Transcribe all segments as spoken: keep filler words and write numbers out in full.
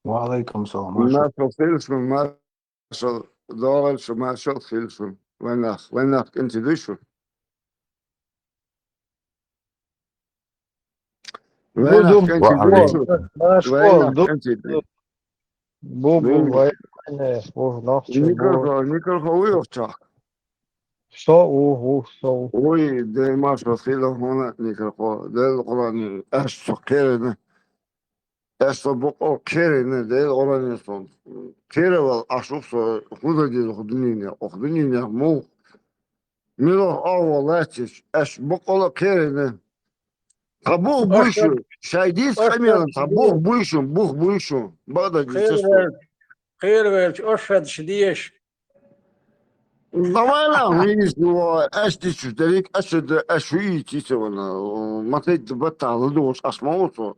Ва алейкум салам. Маршал. Маршал хилла шун, маршал догӀийла шун, маршал хилла шун. Вайнах, вайнах кӀентий дуй шун. Вайнах кӀентий дуй шун. Вайнах кӀентий дуй. Бу, бу, вай, вайнах, бу, нохчий, бу. Николхо, Николхо вуй охчах? Со у, у, со у. Уй, Дела маршал хилла хьона, Николхо. Дела Къуръан, аш со кхерина. Аш со бокъо кхерина, Дела Къуръан со. Кхеравал аш ух со, худа деза ох дунийне, ох дунийне, мух. Милох ава латиш, аш бокъо кхерина. Тха бух буй шун, шай дийца къамелан, тха бух буй шун, бух буй шун. Бада дийца шун. Кхеравелча, ошадаш деш. Давай нах, вийс, аш дичу дерик, аш д-, аш вийти ца вана, ма тайд бата ладуш, аш ма усо.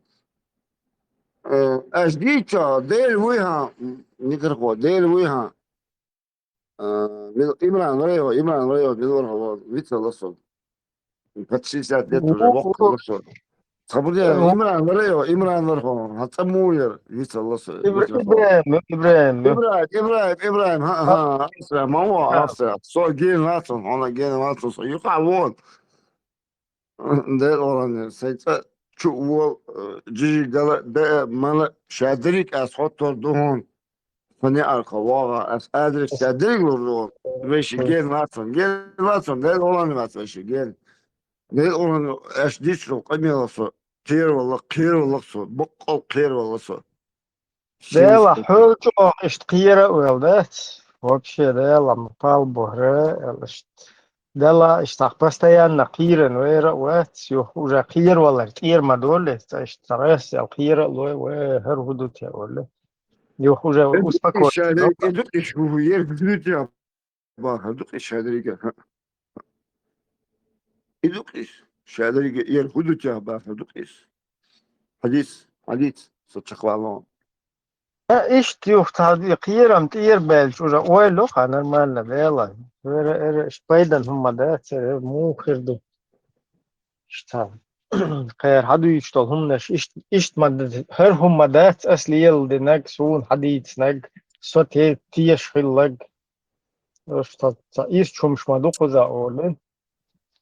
Э, аш дича, Дела вуй хьа, Николхо, Дела вуй хьа. Э, мил-, Имран вара йо, Имран вара йо, мил вара хьо, вицалла со. Под шестьдесят лет уже, воккха вара со. Цхьа буде, Имран вара йо, Имран вара хьо, хьа цӀа муяр, вицалла со, Ибра-, Николхо. Ибраим, Ибраим, Ибраим. Ибраим, Ибраим, Ибраим, хьа, хьа, Австрия, ма во, Австрия. Со ген вацун, хьона ген вацун, со юха вон. Дела Къуръан, сай цӀа чу вол, э, жижиг гала, беа, мала, ша дерик ас хоттор ду хьона. Со неарха вогӀа, ас адрес ша дерик лур ду хьона. Веши ген вацун, ген вацун, Дела Къуръан вац веши ген. Дела Къуръан, аш дичу къамелан со, кхеравалла, кхеравалла со, бокъо кхеравалла со. Дела, хьо чӀоагӀа иштта кхера а вел дац. Вообще, Дела, ма пал бухӀра, эл иштта. Дела, иштта постоянно кхеран вера а вац, юха уже кхеравалар тӀера ма доле, ца иштта рас эл кхера а лой, вай, хӀара хӀу ду те оле. Юха уже успокоиться. Ша дерик, и ду, и шу, ер ду те. Бахар ду къис шадарига. И ду къис шадарига, ер хӀу ду тя бахар ду къис. Хьадис, хьадис, со чакхвало. Э, иштта юхтал ди кхерам тӀера баьлча уже ойла хьа нормально бела. Эра, эра, иштта пайдан хӀума дац, эра, муха хир ду. Иштта. Кхера хьадуьйцуш долу хӀуманаш иштта, иштта ма д-, хӀара хӀума дац ас леладинарг, суна хьадийцинарг, со те-, тешаш хилларг. Аш ца, ца ирча хӀумаш ма ду кхуза олу.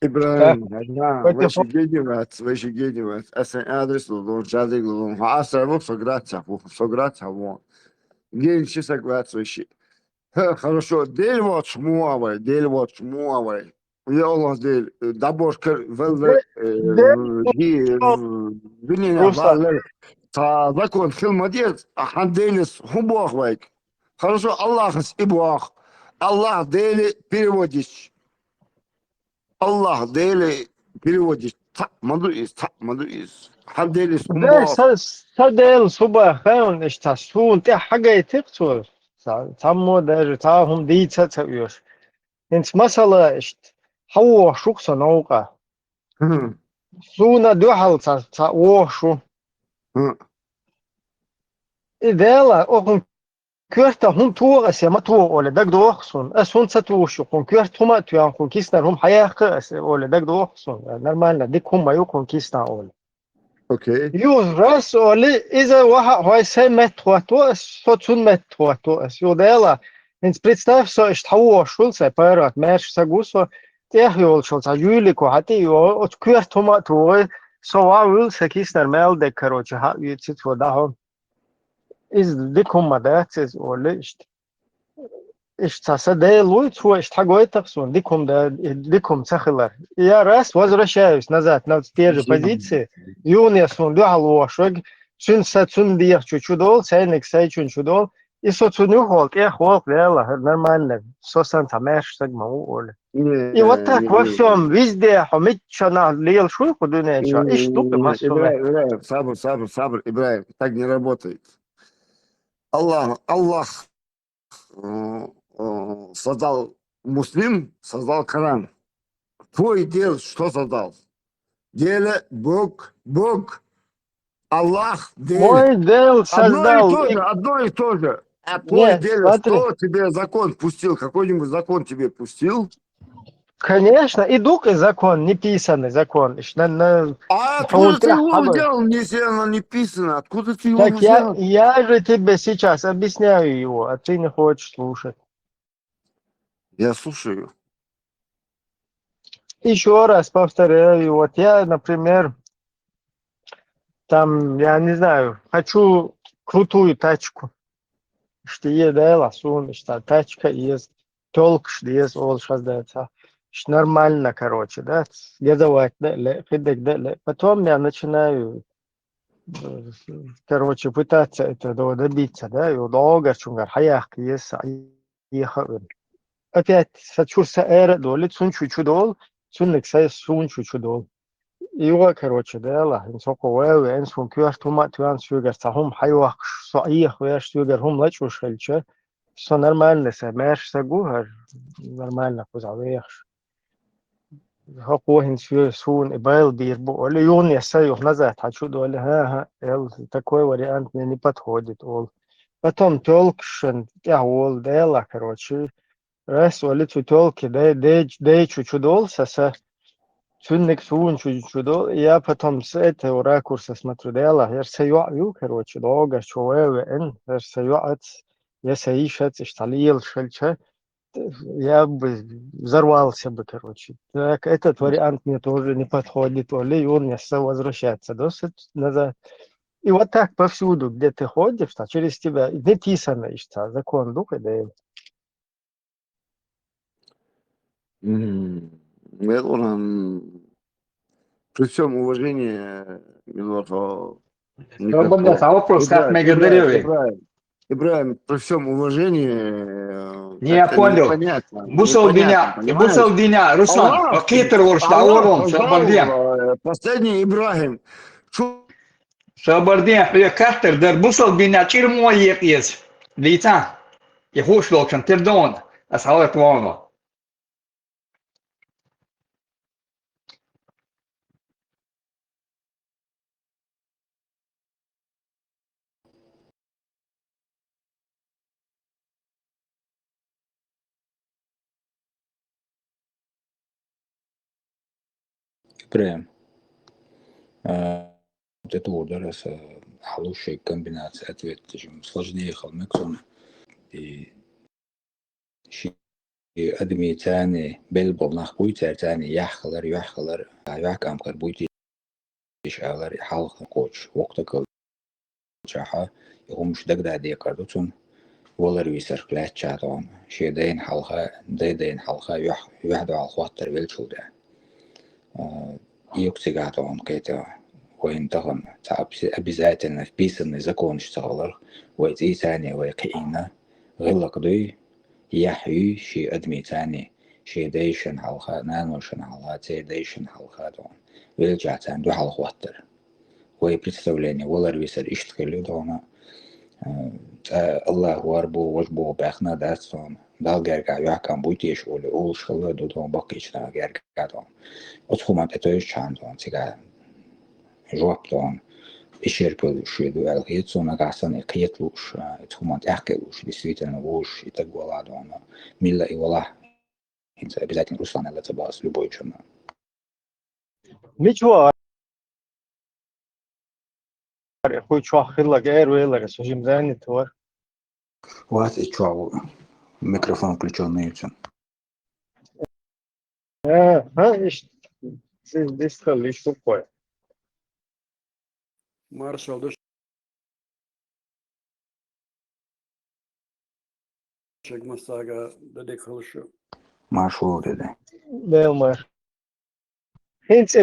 Ибрахим, хӀана, вайши геди вац, вайши геди вац. Асан адрес лу, лун, чадиг лу, лун. Хьо асра ву, со граця ву, со граця ву. Геди ши саг вац вайши. Ха, хорошо, Дела воцуш муха вай, Дела воцуш муха вай. Я Аллах, Дела, э, дабош кар, валла, Де-, э, Де-, ди, э, дуьненахь Руслан. Валла, ца закон хила ма деза, а хьан Делас хӀун боху вайга? Хорошо, Аллахас и боху. Аллах Дела переводить. Аллах Дела переводить. Цхьаъ ма ду иза, цхьаъ ма ду иза. Хьан Делас хӀун Де, боху? Са, са Делас хӀун боху, хан, иштта суна тӀехь хьагайтира цо. Ца-, цхьаммо даже цхьа хӀума дийца а ца оьшу. ХӀинца масала иштта, хьан вохуш ву-кх со новкъа? ХӀун. Суна дуьхьал ца, ца вохуш ву. ХӀун. И Дела, окхун коьрта хӀума тоха ас я ма тоха оле, дагадогӀу-кх суна. Ас хӀунда ца тухуш ю, кхун коьрта хӀума а тоьхна, кхун киснара хӀума хьаяккха ас оле, дагадогӀу-кх суна. Нормально, дика хӀума ма ю кхун кисна оле. Окей. Юха раз оле, иза ваха а хьой сайн метта хӀотто ас, со цун метта хӀотто ас. Юха Дела, хӀинца представь, со иштта хьан вохуш ву, сайн паргӀат маьрша саг ву со, тӀех йолчул цхьа жуьлико хьан тӀе а йогӀу, оцу коьрта хӀума а тухий, со ван вуьлу, сан киснара мел дерг, короче, хьан а вуьйцу цо дӀахьо. Иза дика хӀума дац иза оле иштта. Иштта цхьа сан Дела вуй, цо иштта хьагойту-кх суна, дика хӀума да-, дика хӀума ца хилар. Я раз возвращаюсь назад на те же позиции, юхана суна дуьхьал вохуш верг, цуьнан са цуьнан дегӀа чу чу долу, сайниг сайн чуьнан чу долу, и со цунна юхаволу, тӀех волу, Дела, хӀара нормально, со санна цхьа маьрша саг ма ву оле. Не, и вот так не, во не, всём, везде, хьо миччанахь лелаш вуй кху дуьнен чохь, иштта ду-кх массо а. Ибрахим, Ибрахим, сабр, сабр, сабр, Ибрахим, так не работает. Аллах, Аллах, э, э, создал муслим, создал Коран. Твой Дела что создал? Дела, Бог, Бог. Аллах, Дела. Мой Дела создал. Одно и то же, одно и то же. А твой Дела, смотри. Кто тебе закон пустил? Какой-нибудь закон тебе пустил? Конечно, и дукха закон, неписанный закон. Иш на, на А откуда ты его взял, если она не писана? Откуда ты его Так я, взял? я же тебе сейчас объясняю его, а ты не хочешь слушать. Я слушаю. Еще раз повторяю, вот я, например, там, я не знаю, хочу крутую тачку. Ишта е дела, сун, ишта тачка еза, тёлкаш деза, олуш хаздаьца. Ишта нормально, короче, да, газовать да, ле, хидек да, ле. Потом я начинаю, э, короче, пытаться это до-, добиться, да, и вот долго чунгар, хаяк еза, ехал. Опять, са чур са эра доли, цун чу чу дол, цунник са сун чу чу дол. И вот, короче, да, ла, ин соко веве, ин сун кюрт хума, туян сюгар са хум хайвахш, со иех веш сюгар хум лачуш хельча, со нормально са, мерш са гухар, нормально куза вехш. Хо кохин сю-, сун и байл бир бу, оли юн я са юх назад, хачу доли, ха, ха, эл, такой вариант мне не подходит, ол. Потом тёлкшен, я ол, да, ла, короче, Раз, оли цу тёлки, дэ-, дэ-, дэ чу чу дол, са, са, цунник сун чу чу дол. Я потом с этого ракурса смотрю, да, я ла, я са юа ю, короче, долго чу ве, ве, эн, я са юа ац, я са иш ац, иш талил шельча. Я бы взорвался бы, короче. Так, этот вариант мне тоже не подходит, оли, и он мне с-, возвращается, да, с-, назад. И вот так повсюду, где ты ходишь, а через тебя, не писано, иш та, закон духа, да, Мгм. Мелоран, при всем уважении, Милорхо, Робот, да, а вопрос, как Ибраим, мы говорили? Ибраим, Ибраим, Ибраим, при всем уважении, э, Не, я как-то понял. непонятно, Бусал непонятно, диня, понимаешь? Бусал диня, Руслан, Аллах, а кетер ворш, да, Аллах, Аллах, пожалуйста, э, последний Ибраим. Шу- Шабардин хьоьга кхеттар дар, бусал дина чӀир мо екъа еза? Дийца. И хууш долчун тир дона, ас хьалат вона. Прям. А, вот это вот, да, раз, а, хьалушшай комбинация ответ, тижим сложнее хьалмек сон. И ши адми цани бел бол нах буй, цар цани яххалар, яххалар, а, яхкам кар буй, ти иш алар, и хьалха коч, вокта кал. Чаха, и хумш дагда декъар ду цун, валар висар кляча тон, ши дайн хьалха, дай дайн хьалха, юх, юх дал хваттар велчул да. А, юк цига тон кете, вайн тахан, ца обязательно вписанный законш ца халар, вай ци цани, вай кхиина, гъилак дуй, яхь юй, ши адми цани, ши дайшан хьалха, наношан хьалха, ци дайшан хьалха тон, велча цан ду хьалхваттар. Вай представление валар висар ишт хилли дона. Э, цӀа Аллах вар бу, вож бу бяхна дац дона. Дал герга яхкам буй теш оли, олуш хилла ду дона, баккична герга дона. Оцхуман тӀе тойш чан дона, цига жоп дона. Ишер пул шуй ду эл хет сона гасан и кхет луш, э, цхуман тӀяхке луш, действительно, вуш, и так вала дона. Милла и вала. ХӀинца обязательно Руслан аьлла ца бац, любой чуьнна. Мича вара? Хьуй чохь хилларг эр велара, со жимзанит вара. Вац и чохь ву. Микрофон включённый ю цун. Э, ха, иш, иш, иш хала, иш хукой. Маршал ду шаг массага дадек халушу. Маршал деде. Дел мар. ХӀинца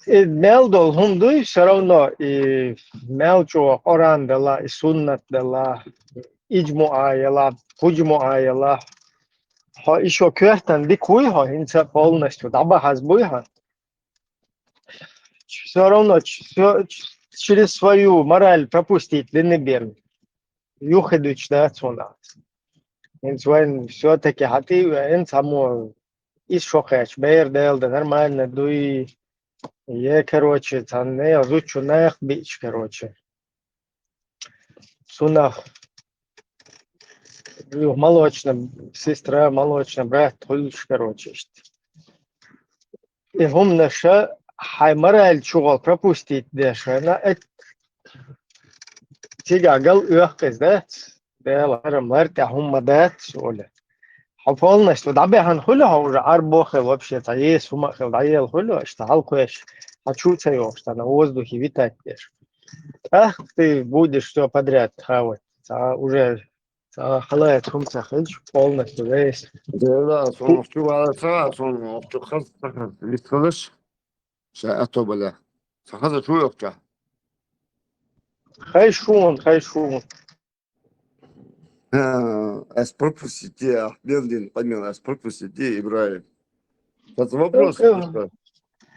и мел долу хӀума дуй, всё равно и мел чӀогӀа Къуръан дала, и суннат дала, иджмуа яла, пуджмуа яла. Хьо и шо коьртан дика вуй хьо, хӀинца полностью дӀабахьаз буй хьо. Всё равно ч-, всё, ч-, через свою мораль пропустить дина бен. Юххе дуьтуш дац хьуна. ХӀинца вайн всё-таки хьатӀе а веана, цхьаммо иза шо кхаьчча, бер Дела дан нормально дуй. Е, короче, цхьана нехан зудчун нах биъча, короче. Цунах Молочная сестра, молочный брат хуьлуш, короче, иштта. И хӀуманаш хьай мораль чугӀол пропустить деш, на эт цигахь гал оьккхуш дац, Дала хӀара мар тӀехь хӀума дац, оле. Хьо полностью дӀабаьхьна хуьлу хьо уже, Ӏарбохе вообще, цхьа еса хӀума а хила дӀаела хуьлу, иштта хьалкхоьш, хьо чу ца йогӀуш, цхьа на воздухе витать деш. ТӀаккха ты будешь всё подряд хавать. Цхьа уже Ца халаца хӀума ца хилча, полностью весь. Дела, сон чу вала ца, сон чу хаза ца хаза. Вист хилаш, ша ато бале. Ца хаза чу йокча. Хай шун, хай шун. А, ас пропустите, а, Белдин, Памел, ас пропустите, Ибраим. Сейчас вопрос. Окей.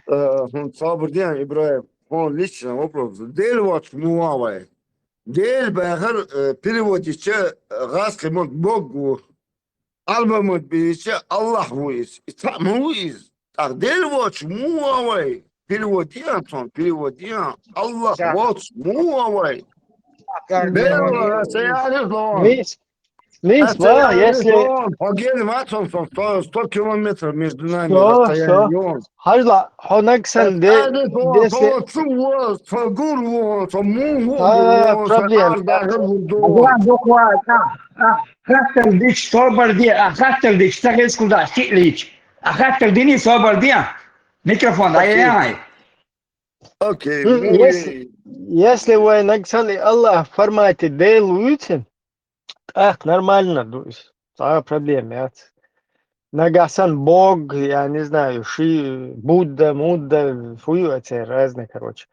Э, хм, сабр ден, Ибраим. Он лично вопрос. Дел вот муавай. Дел бахар, э, переводича, э, гӀазкхи мот Бог ву. Арба мот бирича Аллах ву из. И цхьаъ ма ву из. Так, Дел воч муавай. Переводиан сон, переводиан. Аллах воч муавай. Дел воч, аса яхаш лон. Мис, мис, аса ва, яхаш если лон. Поген вацон сон, сто, сто километров между нами расстояние. Хьажла, хьо нагсан де, если... Цо гур вон, цо мун вон, цо проблема. Ардагар вун дон. Буква, буква, а, а, хаттар дич, собар де, а, хаттар дич, ца хескуда, сиълич. А хаттар дини, собар де. Микрофон, а, окей. Окей, ну если, если вай нагсан и Аллах формате Дел вуйцин, ТӀаккха нормально ду иза. Цхьа проблема яц. Нагахь санна Бог, я не знаю, ши, Будда, Мудда, фу ю оцеран, разные, короче.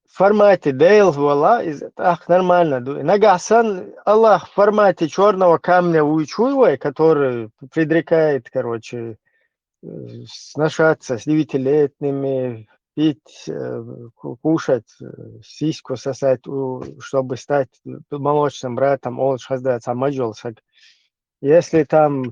В формате Дел вала, иза тӀаккха нормально ду. Нагахь санна Аллах в формате чёрного камня вуйчуй вай, который предрекает, короче, э, сношаться с девятилетними, пить, э, ку-, кушать, э, сиську сосать, у, чтобы стать молочным братом, олуш хаздац хьан мажол саг. Если там, э,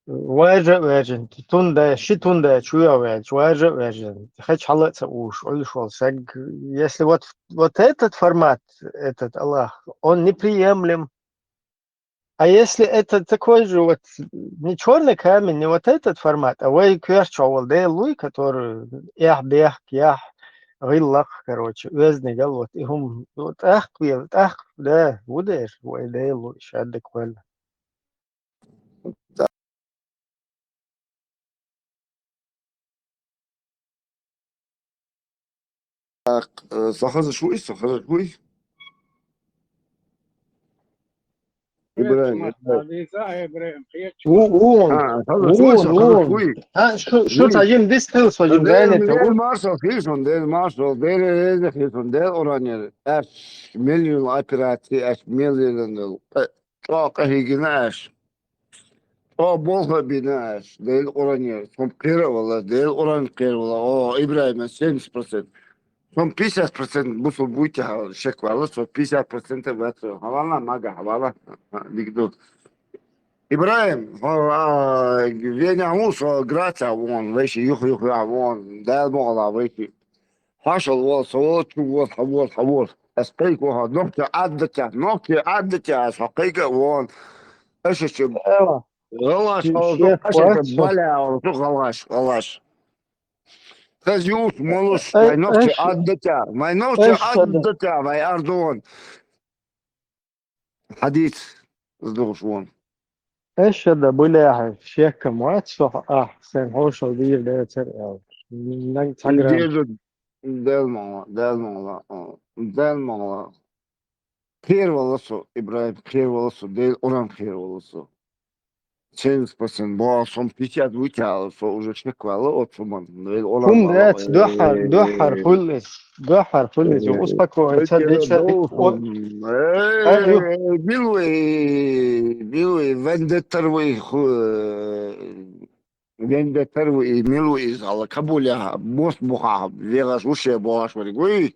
вайжа вайжа, тунда, ши тунда чуя вайжа, вайжа вайжа, хеч хьала ца уш, олуш вол саг. Если вот, вот этот формат, этот Аллах, он неприемлем, А если это такой же вот не чёрный камень, не вот этот формат, а вай коьртачохь волу Дела вуй, который эх бехк, ях гӀиллакх, короче, оьзнигал вот и хӀума, вот тӀаккха вела, тӀаккха, да, ву дер, вай Дела вуй, шаддаг хуьлу. Так, э, со хазаш вуй, со хазаш вуй? Ибрагим, Ибрагим. Ву, ву, ву. А, хазаш вуй, со хазаш вуй. А, шу, шу, вуй. Ца йим дис хил, со йим Дел, гайне, Дел ву. Маршал хил сон, Дел маршал, Дел реза хил сон, Дел уранер. Аш миллион операция, аш миллион. Э, ЧӀогӀа къахьийгина аш. ЧӀогӀа болх а бина аш. Дела Къуранера. Сон кхера а вала, Дела Къуран кхера а вала. О, Ибрагим, семьдесят процент. Сон пятьдесят процент бусулба вуй тӀехь шек вала, сон пятьдесят процент вац. Хьавала, мага, хьавала. Ха, дика ду. Ибрагим, хьо, а, венехь ву со Грацехь вон, вайши, юха-юха вон, Дала бохала вайши. Хьошалла волу, со волчу волу, хьан волу, хьан волу. Ас кхайка ву хьо, нохча Ӏаддатехь, нохча Ӏаддатехь ас хьо кхайка а вон. Аша чу гӀалгӀаш хьо, аша чу баля, гӀалгӀаш, гӀалгӀаш. Хаза юуш, молуш, вай нохча Ӏаддатехь, вай нохча Ӏаддатехь, вай ардон. Хьадийца, из духуш вон. Эшшада, булехьа, шеккам вац со, ахь сайн хьошалла дийр дацара аьлла. Наг ца грамм. Деза, Дела ма гӀо, Дела ма гӀо, Дела ма гӀо. Кхера вала со, Ибрагим, кхера вала со, Дела Къуран кхера вала со. Семьдесят процент боху, сон пятьдесят вуй тӀехь, со уже шек вала оцу хӀуманна. Дела Къуран вала. ХӀума дац, дуьххьар, дуьххьар хуьлу иза. Дуьххьар хуьлу иза, успокоиться, деча, э, э, билуй, билуй, вендеттар вуй, ху-, э, вендеттар вуй, мила вуй иза, хьала Кабулехь, мос бухахь, вегӀаш вуше бохуш верг вуй.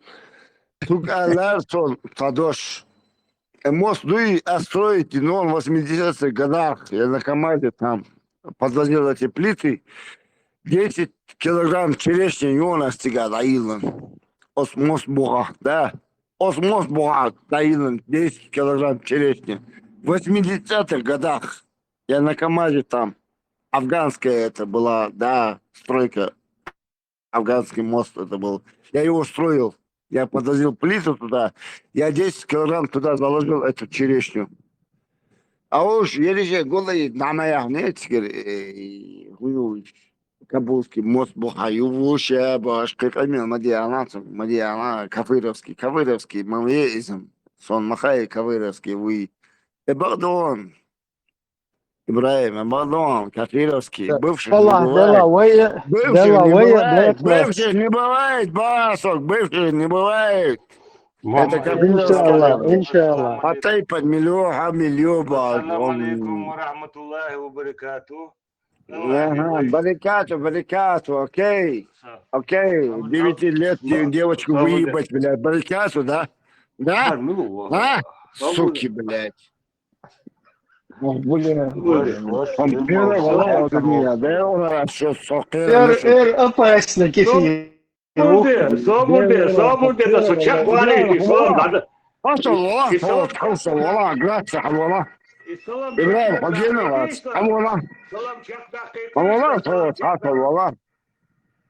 Цуьнга аьллера цо цхьа дош. Э, мос дуй, ас строить ноль восьмидесятых годах, я на КамАЗе там подвозил эти плиты, десять килограмм черешни йона ас цигахь дӀайиллина. Оцу мос бухахь, да. Оцу мос бухахь дӀайиллина десять килограмм черешни. восьмидесятых годах. Я на КамАЗе там. Афганская это была, да, стройка. Афганский мост это был. Я его строил. Я подвозил плиту туда. Я десять килограмм туда заложил эту черешню. А уж ережа голый, нама я не цигер, э, гую, Кабульский мост бухаю, вуше, баш, как имел Мадиана, Мадиана, Кафыровский, Кафыровский, малеизм. Сон махай Кафыровский, вы. Эбагдон. Ибраим, Эбагдон, Кафыровский, бывших не Дела, бывает. дела, вая, Бывших дела, не вая, бывает, дела, бывших не бывает, басок, бывших не бывает. Это как Иншаллах, иншаллах. Потай под миллион, а миллион, ба, Ассаламу алейкум он- ва рахматуллахи ва баракатух. Ага, барикату, барикату, окей, окей, девяти лет де- девочку выебать, блядь, барикату, да? Да? А? Суки, блядь. Ох, блядь. Он первый, вала, вот у меня, да, он раз, что, сука, Эр, эр, опасно, кефир. Собунде, собунде, собунде, да сучак вали, и салам надо. Пошел, вала, И салам- пошел, вала, грация, вала. И салам Ибраим, чак подъем, дакъикъа, вала, вала. салам чак дакъикъа, Вала, вала, вала.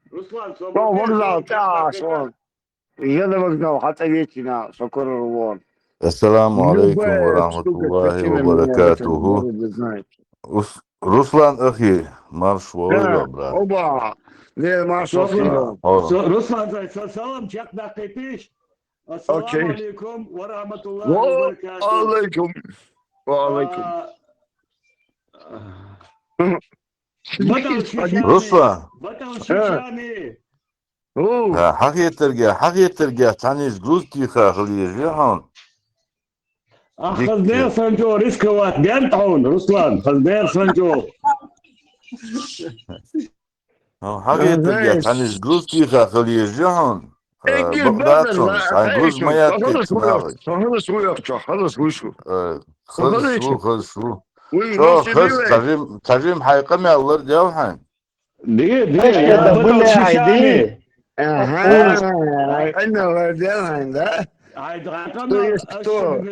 Руслан, Что, собунде, вокзал, салам чак да, дакъикъа. что? Я на вокзал, хотя вечина, сокор вон. Ассаламу алейкум ва Любая рахматуллахи штука ва в этом баракатуху. городе знает. Ус- Руслан ахи, марш вогӀийла, брат. Оба, не, Маша, Собунде. Сино. О, Со- Руслан, са- са- салам чак дакъикъа. Окей. Ассаламу алейкум ва рахматуллахи Ва ва баракатух. алейкум. Ва алейкум. А, Батал Шишани. Руслан, Батал Шишани. О, а, хьахетарга, хьахетарга, цхьаннис груз тиха хила еза хьуна. А хаздер санчо рисковать ден таун, Руслан, хаздер санчо. Хьахетарга, цхьаннис груз тиха хила еза хьуна. А, Эггар бакъдацун, базар, хьайн груз ма яттица хаза нахач. Хаза суйох, хаза суйох. Э, хаза шу, хаза шу. Уй, Чо, ну, хаза, сибиле. цажим, цажим хьай къамел лар дел хьайн. Ди, ди, Эшке я да батал были Шишани. айди. Ага. Ай, ну, ладно, да. Ай, Кто есть кто?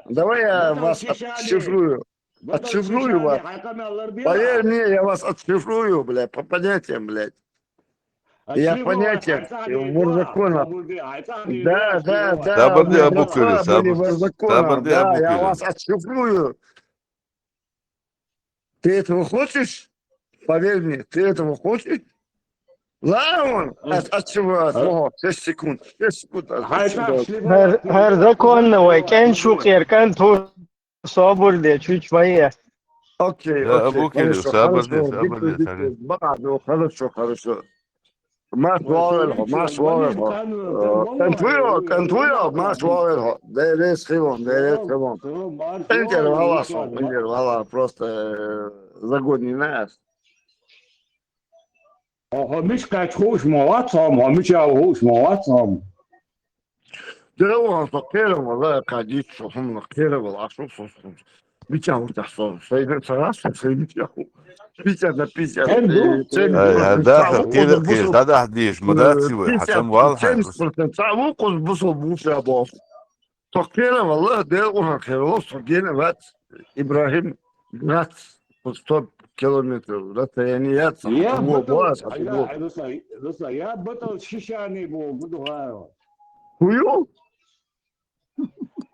Давай я вас отшифрую. Отшифрую вас. Поверь мне, я вас отшифрую, блядь, по понятиям, блядь. Я в понятиях, в законах. Да, да, да. Табарди У меня Абу братва Кирис, были Абу- в законах. Табарди Да, Абу я Кирис. вас отшифрую. Ты этого хочешь? Поверь мне, ты этого хочешь? Ладно, от, от чего? О, шесть секунд. Шесть секунд. От, от чего? Гьар, гьар законна вай, кӀен шукъ яркан тур собур де, чуч вай. Окей, Да, окей, Абу Кирилл, хорошо, сабур хорошо, де, сабур де, дикий, дикий, сабур. Бакъ, ну, хорошо, хорошо. Маш валер хо, маш валер хо. Кантуя, кантуя, маш валер хо. Дерес хилон, дерес хилон. Интервала сон, интервала, просто э, загони нас. Хомиш кач хуш ма вацам, хомиш ав хуш ма вацам. Дера ван со кера вала кадит со хумна кера вала ашо со. Бича ута со, сайда сарас, сай бича ху. Бича да бича. Ай, ай, даха, кира, кира, дадах диш, мадаци вай, хатам вал хай. Семьдесят процентов, саву куз бусо буша бос. Со кера вала, дера уха кера вала, со гена ват, Ибрахим, грац, сто километров расстояние, Я во, батал, вот, я, Руслан, Руслан, я батал Шишани бу, буду гайо. Хую?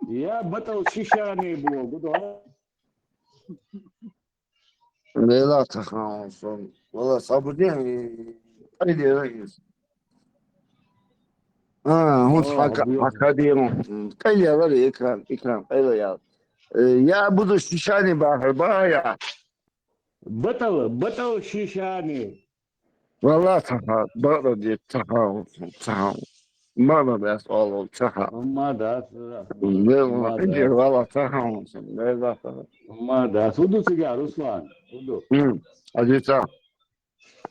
Я батал Шишани бу, буду гайо. Лейла тахан сон. Вала сабуди, айди рагис. А, хут О, хака, бу- хакадиру. Кайла вали экран, экран, кайла я. Э, Я буду Шишани бахар, бая. Батал, батал Шишани. Вала таха, бара де таха, таха. Мама бес олу таха. Амма да. Не вала, иди вала таха. Не вала. Амма да. Суду сига, Руслан. Суду. Хм, адица.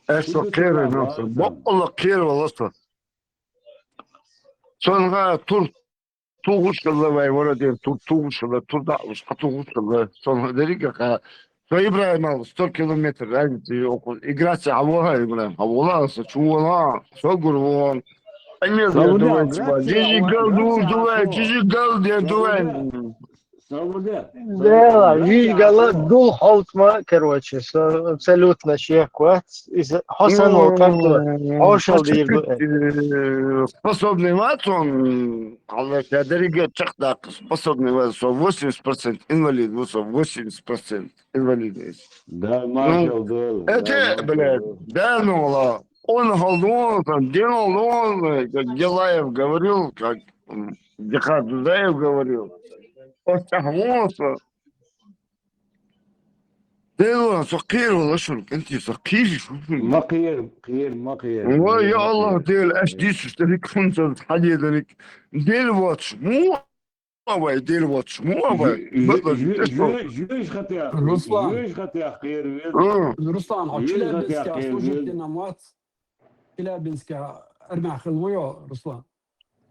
Эсо кера, но, боккола кера вала со. Сонга тур тугушкала вай вородер, тур тугушкала, тур да уш тугушкала. Сонга дерига ха. Со Ибрахим ал сто километр разница около. Играться авола Ибрахим. Авола со чувала. Со гурвон. Ане за дуай чува. Жижи гал дур дуай, жижи гал дер дуай. Дела, вижгала дул хьалтма, короче, со абсолютно шек вац. Из хьо санал как бы, хьошал дийр ду. Способный вац он, Аллах, я деррига чакхдаккха способный вац, со восемьдесят процент инвалид, вот со восемьдесят процент инвалид. Да, машал дела. Это, блядь, да, ну, ла. Он холдон, там, где холдон, как Гелаев говорил, как м, Джихад Дудаев говорил. Остахвоса. Дела, со кхер вала шур, кэнти, со кхижи шур. Ма кхер, кхер, ма кхер. Ой, я Аллах, дела, аш дису, что ли, кунца, хади, да ли. Дела вот, му авай, дела вот, му авай. Жуж хатя. Руслан. Жуж хатя, кхер ве. Руслан, а Челябинске служить нам вац? Челябинске армян хил вуё, Руслан?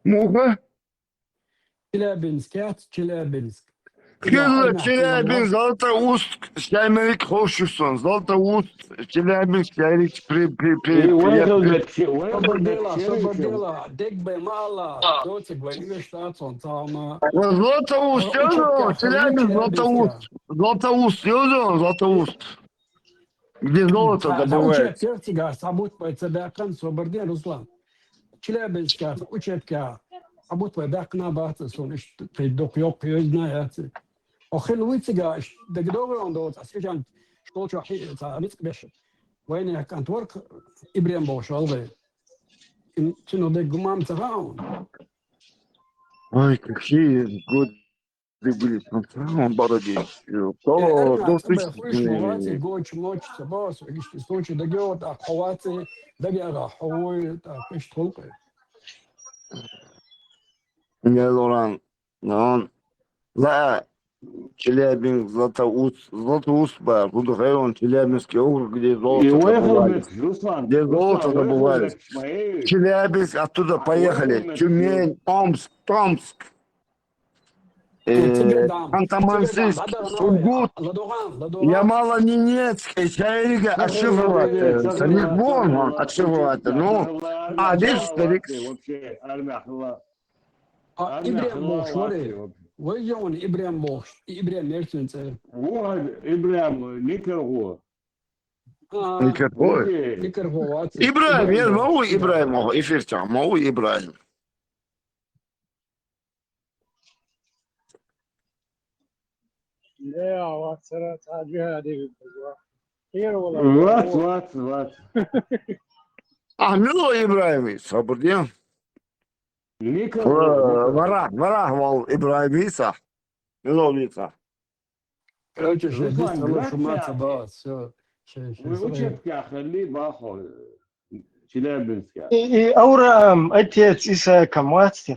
Муха? Челябинск, яц Челябинск. Хилла Челябинск, Златоуст, Шаймерик хошусон, Златоуст, Челябинск, Шаймерик, при, при, при, Собардела, Собардела, Дегбе, Мала, Доцик, Вайнвештацон, Цалма. Златоуст, Челябинск, Златоуст, Златоуст, Златоуст. Где золото добывают. Учебка, сабут пай цебякан, Собардин, Руслан. Челябинска учебка, сабут пай бякна бац, сон иш, ты док ёк, ёзна яц. Охил вуйцига, иш, дегдовый он долц, а сижан, школчо хи, ца, риск беш. Война контворк, Ибрем Бош, алвы. Чино дег гумам цагаун. Ой, какие годы были, там, в самом бороде. Э, то, то, слышишь, хуйш, э, молодцы, гоч, моч, собос, ишти случай, да гео, так, ховацы, да гео, ховой, так, ишти толкой. Не, Лоран, но он, да, Челябинск, Златоуст, Златоуст, ба, Рудохайон, Челябинский округ, где золото добывали. Где золото добывали. Челябинск, оттуда поехали. Тюмень, Омск, Томск. Э, Ханты-Мансийск, Сургут, Ямало-Ненецк, Шайрига, отшифровать, э, Саникбон, он отшифровать, ну, а здесь старик. А Ибрем Бош, вай он Ибрем Бош, Ибрем Мерсенце. Вот, Ибрем, Никарго. Никарго. Никарго, Ибрем, я могу Ибрем, эфир тя, могу Ибрем. Вац, вац, вац. А, мило Ибрайми, сабур дия. Вара, вара, вал Ибрайми са. Мило вица. Короче, шумаца, ба, всё. Вы учебка хали, бахо, Челябинска. И, и Авраам, отец Исаака, мать.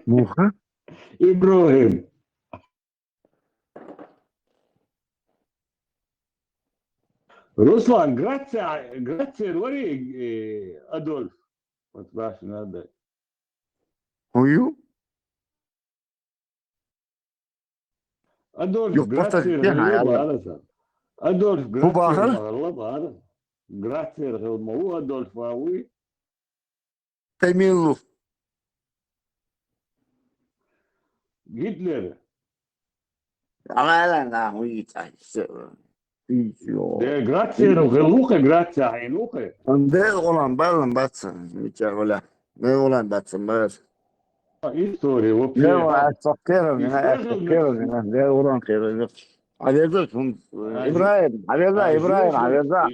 Муха? Иброхим. Руслан, грация, грация, говори, э, Адольф. Вот ваш надо. Хую? Адольф, грация, говори, бара. Адольф, грация, говори, бара. Грация, говори, Адольф, а вы? Тайминлу. Гитлер. Амала на хуица. Де грация, ну, гелуха, грация, айнуха. Анде улан балан батсан, мича уля. Не улан батсан бас. История вообще. Не, а сокера, не, а сокера, не, не улан кера. Алеза, Ибрайим, алеза, Ибрайим, алеза.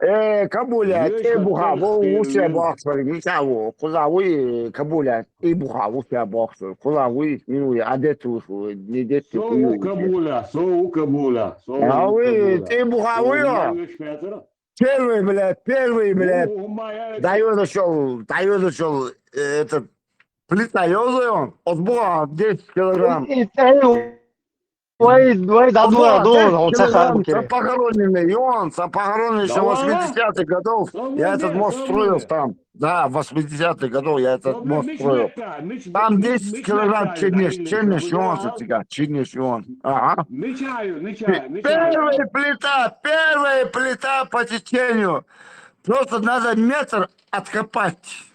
Э, кабуля, те буха, во усе боксер, не того, куда вы, кабуля, и буха, усе боксер, куда вы, ну, а де ты, не де ты, соу кабуля, соу кабуля, соу. А вы, те буха, вы, первый, блядь, первый, блядь. Даёт ушёл, даёт ушёл, э, этот, плита, ёзы он, от буха, десять килограмм. Вай, вай, да, дура, дура, он сахар. Там похороненный, и он, там похороненный ещё восьмидесятых годов. Я этот мост строил там. Да, восьмидесятых годов я этот мост строил. Там десять килограмм чинишь, чинишь, и он за тебя, чинишь, и он. Ага. Первая плита, первая плита по течению. Просто надо метр откопать.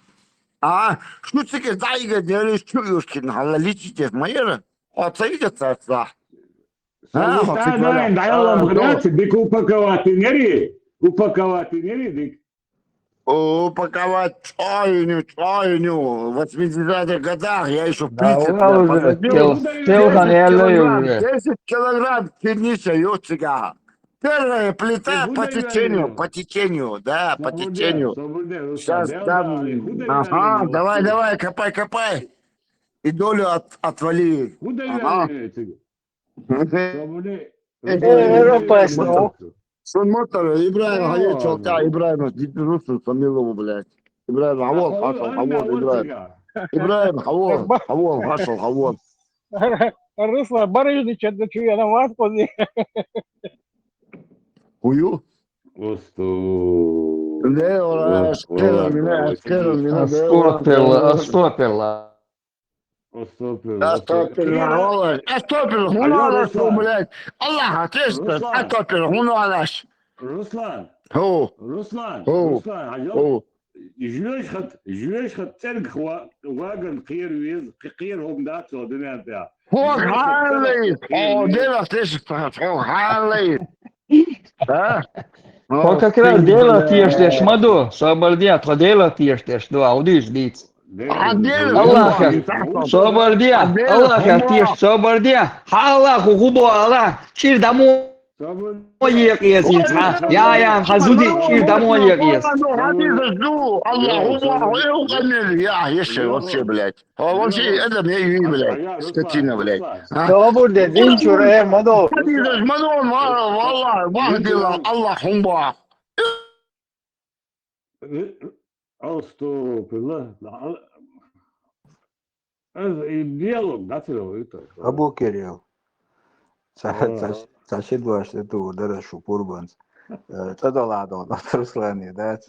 А, шу цига дӀайига делиш чу юшкин хьалла личи деш ма яра. Хьо ца ига царца. А, хьо цига дӀаялла муряци, дик упаковать нери, упаковать нери, дик. Упаковать чайню, чайню. В восьмидесятых годах я еще в принципе подходил. Телхан ялла уже. Десять килограмм пшеница, ё цига. Первая плита по течению, по течению, да, по течению. Сейчас там, ага, давай, давай, копай, копай. И долю от, отвали. Ага. Европа. Сон мотор, Ибраим, хайя чалта, Ибраим, дипирусу, Самилову, блядь. Ибраим, хавол, хашал, хавол, Ибраим. Ибраим, хавол, хавол, хашал, хавол. Руслан, барыжны чедде чуяна ват кози. Хую? Осту. Не, ора, аскером мина, аскером мина. Астопирла, астопирла. Остопил. Астопирла, Аллах, астопирла, хуну алаш, блядь. Аллах, атеста, астопирла, хуну алаш. Руслан. Хо, Руслан. Хо. Руслан, хьажал. хо. Жуеш хат, жуеш хат церг хва, ваган кхер вез, кхер хом дацо динан тя. Хо, халлай. Хо, дела теш, хо, халлай. А? Хо как раз дела теш деш маду, собар диа, тхо дела теш деш ду, а удиш диц. А дела Аллах, собар диа, Аллах, теш, собар диа. Аллах, хубо Аллах, чир дамо. Ой, ек езин, а? Я, я, хазуди, чир дамо, ек ез. Аллаху, Аллаху, я, ещё вообще, блядь. О, вообще, это мне и, блядь, скотина, блядь. А? Собар де, дин чуре, мадо. Мадо, валла, вахдила, Аллахумма. Астопирла. Аз и диалог дацирал это. Абу Кирилл. Цачид ваште ту дара шупур банц. Цадала дон, Руслани, да,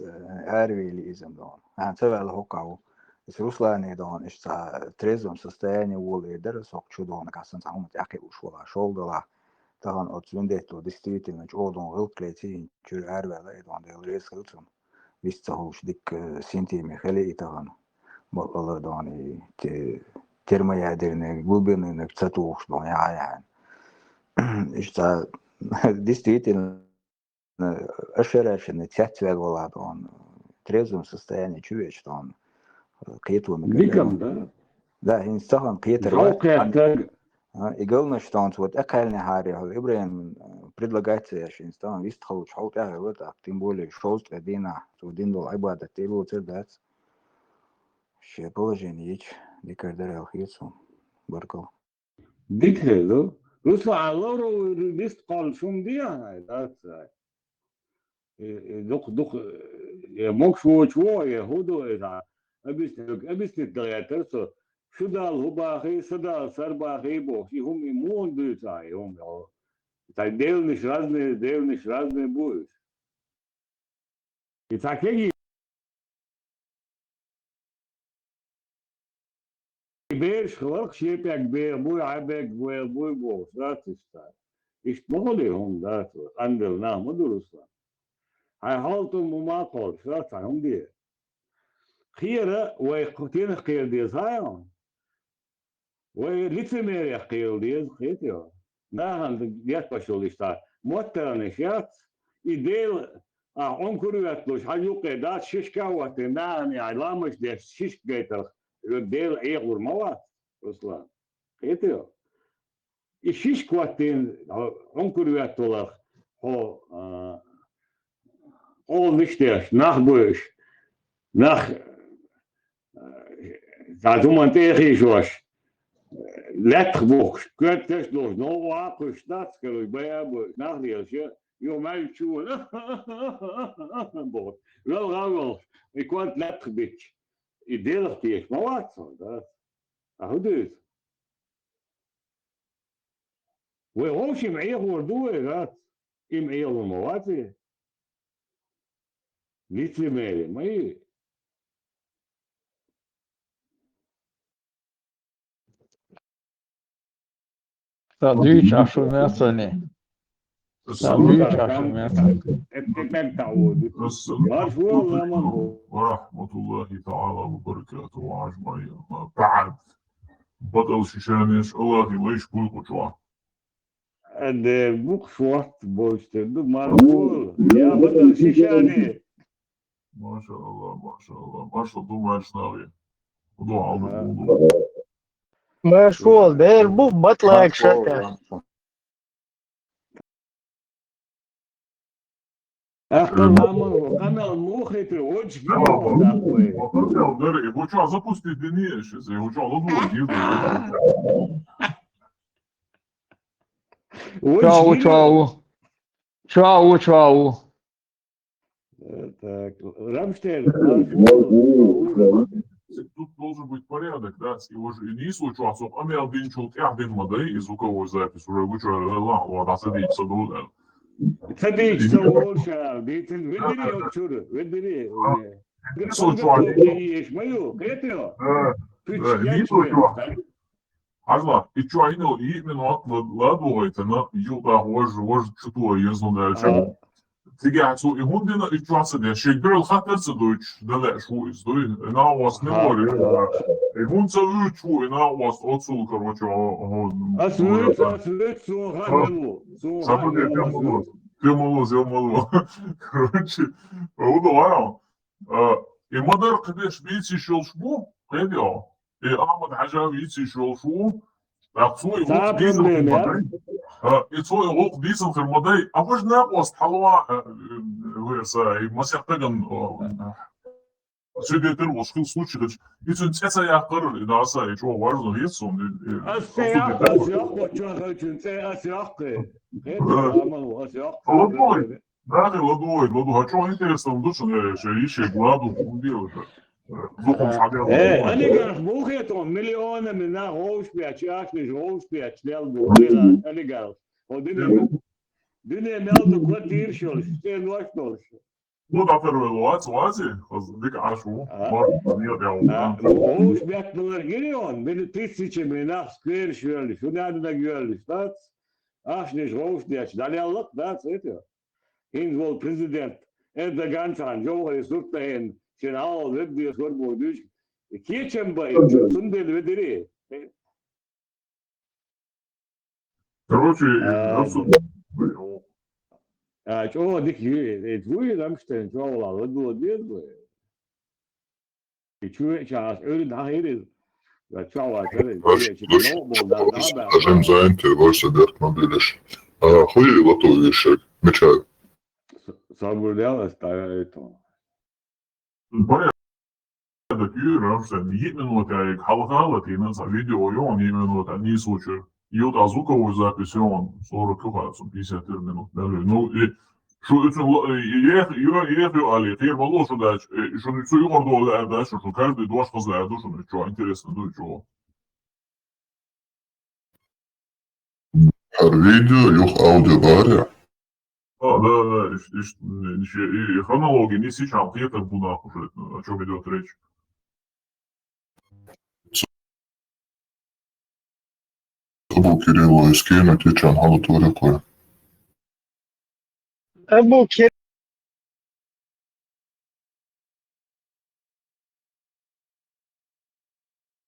арвили изам дон. А, цавал хокау. Ис Руслани дон, ис ца трезвом состоянии вол и дара сок чудон, касан ца хумт яхи ушвала, шолдала. Тахан от звендету, действительно, чодон гылклети, чур арвала, и дон дел рез хилцун. Вист ца хуш дик синтими хели и тахан. Бакъала дон и те-, термоядерные глубины, не ца тухш дон, я, я. Ис ца действительно ошарашенный, цяцвел вала дон, трезвом состоянии чувеш дон, кхету Дикам, да? Да, хин сахан кхетер. Жокер. И галнаш дон, вот экальный хари, Ибраим предлагать я шин стан, вист халуч хал тя, вот, а тем более шост дина, то дин дол айбада тело цердац. Ше положение ич, дикардер алхицу. Баркал. Дикхелу. Руслан, алоро вист кал шум диа, да, цай. Дух, дух, я мог швоч во, я худу, я объяснить, объяснить да я терсо. Шудал хубахи, садал сарбахи бо, и хум и мон дуца, и хум, я. Так делниш разные, делниш разные будешь. И так я Берш хварх шепяг бе буй, абег буй, буй бо, сратишта. Ишт могли хум дату, андел на мудурусла. Хай халту мума кол, срата хум ди. Хира, вай хутин хир ди зайон. Вай лицемерие хир ди, хитио. Нахан дет пошел ишта. Моттаран ишят, и дел, а, он курвят луш, хай юке дат, шишка вате, нахан, я, ламаш деш, шишк гайтар, дел, э, гурмават, Руслан. Хитио. И шишк ватин, он курвят луш, хо, а, ол ништеш, нах буш, нах, за думан техи жош. Летх бухш, квет теш луш, но вакуш, нац, короче, бая буш, нах лиеш, ё мальчу. Бо. Вел гавел, и квант летх бич. И делах теш, мават, да. А худуз. Вай, в общем, эгор дуэ, да. Им эгор мават. Лицемерие, мои. Та дюйч ашунесани. السلام عليكم ورحمة الله تعالى وبركاته. وعجمعين. بعد. Батал шишанеш, Аллахи лайш буйхучуа. Де бук форт боште, ду маргул. Я батал шишане. Машалла, машалла, машалла, ду марш нави. Ду алды, ду. Машалла, дер бу батлак шата. Ахтамамын, канал мухиты, очень гимн такой. Канал дер, и хочу запустить дни, сейчас, и хочу алды, Чао, чао. Чао, чао. Чао. Э, так, Рамштейн, тут должен быть порядок, да, с его же, и не случай, а сок, а мне один чул, я один модай, и звуковой запись, уже вычурила, вот, а садись, садул, да. Садись, садул, ша, битин, ведри, очур, ведри, э. Не случай. Есть мою, это, э, не случай. Хьажал, и чу айнал, и именно ла-, ладугъайтана, юлдахъ важ, важ чутула езну дальше. Цига цу и гьундина и чу аса деш, шейгберл хаттар ца дойч, дале шу из дой, и на вас не море, и гун ца вуч ву, и на вас отсул, короче, о, о, ас вуч, ас вуч, су хаттар ву, су хаттар ву. Ты молодец, я молодец. Короче, удовара. Э, и мадар кадеш бийци шолш бу, кадё. И Ахмад Хьажа вийци шолш бу. Так, цу и гъукъ дийсан хир мадай. Э, и цу и гъукъ дийсан хир мадай. А важ накъвас хьалва, э, э, верса, и масяхтаган, э, сюдетер вошхил случай хач. И цун цеца яхар, и даса, и чё важно, есть он, и, и, ас яхар, ас яхар, чё хач, цеца яхар. Хе, амал, ас яхар. Нахи ладугъай, ладугъай. Чё интересно, душу, э, ещё, ещё гладу, он делает. Э, олигарх бухетон, миллионами на гъовш бяч, ашниш гъовш бяч, лел бу, олигарх. О, динэ, динэ мелду квартир шолш, стен ваш шолш. Ну, да, первый луац, луази, дик ашу, может, нет, я, гъовш бяч, миллион, миллион, тысячами на сквер шолш, шунадна гёлш, тац, ашниш гъовш бяч, даляллык, тац, это. Хинз вол президент Эрдоган цан, жовхари суртахӀен, шин гьалал вебдиэс варгу дуьш, кечам ба, ин цундел ведири. Короче, а, чё, дик, э, твой Рамштайн, чё, вала, ладу, ладу, И чу веча ас ӧрин хӀахьири, ва чавай тери, чу веча, ну, мол, да, да, да. Ажем заинте, варса дерт мобилиш. А, хуй лото вишек, меча. С-, сабур дяла ставя это. Порядок, Юра, что, йит минута, як халхала, ты на за видео, и он йит минута, не случай. Ют, а звуковую запись, и он сорок, пятьдесят минут, да, ну, и Шу уьцун ло-, э, ех, ю-, ех ю али, кхер ма ло шу дач, э, шуна цу юкъар дола лаьар дац шу, шу каждый дош хаза лаьар ду шуна, чё, интересно ду, чё. Гьар видео, юха аудио бара? А, да, да, иш-, иш-, иш-, и, и хронология, не сейчас, кхетар бу нахуй, о чём идёт речь. Абу Кириллу скинуть, и чан хала туры кой. Абу Кир-,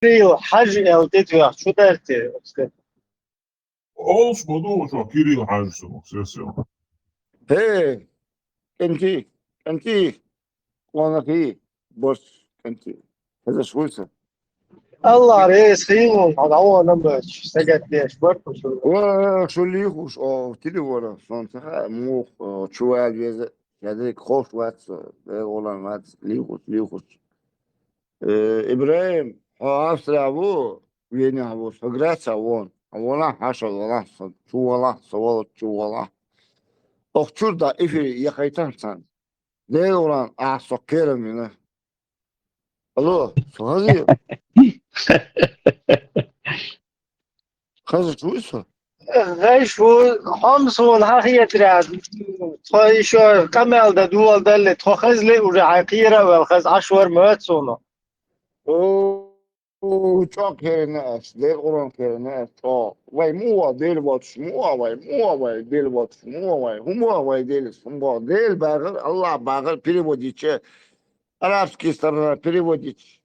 Кирилл Хьажи эл тетвях, чу дарте, скажи. Олс боду, чё, Кирилл Хьажи суму, всё, всё. Хе, кӀанти, кӀанти, къонахи, бос, кӀанти. Хезаш вуйса? Аллагь рес хилун, хьала вала бач, сагат деш, барку шу. Ва, шу лихуш, о, телефона, сон саха, мух, о, чувал веза, ядик хош вац, э, олан вац, лихуш, лихуш. Э, Ибрагьим, хьо Австрия ву, Вене ву, хьо Греция вон. Вала хьаша, вала, са, чу вала, са вала, чу вала. Ох, чурда эфир яхайтан сан. Дел уран, а, со керамина. Алло, со хази? Хаза чуйса? Гъай шу, хьамсун хьахиятра. Тхо ишо камел да дуал далле, тхо хазле уже хьай кхира вел хаз ашвар мацуно. О, ЧӀоагӀа хӀерина ас, Дела Къуръан хӀерина ас, чӀоагӀа. Вай муха, Дела воцуш муха вай, муха вай, Дела воцуш муха вай, хӀун муха вай, Дела, хӀун муха, Дела багӀар, Аллах багӀар переводича, арабский сторона переводича,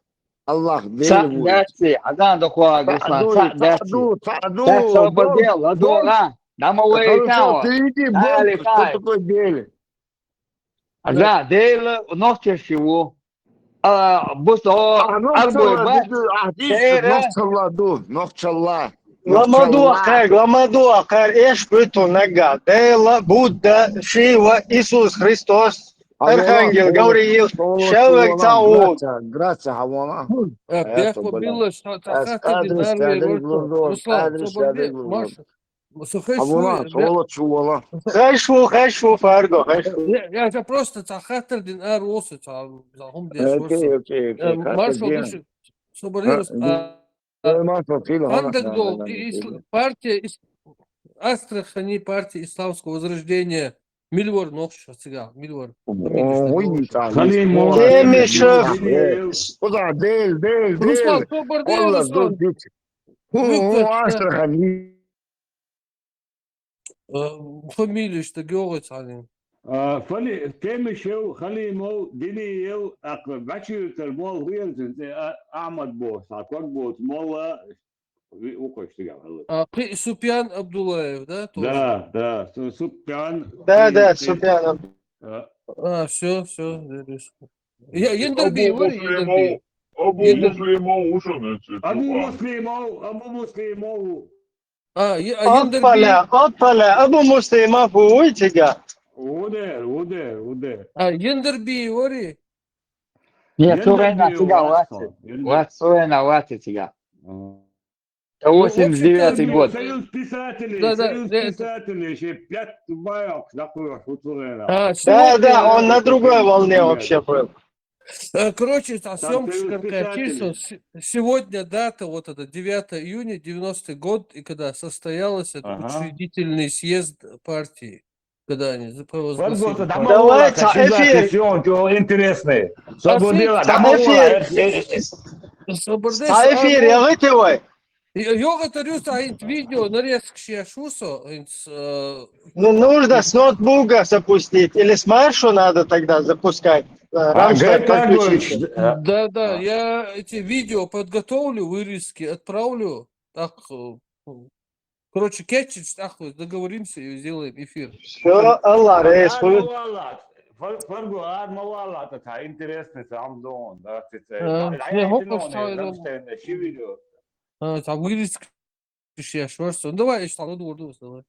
Аллах Дела вуй. Даьцци, Ӏадан дохуа, Руслан, ду, цхьаъ даьцци. Ду, цхьаъ ду, ду, собар де, ладу, а? Дама вай. Хорошо, переведи больше, что такое Дела. Ага, Дела нохчаша ву. А, бусо, арбой бац. Нохчалла ду, нохчалла. Ламаду ахъар, ламаду ахъар, эш буьту нагга. Дела, Будда, Шива, Иисус Христос, Архангел Гавриил, шеввег цхьа ву. Грация, грация, хьавана. Э, бехо биллаш, цхьа хаттар дина араве, Руслан, собар де, Маша. Со хеш ву, хеш ву, хеш ву, Фарго, хеш ву. Я, я же просто цхьа хаттар дина ара вусу, цхьа, цхьа хӀума деш вара со. Окей, окей, окей. Э, маршо деш, собар де, а, э, маршо, фила, Андагдол, и, ис-, партия, ис-, Астрахани партия исламского возрождения. Мила вара нохчо цигахь, мила вара? О, ой, Халимов. Кемишев. Куда? Дела, Дела, Дела. Руслан, собар де, Руслан. ХӀу, хӀу, Астрахани. Э, фамилеш даг йогӀу цхьанна. А, фали-, Кемишев, Халимов, Дилиев, акъ, Гачиртар, мол, хӀу яра цун цӀе, а, Ахьмад боху, цхьа ког боцу, молла, ви-, вукхуьш цигахь хилла. А, кхин Супьян Абдуллаев, да, тоже? Да, да, Су-, Супьян. Да, да, Супьян Аб-, а. А, всё, всё, я, Яндарби, Абу Муслимов, Абу Муслимов ву шуна цу Абу Муслимов, Абу Муслимов. А, е-, а, Яндарби? Оппала, оппала, Абу Муслимов вуй цига? Ву дера, ву дера, ву дера. А, Яндарби вари? Нет, Сурена цига вац. Вац, Сурена вац цига. А. Это восемьдесят девятый год. Союз писателей, да, да, Союз писателей, ещё пять байок, такой вот Сурена. А, да, да, он на другой волне вообще был. Э, короче, там съёмка шикарная. Сегодня дата, вот это, девятое июня, девяностый год, и когда состоялся этот учредительный съезд партии, когда они за-, провозгласили партию. Давайте, эфир. Съёмки интересные. Свободила, эфир. Свободный. А эфир, я вытевай. Йо-, йогӀу тара ю сан хӀинца видео нарезкаш еш ву со, хӀинца, э, ну, нужно с ноутбука запустить, или с Маршо надо тогда запускать, э, а, Рамштайн подключить. Да, да, я эти видео подготовлю, вырезки отправлю. Так, э, короче, кечйича тӀаккха договоримся и сделаем эфир. Всё, Аллах реза хуьлда. Фар-, Фарго, ара ма валла, так интересный сам дон, да, цецай. А, не, хӀокхуш цхьа Рамштайн, ши видео. А, цхьа вырезка еш вара со. Ну, давай, иштта ладугӀур ду аса, давай.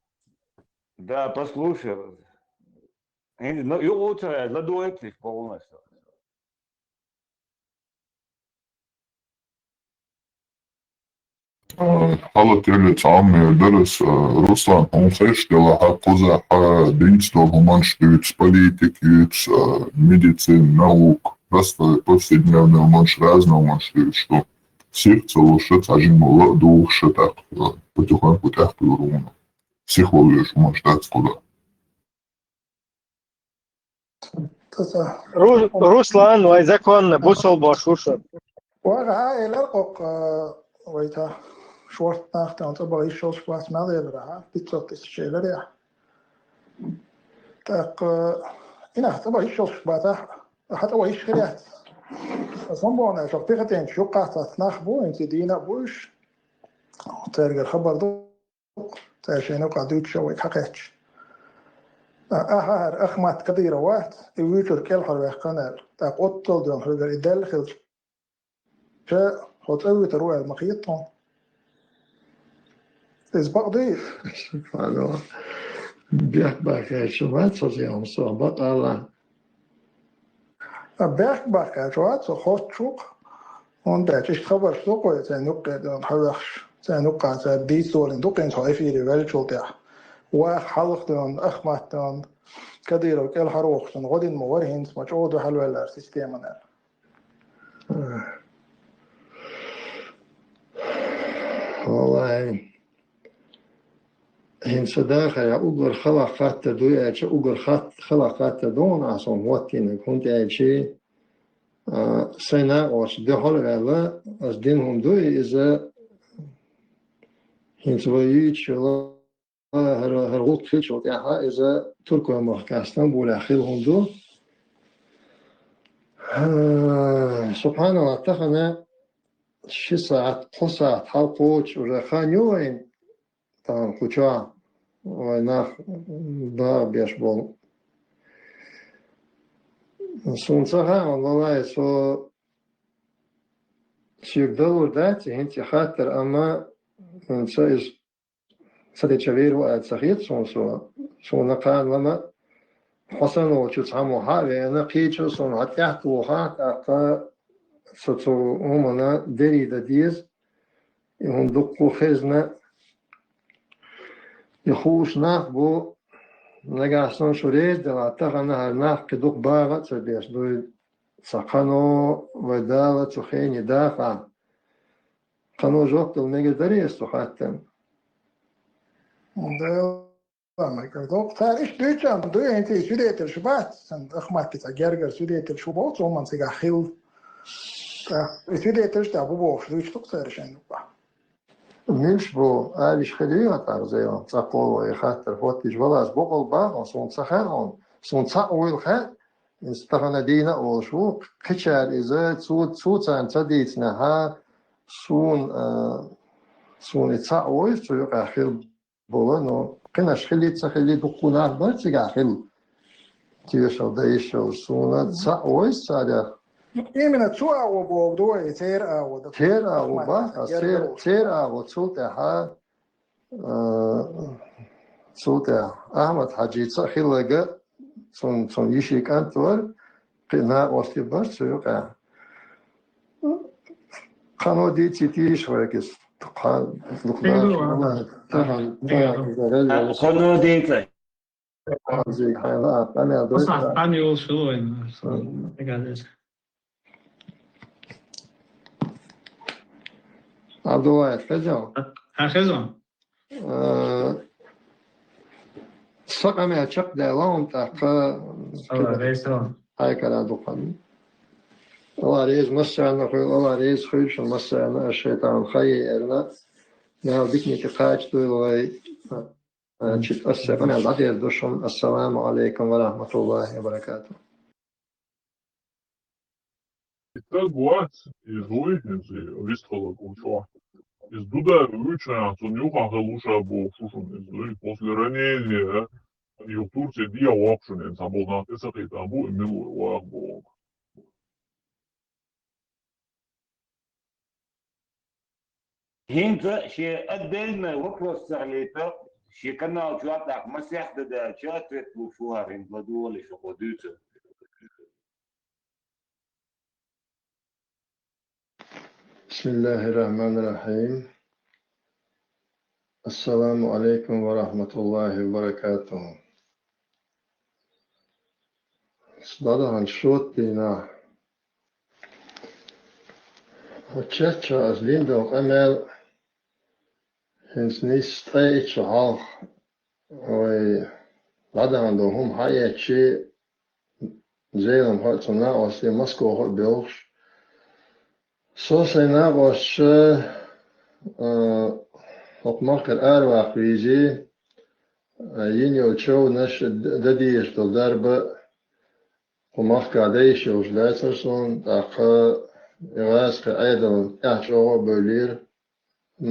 Да, послушай. Э, ну, юкъуца ладугӀуйталаш полностью. Хьалателлица Ӏаммер дара аса, Руслан, хьуна хезаш делахь, кхузахь динца долу хӀуманаш дуьйцу, политика юьйцу, медицина, наука, просто повседневный хӀуманаш, разный хӀуманаш дуьйцуш ду. Сих ца луш, цхьа жимма ла а духуш, тӀаккха потихоньку тӀаьхьа кхуьур ву хьуна. Сих вовлуьйш хӀуманаш дац кхуза. Ру-, Руслан, вай законно бусалба ву шу. Вай гӀа элира кхоккха, вай та шорта нах тӀе цӀа баха йиш йолуш бац мел элира, пятьсот тысяч элира. ТӀаккха и нах цӀа баха йиш йолуш бац, хьан цӀа баха йиш хир яц. Сан боху аша, пехотинцаш юккъахь цхьацца нах бу, хӀинца дийна а бу уьш. Цаьргара хабар ду, цара шайна юкъахь дуьйцуш а вайга хьакхаьчча. А, ахьа хӀара Ахмат Кадыров вац, и вуьйцург кӀелхьарваьккхина аьлла. ТӀаккха оццул дуьйна хьоьгара и даьлла хилча, ша хьо цӀа вуьйтур ву аьлла ма хета хьуна. Иза бакъ дуй? Бехк баккхаьчча вац хьо, зен хӀума со, бакъ ала. А бехк баккхаьчча вац хьо, хоттуш ву-кх. ХӀунда аьлча иштта хабарш ду-кх вай царна юккъе дуьйна хьаваьхаш, царна юккъахь цара дийца долийна ду-кх хӀинца хьо эфире ваьллачул тӀаьхьа. Ваха хьалха дуьйна, Ахмат дуьйна, Кадыров кӀелхьарвохуш дуьйна, гӀо дина ма вара хӀинца, ма чӀогӀа дуьхьал ваьллара системана аьлла. Валлахьи, хӀинца даха я уггар хала хатта дуй аьлча, уггар хат-, хала хатта ду хьуна ахьа суна хӀоттийнарг, хӀунда аьлча, а, сайн накъосташта дуьхьал а ваьлла, ас дина хӀума ду, иза хӀинца вай юьйцуш йолу хӀара, хӀара гӀуллакх хилчул тӀаьхьа иза Туркойн махкахь Стамбулехь хилла хӀума ду. СубхьаналлахӀ, тахана ши сахьт, кхо сахьт хьал кхочуш уже хан ю вайн, тахана кху чохь вайн нах багӀа беш болу. Суна ца хаьа, валлахӀи, со соьга далур дац и хӀинца и хаттар, амма хӀинца иза ца деча вер ву аьлла ца хета суна со. Суна кхана лама хьо санна волчу цхьаммо хьа а веана, кхечу а суна хьан тӀаьхьа тохахь, тӀаккха со цу хӀуманна дерриг дан деза, и хӀума дуккха хезна, и хууш нах бу, нагахь санна шу реза делахь, тахана хӀара нах кхин дукха багӀа а ца беш дуй, сан кхано вай Дала цу хене дахахь. Кхано жоп дала мегар дарий ас цу хаттарна? Да, ма-, цара иштта дуьйцу, ам дуй, хӀинца и свидетель шу бац, сан Ахматти цхьа гергара свидетель шу боху, цу хӀуманна цигахь хилла. ТӀаккха и свидетель шу тӀехь бу бохуш дуьйцу-кх цара шайна юкъахь. Муьлш бу, алиш хир ю хьан тӀаккха, Зелам, цӀа кхолло и хаттар хӀоттийча валлахӀи, боккъал бахьа, суна ца хаьа хьуна, суна цхьаъ вуйла хаьа, иза тахана дийна а волуш ву, кхечара иза, цо, цо царна ца дийцинехь, суна, а, суна и цхьаъ вуйла цу юкъахь хилла болу, но кхинаш хилли, ца хилли, дуккха нах бара цигахь хилла. Тешал дан йиш йолуш, суна цхьаъ вуйла царех. Ну, именно цу агӀо боху ду вай, церан агӀо ду. Церан агӀо бахьа, церан, церан агӀо цул тӀаьхьа, а, цул тӀаьхьа Ахьмад-Хьаьжица а хилларг, цунна, цунна йишин кӀант вара, кхин накъостий бара цу юкъахь. Кхано дийцийта йиш вайга иза. Тхо, дукха Цига ду, а? Тахана, тахана, тахана, Кхано дийца. Хьан йолуш хила вайна. Мгм. Эгадес. Абдуллаев, хеза? Хьан хеза? Э, сан къамел чекхдаьлла хӀума тӀаккха. Ала, рейсо. Хьайкара дукха. Алла реза массарна хуьлда, Алла реза хуьлда шуна массарна, аш шайтан хайе эрна. Нал дикники кхача дуйла вай. Э, чит ас сан къамел дӀадер ду шуна. Ассаламу алейкум ва рахматуллахи ва баракатух. И стаг вац, и дуй, хӀинца вистхуьлург ву чохь. Иза дуда вуьйчу хенахь, цунна юххехь хила ву ша бохуш ву шуна иза дуй. После ранения, юха Турция дехьа воккху шуна, хӀинца цхьаболу нах тӀе ца кхийтина бу, и мила ву ваха боху. ХӀинца шен отдельный вопрос ца хилийта, шен канал чохь тӀаккха масех дан даьлча, ответ луш ву хӀара, хӀинца ладогӀале шу кхо дуьйцург. بسم الله الرحمن الرحيم. السلام عليكم ورحمة الله وبركاته. ДӀадаханчу шот дийнахь хӀокху чат чохь ас дина долу къамел хӀинца нийсса ткъе итт шо хьалха, вай дӀадахана долу хӀума хьаэцчи, Зелам хьо а, цуьнан накъостий Москохо а боьлхуш, со сайн накъосташа, а, хӀокху махкара араваккха везий, а, йина йолу човнаш д-, дан дезаш долу дарба, кху махкахь дан йиш йолуш дацара суна, тӀаккха и гӀазкхи Ӏедална тӀаьхьа чӀогӀа а бевллера,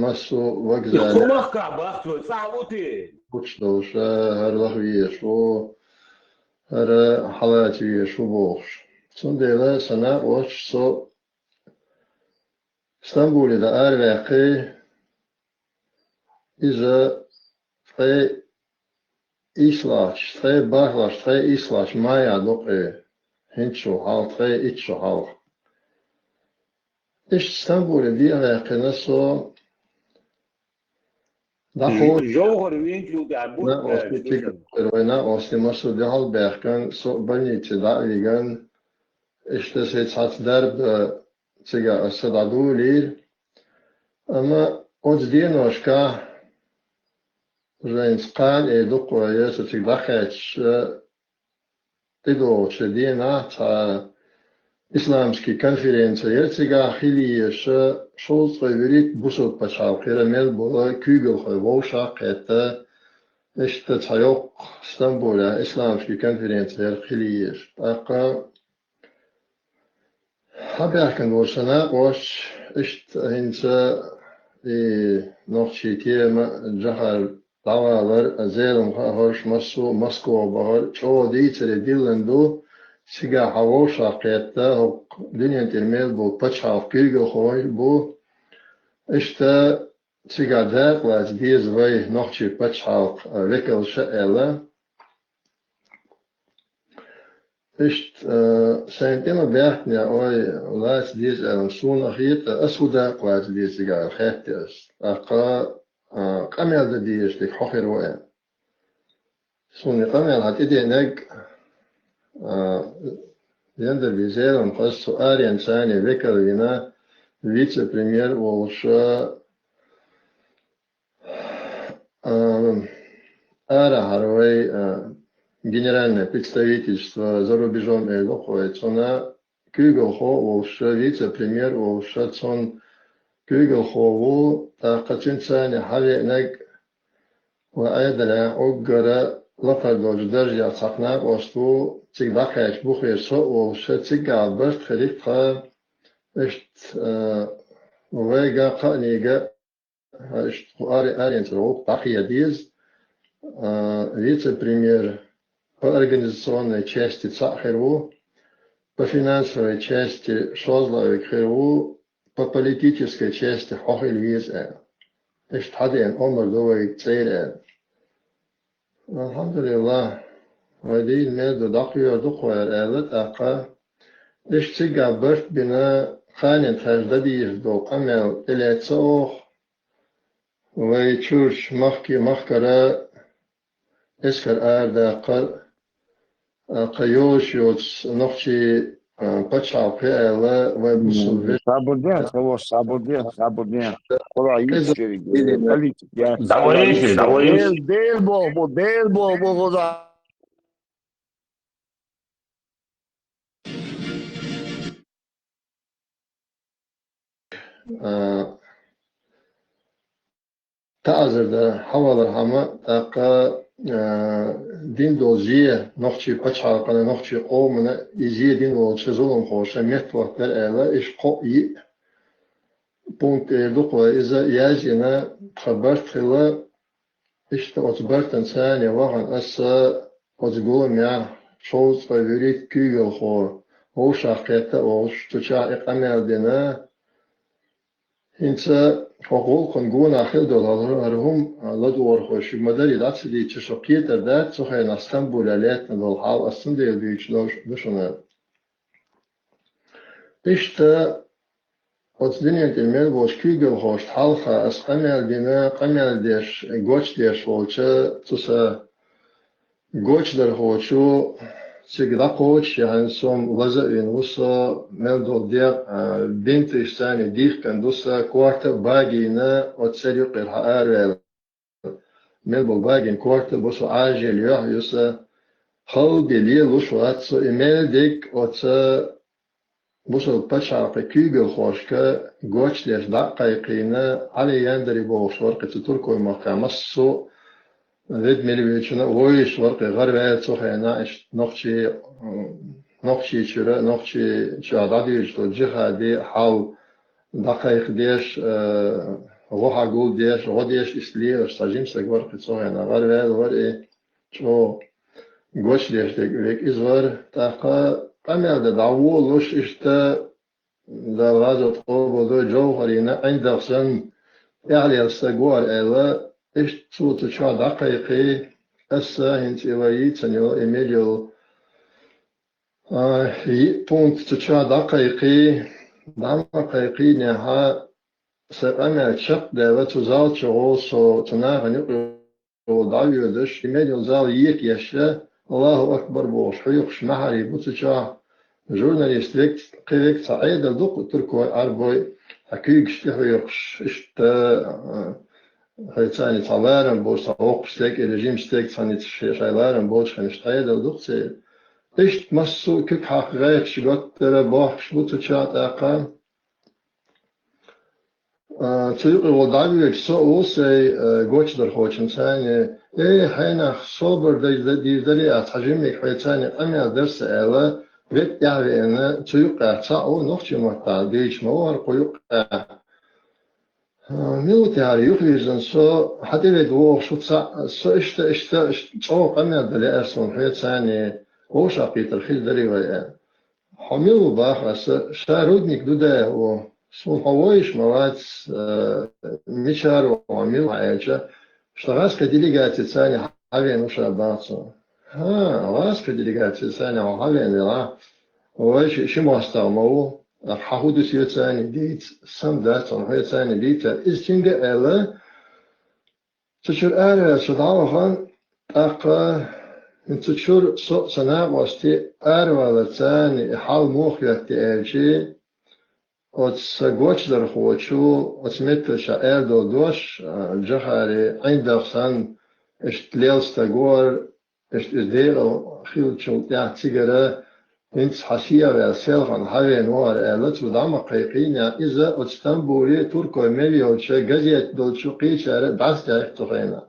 массо а вокзале. Кху махкахь бахчо цӀахь ву те? Гучудолуш, а, хӀара лаха везаш ву, хӀара хьалаца везаш ву бохуш. Цундела сан накъосташа со Стамбуле дан араваьккхи, иза ткъе исс лахьча, ткъе бархӀ лахьча, ткъе исс лахьча майахь ду-кх и, хӀинца шо хьалха, ткъе итт шо хьалха. Иштта Стамбуле дехьаваьккхина со, дӀахо-, Жовхар винчул тӀехь бу накъостий цига, вай накъостий массо а дуьхьал а баьхкина, со а больнице дӀа а вигна, иштта сайн цхьацца дарба дан цига аса дӀадолийра. Амма оцу деношкахь, жайнца кхана э дуккха а, со цига дӀакхаьчча, тӀедогӀучу денахь цхьа исламский конференция яр цигахь хила езаш, шовзткъе вуьрхӀитта бусалба пачхьалкх яр мел бола куьйгалхой вовшахкхетта, иштта цхьа йоккха Стамбулехь исламский конференция яр хила езаш. ТӀаккха хьабаьхкина болчу сан накъосташа, иштта хӀинца и нохчийн тема, Джохар дӀавалар, Зелимха а, хӀорш массо а, Москва бахар, чӀогӀа дийцаре диллина ду, цигахь хьан вовшахкхетта, хӀокху дуьнен тӀера мел болу пачхьалкх куьйгалхой бу. Иштта цигахь дакъалаца деза вай нохчийн пачхьалкх векалша аьлла. Иштта, а, сайн тӀе ма баьхкинехь, ой, лаца деза аьлла, суна а хета, ас хӀун дакъалаца деза цигахь аьлла, хаьттира ас. ТӀаккха, а, къамел дан дезаш дерг хьо хир ву аьлла. Суна и къамел хьан тӀедеанарг, а, Яндарбиев Зелимха, ас цу аренца векал вина, вице-премьер волуш, а, арахьара вай, а, генеральное представительство за рубежом эр ду-кх вай, цунна куьйгалхо а волуш, вице-премьер а волуш, цунна куьйгалхо ву, тӀаккха цуьнца хьавеанарг вайн Ӏедалехь уггар лакхара долчу даржехь цхьа накъост ву, цига дӀакхаьчча бухера со а волуш, цигахь барт хилира тхан, иштта, а, вайга а, кхаънига а, иштта кху аре-, аренца гӀуллакх дӀакхехьа деза, а, вице-премьер по организационной части цхьаъ хир ву, по финансовой части шозлагӀа верг хир ву, по политической части хьо хила веза аьлла. Иштта хьадеана омра ду вайга цӀера аьлла. Алхьамдулиллах, вай дийна мел ду, дӀакхоьрур ду-кх вай аьлла, тӀаккха иштта цигахь барт бина, кханенна тхаьш дан дезаш долу къамел тӀелаьцна оха, вай чуьрачу махке-, махкара эскар арадаккхар, а, кхин йозуш йоцу нохчийн, а, пачхьалкх яра аьлла, вай бусалба ве- Сабур де, хӀо, сабур де, сабур де. Кхуьлахь йиц шериг, политик, я. Давай, давай. Дел, Дел боху, Дел боху, хӀо, за. А, таӀзар дан хьавалархьама, тӀаккха, а, дина долу зе нохчийн пачхьалкхана, нохчийн къомана и зе дина волчу зуламхоша меттахӀоттадара аьлла, иштта кхоъ-йиъ пункт эр ду-кх вай, иза яздина тхан барт хилла, иштта оцу бартанца вахана аса оцу гуламехь шовзткъе вуьрхӀитта куьйгалхо вовшахкхетта а волуш, цу чохь и къамел дина. ХӀинца хӀокху гӀуллакхана гонах хила долу хӀара хӀума ладогӀархой шуьга ма-дарра дӀа ца дийцча, шун кхетар дац, цу хенахь Стамбулехь лаьттина долу хьал ас цундела дуьйцуш ду шуна. Иштта оцу дуьнен тӀера мел болчу куьйгалхошна хьалха ас къамел дина, къамел деш, гочдеш волчу цу сан гочдархочо, цига дӀакхочуш яхьана, со-м лаза а вина ву со, мел долу дегӀ, а, бинташца дихкина ду сан, корта а багийна, оцу церан юккъера хьан араваьлла. Мел болу багийна корта а бу со, Ӏажал йоьхна ю сан, халла бен лелош вац со, и мел дерг оцу бусалба пачхьалкхан куьйгалхошка гочдеш дӀа а кхайкхийна, Ӏали Яндари бохуш вара кхин цу Туркойн махкахь массо а веда мила вуьйцучунна а вовшашна вара кхин гӀараваьлла цу хенахь, иштта нохчий, нохчийчуьра, нохчийчохь дӀадуьйцуш долу джихади хьал дӀакхайкхадеш, э, гӀо хьагулдеш, гӀо деш, иштта лелаш цхьа жима стаг вара кхин цу хенахь, гӀараваьлла вара и. ЧӀогӀа гочдеш дерг, дерг иза вара. ТӀаккха къамел дан дӀаволалуш, иштта, Дала гӀазот къобалдойла, Джовхарина ӀиндагӀ санна тӀаьхьалелла стаг ву хӀара аьлла, иштта цо цу чохь дӀакхайкхий, аса хӀинца и вай йийцина йолу, и мел йолу, а, йиъ пункт цу чохь дӀакхайкхий, дӀа ма кхайкхийнехь, сан къамел чекхдаьлла, цу зал чухула со цу нахана юкъа дӀавоьдуш, и мел йолу зал екаеш, Аллаху акбар бохуш, хьоькхуш маьхьарий бу цу чохь. Журналист векц-, кхин векц-, цхьа Ӏедал ду-кх туркой, Ӏарбой, цхьа куьйгаш тӀехьоькхуш, иштта, а, хьайцани цхьа ларам болуш, цхьа воккхачу стеган, режим стеган цхьаьнца шайн ларам болчу хенахь, иштта Ӏедал ду-кх церан. Иштта массо а куьг хьакха гӀерташ готтара бохкаш бу цу чу тӀаккха. А, цу юкъе волу дӀавоьдуш со а ву сай, а, гочдархочунца цхьаьна: «Э, хьенах, собар дайза дийр дарий ахь, цхьа жиммиг хьоьца цхьаьна къамел дара сан», — аьлла, вет тӀаьхьавеана, цу юкъахь цхьаъ ву, нохчийн маттахь дуьйцуш ма ву хӀара кху юкъахь. А, мила ву те хӀара юхавирзина со, хьан тӀе веда вогӀуш ву цхьаъ, со иштта, иштта, иштта чӀогӀа къамел дан лаьара суна хьоьца цхьаьна, вовшахкхетар хир дарий вай аьлла. Хьо мила ву боху аса, ша Рудник Дудаев ву. Суна хьо вовзаш ма вац, э, мичара ву хьо, мила ву хьо аьлча, ша гӀазкхийн делегацица цхьаьна хьавеана ву ша боху цо. ХӀа, гӀазкхийн делегацица цхьаьна хьо хьавеана велахь, вай ши, ши мостагӀа ма ву, тӀаккха хьан хӀун ду соьца цхьаьна дийца, сам дац хьуна хьоьца цхьаьна дийцар. Иза цуьнга а аьлла, цу чуьра араваьлла со дӀавахана, тӀаккха хӀинца цу чуьра со а, сан накъостий а араваларца цхьаьна и хьал муха хӀоьттий аьлча, оцу сан гочдархочо оцу меттачохь аьлла долу дош, а, Джохари ӀиндагӀа санна, иштта лелла стаг вара, иштта иза декъала хиллачул тӀаьхьа цигара хӀинца хьан сехьа ваьлла селхана хьавеана ву хӀара аьлла, цо дӀа ма кхайкхийна, иза оцу Стамбуле туркой мел йолчу газета долчу кхечара дӀасадаьккхира цу хенахь.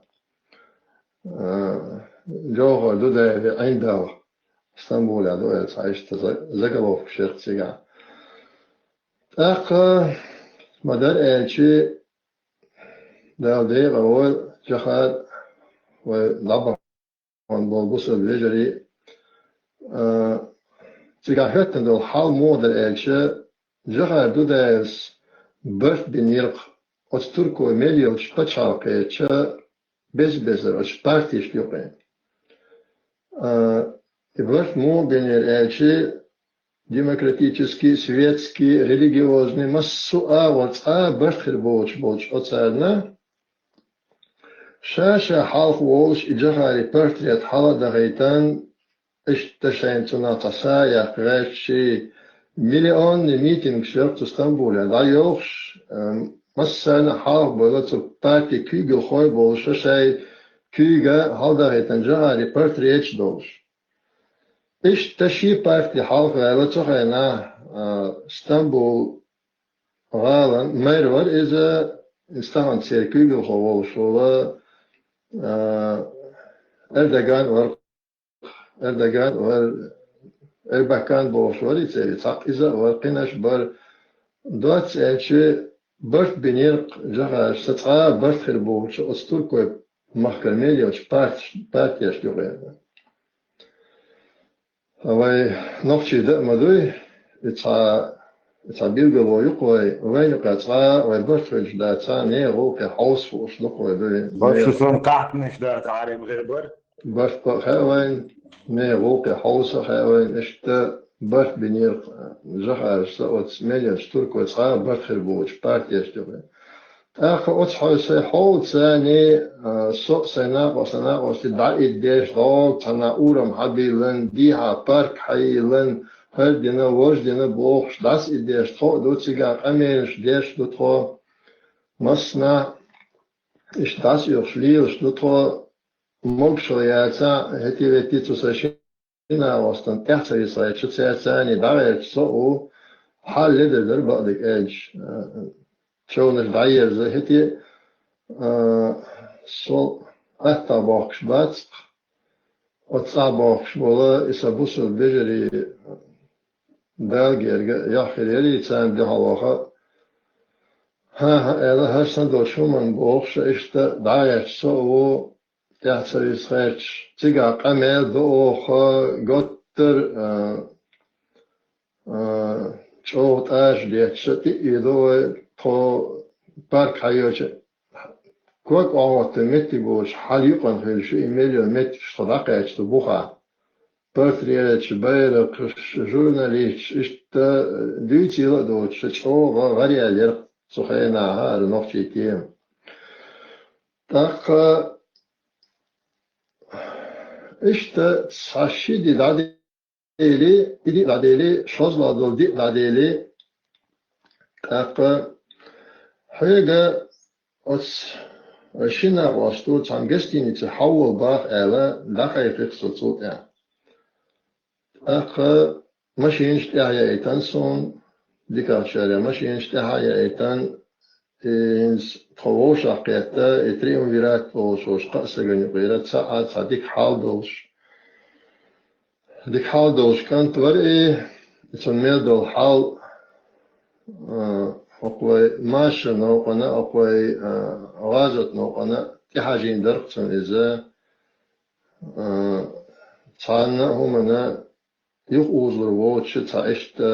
А, Джохар Дудаеви ӀиндагӀа Стамбулехь ду аьлла цхьа иштта за-, заголовкаш яра цигахь. ТӀаккха ма-дарра аьлча, Дала декъала войла, Джохар, вай дӀабахана болу бусалба вежарий, а, цигахь хӀоьттина долу хьал муха дара аьлча, Джохар Дудаевс барт бинера-кх оцу туркой мел йолчу пачхьалкхечу беза-безара оцу партешна юкъе. А, и барт муха бинера аьлча, демократический, светский, религиозный, массо а агӀор цкъа а барт хир боцуш болчу оцарна, ша-ша хьалха волуш и Джохари портрет хьала а дахийтина, иштта шайна цунах цхьа са а яккха гӀерташ, миллионный митингаш яра-кх цу Стамбулехь дӀайохуш, э, массарна а хьалха бевлла цу парти куьйгалхой болуш, шайн куьйга хьаладахийтина Джохари портреташ долуш. Иштта ши парти хьалха ваьлла цу хенахь, а, Стамбул гӀалан мэр вара иза, иза тахана церан куьйгалхо волуш волу, а, Эрдоган вара, Эрдоган вара, Эрбакан бохуш вара и церан, цхьаъ иза а вара, кхинаш а бара. Доцца аьлча, барт бинера-кх Джохарс, сан цкъа а барт хир боцуш оцу туркой махкара мел йолчу парт-, партешна юкъе. Вай нохчий дан а ма дуй, и цхьа, и цхьа билгало ю-кх вай, вайна юкъахь цкъа а вай барт хилча дацахь, нехан гӀуллакхе хьовса хууш ду-кх вай дуй. Барт шу сан къахьтанаш дацахь, Ӏарим гӀе бара. Барт а хаьа вайна, нехан гӀуллакхе хьовса а хаьа вайна, иштта барт бинера-кх Джохарс, сан оцу мел йолчу туркой цкъа а барт хир боцуш партешна юкъе. ТӀаккха оцу хьой сайн хьолаца царний, а, со а, сайн накъо-, сан накъостий дӀаиддеш, догӀу цхьана урам хьабиллина, дехьа парк хьайиллина, хӀара дина, важа дина бохуш, дӀасаиддеш тхо а ду, цигахь къамелаш деш ду тхо. Массанхьа иштта дӀасаоьхуш лелаш ду тхо, могушалла яцахь, хӀетте-ветте цу сайн ши- Шина гӀостан тӀаьхьа ца висхьаьча, цаьрца царний дӀагӀерташ со а ву, хьал ледар дара бакъдерг аьлча, а, човнаш дӀаерза хӀетте, а, со атта бохкуш бац-кх, оцу цӀахь бохкуш бола и сан бусалба вежарий Дала герга яхь хир ярий царна дуьхьал ваха. ХӀан-хӀа, аьлла, хӀара сан долчу хӀуманна бохуш, иштта дӀагӀерташ со а ву, тӀаьхьа ца висхьаьча, цигахь къамел до оха, готтар, а, а, чӀогӀа тӀаьш детташ, тӀеийдо вай, тхо парк хьайоьчу, ког охьахӀоттан меттиг волуш, хьал юкъана хилча, и мел йолу меттигаш тхо дӀакхаьча цу бухахь. Портреташ, байракхаш, журналисташ, иштта дуьйцийла а доцуш, чӀогӀа гӀараяьлла яра цу хенахь хӀара нохчийн тема. ТӀаккха иштта цхьа ши ди дӀадели, и ди дӀадели, шозлагӀа долу ди дӀадели, тӀаккха хьоьга оцу шина гӀосту цхьана гостинице хьавола боху аьлла, дӀакхайкхира со цул тӀаьхьа. ТӀаккха машинаш тӀехьа яийтан суна, дикагӀчарех машинаш тӀехьа яийтан, и хӀинца тхо вовшах кхетта, и триумвират олуш волчу кхаа стагана юкъера цхьаъ, цхьа дика хьал долуш. Дика хьал долуш кӀант вара и, цунна мел долу хьал, а, хӀокху вай машар новкъана, хӀокху вай, а, гӀазот новкъана тӀехьажийна дара-кх цунна иза. А, цхьанна а хӀумана юхаозалур воцуш, цхьа иштта,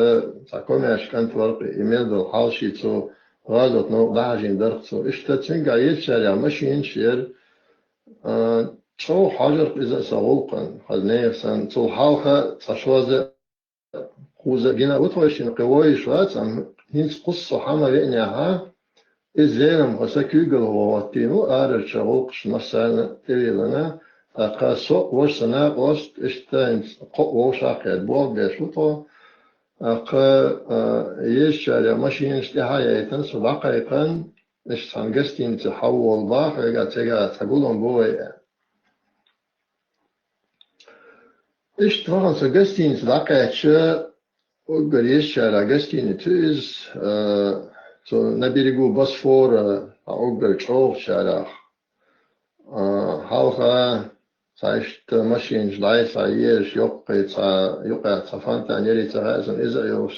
цхьа комаьрша кӀант вара-кх и, мел долу хьал шен цо гӀазот новкъа дӀахьажийна дара-кх цо. Иштта цуьнгахь езачарех машинаш яра, а, чӀогӀа хьожура-кх иза а сан гӀуллакхана, хаза нехан санна. Цул хьалха цхьа шозза, кхузза гина а ву тхо, шина кхин вовзаш вац, амма хӀинца кхузза со хьа ма веанехь, иза Зеламха сан куьйгалхо хӀоттийна ву, арарчу гӀуллакхашна массарна а тӀевиллина, тӀаккха со а, важа сан накъост а, иштта хӀинца кхоъ вовшах а кхетта болх беш ву тхо. ТӀаккха, а, езачарех машинаш тӀехьа а яийтина, со дӀакхайкхина, иштта цхьана гостинице хьавола боху, хьоьгахь цигахь цхьа гулам бу вай аьлла. Иштта вахана со гостиница дӀакхаьчча, уггар езачарах гостиница ю иза, а, цу на берегу Босфора, а, уггар чӀогӀачарах. А, хьалха цхьа иштта машинаш дӀай-схьай езаш, йоккхий цхьа, юкъахь цхьа фонтан яра, ца хаьа суна, иза а йолуш,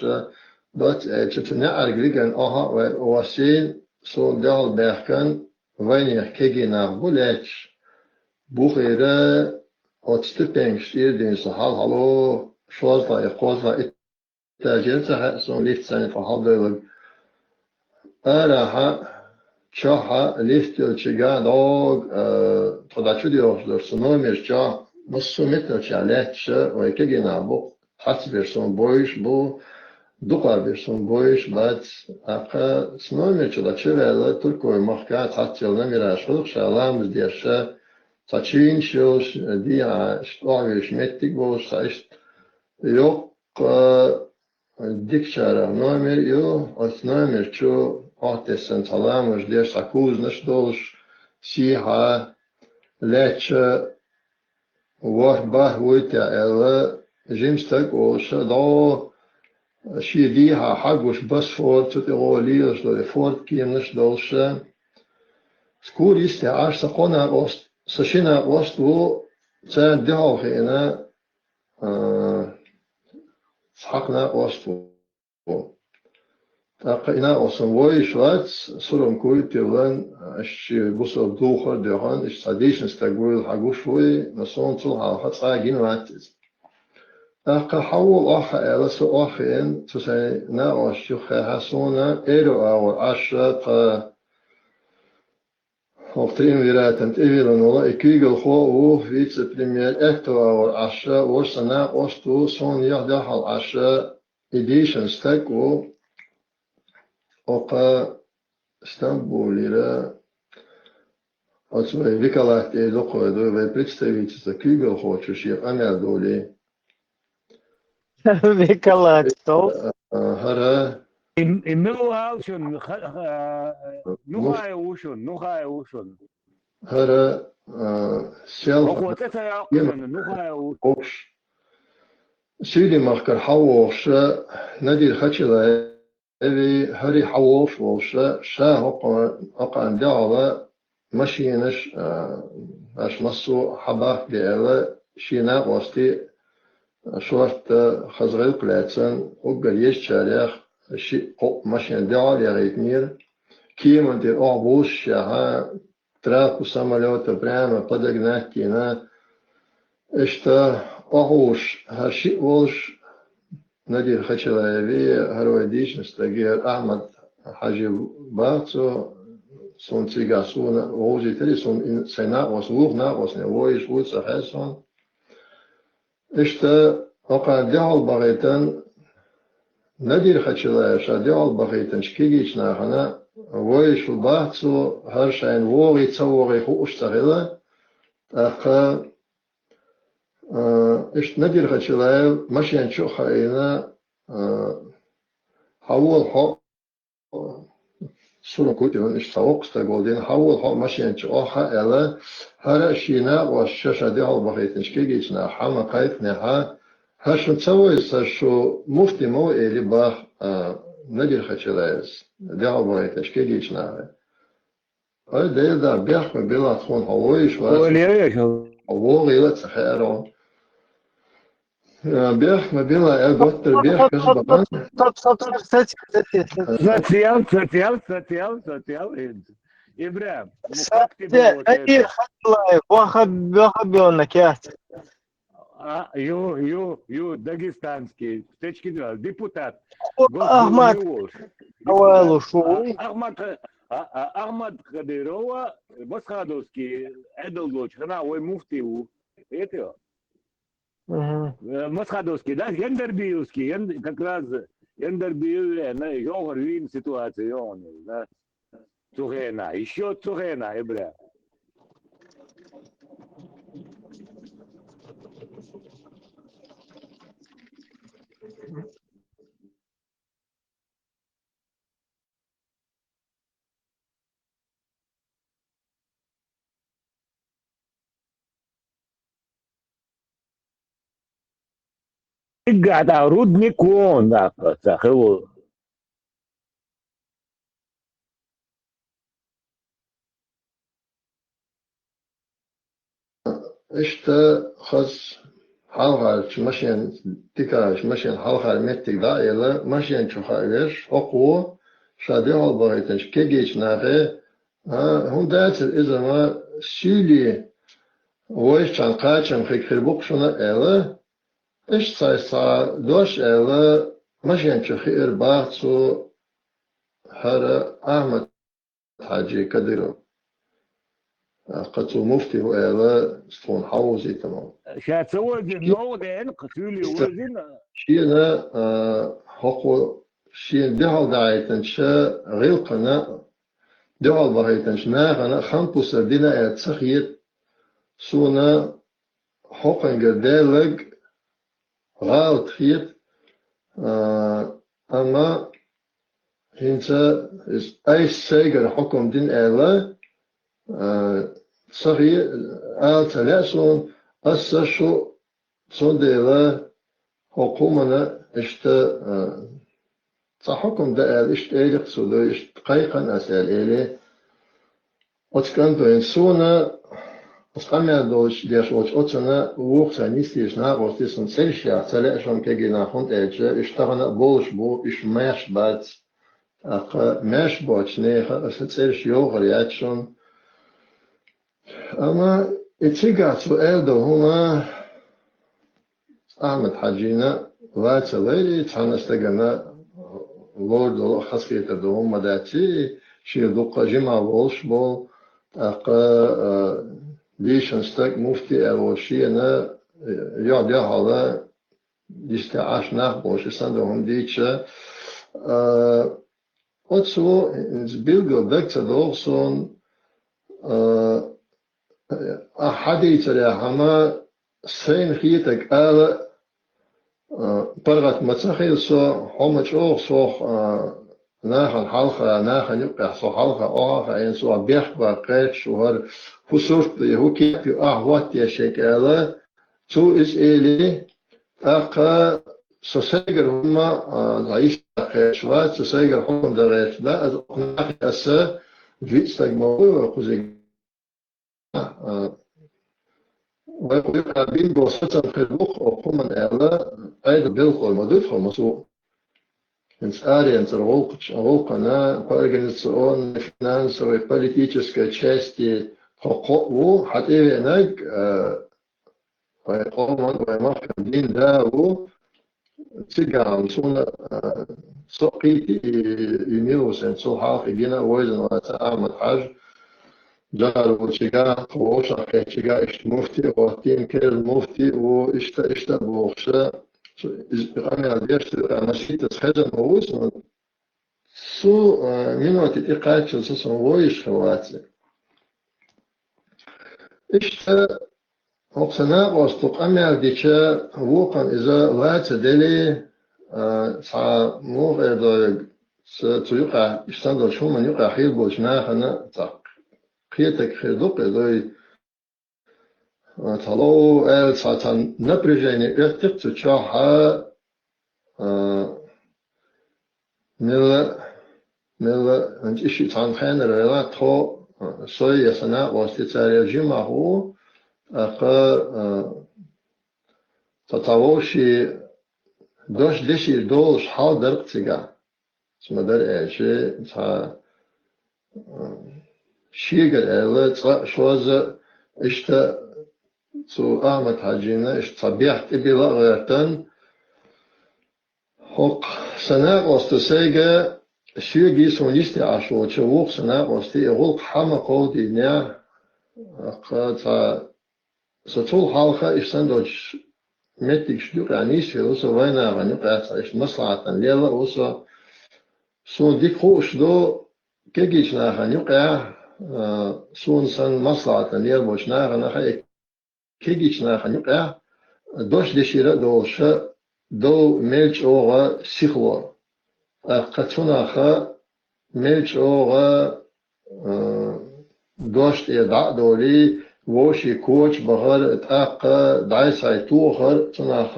доцца аьлча, цу неӀарга вигина охьа а вай, осийна, суна дуьхьал баьхкина, вайнехан кегий нах бу лаьтташ. Бухийра, оцу ступенькаш тӀера дуьйна со хьалхало, шозлагӀа я кхозлагӀа этаж яра, ца хаьа суна, лифт санна тхо хьалдойлург. Арахьа, чохьа, лифт йолчуьнгахь дӀогга, а, тхо дӀа чу доьхуш долчу цу номер чохь, массо а меттигашкахь лаьтташ вай кегий нах бу-кх. Цхьацберш суна бовзуш бу, дукхахберш суна бовзуш бац. ТӀаккха цу номер чу дӀа чу ваьлла, Туркойн махкахь цхьацца йолу номераш хуьлу-кх, ша ламаз деш, цхьа чийнаш йолуш, дехьа иштта охьавуьйлуш меттиг а волуш, цхьа иштта йоккха дикачарах номер а ю, оцу номер чу охьатесна цхьа ламаз деш, цхьа кузанаш а долуш, сехьа, лаьтташ, ворхӀ-бархӀ вуй те аьлла, жима стаг а волуш, дӀо шен дехьа хьагуш Босфор, цу тӀе гӀо лелаш долу форд-кеманаш а долуш, кура йисте Ӏаш сан кхо накъост, сан ши накъост а ву, царна дуьхьал хиъна, а, цхьа накъост а ву. ТӀаккха и накъост вовзуш вац, сурам куй а тиллина, иштта шен бусалба духар а доьхна, иштта цхьа дийшина стаг вуйла хьагуш вуй, но суна цул хьалха цкъа а гина вац иза. ТӀаккха хьавола охьа аьлла, со охьахиъна, цу сайн накъосташна юххехь, суна аэроагӀор Ӏаш, тхан хӀокху триумвиратан тӀевиллина волу и куьйгалхо а ву, вице-премьер, аэроагӀор Ӏаш, важа сан накъост а ву, суна юха дуьхьал Ӏаш, и дийшина стаг а ву, хӀокху Стамбулера, оцу вай векалат эр ду-кх вай, ду вай представительство куьйгалхочо шен къамел долий. Векалат, то? А, хӀара. И, и мила ву ала шуна, ха-, ха-, Нухай ву шуна, Нухай ву шуна. ХӀара, а, селха. Хьо тӀе ца йоккху шуна, Нухай ву. Вовш. Сийди-махкара хьавогӀуш, Надир Хачилаев, хӀара хьавогӀуш волуш, ша хӀокху-, хӀокхарна дуьхьал машинаш, а, аш массо а хьабахка аьлла, шен накъостий, а, шортта хаза гӀиллакх лаьцна, уггар езачарех шиъ-кхоъ машен дуьхьал а яхийтинера. Кеман тӀера охьабузушехь, трапу самолёта прямо подогнать йина. Иштта охьуш, хӀара шиъ волуш, Надир Хачалаеви, хӀара вай дийшина стаги, хӀара Ахьмад Хьажи бац цо, суна цигахь суна вовзийтарий, суна ин-, сайн накъост, вукху накъостане вовзаш вуй ца хаьа суна. Иштта, хӀокхарна дуьхьал бахийтина, Надир Хачалаев ша дуьхьал бахийтинчу кегийчу нахана вовзаш ву бац цо, хӀара шайна вогӀий, ца вогӀий хууш ца хилла. ТӀаккха, а, иштта Надир Хачалаев машен чу а хаийна, а, хьавола хьо, суран кутӀа йолу иштта цхьа воккха стаг волу дина, хьавола хьо машен чу охьа аьлла, хӀара а шен накъост ша, ша дуьхьал бахийтинчу кегийчу наха хьа ма кхайкхинехь, хӀара шуна ца вайса, шу муфти ма ву, элира бах, а, Надир Хачалаевс, дехьа бахийташ кегийча наха. Ой, Дела, бехк ма била тхона, хьо вайш вац. Хьо вогӀийла а ца хаьара. Э, бехк ма била, э, доттар, бехк кхы бахана. Стоп, стоп, стоп, стоп, стоп, стоп, стоп. Сатьял, сатьял, сатьял, сатьял. Ибрам, ну как тебе вот это? Надир Хачалаев, ваха, ваха бёна кяц. А, ю, ю, ю, дагестанский, птички два, депутат. О, Госдумы Ахмат. Волш. Давай, депутат. Лушу. А, Ахмат, а, а, Ахмат Кадырова, Масхадовский, Эдалдоч, хана, ой, муфти у. Это? Мгм. Э, Масхадовский, да? Яндарбиевский, Ян-, как раз Яндарбиев, э, на, Жовхар вин ситуация, он, да? Цу хенахь, ещё цу хенахь, э, бля. Цигахь тӀаккха рудникон, тӀаккха, ца хилла. Иштта хаза хьалхарчу машен, дикачу машен хьалхара меттиг дӀа а елла, машен чу хаавеш, хӀокхо ша дуьхьал бахийтинчу кегийчу нахе, а, хӀунда дацара иза ма суьйле вайшчохь кхачам хиг хир бу-кх шуна аьлла, иштта цхьа дош аьлла, машен чу хиира бах цу хӀара Ахьмад Хьаьжи Кадыров. Кху цо муфти ву аьлла, тхуна хьовзийтина. Ша ца вайзина, новкъа деана, кху суьйле вайзина. Шена, а, хӀокхо шена дуьхьал дахьийтинчу гӀиллакхана, дуьхьал бахийтинчу нахана хам-пусар дина аьлла ца хета, суна хӀокхуьнгара даьлларг гӀалат хета, а, амма хӀинца иза айса сайгара хьукам дина аьлла, а, ца хе-, ала ца лаьа суна, аса шу, цундела хӀокху хӀуманна иштта, а, цхьа хьукам дан аьлла, иштта элира-кх цо, иштта кхайкхина аса аьлла, элира. Оцу кӀанто, хӀинца суна, оцу къамел долуш деш волчу оцунна вукху сайн нислийчу накъостий суна цӀераш яха ца лаьа шуна кегий нах, хӀунда аьлча уьш тахана а болуш бу, уьш маьрша бац, тӀаккха маьрша боцчу нехан аса цӀераш йохур яц шуна. Амма и цигахь цо аьлла долу хӀума, Ахьмад-Хьаьжина ла ца лайра, цхьана стагана лор долу а, хазахетар долу хӀума ма дац и, шен дуккха а жимахь волуш болу, тӀаккха, а, дийшина стаг, муфти а аьлла волу шена, а, юьхь-дуьхьал йисте Ӏаш нах болуш, и санна долу хӀума дийцча, а, оцо, иза билггал дага ца догӀу суна, а, ахьа хьадийцарехь хӀума сайна хетарг ала, а, паргӀат ма ца хилла со, хьо ма чӀогӀа сох, а, нахана хьалха, нахана юккъехь со хьалха, охьа а хаийна, со бехк бан кхаьчча, шу хӀара хӀун сурт ду, хӀун кеп ю, ахьа хӀоттае шега ала, цо иза элира, тӀаккха со сайгара хӀумма, а, дӀа йист кхаьчна вац, со сайгара хьукам дан гӀерташ дан, аса, аса виъ стаг ма ву вай кхузиг. А, вай кху юкъа бина болу сацам хир бу-кх, оцу хӀуманна аьлла, Ӏедалан белхалой ма ду тхо, массо а. ХӀинца аренца гӀуллакхаш-, гӀуллакхана, по организационной, финансовой, политической части тхо кхоъ ву, хьан тӀевеанарг, а, вайн къоман, вайн махкан дин да ву, цигахь-м суна, а, со а кхийтина и, и мила ву сайн, цул хьалха и гина а вайзина вац Ахьмад-Хьаьжа, Джахьар волчигахь, тхо вовшахкхеттачигахь, иштта муфти а хӀоттийна, керла муфти а ву, иштта, иштта а бохуш, иза къамел деш, цуьнан масийтаза хезна ма ву суна, цу, а, миноте тӀекхаччалц суна вовзаш хилла вац. Иштта хӀокху сан накъосто къамел дича, вукхана иза ла ца делли, а, цхьа муха эр ду, ца, цу юкъахь, иштта санна долчу хӀуманна юкъахь хилла болчу нахана цхьа кхетарг хир ду-кх иза, Цхьа лов аьлла, цхьа, цхьа напряжение оьттуьйту цу чохь, а, мелла, мелла, хӀинца иши цхьана хенара вела, тхо, а, сой я сан накъостий цара жимахь ву, тӀаккха, а, цхьа, цхьа вовшийн дош дешира долуш хьал дара-кх цигахь. Ма-дарра аьлча, цхьа, а, шегара аьлла, цкъа а шозза а, иштта цу Ахьмад-Хьаьжина иштта цхьа бехк тӀебилла а гӀертан, хӀокху сан накъосто сайга, соьгий, суна йисте Ӏаш волчу вукху сан накъостий и гӀуллакх хьан ма кховдийнехь, хӀокху цхьа Со цул хьалха иштта санна долчу меттигашна юкъахь нисвелла ву со, вайн нахана юкъахь цхьа иштта маслахьатана лелла а ву со. Суна дика хууш ду, кегийчу нахана юкъахь, а, суна санна маслахьатана лелла болчу нахана, и кегийчу нахана юкъахь дош дешира а долуш, дов мел чӀогӀа сихло. ТӀаккха цунах мел чӀогӀа, а, дош тӀе дӀа а долий, вовшийн коча бахар, тӀаккха дӀай-схьай тохар, цунах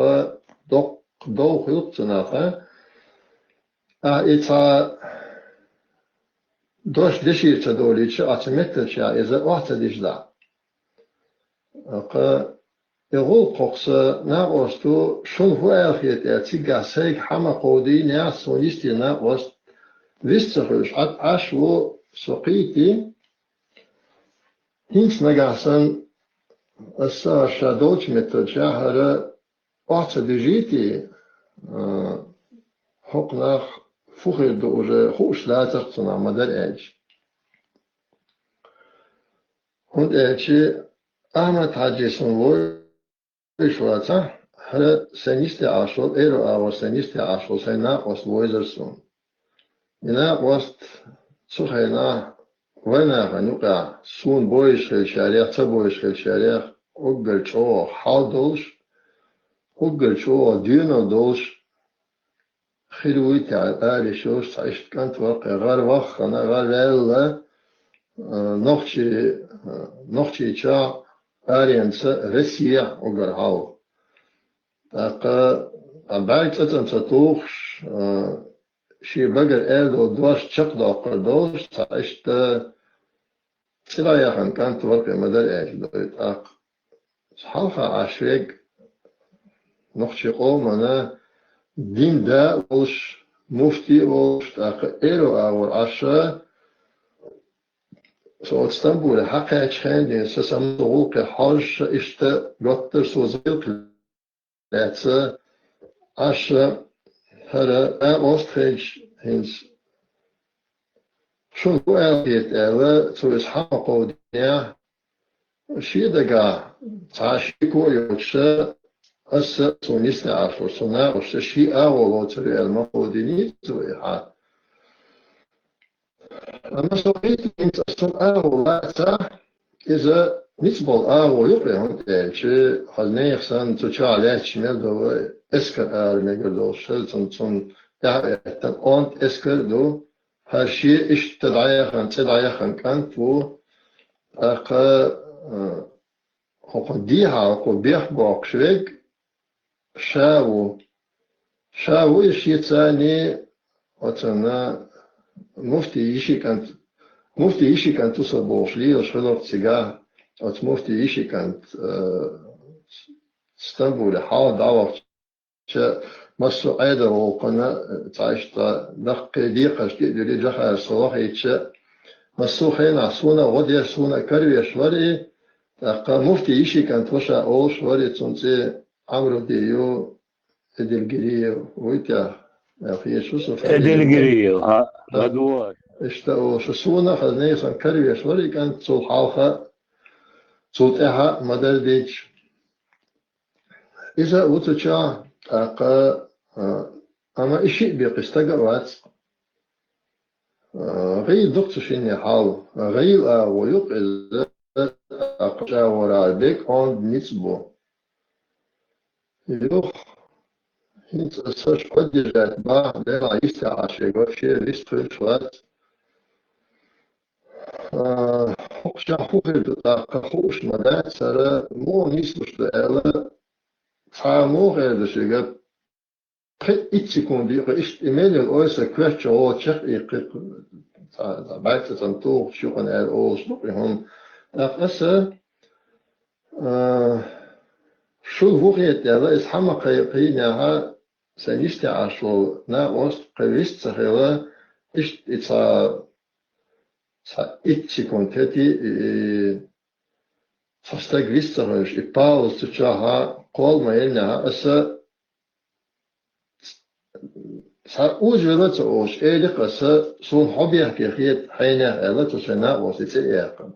доккха дов хуьлу-кх цунах. Ахьа и цхьа дош дешира ца долийча, ахьа цу меттачохь иза охьа ца дижадахь. ТӀаккха и гӀуллакх хӀокху сан накъосто шуна хӀун аьлла хета аьлла, цигахь сайга хьан ма кховдийнехь, суна йистина накъост вист ца хуьлуш, Ӏад Ӏаш ву со кхийтий. ХӀинца нагахь санна аса ша долчу меттачохь хӀара охьа ца дижийтий, а, хӀокху нах фу хир ду уже хууш дацара-кх цунах, ма-дарра аьлча. ХӀунда аьлча Ахьмад-Хьаьжи суна вовзаш вацахь, хӀара сайн йисте Ӏаш волу, эро агӀор сайн йисте Ӏаш волу сайн накъост вовзара суна. И накъост цу хенахь вайн нахана юкъахь суна бовзаш хиллачарех, ца бовзаш хиллачарех уггар чӀогӀа хьал долуш, уггар чӀогӀа доьналла долуш, хир вуй те, аьлла, ариш йолуш цхьа иштта кӀант вара-кх, гӀар ваххана, гӀар ваьлла, а, нохчий, а, нохчийчохь аренца Россехь уггар хьалха. ТӀаккха, а, бӀаьрг цӀацӀам ца тухуш, а, шен багара аьлла долу дош чекхдоккхур долуш, цхьа иштта цӀе дӀаяхана кӀант вара-кх, ма-дарра аьлча, дой тӀаккха. Хьалха Ӏаш верг нохчийн къомана дин да а волуш, муфти а волуш, тӀаккха эро агӀор Ӏаш, со оцу Стамбуле хьакхаьчча хенахь, сан массо а гӀуллакхе хьожуш, иштта готтара со зилкх лаьцна Ӏаш, хӀара накъост хилча, хӀинца шуна хӀун аьлла хета аьлла, цо иза хьан ма кховдийнехь, шен дагахь цхьа шеко а йоцуш, аса а, суна йисте Ӏаш волу сан накъостий а шен агӀо лоцур ю аьлла ма кховдийний цо и хьан. Амма со кхийтина, хӀинца аса цунна агӀо лацахь, иза ницкъ болу агӀо ю-кх, хӀунда аьлча хаза нехан санна цу чохь лаьтташ мел долу эскар ара мегар долуш, цунна, цунна тӀаьхьа а эттина онда эскар а ду, хӀара шен иштта дӀаяхана, цӀе дӀаяхана кӀант ву, тӀаккха, а, хӀокхунна дехьа, хӀокхо бехк боккхуш верг ша ву. Ша ву иза шеца цхьаьний, оцунна муфти йиши кӀант, муфти йиши кӀант ву со бохуш лелаш хиларх цигахь, оцу муфти йиши кӀант, а, Стамбуле хьалха дӀавахча, массо а Ӏедал гӀуллакхана, цхьа иштта даккхий декхарш тӀе а дуьллий, Джохара со вахийтча, массо а хенахь суна а гӀо деш, суна а каравеш вара и, тӀаккха муфти йиши кӀант ву ша олуш вара и, цунна цӀе Ӏамруди ю, Эдилгириев вуй те, аьлла хеташ ву со, фамилия. Эдилгириев, хьан, хьан дуьхьа. Иштта олуш, суна а хаза нехан санна каравеш вара и кӀант, цул хьалха а, цул тӀаьхьа а, ма-дарра дийцича. Иза а ву цу чохь, тӀаккха, а, амма и шиъ бен кхин стаг а вац. А, гӀийла ду-кх цу шинне хьал. ГӀийла агӀо ю-кх иза, тӀаккха чӀагӀо ара берг онда ницкъ бу. Юха, хӀинца аса ша поддержать бахь, делахь йисте Ӏаш верг вообще вист хуьлуш вац. А, Хьокху шен хӀун хир ду тӀаккха, хууш ма дац цара, муха нийслуш ду аьлла, цхьа муха эр ду шуьга, пхи-итт секунда юкъа иштта и мел йолу ойла сан коьртачу гӀолла чекх а иккхи, цхьа, цхьа бӀаьрг цӀа цхьаьна тухуш юкъана аьлла олуш ду-кх и хӀума. ТӀаккха аса, а, шуна хӀун хета аьлла, иза хьан ма кхайкхийнехьа, сайн йистехь Ӏаш волу накъост кхин вист ца хилла, иштта и цхьа, цхьа итт секунд хӀетий, и, и цхьа стаг вист ца хуьлуш, и пауза цу чохь кхолла ма еллинехьа, аса цхьа узавелла а ца олуш, элира-кх аса, суна хьо бехке хета хьенех аьлла, цо сайн накъостий цӀе а яьккхина.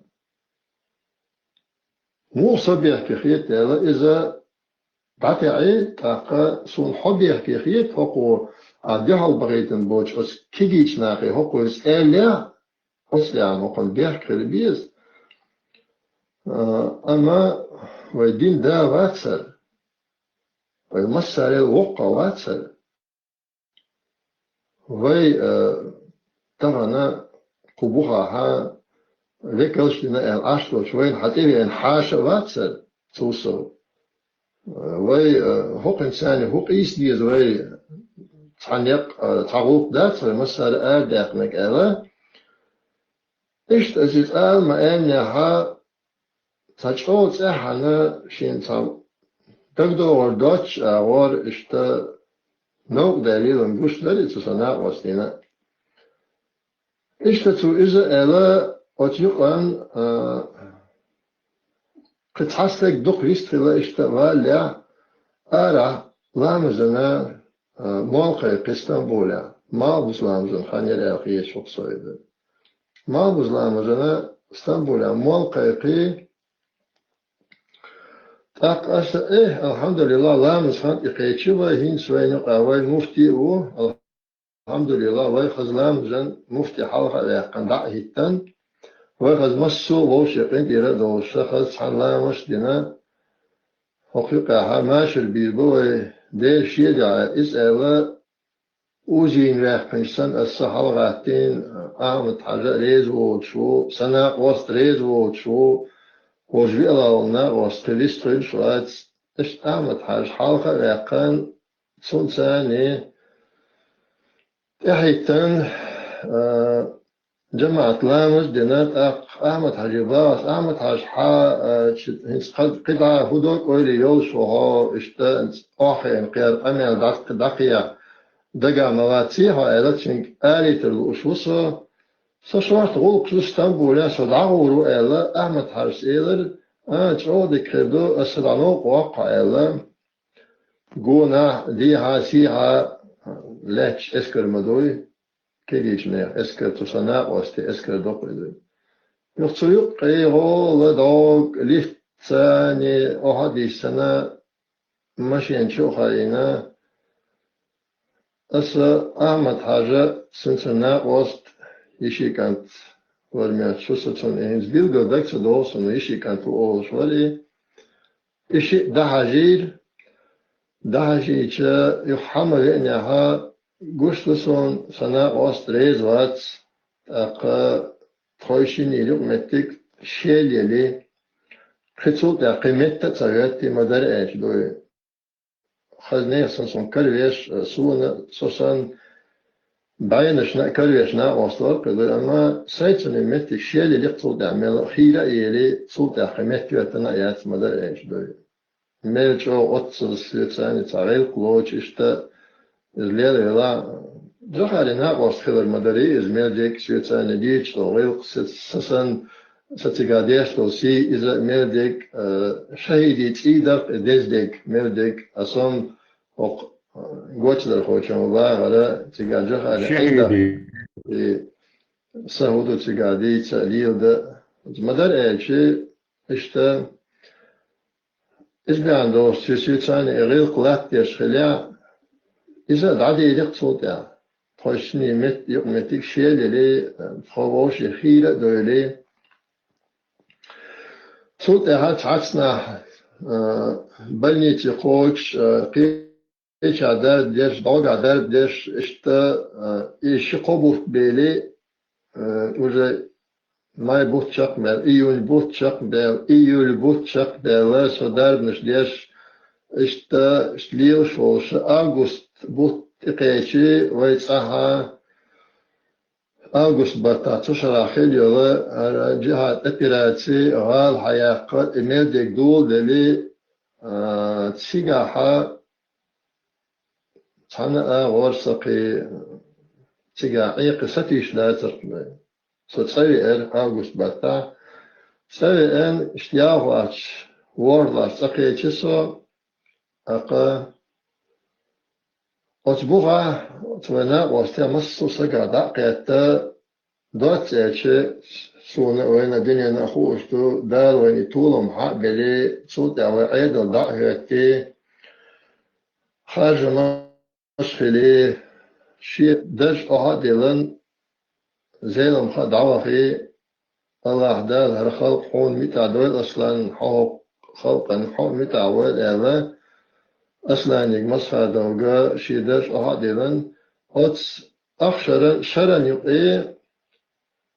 Муха со бехке хета аьлла, иза дӀатаьӀи, тӀаккха суна хьо бехке хета хӀокхо, а дуьхьал бахийтина болчу оцу кегийчу нахе хӀокхо иза аьллехь, оцу лаьхьана хӀокхунна бехк хила беза. А, амма вай дин да вац хӀара, вай массарел воккхах вац хӀара. Вай, а, тахана кху бухахьа векалш дина аьлла Ӏаш долчу вайна хьан тӀе веана хьаша а вац хӀара, цул сов. Вай, а, хӀокхуьнца хӀун къийса деза вай, цхьа некъ, а, цхьа гӀуллакх дац вай массара арадаьккхинарг аьлла. Иштта аса иза ала ма аьллинехьа, цхьа чӀогӀа цӀеххьана шена цхьа дагадогӀур доццуш агӀор иштта новкъа даьллера, гуш дара иза цу сан накъостина. Иштта цо иза аьлла, оцу юкъан, а, кхин цхьа стаг дукха вист хилла иштта а валлехь, арахь ламазана, а, молла кхайкхи Стамбулехь, малхбуза ламазан хан яра аьлла хеташ хӀокху со иза. Малхбуза ламазана Стамбулехь молла кхайкхи, тӀаккха аса, э, алхьамдулиллахӀ, ламаза хан тӀекхечи вай, хӀинца вайна юкъахь вай муфти а ву, алхьамдулиллахӀ, вай хаза ламазан муфти хьалха а ваьккхина, дӀа а хӀиттина, вай хаза массо а вовшийн къинтӀера а долуш, сан хаза цхьаьна ламазаш а дина, хӀокху юкъехьа машар бийр бу вай, Дела шен дуьхьа, иза аьлла, узийна ваьккхинчу санна аса хьалагӀаттийна, Ахьмад-Хьажа реза воцуш ву, сан накъост реза воцуш ву, вожа виъалалла накъост кхин вист хуьлуш вац. Иштта Ахьмад-Хьажа хьалха а ваьккхина, цунца цхьаьна тӀехӀиттина, а, жамаӀат ламаз а дина, тӀаккха Ахьмад-Хьажа бахас, Ахьмад-Хьажа, хьан, а, чи-, хӀинца кхин дӀа хӀун до, ойла йолуш ву хьо, иштта охьахиъна кхеран къамел дӀа-, дӀакхехьа дагахь ма вацций хьо аьлла, цуьнга алийтар лууш ву со. Со шорта гӀуллакхаш ду Стамбулехь, со дӀагӀур ву аьлла, Ахьмад-Хьажас элира, а, чӀогӀа дика хир ду, аса дӀа новкъа воккху хьо аьлла. Гонахь, дехьа, сехьа лаьтташ эскар ма дуй, кегийчу нехан эскар, цу сан накъостийн эскар доккху иза. Юха цу юккъе гӀо ладогӀа лифтца цхьаьна охьа а диссина, машен чу а хаийна, аса Ахьмад-Хьажа, цуьнан накъост, йишин кӀант вара моьттуш ву со цунна, хӀинца билггал дага ца догӀу суна, йишин кӀант ву олуш вара и. И шиъ дӀахьажийра. ДӀахьажийча, юха хьан ма веанехьа, гуш ду суна, сан накъост реза вац, тӀаккха тхойшиннийн юкъаметтиг шел яли, кхин цул тӀаьхьа кхин метта а ца хӀоьттий ма дара аьлча дуй. Хаза нехан санна суна каравеш, суна, со санна бӀенашна а каравеш накъост вара кхидӀа, амма сайн цунна меттиг шел яли-кх цул тӀаьхьа мел а хийра а ели, цул тӀаьхьа кхин метта хӀоьттина а яц ма дара аьлча дуй. Мел чӀогӀа оццул соьца цхьаьна цхьа гӀиллакх лоцуш иштта иза лелавелла. Жохари накъост хилар ма дарий иза, мел дерг соьца цхьаьна дийцаш долу гӀиллакх, са, са санна, са цигахь деш долу сий, иза мел дерг, а, шахӀидийн цӀий дара-кх и деза дерг, мел дерг, а со-м хӀокху, а, гочдархочун вагӀара цигахь Жохари Ӏийна. И сан хӀун ду цигахь дийца а, леладан а. Ма дара аьлча, иштта, иза бен доцуш, соьца цхьаьна и гӀиллакх латтадеш хилахь, иза а дӀадийр-кх цул тӀаьхьа. Тхойшиннийн мет-, юкъаметтиг шел яли, тхо вовшийн хийра а дойли. Цул тӀаьхьа цхьацца нах, а, больнице кхочуш, а, кхечахь дарба деш, дӀогахь дарба деш, иштта, а, и ши-кхо бутт бели, а, уже май бутт чакхбаьлла, июнь бутт чакхбаьлла, июль бутт чакхбаьлла, со дарбанаш деш, иштта, иштта лелаш волуш, август бутт тӀекхечи вай цӀахьа, август баттахь цу шарахь хилла йолу хӀара джихӀад операци, гӀала хьаяккха, и мел дерг доладелли, а, цигахьа цхьана а гӀорсакхий цигахь Ӏекхи сатийша дацара. Со цӀа веара август баттахь. ЦӀа веана, иштта ялхаллаш, ворхӀаллаш цӀа кхечи со, тӀаккха оцу бухахь, оцу вайн накъостех массо а сагах дӀа а кхетта, доцца аьлча, суна а, вайна а, дуьненна а хууш ду, Дала вайна и толам хьа а белли, цул тӀаьхьа вай Ӏедал дӀа а хӀоьттий, харжамаш хилий, шен дарж охьа а диллина, Зеламха дӀавахий, АллахӀ Дала хӀара халкъ хьуна муьтӀахь дойла, Аслан, хьо халкъана хьо а муьтӀахь войла аьлла, Асланига Масхадовга шен дарж охьа а диллина, оцу ахшаран шаран юкъе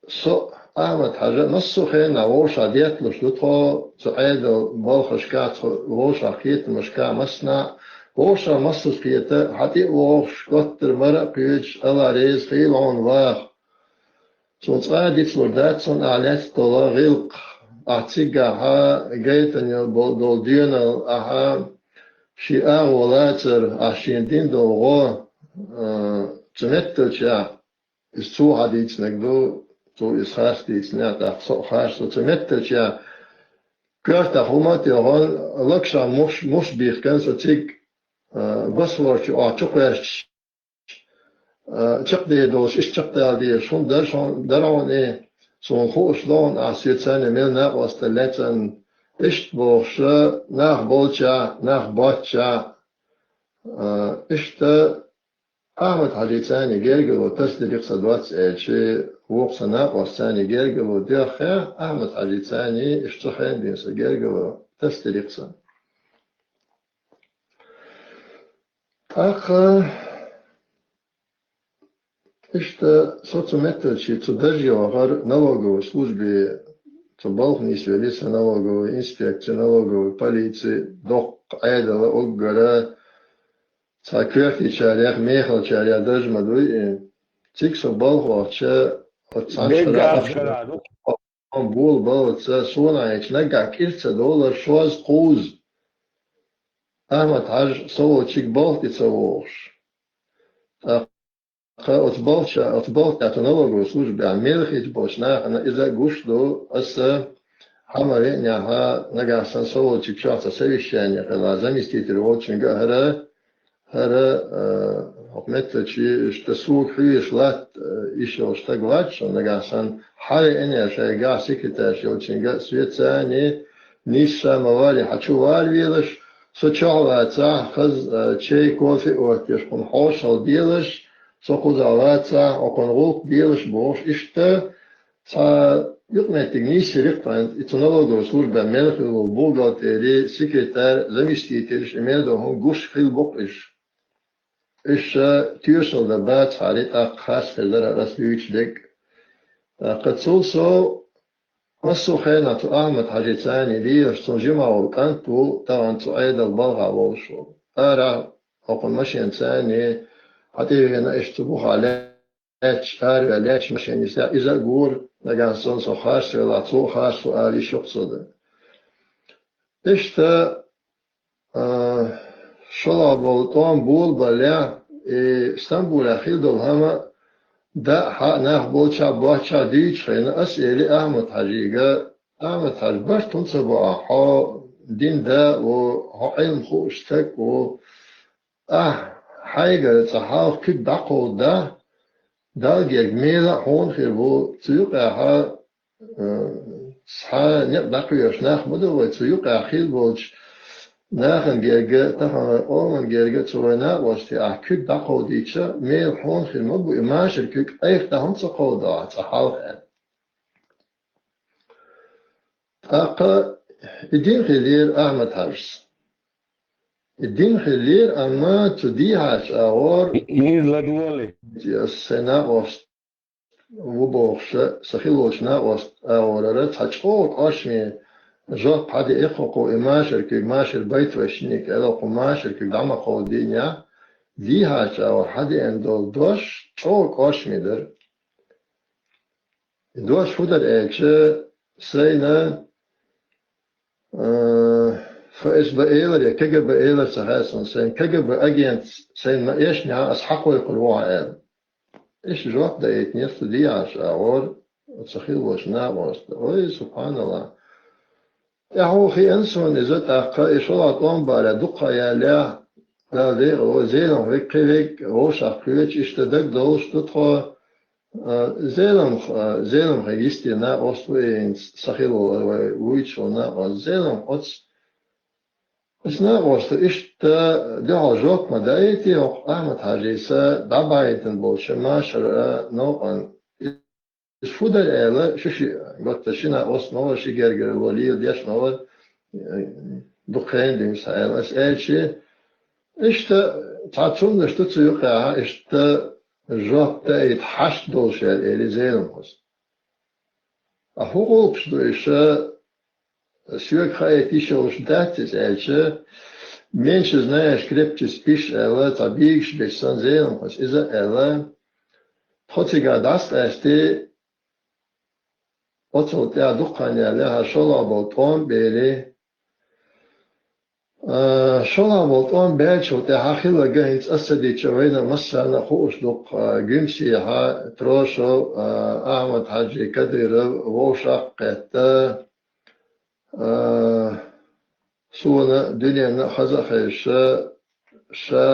со а, Ахьмад-Хьажа а массо а хенахь вовшахь детталуш ду тхо, цу Ӏедал балхашкахь тхо, вовшахь кхетамашкахь массанхьа а, вовшахь массаза кхета, хьан тӀе а вогӀуш, коттара мара а кхоьцуш, АллахӀ реза хуьлда хьуна, ваха. Цунна цкъа а дицлур дац, цунна ахь лаьцна долу гӀиллакх, ахь цигахьа гайтина йо-, бо-, долу доьналла, ахьа шен агӀо лацар, ахь шена дина долу гӀо, а, цу метталчехь, иза цо хьан дийцинарг ду, цо иза харц дийцинехь, тӀаккха со а харц ду, цу метталчехь коьртах хӀума а тӀехула, лакхашах муш, муш бихкина со цига, а, басварчу охьа чукхоьссича, а, чекхдер долуш, иштта чекхдала дезаш хӀума дара хьуна, дара хьуна и, суна хууш ду хьуна, ахь соьца цхьаьна мел накъосталла лаьцна, иштта бохуша, нах болчохь, нах боцчохь, а, иштта Ахьмад-Хьажица цхьаьна гергарло тасадирра сан доцца аьлча, вукху сан накъостаца цхьаьна гергарло деххе, Ахьмад-Хьажица цхьаьна иштта цу хенахь дина сан гергарло тасадирра сан. ТӀаккха иштта со цу метталчу, цу дарже вахара налоговой службе, цу балха нисвелира сан налоговой инспекция, налоговой полиция, доккха Ӏедал а уггара, цхьа коьртачарех, мехалчарех дарж ма дуй и. Цига со балха вахча, оцу цхьана шарахь ахча болабаллалц, суна хьаьжча наггахь кӀира ца долура шозза-кхузза. Ахьмад-Хьажа со волчу чу балха тӀе ца вогӀуш. ТӀаккха оцу балхача, оцу балха тӀехь цу налоговой службехь мел хилла болчу нахана иза а гуш ду, аса хьан ма веанехь, нагахь санна со волчу чохь цхьа совещание хилла, заместитель волчуьнга а хӀара, хӀара, а, хӀокху метталчу иштта суна хьоьжуш латта, а, йиш йолу стаг лаьцна, нагахь санна хьан веанехь шайгахь секретарша йолчуьнга а соьца цхьаьна нийсса ма валий, хьан чу вала велаш, со чохь вацахь, хаза, а, чай, кофе а оттош, кхунна хьошалла делаш, со кхузахь вацахь, хьо кхунна гӀуллакх делаш бохуш, иштта цхьа юкъаметтиг нийсъелира-кх тхайна, и цу налоговой службехь мел хилла волу бухгалтери, секретарь, заместителаш, и мел долу хӀума гуш хилла бу-кх уьш. Уьш ша тоьшалла дан бацахьара, тӀаккха харц хир дара ас дуьйцуш дерг. ТӀаккха цул сов, массо а хенахь цу Ахьмад-Хьажица цхьаьна лелаш, цуьнан жима волу кӀант ву тахана цу Ӏедал балхахь волуш волу. Арахь хӀокхунна машенаца цхьаьна хьан тӀе а веана, иштта цу бухахь лаьтташ, араваьлла лаьтташ машенаш, иза а гора, нагахь санна со харц велахь, цо а харц ву ала йиш ю-кх сан дан. Иштта, а, шолгӀа болу тӀом болабаллехь, и Стамбулехь хилла долу хӀума, даа, хьаа нах болчохь, боцчохь дуьйцуш хилла, ас элира Ахьмад-Хьажига, Ахьмад-Хьажа, барт хӀунда ца бо ахь, хьо дина да а ву, хьо Ӏилма хууш стаг а ву, ахь хьайгара цкъа хьалха куьг дӀакховдадахь, Далла герга мела а хьуна хир бу, цу юкъехь Э, цхьа некъ дӀакхоьхьуш нах ма ду вай, цу юкъахь хилла болчу нахана герга, тахана вайн къомана герга, цу вайн накъостий ахь куьг дӀакховдийча, мела хьуна хир ма бу и машар куьг, айхьа дӀа хӀунда ца кховдадо ахь цкъа хьалха аьлла. ТӀаккха и дина хиллера Ахьмад-Хьажас. И дина хиллера, амма цу дехьарчу агӀор иза ладогӀале, ас сайн накъост ву бохуша, са хиллачу накъост агӀорара цхьа чӀогӀа кӀошме жоп хьадеа кху и машар куьг, машар байт вай шинниг аьлла, кху машар куьг дӀа ма кховдийна, дехьа чӀагӀо хьадеана долу дош чӀогӀа кӀошме дара. И дош хӀун дара аьлча, сайна, а, ФСБ элар я КГБ элар ца хаьа суна, сайна КГБ агент сайна ма эшнехьа ас хьакхойкхур ву хьо аьлла. Иштта жоп даийтинера цу дехьа чӀагӀора, оцу хиллачу накъоста. Ой, субханаллахӀ! ТӀаьхьо хиъна суна иза, тӀаккха и шолгӀа тӀом а балехь, дукха а ялалехь, Дала декъала войла, Зеламха вега, кхин вега вовшах кхоьчу, иштта дагадовлуш ду тхо, а, Зеламха, а, Зеламха йистина накъост ву и хӀинца са хиллачу вай вуьйцуш волу накъост. Зеламха оцу, оцу накъоста иштта дуьхьал жоп ма даийтий хӀокху Ахьмад-Хьаьжас дӀабахьийтина болчу машаран новкъана. Иза хӀун дара аьлла, шу ши готта шина оцу ма вара, ши гергарло леладеш ма вара, дукха хенахь дуьйна сан аьлла. Ас аьлча, иштта цхьа цуннаш ду цу юкъехь, иштта жоп даийта хьашт долуш яра, элира Зеламхас. Ткъа хӀун гӀуллакхаш ду иша, соьга хаийта йиш йолуш дац иза аьлча, меньше знаешь, крепче спишь аьлла, цхьа бегаш бечу санна Зеламхас иза а аьлла, тхо цигахь дӀасакъаьстий, оццул тӀаьхьа дукха хан ялалехь шолгӀа болу тӀом а бели, а, шолгӀа болу тӀом баьллачул тӀаьхьа хилларг хӀинца ас ца дийцича вайна массарна а хууш ду-кх, а, Гуьмсехьа Трошев, а, Ахьмад-Хьаьжи, Кадыров вовшах а кхетта, а, суна дуьненна а хаза а хезаш, ша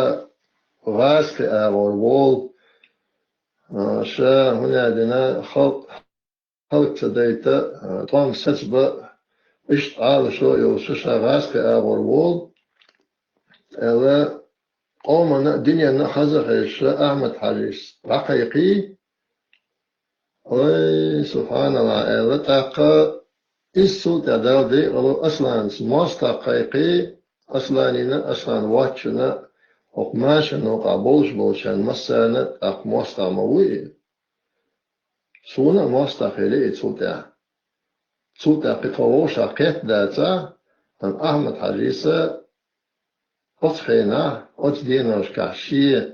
гӀазкхи агӀор волу, а, ша хӀун аьлла дина, халкъ хӀаллак ца дайта, а, тӀом сацабан, иштта Ӏалашо а йолуш, ша гӀазкхи агӀор волу, аьлла, къоманна а, дуьненна а хаза а хезаш, Ахьмад-Хьаьжас дӀакхайкхий, ой, субханаллахӀ, аьлла, тӀаккха иза цул тӀаьхьа Дала декъала войла, Асланца мостагӀ кхайкхий, Асланина, Асланан воцчунна, хӀокху машаран новкъахь болуш болчарна массарна а тӀаккха мостагӀ ма вуй и. Суна а мостагӀ хили и цул тӀаьхьа. Цул тӀаьхьа кхин тхо вовшах кхетта дацахь, амма Ахьмад-Хьаьжас оцу хенахь, оцу деношкахь шен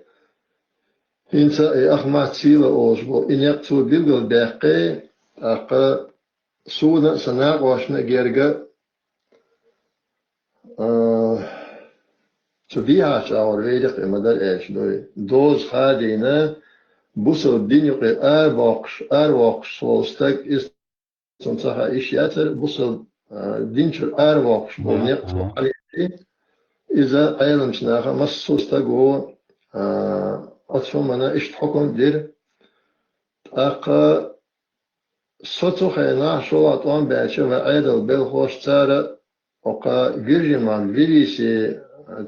хӀинца а и Ахмат Сила олуш болу и некъ цо билгалбаьккхи, тӀаккха суна а, сан накъосташна а герга, а, цу дехьа чӀагӀор вайна а кхин ма дара аьлча дуй. Доза хадийна, бусалба дин юкъе арабоккхуш, аравоккхуш волу стаг, иза цунна ца хаьа, иштта яцара, бусалба, а, дин чуьра аравоккхуш волу некъ цо хьалийци. Иза Ӏеламчу наха массо а стага, а, оцу хӀуманна иштта хьукум дира. ТӀаккха со цу хенахь шолгӀа тӀом баьлча вайн Ӏедалан белхалоша, цара хӀокху Гуьржийн махкахь Тбилиси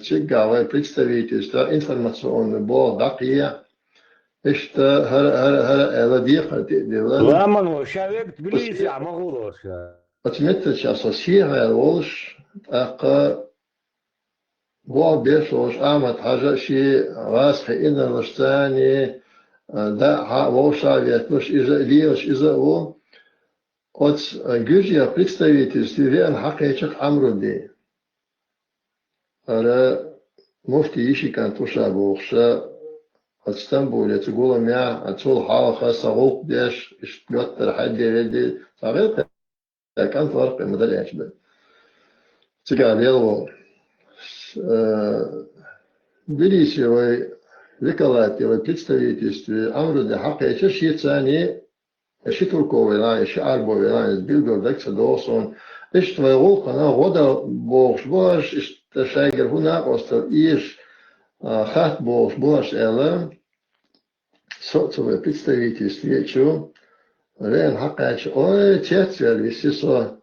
цигахь вайн представительстве информационный болх дӀакхехьа, иштта хӀара, хӀара, хӀара аьлла декхар тӀе а делла. Ламан ву, ша вега Тбилисехь ма гӀур ву ша. Оцу меттачохь со сехьаваьлла волуш, тӀаккха болх беш волуш Ахьмад-Хьаьжа а шен гӀазкхи инарлашца а, даа хьа а вовшах а ветталуш, иза а лелаш, иза а ву. Оцу, а, Гуьржийн представительстве веана хьакхечира Ӏамруди. ХӀара муфти Еши-кӀант ву ша бохуш, оцу Стамбуле цу гуламехь, а, цул хьалха сан гӀуллакх деш, иштта готтара хьаьдде-ведде, цхьа гӀиллакх а, кӀант вара-кх и, ма дарра аьлча бен. Цигахь лелла волу. Э, Тбилисе вай векалате, вай представительстве Ӏамруди хьакхечира, шеца а ши турко велахь а, ши Ӏарбо велахь а, иза билггал дага ца догӀу суна. Иштта вай гӀуллакхана гӀо дан бохуш бу хӀорш, иштта шайгара хӀун накъосталла эшаш, а, хатта бохуш бу хӀорш аьлла, со а цу вай представительстве чу веана хьакхаьчча, ой, цецваьлла виси со.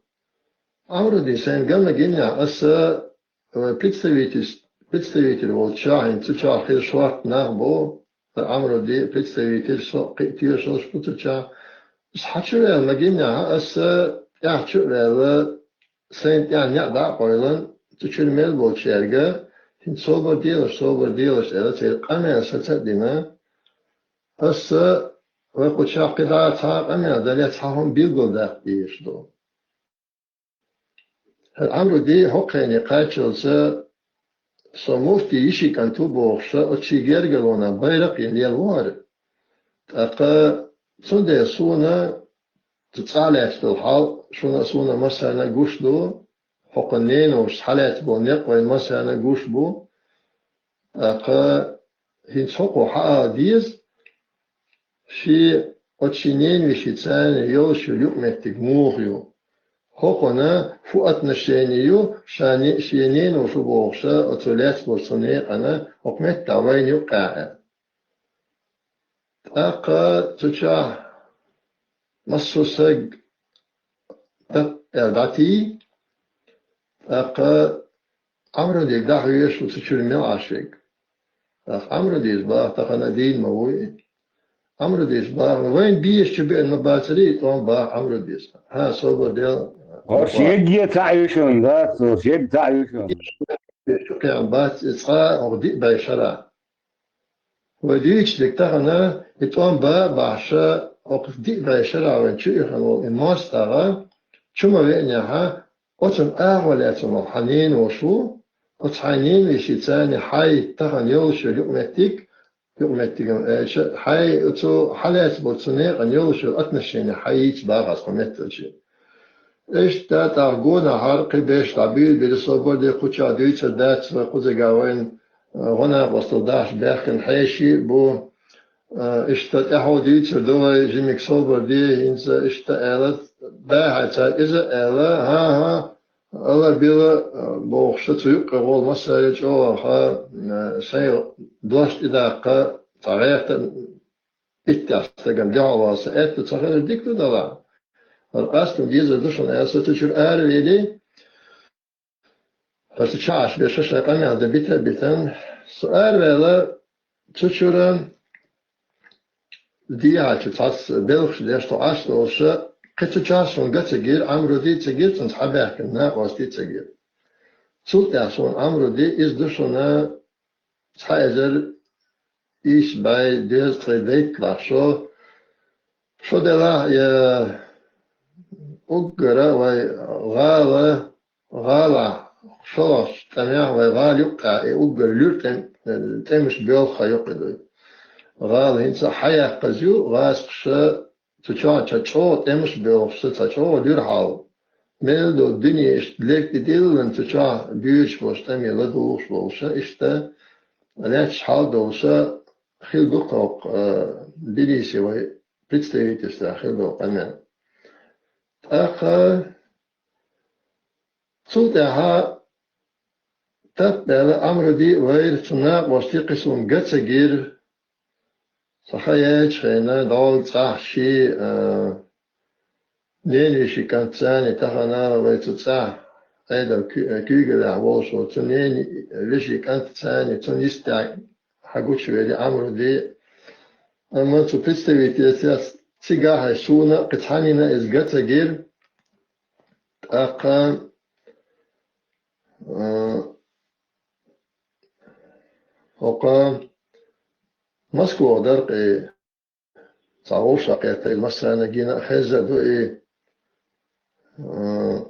Ӏамруди сайна ган магийнехь, аса вай представительс-, представитель волчу чохь, хӀинца цу чохь хир шортта нах бу, Ӏамруди представитель, со а кхин а тешалш бу цу чохь. Аса хьан чу ваьлла магийнехь, аса тӀаьхьа чу а ваьлла, сайна тӀехь неӀ дӀа а къойлан, цу чуьра мел болчаьрга, хӀинца собар делаш, собар делаш аьлла, церан къамел саца а дина, аса вай кху чаккхе дӀа цхьа къамел дале, цхьа хӀума билгал даккха дезаш ду. ХӀара Ӏамруди хӀокхуьне кхаччалца со муфти йиши кӀант ву бохуш, оцу шен гергарлонах байракх а йина лелавара. ТӀаккха цундела суна цу цӀа лаьцна долу хьал шуна а, суна а массарна а гуш ду, хӀокху неноша схьалаьцна болу некъ вайн массарна а гуш бу. ТӀаккха хӀинца хӀокхо хьаала деза, шен, оцу шен ненавешица йолуш йолу юкъаметтиг муха ю? ХӀокхунна фу отношение ю, ша не-, шен ненаваша ву бохуш, оцу лаьцна болчу цу некъана хӀокху меттехь вайна юккъехь аьлла. ТӀаккха цу чохь массо а стаг тап аьлла дӀатий, тӀаккха Ӏамрудига дӀахьоьжуш ву цу чуьра мел Ӏаш верг. ТӀаккха Ӏамрудис баха, тахана дийна ма вуй. Ӏамрудис баха, вайна безачу беана ма бацара и тӀом баха Ӏамрудис. ХӀан, собар де. ХӀорш ерриге ца Ӏуьйшун дац, хӀорш ерриге ца Ӏуьйшун. Кхин бац, и цкъа хӀокху диъ бӀе шарахь. Вай дуьйцуш дерг тахана, и тӀом бан а бахьаш, хӀокху диъ бӀе шарахь вайн чу ихна волу и мостагӀа, чу ма веанехьа, оцунна агӀо лаьцна волу хьан ненаваша ву, оцу хьайн ненавешица хьайн тахана йолуш йолу юкъаметтиг, юкъаметтиган аьлча, хьайн оцу хьалаьцна болчу цу некъана йолуш йолу отношение хьайца баха аса кху метталчи. Иштта тӀаккха гонахьара кхин беш дӀабуьйлабира, собар де, кху чохь дуьйцур дац вай, кхузахь вайна, а, гӀо-накъосталла дахьаш баьхкина хьеший а бу. А, иштта тӀаьхьо дуьйцур ду вай, жимиг собар де, хӀинца иштта аьлла, дӀахьаьцира иза а аьлла, хӀан-хӀа, алар била, а, бохуш, цу юккъе гӀолу массаре чӀогӀа, а, шайн дош тӀедаккха, цхьа гӀерта иттех стагана дуьхьал вала сан аьтто ца хилар дика ду делахь. ХӀара къастам дезар ду шуна аьлла, со цу чуьра аравелира. ХӀара цу чохь Ӏаш берш шайн къамел дан бита а битина. Со араваьлла цу чуьра дехьа чу цхьацца белхаш деш тхо Ӏаш долуш, кхин цу чохь суна ган ца гира, Ӏамруди ца гира, цунца схьабаьхкина накъостий а ца гира. Цул тӀаьхьа суна Ӏамруди, иза ду шуна цхьа эзар исс бӀе дезткъе дейтталгӀа шо. Шо делахь, я уггара вай гӀала, гӀалахь, шолгӀачу тӀамехь вай гӀала юккъехь, и уггар луьра тӀем-, тӀемаш боьлху хан юккъе дуй. ГӀала хӀинца а хьаяккхаза ю, гӀазкхаша цу чохь чӀогӀа тӀемаш а боьлхуш, цхьа чӀогӀа луьра хьал. Мел долу дуьне иштта лерг тӀедиллина цу чохь буьйцуш болуш, тӀаме ладугӀуш болуш, иштта лаьтташ хьал долуш хила ду кхоккху, а, Тбилиси вай представительствехь хила долу къамел. ТӀаккха цул тӀаьхьа тап аьлла Ӏамруди а вайра, цу накъостий кхин суна ган ца гира, сан хан яьллачу хенахь, дӀолла цӀахь шен, а, ненавешин кӀантаца, тахана вай цу цӀахь Ӏедал куь-, куьйгаллехь волуш волу цу ненавешин кӀантаца, цунна йистехь хьагучувелира Ӏамруди. Амма цу представительствехь цигахь а суна а кхин цхьаннена а иза ган ца гира. ТӀаккха, а, хӀокху Москвахь дара-кх и, цхьа вовшахкхетта, и массарна гина а, хезна а ду и, а,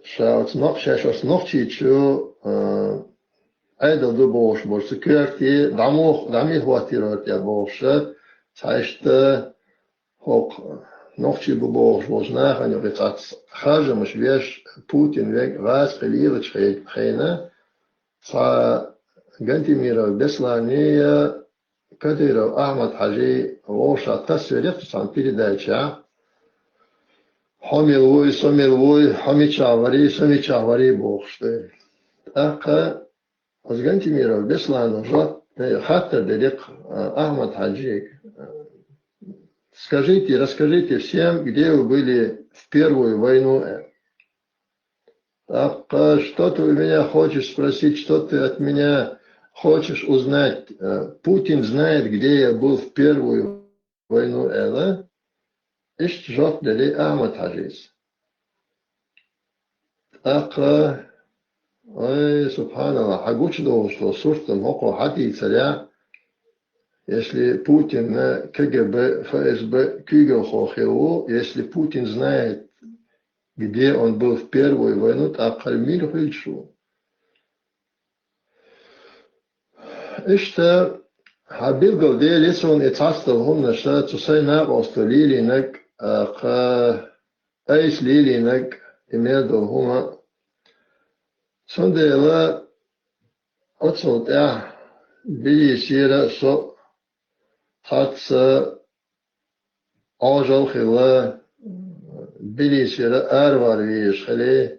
ша оцу нох-, шаьш оцу Нохчийчу, а, Ӏедал ду бохуш болчу коьрте дӀа мух-, дӀа мила хӀоттийра хӀара тӀе бохуш, цхьа иштта хӀокху нохчий бу бохуш болчу нахана юкъа цхьацца харжамаш веш, Путин вега гӀазкхи лелачу хе-, хенахь, цхьа Гантемиров Беслани я Кадыров Ахьмад-Хьажи вовшах тасвелира цхьана передачехь. Хьо мила вуй, со мила вуй, хьо мичахь варий, со мичахь варий бохуш тӀе. ТӀаккха оцу Гантемиров Беслана жоп, э, хаттар делира-кх, а, Ахьмад-Хьажига: «Скажите, расскажите всем, где вы были в первую войну», э. «Так, а что ты у меня хочешь спросить, что ты от меня хочешь узнать? Э, Путин знает, где я был в первую войну», — аьлла, иштта жоп делира Ахьмад-Хьажис. ТӀаккха, ой, субханаллахӀ, хьан гучудолуш долу суртана хӀокхо хьадийцарехь, если Путин на К Г Б, Ф С Б куьйгалхо хилла ву, если Путин знает, где он был в Первую войну, тӀаккха мир хилча ву. Иштта, хьа билгал дели суна и цхьацдала хӀуманаш, цу сайн накъостал лелийнарг, а, кха айса лелийнарг, и мел дола хӀума. Цундела оцул тӀехь Тбилисера со цхьацца Ӏожалла хилла, Тбилисера аравала везаш хилла.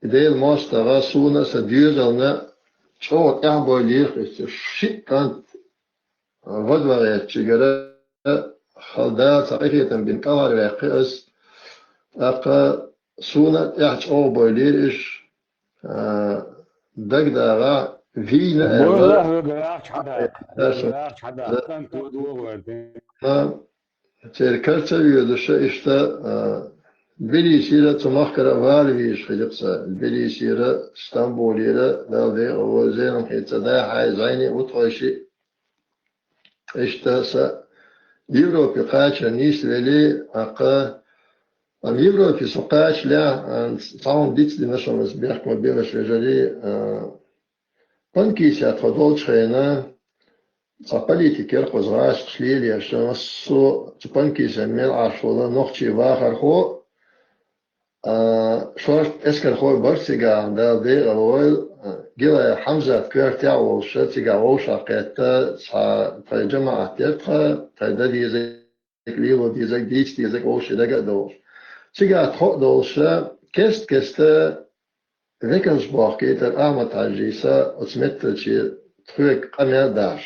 Делан мостагӀа суна а, сан доьзална а чӀогӀа тӀаьхьабовлийра, шиъ кӀант во дворецчигара хала Дала цхьа къинхетам бина кӀалхарваьккхи ас. ТӀаккха суна а тӀаьхьа чӀогӀа бовлийра уьш, а, дагадагӀа вийна аьлла. Муьлла а хьоьга ваьхча хьадаккха, хьоьга ваьхча хьадаккха, кӀант во догӀу вара. Церан карца а воьдуш, иштта, а, Тбилисера цу махкара вала везаш хилла-кх сан. Тбилисера, Стамбулера, Дала декъала войла, Зеламхи цӀа, Дахьай, Зайни, Утхойши. Иштта сан Европе кхачар нийсвелла, тӀаккха, амма Европе со кхачалехь, а, цхьа хӀума дицдина шуна ас, бехк ма биллалаш, вежарий, а, Панкисехь тхо долчу хенахь, цхьа политик яра кхуза гӀазкхаша лелаеш, массо а цу Панкисехь мел Ӏаш волу нохчийн вахархо а, шорта эскархой бара цигахь, Дала декъала войла, а, Гилаев Хьамзат коьртехь а волуш, цигахь вовшахкхетта, цхьа тхайн жамаӀат яра тхан, тхайн дан дезарг, лело дезарг, дийца дезарг вовшийн дага а долуш. Цигахь тхо а долуш, кест-кеста векалш бохкийтара Ахьмад-Хьаьжас оцу меттачу тхоьга къамел а даш.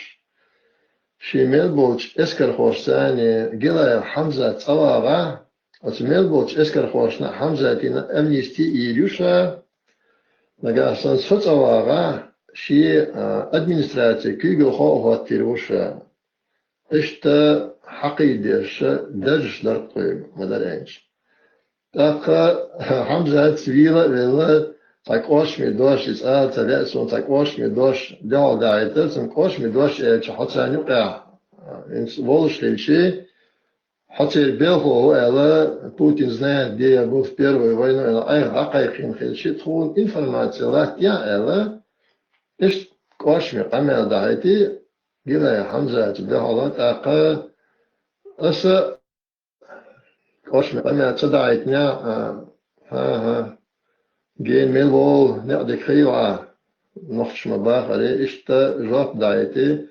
Шен мел болчу эскархошца цхьаьна Гилаев Хьамзат цӀа вагӀахь, оцу мел болчу эскархошна а, Хьамзатна а амнисти а йийр ю ша, нагахь санна со цӀа вагӀахь, шен, а, администрацин куьйгалхо а хӀоттийр ву ша. Иштта хьакхийдеш даржаш дара-кх тхоьга, ма-дарра аьлча. ТӀаккха Хьамзатца вийла а велла, цхьа кӀошми дош, иза ала ца лаьа суна, цхьа кӀошми дош дуьхьал дахьийтара, цунна кӀошми дош аьлча, хьо царна юкъехь, хӀинца волуш хилчи, хьо церан белхало ву аьлла, Путин знает, где я был в Первую войну аьлла, айхьа дӀакхайкхийна хилчи, тхуна информаци латтахь аьлла, иштта кӀошми къамел дахьийти, Гилаев Хьамзатца дуьхьал, тӀаккха аса кӀошми къамел ца дахьийтинехь, а, хӀан-хӀа, гена мел волу, некъ дика хилла, нохчаша ма-бахара, иштта жоп дахьийти,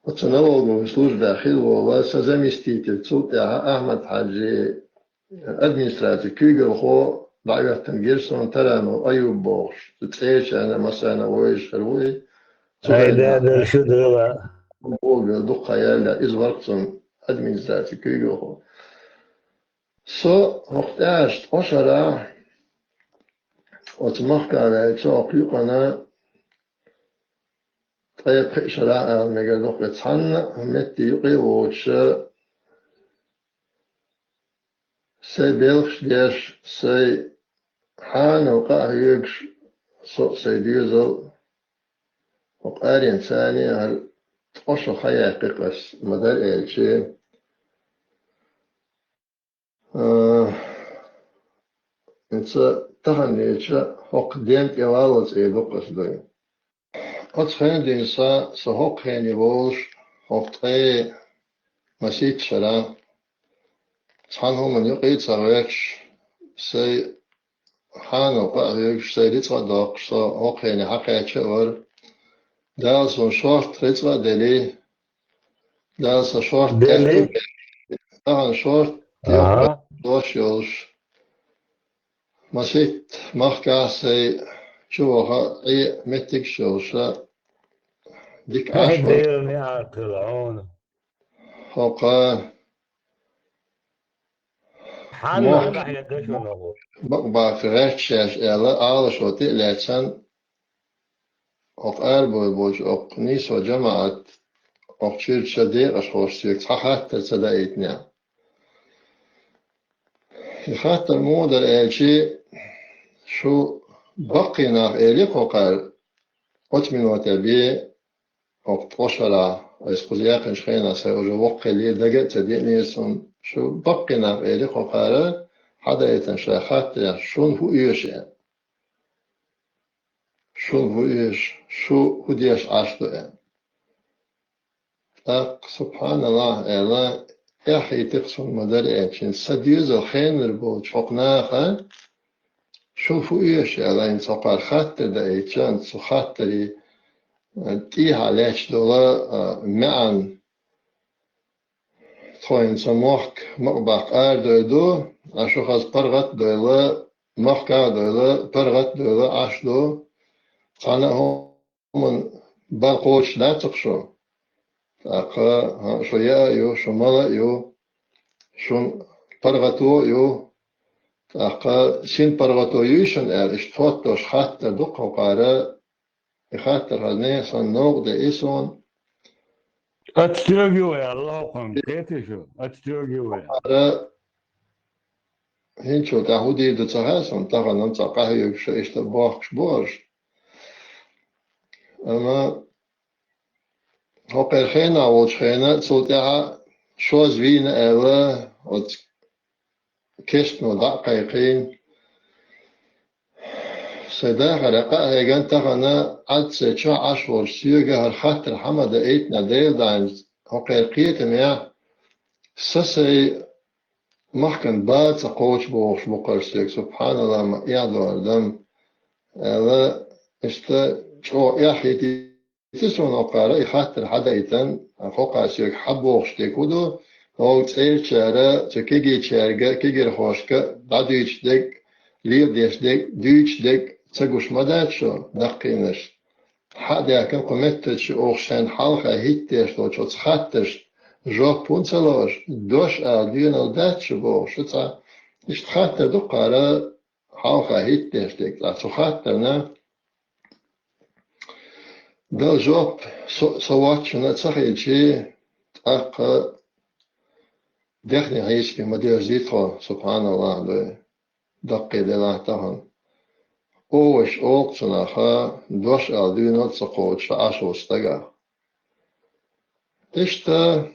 оцу налоговой службехь хилла волу сан заместитель, цул тӀаьхьа Ахьмад-Хьаьжин администрацин куьйгалхо дӀахӀоьттина гира суна, Таранов Аюб бохуш, цу цӀерачарна а, массарна а вевзаш хир ву и. Цу хенахь дукха хан яьлла, иза вара-кх цунна администрацин куьйгалхо. Со хӀокху тӀаьхьарчу ткъа шарахь оцу махкахь ваьлча, хӀокху юкъана ткъе пхи шарахь ала мегар ду-кх, цхьанна а метте юкъе а воцуш, сайн белхаш деш, сайн хьанал къа а хьоьгуш, со а, сайн доьзал а, хӀокху аренца цхьаьна хӀара ткъа шо хан яьккхи-кх ас, ма-дарра аьлча. А, хӀинца таханлерчу хӀокху ден тӀе валлалц эр ду-кх ас дуй. Оцу хенан дуьйна сан, сан хӀокху хене волуш, хӀокху ткъе масийтта шарахь, цхьана хӀуманна юкъе а ца гӀерташ, сайн хьанал къа а хьоьгуш, сайн рицкъа а доккхуш, со хӀокху хене хьакхаьчна а вара. Дала суна шорта рицкъа а делли, Дала сан шорта тӀехь, тахана шорта тӀехь дош йолуш, масийтта махкахь сайн чуваха а, Ӏе а меттигаш йолуш, дика Ӏаш вара. ХӀокху мохк бакъбаккха гӀерташ шаьш аьлла, Ӏалашо тӀе а лаьцна, хӀокху арабевлла болчу хӀокху нийсо жамаӀат, хӀокху чуьрачу декъашхоша соьга цхьа хаттар ца даийтинехь. И хаттар муха дара аьлчи, шу баккхий нах элира-кх хӀокхара оцу минотехь бен, оха тӀо шарахь, айса кхуза яьккхинчу хенахь сайн уже воккхаеллера, дага а ца деанера суна, шу баккхий нах, элира кхокхара, хьадайтина шайн хаттарехь, шуна хӀун оьшу аьлла. Шуна хӀун оьшу, шу хӀун деш Ӏаш ду аьлла. ТӀаккха, субхьаналлахь, аьлла, эххьийтира суна ма-дарра аьлча, сан доьзал хенара болчу хӀокху наха, шуна хӀун оьшу аьлла, хӀинца хӀокхара хаттар даийтча, цу хаттарийн, э, тӀехьа лаьтташ долу, э, маьӀна, тхо хӀинца мохк ма-, баккха арадойла ду, ткъа шу хаза паргӀат а дойла, махках а дойла, паргӀат а дойла, Ӏаш ду. Цхьана а хӀуманна бан кхочуш дац-кх шу. ТӀаккха, хӀа, шу яа а ю, шу мала а ю, шун паргӀато а ю. ТӀаккха син паргӀато юй шуна аьлла, иштта хоттош хаттар ду-кх хӀокхара, и хаттар хаза нехан санна новкъа деи суна. Ат стоьга ю аьлла хӀокхунна, кхетий шу? Ат стоьга ю аьлла. ХӀокхара хӀинцачул тӀаьхьа хӀун дийр ду ца хаьа суна, тахана цхьа къахьоьгуш, иштта бохкуш бу уьш. Амма хӀокхеран хенахь волчу хенахь, цул тӀаьхьа шозза вийна аьлла, оцу кестано дӀа а кхайкхийна, сайн дахар кхаъ хьегна, тахана Ӏад сайн чохь Ӏаш волчу соьга хӀара хаттар хьан ма даийтина, Делан дуьхьа, хӀокхеран кхетамехь, сан сайн махкана бан ца кхочу бохуш бу-кх уьш соьга, субхьаналлахь, ма эхь дара-м, аьлла, иштта чӀогӀа эхь хӀиттийра суна хӀокхара, и хаттар хьан даийтина, хӀокхара соьга хьан бохуш дерг хӀун ду, хӀокху цӀерачара, цу кегийчаьрга, кегийрхошка дӀадуьйцуш дерг, леладеш дерг, дуьйцуш дерг ца гуш ма дац шу, даккхийнаш. Хьан а даьхкина кху меттачу оха шайна хьалха хӀиттадеш долчу оцу хаттаршна жоп хӀунда ца ло аша, дош ала доьналла дац шу боху шу цхьа. Иштта хаттар ду-кх хӀара, хьалха хӀиттадеш дерг. Ткъа цу хаттарна дала жоп со, со воцчунна ца хилча, тӀаккха дехне хьийсаме ма дерзий тхо, субхьаналлахь, дуй. Даккхий делахь тахана. Оваш олу-кх цу наха, дош ала дуьйна а ца кхочуш Ӏаш волчу стага. Иштта,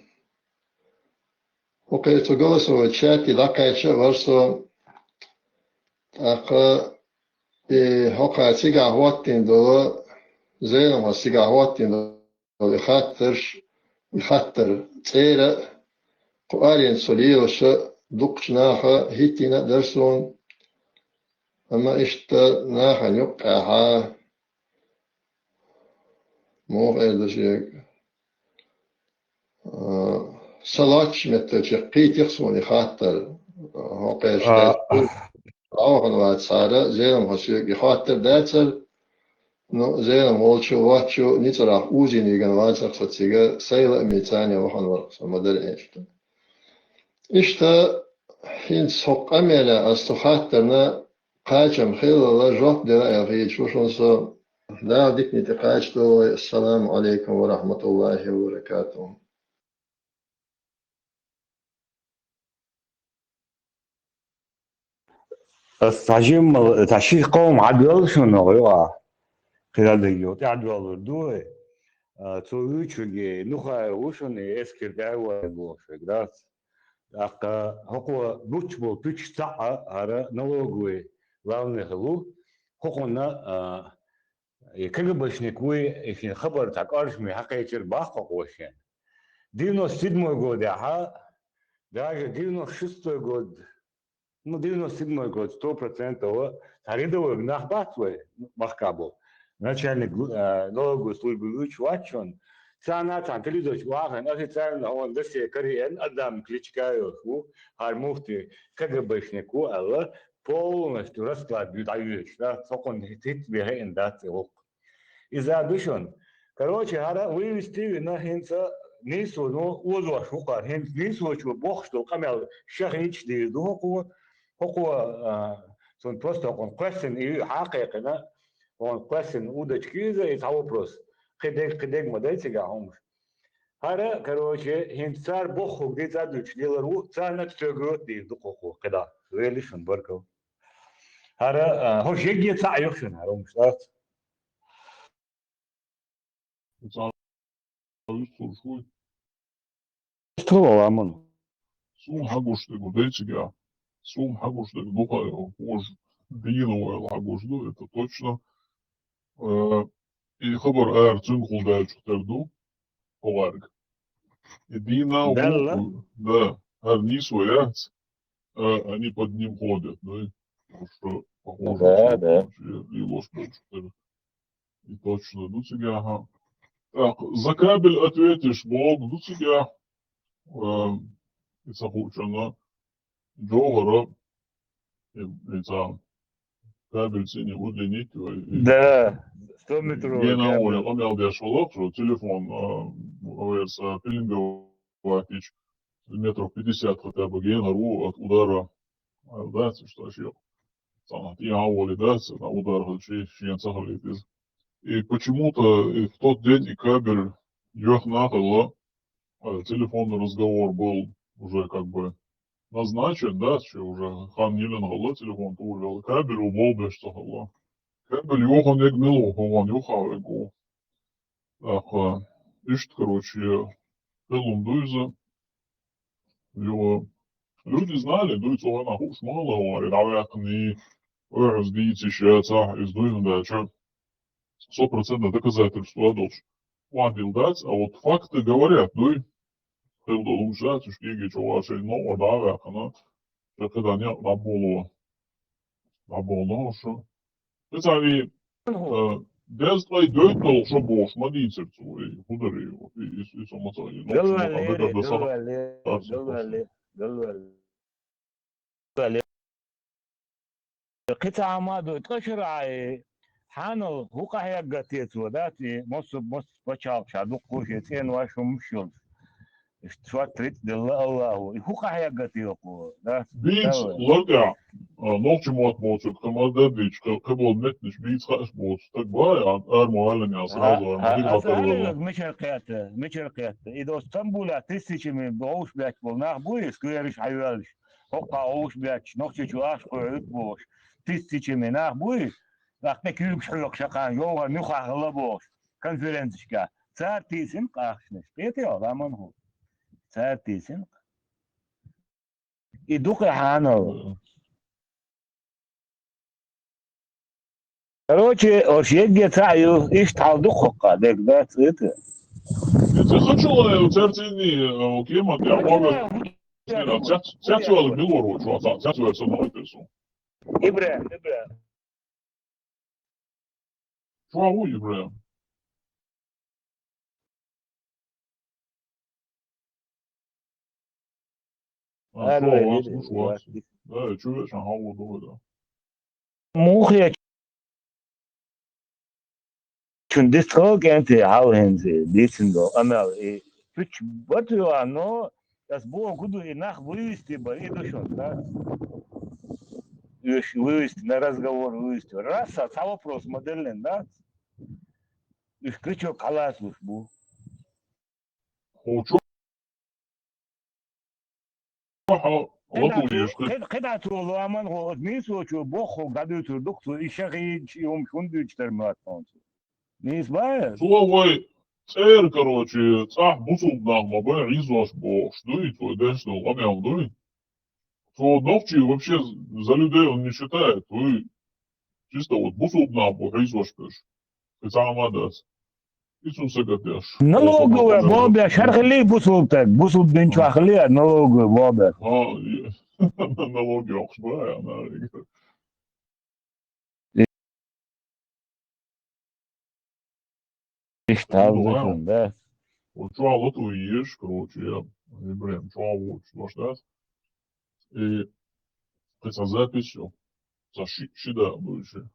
хӀокху цу голосовой чате дӀакхаьчча а вара со, тӀаккха и хӀокхара цигахь хӀоттийна долу, Зеламхо цигахь хӀоттийна долу и хаттарш, и хаттар цӀера а, кху аренца со лелаша дукхачу наха хӀиттийна а дара суна, амма иштта нахана юккъехьа, муха эр ду шега, а, сан лоцчу меттачех кхийтира суна и хаттар, хӀокхерчу А, дӀавахана вацахьара, Зеламхо соьга и хаттар дацара, ну, Зелам волчу, воцчу ницкъарах узийна вигна вацара со цига, сайн лаамца царна вахана вара со, ма-дарра аьлча. Иштта, хӀинца хӀокху къамелехь аса цу хаттарна кхачам хилла, жоп делла аьлла хеташ ву шуна со. Дала дикане тӀекхачадойла вай. Ассаламу Ӏалайкум ва рахьматуллахӀи ва баракатухӀу. Ас цхьа жимма, цхьа ши къоман хьадоьллу шуна хӀокху юкъахь. КхидӀа дерг юха тӀаьхьадоьллур ду вай. А, цо вуьйцург Нухаев ву шуна, и эскар тӀе а ваьлла бохуш верг, дац? ТӀаккха хӀокхо буьтуш болу пуьчаш цхьаъ а хӀара налоговый главный хилла ву. ХӀокхунна, а, и КГБшник вуй, и шен хабар цхьа кӀоршаме хьакхечира боху хӀокхо шена. Девяносто седьмой годехьа, даже девяносто шестой год, ну, девяносто седьмой год, сто процентов, цхьа рядовой нах бац вай, махкахь болу. Начальник, э, налоговой службы вуьйцуш вац шуна. Царна цхьана телевизор чу вахана официально хьуна досье караеана, Адам Кличка йолуш ву, хӀара муфти КГБшник ву аьлла, полностью расклад дӀайоьдуш, да, цо кхунна хӀитта бен хиъна дац и гӀуллакх. Иза ду шуна. Короче, хӀара вывести а вина, хӀинца нийсо, ну, озош ву кхара. ХӀинца нийсочо бохуш долу къамел ша хӀинца дийр ду хӀокхо. ХӀокхо, а, цунна просто хӀокхунна кхоьссина и хьакхайкхина, хӀокхунна кхоьссина удочка иза, и цхьа вопрос. Кхидерг, кхидерг ма дай цигахь хӀумаш. ХӀара, короче, хӀинца цара бохург дийца а дуьйцуш лелар ву, царна а цоьгара дийр ду хӀокхо, кхидӀа. Вели шуна баркалла. ХӀара, а, хӀо жегге цхьаъ ю шуна, хӀара хӀумаш дац. вуьйцурш вуй. Иштта хала ламан. Суна хьагуш дерг ду дайцига. Суна хьагуш дерг ду хьа, хӀуж дийна вайла хьагуш ду, это точно. Э, и хабар ара цуьнгахула даьлчух тера ду, хӀо гӀарг. И дийна Далла? ву-, да, хӀара нийсо яц, э, они под ним ходят, да? Потому что похоже, Да, что да. вообще лилош болчух тера. И точно ду цигахьа. Так, за кабель ответишь, боху ду цигахьа. Э, и ца хуучунна, Джовхара, и, и ца кабель цӀийне удлинить, и Да, сто метров Гена кабель. Оля, къамел деш валахчо, телефон, а, верса, пилинговать ич, метров пятьдесят хотя бы генару от удара. А, да, что ж, цхьана тӀе хьаволи дац, цхьана удар хилчи, шен ца хилийта иза. И почему-то и в тот день и кабель йоьхна хилла, а, телефонный разговор был уже как бы назначен, да, что уже хан йиллина хилла, телефон тӀе ваьлла, кабель у болбеш ца хилла. Кабель йоханег мила ву, хӀоган юха вегу. Так, а, иштта, короче, хилум ду иза. Йо, люди знали, дуй цо вана хууш ма хилла вари, дӀаваьккхина, ойхьаз дийцаш яцахь, иза дуй хӀунда аьлча, сто процентов доказательство долуш ван дил дац, а вот факты говорят, дуй, хила долу хӀумаш дац, уьш кегийчу ван шайн новкъа дӀаваьккхина, ша кхидӀа некъ дӀаболо, дӀаболо уьш. Кхин цхьа вий, э, дезткъе доьтталгӀа шо бохуш ма дийцира цо, и хӀун дара и, и, и, и со ма ца, и нохчо ма Галвалле, ца дагар да сара. Галвалле, Галвалле, Галвалле. Галвалле. Кхин цхьа хӀума а ду, ткъа шарахь, хьанал хӀу къахьегга те цо, дац и, массо, массо пачхьалкхаш дуккха а шен цӀен ваш хӀумаш йолуш. Иштта шорта рицкъ делла Аллахо. И хӀу къахьегга те кхо, дац? Бийца Далла. ЛартӀехь, а, нохчийн мотт боцург, кхин ма-дарра дийцича, кхин, кхин болу меттанаш бийца хууш боцу стаг бай, а, ара ма ваьллина, а, сразу ара ма дигахь тарло. Мичара кхетта, мичара кхетта. И доцу Стамбулехь тысячами вовшахбетташ болу нах буй, сквераш хьайоьллуш, хӀокху вовшахбетташ, Нохчийчу ахча кхоьхьуьйту бохуш, тысячами нах буй, нах тӀе куьйгаш хьоькхуш, хьакхана, Джовхар муьлхха хилла бохуш, конференцешкахь. Цара тийсина ахчанаш. Кхетий хьо, ламан хӀу? Цара тийсина. И дукха хьанал. Короче, ош егге цхьаъ ю, иштта хьал дукха хӀокху дерг дац, это. Иза хачула церцинни, э, кема тӀехь вогӀа. Цец, цец вала мила вара ву, чохь цхьаъ, цец вала ца ма вайтира суна. ИбрахӀим, ИбрахӀим. Чохь ву ИбрахӀим? А, Ара чохь вай, вац, лида, муш вац. Вац. Да, чу вешан хьан ву ду, да. Мухе чун дистхал кӀентий хьал хӀинца дийцина долу къамел, и пуьчча бартуьйла, но ас боху ду, и нах вывести бара, и ду шуна, да? Уьш вывести, на разговор вывести. Раз а цхьа вопрос ма деллина, да? Уьш крючок хьалацалуш бу. Хьо чу хьо латур еш хи. Кхин, кхин дӀа цо лоаман гӀо, оцу нийсочо боххург дӀадуьйцур ду-кх цо, и ша хиъча, и хӀума шун дуьйцуш дара моьтту хьуна цо. Нийса бац? Цо вай цӀера, короче, цӀахь бусулба нах ма бай, Ӏийзош бохуш дуй, цо деш долу къамел дуй. Цо нохчий вообще за людей он не считает, вуй. Чисто вот бусулба нах бу хьийзош берш. Кхин цхьа а ма дац. И цунна сагатдеш. Налоговая бохбеш, хӀара хилий бусулба стаг, бусулба дин чохь хилий, налоговая бохбеш. А, и-, налог йоккхуш бу, а, ана. Иштта хьалза шуна, да? Вот чохь латур езаш, короче, я, и прям чохь воцуш дош дац. И кхин цхьа запись ю. Цхьа ши, ши да буьйцу.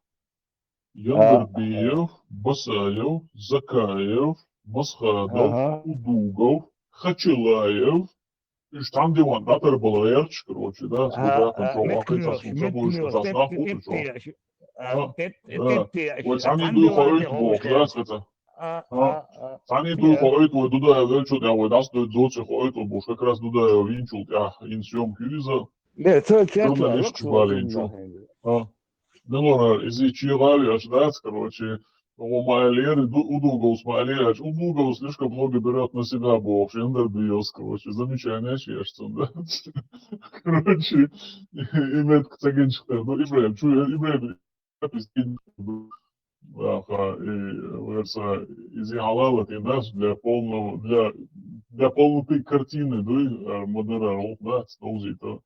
Яндарбиев, Басаев, Закаев, Масхадов, Удугов, Хачилаев, уьш цхьана диван дӀатарбала гӀерташ, короче, да, цхьа вакхана чохь ваккхий цхьа сум ца буьйцуш, цхьа нах ву цу чохь. Вай цхьаьний дуй хоуьйту бохуш, да, цхьа ца? Цхьаьний дуй хоуьйту, вай Дудаев велчу тӀехь, вай дӀасадойту доций хоуьйту бохуш, как раз Дудаев винчул тӀехь, ин съёмка ю иза. Журналист чу балийчу. Мелора, иза чегӀави аша дац, короче, О, Маалери, Ду-, Удуговс Маалери, ач, Удугов слишком много берёт на себя бохуш, Яндарбиевс, короче, замечание еш цунна, да? Короче, и метка цагенчик, ну, Ибрагим, чу, Ибрагим, аха, и, верса, изи халала, ты, да, для полного, для, для полноты картины, да, э, модера, да, столзи, то.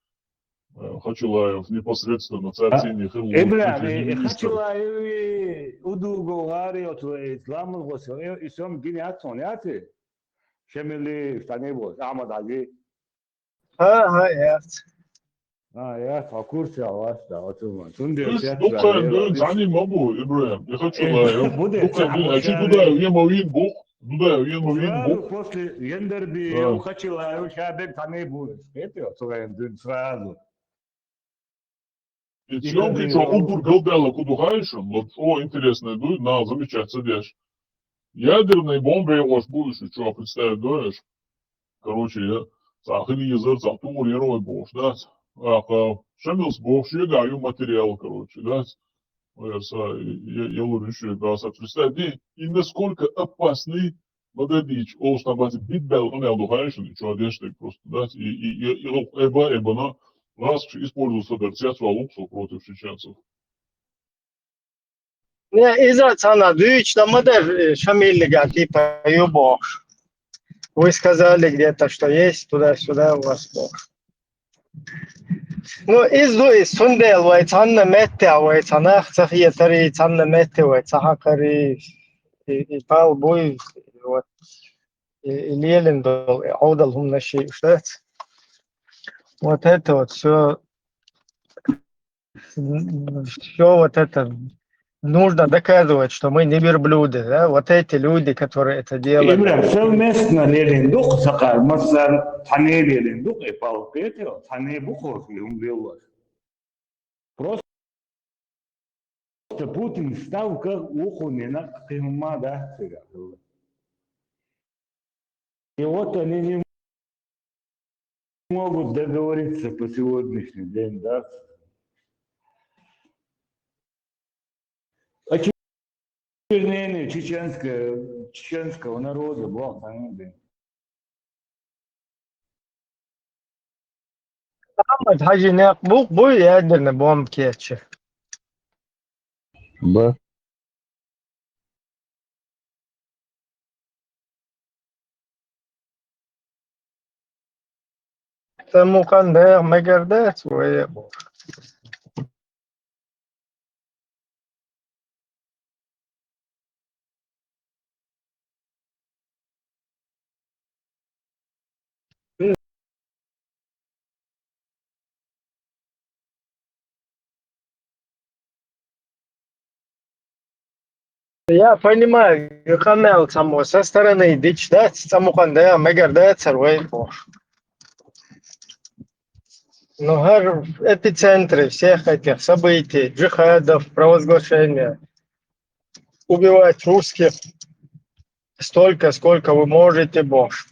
Э, Хачилаев непосредственно царь синий хил Ибрагим, и Хачилаев, и Удугов, Ариот, и Ламул Госо, и, и сом гине ацон, яти? Шамилли, Штанебо, Ахмад Хажи. Ха, ха, яц. А, яц, а курсе алаш да, отума. Тунде, Иш, яц, дукха, да, дукха, яц. Зани мабу, Ибрагим, и Хачилаев. Э, буде, дукха, ца, дукха, ачи Хачилаев. Дудаев, ема вин бух, Дудаев, ема вин бух. Сразу после Яндарби, да. Хачилаев, Шабек, Танебу. Это, сразу. И съёмки, чё, убур галдала куду хайшун, вот, о, интересное, дуй, на, замечать, садишь. Ядерные бомбы, я уж будешь, чё, представить, дуешь? Короче, я, цахили езер, цахтур, еровой бош, да? А, а, Шамилс бош, я даю материал, короче, да? Ой, я са, я, я лучше, да, са, представь, и, и насколько опасный Мададич, о, что бази бит бел, он я духаешь, и чё, одежда просто, да? И, и, и, и, эба, эба, на, раз используется, да, цвет луксу против чеченцев. Не, иза цана дыч, там мадер, э, Шамиль, типа, ю бош. Вы сказали где-то, что есть туда-сюда у вас бош. Ну, из ду, из сундел, вай цанна метте, вай цанах, цахия тари, цанна метте, вай цаха кари, и, и пал буй, вот. И, и лелин дол, и аудал хум наши, что это? Вот это вот все, все вот это нужно доказывать, что мы не верблюды, да? Вот эти люди, которые это делали. Ибрагим, совместно лелин дух, сака, масан, тане лелин дух, и пал, петел, тане бухов, и умбеллаш. Просто Путин ставка уху не на кыма, да, цыган. И вот они не могут договориться по сегодняшний день, да. Очернение чеченского, чеченского народа, бог, да. Ахмад Хажи некъ букъ буй, ядерный бомб кечи. Ба. Тамукъан да мегерде, вай. Я понимаю, камел само со стороны дичь, да, самукъан да, мегер да, царвей. Но гар эпицентры всех этих событий, джихадов, провозглашения, убивать русских столько, сколько вы можете, Бош.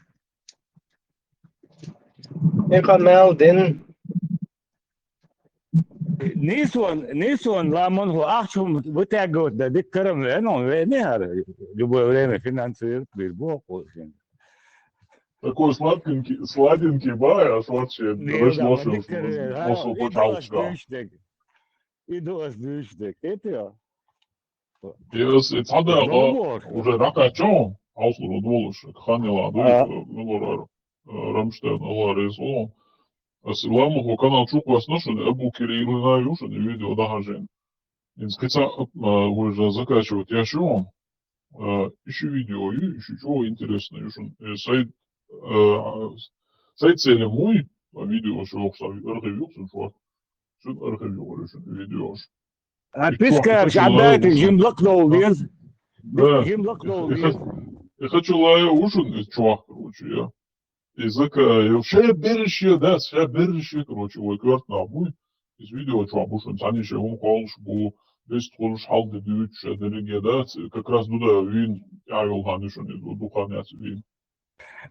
Икъа мел дин. Нийсван, нийсван ламан ху ахчум вытягивать да диккарам вен, он вен не хар. Любое время финансировать бир бо. Такой сладкенький, сладенький бай, а сладче. Не, да, диккар, а, и дуас дюшдек. И дуас дюшдек. Это я. Yes, it's hada, уже ракачо, ауслу долуш, ханила, долуш, Рамштайн, Аллах резо. Ас ламу канал чуквас нашун, Абу Кирилл на юшун, видео да хажен. Инскица, уже закачивать я шо. Ищи видео, ищи чё интересно, юшун. Сайт, сайт цели мой, видео шо, архив юксун шо. Шун архив юксун видео. А пискар, отдайте, жимлак дол, вез. Да. Жимлак дол, вез. Я хочу лая ушун из чувак, короче, я. Из зака, я вообще берешье, да, ся берешье, короче, ой, кварт на буй. Из видео чувак ушун, сани ше ум колш бу, без тхулш халды дюч, делеге, да, как раз дуда вин, я йол ханишун, из духаняц вин.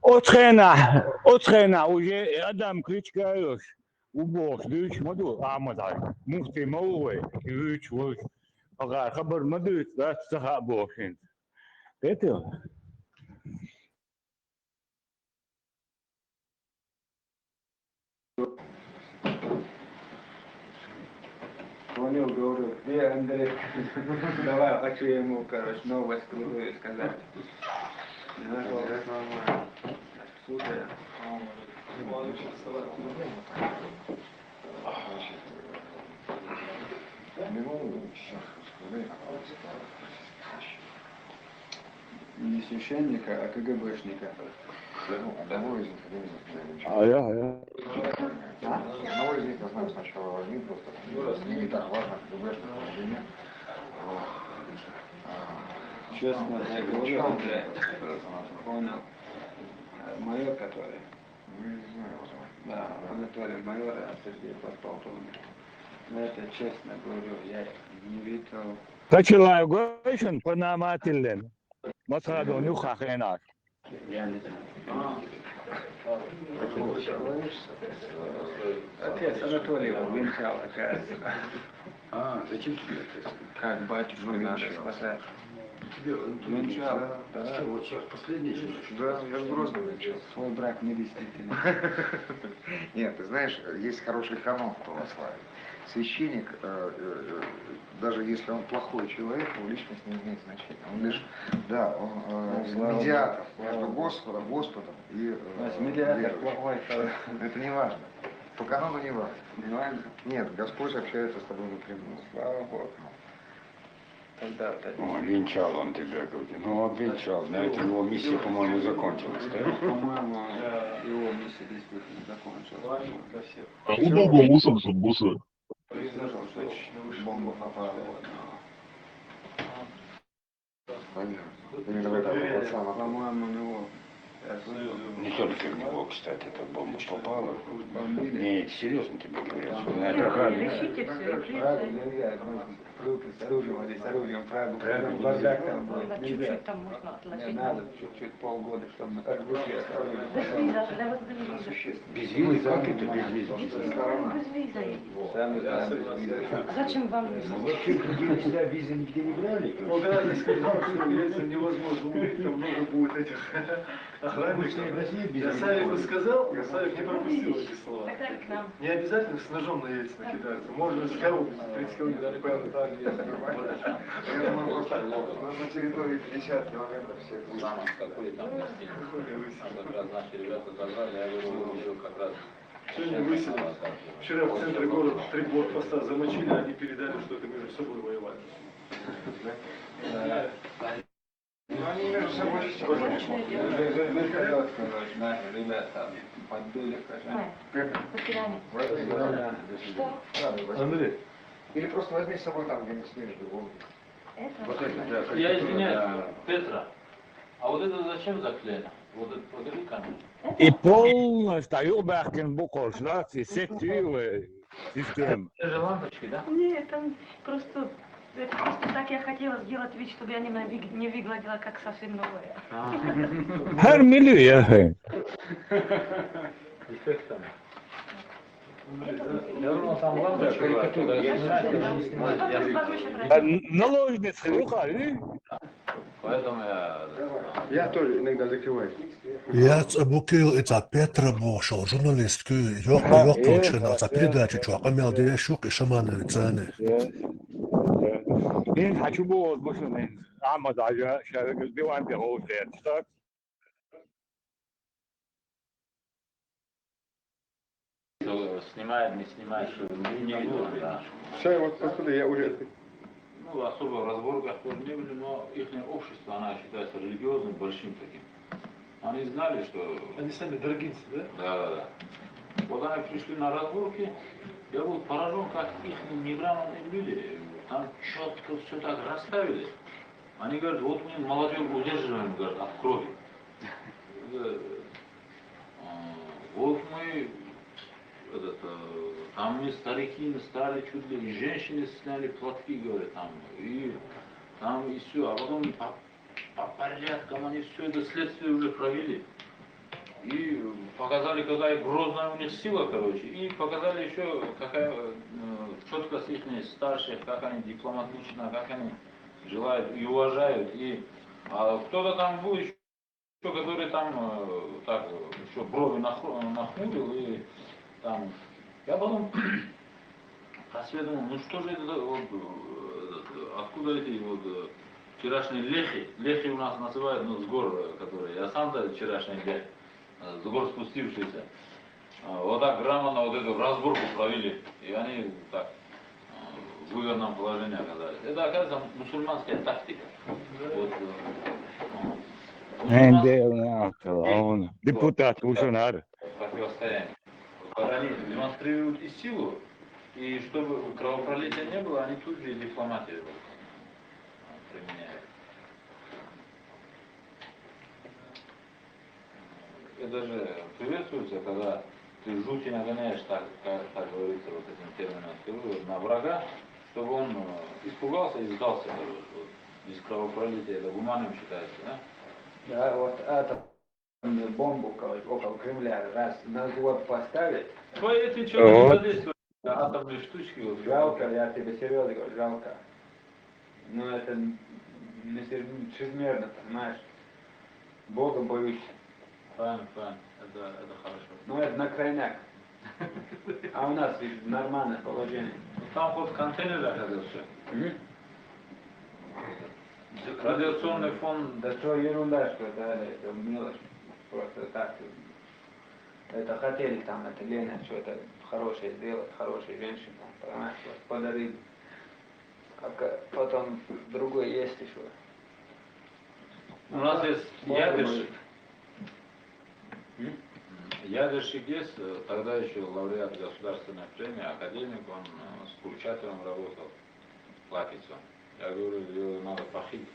Оцхена, оцхена, уже адам кричкаешь. Убох, дюч, моду, Ахмад Хажи. Муфти Мовлой, дюч, вож. Пагар хабар ма дуьйцу, дац, ца хаьа боху хӀинца. Кхетий? Звонил, говорю: «Где Андрей?» Давай, хочу ему, короче, новость крутую сказать. Не нашёл. Слушай. Не священника, а КГБшника. Ну, одного из них, один из них, наверное. А я, а я. А? Одного из них я знаю с начала войны, просто не, не так важно, КГБшник он или нет. Вот. А, Честно, я говорю, Андрей. Понял. Э, майор, который? Ну, я не знаю, вот он. Да, Анатолий майор, а Сергей подполковник. Но это честно говорю, я не видел. Качалаев Гошин, Панама тиллен. Масхадон юха хенаш. Я не знаю. Отец Анатолий венчал, оказывается. А, зачем тебе это? Как батюшку надо спасать. Тебе он Венчал, да. Что, вот сейчас последнее, что ли? Да, я в Грозном венчал. Свой брак недействительный. Нет, ты знаешь, есть хороший канон в православии. Священник, э, э, э, даже если он плохой человек, его личность не имеет значения. Он лишь, да, он, э, Ну, слава Богу. Медиатор между Слава Богу. Господом, Господом и, э, Значит, медиатор верующим. Плохой человек. Это не важно. По канону не важно. Не важно? Нет, Господь общается с тобой напрямую. Слава Богу. Тогда, тогда. О, венчал он тебя, говорит. Ну, обвенчал. На этом его миссия, по-моему, закончилась, да? По-моему, его миссия действительно закончилась. А удобно лучше, чтобы больше. Бомба попала. Понятно. Именно в этого вот самого. По-моему, у него. Не только в него, кстати, эта бомба попала. Не, серьезно тебе говорю. Она это правильно. Решите всё, решите. Правильно, нельзя. Руки с оружием, а не с оружием, правильно. Правильно, нельзя. Бардак там будет, нельзя. Чуть-чуть там можно отложить. Не надо, чуть-чуть, полгода, чтобы мы как вышли, оставили. Без визы, для вас без визы. Без визы? Как это без визы? Без визы. Сами, сами без визы. Зачем вам виза? Ну, вообще, людей сюда визы нигде не брали. Ну, да, я сказал, что яйца невозможно убить, там много будет этих охранников. Обычно и в России без визы ходят. Я Савику сказал, но Савик не пропустил эти слова. Тогда к нам. Не обязательно с ножом на яйца накидаться. Можно с коробкой тридцать килограмм. Понятно. Я думаю, просто у нас на территории пятьдесят километров всех. Самом какой там, там как раз наши ребята забрали, я говорю, «Вы как раз». Сегодня выселили. Вчера в центре города три блокпоста замочили, они передали, что это между собой воевали. Ну, они между собой сейчас. Вы, вы, вы хотят сказать, наши ребята там подбили, хотя. Что? Андрей. Или просто возьми с собой там где-нибудь снежную голову. Вот это, да. Я извиняюсь, Петра, а вот это зачем заклеено? Вот это, вот это камера. И полностью, а юбахкин буквально, да, все, все, все, э, система. Это же лампочки, да? Нет, там просто, это просто так я хотела сделать вид, чтобы я не навиг-, не выглядела как совсем новая. А. Her milli ya. Эффект там. Я думал, там лампочка была, когда снимать, даже не снимать. Я Наложница, ухо, и? Поэтому я... Я тоже иногда закрываю. Я цӀа бу кийла и цхьа Петра бохуш йолу журналистка, йоккха, йоккхачу хенахь цхьа передача чохь къамел деш ю-кх и Шамановицаны. ХӀинца хьан чу боху бу шуна, Ахьмад-Хьаьжа, ша вегаш диван тӀе ховшахь, так? Что снимает, не снимает, что не видно, да. Всё, вот посмотри, я уже... Ну, особо в разборках тоже не были, но ихнее общество, она считается религиозным, большим таким. Они знали, что... Они сами даргинцы, да? Да, да, да. Вот они пришли на разборки, я был поражён, как их неграмотные люди, там чётко всё так расставили. Они говорят: «Вот мы молодёжь удерживаем, говорят, от крови». Э, а, вот мы, этот, э, там мы старики, мы стали чуть ли, и женщины сняли платки, говорят, там, и там, и всё. А потом по, по порядкам они всё это следствие уже провели. И показали, какая грозная у них сила, короче. И показали ещё, какая, э, четкость их старших, как они дипломатично, как они желают и уважают. И а кто-то там был еще, который там э, так еще брови нахмурил и там. Я потом а я думал, ну что же это, вот, э, откуда эти вот э, вчерашние лехи? Лехи у нас называют, ну, с гор, э, которые. Я сам-то вчерашний лех, э, с гор спустившийся. А, вот так грамотно вот эту разборку провели. И они так э, в выгодном положении оказались. Это, оказывается, мусульманская тактика. Вот, э, ну, Ende una, un deputat, uzunare. Противостояние. Когда они демонстрируют и силу, и чтобы кровопролития не было, они тут же и дипломатию применяют. Это же приветствуется, когда ты жути нагоняешь, так, как так говорится, вот этим термином на врага, чтобы он э, испугался и сдался, короче, вот, без кровопролития, это гуманным считается, да? Да, вот атомную бомбу около Кремля раз на взвод поставить. Твои эти что-то задействовали, атомные штучки. Вот, жалко, я тебе серьезно говорю, жалко. Но это чрезмерно, понимаешь? Бога боюсь. Правильно, правильно. Это, это хорошо. Ну, это на крайняк. А у нас ведь нормальное положение. Ну, там хоть контейнер оказался. Радиационный фон. Да что, ерунда, что это, это мелочь. Просто так. Это хотели там, это Лена, что-то хорошее сделать, хорошей женщине, понимаешь, вот подарили. А потом другой есть еще. У нас есть ядерщик. Ядерщик есть, э, тогда еще лауреат государственной премии, академик, он э, с Курчатовым работал, Лакицу. Я говорю, его надо похитить.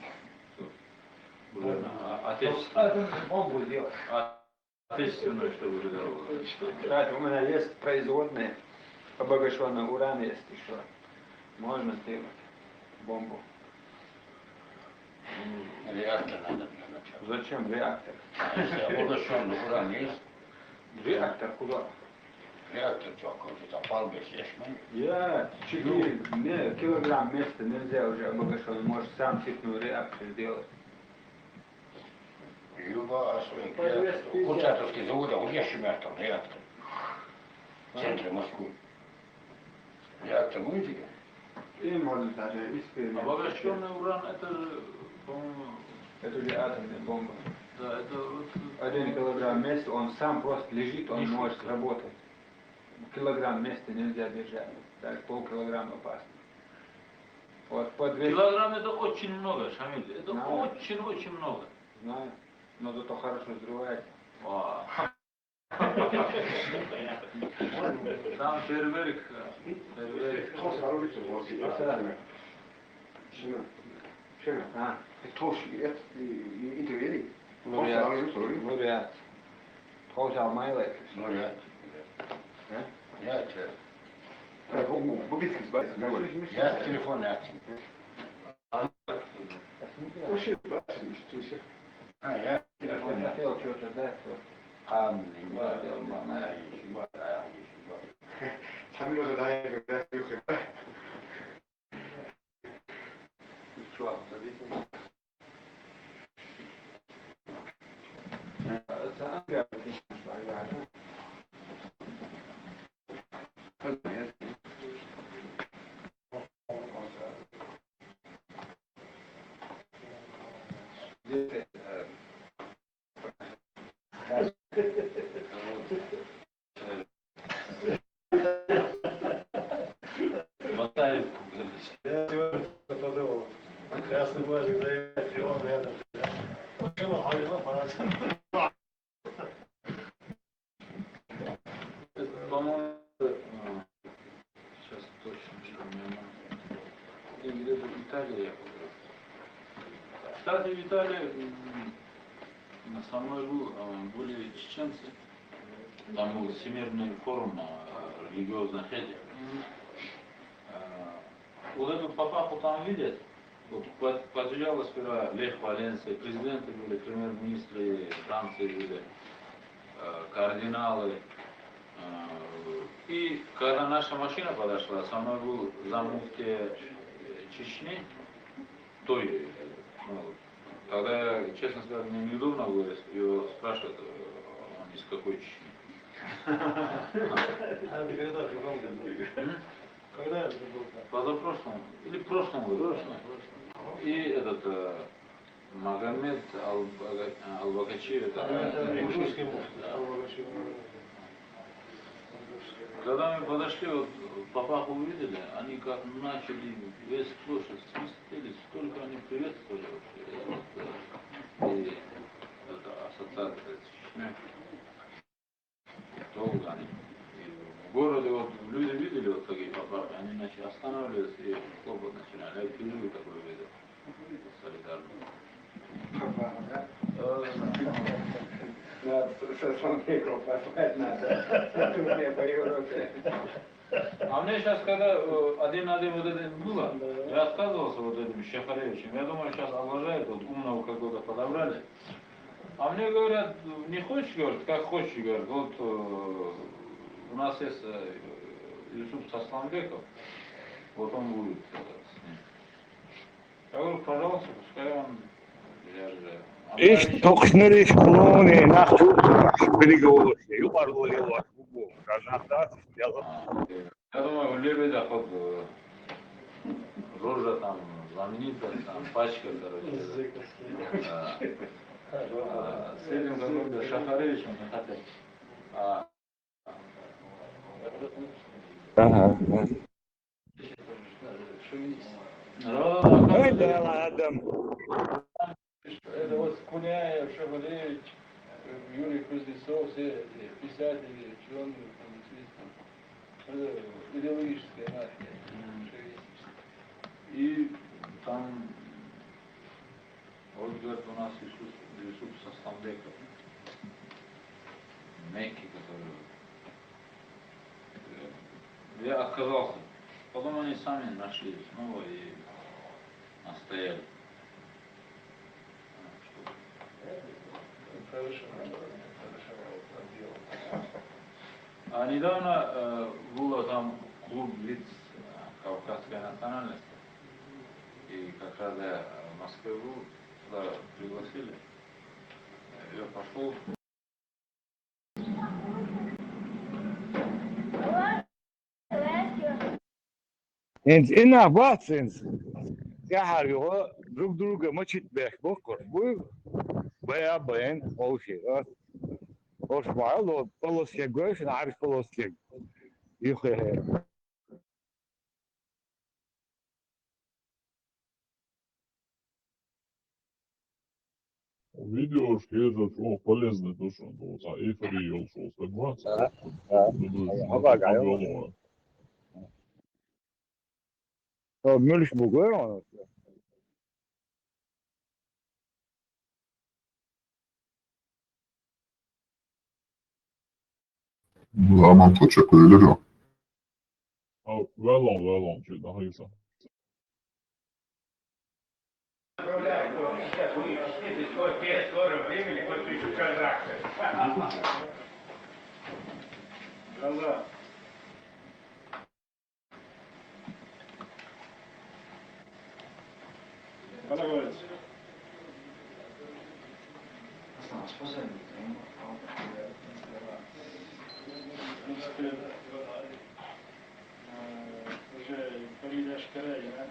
Уже отечественную. Бомбу сделать. Отечественную, чтобы уже делал. Кстати, у меня есть производные, обогащенный уран есть еще. Можно сделать бомбу. Реактор надо для начала. Зачем реактор? Если обогащенный уран есть, Реактор куда? Реактор что, какой-то там палбе сешмы? Я, четыре не, килограмм места нельзя уже обогащенный, может сам сыпную реактор сделать. Любо, Курчатовский завод, а вот я шумятом реактор. В центре Москвы. Реактор будете? И можно даже эксперимент. Обогащенный уран, это же, по-моему, Это же атомная бомба. Да, это вот... Один килограмм места, он сам просто лежит, он может работать. Килограмм места нельзя держать, даже полкилограмма опасно. Вот по двести... Килограмм это очень много, Шамиль, это очень-очень много. Знаю, но зато хорошо взрывается. Там фейерверк, фейерверк. А, это, это, это, это, Лауреат. Лауреат. Тоғыз алмайлай. Лауреат. А? Реактор. Бубицкий сбавил. Я телефон реактор. Вообще, бачишь, что еще? А, я телефон реактор. Хотел что-то, да, что? А, не, не, не, не, не. Там уже, да, я говорю, да. Чувак, забейте. Хватает. Подумал. Красный бажик заехать, и он рядом. Машина, а его пора. По-моему, сейчас точно что у меня. Или где-то в Италии я был. Кстати, в Италии м, со мной был, а, были чеченцы. Там был Всемирный форум а, религиозных этих. А, Вот эту папаху там видят. Вот под- подъезжал сперва Лех Валенсия, президенты были, премьер-министры Франции были, э, кардиналы, э, И когда наша машина подошла, со мной был заммуфтия, э, Чечни, той, э, ну, тогда, честно сказать, мне неудобно было его спрашивать, э, он из какой Чечни. А это когда, в каком году? М? Когда это было? Позапрошлом или прошлом году? Прошлом, прошлом. И этот, э, Магомед Албага-, Албагачи, это, а, это, э, муфтий. Ингушский муфтий, да. Албагачи. Когда мы подошли, вот, папаху увидели, они как начали весь площадь свистели, столько они приветствовали вообще. И вот, э, и это ассоциация с Чечнёй. Долго они. И в городе вот люди видели вот такие папахи, они, значит, останавливались и хлопать начинали. Я впервые такое видел. Солидарно. Папах, да? Да, да, да. Надо с-, с-, с-, послать надо. По Европе. А мне сейчас, когда, э, один на один вот это было, я отказывался вот этим Шахаревичем. Я думаю, сейчас облажают, вот умного какого-то подобрали. А мне говорят, не хочешь, говорят, как хочешь, говорят, вот, э, у нас есть, э, Юсуп Сасламбеков, вот он будет, э, с ним. Я говорю, пожалуйста, пускай он, я же, а мне Иш обещали. Токшнер иш клоуни нах чу переговоры. Юпар говорил ваш футбол. Как нах да, я А, э, я думаю, в Лебедях вот, э, рожа там знаменитая, там пачка, короче. Да. А, с этим каким-то Шахаревичем не хотят. А. Ага, ага. Ой, да ладно. Это вот Куняев, Шахаревич, э, Юрий Кузнецов, все эти писатели, учёные, публицисты. Это идеологическая мафия, мгм, шовинистическая. И там, вот, говорит, у нас Юсуп, Юсуп Сасламбеков, Мекки, который, э, я отказался. Потом они сами нашли снова и настояли. А недавно, э, было там клуб лиц, э, кавказской национальности. И как раз я, э, в Москве был, туда пригласили. Я пошёл. Инц, инах бац инц. Яхар юха друг друга мочить бех бохкор. Буй бая баен олши. Ош мал, вот, полоскег, гойш, на ариш полоскег. Юха. Видео шкеза, о, полезно то, что он был, а эйфория, шо, согласен? Да, да. Ну, ну, Ага, ну, ага, ну, ага. Ну, ну. О, мюльш бугой он. Аман точек өлер о. А, well on, well on, чё, да, Хаиса. Уже перейдешь к Рейне,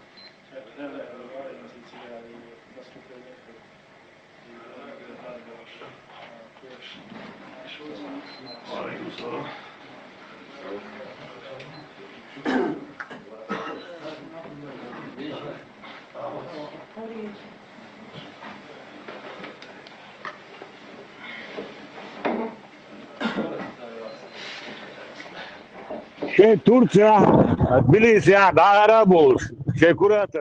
Şey Turciya, Tbilisiya, dağara bul. Şey kurata,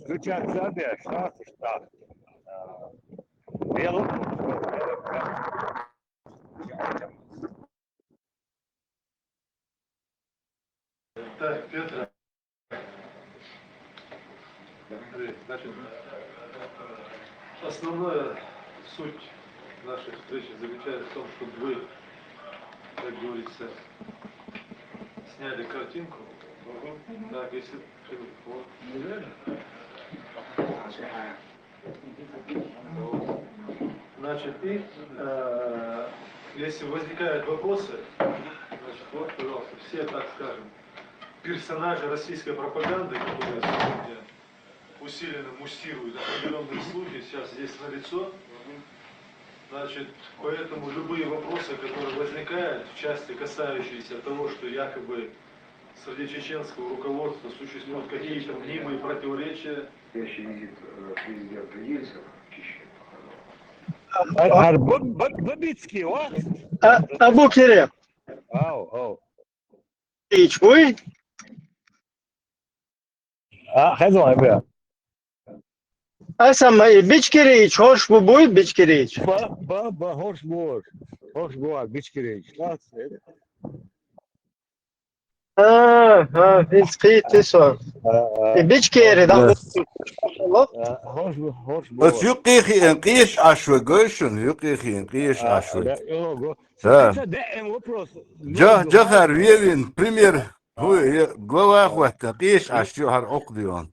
sıçak zaten, şans işte. Belli. Так, Петр. Андрей, значит, основная суть нашей встречи заключается в том, чтобы вы, как говорится, Сняли картинку. Мгм. Так, если... Вот. Неужели? Вот. Значит, и, э, если возникают вопросы, значит, вот, пожалуйста, все, так скажем, персонажи российской пропаганды, которые сегодня усиленно муссируют определенные слухи, сейчас здесь налицо. Значит, поэтому любые вопросы, которые возникают в части, касающиеся того, что якобы среди чеченского руководства существуют какие-то мнимые противоречия. Следующий визит, э, президента Ельцина в Чечне. Ar, ar Bab- Bab- Babitski, what? A, Abu Kere, Oh, oh. hiç bu. Ah, hez on be. Asama e, biçkeriç, hoş bu bu, biçkeriç. Ba, ba, ba, hoş bu. Hoş bu, biçkeriç. Ha, ha, hiç kıyıtı sor. E, biçkeri da. Hoş bu, hoş bu. Bas yuqihi en qish ashwe goshun, yuqihi en qish ashwe. Yogo. Ha. Sen de en вопрос. Ja, jahar vevin, пример. Hu, glava hwat, qish ashwe har okdion.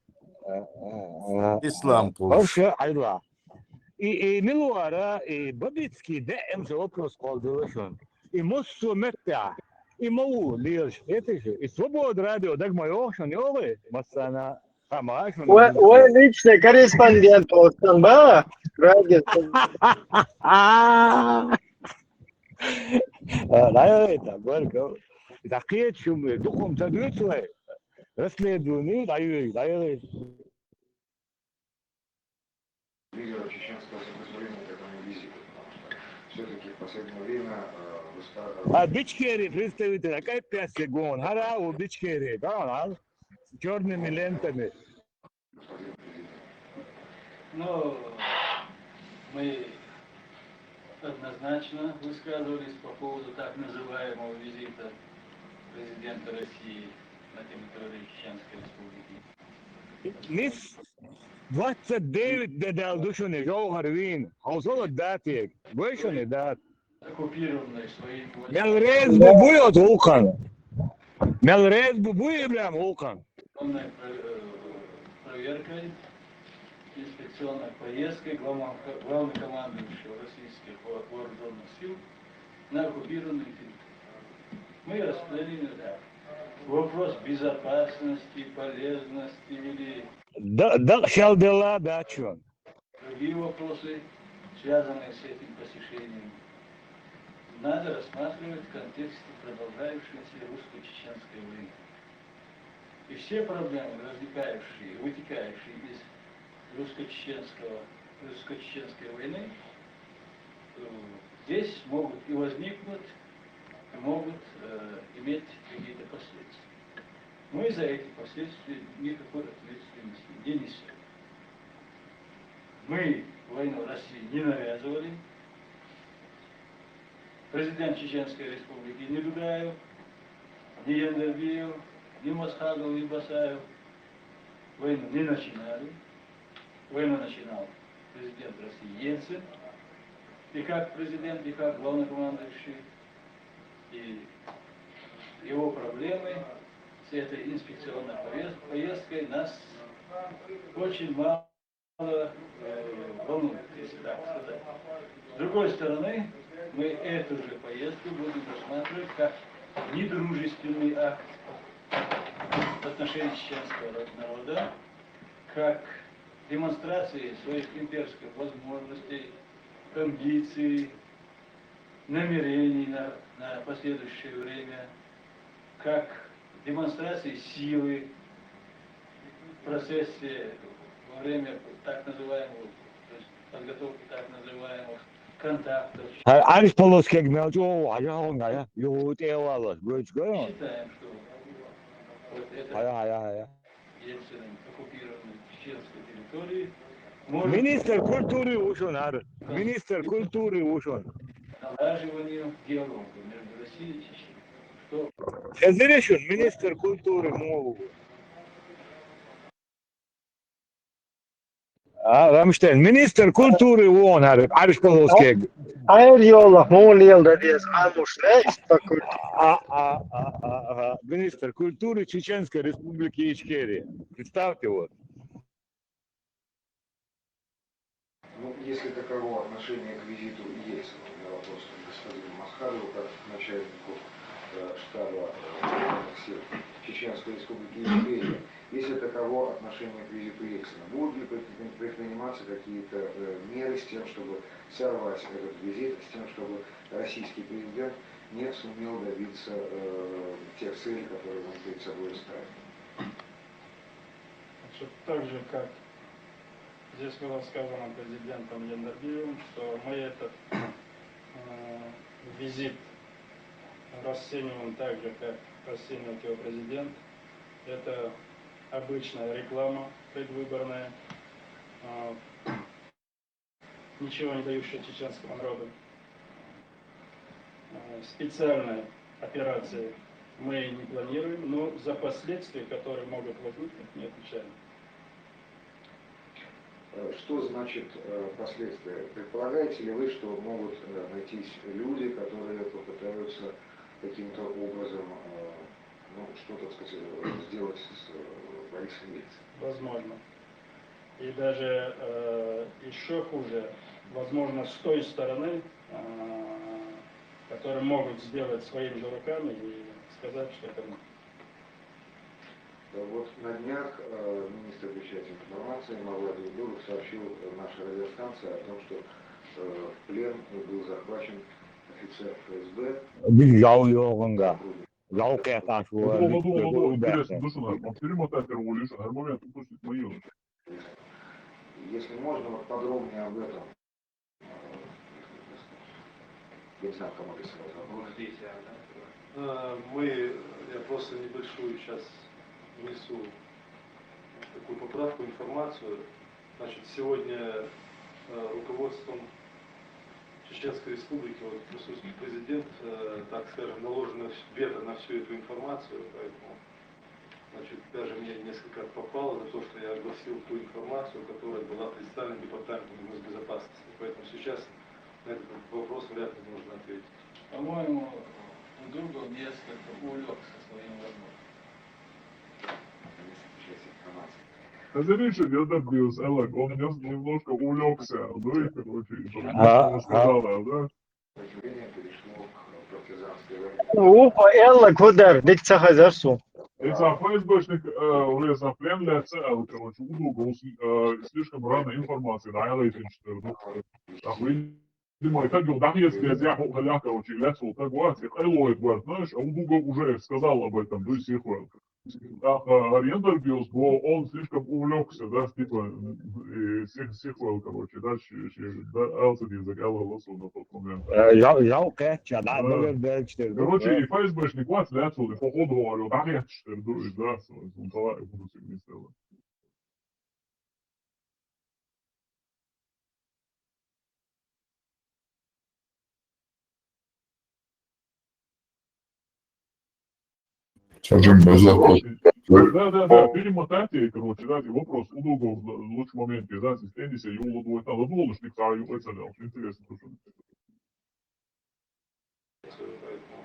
İslam kuş. Hoş, ayla. I, i Milvara, i Babitski de em se вопрос kaldırışın. I Mosu Metta. I Movu liyoş. Etiş. I Svobod radio, dagma yošan, jove. Masana. Hamašan. Ve, ve lični korespondent olsun, ba? Radio. Aa. Aa, da je ta, gorko. Da kje ću mi, duhom ta dutve. Rasleduni, da je, da je. Лидеров чеченского сопротивления, так они визиты, потому что все-таки в последнее время э, высказывали... A bičkeri predstavitelj, kaj pet sekund, hara u bičkeri, da, da, čornim lentama. Господин президент. Но мы однозначно высказывались по поводу так называемого визита президента России на территорию Чеченской Республики. Nis dvadeset devet de dal dušuni, žohar vin, a uzalo datik, gojšuni dat. Оккупированной своим Mel rez bu bujot Vulkan. Mel rez bu buj Ibrahim Vulkan. инспекционной про- э, проверкой, инспекционной поездкой главного- главнокомандующего российских во- вооруженных сил на оккупированную территорию. Мы расценили это вопрос безопасности, полезности или Da, da, šal dela dačun. другие вопросы, связанные с этим посещением, надо рассматривать в контексте продолжающейся русско-чеченской войны. И все проблемы, возникающие, вытекающие из русско-чеченского, русско-чеченской войны, э, здесь могут и возникнут, и могут э, иметь какие-то последствия. Мы за эти последствия никакой ответственности не несем. Мы войну России не навязывали. Президент Чеченской Республики ни Дудаев, ни Яндербиев, ни Масхадов, ни Басаев войну не начинали. Войну начинал президент России Ельцин. И как президент, и как главнокомандующий. И его проблемы с этой инспекционной повест- поездкой нас очень мало э, волнует, если так сказать. С другой стороны, мы эту же поездку будем рассматривать как недружественный акт в отношении чеченского народа, как демонстрации своих имперских возможностей, амбиций, намерений на, на последующее время, как демонстрации силы в процессе, во время так называемого, то есть подготовки так называемых контактов. Arish Poloskeg melč, o, aja honga, ja, jo, te valas, gojč, gojč. Считаем, что вот это Aja, aja, aja. Ельциным оккупированной чеченской территории может Ministar kulturi ušun, ar. Ministar kulturi ušun. налаживанию диалога между Россией и Чечней. Что Ezirešun, ministar kulturi mogu. А, Рамштайн, министр культуры ООН, Ариш Павловский. Айр йола, мон лел да дес, а муш, э, спокойно. А, а, а, а, а, министр культуры Чеченской Республики Ичкерия. Представьте, вот. Ну, если таково отношение к визиту и есть, у меня вопрос к господину Масхадову, как к начальнику э, штаба э, сил Чеченской Республики Ичкерия, если таково отношение к визиту Ельцина. Будут ли предпри- предприниматься какие-то э, меры с тем, чтобы сорвать этот визит, с тем, чтобы российский президент не сумел добиться э, тех целей, которые он перед собой ставит? Значит, так же, как здесь было сказано президентом Яндарбиевым, что мы этот э, визит расцениваем так же, как расценивает его президент. Это обычная реклама предвыборная, э, ничего не дающая чеченскому народу. Э, Специальной операции мы не планируем, но за последствия, которые могут возникнуть, не отвечаем. Э, Что значит э, последствия? Предполагаете ли вы, что могут э, найтись люди, которые попытаются каким-то образом э, ну, что-то, так сказать, э, сделать с э, Борисом Ельциным? Возможно. И даже э, еще хуже, возможно, с той стороны, э, которые могут сделать своими же руками и сказать, что это мы. Да вот на днях э, министр печати и информации Мавлад Юлдуров сообщил э, нашей радиостанции о том, что э, в плен был захвачен офицер ФСБ. Биз жау йоогунга, жау кыякташ Ладно, ладно, ладно, интересно, слушай, нам перемотать роль, а момент упустить мою. Если можно, вот подробнее об этом. Я не знаю, кому адресовать вопрос. А, Мы, я просто небольшую сейчас внесу такую поправку, информацию. Значит, сегодня э, руководством Чеченской Республики, вот русский президент, э, так скажем, наложено вс- вето на всю эту информацию, поэтому, значит, даже мне несколько попало за то, что я огласил ту информацию, которая была представлена Департаментом госбезопасности. Поэтому сейчас на этот вопрос вряд ли можно ответить. По-моему, Удугов несколько увлекся своим возможностям. Если включается информация. А заметьте, я так делал, Аллах, он нес- немножко увлекся, ну и, короче, и там А, немножко сказал, да? Подразделение перешло к партизанской войне. Ух, Элла Квадар, дик цахазарсу. Это ФСБшник, э, уже за плен для ЦЛ, короче, Удугов э, слишком рано информация, да, я лайфинчтер, ну. Так, видимо, это был, да, если я взял, хотя, короче, лет вот так вот, и Эллоид вот, знаешь, а Удугов уже сказал об этом, ну и сихвел. Так, а, Яндарбиус, бо он слишком увлекся, да, типа, и сих, сихвел, короче, да, щи- щи- да, Элсен язык, Элла Лосу на тот момент. Э, Жау, жау кыятча, да, А. Дагер Дерчтер. Короче, и ФСБшник вот, лет вот, и походу, говорю, да, я что, да, да, он давай, буду с ним сделать. Сержан Базар. Да, да, да, перемотайте, короче, да, и вопрос удобно в лучшем моменте, да, здесь теннисе, и улыбывает, надо было, что никто не это дал. Интересно, тоже. Поэтому,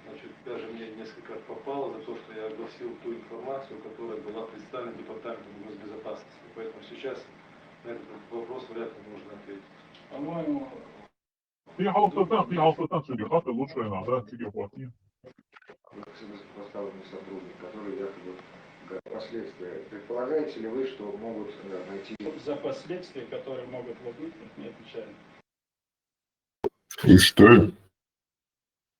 значит, даже мне несколько попало за то, что я огласил ту информацию, которая была представлена Департаментом госбезопасности. Поэтому сейчас на этот вопрос вряд ли можно ответить. По-моему, في حلقة في حلقة تجي خاطر لوش وين هذا تجي وقتين. Высокопоставленный сотрудник, который якобы последствия. Предполагаете ли вы, что могут э, найти За последствия, которые могут возникнуть, не отвечаем. И что?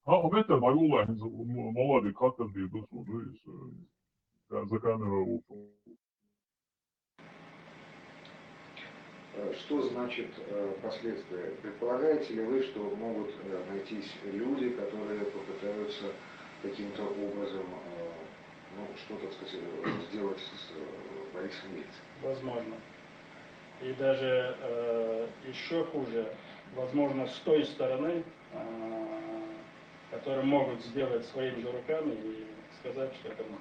ها ومتى ما يقول واحد مولادي خاطر دي بس ودريس. За камеру. Э, Что значит э, последствия? Предполагаете ли вы, что могут э, найтись люди, которые попытаются каким-то образом э, ну, что, так сказать, э, сделать с э, Борисом Ельциным? Возможно. И даже э, еще хуже, возможно, с той стороны, э, которые могут сделать своими же руками и сказать, что это мы.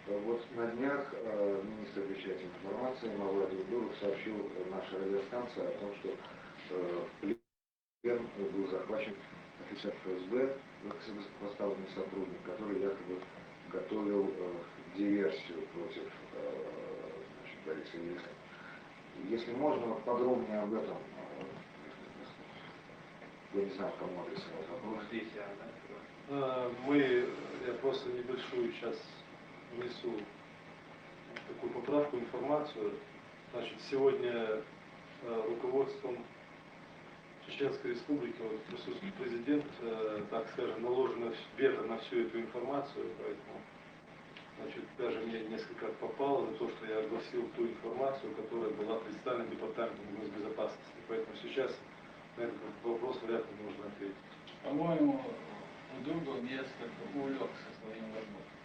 Вот на днях э, министр, отвечающий информации, Мавлад Юлдуров, сообщил нашей радиостанции о том, что э, в плен был захвачен офицер Ф С Б, высокопоставленный сотрудник, который якобы готовил э, диверсию против э, значит, Бориса Ельцина. Если можно, вот подробнее об этом. Э, Я не знаю, кому адресовать вопрос. Здесь я, да? Э, Мы, я просто небольшую сейчас внесу такую поправку, информацию. Значит, сегодня э, руководством Чеченской Республики, вот присутствует президент, э, так скажем, наложено вето на всю эту информацию, поэтому, значит, даже мне несколько раз попало за то, что я огласил ту информацию, которая была представлена Департаментом госбезопасности. Поэтому сейчас на этот вопрос вряд ли можно ответить. По-моему, Удургов несколько увлекся своим возможностям.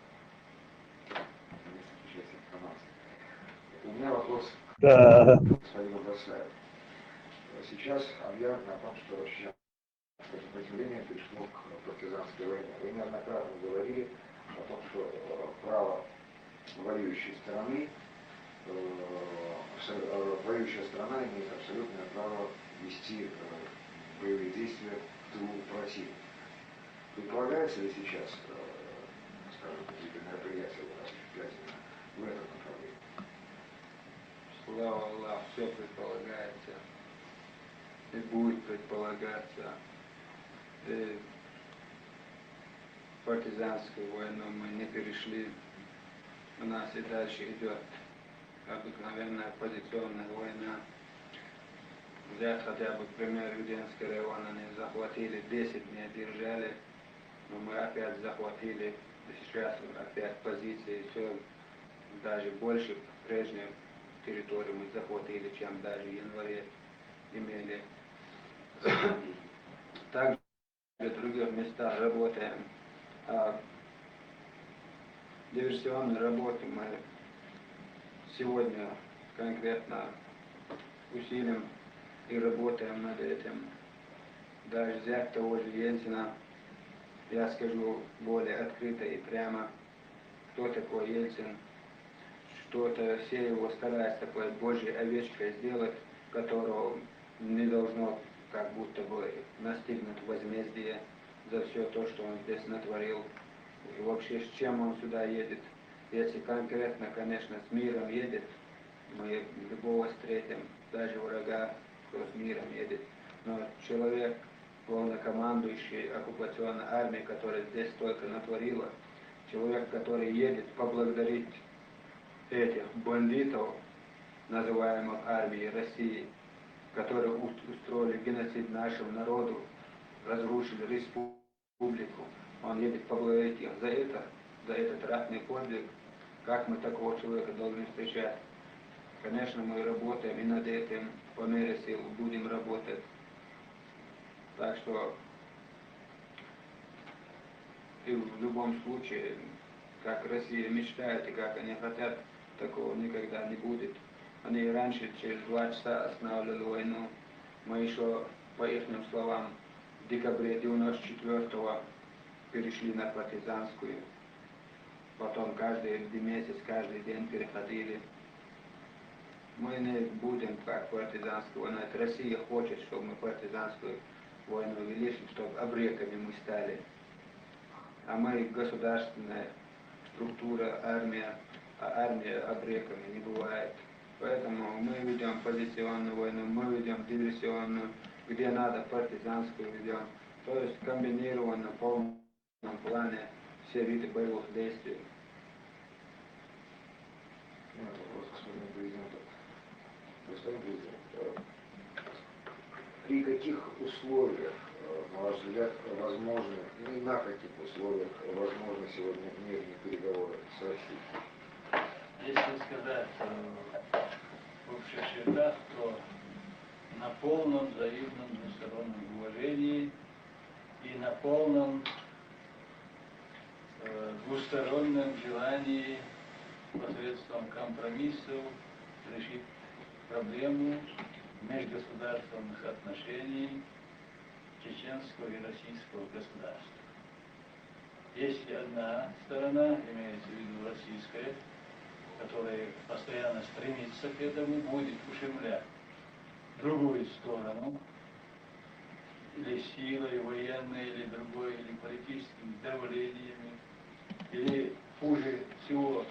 Если включается информация. У меня вопрос Да. Михаила Басаева. Сейчас объявлено о том, что россиянское сопротивление перешло к партизанской войне. Вы неоднократно говорили о том, что э, право воюющей страны, э, абсо- э, воюющая страна имеет абсолютное право вести э, боевые действия в тылу противника. Предполагается ли сейчас, э, скажем, какие-то мероприятия осуществлять именно в этом направлении? Слава Аллаху, все предполагается и будет предполагаться. И партизанскую войну мы не перешли. У нас и дальше идет обыкновенная позиционная война. Взять хотя бы пример Юденский район, они захватили, десять дней держали, но мы опять захватили, и сейчас опять позиции, все даже больше прежней территории мы захватили, чем даже в январе имели. Также в других местах работаем. А диверсионные работы мы сегодня конкретно усилим и работаем над этим. Даже взять того же Ельцина, я скажу более открыто и прямо, кто такой Ельцин, что-то все его стараются такой божьей овечкой сделать, которого не должно как будто бы настигнуть возмездие за все то, что он здесь натворил. И вообще, с чем он сюда едет? Если конкретно, конечно, с миром едет, мы любого встретим, даже врага, кто с миром едет. Но человек, главнокомандующий оккупационной армии, которая здесь столько натворила, человек, который едет поблагодарить этих бандитов, называемых армией России, которые у- устроили геноцид нашему народу, разрушили республику, он едет поблагодарить их за это, за этот ратный подвиг. Как мы такого человека должны встречать? Конечно, мы работаем и над этим по мере сил будем работать. Так что и в любом случае, как Россия мечтает и как они хотят, такого никогда не будет. Они и раньше через два часа останавливали войну. Мы еще, по их словам, в декабре девяносто четвёртого перешли на партизанскую. Потом каждый месяц, каждый день переходили. Мы не будем как партизанскую войну. Это Россия хочет, чтобы мы партизанскую войну вели, чтобы абреками мы стали. А мы государственная структура, армия, а армия абреками не бывает. Поэтому мы ведем позиционную войну, мы ведем диверсионную, где надо партизанскую ведем. То есть комбинированно, в полном плане все виды боевых действий. У меня вопрос к господину президенту. Господин президент, э, при каких условиях, э, на ваш взгляд, возможны, и на каких условиях возможны сегодня мирные переговоры с Россией? Если сказать э, в общих чертах, то на полном взаимном двустороннем уважении и на полном э, двустороннем желании посредством компромиссов решить проблему межгосударственных отношений чеченского и российского государства. Если одна сторона, имеется в виду российская, который постоянно стремится к этому, будет ущемлять другую сторону, или силой военной, или другой, или политическими давлениями, или, хуже всего,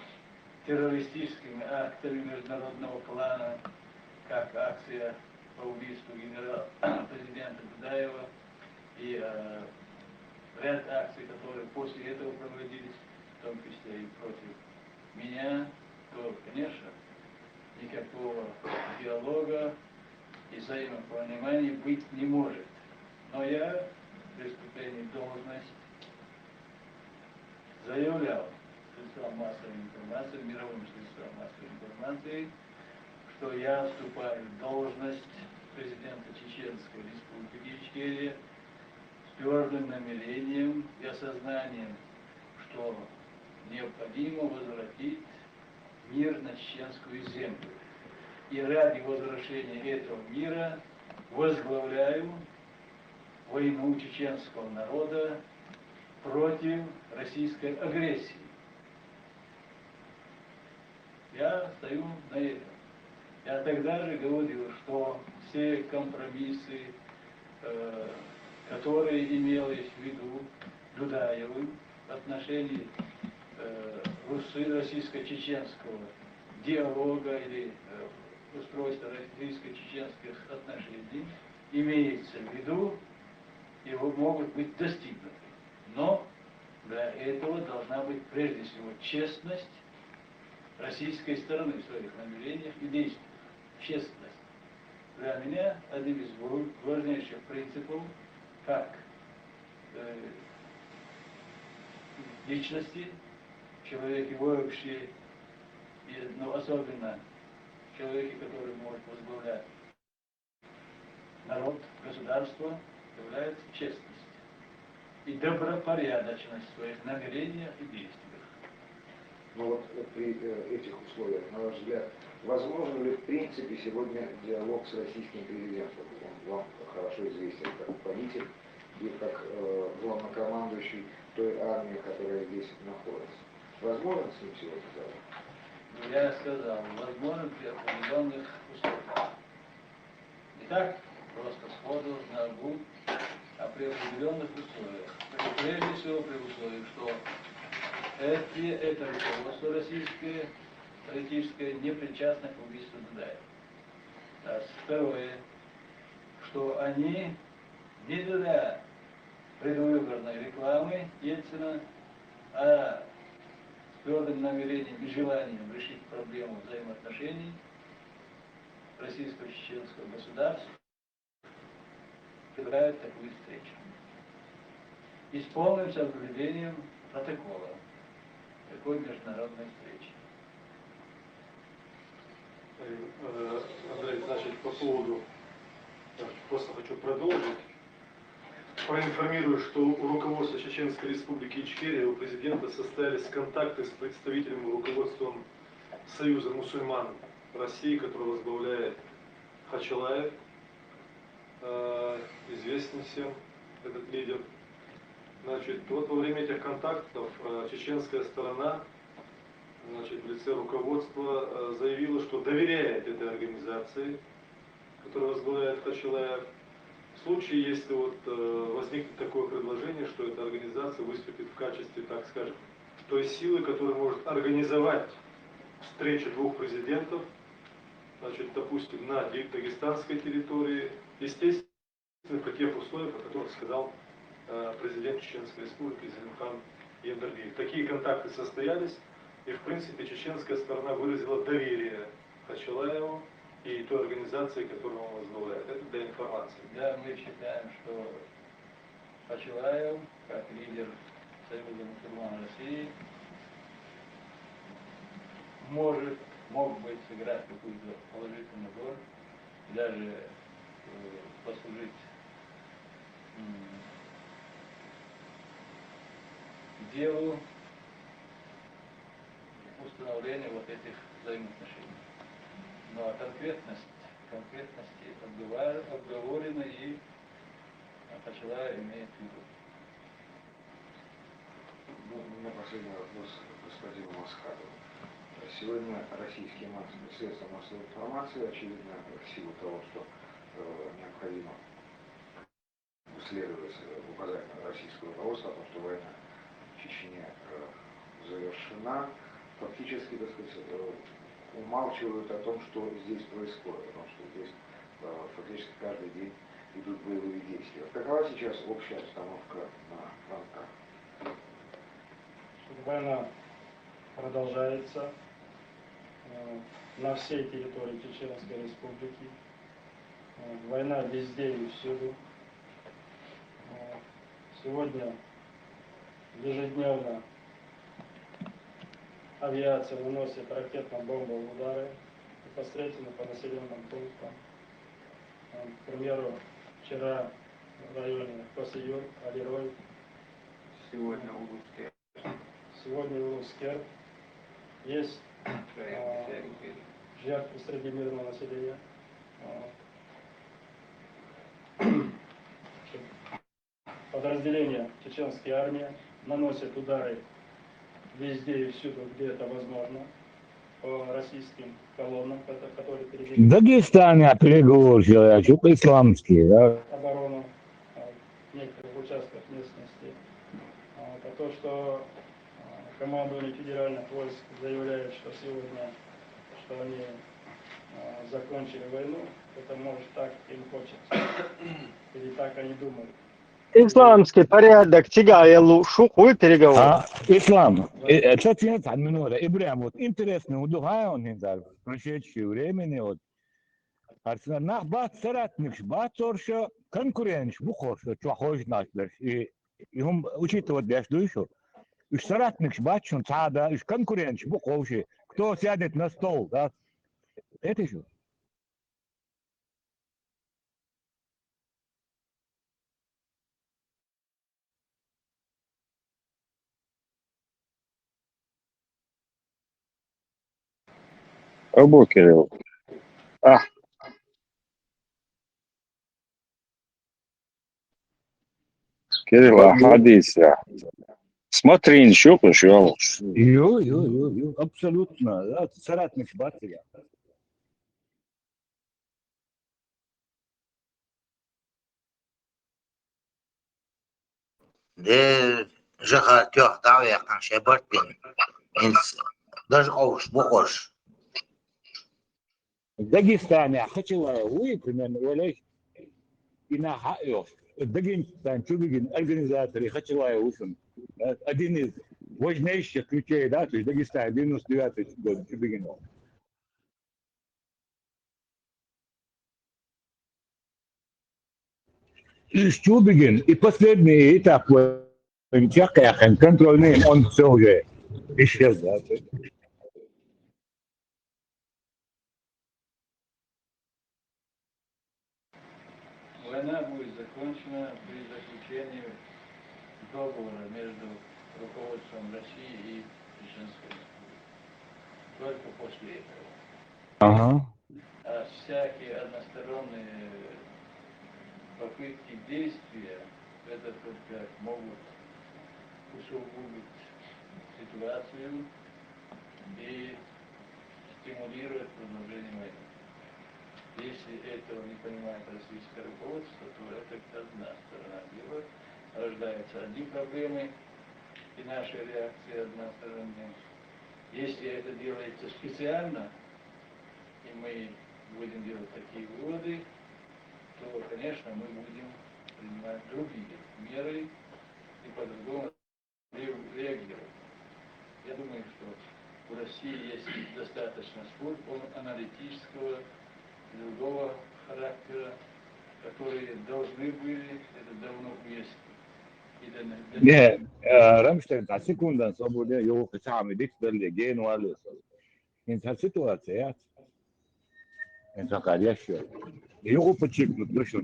террористическими актами международного плана, как акция по убийству генерал-, президента Дудаева и э, ряд акций, которые после этого проводились, в том числе и против меня, то, конечно, никакого диалога и взаимопонимания быть не может. Но я при вступлении в должность заявлял средствам массовой информации, мировым средствам массовой информации, что я вступаю в должность президента Чеченской Республики Ичкерия с твердым намерением и осознанием, что необходимо возвратить мир на чеченскую землю. И ради возвращения этого мира возглавляю войну чеченского народа против российской агрессии. Я стою на этом. Я тогда же говорил, что все компромиссы, э, которые имелись в виду Дудаевым в отношении э, российско-чеченского диалога или э, устройства российско-чеченских отношений, имеется в виду, его могут быть достигнуты. Но для этого должна быть прежде всего честность российской стороны в своих намерениях и действиях. Честность. Для меня одним из важнейших принципов, как э, личности, человеке вообще, и, ну, особенно человеке, который может возглавлять народ, государство, является честность и добропорядочность в своих намерениях и действиях. Но вот при э, этих условиях, на ваш взгляд, возможен ли в принципе сегодня диалог с российским президентом? Он вам хорошо известен как политик и как э, главнокомандующий той армии, которая здесь находится. Возможен с ним сегодня диалог? Я сказал, возможен при определенных условиях. Не так просто сходу, на губ, а при определенных условиях. Прежде всего при условии, что эти, это руководство российское, политическое, не причастно к убийству Дудаева. Раз. Второе, что они не для предвыборной рекламы Ельцина, а с твердым намерением и желанием решить проблему взаимоотношений российско-чеченского государства предлагают такую встречу. И с полным соблюдением протокола такой международной встречи. Э, Андрей, значит, по поводу, просто хочу продолжить. Проинформирую, что у руководства Чеченской Республики Ичкерия, у президента состоялись контакты с представителем руководством Союза мусульман России, который возглавляет Хачалаев, э, известен всем этот лидер. Значит, вот во время этих контактов э, чеченская сторона, значит, в лице руководства э, заявила, что доверяет этой организации, которая возглавляет Хачалаев, в случае, если вот э, возникнет такое предложение, что эта организация выступит в качестве, так скажем, той силы, которая может организовать встречу двух президентов, значит, допустим, на дагестанской территории, естественно, при тех условиях, о которых сказал э, президент Чеченской Республики Зелимхан Яндырбиев. Такие контакты состоялись, и, в принципе, чеченская сторона выразила доверие Хачалаеву и той организации, которую он возглавляет. Это для информации. Да, мы считаем, что Хачалаев, как лидер Союза мусульман России, может, мог бы сыграть какую-то положительную роль, даже э, послужить делу установления вот этих взаимоотношений. Но конкретность, конкретности обговорены и Хачалаев имеет в виду. Ну, у меня последний вопрос к господину Масхадову. Сегодня российские масс- средства массовой информации, очевидно, в силу того, что э, необходимо следовать э, указаниям российского руководства о том, что война в Чечне э, завершена, фактически, так сказать, э, умалчивают о том, что здесь происходит, о том, что здесь э, фактически каждый день идут боевые действия. Какова сейчас общая обстановка на фронтах? Война продолжается э, на всей территории Чеченской Республики. Э, Война везде и всюду. Э, Сегодня ежедневно авиация наносит ракетно-бомбовые удары непосредственно по населенным пунктам. Э, К примеру, вчера в районе Косыюрт, Алирой, Сегодня Улус-Кер. Сегодня Улус-Кер. Есть Проект Шеринкель. Жертвы среди мирного населения. Подразделения чеченской армии наносят удары везде и всюду, где это возможно, по российским колоннам, которые передвигаются. Дагестане переговорщик, исламский, да? Оборону а, в некоторых участках местности. А, Про то, что а, командование федеральных войск заявляет, что сегодня, что они а, закончили войну, это может так им хочется. Или так они думают. Исламский порядок чигаелу шуку переговор. А, Ислам, э, э, что тебе там минута? Ибрям, вот интересно, удухаю он не знаю, в прошедшее время, вот. Арсенал, нах бат соратникш, бат орша конкурентш, бу хорша, чё хож наш дальше. И, и хум учитывать дальше дуй шо. Уж соратникш бат шун цада, уж конкурентш, бу хорша. Кто сядет на стол, да? Это что? Абу Кирилл. А, Кирилл, а хадис я. Смотри, ничего, пришел. Ю, ю, ю, ю, абсолютно. Да, соратник батя. Де жаха тёх даве хан шебарт бин. Инс даже оуш, бу оуш. Дагестане хачила уй, примерно, олег ина ха ёх. Дагестан чубигин организаторы хачила уй. Один из важнейших ключей, да, то есть Дагестан, девяносто девятый год чубигин. Из чубигин и последний этап контрольный, он все уже исчез, да. Война будет закончена при заключении договора между руководством России и Чеченской Республики. Только после этого. Ага. А всякие односторонние попытки действия, это только могут усугубить ситуацию и стимулировать продолжение войны. Если этого не понимает российское руководство, то это одна сторона дела. Рождаются одни проблемы, и наша реакция односторонняя. Если это делается специально, и мы будем делать такие выводы, то, конечно, мы будем принимать другие меры и по-другому ре- реагировать. Я думаю, что у России есть достаточно служб аналитического и другого характера, которые должны были это давно выяснить. И для- для- Не, э, Рамштайн, а секундан, свободен, его хотя бы дик дали, ген валес. Инца ситуация, я. Инца кадящая. Его подчеркнуть, ну что,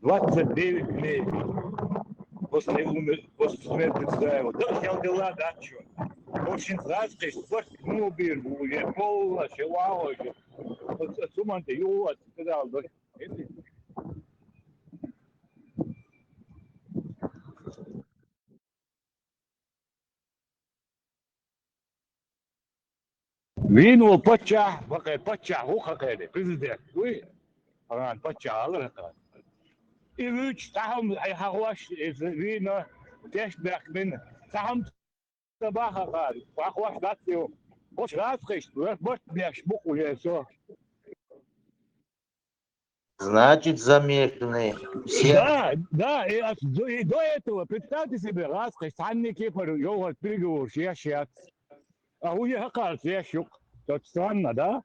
двадцать девять дней после, умер, после смерти Царева. Да, снял дела, да, что? Очень сразу, что спорт, ну, бир, уже полно, чего, уже. Вот, вот, суманте, его, вот, сказал, да. Вийна вола паччахь, бакъе паччахь ву хьакхеде, президент вуй, Иран паччахь алар хьакха. И вуьйцуш цхьа хӀума хьахош, иза вийна тешнабаьхкина, цхьа хӀума ца баха хьакха, хьахош дац ю. Оцу гӀазкхашца барт беш бу-кх уже со. Значит, замешаны все. Да, да, и, от- и до этого, представьте себе, гӀазкхашца цхьанне кепара йовхарца переговораш еш яц. А уже хьакхарца еш ю-кх. Это странно, да?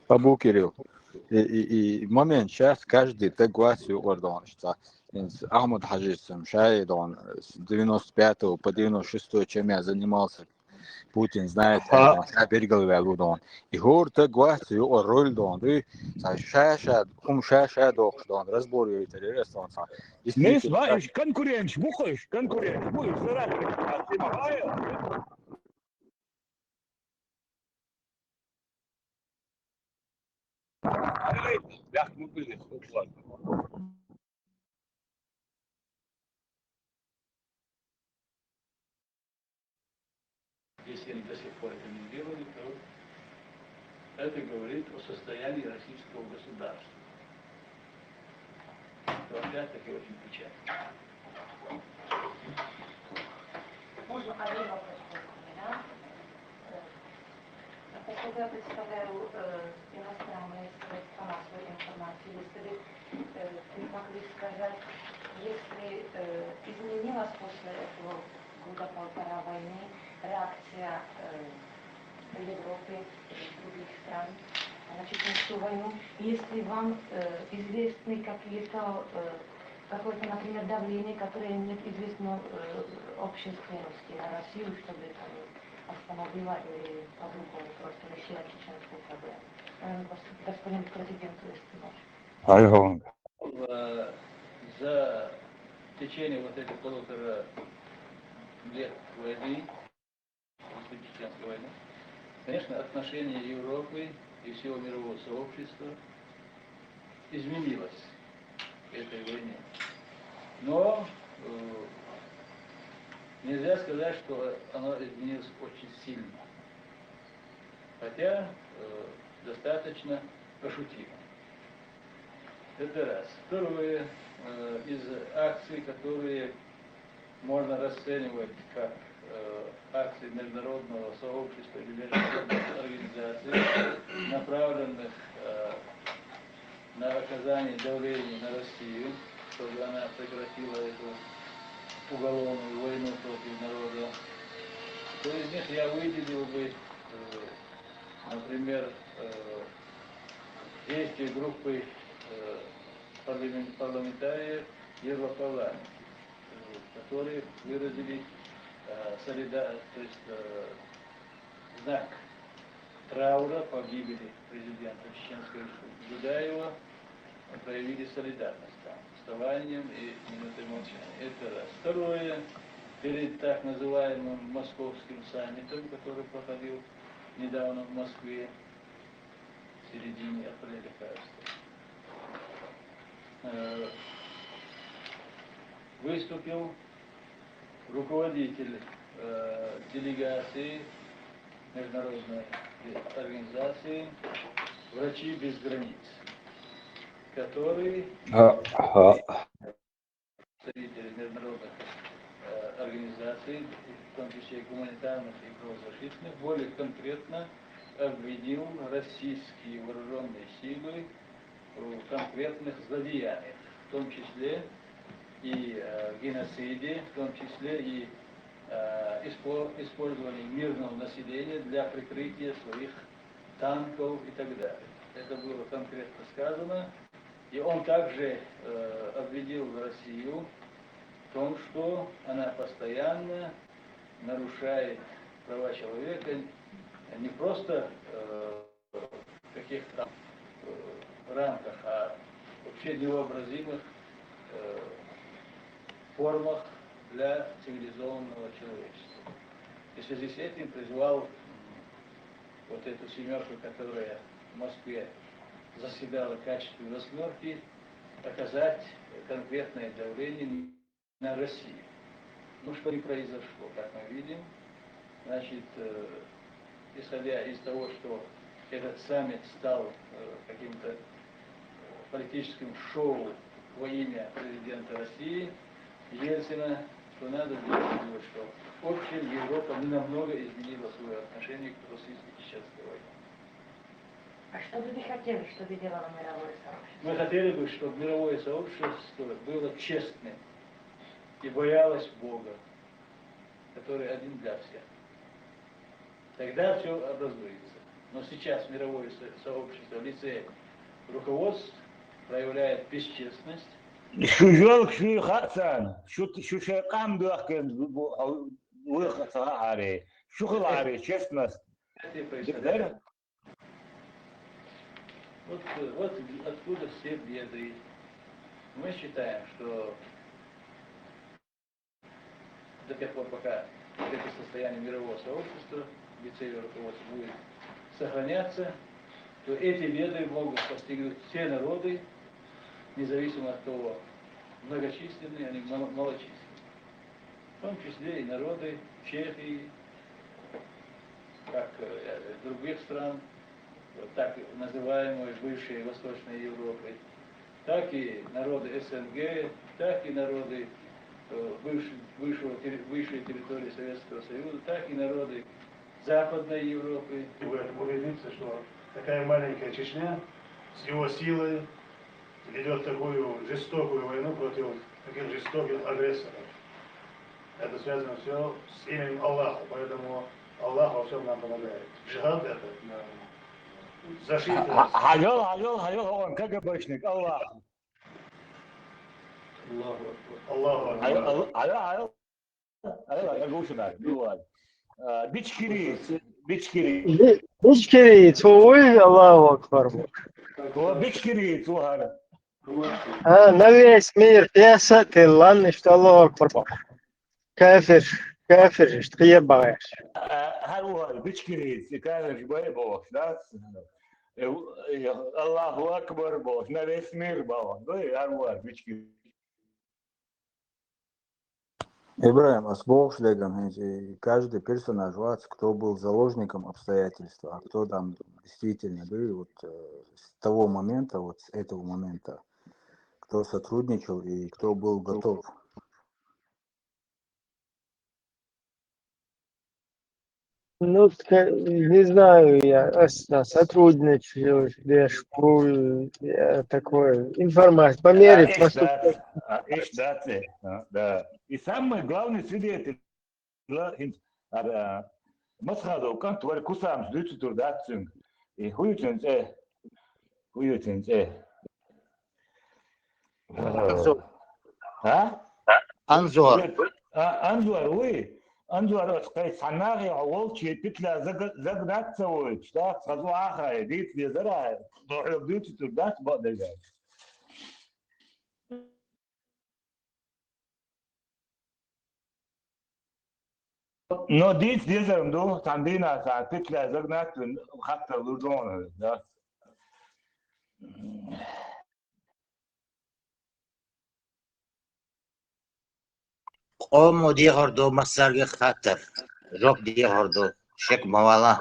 Абу Кирилл. И, и, и момент, щас каждый таг вац юкъара догӀанаш цхьа. ХӀинца Ахьмад-Хьажис-м ша а догӀан, с девяносто пятого по девяносто шестой чем я занимался, Путин знает, аьлла, ша бергал ваьлла ву догӀан. И хӀора таг вац юкъара роль догӀан дуй, цхьа ша-ша, хӀума ша-ша дохуш догӀан, разбор йойтар яра ас догӀан цхьа. Мис, действительно, ва, иш конкуренташ бу-кх уьш, конкуренташ бу уьш, саратовец. Если они до сих пор это не сделали, то это говорит о состоянии российского государства. То опять-таки очень печально. Можно один вопрос только, да? Э, Поскольку я представляю э, иностранные средства массовой информации, если бы э, вы могли сказать, если э, изменилась после этого года полтора войны реакция э, Европы и других стран на чеченскую войну, если вам э, известны какие-то э, какое-то, например, давление, которое нет известно э, общественности на Россию, чтобы там остановила или по-другому просто решила чеченскую проблему. Э, гос- Господин президент Лестинов. Ай, хонг. Э, За течение вот этих полутора лет войны, после чеченской войны, конечно, отношение Европы и всего мирового сообщества изменилось к этой войне. Но э, нельзя сказать, что оно изменилось очень сильно. Хотя э, достаточно ощутимо. Это раз. Второе, э, из акций, которые можно расценивать как э, акции международного сообщества или международных организаций, направленных э, на оказание давления на Россию, чтобы она прекратила эту уголовную войну против народа, то из них я выделил бы, э, например, э, действия группы э, парламен- парламентариев Европарламента, э, которые выразили э, солида- то есть э, знак траура по гибели президента Чеченской Республики Дудаева, проявили солидарность там, вставанием и минутой молчания. Это раз. Второе, перед так называемым московским саммитом, который проходил недавно в Москве, в середине апреля, кажется, э, выступил руководитель э, делегации международной организации «Врачи без границ», который А, а, представители международных э, организаций, в том числе и гуманитарных и правозащитных, более конкретно обвинил российские вооруженные силы в конкретных злодеяниях, в том числе и э, геноциде, в том числе и э, испо- использовании мирного населения для прикрытия своих танков и так далее. Это было конкретно сказано. И он также э, обвинил Россию в том, что она постоянно нарушает права человека не просто э, в каких-то э, рамках, а вообще невообразимых э, формах для цивилизованного человечества. И в связи с этим призвал м, вот эту семерку, которая в Москве заседала в качестве восьмерки, оказать конкретное давление на Россию. Ну, что не произошло, как мы видим. Значит, э, Исходя из того, что этот саммит стал э, каким-то политическим шоу во имя президента России Ельцина, то надо сделать вывод, что общая Европа намного изменила свое отношение к российско-чеченской войне. А что бы вы хотели, чтобы делало мировое сообщество? Мы хотели бы, чтобы мировое сообщество было честным и боялось Бога, который один для всех. Тогда все образуется. Но сейчас мировое со- сообщество в лице руководств проявляет бесчестность. Шу жолк шу хасан, шу шу шекам дуахкен лыха сагари, шу хылари, честность. Это и происходит. Вот, э, вот откуда все беды. Мы считаем, что до тех пор, пока это состояние мирового сообщества в лице его руководства будет сохраняться, то эти беды могут постигнуть все народы, независимо от того, многочисленные они, мало- малочисленные. В том числе и народы Чехии, как э, других стран, вот так называемой бывшей Восточной Европы, так и народы СНГ, так и народы э, бывшей, бывшего, терри- бывшей территории Советского Союза, так и народы Западной Европы. И вы это убедиться, что такая маленькая Чечня с его силой ведет такую жестокую войну против таких жестоких агрессоров. Это связано все с именем Аллаха, поэтому Аллах во всем нам помогает. Джихад это защита. Хажол, хажол, хажол, он КГБшник, Аллах. Аллаху Акбар. Аллаху Акбар. Хажол, хажол, хажол. Ай, ай, ай, ай, ай, ай. Бичкири, бичкири. Би- Бичкири, цувуй, Аллаху Акбар. О, бичкири, цугар. А, на весь мир песа, ты ладно, что Аллаху Акбар. Кафир, кафир, что я боюсь. Хар угар бичкири, кафир, бай бо, да? Э, э, Аллаху Акбар бо, на весь мир бо. Ну, и хар угар бичкири. Ибрагим, а с Богом, и каждый персонаж, вот, кто был заложником обстоятельства, а кто там действительно, да, и вот э, с того момента, вот с этого момента, кто сотрудничал и кто был готов. Ну, ска- не знаю, я а с- а сотрудничаю, я шпуль, я такое, информация, по мере поступления. Ишдат, да. И самый главный свидетель, масхадов кант вар кусам дюцутур датсюнг. И хуютен це, хуютен це. Анзор. А? Анзор. А, Анзор, уй. Анзор, ос кай санаги, а волчи, петля заг- загнаться, уй. Что, сразу ахай, дит, везера, дохлёб дит, турдас, бадега. Но дит, дезерм ду, тандина, са, петля загнать, хатта лужон, да. Къому дихор ду массарги хатар. Жок дихор ду. Шек мавала.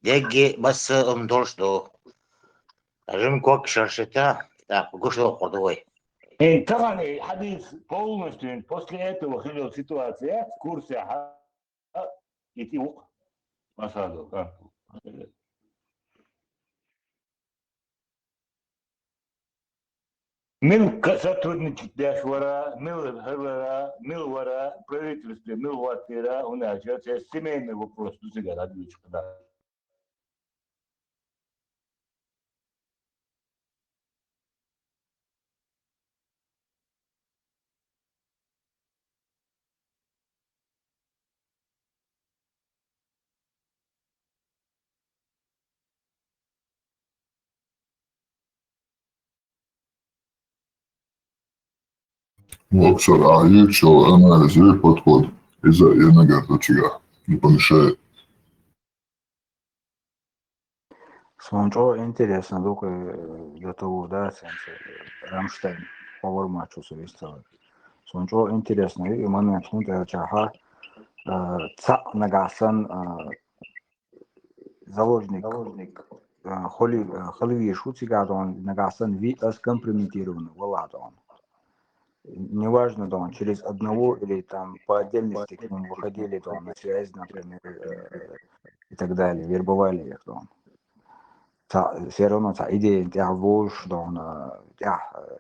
Деги басы умдолш ду. Жим кок шаршита. Так, гушло кордуй. Эй, тагани хадис полностью после этого хилил ситуация в курсе, ха? Ити ук. Масаду, ха? Мил сотрудничать деш вара, мил хавара, мил вара, правительстве, мил ватира, у нас сейчас семейный вопрос, ну, всегда отвечу, да. Воксар айычо, ана зе подход. Иза енагар дочига. Не помешает. Сончо интересно, только до того, да, Рамштайн, повар мачо совестал. Сончо интересно, и момент хун чаха, ца нагасан, заложник, э, хуле, э, хуле везаш ва цигахь дон, нагахь санна вий аз компрометированный валахь дон. Неважно дон, через одного или там по отдельности к ним выходили дон на связь, например, э, и так далее, вербовали их дон. Цхьа, всё равно цхьа идеян тӀехь вовзаш дон, э, тӀехь, э,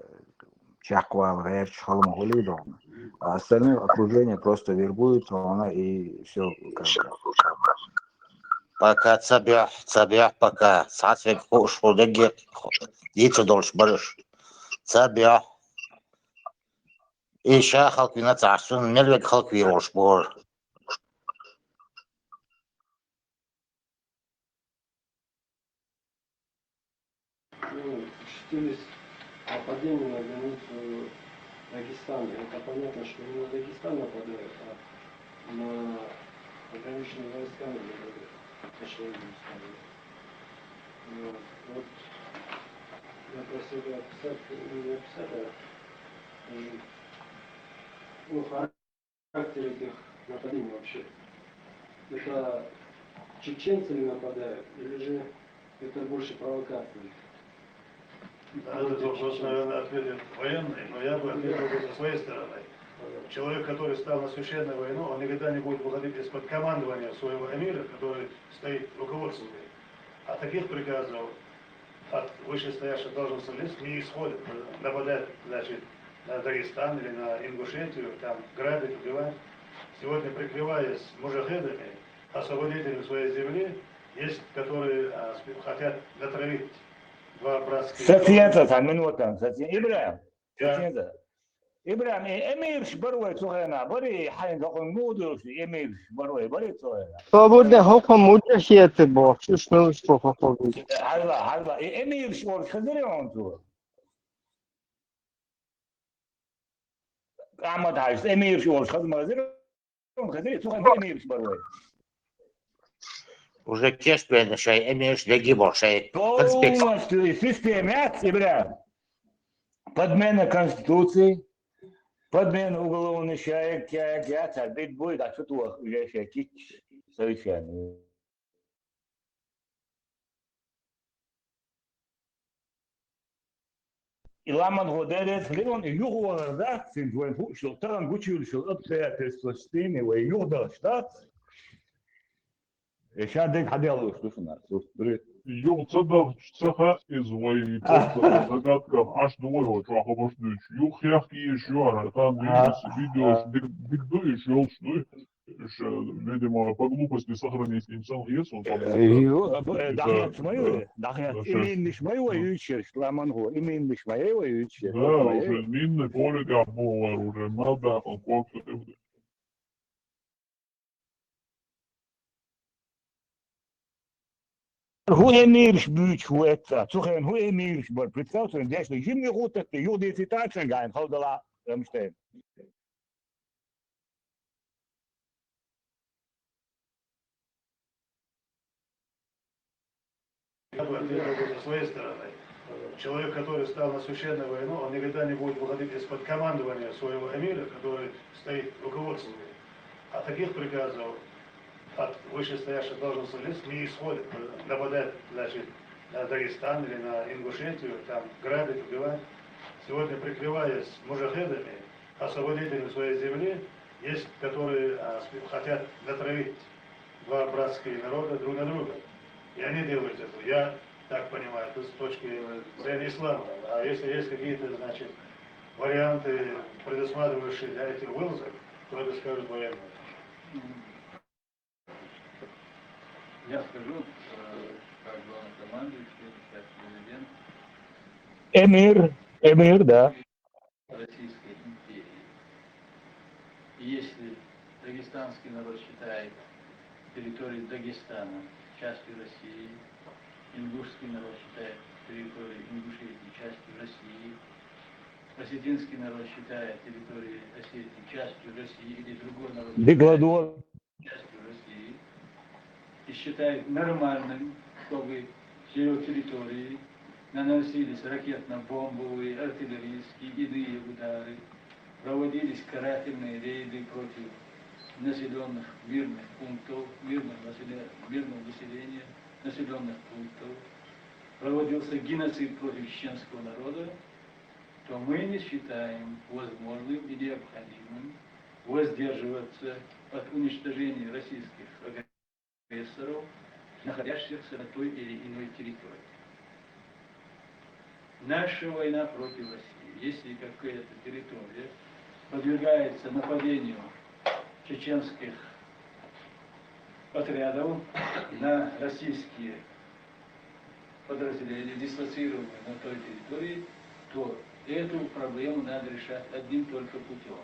чекхвала гӀерташ хала ма хуьлий дон. А остальное окружение просто вербует дон, и всё, как бы. Пока ца бехь, ца бехь пока. Цхьацца вега хууш хӀу дегге дийца долуш бараш. Ца бехь. И ша халквина ца Ӏаш, цунна мел вега халквийр волуш бохура. Ну, участились нападения на границу Дагестана. Это понятно, что не на Дагестан нападают, а на пограничные войска, наверное, точнее, не знаю. Вот. Вот я просил бы описать, ну, не описать, а, м, ну, характер этих нападений вообще. Это чеченцы ли нападают, или же это больше провокация? Да, этот вопрос, наверное, ответит военный, но я бы ответил бы со своей стороны. Человек, который стал на священную войну, он никогда не будет выходить из-под командования своего эмира, который стоит в руководстве. А таких приказов от вышестоящих должностных лиц не исходит. Нападать, значит, на Дагестан или на Ингушетию, там грабить, убивать. Сегодня, прикрываясь муджахидами, освободителями своей земли, есть, которые, а, сп-, хотят натравить два братских Сатьянца, народа. Цхьа минута, Сатьян-, Ибрахим, Да. Сатьянца. Ибрахим, э, эмираш бара вай цу хенахь, барий, хьайна доккхун муха дуьйлуш, эмираш бара вай, барий цу хенахь? Со бу де хӀокху муджахидаш бохуш, уьш муьлш бу хӀокху. Хьайла, хьайла, э, эмираш олуш хезирий хьуна цо? Ахьмад-Хьаьжас эмираш олуш хаза ма хезира, хезира, цу хенахь эмираш бара вай. Уже кечбенна шайн эмираш дегги боху шайн конспект. Полностью и система яц, Ибрахим. Подмена Конституции, подмена уголовной шайга, кяга, цара бит буй, да, чу тоха уже шайн кич совершенно. И ламан хӀу дерриг а хилла, и юхавахар дац, цуьнца вайн хууш долу, тахана гучуьйлуш йолу обстоятельства стине вай юхадахча дац. И ша дерг хьаделлалуш ду шуна, сурт дуьйцу. Юха ца дахча ца хаьа иза вай, просто загадка Ӏаш ду вай, вай чохь хабарш дуьйцуш. Юха хехка езаш ю, ара, там видеош, видеош, диг, диг ду, уьш йолуш дуй. Уьш, видимо, по глупости сохранить им сан хеза, он там. Ю, дахьеца ма ю, дахьеца. И миннаш ма ю вай юьйцуш ерш, ламан хӀу, и миннаш ма ю вай юьйцуш ерш. Да, уже минный поле тӀехь бу вай, уже мел баьхна ког ца тӀе. ХӀун эмираш буьйцуш ву эцца? Цу хенахь хӀун эмираш бара? Представь себе, дешна жимма юхататте, юхадийций тӀаккха гайна хала дала Рамштайн. Я бы ответил бы со своей стороны. Человек, который стал на священную войну, он никогда не будет выходить из-под командования своего эмира, который стоит в руководстве. А таких приказов от вышестоящих должностных лиц не исходит. Нападать, значит, на Дагестан или на Ингушетию, там грабить, убивать. Сегодня, прикрываясь муджахидами, освободителями своей земли, есть, которые, а, сп-, хотят натравить два братские народа друг на друга. И они делают это. Я так понимаю, это с точки зрения ислама. А если есть какие-то, значит, варианты, предусматривающие для этих вылазок, то это скажут военные. Я скажу, э, как главнокомандующий, как президент. Эмир, эмир, да. Российской империи. И если дагестанский народ считает территорию Дагестана частью России, ингушский народ считает территорию Ингушетии частью России, осетинский народ считает территорию Осетии частью России или другой народ считает частью России и считает нормальным, чтобы с её территории наносились ракетно-бомбовые, артиллерийские и иные удары, проводились карательные рейды против населённых мирных пунктов, мирных населе-, мирного населения, населенных пунктов проводился геноцид против чеченского народа, то мы не считаем возможным и необходимым воздерживаться от уничтожения российских агрессоров, находящихся на той или иной территории. Наша война против России. Если какая-то территория подвергается нападению чеченских отрядов на российские подразделения, дислоцированные на той территории, то эту проблему надо решать одним только путем.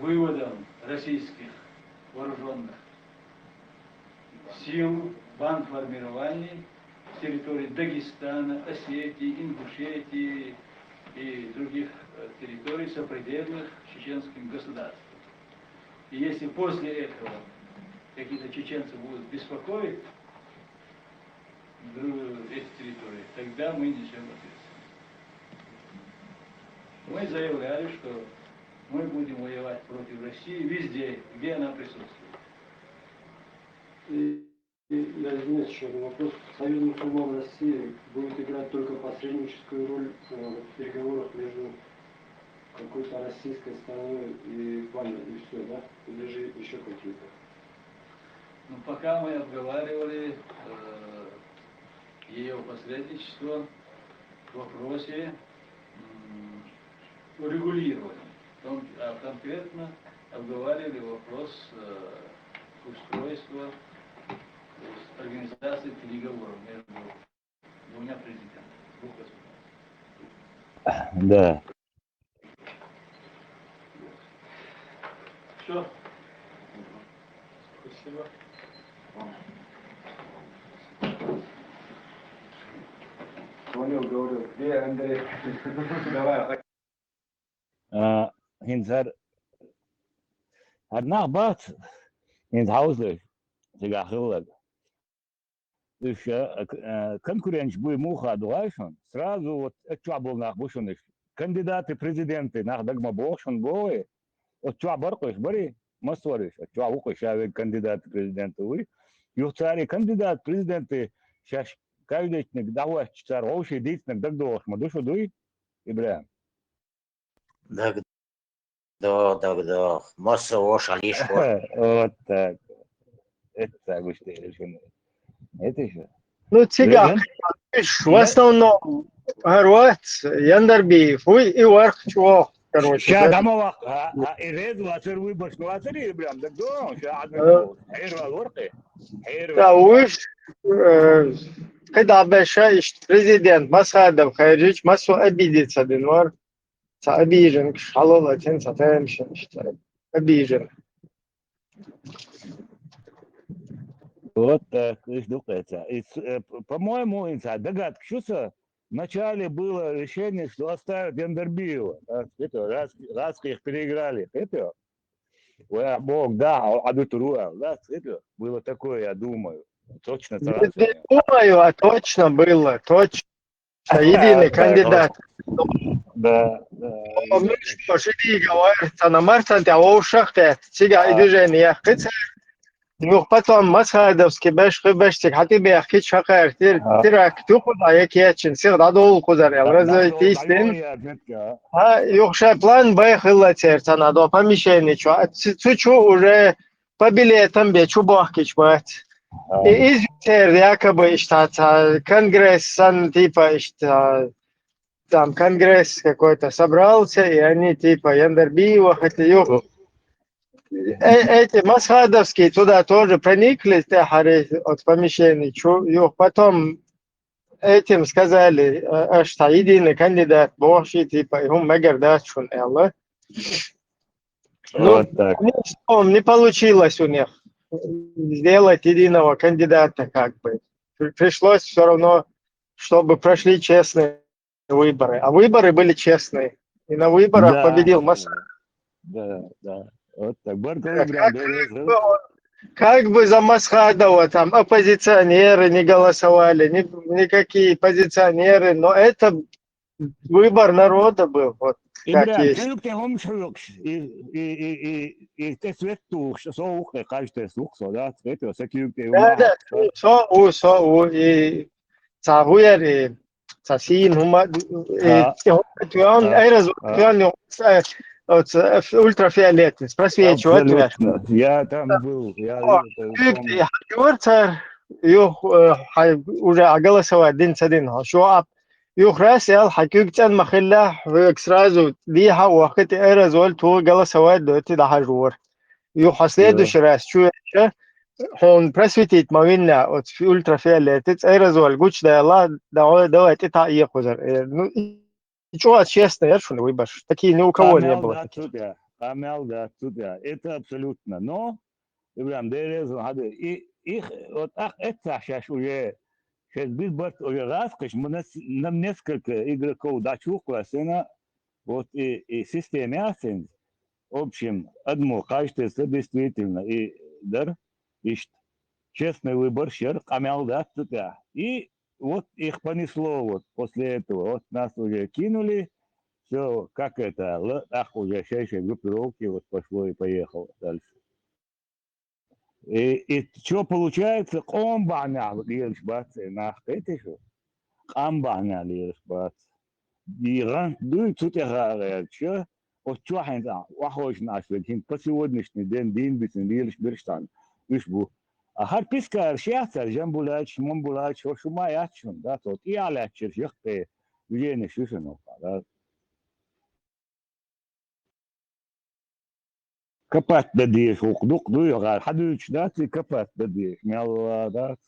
Выводом российских вооруженных сил, бандформирований с территории Дагестана, Осетии, Ингушетии и других э, территорий, сопредельных чеченским государствам. И если после этого какие-то чеченцы будут беспокоить дру- эти территории, тогда мы несем ответственность. Мы заявляли, что мы будем воевать против России везде, где она присутствует. И, и я извиняюсь, еще один вопрос. Союз мусульман России будет играть только посредническую роль э, в переговорах между какой-то российской стороной и вами, и все, да? Или же еще какие-то? Ну, пока мы обговаривали э, ее посредничество в вопросе м, урегулирования, в том- а конкретно обговаривали вопрос э, устройства, то есть организации переговоров между двумя президентами двух государств. Да. Все. Спасибо. Звонил, говорил, где Андрей? Давай. А, хинзар арнах бац, хинз хаузлы, сега хыллаг. Уж конкуренч буй муха дугайшон, сразу вот это был нах бушуниш. Кандидаты президенты нах дагма бохшон бой, от чуа баркуш бари, масвариш, от чуа вукуш аве кандидаты президенты уй. Юхтари кандидат президенты шаш каждый дагваш цар гоши дитнак дагдохма душу дуй, Ибрахим. Дагдох, дагдох. Масса ош алиш ош. Вот так. Это так уж ты решил. Это же. Ну, цига, Мгм. в основном, Гарват, Яндарбиев, уй, и Варх, чего, короче. Ща Да. Дамова, а, а, и Ред Вацер выборщ, ну, Вацер и прям, так да, ща Э. одно. Хейр Валворке. Хейр Да, уж, э, когда обещаешь президент Масхадов, Хайрич, массу обидится, динвар. Са обижен, шалола, тен, са тем, что обижен. Вот так, иш дукъеца. И с- э, п- По-моему, инса догадка шуса, вначале было решение, что оставят Яндербиева. Да, это, раз, раз их переиграли, это, Уэ, Бог, да, а- аду туруа, да, это, было такое, я думаю. Точно, Не сразу. думаю, а точно было, точно. Единый Да, кандидат. Да, да. О, ну что ж, иди, говорит, она Марсан, тебя ушах, ты, цига, и А. движение, кыца. Ну, потом Масхадовский беш, хы беш, тик, хати бех, кич, хакар, тир, А. тирак, ту куда, я кечин, сир, да, дол, куда, я, разве ты истин? А, юхша план Б хыла церца надо, помещение, чё, а ц- цу чё уже по билетам бе, чё бахкич бать. И из цер якобы иштаца, конгресс, сан, типа, ишта, там конгресс какой-то собрался, и они типа Яндербиева, хотя, юх, э, эти масхадовские туда тоже проникли, те хари от помещений, чё, юх, потом этим сказали, э, э, что единый кандидат, боши, типа, и он мегер да, чун, элла. Ну, Вот так. не, что, не получилось у них сделать единого кандидата, как бы. При- Пришлось все равно, чтобы прошли честные выборы. А выборы были честные. И на выборах Да. Победил Мас. Да, да. Вот так. Баркалла, Как, Ибрахим, как бы, как бы за Масхадова там оппозиционеры не голосовали, ни, никакие оппозиционеры, но это выбор народа был. Вот. Ибрам, куьг тӀе хӀумаш хьоькхуш, и, и, и, и, и тӀе свет тухуш, со вукхе кхаж тесса вукх со, да, цхьа тӀе, са куьг тӀе хӀума. Да, да, со у, со у, и цхьа гӀуяр, и цхьа сийна хӀума, и тӀе хӀума тоьхна, аэрозоль тоьхна, оцу ультрафиолет, просвечивать. Абсолютно. Я там был, я видел, я помню. Куьг тӀе хьажора цара, юха, э, хьай, уже а голосовать дина ца дина, хьо шо а Юха раз аьлла, хьан куьг цӀена ма хилла, хьоьга сразу дехьа а ваххийтта аэрозоль тоха, голосовать дойтта дӀахьажора. Юха хьо следующий раз чу веача, хьуна просветить ма винна оцу ультрафиолетаца, аэрозоль гучадаьлла, давай, давай, тӀе таӀа экхузара. Э, ну, и чӀогӀа честно яра шуна выбораш. Такие ни у кого не было. Къамел дац цу тӀехь, къамел дац цу тӀехь. Это абсолютно. Но Ибрам, Дела реза хьан ду. И, их, вот ах эццахь шаьш уже, шаьш биз барт уже гӀаскхаш, мы нас-, нам несколько игроков дачухкваьссина, вот и, и система яц хӀинца. В общем, адамо кхаж тесса действительно и дар, иштта. Честный выбор шер, къамел дац цу тӀехь. И вот их понесло вот после этого. Вот нас уже кинули, все, как это, л-, ах уже шей-шей группировки, вот пошло и поехало дальше. И, и чо получается, къоман бахьанехь лелаш бац и нах, кхетий шу? Къам бахьанехь лелаш бац. И гӀант дуй, цу тӀехь а гӀерташ, оцу чохь хӀинца охьахевшина Ӏаш верг, хӀинца по сегодняшний день дийна бицина лелаш берш цхьаьна уьш бу. А хӀара пискарш яц цара, Жамбулатович, Мамбулатович, хӀо шу ма яц шуна, да, цо тӀехьа лаьтташ ерш яккхий движенеш ю шуна, да. Копать дан дезаш, хӀокху дукха дуй, хӀара хьан дуьйцуш дац и копать дан дезаш, мелла дац.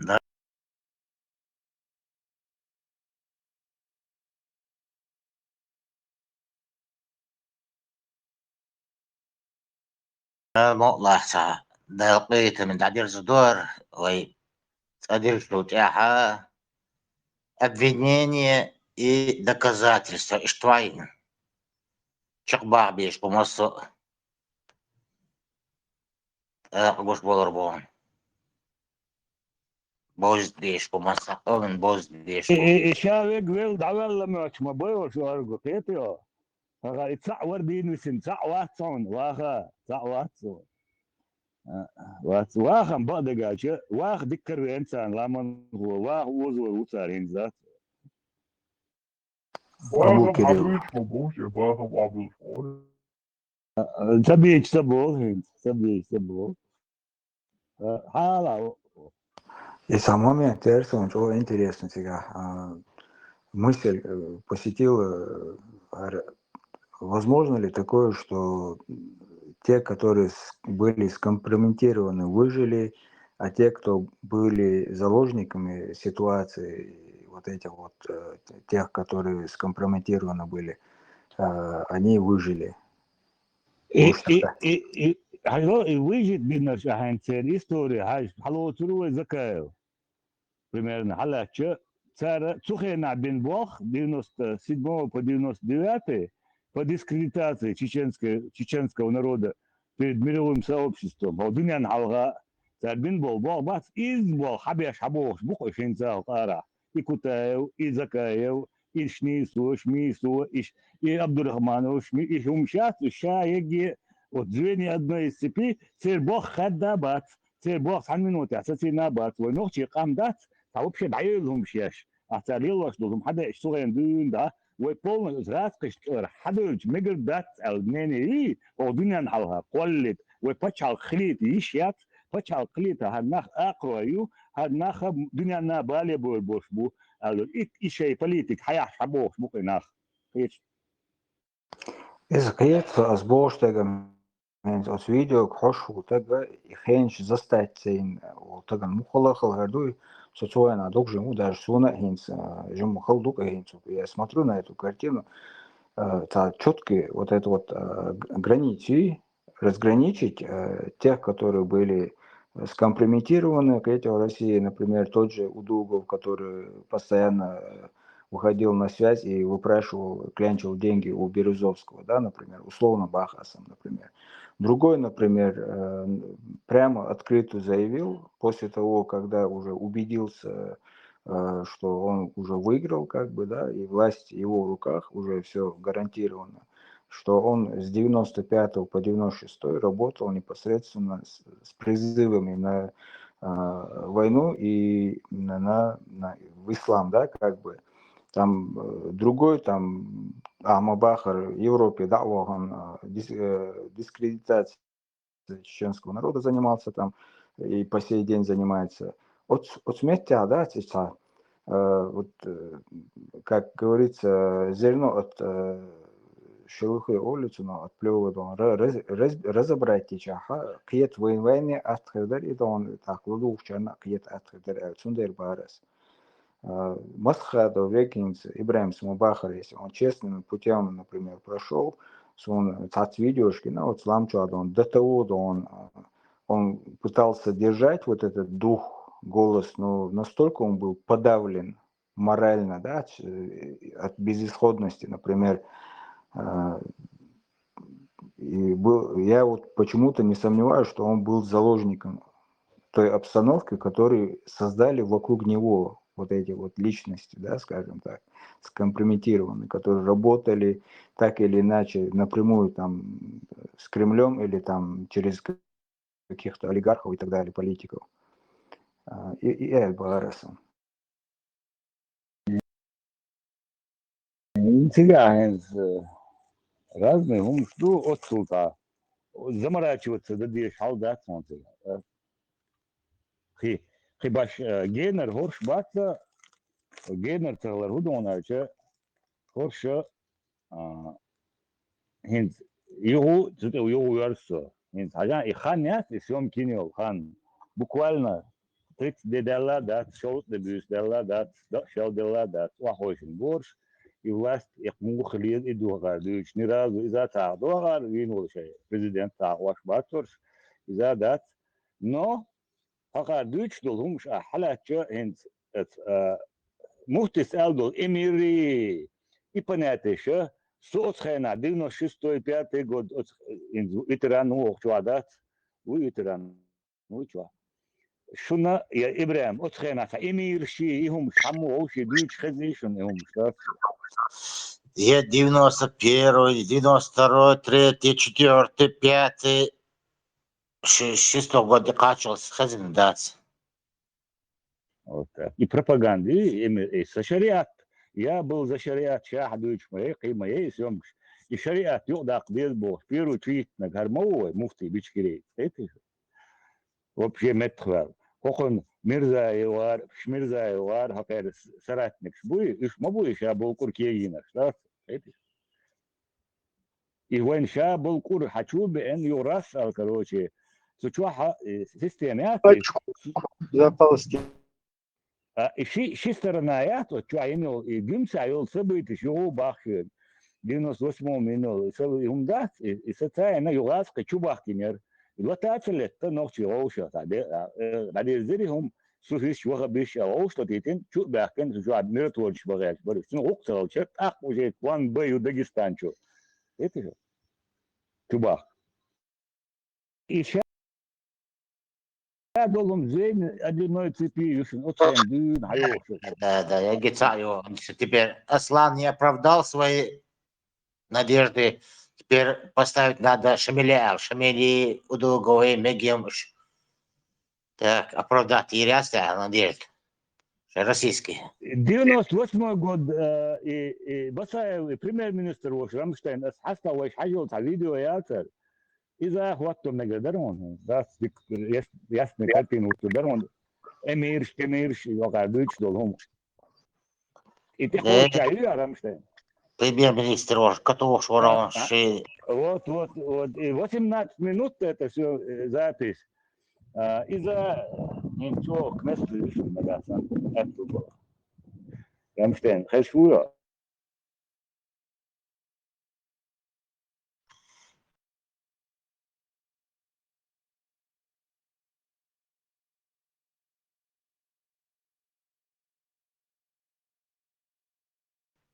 Да. Мукъалахь, цхьа делкъе тӀе дӀадерзадора вай цӀа диллачул тӀаьхьа обвинение и доказательства, иштта вайна. Чекхбаха безаш бу массо а, тӀаккха гуш болар бу. Бовза дезаш бу массо а, къоман бовза дезаш бу. И, и, и ша вега велла дӀаваьлла моьттуш ма бай оцу оргу, кхетий хьо? Ага, и цхьаъ вара дийна висина, цхьаъ вац хьуна, ваха, цхьаъ вац хьуна. А, вац, вахам бакъдерг аьлча, ваха дика каравеана царна ламанхо, ваха озор ву цара хӀинца дац. Абу Кирилл. Ца бийча ца боху хӀинца, ца бийча ца боху. Э, хьала. И сам момент, Эрсон, чего интересно тебя. А, мысль, э, посетила, э, ар-, возможно ли такое, что те, которые с-, были скомпрометированы, выжили, а те, кто были заложниками ситуации, вот этих вот, э, тех, которые скомпрометированы были, э, они выжили? И, и, и, и, хьажал, и выжить бинарш ахьа церан истори, хьаж-, хьалоцур вай Закаев. Примерно, хьалаьцча, цара цу хенахь бина болх, девяносто седьмого по девяносто девятый, по дискредитации чеченской, чеченского народа перед мировым сообществом. Хьо дуьненна хьалха цара бина болу болх бац, изза болх хьабеш хьабохуш бу-кх уьш хӀинца хӀокху арахь. И Кутаев, и Закаев, и Шнисо, Шмисо, и Ш-, и Абдурахманов, Шми-, и хӀума шац, уьш ша егге, вот звенья одной из цепи, церан болх хаьдда а бац, церан болх цхьана минотехь сацийна а бац, вай нохчийн къам дац, цхьа вообще дӀаевлла хӀума шеш. Ахь цара лелош долу хӀума хьадеъча, цу хенахь дуьйна да, вай полностью гӀаскхашна кӀелара хьадевлча мегар дац аьлла мнение йий, оха дуьненна хьалха кхоллалийта, вай пачхьалкх хилийта йиш яц, пачхьалкх хилийта хӀара нах акхарой ю, хӀара нах дуьненна бале бойр болуш бу, аьлла, и, и шайн политика хьаяхьаш хьабохуш бу-кх и нах. Кхеташ? Иза кхета, ас бохуш дерг, хӀинца оцу видеога хьожуш волу стаг, и хенаш застать ца йина волу стагана муха хала хала хӀара ду, со цу хенахь догжийна ву, даже суна а хӀинца, а, жимма хала ду-кх и хӀинца. Я смотрю на эту картину, а, цхьа чётки вот это вот, а, г-, границы, разграничить, э, тех, которые были скомпрометированы, кхетий хьо, Россией, например, тот же Удугов, который постоянно, э, выходил на связь и выпрашивал, клянчил деньги у Березовского, да, например, условно Бахасом, например. Другой, например, э, прямо открыто заявил, после того, когда уже убедился, э, что он уже выиграл, как бы, да, и власть в его руках, уже все гарантировано, что он с девяносто пятого по девяносто шестой работал непосредственно с, с призывами на а, войну и на, на, на, в ислам, да, как бы. Там э, другой, там, Ахма Бахар в Европе, да, он, э, дис- э, дискредитацией чеченского народа занимался там и по сей день занимается. От, от смерти, да, сейчас, э, вот, э, как говорится, зерно от э, шелухы улицу, но от плевы, да, он ра- раз- раз- разобрать сейчас, ха, киет войны, войны от хедер, и да он так луду учарна киет от хедер, э, цундер барас. Э, Масхадов, Вегинс, Ибраим Сумабахар, если он честным путем, например, прошел, с он цац видеошки, ну, вот сламчуад он, до того, да он, э, он пытался держать вот этот дух, голос, но настолько он был подавлен морально, да, от, э, от безысходности, например, э, и был, я вот почему-то не сомневаюсь, что он был заложником той обстановки, которую создали вокруг него вот эти вот личности, да, скажем так, скомпрометированы, которые работали так или иначе напрямую там с Кремлем или там через каких-то олигархов и так далее, политиков. А, И, и Эльба Араса. Цигахьынц разный хӀумаш ду оццул тӀа. Заморачиваться да деш хьал дац хьона цига. Хи, хи баш, э, генар хӀорш бац, генар цахилар хӀу дона аьлча, хӀорш, а, хӀинца юху, цу тӀе юху версо. ХӀинца хьажа, и хан яц, и съёмки йина йола хан. Буквально тридцать де даьлла дац, шовзткъа де буьйса даьлла дац, дакъа шел даьлла дац, охьахойшина борш, и власть, и муха хилийла, и духар дуьйцу, ни разу иза цхьа дохар, вийна волу шайн президент цхьа ваш бацурш, иза дац. Но хьакъара дуьйцуш долу хӀумаш ахьа хьалаьцча, хӀинца, эц, а, муфтис аьлла долу эмири, и понятиеша, со оцу хенахь девяносто шестой, пятый год, оцу, хӀинца ветеран ву вохучохь дац, вуй ветеран, вуй чохь. Шуна, я Ибрахим, оцу хенахь цхьа эмирши, и хӀумаш хьаммо вовши дуьйцуш хезний шуна и хӀумаш, да? Я девяносто первый, девяносто второй, третий, четвертый, пятый, ши- шестой год кхаччалц хезна дац. Вот так. И пропаганда, и, и, и са шариат. Я был за шариат, ша хьан дуьйцуш ма яй, кхин ма яй, и съёмкаш. И шариат юкъадаккха деза бохуш, первый чуьйттинарг хӀара ма ву вай, муфтий Бичкирей. Кхетий шу? Вообще меттахваьлла. ХӀокхуьнан Мирзаев вара, Шмирзаев вара, хьакхера с- соратникаш буй, уьш ма буй, ша болу кӀур кегийнарш, да? Кхетий шу? И вайн ша болу кӀур хьан чу а беана, юха рас аьлла, короче, цу чохь а, э, система яц, и Запалски. А, и ши, ши сторона яц, оцу чохь йина йолу, и гуьмса йолу событиш юха а баххьера. Девяносто восьмом йина йолу, и са и хӀума дац, и, и са цайна юха а кхин чу бахкинера. И лата а ца летта нохчий вовшах, а, де- а, э, дӀадирзира и хӀума, су хӀисча ваха биш а вовшах латийтина, чу а баьхкина, цу чохь миротворчаш бахаьлча бара. Цуьнан гӀуллакх ца хилча, тӀаккха уже план Б ю Дагестан чу. Кхетий шу? Чу бахка. И ша долу хӀума звенья одной цепи ю шуна, оцу хенахь дуьйна хьайогӀуш. Да, да, я гица его. Теперь Аслан не оправдал свои надежды. Теперь поставить надо Шамиля, Шамили, Удуговой, Мегем. Так, оправдать и ряд надежд. Российский. Девяносто восьмой год, э, и, и Басаев, и премьер-министр ваш Рамштайн, ас хьаста вайш хьажол цхьа видео яцара. Иза хӀотто мегар дара хьуна. Дац дика яс- ясный картина вуттур дара хьуна. Эмирш, эмирш, йокъа дуьйцуш долу хӀума. И тӀе Э. кхочча ю я Рамштайн. Премьер-министр ваш, катуш вара А, а. ши. Вот, вот, вот. И восемнадцать минут это все запись. А, иза ничего к месту решил, нагасан. Это было. Рамштайн, хешура.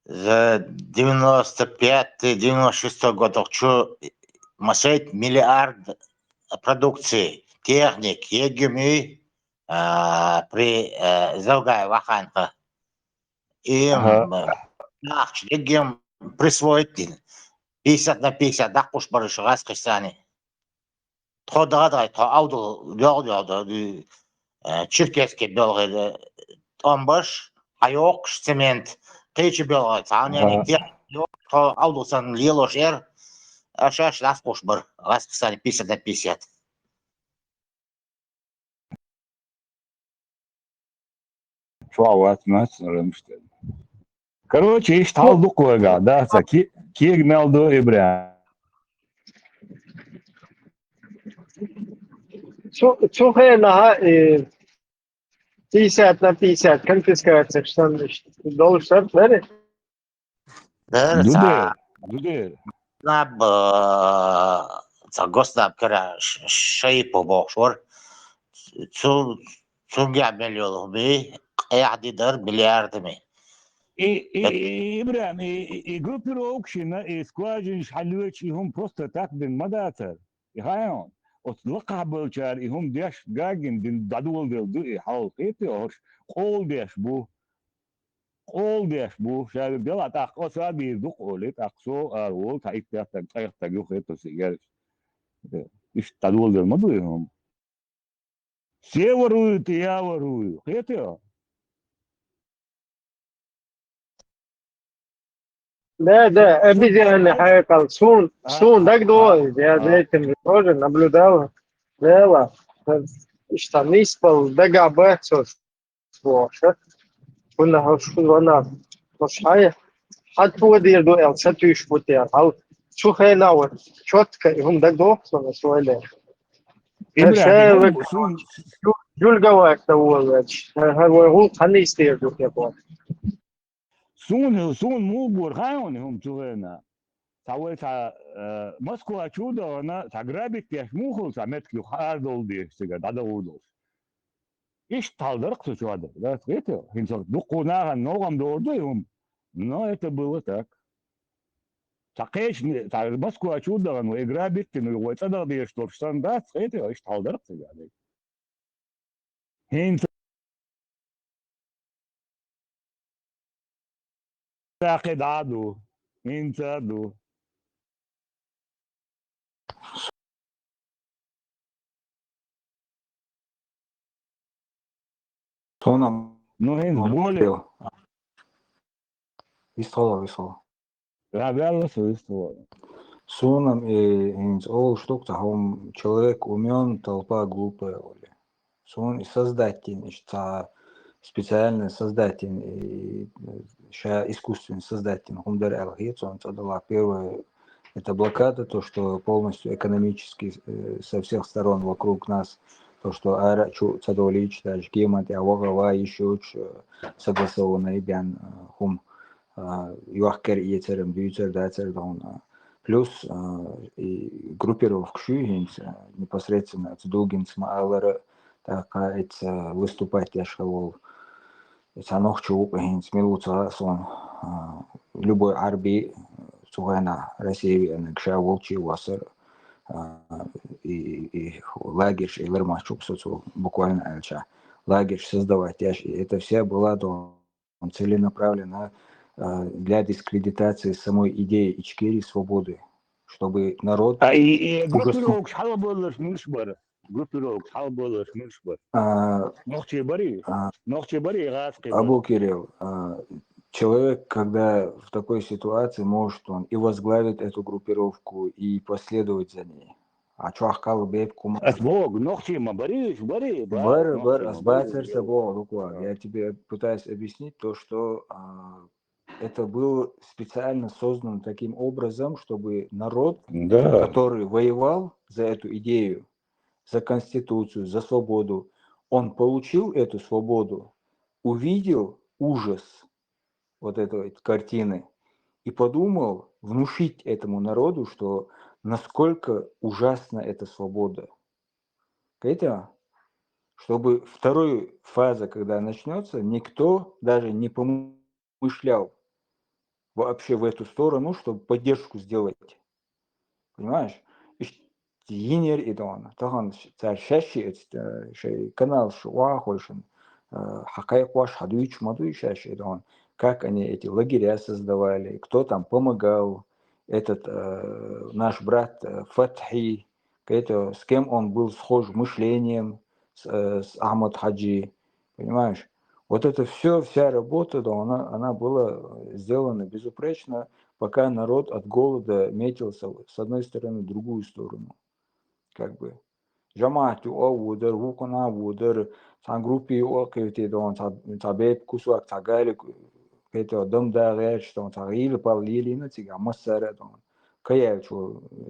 За девяносто пятый, девяносто шестой годах чу масейт миллиард продукции, техник, егими, а, при, э, Завгай ваханка. И, ага, м, ахча егим присвоить дин. Пятьдесят на пятьдесят даккуш барыш газ кисани. Тхо дагадагай, тхо Авдул лёгъ лёгъ да, ди, э, Черкесский белгъай да, томбаш, хайокш, цемент, кечи белгъай, цауни, ага, те, тхо Авдул сан лелош эр, аш, аш, ласкуш бар, ласксани пятьдесят на пятьдесят. Чуават, мат, рамштен. Короче, иш талдук лага, да, ца ки-, киг мелду ибря. Цу, цу хена, ага, э, пятьдесят на пятьдесят конфискация, что ли, должен, да? Дер, ца, дудер, дудер. Наб, э, ца госнаб кара ш-, шайпу бохшвар. Цу, цунга миллион ми, къяхди дар миллиардами. И, и, и, Ибрам, и, и, и группировкшина, и скважин шалвеч, и хум просто так дин мадатар. И хайон. От лакъа балчар, и хум деш гагин дин дадвал дел ду, и хал хити, ош, къол деш бу. Къол деш бу, шагир дела тах, о, са бир ду къоли, тах со, ар вол, та ик тах, тах, тах, тах, юх, это сигер. Иш тадвол дер ма ду, и хум. Се варую, те я варую. Хете? Да, да, обезьяны, хайкал, сун, а, сун, так, а, двое, я, а, за этим тоже наблюдал. Дело, э, что ниспал, дагабе, сос, слоша. Куна хош, куна, хош, хай, хат пуа дир ду эл, сатуш путер, хал, сухе на вот, чётко, и хум, так, дохсона, суэле. Ибрахим, шейлык, сун, жюльгавак-то волочь. Ага, вой гул ханис тир ду хепо. Сун, сун мугур хайон хум цугена. Савой са, э, Москва чудо, она, са грабить теш мухул, са метки хардол деш, сега, дада удол. Иш талдарк су чуада, да, это, хинсо, дукунаха ногам дорду хум. Но это было так. Са кеш, са Москва чудо, ну, и грабить, ну, и вой цадал деш, что, что, да, это, иш талдарк, сега, да. Хинца кьедаду, хинца ду. Сонам. Ну, хин более. Висхала, висхала. Равялла свойство. Сонам и хинц ол штук тахом: человек умён, толпа глупая, оли. Сон и создать тин, иш та специально создать тин, и, э, ща искусственно создать тин хумдар алхит, сон цадала первое, это блокада, то, что полностью экономически, э, со всех сторон вокруг нас, то, что ара чу цадолич, даже гемат, я вагава, ещё согласованный бян, э, хум, а, юахкер иецерем, дюйцер, дацер дон, а. Плюс, а, и группировка шуй хинц, а, непосредственно цудугин сма алара, така эц, а, выступать яшхавол. Эц анох чук хинц милуца сон, а, любой арби, цугайна Россия, анакша волчи васар, а, и, и лагерь, и лермачук соцу буквально альча. Лагерь создавать яш, и это вся была до целенаправленно, а, для дискредитации самой идеи Ичкерии свободы, чтобы народ... А и, и ужас- группировка шала боллаш муш бар. Группировка шала боллаш муш бар. А, нохчи бари, а, нохчи бари, газ киба. Абу Кирилл, а, человек, когда в такой ситуации, может он и возглавит эту группировку, и последовать за ней. А чё ахкал беб кума? Ас бог, нохчи ма бариш, бари, ба, бар, нохчи бар, ма ас бари, бацер са бог, буква. Да. Я тебе пытаюсь объяснить то, что, а, это был специально создан таким образом, чтобы народ, да, который воевал за эту идею, за конституцию, за свободу, он получил эту свободу, увидел ужас вот этой вот картины и подумал внушить этому народу, что насколько ужасна эта свобода. Поэтому, чтобы вторая фаза, когда начнётся, никто даже не помышлял вообще в эту сторону, чтобы поддержку сделать. Понимаешь? Иштта йинера и дона. Тахан ш-, цар шаьшши эцна, э, шоай каналаш охьахойшина, э, хьакхайкхош, хьадуьйцуш ма дуй шаьшши и дона. Как они эти лагеря создавали, кто там помогал, этот, э, наш брат, э, Фатхи, это, с кем он был схож мышлением, с, э, с Ахмад Хаджи, понимаешь? Вот это все, вся работа, да, она, она была сделана безупречно, пока народ от голода метился с одной стороны в другую сторону. Как бы. ЖамаӀат юкъа а водар, вукхунна а водар, цхьан группе юкъа а кхийтина, да, цхьа, цхьа бепиг кусок, цхьа галик, кхетар дам да гӀерташ, да, цхьа гӀийла-палла лелийна цига, массара а, да. Кхы яьлча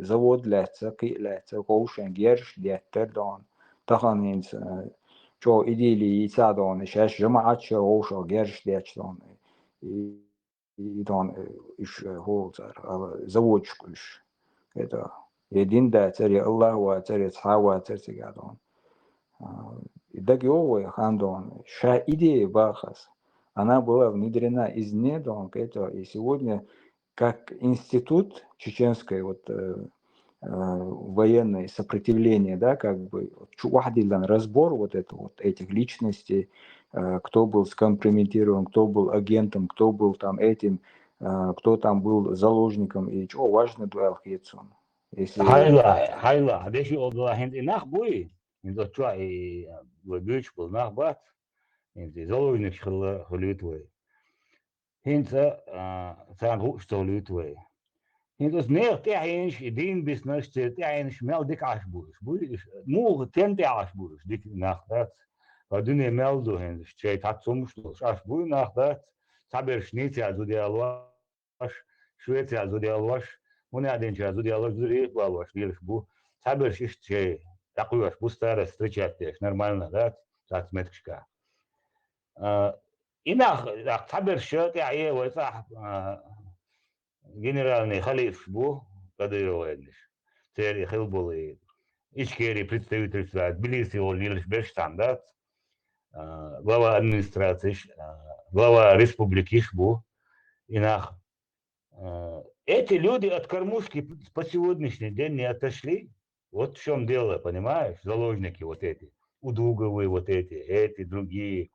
завод лаьцна, кхы а лаьцна, ховшен герзаш деттар, да. Тахан хӀинца, э, чӀоагӀа идея йийца, да, шаьш жамаӀат шера вовшах герзаш детташ, да. И, и, да, э, уж, э, хӀола цар, ала заводчик уж. Это, я дин дацар, я Аллах вацар, я цхьа вацар цига, да. А, и дага йогӀу вай хан, да, ша идея бахас. Она была внедрена извне, да, это, и сегодня как институт чеченской вот, э, э, военной сопротивления, да, как бы, вот, чу вахьдиллан разбор вот это вот, этих личностей, э, кто был скомпрометирован, кто был агентом, кто был там этим, э, кто там был заложником, и чё важно дуэл хецун. Если Хьайла, хьайла, хьадеши олдала хӀинца и нах буй? ХӀинца оцу чохь и, вай буьйцуш болу нах бац? ХӀинца и заложникаш хилла хуьлуьйту вай. ХӀинца, а, царна хууш ца хуьлуьйту вай. ХӀинца оцу нехан тӀаьхьенаш, и дийна биснарш, церан тӀаьхьенаш мел дика Ӏаш бу уьш, буй уьш? Муха, стенна тӀехь Ӏаш бу уьш дика нах дац? Ткъа дуьне мел ду хӀинца, шайн цхьацца хӀумаш долуш Ӏаш буй нах дац? Цхьаберш нийсаца зуда ялош, Швецехь зуда ялош, хӀунда аьлча зуда ялош, зуда ялош лелаш бу. Цхьаберш иштта шайн дӀакхоьхьуш бу, старость встречать деш, нормально дац, цхьацца меттигашкахь. А, и нах, нах цхьаберш тӀаьхье вай цӀахь, а, генеральный халифаш бу, кадыроведнаш. Церан и хилла болу и Ичкери представительство, Тбилиси олу лелаш берш цхьаьна дац. А, глава администрациш, а, глава республикиш бу. И нах, а, эти люди от кормушки по сегодняшний день не отошли. Вот в чём дело, понимаешь? Заложники вот эти. Удуговы вот эти, эти другие.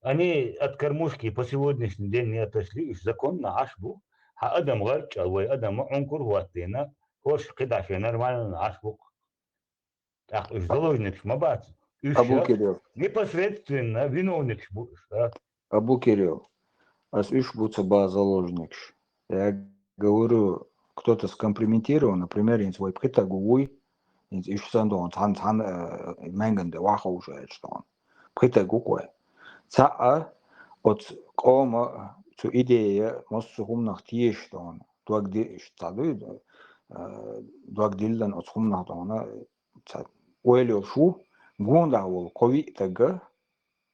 Они от кормушки по сегодняшний день не отошли, уьш законно Ӏаш бу. Хьан адам гӀарчӀа, вай адам Ӏункур хӀоттийна, хӀорш кхидӀа шайн нормально Ӏаш бу. ТӀаккха уьш заложникаш ма бац. Уьш Абу ша Кирилл. Непосредственно виновникаш бу уьш, а? Абу Кирилл, ас уьш бу ца баха заложникаш. Я говорю, кто-то скомпрометирован, например, хӀинца вай пхи таг вуй, хӀинца уьш санна дохуна, цхьана, цхьана, э, маьнган де ваховша аьлча дохуна. Пхи таг ву кхой. Цхьаъ а оцу къома цу идея массо а хӀуманах тешаш дохуна. Дог ди-, иш цхьа дуй, э, дог диллан оцу хӀуманах дохуна, ца ойла йолуш ву, гондахь волу кхо-виъ таг а,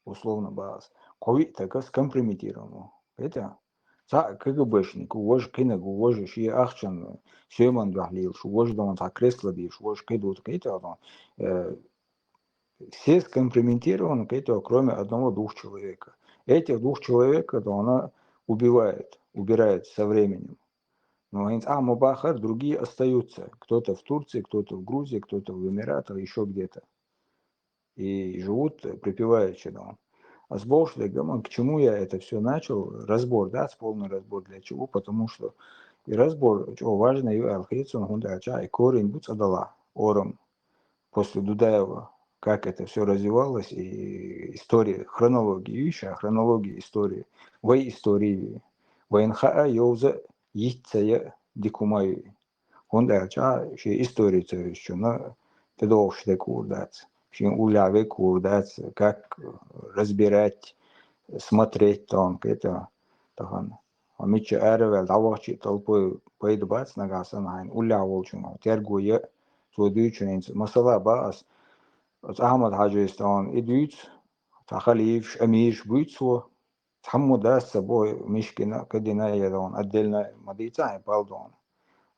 условно бахас, кхо-виъ таг а скомпрометирован ву. Кхетий? Цхьаъ КГБшник ву, важа кхинаг ву, важа шен ахчан соьман дуьхьа лелаш ву, важа дона цхьа кресло дийш, важа кхин ду, кхетий, э, все скомпрометированы, кхетий, кроме одного-двух человека. Этих двух человек, это она убивает, убирает со временем. Но хӀинца ахьа ма бахара, другие остаются. Кто-то в Турции, кто-то в Грузии, кто-то в Эмиратах, ещё где-то. И живут припеваючи, да. А с Богом, к чему я это всё начал? Разбор, да, с полный разбор для чего? Потому что и разбор, чего важно, и алхицун, хунда, и корень бу цадала, ором. После Дудаева, как это всё развивалось, и история, хронология, ещё хронология истории, вай истории, вайн хаа йовза йицца я дикумай. ХӀунда аьлча шен истори ца везачунна тӀедогӀуш декхур дац, шен уллехь векхур дац, как разбирать, смотреть, там, это, тахан. Хьо мичча араваьлла дӀавахча а, толпой пайда бац нагахь санна, хьайна уллехь волчунга хьо терго е, цо дуьйцу хӀинца. Масала, бах ас, оцу Ахьмад-Хьаьжис тахана и дуьйцу, цхьа халифаш, амираш буьйцу цо, цхьаммо дац ца боху, мишкина, кадина я дона, отдельно ма дийца хьайн пал дона.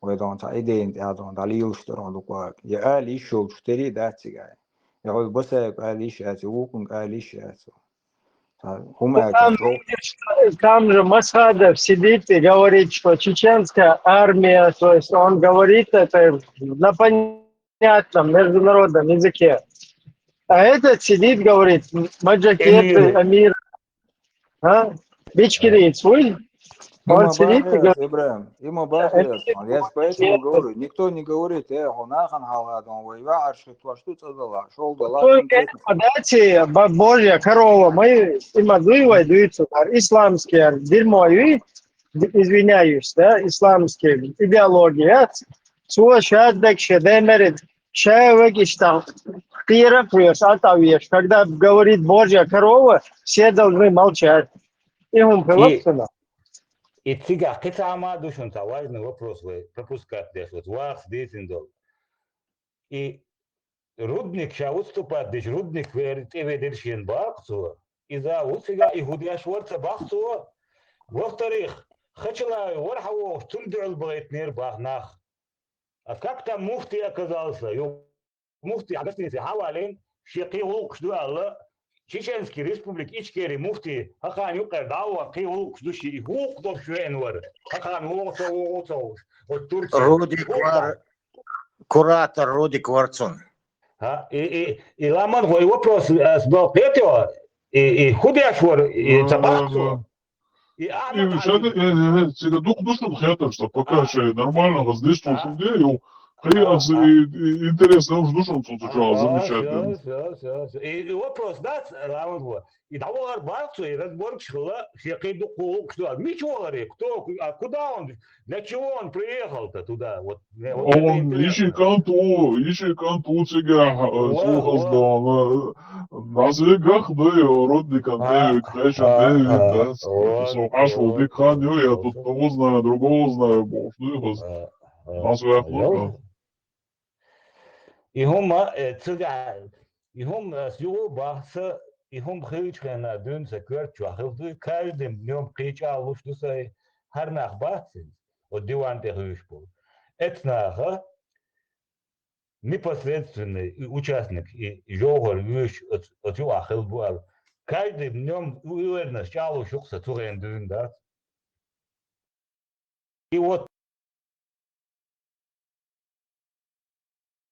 Вай дона цхьа идейна тӀехь дона, дӀалелаш дара хьо дукха. Я ала йиш йолчух тери а дац цигахь. Я хьо Басаевга ала йиш яц, я вукхунга ала йиш яц. Там, видишь, там же Масхадов сидит и говорит, что чеченская армия, то есть он говорит это на понятном международном языке. А этот сидит, говорит, маджахеты, эмир. А? Бичкирин свой? Он сидит и говорит, Ибрагим, има бахияс, я же поэтому говорю, никто не говорит, э, гьунахан хьалгадон, вай ваъар шут, ваш тут цадала, шолдала, только это, да, те, ба-, Божья корова, мы има дуй вай дуйцу, исламские, дерьмо, извиняюсь, да, исламские идеология, цо шаддак ше демерит, шавек иштал, кхера кхуеш, атавеш. Когда говорит Божья корова, все должны молчать. И хӀун И, пилоцина. И цигахь кхин цхьа хӀама ду шуна, цхьа важный вопрос вай пропускать деш, вот вахас дийцина долу. И Рудник ша выступать деш, Рудник вер тӀе ведира шена бакъ цо. Иза ву цигахь и хӀу деш вара ца бакъ цо. Во-вторых, Хачалаев вара хьан вохуш, цунна дуьхьал бахийтинера бакъ нах. А как там муфтий оказался? Ю муфтий хьан гостинице хьан валийна, шен кхин гӀуллакхаш ду аьлла, Чеченский республика Ичкери муфтий хӀокхарна юккъера дӀа а вахана, кхин гӀуллакхаш ду шен, и хӀуъа долуш веана вара. ХӀокхарна вогӀу ца вогӀу ца вогӀуш. Вот Турция. Рудик вар, куратор Рудик вар цунна. ХӀа, и, и, и ламан хӀой вопрос, э, сбал кхетё, и, и хӀу деш вара, и ца бакъ цо. И Ахьмад И Хьажи. Ша де, э, э, цига дукха ду шуна хетарш, ца пока А. Шай нормально, хаз диш А. Шуна де, ю, хай А, ас, а. И, и, интересно уж ду шуна цу, цу А, чугӀа, а, замечательно. Всё, всё, всё, всё. И, и вопрос, да, ц-, Рамон, вот. И дӀавахар бакъ цо, и разборкаш хилла, шен кхин дукха гӀуллакхаш ду. Мича вахар, кто, ку-, а куда он, для чего он приехал-то туда? Вот, не, вот это Он интересно. Иши канту, иши канту цигахь, э, Во, цо хаз во. Дона, э, нас вегах да, и родникам А, Дэвид, Хьешан а, Дэвид, а, да, вот, со хьаш вот, вол дик хан ю, я вот. Тут того знаю, другого знаю, бо, что его з-, А, а, нас вегах а, да. И хӀума, э, цигахь, и хӀума, э, ас юха бахса, и хӀума хилча хенна дуьйна сан коьрта чохь хилла дуй, каждым днём кхеча а луш ду сай, хӀара нах бац иза, оцу диван тӀе хуьйш болу. Эцнаха, непосредственный и участник, и, и жовхӀар вуьйш оцу, оцу юкъахь хилла бу аьлла. Каждый днём уверенность чӀагӀлуш ю-кх сан цу хенна дуьйна дац. И вот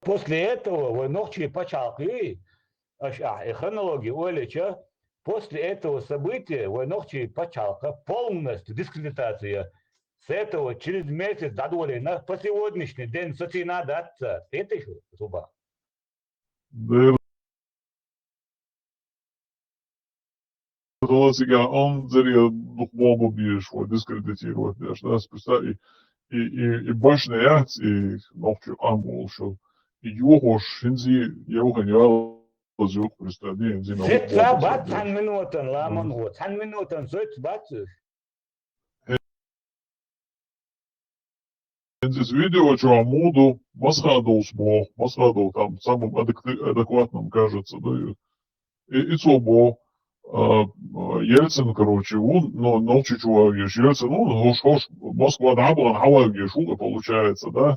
после этого вай нохчий пачхьалкх юй, аша ахь и хронология ойлича, после этого события вай нохчий пачхьалкха полностью дискредитация. С этого через месяц дӀадолийна, по сегодняшний день сацийна дац цара. Кхетий шу, зуба? Дера. Хала цига он зерия духбоба беш, вот дискредитировать деш, да, специально и, и, и, и башня яц, и нохчу ам болуш, и юхош, хинзи, юхан ял, зук, представь, хинзи на Сет футбол ца бац, беш. Цхьан минутан, ламан Мгм. Гьо, цхьан минутан сет бац. ХӀинца иза видео чохь муха ду, Масхадовс боху, Масхадов там самым адекватным кажется, да, и, и цо боху, а, а, Ельцин, короче, ву, но, нохчи чу вагӀеш, Ельцин ву, хӀорш, хӀорш, Москва дӀа а бахана, хьан вагӀеш ву, получается, да,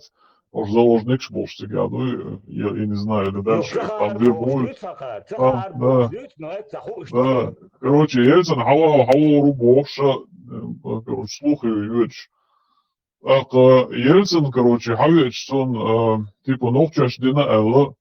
хӀорш заложникаш болуш цига, ну, я, я не знаю, или Ну, дальше, там вербуют. Цахар, цахар, Да. Цахар, но это ху-, Да, короче, Ельцин хьан вагӀа, хьан вогӀур ву бохуш, э, короче, слухи йоьдуш. ТӀаккха Ельцин, короче, хьан веача цунна, а, типа, нохчаш дина аьлла,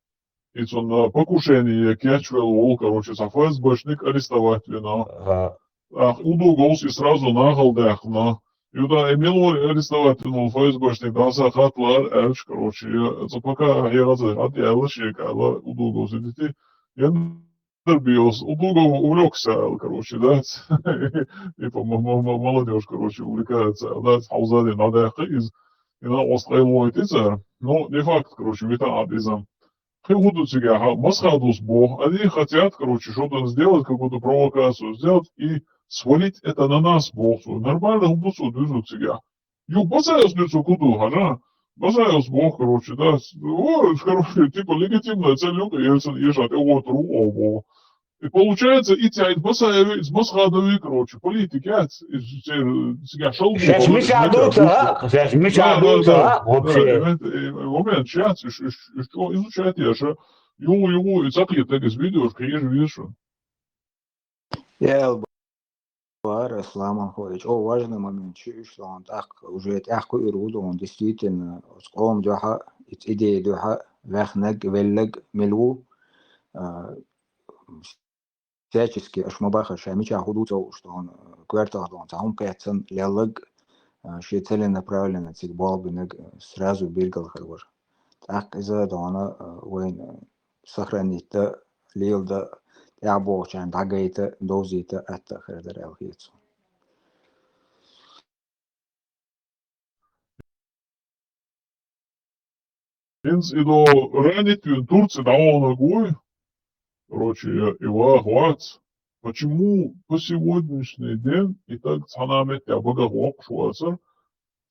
и цунна покушение кечвелла волу, короче, цхьа ФСБшник арестовать вина. Ага. ТӀаккха Удуговс и сразу нахала даьккхина. Юда и мила вара арестовать вина волу ФСБшник, даса хатта лара аьлча, короче, я, цу пока хьегӀаза хьан аьлла шега аьлла, Удуговс и дити. Я Дербиос, Удугов увлёкся, короче, да? Типа, м-, м-, м-, молодёжь, короче, увлекается, да? Хьовзадина дӀадаьккхи иза. И на ост къайлавойти цара. Ну, не факт, короче, витан Ӏад иза. Кхин хӀун ду цигахь, Масхадовс боху. Они хотят, короче, что-то сделать, какую-то провокацию сделать и свалить это на нас, боху цо. Нормально хӀун ду цо дуьзу цигахь. Ю, Басаевс дуьйцу кху ду, хьажа? Басаевс боху, короче, да, с-, о, короче, типа, легитимная цель ю, Ельцин, Еша, тӀе гӀо туру, о, боху. И получается, и цаьд Басаеви, и Масхадови, короче, политик яц, и ц-, цигахь шал Шаьш мича ду ца, а? Шаьш мича ду ца, а? Вообще. Момент, э, момент, сейчас, ш-, ш-, ш-, что изучать я, ша? Ю, ю, и цакъе так из видео, конечно, вижу. Ял бара, Исламан хо, чӀо важный момент шу иш дон, тӀаккха уже тӀаккха уьр ву дон, действительно, оцу къоман дуьхьа, и идея дуьхьа, ваьхнаг, веллаг мила ву, а, всячески, аша ма бахара, ша мичахь хӀун ду ца хууш дон, коьртах дон, цхьа хӀума кхетта санна леллаг, а, шен целенаправленно цига болх бинарг, а, сразу билгал хир вара. ТӀаккха иза дона, а, вайна сохранить дан, леладан, тӀаьхьа бохучарна дӀагайта, довзийта атта а хир дара аьлла хета суна. ХӀинца и до ранить вина Турци дӀаваханарг вуй? Короче, я и ваха вац. Почему по сегодняшний день и так цхьана меттехь багах воккхуш вацара?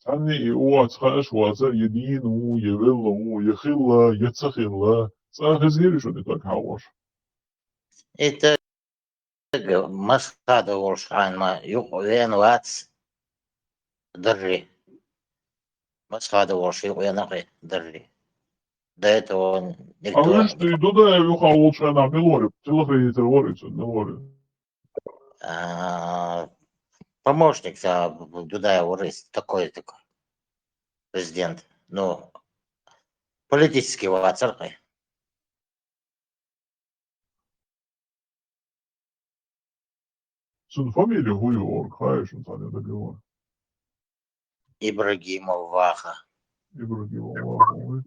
Цхьанне и оаца хаьаш вацара, я дийна ву, я велла ву, я хилла, я ца хилла. Цкъа хезира шуна и таг хьахош? И таг Масхадов волуш хьайна ма юкъа веана вац, даржи. Масхадов волуш юкъа веана кхин, даржи. До этого он никто... А вуьш и Дудаев юххе волчу хенахь мила вара? Телохранитель вара иза, мила вара? А, помощник, а, Дудаев вара иза, такой, такой. Президент. Ну, политический вацара кхин. Цуьнан фамилия хӀун ю, ора, хаьий шуна, цхьанне дагайо? Ибрагимов Ваха. Ибрагимов Ваха вуй.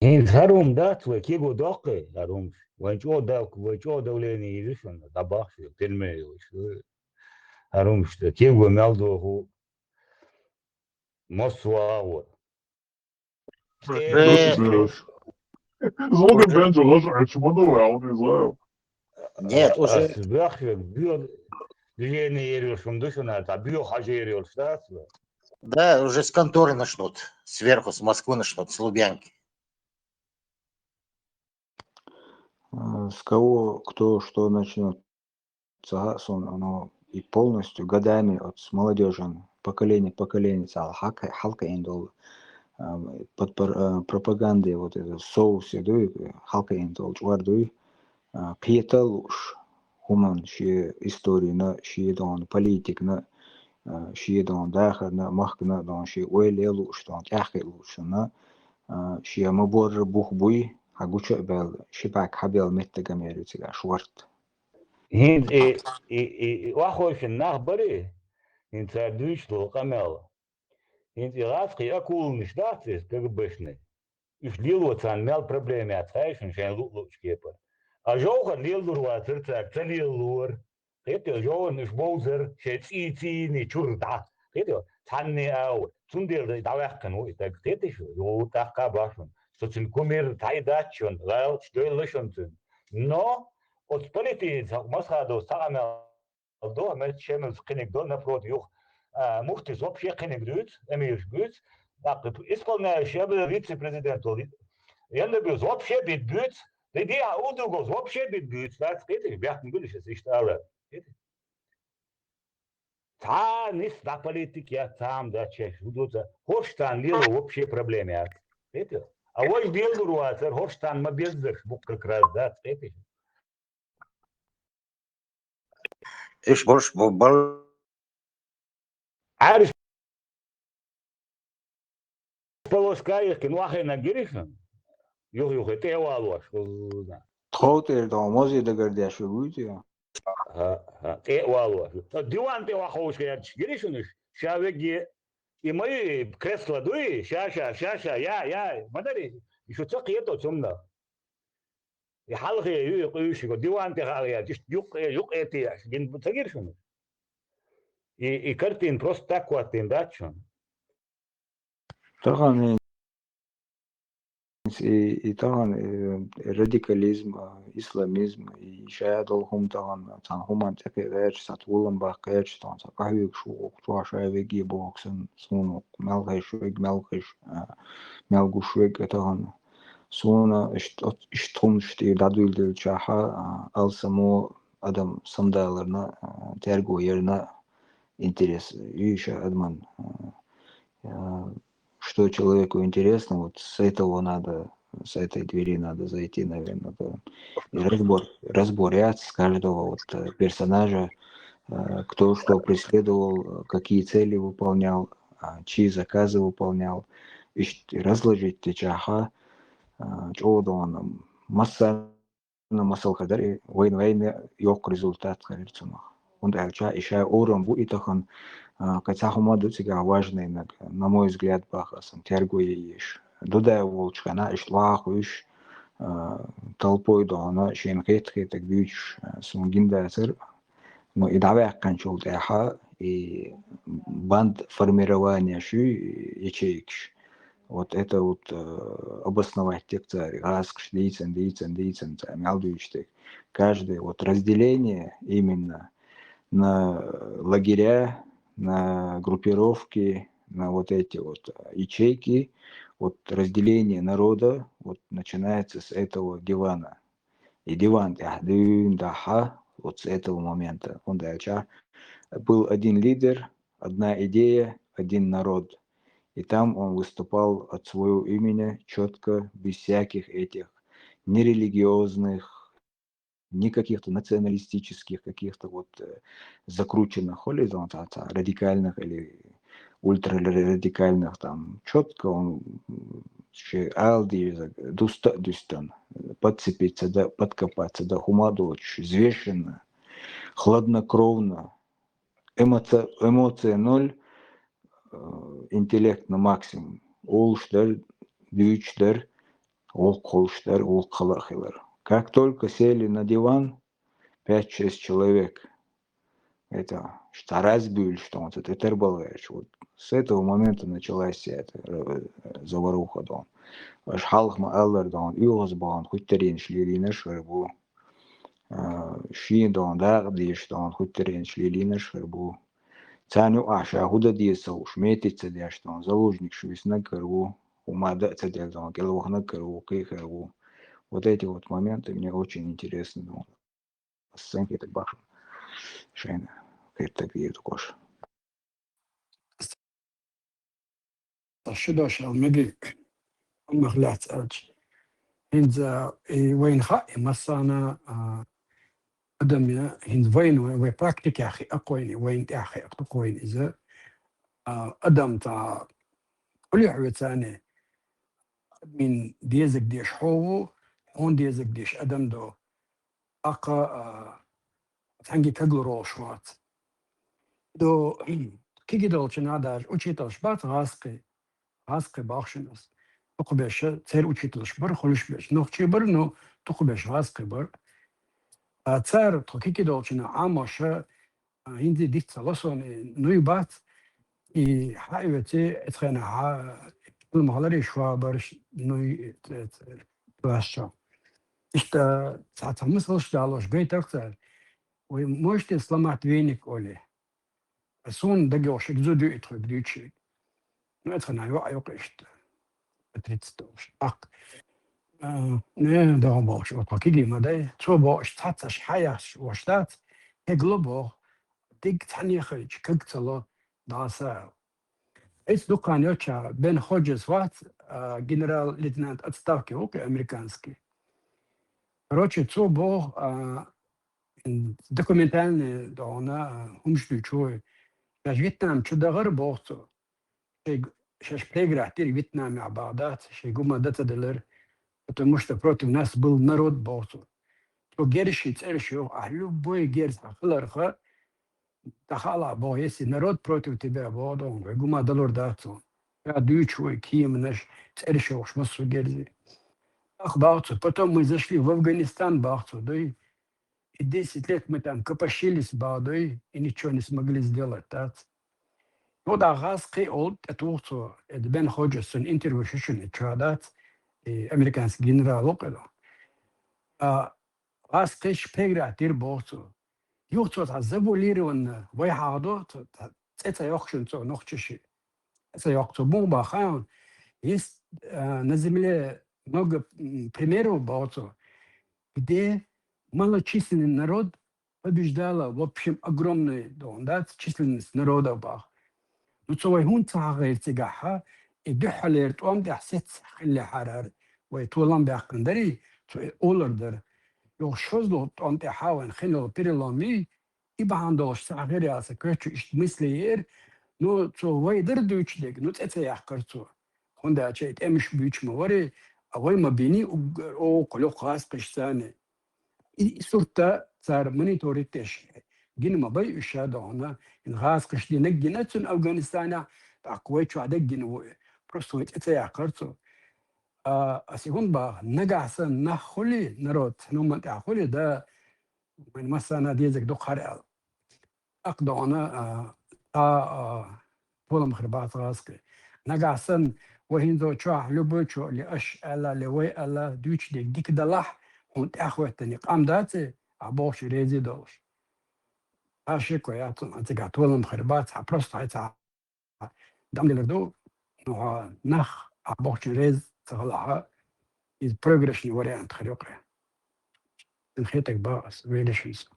ХӀинца хӀара хӀума дац вай кего доккхий, хӀара хӀумаш. Вайн чӀогӀа дав-, вай чӀогӀа давление йийр ю шуна, дӀабахча, пельмень йолуш. ХӀара хӀумаш дан, кего мел доху. Массо а агӀор. Э, Зулган бен чу гӀажу Ӏечу ма ду вай, хьуна иза. Нет, уже... Ас бехк вега, боьха движение йийр йолуш хӀума ду шуна, цхьа боьха хьажа йийр йолуш дац вай? Да, уже с конторы начнут, сверху, с Москвы начнут, с Лубянки. А, с кого, кто, что начнёт? Ца хаьа суна, оно и полностью годами оцу молодёжан, поколение поколение цхьа хьалка-, хьалкхиъна долу, а, под пар-, а, пропагандой вот это соус дуй, хьалкхиъна долу чкъор дуй, а, кхета а лууш, хӀуманна, шен историна, шен дон политикана, а, шен дон дахарна, махкана дон, шен ойла а лууш дон, тӀаьхье а лууш санна, а, шен ма борра бух буй, хьан гуча а баьлла, ши бӀаьрг хьабелла меттаг а мер ю цигахь шорта. ХӀинца и, и, и, и охьахевшина нах барий, хӀинца цара дуьйцуш долу къамел. ХӀинца и гӀазкхийн акуланаш дац иза, КГБшний. Уьш лело царна мел проблема яц, хаьий шуна, шайн луъу-луъучу кепара. А жовхӀар леладур вацара цара, ца лелалора. Кхетий, жовхӀарна уьш бовзара, шайн цӀий-цӀийний чуьра дӀа. Кхетий, цхьанне а ву. Цундела дӀаваьккхина ву и таг. Кхетий шу, юха тӀаккха а боху шуна. Со цуьнан кумир, тхьай дац шуна, гӀалаташ девлла шуна цуьнан. Но оцу политикаца Масхадовс цхьа къамел до, мел Шемалс кхиниг до, напротив, юха, а, муфтис вообще кхиниг дуьйцу, эмирш буьйцу, тӀаккха исполняющий обязанности вице-президент волу Яннабиус вообще бит буьйцу, дай дехьа у другос вообще бит буьйцу, дац кхетий, бехкан гулиш аса иштта ала. Кхетий? Цхьа нис дӀа политик яц, цхьа ам дац шаьш, хӀун ду ца, хӀорш царна лело вообще проблема яц. Кхетий? А вай белгур вацара, хӀорш царна ма беззарш бу как раз, дац кхетий? Уьш болуш бу-, бал- Ӏаьржа полоска а йихкина, вахийна гири шуна? Юха-юха тӀе а валош, хӀузза. Тхов тӀера дон, мозе дагардеш вуьгуьйту я? ХӀа, хӀа, тӀе а валош. Ткъа диван тӀе ваховша гӀерташ гири шуна уьш? Ша вегге, и ма ю, и кресло дуй, ша-ша, ша-ша, я, я, ма дарий, и шу ца кхето цунна. И хьалхе ю, и къуьйшиго, диван тӀе хьалхе, иштта юккъе, юккъе тӀе, гин ца гира шуна? И, и картина просто так хӀоттийна дац шуна? Тахана и, и тахана, э, радикализм, а, исламизм, и ша долу хӀума тахана, цхьана хӀуманна тӀекхиа гӀерташ, цхьа тулам баккха гӀерташ, тахана цхьа къахьоьгуш ву, чохь ша веги боху сан, суна мел хезаш вег, мел хезаш, а, мел гуш вег а тахана. Суна иштта, иштта хӀуманаш тӀера дӀадуьйладелчахьа, а, алсамо адам самадаларна, а, терго ярна интерес ю ша адаман, а, а, что человеку интересно, вот с этого надо с этой двери надо зайти, наверное, да. И разбор, разбор яц с каждого вот э, персонажа, э, кто что преследовал, э, какие цели выполнял, а, чьи заказы выполнял. И разложить те чаха, а, чё он, масса масал хадара, вайн вайн йоккха результат хадара цунах. Унда аьлча, иша урам бу и тахан, а, кайса хӀума ду цига важный наг, на мой взгляд, баха сан тергуе еш. Дуда волчкана иш лахуш, а, толпой дона, шен хет хетаг дючш, а, сун гиндацар. Ну, и давай канчул тяха, и банд формирования шу ячейкш. Вот это вот э, обосновать тек цари. Газ кш дийцан, дийцан, дийцан, цари мял дючтек. Каждое вот разделение именно на лагеря, на группировки, на вот эти вот э, ячейки, вот разделение народа вот начинается с этого дивана. И диван тяхдын даха вот с этого момента. Он дальше был один лидер, одна идея, один народ. И там он выступал от своего имени четко, без всяких этих ни религиозных, ни каких-то националистических, каких-то вот э, закрученных, или там, та- та, радикальных или ультрарадикальных, там четко он м, ше- алди дуста дустан, подцепиться, да, подкопаться, да, хумадоч, взвешенно, хладнокровно, эмоция, эмоция ноль, э, интеллект на максимум. Улштар, дючтар, улк холштар, улк халахилар. Как только сели на диван, пять-шесть человек, это штараз бюль, что он тут это балаешь. Вот с этого момента началась вся эта э, заваруха дом. Аш халх ма аллар дом, югас бан, хуттарин шлиринаш хербу. Шин дон, дагъ диш дон, хуттарин шлиринаш хербу. Цани аша худа дисауш, метица деш дон, заложник швиснаг хербу. Умада цадел дон, гелвахнаг хербу, кый хербу. Вот эти вот моменты мне очень интересны дон. Сценки так башен. Шен, хертак вир кош. Ши дош ал меги аммах лац алч. Хинза и вайн ха и массана а, адам я хинз вайн вай, вай практика хи акойни, вайн тя хи акойни за а, адам та кули хвецане админ дезек деш хову, он дезек деш адам до. Ака а, цанги каглу рол швац. До киги долчина даже учитель шбац гъаскъи, гъаскъи бахшинас. Тухбеша цер учитель шбар, хулуш беш. Нохчи бар, но тухбеш гъаскъи бар. А цар то киги долчина амаша а, инди дица лосон, э, ну и бац. И хайвете эцхена ха, кул махлари шва барш, ну и, э, э, плаща. Ишта ца ца мыслш далош гайтак ца. Вы можете сломать веник, Оля? Сун дагёшик зуду и тхук дючи. Ну, это на ё, ё, ишта. Тридцать долларов. Ак. Э, Не, да, баш, вот какие мадай. Цо баш, цаца шхаяш, ваштац. Тегло бо. Диг цани хич, как цало. Даса. Эс дукан ёча, Бен Ходжес вац, а, генерал-лейтенант отставки, окей, американский. Короче, цо бо, а, документальный, да, она, а, умшли чой. Даже Вьетнам, чудагар бо цо. Шей г-, шеш преград тир Вьетнаме абадац, шей гума дацадалар, потому что против нас был народ бо цо. То герши церши, а любой герз хиларха, тахала бо, если народ против тебя бо, дон, гума далор дацо. Я дючвой, кием наш, церши, уж массу герзи. Ах, бо цо. Потом мы зашли в Афганистан, бо цо, да и И десять лет мы там копошились бородой и ничего не смогли сделать, да. Ну да, газ кы олд, это ухцо, это Бен Ходжес, он интервью шишин, это чё, да, и американский генерал около. А газ кы шпегра тир бохцо. Юхцо та завуалированно, вай хадо, цеца йохшин цо, нохчиши. Цеца йохцо, бу бахан. Есть э, на земле много м, примеров бохцо, где малочисленный народ побеждала, в общем, огромную, да, численность народа бах. Ну, цо вай хун цахагъа цигахьа, и духьалер тӀом дяхь сец хилли хьарар, вай толам баьккхина дарий, цо олар дара. Йоах, шозлагӀа тӀом тӀехьа вайна хинна йола перелом, и бахьан долаш цхьа хир яса коьчу иштта мысли яр, ну, цо вай дар дуьйцуш дерг, ну, цӀе ца яьккхар цо. ХӀунда аьлча и тӀемаш буьйцуш ма варий, а вай ма бинний уггар, оха лоху гӀазкхашца. И сурт цара мониторить деш гина ма бай уьш ша дохана. ХӀинца гӀазкхаша динарг гина цунна Афганистанехь, тӀаккха вай чохь дерг гина ву и. Просто вай цӀе ца яьккхар цо. А, ас и хӀунда боху, нагахь санна нах хуьлий, народ, цхьана хӀуманна тӀехь хуьлий, да, вайн массарна дезарг ду-кх хӀара аьлла. ТӀаккха дохана, а, а, а, толам хир бац гӀазкхи. Нагахь санна, вай хӀинца чохь, любой чо, ли аш аьлла, ли вай аьлла, дуьйцуш дерг дика далахь, хьуна тӀаьхьахӀоьттина къам дац и, ахь бохучун реза долуш. Ткъа шеко яц хьуна, хьан цигахь толам хир бац, хьан просто хьайца дам делар ду, ну, хьан нах ахь бохучун реза ца хилахь, иза проигрышный вариант хир ю-кх. Сан хетарг боху ас, вуьйр ю шуьца.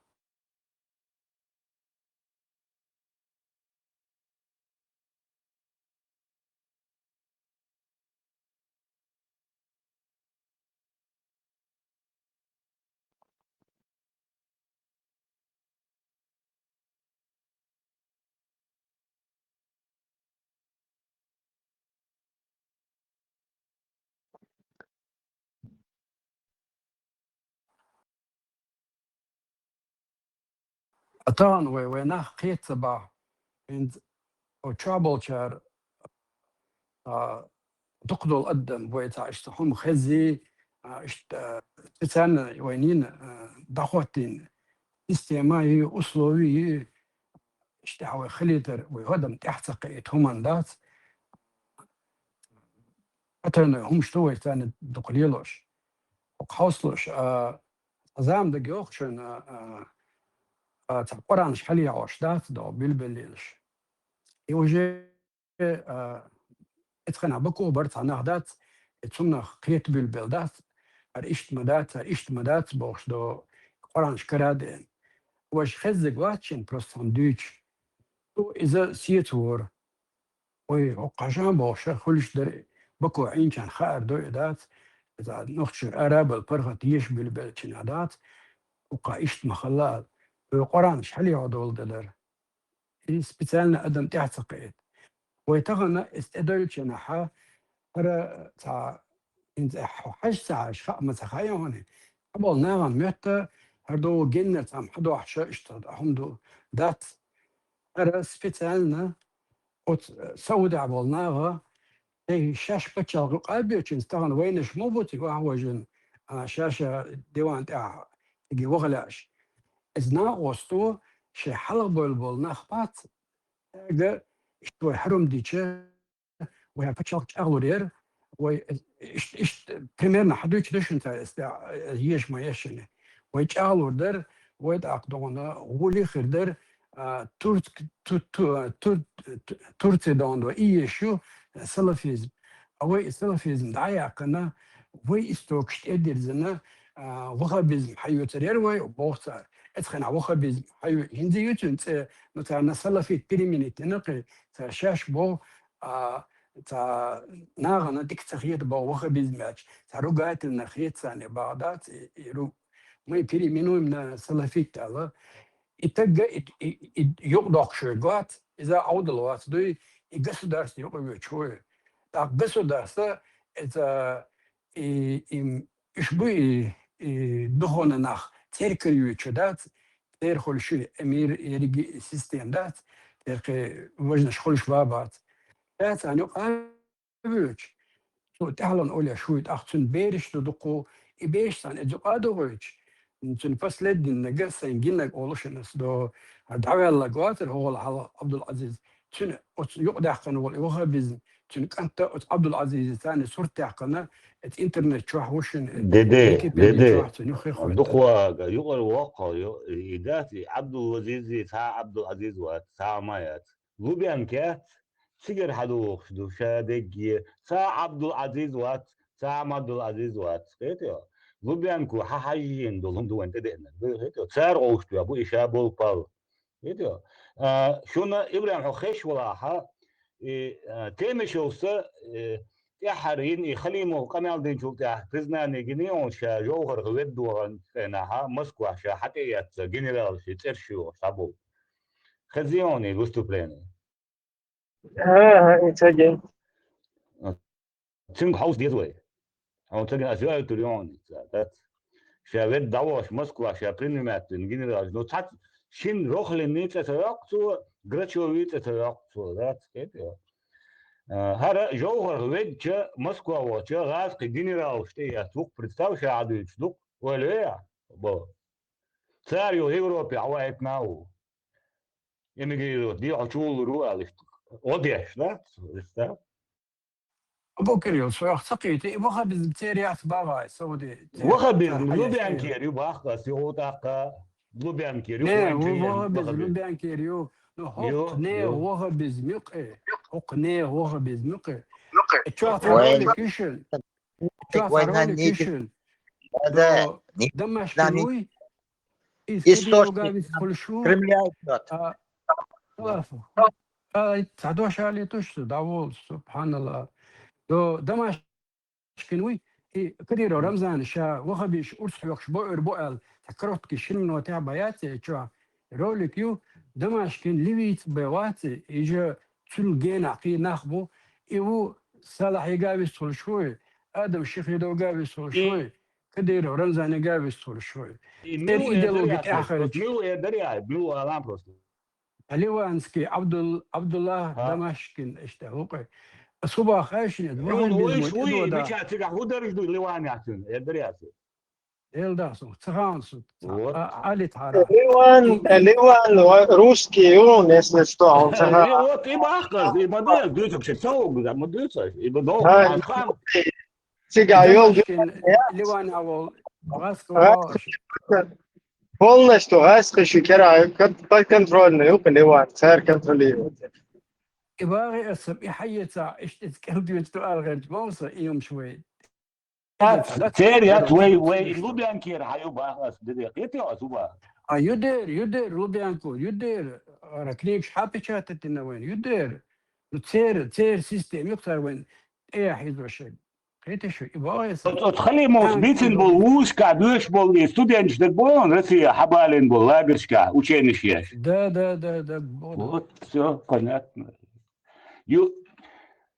А тахана вай, вай нах кхета ца боху, хӀинца оцу чохь болчара, а, дукхадолу адам вай цхьа иштта хӀума хеззий, а, иштта, а, специально вайна, а, дӀахӀоттийна система ю, условия ю, иштта вай хилийтар, вай адам тӀаьхьа ца кхиийта хӀуманна дац. Атана хӀумаш ду вай царна дукха лелош. ХӀокху хьовсалуш, а, цхьа зама дага йогӀучунна, а, а, цхьа Къуранаш хьалаехьош дац догӀу билбеллелаш. И уже, а, эцхьана бакъо бар цхьа нах дац, и цунах кхета билбелла дац, хӀара иштта ма дац, хӀара иштта ма дац бохуш до Къуранаш кара а деана. Важа хеззиг вац шен просто цхьана дуьйцуш. Цо иза сецавора. Ой, хӀокху хьажа бохуш хуьлуш дара, бакъо Ӏийначарна хаар ду и дац, иза нохчий арабал паргӀат еш билбеллачунна дац, хӀокху иштта ма хилла аьлла. Ой, Къуранаш хьалаехьо долу дан дара. И специально адам тӀаьхьа ца кхиийта. Вай тахана иза тӀедойллачунна хьа, хӀара цхьа, хӀинца хьо хьажа ца хьажа, хаа ма ца хаьа хьуна. Хьаболу нахана моьтту, хӀара догӀу геннара цхьамма хьадохьуша иштта хӀума ду, дац. ХӀара специально оцу Саудехь болу наха, тӀе шаьш пачхьалкх юкъа а боьлча, тахана вайнаш ма бу цига охьавожийна, а, ша-ша диван тӀехь цига ваха лаьаш. Иза накъосто шайн хьалха бевлла болу нах бац, ага, иштта вай хьарам дича, вай пачхьалкх чӀагӀлур яра, вай, иш-, иш-, примерно хьадуьйцуш ду шуна цара, ас тӀе, э, еш ма еш шуна. Вай чӀагӀлур дара, вай тӀаккха догӀуна гӀоли хир дара, а, Турц-, Ту-, Ту-, Тур-, Ту-, Турция догӀуна до и еш ю, э, салафизм. А вай и салафизм дӀа а яьккхина, вай истокаш тӀе а дирзина, а, ваххабизм хьайоьцур яра вай, боху цара. Эцхьана ваххабизм хьайо-, хӀинца ю цуьнан цӀе, но царна салафит переименить дина кхин, цара шаьш боху, а, цхьа нахана дика ца хета боху ваххабизм аьлча, цхьа ругательно хета царна боху дац, и, и ру-, мы переименуем на салафит аьлла. И тагга и, и, и юкъадоккхуш верг вац, иза Ӏовдал вац дуй, и государство юкъавоьдуш ву. ТӀаккха государство, иза, и, и, уьш бу и, и духовный нах, церковь ю чу дац, церан хуьлуш ю эмир, ерриге система дац, церан кхин важнаш хуьлуш ба бац. Ша царна юкъа а воьдуш, цо тӀаьхьалан олеш вуй, тӀаккха цуьнан бераш ду дукха, и бераш царна иза юкъа а догӀуьйтуш, цуьнан последний нага сайн гиннаг олуш ас до, дӀаваьллаг вацара хӀокхул хьалха Ӏабдул-Ӏазиз. Цуьнан оцу юкъадаьккхина волу и ваххабизм, цуьнан кӀанта оцу Ӏабдул-Ӏазизаца царна сурт даьккхина, оцу интернет чохь ву шуна, Деде, Википедия деде. Чохь цуьнан юххе хьоьттина. Дукха вага, юкъара воккхал ю, и дац, и Ӏабдул-Ӏазизи, цхьа Ӏабдул-Ӏазиз вац, цхьа а ма яц. Лубенко яц, цигара хьадогӀуш ду, ша дегге, цхьа Ӏабдул-Ӏазиз вац, цхьа Ӏабдул-Ӏазиз вац, кхетий? Лубенко хьан хьажжийна долу хӀума ду вайн тӀедеанарг, кхетий? Цара гӀовшт ваьхьа бу и ша болу пал. Видео. А, шуна, Ибрахим, хьо хезаш валахьа, и, а, Темишевса, э, тӀаьххьара йина и Халимов къамел динчул тӀаьхьа признание гина йону ша жовхарх ведда вахана цӀенахьа, Москвахь ша хьатӀеэцна генералаш и цӀерш йохуш схьаболу. Хеза йону и выступление? ХӀан, хӀан, и ца гина. Цуьнга хьовса деза вай. Хьуна ца гина, ас йоуьйтур йону, дац. Ша ведда дӀавахаш Москва, ша принимать вина генералаш. Ну, цхьацца шина рохлинний цӀе ца йоккху цо, Грачевий цӀе ца йоккху цо, дац, кхетий? А, хӀара жовхарх веддача, Москва вахча, гӀазкхи генералаш тӀеэцна ву-кх, представь, ша Ӏадуьйцуш ду-кх, ойла веа, бо. Цара ю Европе Ӏаваийтина а ву. Эмигрировать де, хьо чу вуллур ву аьлла иштта. Одеш, да? Представь. Абу Кирилл, со йох ца кхийти, и ваххабизм церан яц бахьа, Сауди церан. Ваххабизм Лубянкера ю бахха, ас юха тӀаккха Лубянкера ю. Не, ваххабизм Лубянкера ю. Ну, хӀокху нехан ваххабизм ю-кх и. ХӀокху нехан ваххабизм ю-кх и. Чохь цхьа ролик ю шуна. Чохь цхьа ролик ю шуна. Да, Дамашкин вуй. Источник Кремля идёт. Ай, цхьа дош алийтуш ду, дӀаволу, субханаллах. До Дамашкин вуй, и Кадиров Рамзан ша ваххабиш урс хьоькхуш бо, эр бо аьлла, цхьа короткий шина минотехь бан яц и чохь. Ролик ю, Дамашкин ливийца бен вац и, и же цуьнан генахь кхин нах бу, и ву Салахьига вистхуьлуш вуй, Адам Шихидовга вистхуьлуш вуй, Кадиров Рамзанига вистхуьлуш вуй. Церан идеологи тӀаьхьа хилча. Мила эр дарий, мила алан просто. Ливанский Абдул-, Абдулла Дамашкин, иштта, хӀокху. Ас хӀун боху хаьий шуна, ваххабизмо тӀедода. Мича цигахь хӀун дарж ду Ливанехь цуьнан? Эр дарий ас? Эл да со, ца хаьа со. Али тхьара. Ливан, Ливан, русский ю, если что, он ца хаьа. Вот и бахказ, и ма дуьйцу, ца вогу, ма дуьйцу, и ма догу. Цигахь йолу Ливан а волу. Полностью гӀаскхи шу кера, подконтрольный ю-кх Ливан, цара контролирует. И вагӀи аса, и хьаеца, иштта иза кӀел дуьйцу ду алгӀанчу мовса, и юмаш вай. Церан яц вай, вай Лубянкера хьан ю баха ас, де де, кхетий ас у баха? А ю дер, ю дер, Лубянку, ю дер, ара книгаш хьан печатать дина вайн, ю дер. Ну, церан, церан система ю-кх цара вайн, тӀехь хьийзо шайга. Кхетий шу, и боху аса. Оцу Халимовс бицина болу вузашкахь доьшуш болу и студенташ дерг боху, Россия хьабалийна болу лагершкахь, учениш еш. Да, да, да, да, боху. Вот, всё понятно. Ю,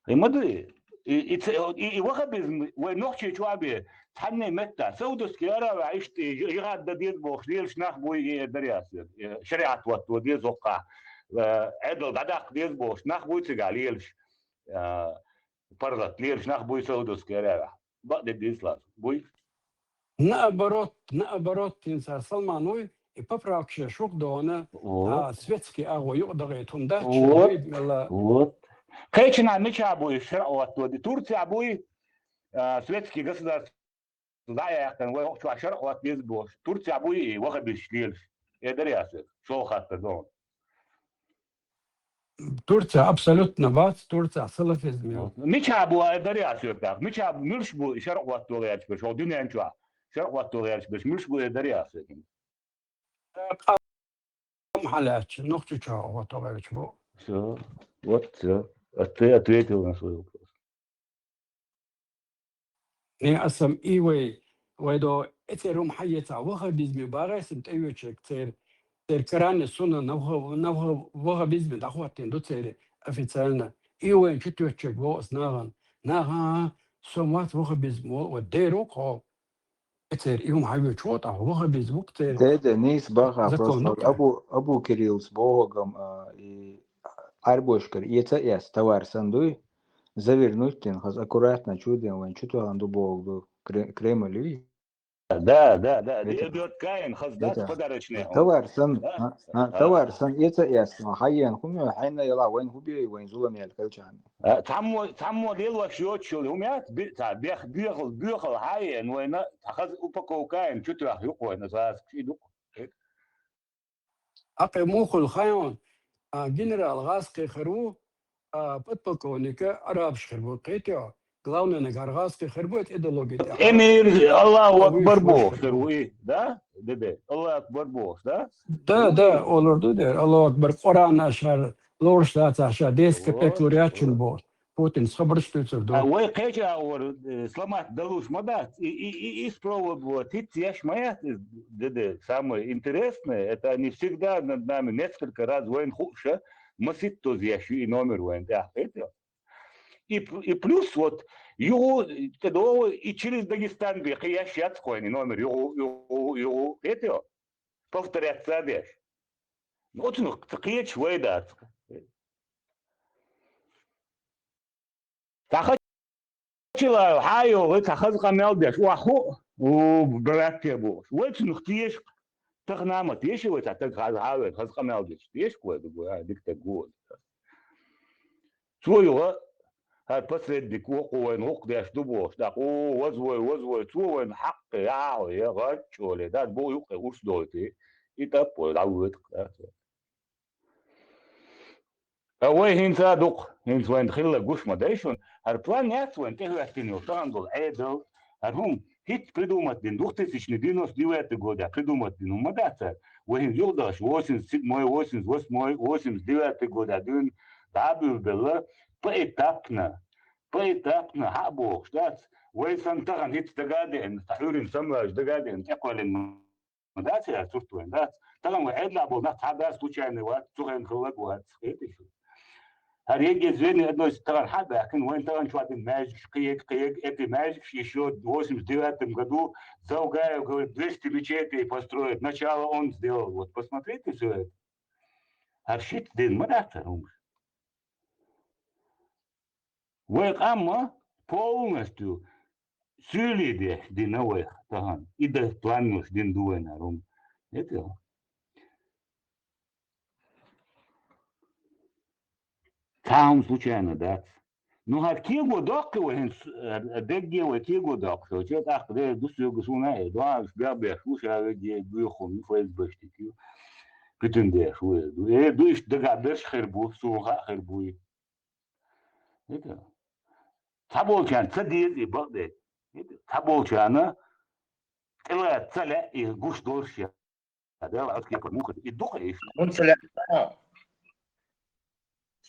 и ма ду, и, и ц-, и, и ваххабизм вай нохчий чохь бе, цхьанне метта, Саудовский Аравия иштта и жи-, жихад дан деза бохуш, лелаш нах буй и дарьяс, э, шариат ватто деза оккха, э, Ӏедал дӀадаккха деза бохуш, нах буй цигахь лелаш. А, паргӀат лелаш нах буй Саудовский Аравия. Бакъдерг дийцалаш. Буй? Наоборот, наоборот, хӀинца Салман вуй, и поправка шен шух дона, а, светский агӀо юкъадахийта хӀума дац, шен буй мелла. Вот. Кхечанхьа мичахь буй шарӀ ватто ди? Турция буй, а, светский государство дӀа а яьккхина, вай хӀокху чохь шарӀ хӀотта деза бохуш. Турция буй и ваххабисташ лелаш? Э, дарьяс, шолгӀа хаттар ду. Турция абсолютно бац, Турция салафизм ю. Мичахь бу ай дарьяс, тӀаккха? Мичахь бу, муьлш бу шарӀ хӀотто гӀерташ берш, хӀокху дуьнен чохь шарӀ хӀотто гӀерташ берш, муьлш бу ай дарьяс? Къам хьалаьцча, нохчи чохь хӀотто гӀерташ бу. Всё. Вот, всё. А ты ответил на свой вопрос. Не, аса и вай, вай до эцерум хьаеца ваххабизме багӀайсим тӀеоьчуьг цер, цер Коране сунна навха-, навха-, ваххабизме дӀахӀоттийна ду цер официально. И вайн чу тоьчуьг вовас нахана. Наха, со мац ваххабизм во, ва деру кхо. Эцер и хӀума хьаоьчу вотӀа, ваххабизм ву цер. Де, де, нийса баха, закон просто ду кхо. Абу, Абу Кириллс бохугам, а, и Ӏарбошкара эца а эц, товар сан дуй, завернуть дина, хаза аккуратно чу дина, вайн чу тоьхна ду боху ду Кре-, Кремль, ви? Да, да, да, это, обёрткаин, хаза дац это подарочный. Товар сан, да? А, а, а, товар сан эца а эц, хьайен хӀума, хьайна яла вайн хӀу бей, вайн зулам ял калчан. А, цхьаммо, цхьаммо лелош йоцуш йолу хӀума яц, би-, ца, бех-, боьхал, боьхал хьаен вайна, цхьа хаза упаковкаин чу тоьхна юкъа вайна, сас ши дукъ. Акхе мухула хайон, а, генерал гӀазкхи хир ву, а, подполковник арабаш хир бу, кхетий хьо? Главный нагар гӀазкхи хир бу, это идеология тӀехь. Эмир, Аллаху акбар бохуш хир ву и, да? Де, де, Аллаху акбар бохуш, да? Да, да, олур ду дер, Аллаху акбар, Къуръан ашар, лоруш дацахь ша, десять копеек лур яц шуна бохуш. Путинс хабарш дуьйцур ду. А вай кхеча агӀор, э, сломать далуш ма дац. И, и, и, и спробовать хӀицца еш ма яц, э, д-, д-, самое интересное, это они всегда над нами несколько раз вайн хууш, маситтаза еш ю и номер вайн тӀехь, кхетий? И п-, и плюс вот, юху, тӀе догӀу, и через Дагестан бе, кхе еш яц кхойн и номер, юху, юху, юху, кхетий? Повторяться деш. Ну, оцунах ца кхеташ вай дац. Цхьа хачила хьайогӀи, цхьа хаза къамел деш, охьа хӀу, у, братья бохуш. Вай цунах теша, тахана ма теша вай цхьа таг хаза хьавер, хаза къамел деш. Теша вай ду, а, дика таг ву. Цо юха, хӀара посредник вокхо вайна гӀуллакх деш ду бохуш, тӀаккха, о, вазвой, вазвой, цо вайна хьакхе, яхьо, я гӀарччо ле, дад бо юккъе урс дойтий, и тӀаппой, дӀавойтах, да, цо. Ткъа вай хӀинца а дукха, хӀинца вайна хилла гуш ма дай шуна, хӀара план яц вайна тӀехӀоьттина йолу, тахана долу Ӏедал, хӀара хӀума хӀинца придумать дина, две тысячи девяносто девятый года придумать дина хӀума ма дац хӀара, вай хӀинца юхадахаш, восемьдесят седьмой, восемьдесят восьмой, восемьдесят девятый года дуьйна дӀа а буьйлабелла, поэтапно, поэтапно хьа а бохуш дац, вай санна тахана хӀинца дага а деана, цхьа хьуьйрина самаваьлча дага а деана, тӀекхоьллина ма дац хӀара сурт вайн, дац. Тахана вай Ӏедалехь болу нах цхьа а бац случайный вац, цу хенахь хилла вац, кхетий шу? ХӀара ЕГЭ звенный одно из тахана хьа а баьхкина, вайн тахана чохь дина маьждигаш, кхиег, кхиег, эти маьждигаш, ещё в восемьдесят девятом году Завгаев, говорит, двести мечетей построит. Начало он сделал. Вот, посмотрите всё это. ХӀара шиц дина ма дац хӀара хӀумаш. Вай къам а полностью суьйлий деш дина вайх тахана. И дан планаш дина ду вайна хӀума. Это цхьа хӀума случайно дац. Ну, хӀара кего доккхи вай хӀинца, э, дегге вай кего доккхуш, вай чу тӀаккха дера ду соьга суна а, э, дуьхьалаш беш беш ву ша вегге, буьйху хӀума, ФСБшник ю. Путин деш ву, э, ду. Э, ду иштта дагахь берш хир бу, суна хаа хир бу и. ХӀета? Цхьаболчарна ца деза и бакъдерг. ХӀета? Цхьаболчарна тӀелаца ца лаьа и гуш долуш я. Дела, оцу кепара муха и дукха иштта. ХӀунда ца лаьа?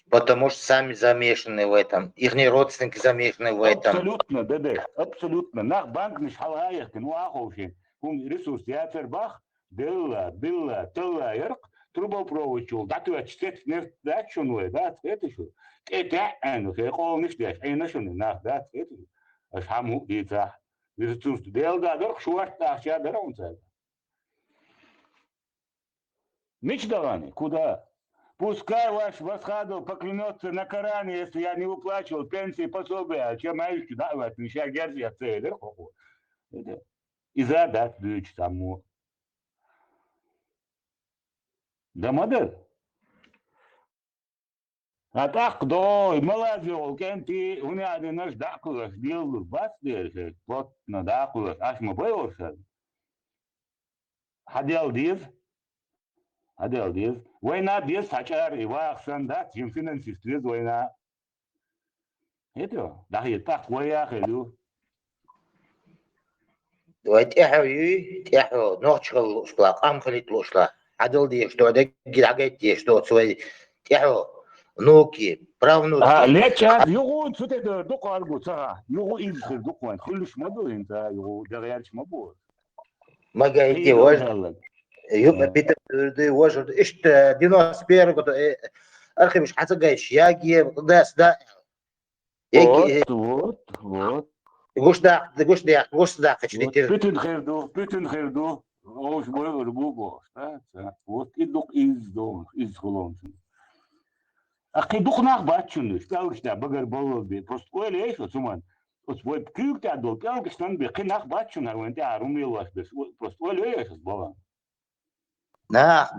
Потому что сами замешаны в этом. Ихние родственники замешаны в этом. Абсолютно, да, да, абсолютно. Нах банкнаш хьалха а яхкина, ву аховшина. ХӀума ресурс яцар бах, делла, билла, талла яркъ, трубопроводчул дӀатоьттуш цец нерт дац шуна вай, дац хета шу? ТӀе таьӀӀина, хе къоланаш деш, Ӏийна шуна нах, дац хета шу? Аша хьан муъ дийцахь? Виртуст Дела да дарх, шорта ахча дара хьуна цаьрга. Мича дахана? Куда? Пускай ваш Васхадов поклянётся на Коране, если я не выплачивал пенсии, пособия, а чем аьлча дӀа а ваьттина, ша герз эцна ца элира хӀокхо. Иза дац дуьйцуш цхьаммо. Дан ма дара. А тӀаккха дой, малазе волу кӀентий, хӀуна аьлла динарш дӀа а кхоьхьуш, лелалур бац дера хӀета, плотно дӀа а кхоьхьуш, аш ма байоршара. Хьан дел деза? Хьан дел деза? Вайна деза цхьа чӀара, и ваха санна дац, жима финансист веза вайна. ХӀета, дӀахӀета, тӀаккха вай яхийла ю. Вай тӀаьхьо юй, тӀаьхьо, нохчи хила лууш лахь, къам хилийта лууш лахь. Хьан дел дезаш ду, дегги дӀагайта дезаш ду, оцу вай тӀаьхьо, внуки, правнуки. А, леча, юху цу тӀе дара, дукха аргу ца ха. Юху иза хир ду кхойн. Хуьлуш ма ду хӀинца, юху дагӀерча ма бу. Ма гайти, вож. Юкъа пита дурди, вож. Иштта, девяносто первый году, э, архиваш хьа ца гайш, яги, дас, да. Вот, вот, вот. Гуш дакъ, гуш дакъ, гуш дакъ, вот. Путин хир ду, Путин хир ду. Ош бой ор бу го. Вот и дукха из до, из хулон. А кхин дукха нах бац шуна, пӀелгаш тӀехь багар баллал бе. Просто ойла еш оцу хӀуман. Оцу вай куьйга тӀехь долу пӀелгаш санна бе, кхин нах бац шуна, вайн тӀехь хӀума лелош берш. Просто ойла еш оцу балан. Нах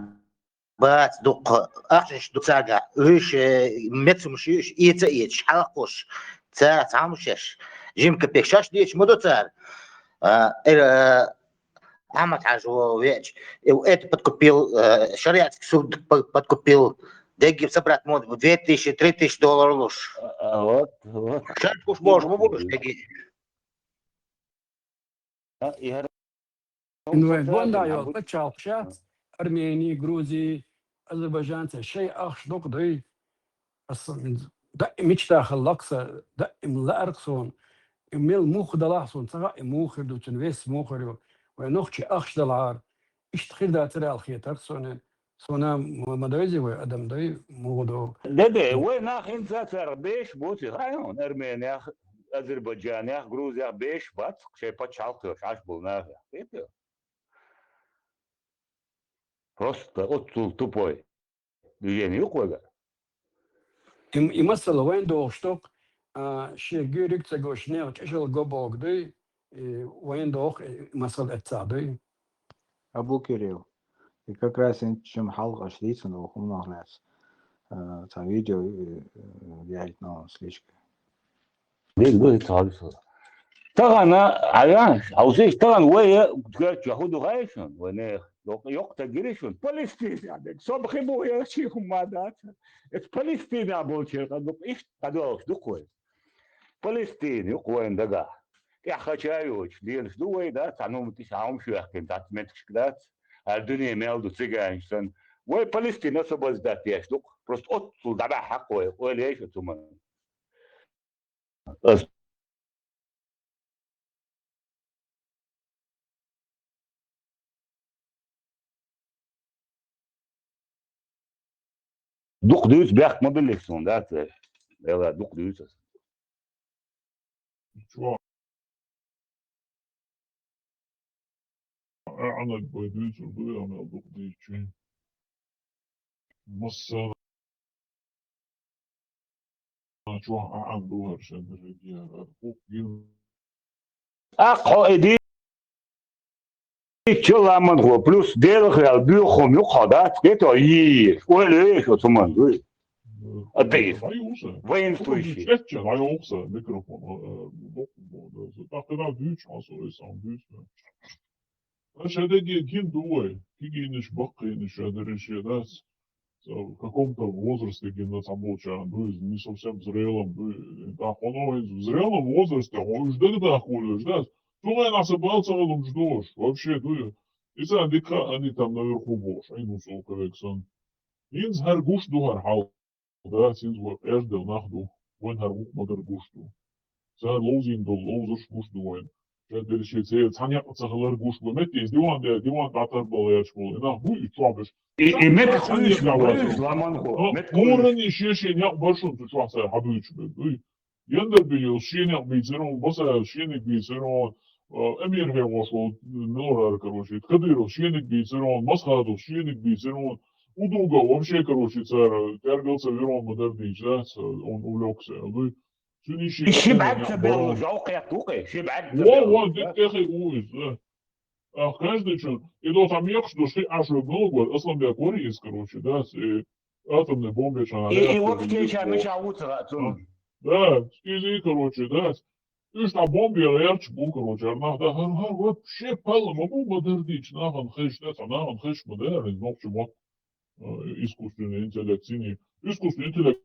бац дукха, ахчанаш ду цаьргахь. Уьш, э, мецамаш ю уьш, эца а эцаш, хьалакхуш, цара цхьа хӀумаш еш. Жима капек шаьш деча ма ду цара. А, э, Ахьмад-Хьаьжа веача, э, это подкупил, э, шариатский суд п-, подкупил. Дегги собрать мо две тысячи, три тысячи доллар луш. А, вот, вот. Шаьш гуш бохуш ма бу уьш дегги. А, и хӀара Ин вайн бонда йолу пачхьалкхаш яц, Армени, Грузи, Азербайджанца шайн ахча дукха дуй. Аса даим мечта хилла-кх са, даим лаьар-кх сона, и мел муха далахь сона ца хаьа, и муха хир ду, цуьнан вес муха хир ю, вайн нохчий ахча далахьара, иштта хир дацара аьлла хетар-кх сона. Сона ма, ма дойзи вай, адам дой, муха догӀу. Де, де, вай нах хӀинца царах беш бу, ца хаьа хьуна, Арменех, Азербайджанех, Грузех беш бац, шайн пачхьалкх йолуш Ӏаш болу нахах. Кхетий? Просто оццул тупой движение ю-кх вайгара. И, и масала вайн дохуш ду-кх, а, шен гуьйриг ца гуш, нехан чӀожалла го бохург дуй, и вайн доху, и масала эццахь дуй. Абу Кирилл, и как раз хӀинца шимма хьалха аша дийцина долу хӀуманах лаьцна, а, цхьа видео, э, э, яьлла слишком. Дерг ду, хӀинца хьалха. Тахана, хьан, хьовсийша, тахана вай коьртачохь хӀун ду хаьий шуна, вай нехан? Йоккха, йоккха стаг гира шуна. Палестинехь дерг. Со бахи бу, я чи хӀума ма дац. Эца Палестинехь болчеран къа ду-кх, иштта къа долуш ду-кх вай. Палестина ю-кх вайн дагахь. ТӀехь хача а йоцуш, лелаш ду вай, да, цхьа нума тӀе ша хӀума шоьхкина, цхьацца меттигашка дац. Ара дуьне мел ду циганаш санна. Вай Палестина освобождать деш ду-кх. Просто оццул дӀабаьхьа-кх вай, ойла еш оцу хӀуманна. Ас дукха дуьйцу бехк ма биллира суна, да, ца? Эла, дукха дуьйцу аса. Чо? Аьннарг бай дуьйцур ду, я мел дукха дийцичи. Массара чохь Ӏан ду хӀара шен дерриге а, хӀара хӀух гина. ТӀаккха хьо и дийцича ламанхо, плюс Делах ваьлла боьха хӀума ю-кх хьо, дац? Кхетий, йийш, ойла еш оцу хӀуманна, дуй? Атеист. Воинствующий. ЧӀечча дӀайоху сан микрофон, э, э, боккха боху, да. ТӀаккха нах дуьйцуш хьан со, сан дуьйцу. Аша дерриге гина ду вай, кегийнаш, баккхийнаш, ша дерриш, я дац. В каком-то возрасте гина цхьаболчарна ду иза, не совсем зрелом ду. ТӀаккха хьуна хӀинца в зрелом возрасте, хьо уьш дагадахкалуш, дац. Цу хенахь сан бала ца хилла хӀумнаш ду уьш, вообще ду. Иза дика, они там наверху бохуш, Ӏийна ву цо кавек сан. ХӀинца хӀара гуш ду хӀара хьал. Да, хӀинца вай къеждал нах ду. Вайн хӀара вукху ма-дарра гуш ду. Цара ловзийна долу ловзарш гуш ду вайн. Ша дерриш церан цхьа некъ ца хилар гуш бу. Метта иза диван де, диван тӀе тардала гӀерташ болу. И нах бу и чохь беш. И, и метта цхьа хуьйш некъ ма бара бу. Ламанхо, а, метта хуьйш. Мурани шен-шен некъ бара шуна цу чохь цара хьабуьйцуш бен. Дуй. Яндарбиев шен некъ бийцира вон, Басаев шен некъ бийцира вон, а, Эмир хьегӀош волу, милорара, короче, Кадыров шен некъ бийцира вон, Масхадов шен некъ бийцира вон, Удуга вообще, короче, цара тергал ца вира вон ма-дарра дийча, да, ца, он увлёкся, дуй. Цуьнан шен И ши некъ бӀаьрг ца бара. Белла, жовкхетта ву кхе, ши бӀаьрг ца Во, белла, во, да? Дика тӀехи ву иза, да. А, каждый чун, и до там екъаш до ши Ӏаш ве гала гор, Асланбек вари иза, короче, да, с-, э, атомный бомбе чана И, и реактор вот иза кеча вот. Миша ву ца цунна. Да, иза, короче, да. Уьш там бомбе гӀерташ бу, короче, ара нах, да, хӀара, хӀара вообще палла ма бу ма-дарра дийча, нахана хезаш, да, цхьа нахана хезаш ма дара, иза нохча мотт, э, искусственный интеллект синий. Искусственный интеллект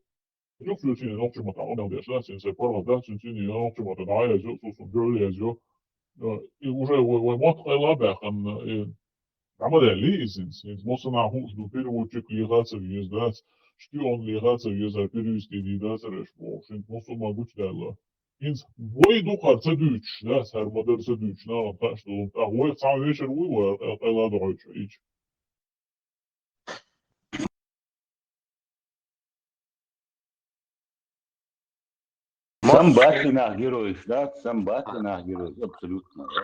юкъ синий нохча мотт, а, мел деш, да, синий сай паргӀат, да, синий, синий нохча мотт, да, язйо, су, су, гӀоьлла язйо. Э, и уже вай, вай мотт къайла а баьккхина, э, ДӀа ма даьллий иза хӀинца. ХӀинца массанхьа хууш ду, переводчик леха а ца веза, дац, шпион леха а ца веза, перевести дийр дацара аша бохуш. ХӀинца массо а ма гучудаьлла. ХӀинца вай дукхахьара ца дуьйцуш, дац, хӀара ма-дарра ца дуьйцуш, нахана хууш ду. ТӀаккха вайх цхьа вешар вуй вай, къайла а дохьуьйтуш Ӏийча. Самбатинах геройш, да? Самбатинах геройш, абсолютно, да.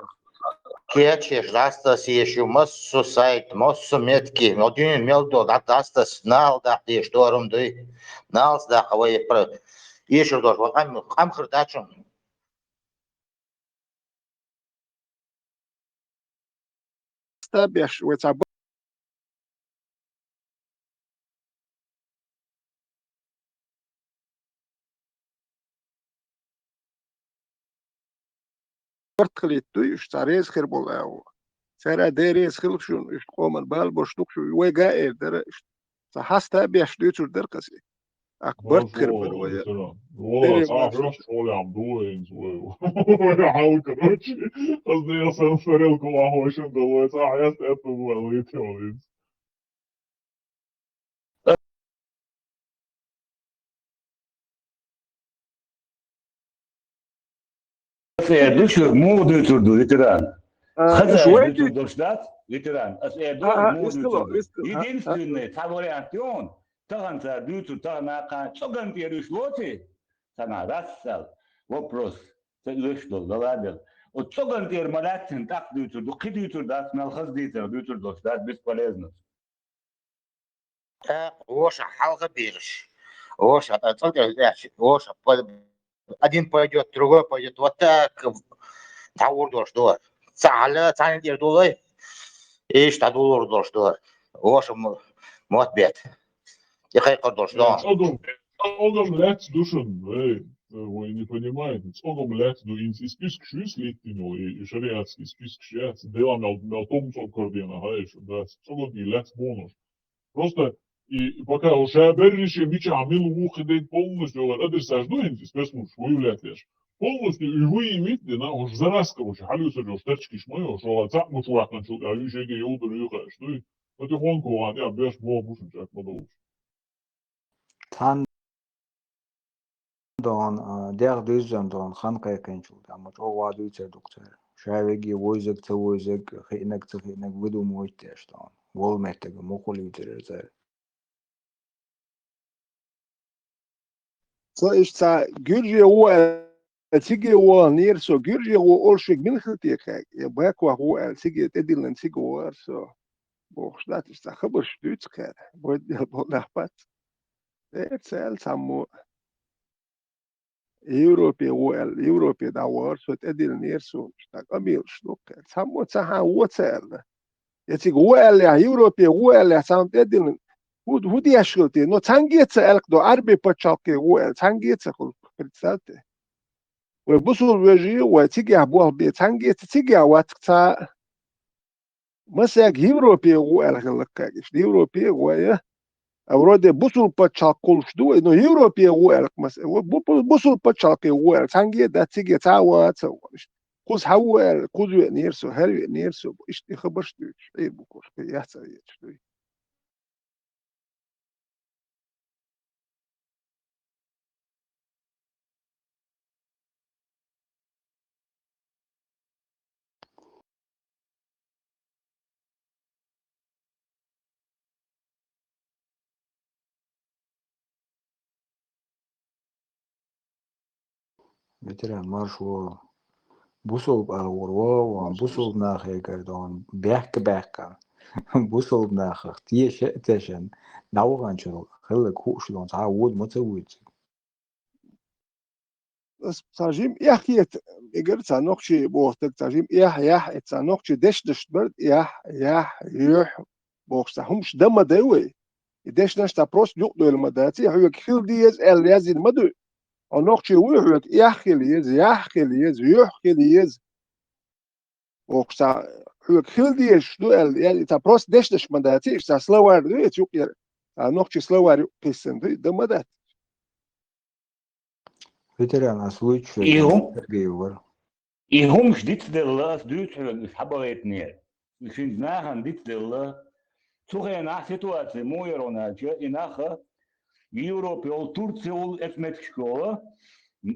Кечеш, дастасеш ю массо сайт, массо метки, но дуьйна мел до, да, дастас, нал дакъдеш, дорум дуй. Налс дакъа вай пра-, ешур дош, вай къам, къам хир дачун. Стабеш, вай ца барт хилийта дуй, уьш цхьа реза хир болу агӀо. Цара дерриг реза хила шуна, уьш къоман бала бош ду-кх шу, вай га эр дара, уьш цхьа хьаста а беш дуьйцур дара кхасе. Ак барт хир бара вай. Вала, цхьа хьоьхуш хьолехь ду вай, вай, вай хьал, короче. Аз не сан сарел кулахошин да вай, цхьа хьест этта вай, вай, вай. Ас эр ду шуьга, муха дуьйцур ду, ветеран. А, хаза эр вай дуьйцур долуш дац, ветеран. Ас эр ду, а, а, муха дуьйцур ду. Единственный цхьа вариант ю хьуна, тахан цара дуьйцур, тахан нахана цӀоган тӀера уьш лоций, цхьана расал, вопрос, ца оьшуш долу, гала а делла. Оцу цӀоган тӀера ма лаьццина тӀаккха дуьйцур ду, кхин дуьйцур дац, мел хаза дийцарх дуьйцур долуш дац, бесполезно. ТӀаккха вовшах хьалха бийраш. Вовшах, а, цӀа тӀе ваьлча, вовшах по-, один пойдёт, другой пойдёт. Вот так дӀагӀур долуш ду. Ца хьала, цхьаьна тӀера дулой, иштта дӀадулур долуш ду. Вовшах м-, мотт бета. И кхайкхар долуш ду. ЦӀоган, цӀоган лаьцна ду шуна, эй, вы не понимаете, цӀоган лаьцна ду, и спискаш вис литтино, и, и шариатский спискаш яц, дела мел, мел тум цӀоган кардена, хай шу, да, цӀоган и лаьцна бохуш. Просто и пока уж ша берриш мичахь мила ву хи дайта полностью вара адресаш ду хӀинца, спецслужбаш выявлять деш. Полностью и выявить дина, уж зараска уж хьалуьйсур, уж тачкиш ма ю, уж вала цхьаъ муч вахтанчул тӀаьхьа уьш еге йовдур юха аьш дуй. Потихоньку ван тӀе беш боху бусун чӀак ма долуш. Цхьана догӀун, а, дегӀ дуьззина догӀун хан кхайкхинчул тӀаьхьа ма чӀогӀа дуьйцур ду-кх цара. Ша веге войзаг, ца войзаг, хиънаг, ца хиънаг, выдумывать деш догӀун. Волу меттиге муха лийцира цара. Со иштта гуьрже ву аьлла, циге ваханера со, гуьрже ву олуш верг мила хила те кхаьг? Я Бакох ву аьлла, циге тӀедиллина цига вахара со. Бохуш дац, иштта хабарш дуьйцу кхаьра. Бойдел бо нах бац. Э, ца аьлла цхьаммо. Европе ву аьлла, Европе дӀавахара со, тӀедиллинера суна, иштта къамелаш ду кхаьра. Цхьаммо ца хьан ву ца аьлла. Я цига ву аьллехь, Европе ву аьллехь, цхьаммо тӀедиллина. ХӀу, хӀу деш хила те? Но цхьаьнгге а ца аьлла-кх до, Ӏарби пачхьалкхе ву аьлла, цхьаьнгге а ца хуьлу, представьте. Вай бусулба вежарий, вай цигахь болх бе, цхьаьнгге а ца, цигахь вац-кх цхьа а. Масех Европе гӀо аьлла хилла кхаьгаш. Европе гӀо я. А вроде бусул пачхьалкх кхуллуш ду вай, но Европе гӀо аьлла мас-, бу-, бу-, бусул пачхьалкхе гӀо аьлла, цхьаьнгге а дац, циге цхьа а ваца а вахана. Кхуза хьан ву аьлла, кхуза веанера со, хӀара веанера со, иштта и хабарш дуьйцуш, Ӏийр бу кхуьш, яц а ецаш дуй. Ветеран марш ву. Бусулба агӀор ву, ван бусулба нахе гардон, бехк-бехкан. Бусулба нахах теша а тешан, дӀаваханчул хилларг хууш дон, цхьа а вода ма ца вуьйцу. Ас цхьа жим эхь хета, эгар цхьа нохчий бохург, цхьа жим эхь, яхь, и цхьа нохчий дешнаш бар, яхь, яхь, юьхь, бохуш цхьа хӀумаш дан ма дай вай. И дешнаш цхьа просто юкъадойла ма дац, и хьоьга хила деза аьлла яздина ма дуй. Хьо нохчий вуй, хьоьга эхь хила еза, яхь хила еза, юьхь хила еза. Бохуш цхьа хьоьга хила дезаш ду аьлла, я, и цхьа просто дешнаш ма дац, и цхьа словарь ду, и цу юкъера. Цхьа нохчий словарь юкъа кхиссина ду, и дан ма дац. Ветеран, ас вуьйцуш И хӀу-, Сергей вара. И хӀумаш дицделла, ас дуьйцу хьоьга, уьш хьабахийтинера. Шуьнца нахана дицделла. Цу хенахь ситуаци муха яра хьуна аьлча, и нах Европе йолу, Турци йолу, эцу меттигашка йолу,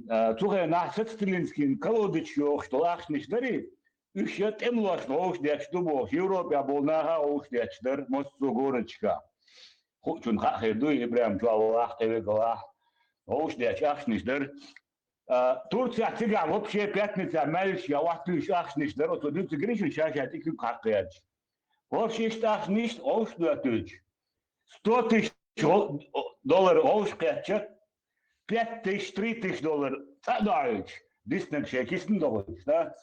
а, цу хенахь соцсталинскийн колодочка йохуш долу ахчанаш дарий, уьш я тӀемалошна гӀовшадеш ду бохуш, Европехь болу наха а гӀовшадеш дара массо а городашкахь. Хуучунна хаа хир ду, ИбрахӀим чохь валахь, кхин вегалахь, гӀовшадеш ахчанаш дара. А, Турцехь цигахь вообще пятницехь маьллаш я ваттуьйш ахчанаш дара, оцо дуьйцу Гришин ша-ша тӀе куьг хьакхаьрча. ХӀорш иштта ахчанаш гӀовш доьттуьйтуш. Сто тысяч гӀо-, доллар гӀовш кхетча, пять тысяч, три тысяч доллар цӀа а доӀуьйтуш, диснарг шайн кисана дохуьйтуш, дац?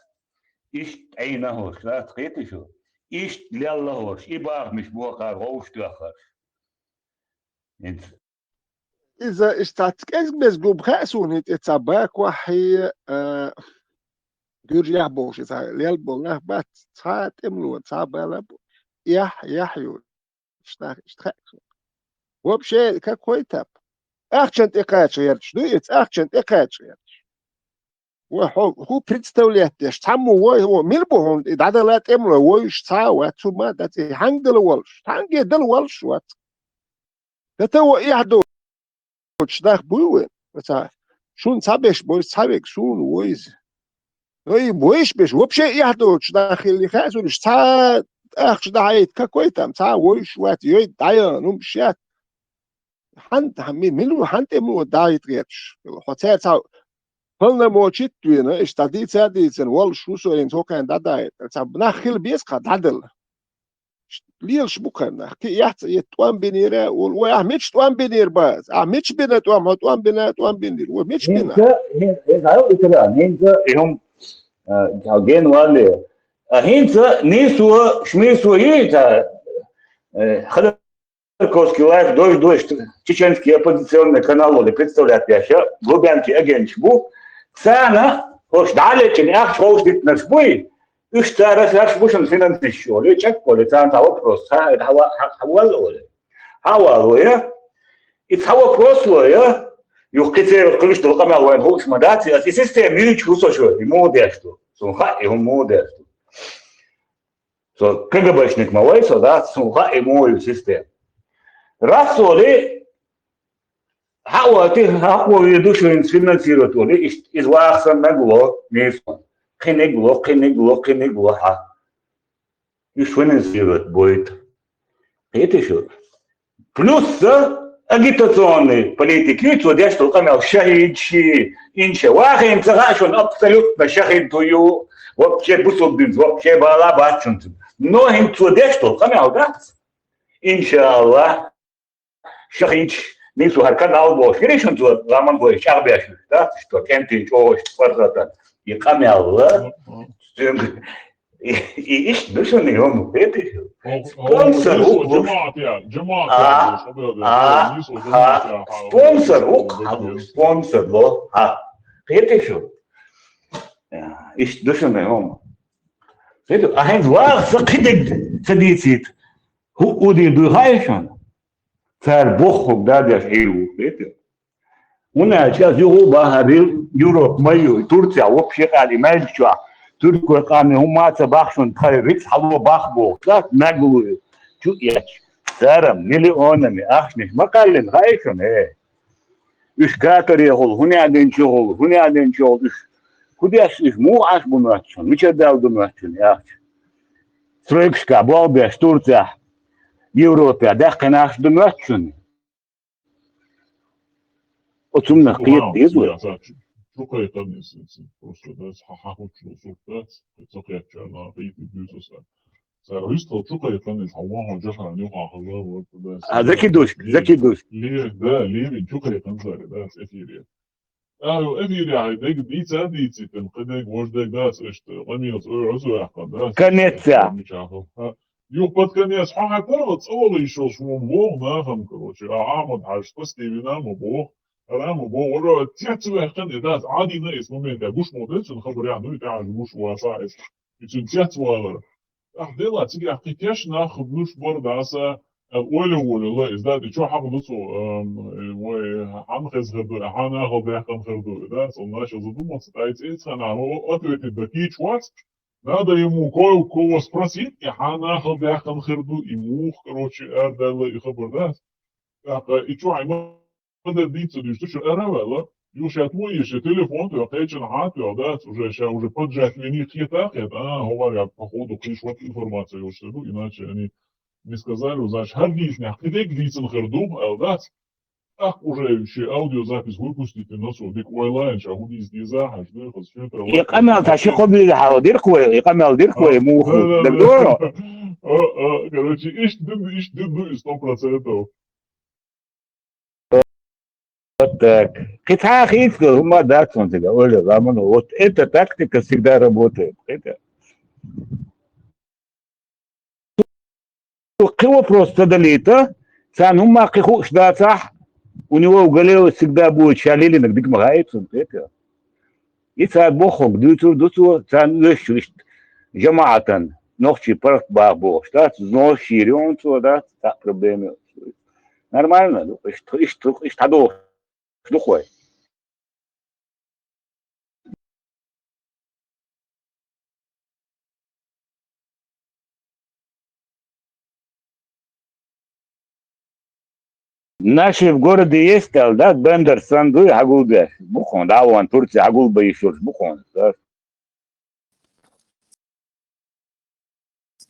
Иштта Ӏийна хӀорш, дац, кхетий шу? Иштта лелла хӀорш, и бахамаш бохара гӀовш тоьххарш. ХӀинца Иза иштта цхьацца кӀезиг-мезиг губа хаьа суна, хӀинца цхьа Бакохь, а, гуьржехь бохуш, иза лелла болу нах бац, цхьа а тӀемало, цхьа а бала а бу. Эхь, яхь ю, иштта нах, иштта хаьа суна. Вообще, какой этап? Ахчан тӀе кхача гӀерташ ду, иза ахчан тӀе кхача гӀерташ. Вай хьо, хӀу представлять деш, цхьаммо вой, хӀу, мила бу хьуна, и дӀадала тӀемало вовзуш цхьа а вац, цу ма дац, и хьанга дала волуш, хьанга дала волуш вац. ДатаӀо эхь доцуш нах буй вайн, ца, шуна цхьаберш бой, цхьаверг суна вой иза. Ну, и вайш беш, вообще эхь доцуш нах хилли хаьа суна, уьш цхьа ахча дӀахьайта какой там, цхьа вайш вац, йой, дӀаян, ну, шет. Хьан, хьан, ми-, мила, хьан тӀе ма дӀахьайта гӀерташ? Хьо цаьрца полномочий вина, иштта дийца а дийцина, воллуш ву со, хӀинца хӀокхарна дӀадахьийта. Цхьа нах хила беза кхаъ дӀадала. Лелаш бу кхарнах. Кхин яц, и тӀом бинера, вай, ахь мича тӀом бинера бац? Ахь мича бина тӀом? Хьо тӀом бина, тӀом бинера. Вай мича бина? ХӀинца, хӀин-, хӀинца хьал итара, хӀинца и хӀума, а, ген валле. А хӀинца нийсо, шмисо йийта, э, Ходорковский лайф дойш, дойш, чеченский оппозиционный канал вале представлять деш, Лубянки агенташ бу. Царна, хӀорш дӀалечкъина ахча ховш диттинарш буй, уьш цара шаьш бу шуна финансист олий, чеккъолий, царна цхьа вопрос, хьа, хьа, хьа, хьавалла олий. Хьавалла вай, и цхьа вопрос вай, юха кхин церан кхуьлуш долу къамел вайна хууш ма дац, и система юьйцуш ву со шу, и муха деш ду. Суна хаьа, и хӀума муха деш ду. Со КГБшник ма вай со, да, суна хаьа, и муха ю система. Раз олий, хьа а вати, хьакхо вийр ду шуьнца финансировать вале, иш-, иза ваха санна мегло, нийсо. Кхиниг ло, кхиниг ло, кхиниг ло хьа. Уьш финансировать бойта. Кхетий шу? Плюс агитационный политика ю, цо деш долу къамел шахӀид ши, инша. Вахийна ца хаьа шуна абсолютно шахӀид хӀу ю, вообще бусулба динца, вообще бала бац шуна цуьнан. Но хӀинца цо деш долу къамел дац. Иншаллах. ШахӀидаш, нийсо хӀара канал бохуш, гирий шуна цо ламан бой чӀагӀбеш, да? Что кӀентий чӀогӀа паргӀатан. И къамел, цуьнга, и, и иштта ду шуна, йома, кхетий шу? Спонсор ву, ву. А, а, а, спонсор ву, хьан ву, спонсор ло, а. Кхетий шу? Иштта ду шуна, йома. Кхетий, а хӀинца ваха сан кхидерг ца дийцийта. ХӀуъу дийр дуй хаьий шуна? Цара бохург дадеш Ӏийр ву, кхетий? ХӀунда аьлча ас юха а бахарил, Европа ма ю, Турция вообще къали маьждиг чохь, туркойн къамел хӀумма а ца бахчунна тхайн рицкъ хьало бах бохуш, да, маьглу ю, чу эцча. Цара миллионами ахчанаш ма кхаьллина, хаьий шуна, э? Уьш катарехула, хӀунда а динчухула, хӀунда а динчухула, уьш хӀун деш, уьш муха Ӏаш бу моьтту шуна, мичара даьлла ду моьтту шуна, яхча? Стройкашка болх беш Турцехь, Европехь даьккхина ахча ду моьтту шуна? Оцунах кхета деза вай. Чу кхайкхина иза, просто, да, хьан, хьан хӀуттуш ду сурт дац, ца кхетчарна кхийти дуьйцу сан. Цара вистхила чу кхайкхина иза, хьан вон хьо жахьана юххьа хаза, вот, да. А, закидушка, закидушка. Ле-, да, лерина чу кхайкхина цара, да, эфире. А, эфире хьайн дег дийца а дийцийтина, кхидерг, вождерг дац, иштта, къамелаца ой Ӏузу яьккхина, да. Конец. Юха под конец, хьо хьайн корла цӀа вала йиш йолуш вон вогӀу нахана, короче, а Ахьмад-Хьаьжа спасти вина ма боху, хӀара ма боху, вара цец ваьккхина, и дац, Ӏадийна иза моментехь, гуш ма дара цуьнан хабар яхьа, ну, и тӀаьхьа гуш вацахь иза, и цуьнан цец валар. Ахь дела, цигахь кхин теш нах хӀума луш бара даса, ойла волула, иза дац, и чохь хьакха ду цо, ам, вай, хьанна хеза хир ду, хьан нахала даьккхина хир ду, и дац, он наша задуматься, тӀай цӀе ца хана, ответить дан кийча вац, Надо ему кое у кого спросить, и хьан нахала даьккхина хир ду, и муха, короче, арадаьлла и хабар дац. ТӀаккха и чу хьайн ма дар дийца ца дуьйцуш, ара а ваьлла, юха ша тхо еза, ша телефон тоьхна, кхечанхьа а тоьхна дац, уже ша уже поджать вини кхета а кхета, а, хӀора, я, походу, кхин шорта информация йолуш ца ду, иначе они не сказали, значит, хӀара дийцинехь кхидерг дийцина хир ду, аьлла дац. ТӀаккха уже шен аудиозапись выпустить дина цо, дика ойла а йина, ша хӀун дийца деза, хьажа, дехаза, шен тӀера. И къамел ца ши кхо бийла хьала дирх вай, и къамел дирх вай, муха. Да, да, да. ДагадогӀу? А, а, короче, иштта ду, иштта ду, ду, и сто процентов. Вот так. Кхин цхьа а хийцалур хӀума дац хьуна цига, ойла, ламан, вот эта тактика всегда работает. Это. Кхин вопрос ца далийта, царна хӀумма кхин хууш дацахь, у него в голове всегда будет ша лелийнарг дика ма хаьий цунна, кхетий? И цара бохург дуьйцур ду цо, царна оьшуш ю иштта жамаӀатан, нохчий паргӀат баха бохуш, дац, нохчий йийр ю хьуна цо, дац, цхьаъ проблема ю. Нормально ду, иштта, иштта, иштта хьадохуш ду-кх вай. Наши в городе есть, аьлла, да, Бендер санна дуй хьагулбеш? Бу хьуна, дӀа а вахана, Турция хьагулбан йиш йолуш бу хьуна, да?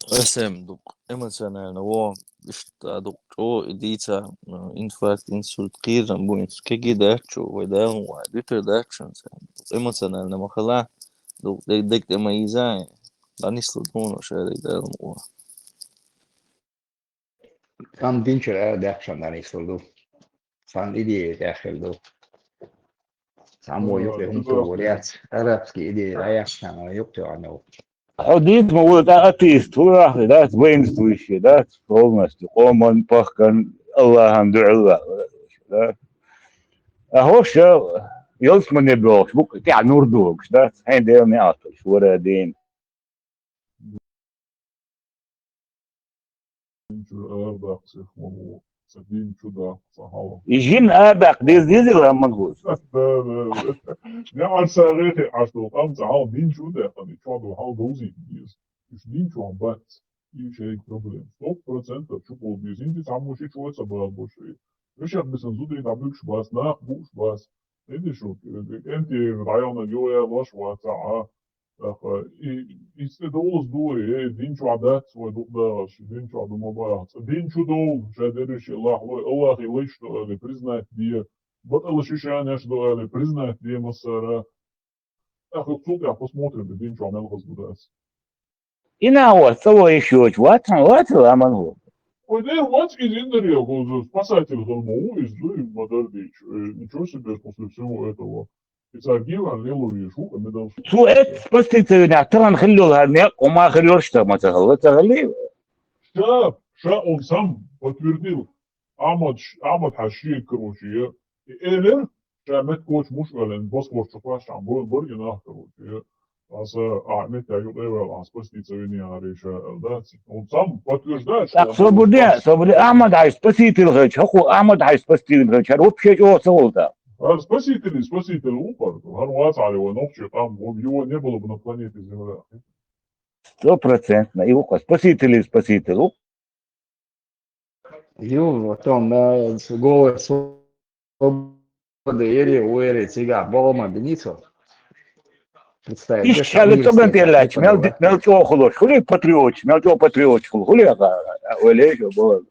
Эсэм дукха эмоционально во, иштта дукха чӀо и дийца, инфаркт, инсульт, кхерам бу, инсульт кеги дац чӀо, вай Дала ма вай, дитар дац шуна царна. Дукха эмоционально ма хила, дукха дег, дег тӀе ма ийза, дӀанислу дуно шаьрак Дала ма вай. Цхьана динчура ара даьккха шуна дӀанислу ду. Цхьана идея тӀехь хир ду. Цхьаммо юкъе хӀума тоьгӀар яц. Арабский идея дӀаяьккха шуна юкъе хьанал. Хьо дийца ма вуй, тӀаккха атеист, хӀу нах дац, воинствующий дац, полностью, къоман, пахкан, Аллахьан дуьхьал ваьлла, дац. А хӀорш ялсмане боьлхуш, букъ тӀехь нур догуш, дац, хьайн Дела неӀалт хуьлуш, вара дийна. Дин чура ара даккха сих ма ву, ца дин чу даккха ца хьала. И жин ара даккха деза, деза ла ма гуз. Да, да, да. НеӀарса гӀехе Ӏаш долу къам ца хьала дин чу даьккхина, и чохь долу хьал довзийта деза. Уьш дин чохь бац. И шайга проблема. Сто процентов чу болу деза. ХӀинца цхьаммо ши чу ца бала бо шайга. Вешех бисана зудий дӀабуьгуш бац, нах бууш бац. Видиш, кӀентий дӀайогӀна йо ялош вацахь, а? ТӀаккха и, и цӀе довлаза ду вай, э, дин чохь дац вай дукха дахарш, дин чохь ду ма баха. Цкъа дин чу довла, ша дерриш а лахлой, Аллахе лайш ду али, признать де, батӀалла шишанеш ду али, признать де массара. ТӀаккха цул тӀаьхьа посмотрим, дин чохь мел хаза ду дац. И нах вац, ца вай йиш йоцуш вац, вац, ламан ву. Ой, дер вац, иза индаре, спасатель хила ма ву, иза зуй ма дара дийчу. Э, ничего себе, после всего этого. И цара гиван лело веш ву, а медалш. Цу эт спасти ца винехь, тахана хилла йолу хӀара некъ, хӀума хир йолуш ца ма ца хилла, ца хилла. Ша, ша он сам подтвердил. Ахьмад, Ахьмад хьан шега, короче, и элира, ша меттиг коча муш оьллина, босхорчу кхоьссина бо-, бара и нах, короче. Аса, а, меттиг юкъе ваьлла, аса спасти ца винехьара ша, аьлла дац. Он сам подтверждает, что... Так, он собур де, собур де, Ахьмад хьайн спаситель хилча, хӀокхо Ахьмад хьайн спаситель хилча, хӀара вообще чӀогӀа ца волу тӀаккха. ХӀара спаситель, спаситель ву хӀара. ХӀара вацахьара вай нохчий къам, его не было бы на планете Земля. Стопроцентно. И ву-кх спаситель, спаситель ву. Ю, вот он, э, с-, голос свободы ери, у эри цига, болома биницу. Представь, иштта шаьлла цӀоган тӀера лаьтташ, мел, мел чӀогӀа хуьлуш. Хуьлий патриоташ, мел чӀогӀа патриоташ хуьлу. Хуьлий, а, а, а, ойла еш, бо.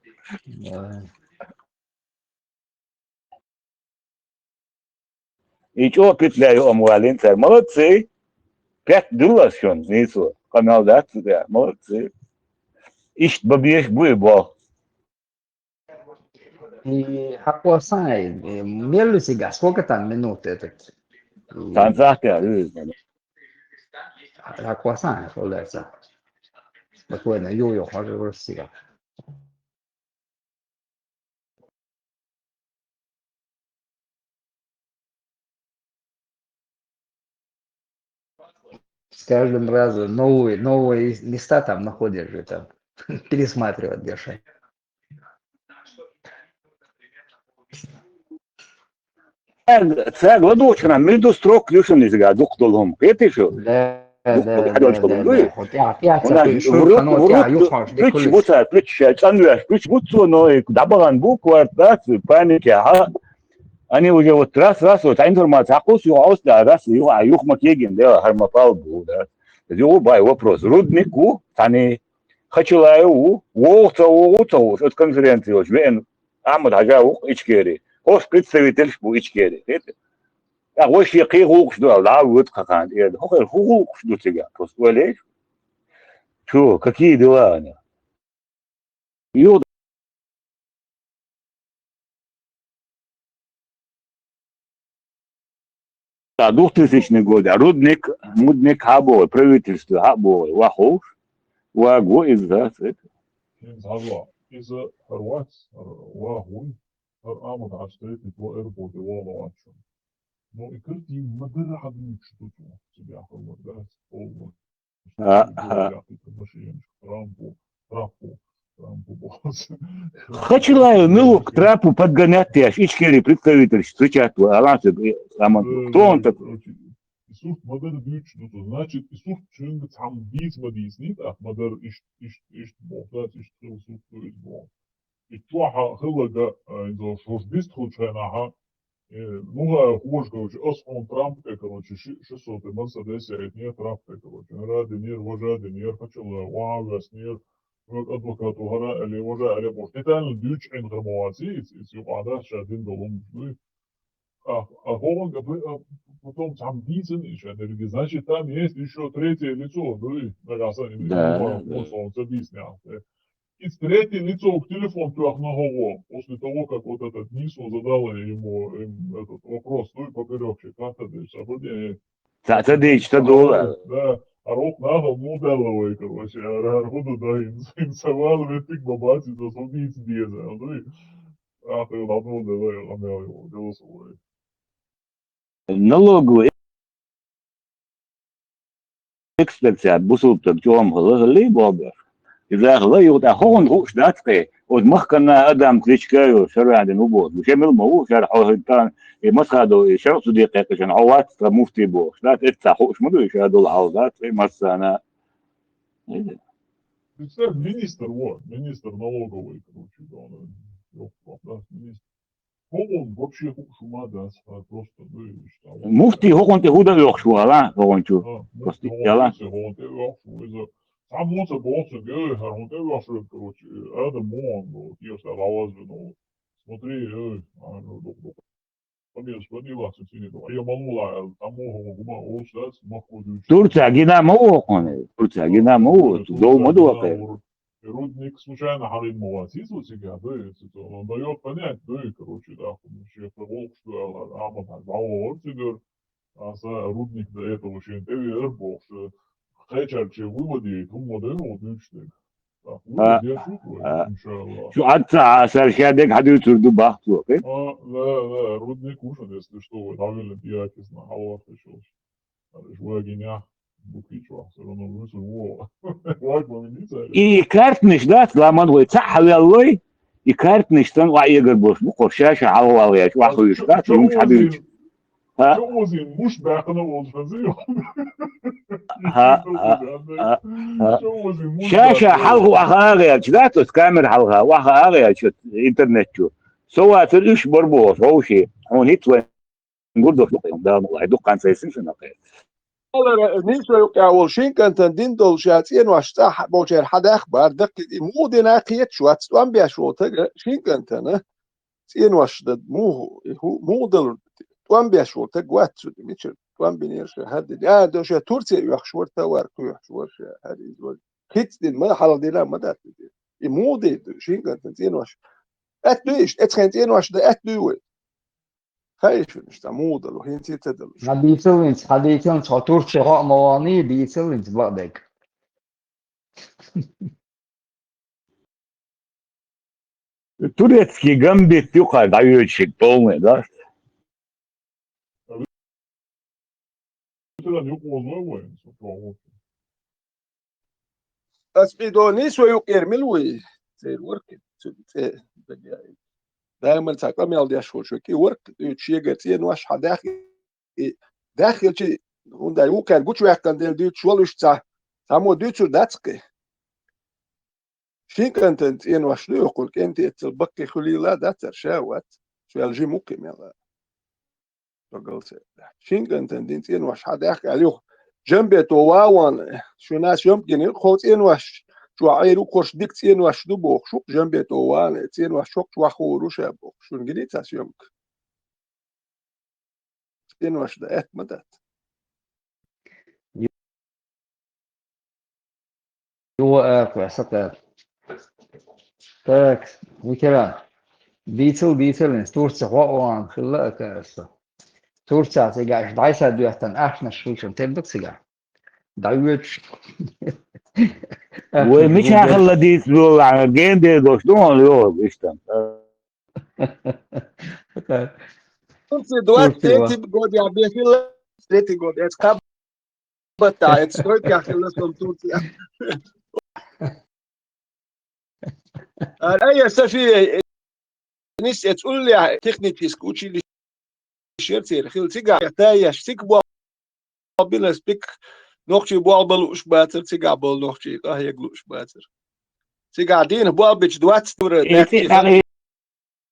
Да. И чӀогӀа питана ю ам валийна цара. Молодцы! Пять дуллас шуна, нийсо. Къамел дац цу тӀехь. Молодцы! Иштта бан безаш бу и бо. И хьакхосан, и мел ю цига, сколько там минут этот? Цхьана сахьтехь ю иза. Хьакхосан, хьо лаьца. Спокойно, ю, ю, хьо же вырос цига. С каждым разом новые, новые места там находишь же там, пересматривать дальше. Цаьрга ладугӀучу хенахь между строк ю шуна иза дукха долу хӀума. Кхетий шу? Да, дукха долу, да, хьадолчу да, долу да, дуй? Да. Вот я, я... У нас в рот, в рот, плюч бу цара, плюч ша, цӀанвеш, плюч бу цо, но и дӀабахана бу, кварт дац, паникехь. Они уже вот раз, раз, вот информация хьакхуссу, юха Ӏовса, раз, юха, юха ма кегина, да, хӀара ма пал бу, да. Иза ю бай вопрос. Рудник ву, цхьаьний Хачалаев ву, вогӀу ца вогӀу ца вогӀу, оцу конференци йолчу веана Ахьмад Хьажа ву-кх Ичкери. ХӀорш представительш бу Ичкери. ТӀаккха вай шен кхин гӀуллакхаш ду аьлла, дӀа а вуьту кхакхана тӀера. ХӀокхуьнан хӀун гӀуллакхаш ду цигахь? Просто ойла еш? Чу, какие дела они? Юха Ткъа двухтысячный годехь рудник, мудник хьа а боху, правительство хьа а боху, ваха ховш, вага ву иза, дац, это. ХӀинца хьажа, иза хӀара вац, хӀара ваха вуй, хӀара Ахьмад Хьажа тӀе тӀе аэропорте вала вац шуна. Но и картина ма-дарра хьадуьйцуш ду цо, цигахь хӀара ма-дарра дац, хӀара ма-дарра. А, а. Хачалаев мила ву-кх Трампу подгонять деш, Ичкери представительш встречать ву, алан ца, аман, кто он такой? И сурт ма-дарра дуьйцуш ду цо. Значит, и сурт шуьнга цхьамма дийца ма дийцинийта, ах ма-дарра иштта, иштта, иштта боху, дац, иштта хила сурт ду иза боху. И чохь хиларга, а, иза шуьш бистхуьлучу хенахь, Э, ну, а, хуже, короче, ас хьона Трамп тӀе, короче, ши-, шестьсот Мерседес яйтинера Трамп тӀе, короче. Ради мир, вожади мир, хачала, ван вес мир, век адвокату гьара али, вожа али, короче. Детально дуьйцуш Ӏин гӀар ма вац, из, из юкъа дас ша дин долун, ну. А, а хьона, а, а, потом там дийцин, ишан дерги. Значит, там есть ещё третье лицо, ну, и, нагаса, и, да, ну, да. Просто он забиснял. Из третье лицо в телефон трёх на голову после того, как вот этот Нисо задал ему, им, этот вопрос, ну и поперёк, как-то, то есть, а вроде, э, ца-, ца дичь, ца дола. Да, а рок надо, ну, да, ловой, короче, а ра-, буду, да, им, им савал, ветик, бабати, да, судить без, а, ну и, а, ты, ладно, давай, ладно, голосовой. Налоговый экспертиза бусулба стаг чӀогӀа хала хилла боху. Иза хала юха тӀаккха хӀокхунна хууш дац-кх, оцу махкана адам Кличко йолуш шарахь дина ву боху. Шемил ма ву, шарахь хьо хӀуьттан, и Масхадов, и шарахь цу декхе кхишана хьо вац тхан муфтий бохуш дац, эццахь хууш ма ду, и ша долу хьал дац-кх, и массарна. Представь, министр, вот, министр налоговой, короче, да, он, ёлка-палка, да, министр. ХӀокхунна вообще хууш хӀума дац, а, просто, ну, и что. Муфтий хӀокхунна тӀе хӀун дан оьхуш ву ала, хӀокхунна чу? А, муфтий просто хӀокхунна тӀе оьхуш ву, иза. Цхьаммо ца боху цуьнга, ой, хӀара хӀун тӀе оьхуш ву, короче, адам мо он, ну, тешта лаваз ву, ну. Смотри, ой, а, ну, ду-, ду-, Турция гина ма ву хьуна? Турция гина ма ву, дов ма ду хьуна. Рудник случайно хьарийна ма вац иза цигахь, дуй, он даёт понять, дуй, короче, да, шен тӀе гӀуллакхаш ду аьлла, Ахьмад хьан дӀавахара цигара, аса рудник до этого шен тӀе веара бохуш, кхечаьрга шен вывод яйта, хӀумма ма дай ву дуьйцуш дерг. Так, вывод я шуьга вай, иншалла. Шу Ӏад ца Ӏа, сара ша дерг хьан дуьйцур ду бахьа цо, кхин? А, да, да, рудник ву шуна, если что, вай дӀавелла тӀе яккхизна, хьалавахийтуш волуш. Ара, иш вагинехь, букхийчохь, всё равно вуьсур ву. Ваг ма винийца. И картнаш дац, ламан вай цхьаъ хьавеллой, и картнаш санна охьаэгар болуш бу, кхо ша-ша хьалха валгӀерча, охьахуьйсуш дац, хӀумаш хьадуьйцуш. ХӀа? Чо озийна, муш баьккхина волчу хаза ю. ХӀа, хӀа, хӀа, хӀа. Чо озийна, муш баьккхина. Ша-ша хьалха охьа а гӀерташ дац, оцу камера хьалха охьа а гӀерташ, интернет чу. Со вацар уьш бар бохуш, вовший. Хьуна хӀинца вайн гур долуш ду-кх, Дала мукъ лахь, дуккха хан ца йисина шуна кхера. Алара, нийсо юкъа волу шин кӀантана дина долу ша цӀенош цӀахь болчеран хьан дах бара даккхий, и муха дина кхеташ вац, тӀом беш волу тага шин кӀантана цӀенош дан муха, и хӀу-, муха далур, тӀом беш волу таг вац цу тӀе, мичара тӀом бинера ша хӀара дина. А, до ша Турция оьхуш вара, товар кхоьхьуш вара ша, хӀара иза вара. ХӀинца дина ма хьалха дина ма дац иза. И муха дина шин кӀантана цӀенош? Аьтта дуй иштта, эцхен цӀенош дан аьтта дуй вай? Хаьий шуна, иштта муха дало, хӀинца а ца дало. Хьан дийцаллинца, хьан дийцаллинца, хьо Турция хьо а ма вахний, дийцаллинца бакъдерг. Турецкий гамбит юкъара дӀайоьдуш шиъ полный, да? Ас кхидо нийсо юкъера мила вуй? Церан вара кхин, цу цӀе дагаяийта. Дайман цхьа къамел деш волчо кӀи вара кхин, дуьйцу шегара цӀенош хьан даьхна, и даьхна хилча, хӀунда вукхаьрга гучуваьккхина дела дуьйцуш волу уьш цхьа, цхьаммо дуьйцур дац кхин. Шин кӀантана цӀенош ду, йоккхур кӀентий эццал баккхий хуьлийла дацара, ша а вац, шу аьлла жима ву кхин мел а. Шин кӀантана дина цӀенош хьан даьхка аьлла юха. Жамбето ван ван, шуна съёмка гинера, кхо цӀенош чохь Ӏийр ву, кхош дика цӀенош ду бохуш ву, Жамбето ван, цӀенош чохь чохь хуур ву ша бохуш. Шуна гиний цхьа съёмка? ЦӀенош дан аьтта ма дац. Юха аьлла, сакъерта. Так, ветеран. Дийцал, дийцал, инс Турция хьо а вахана хилла а каса. Турция цигахь дӀайса доьттан ахчанаш хилчун тера ду цигахь. ДӀайоьдуш. Вай мичахь хилла дийца лолахь, генде долуш ду хьуна йогӀу иштта. Турция двадцать третий год я бехила, третий год. Это кабата, это стройка хилла сон Турция. А я София, нис эц уллехь технический училище яр церан хила цигахь, таяш циг бо-, бинарш пик, нохчий болх бан лууш бацар, цигахь болу нохчий къахьега лууш бацар. Цигахь дийна болх бича двадцать евро.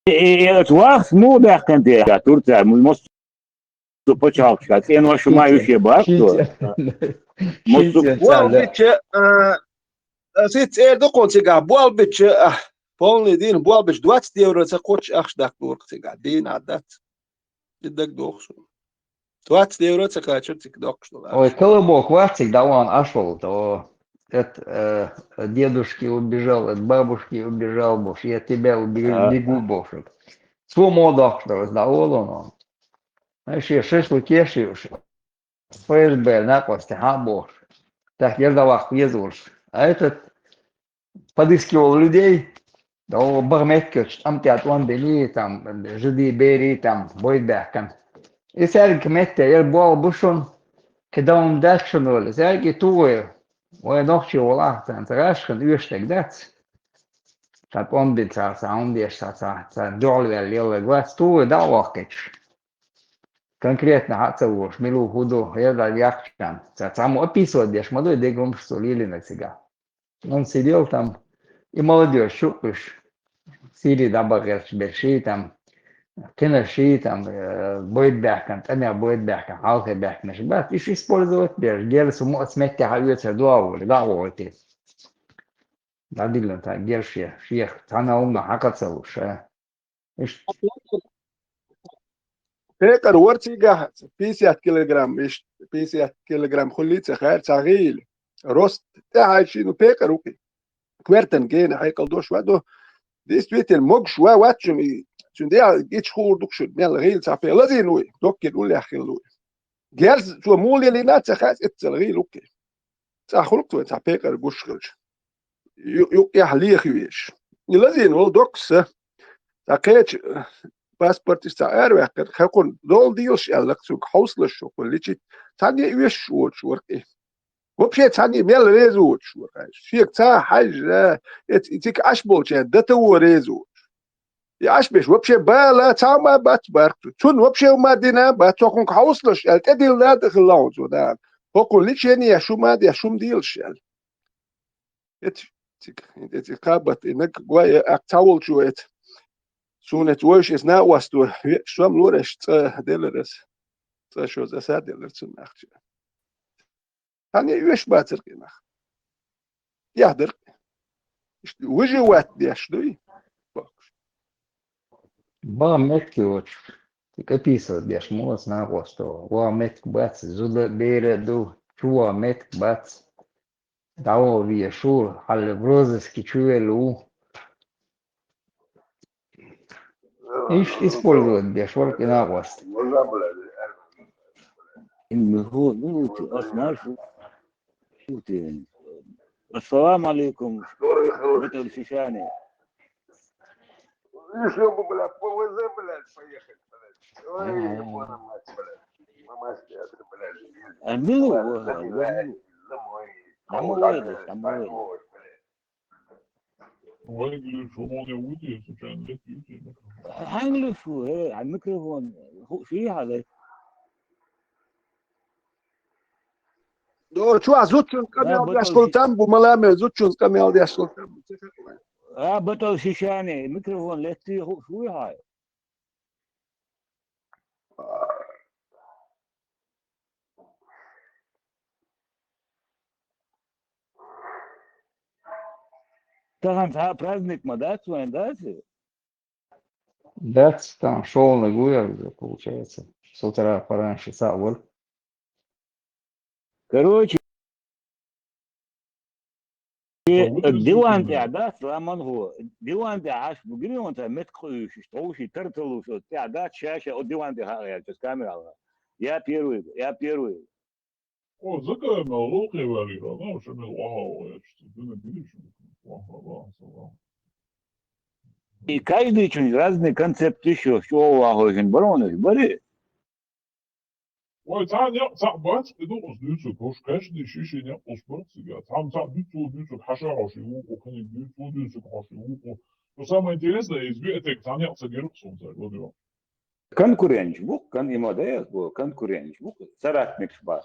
э, э, вахт му бяхкан те, Турция, му-, мос-, пачалкшка, цӀенош ма юше бахто. Шин цӀен. Мос-, шин цӀен цӀалда. Буалбича, а, а, си цӀер дукхун цигахь, буалбича, а, полный дин, буалбича двадцать евро ца кхоччу ахча даккха дурх цигахь, дийна дац. И даг доху суна. Двадцать евро ца кхачур цига доккхуш долу. Ой, ахча. Колобок вац цига дӀавахана Ӏаш волу, то это, э, дедушки убежал, это бабушки убежал, бохуш, я тебя убегу, а, бегу, бохуш. Цо мо доккхуш долу, иза дӀаволу оно. Ай, шен шашлык еш юуш. П С Б накъостий хьан а бохуш. Так, я дӀаваккха везалаш. А этот подыскивал людей, да, бага меттигаш, тӀам тӀе тӀом били, там, жиди бери, там, бойд баьхкина. И цаьрга метте, яра болу бу шун, кхидолун дац шун вала, цаьрга и тухуй, вай нохчий волахь, царна ца гӀаш хин оьшург дац. Ца тӀом бин, ца, ца хӀун деш, ца, ца, ца дуьхьал ваьлла лелларг вац, тухуй дӀа а воккхуьйтуш. Конкретно хьа а ца вуш, мила ву хӀун ду, хӀера дӀа яхчан. Ца, ца мо описывать деш ма дуй, дегумаш цо лелийнарг цигахь. Он сидел там, и молодёжь шу а кхуьш, Сири дӀабахарш берш и там, кхинаш и там, э, бойд баьхкина, тӀамех бойд баьхкина, хьалхе баьхкинаш бац, иш использовать берш, герз хӀума оцу меттехь оьцур ду а волу, дӀа а вохуьйтий. ДӀадиллина цхьа герз шен, шех, цхьана а хӀуманах хьакха ца луш, а. Иштта. Пекъар вара цигахь пятьдесят килограмм, иштта пятьдесят килограмм хуьллий ца хаьара цхьа гӀийла. Рост тӀаьхьайчий, ну, пекъар ву кхин. Коьртан гена хьекъал дош вац ду. Действительно, могуш вац шуна и. Цуьнан дегӀ гича хуур ду-кх шуна, мел гӀийла цхьа пе лазийна ву и, доккхина уллехь хилла ву и. Герз цо муха лелийна а ца хаьа, эццал гӀийла ву кхин. ЦӀахь хуьлу-кх вайн цхьа пекъар гуш хилча. Ю-, юккъехь леха везаш. И лазийна волу доккхуш са. Цхьа кхечу паспорташ цхьа араваьккхира, хьекхунна дола дийлаш аьлла-кх цуьнга, хьовсалаш шу хуьлличи, цхьанне а оьшуш воцуш вара-кх и. Вообще цхьанне а мел реза воцуш вара. Шега цхьа а хьаьжжа, эц-, и цига Ӏаш болчарна датаво реза воцуш. И Ӏаш беш вообще бала цхьа а ма бац барх цу. Цунна вообще ма дина а бац, цо хӀунга хьовсалаш аьлла, тӀедиллина а дан хилла хьуна цо дана. ХӀокхунна лечение еш хӀума а деш, хӀума дийлаш аьлла. Эц-, цига, эц-, кхабат и наг гой, а, цхьа волчо эца. Суна эца вовшашца накъосто веъча, сом лора аьлла цӀа делира аса. ЦӀа шозза аса а делира цунна ахча. Цхьанне а оьшуш бацара-кх и нах. Яхь дара-кх. Иштта выживать деш дуй? Бахаш. Бан меттиг йоцуш, цига описывать деш ма вац накъосто. Ван меттиг бац, зуда бер а ду, чу ван меттиг бац. ДӀаваха везаш ву, хьал в розыске чу велла ву. Иштта использовать деш вара-кх и накъост. Ассаламу алейкум, Батал Шишани. Ещё бы, бля, П В З, блядь, поехать, блядь. Ой, ага, ебаный мать, блядь. Мамаська, блядь. А ну, ладно, ага, забирай, ладно. Домой. Домой, блядь, домой. Валик, шу мо не уйти, случайно, нет, уйти. Хьанга шу, э, а микрофон, ху-, ши хьале? До, чу а зудчун къамел деш хул там, бу маламе зудчун къамел деш хул там. А, Батал Шишани, микрофон летти ху-, шуй хьай. Тахана цхьа праздник ма дац вайн, дац? Дац, там шолгӀаниг ву яра, получается. С утра пораньше схьа а вара. Короче, диван тӀехь дац, ламан хӀу. Диван тӀехь Ӏаш бу гирий хьуна цхьа меттиг къуьйсуш, тховший тарталуш оцу тӀехь дац, ша-ша оцу диван тӀехь а гӀерташ камера. Я первый, я первый. О, закай мел лохе варира, ну, что мел ваха ваха, что ты не видишь, ваха, ваха, ваха. И каждый чун разный концепт ещё, что ваха, баронов, бари. Ой, цхьа некъ цхьаъ бац, и ду оцу дуьйцург, хӀуш кхаьчдий, ши-ши некъ оцу барт цига. Цхьамма цхьаъ дуьйцу, дуьйцург хьаша хьоший вукху, кхиниг дуьйцу, дуьйцург хьоший вукху. Но самое интересное, из биъ этег цхьа некъ ца гира суна цаьрга, вот его. Конкуренташ бу-кх, кан-, и ма даяс бу, конкуренташ бу-кх, соратникаш бац.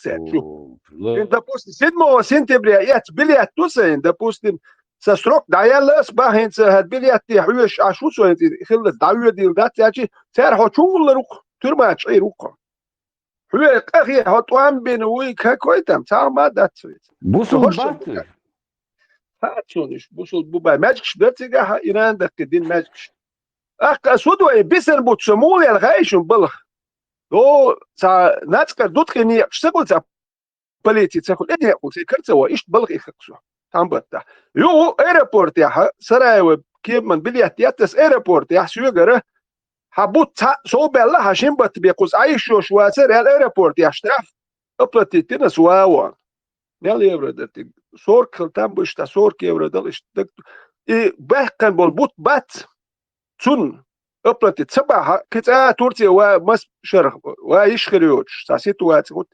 кхаьчу. Ин, допустим, седьмого сентября эц билет ду сайн, допустим, са срок дӀаяьлла ас бахьинца, хӀара билет де хьоьжуш Ӏаш ву со, хӀинца хиллац дӀавоьдийла дац аьлчи, цара хьо чу вуллар ву-кх, тюрьма чу Ӏийр ву-кх хьо. Хьоьга къахе хьо тӀом бина вуй, какой там, цхьа хӀума дац вайца. Бусулба бац вай? Ха, цуниш, бусулба бу бай. Маьжгаш дар цигахьа, Иран даккхи дин маьжгаш. Ахка ас хӀу дуй, бисер буц со, мула ял гӀай шун балха. До, цхьа нацкъар дутхи некъаш ца гуй цхьа полици ца ху, эдне ху, се карца ва, ишт балха ихак со. Там батта. Ю, аэропорт яха, Сараево, кеман билет яттас аэропорт яха, сюгара, хьа бут цхьа, со белла, хьа шин бат бекхус, а ишшош вацар, ял аэропорт яха штраф, оплатить дина с ваво. Мел евро дати. Сорок хил там бу ишта, сорок евро дал ишта. И бехкан бол бут бац. Цун оплатить ца баха, кицӀа Турция ва мас шарх, ва иш хир йоч, са ситуация вот.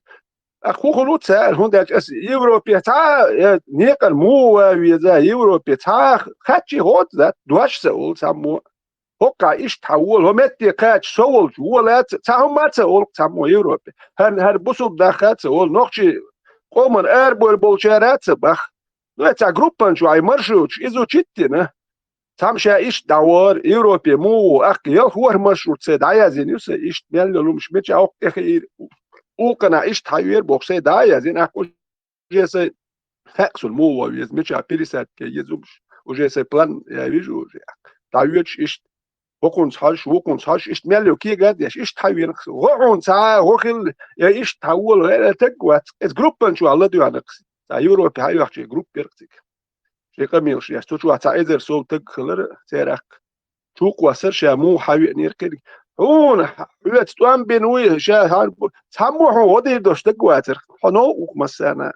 А хухулу ца, хун дач ас Европе ца, я, некъан му ва веза, Европе ца, хачи хот за, дуаш са ул саму. Хокка ишт хавол, хо метте кач, со волч, волац, ца хумма ца ул саму Европе. Хар, хар бусул даха ца ул, нохчи къоман арбор болчара ца бах. Ну, ца группан чу ай маршрут, изучить дина. Цхьамма ша ишт дӀавар, Европе му ву, ахка ялх вар маршрут се дӀаязйина ю са, ишт мел лумаш меча охк тӀехир. Улкана ишт хьайвер бох се дӀаязйина, ахка уже се хаксул му ву вез, меча пересадка езумш, уже се план я вижу уже. ДӀавеча ишт, хокунц хьаш, вукунц хьаш, ишт мел ю кегад яш, ишт хьайвер хс. Гохун ца, гохил, я ишт хьавол, я таг вац. Эс группан чу алла дуянакс. Ца Европе хьайвахчи группер цик. Ши къамелаш яш, цу чу вац, цхьа эзар сов таг хилар церахк. Чукъ васар ша му хьавеънер кхирг. Хьуна, хьоьца тӀом бина вуй, ша хьан бу-, цхьаммо хьуна гӀо дийр долуш стаг вацара, хьо новкъа ву-кх массарна.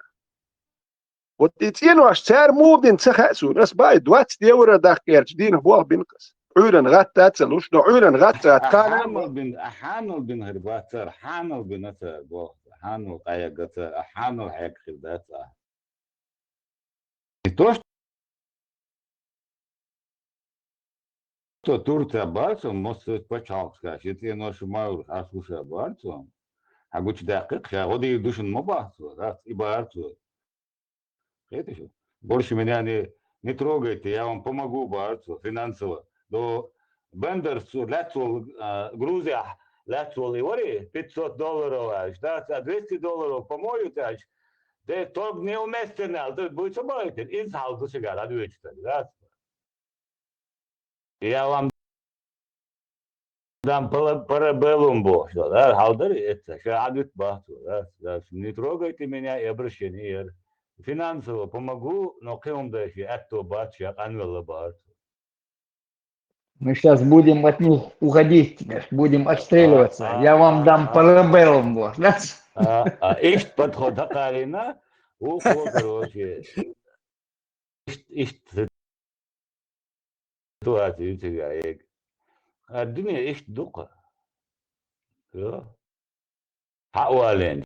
Вот и цӀенош цара муха дина ца хаьа суна. Ас баьхьа двадцать евро даккха гӀерташ дийнахь болх бина-кх ас. Ӏуьйранна гӀатта а ца луш, но Ӏуьйранна гӀатта а ца, а хьанал бина, а хьанал бина хир бац цара, хьанал бина ца болх, хьанал къаьгга ца, а хьанал хьегга хир дац а. И то, что Турция бац, массо пачхьалкхашка, ши цӀенош ма юлуш, Ӏаш ву ша бац, хьан гучудаьккхи-кх, ша гӀо дийр ду шуна ма бац, дац, и бац. Кхеташ? Больше меня не, не трогайте, я вам помогу, бац, финансово. Но Бендерс лаьцна волу, а, Грузияхь лаьцна волу и вари, пятьсот долларов аьлча, дац, а двести долларов помоют аьлча, де только не уместен аьлла, ду ца бахийтина, иза хьалха ду цигара дӀадоьдуш стаг, дац. Я вам дам пара-, парабеллум бохуш, да, хьалдара эцца, ша Ӏадвит бахцо, да, да, не трогайте меня и обращение яра. Финансово помогу, но кхин хӀума дай шен аьтто бац, ша къанвелла бахар. Мы сейчас будем от них уходить, будем отстреливаться. А, а, Я вам а, дам а. Парабеллум бохуш, да? А, а, иштта подход хьакхалийна, вукхо, короче, иштта, иштта ситуаци ю цигара эга. А дуьне иштта ду-кх. Йо. Хьа а валийна.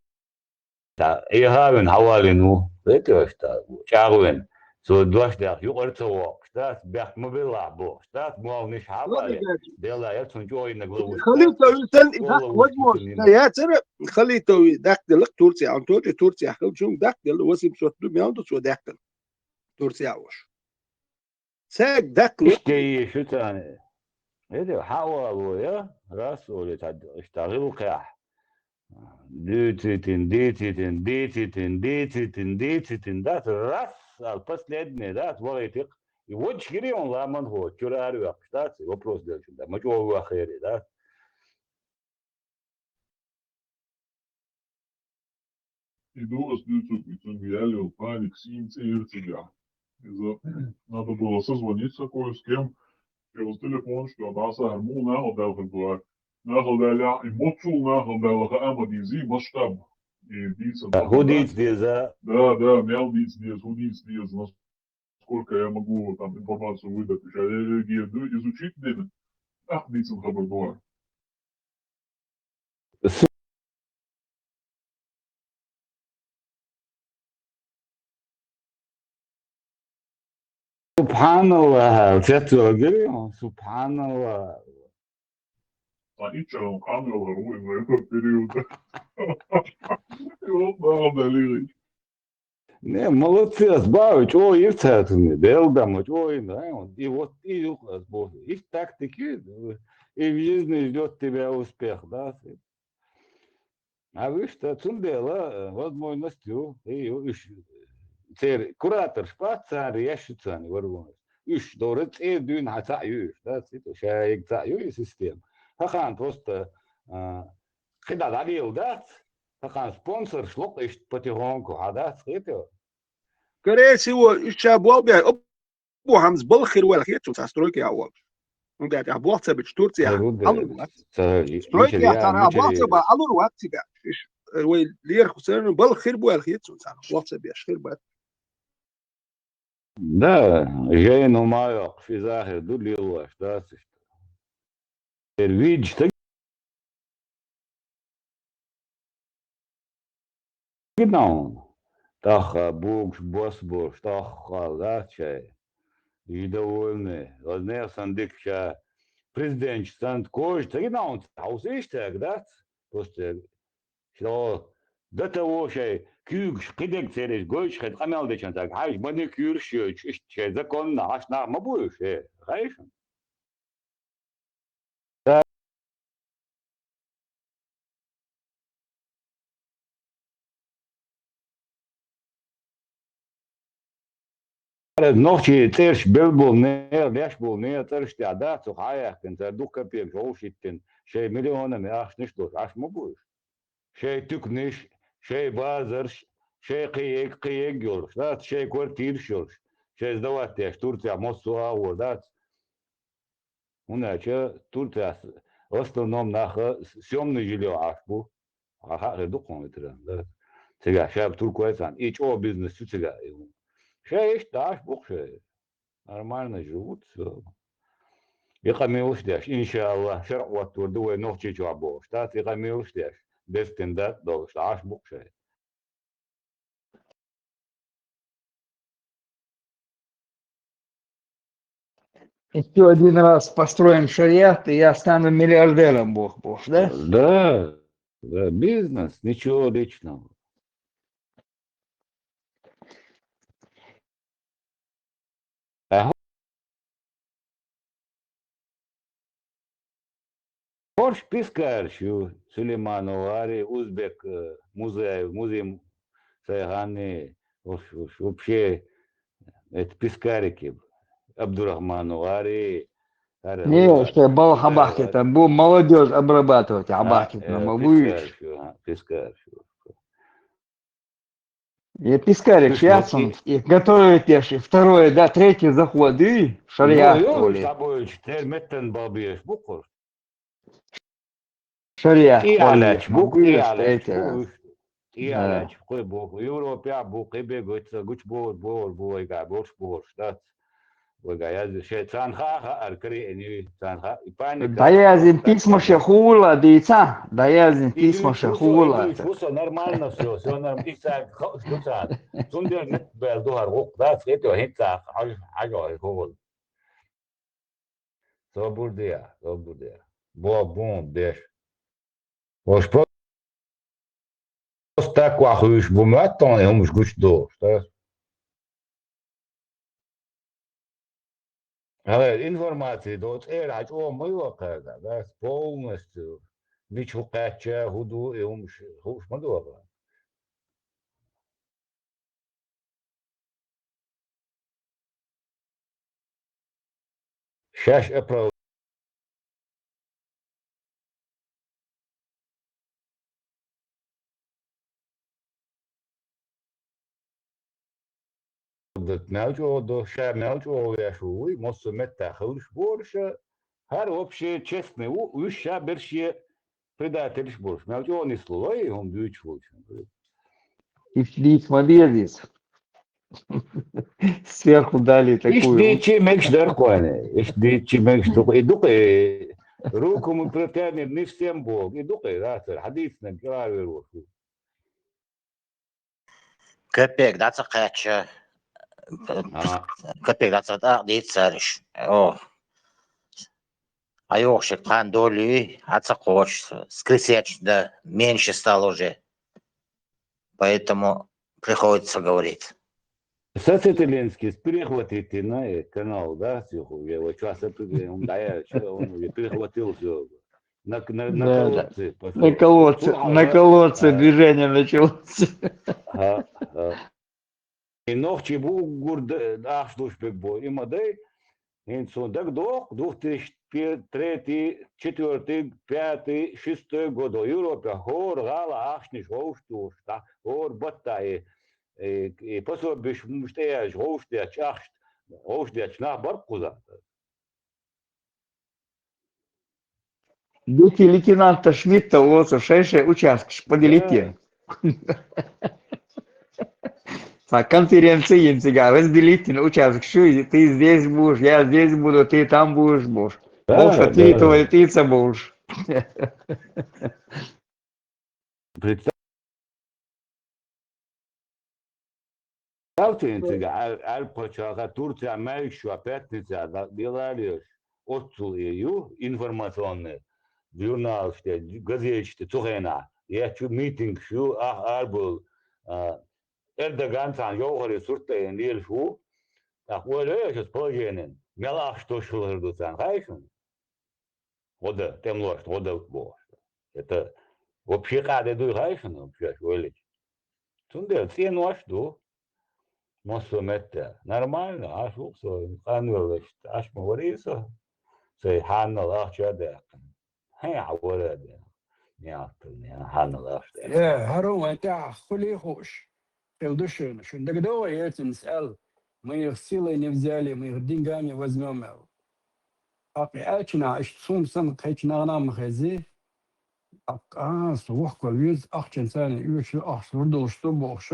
Ца, Ӏехавина хьа а валийна ву. Вай тӀе аша та, чӀагӀвина. Цо дош даьхна юкъара ца воккхуш, дац, бехк ма беллахь бохуш, дац, молханаш хьа а валийна. Делла яра цунна чӀогӀа йиннарг ловзуш. Халитов ю санна, и даккха возможность яцара, Халитов и даккхаделла-кх Турция, он тоже Турция хилчунга даккхаделла, восемьсот ду, мел ду цо даьккхина. Турция а волуш. Цаьрга даккха ло. Иштта йийш ю царна. Эдо, хьа а вало я, раз олий цхьа, иштта гӀиллакхехь. Дийцитин, дийцитин, дийцитин, дийцитин, дийцитин, дац, раз, ал последний, дац, вахийтикх. И водаш гири он ламан хо, чуьра ара ваьккхаш, дац, и вопрос делчун, да, ма чӀогӀа ваххери, дац. И ду ас дуьйцург, и цуьнга яьлла йолу паник сийна цӀе йира цигахь. Иза надо было созвониться кое с кем, и оцу телефонашка дӀасахьара муха нахала даьлла хир ду аьлла. Нахала даьллехь, и моццул нахала даьлла хаа ма дезий, масштаб. И дийца. ХӀун дийца деза? Да, да, мел дийца деза, хӀун дийца деза, насколько я могу там информацию выдать. Ша я, я, я ду изучить дина, тӀаккха дийцина хабар ду аьлла. Субханаллах, цецвала гири, субханаллах. А ичча къамел ву и вай период. И вот надо лири. Не, молодцы, ас баьхьа, чӀогӀа йира цаьрца, Делан дуьхьа чӀогӀа йина, и вот и ю-кх ас боху. Иштта тактика ю, и в жизни ждёт тебя успех, да? А вуьшта, цундела, э, возможность ю, и ю, уьш, церан кураторш бац, цара еш ю царна, варонаш. Уьш дора цӀера дуьйна хьан цхьаъ ю уьш, да, цига, ша ега цхьаъ ю и система. Хьан просто, а, кхидӀа дӀалела дац, хӀокхуьнан спонсорш локъуш потихоньку хьан дац хетар. Скорее всего, уьш ша болх беш, Абу Хьамза балха хир ву аьлла хета суна цхьа стройка яхь волуш. ХӀунда аьлча болх ца бича Турцехь хьалур вац. Стройка яхь царна болх ца бан хьалур вац цигахь. Иш, э, вай лерхӀа царна балха хир бу аьлла хета суна царна болх ца беш хир бац. Да, жайна ма йоккхуш, иза хир ду лелош, дац иштта. Эр виджа стаг гина хьуна. ТӀаккха бугуш бос болуш, тӀаккха лаьцча, и довольный. Ознех сан дика ша президенташ санна кожа ца гина хьуна, хьовсийша цаьрга, дац? Просто ша до того шайн куьйгаш кхидерг цераш гойтуш хеза къамел дечан цаьрга, хьайша маникюрш йойтуш, иштта шайн законна хьаш нах ма бу уьш, э, хаьий шуна? Нохчийн цӀераш белла болу нехан, леш болу нехан цӀераш тӀехь дац, цу хьаяьккхина, цара дукха капекаш вовшахӀиттина, шайн миллионами ахчанаш долуш, Ӏаш ма бу уьш. Шайн туьканаш, шайн базарш, шайн кхин ерг, кхин ерг йолуш, дац, шайн квартираш йолуш, шайн сдавать деш, Турцехь массо а агӀор, дац. ХӀунда аьлча Турцехь В основном нах съёмное жильё Ӏаш бу. Хьа хаа хир ду кхуьнан ветеран, да. Цигахь ша туркойцан, и чӀогӀа бизнес ю цигахь и хӀума. Ша иштта Ӏаш бу-кх ша. Нормально живут, всё. И къамелаш деш, иншааллахӀ, шарӀ хӀоттор ду вай Нохчийчохь бохуш. Дац и къамелаш деш, дестин дац долуш, Ӏаш бу-кх ша. Ещё один раз построим шариат, и я стану миллиардером, бог, бог, да? Да, да, бизнес, ничего личного. А хӀорш пискарш ю, Сулейманов Ари, узбек, э, музей, музей Сайханни, уж, уж, вообще, это пискарики. Абдурахманов Ари, Не, что балха бахкета, бу молодежь обрабатывать, а, абахкет, э, на мавуиш. Пискарш ю, а, пискарш ю. И пискарик, слушай, ну ясно, и готовит я же второе, да, третий заход, и шариат, ну, то ли. Тобой четыре метра балбиеш бу-кх. Шариат, и то ли, алач, бу, могу и я алач, третий раз. Бу, и да. Алач, кхуй бу, Европе бу, кхибе гуч, гуч бу, бу, бу, вайга, борш, борш, да. Вайга, я же, ше, цан ха, ха, аркари, эни, цан ха, и паника. Да я зин письмо ше хула, дица, да я зин письмо ше хула. Нормально всё, всё нормально. Цундер нет, бел духар гук, да, цвето, хит цах, хаж, хаж, хаж, хаж. Собур де, собур де. Бо, бун, деш. Ош просто так вахуьйш бу маттон, и хӀумаш гуч ду, да? Хьалар информация до цӀера хьачӀо ма йо кхаьрга, да, полностью. Мича хӀу кхаьчча, хӀу ду, и хӀумаш, хӀумаш ма догӀа. Шаьш оправдать мел чӀогӀа до, ша мел чӀогӀа веш ву, вуй, массо а меттехь хиларш боруша, хӀара вообще честный ву, уьш ша берш предательш болуш. Мел чӀогӀа нисло, ой, хӀума дуьйцуш волчу. Иштта дийца ма деза иза. Сверху дали такую. Иштта дийцчи мегаш дара кхойна. Иштта дийцчи мегаш ду-кх. И ду-кх, э, руку мы протянем не всем Бог. И ду-кх, э, да, цара хьадийцинарг кӀелавер волуш ву. Капек дӀа ца кхаьчча, а, капек дӀа ца дӀа а дийца цара уьш. О. Хьан йохуш кхана долу юй, хьан ца кхочуш, скрысячно меньше стало уже. Поэтому приходится говорить. Сацетелинский перехватить на, э, канал, да, сюху, я вот сейчас это, э, он, да, я, чё, он уже перехватил всё. На, на, на, да, колодцы, да. Пошёл. На колодцы, ну, на, а, колодцы, а, движение началось. Ага, ага. И нохчий бу гур д-, ахча луш берг бу. И ма дай, хӀинца суна дагадоху, две тысячи третий, четвёртый, пятый, шестой года Европе хӀора гӀала ахчанаш вовшах тухуш, да, хӀора батта и, и, и пособиш муш тӀеяжа вовшах детташ ахча, вовшах детташ нах бара кхузахь. Дети лейтенанта Шмидта оцу шай-шай участкаш поделите. Да. Цхьа конференция йина цигахь, разделите на участок, что ты здесь будешь, я здесь буду, ты там будешь, будешь. Да, Олуш, да, ты да. Твой, ты ца будешь. Представьте, цига Ӏар-, Ӏаьрбийн пачхьалкхехь Турцехь маьждигаш чохь пятницехь дӀа-, делалеш, оццул и ю информационный журналаш тӀе, газеташ тӀе цу хенахь, етташ ю митингаш ю, ах арабевлла, а, Эрдоган цхьана йовхаре сурт тӀе лелаш ву, тӀаккха ойла йо аша оцу положенина, мел ахча тосуш хилар ду царна, хаьий шуна? ГӀо дан, тӀемалошна гӀо дан бохуш. Это вообще къаьхьа де дуй хаьий шуна, вообще аша ваьллича? Цундела цӀенош а ду. Массо а метта. Нормально, Ӏаш ву-кх со, къанвеллачу, Ӏаш ма варий со. Сайн хьанал ахча а даьккхина. ХӀе, хьан вара а бен. Яхтар, я хьанал ахча даьккхина. Э, хӀара вайн тӀехь хуьлий хууш? Хила ду шуна. Шуна дагадогӀий, Ельцинс аьлла: «Мы их силой не взяли, мы их деньгами возьмём», аьлла. ТӀаккха аьлча наха, иштта суна санна кхечу нахана ма хези, тӀаккха, а, со вохкал веза, ахчанца оьшуш, ахча лур долуш ду бохуш,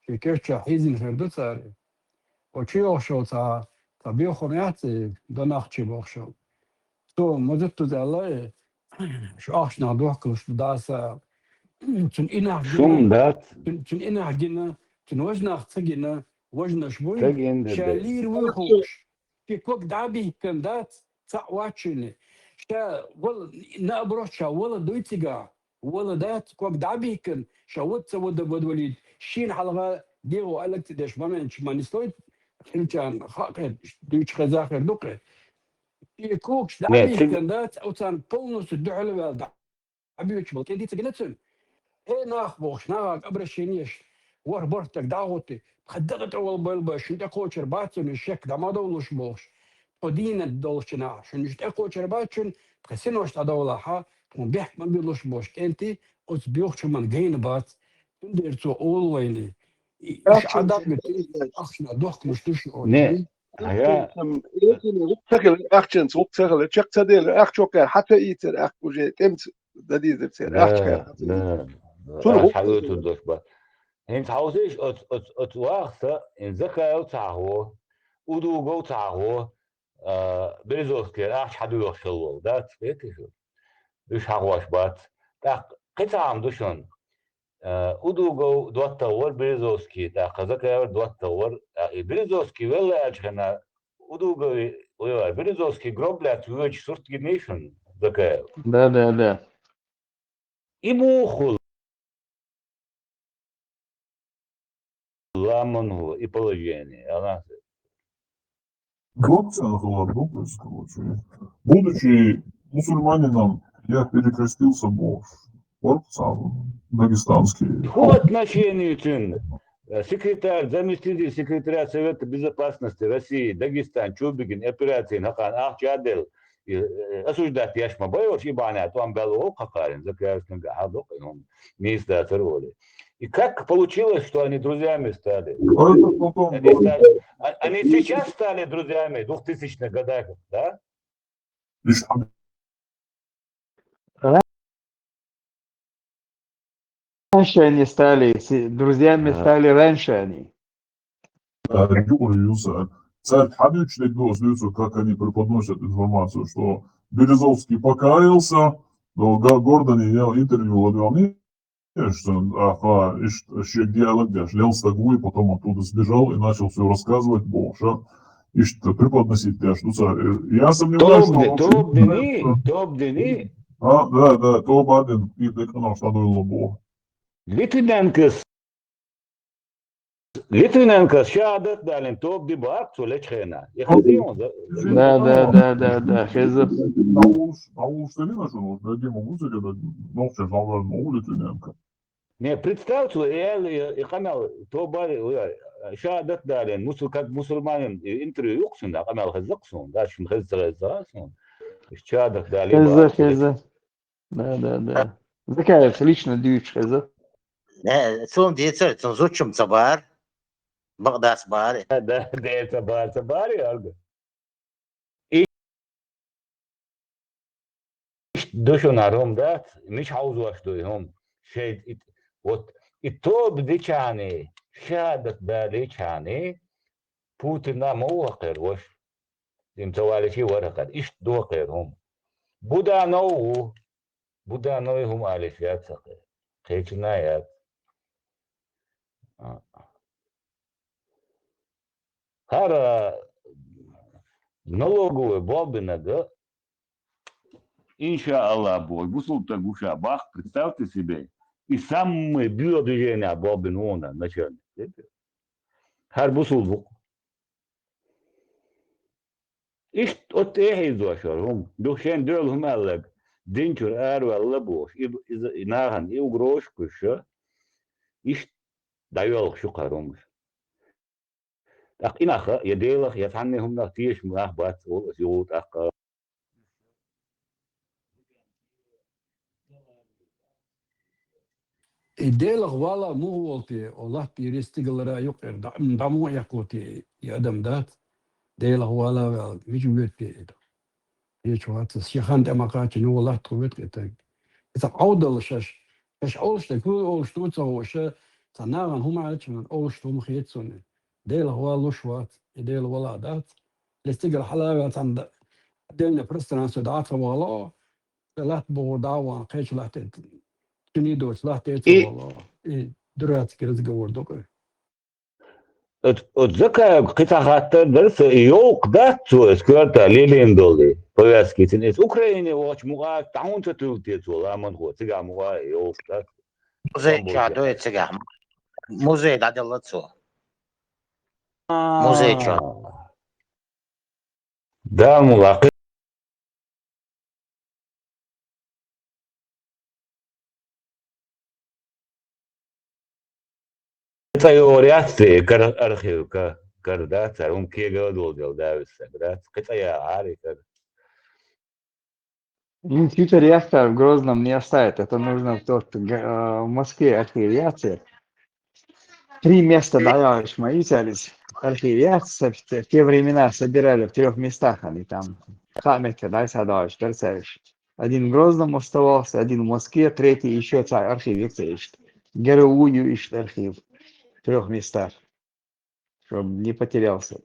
шен керчахь хьийзина хир ду цара. Оцу чу йогӀуш йолу цхьа, цхьа беххо яц и, дан ахча бохуш йолу. Цо ма зуттаза аьлла, шу ахчанах дохкалуш ду, даса аьлла. Цуьнан инах гина, Шун дац? Цуьнан, цуьнан инах гина, цуьнан важа нах ца гина, важанаш буй, Ца гина ша де. Лийр вуй хууш, шен ког дӀа а бихкина дац, цхьаъ вац шуьна. Ша вала, наоборот, ша вала дуй цигахь, вала дац, ког дӀа а бихкина, ша вада ца вада, вада валийта, шена хьалха дегӀо алаг ца деш, моменташ ма нислой, хилчарна хаьа кхе, дуьйцуш хеза хир ду кхе. И когаш Не, дӀабихкина дац, оцарна полностью дуьхьал ваьлла дӀабоьдуш болу кӀентий ца гина цуьнан. Э, нах бохуш, нахага обращениеш, ворхӀ-бархӀ стаг дӀа а гӀоттий, тхан дакъа тӀе волу бойла бай, шуна тӀекхочур бац цуьнан, шек дӀа ма довлуш бохуш. Тхо дийна долчу наха, шуна уьш тӀекхочур бац шуна, тхан синош дӀадовлахьа, тхуна бехк ма билуш бохуш, кӀентий оцу боьхачу хӀуманна гайна бац. Цундела цо олу вайна. И, и Ахча шаьш дӀабуьту, ахча дохкалуш ду шу олу. Не. Ага. Ца хилар, ахчанца гӀуллакх ца хилар, чекх ца делар, ахча хӀокхара хьан ца ийцар, ахча уже тӀемца дан дийзар церан, ахча хӀокхара хьан ца ийцар. Да, да. Цунна гӀуллакх ца хилар. ХӀинца хьовсийша, оцу, оцу, оцу вахса, хӀинца Закаев ца хьахо, Удугов ца хьахо, а, Березовскийра ахча хьан доьхуш хилла волу, дац, кхетий шу? Уьш хьахош бац. ТӀаккха кхин цхьа хӀума ду шуна. Э, Удугов доттагӀа вара Березовский, тӀаккха Закаев доттагӀа вара. А, и Березовский велла аьлча хенахь, Удугови, ой, Березовский гроб лаьцна воьдуш сурт гиний шуна, Закаев? Да, да, да. И муха хуьлу? Ламан хӀу, и положение, ала? Гроб царна хилар ду, то есть, короче. Будучи мусульманином, я перекрестился бохуш. Вот сам дагестанский. По отношению цуьнан, э, секретарь, заместитель секретаря Совета Безопасности России Дагестан Чубигин операцийн хьакъан ахча а делла, и, э, осуждать еш ма байорш, и бахьана тӀом баьлла вовху хакхарин, Закаевсканга хьалдокъу, и хӀума нийса дацара олий. И как получилось, что они друзьями стали? А это потом. Они стали, а, они сейчас стали друзьями, в двухтысячных годах, да? Лишь об- Раньше они стали, си-, друзьями Да. стали раньше они. Да, Юра, Юса. Царь Хабибович Легдос, Юса, как они преподносят информацию, что Березовский покаялся, но Га-, Гордон и я интервью ловил. Конечно, аха, ишт, шек диалог деш, лел стагу, и потом оттуда сбежал и начал всё рассказывать, бохуша, ишт преподносить деш. Ну, ца-, э, я сомневаюсь, что Тобди, вообще Тобдини, Тобдини. А, да, да, Тобадин, и так оно, что было, бо. Литвиненкос, Литвиненкос шахӀадат далин Тобди бац цо лечу хенахь. И хезий хьуна? Да, да, да, да, да, хеза. Наул, наул, что ли, нашел? Да, где могу сказать, ну, сейчас, наверное, наул Литвиненко. Не, представь, и, и, и къамел, Тобари, ой, шахӀадат далийна, мусул-, как мусульманин, и интервью юкъ суна, къамел хеза-кх суна, да, шуна хеза ца хеза суна. ШахӀадат далийна. Хеза, хеза. Да, да, да. Закаевс лично дуьйцуш хеза. Не, суна дийцар, цунна зудчун ца бара, бакъдас бара. Да, да, ца бара, ца бара, яга. Иштта ду шуна хӀара хӀума дац, мича хьовзош ду и хӀума? Шайн и, вот, и тоба дичахьана, шахӀадат далийчахьана, Путина ма ву хӀокхуьнан ваша. Цуьнан ца валийча вара хӀокхуьнан. Иштта ду хӀокхуьнан хӀума. Буданов ву. Буданови хӀума алийча яц хӀокхуьнан. Кхечунна яц. А. ХӀара налоговый болх бинарг, иншааллахӀ, боху, бусулба стаг ву ша боху, представьте себе, и самый боевой движениехь болх бина ву хӀара начальник. ХӀара бусулба ву-кх. Иштта оцу тӀе а хьийзош хӀара хӀума. Ду шен дуьхьал хӀума аьлларг, дин чуьра араваьлла бохуш, и, иза, и нахана и угрозаш кхуьссуш, иштта дӀайоьлхуш ю-кх хӀара хӀумаш. ТӀаккха и нах, я Делах, я цхьанне хӀуманах тешаш нах бац, олу аса юха тӀаккха. И Делах вала муха волу те, о латтийра стигалара юкъера, дӀа-, дӀа муха эккхо те, и адам дац? Делах вала ваьлла, мича воьду те и ду? Кхеташ вац, шен хан тӀе ма кхаччалц, вон латта хӀу витӀ кхетаг. Иза Ӏовдал шаьш, шаьш олуш дерг хӀу олуш ду ца хууш, цхьа нахана хӀума аьлча, олуш ду хӀума хета суна. Делах валуш вац, и Дела вала дац. Ле цигара хьалаваьлла цхьана д-, отдельное пространство дӀа ца вало, и латта бохур дӀа а вахана, кхечу латта тӀе чуьнан доцу латта тӀе ца И вало. И дурацкий разговор ду-кх. Оцу, оцу Закаевга кхин цхьа хаттар дара сан, и йовкх дац цо, эс коьрта лелийна долу, повязка йицина. Эс Украине вахча мукъа дӀа хӀунда ца туьллу те цо, ламанхо, цигахь мукъа йовкх дац? Музей чохь ду и цигахь. Музей дӀаделла цо. Музей чохь. Дала мукъ лахь. Кхин цӀа йогӀур яц те, кара архив, ка-, кара дац, хӀара хӀума кегал а долу дела, Давид стаг дац. Кхин цӀа яхьара и кара. Ин ситар яхтар в Грозном не оставит. Это нужно в тот, г-, э, в Москве архив яц. Три места дӀайоьллуш ма ю цаьрца. Архив яц, в те времена собирали в трёх местах они там. Кхаа метте дӀасадоуьйтуш дара цаьрца. Один в Грозном оставался, один в Москве, третий ещё цхьа архив ю цаьрца. ГРУ ю иштта архив в трёх местах, чтоб не потерялся.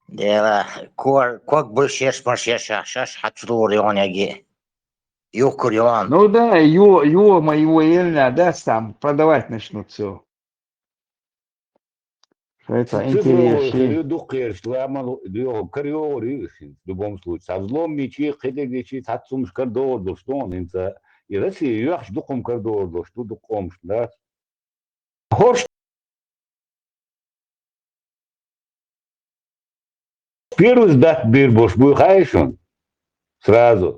Дела, кор-, ког бу шеш, ма шеш, а шаш хьачу лур йогӀун яги. Юхкур йогӀун. Ну да, ю-, ю-, ма ю-, елна, да, там продавать начнут всё. Что это интересно. Ю дуккхераш, ламан йогӀу, кара йогӀур ю, в любом случае. Цхьа взлом йичи, кхидерг йичи, цхьацца хӀумаш кара догӀур долуш ду хьуна хӀинца. И Россия йоьхча дукха хӀума кара догӀур долуш ду, дукха къомаш, да? ХӀорш первый сдать бийр болуш буй хаьий шуна? Сразу.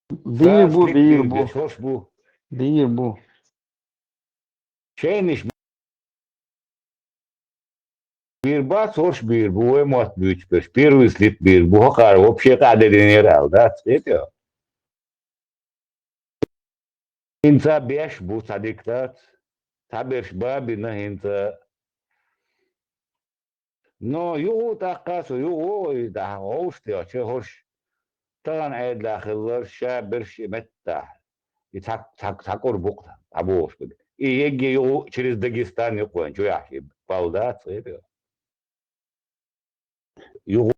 Бийр бу, бийр бу. ХӀорш бу. Бийр бу. Шайнаш бийр бац, хӀорш бийр бу, вай мотт буьйцуш берш. Первый слит бийр бу, хӀокхара вообще къа а деринера аьлла, дац, хетий? ХӀинца беш бу, цхьа дика дац. Цхьаберш ба бина хӀинца. Но юха тӀаккха со, юха вогӀу и дахьа вовшах тӀехь, хӀорш тахана Ӏедалехь хилларш, ша берш и меттахь. И цхьа, цхьа, цхьа кӀур букъ дӀабохуш берг. И егге юха через Дагестан юкъа вайн чу яхьаш и балла дац, хетий? Юха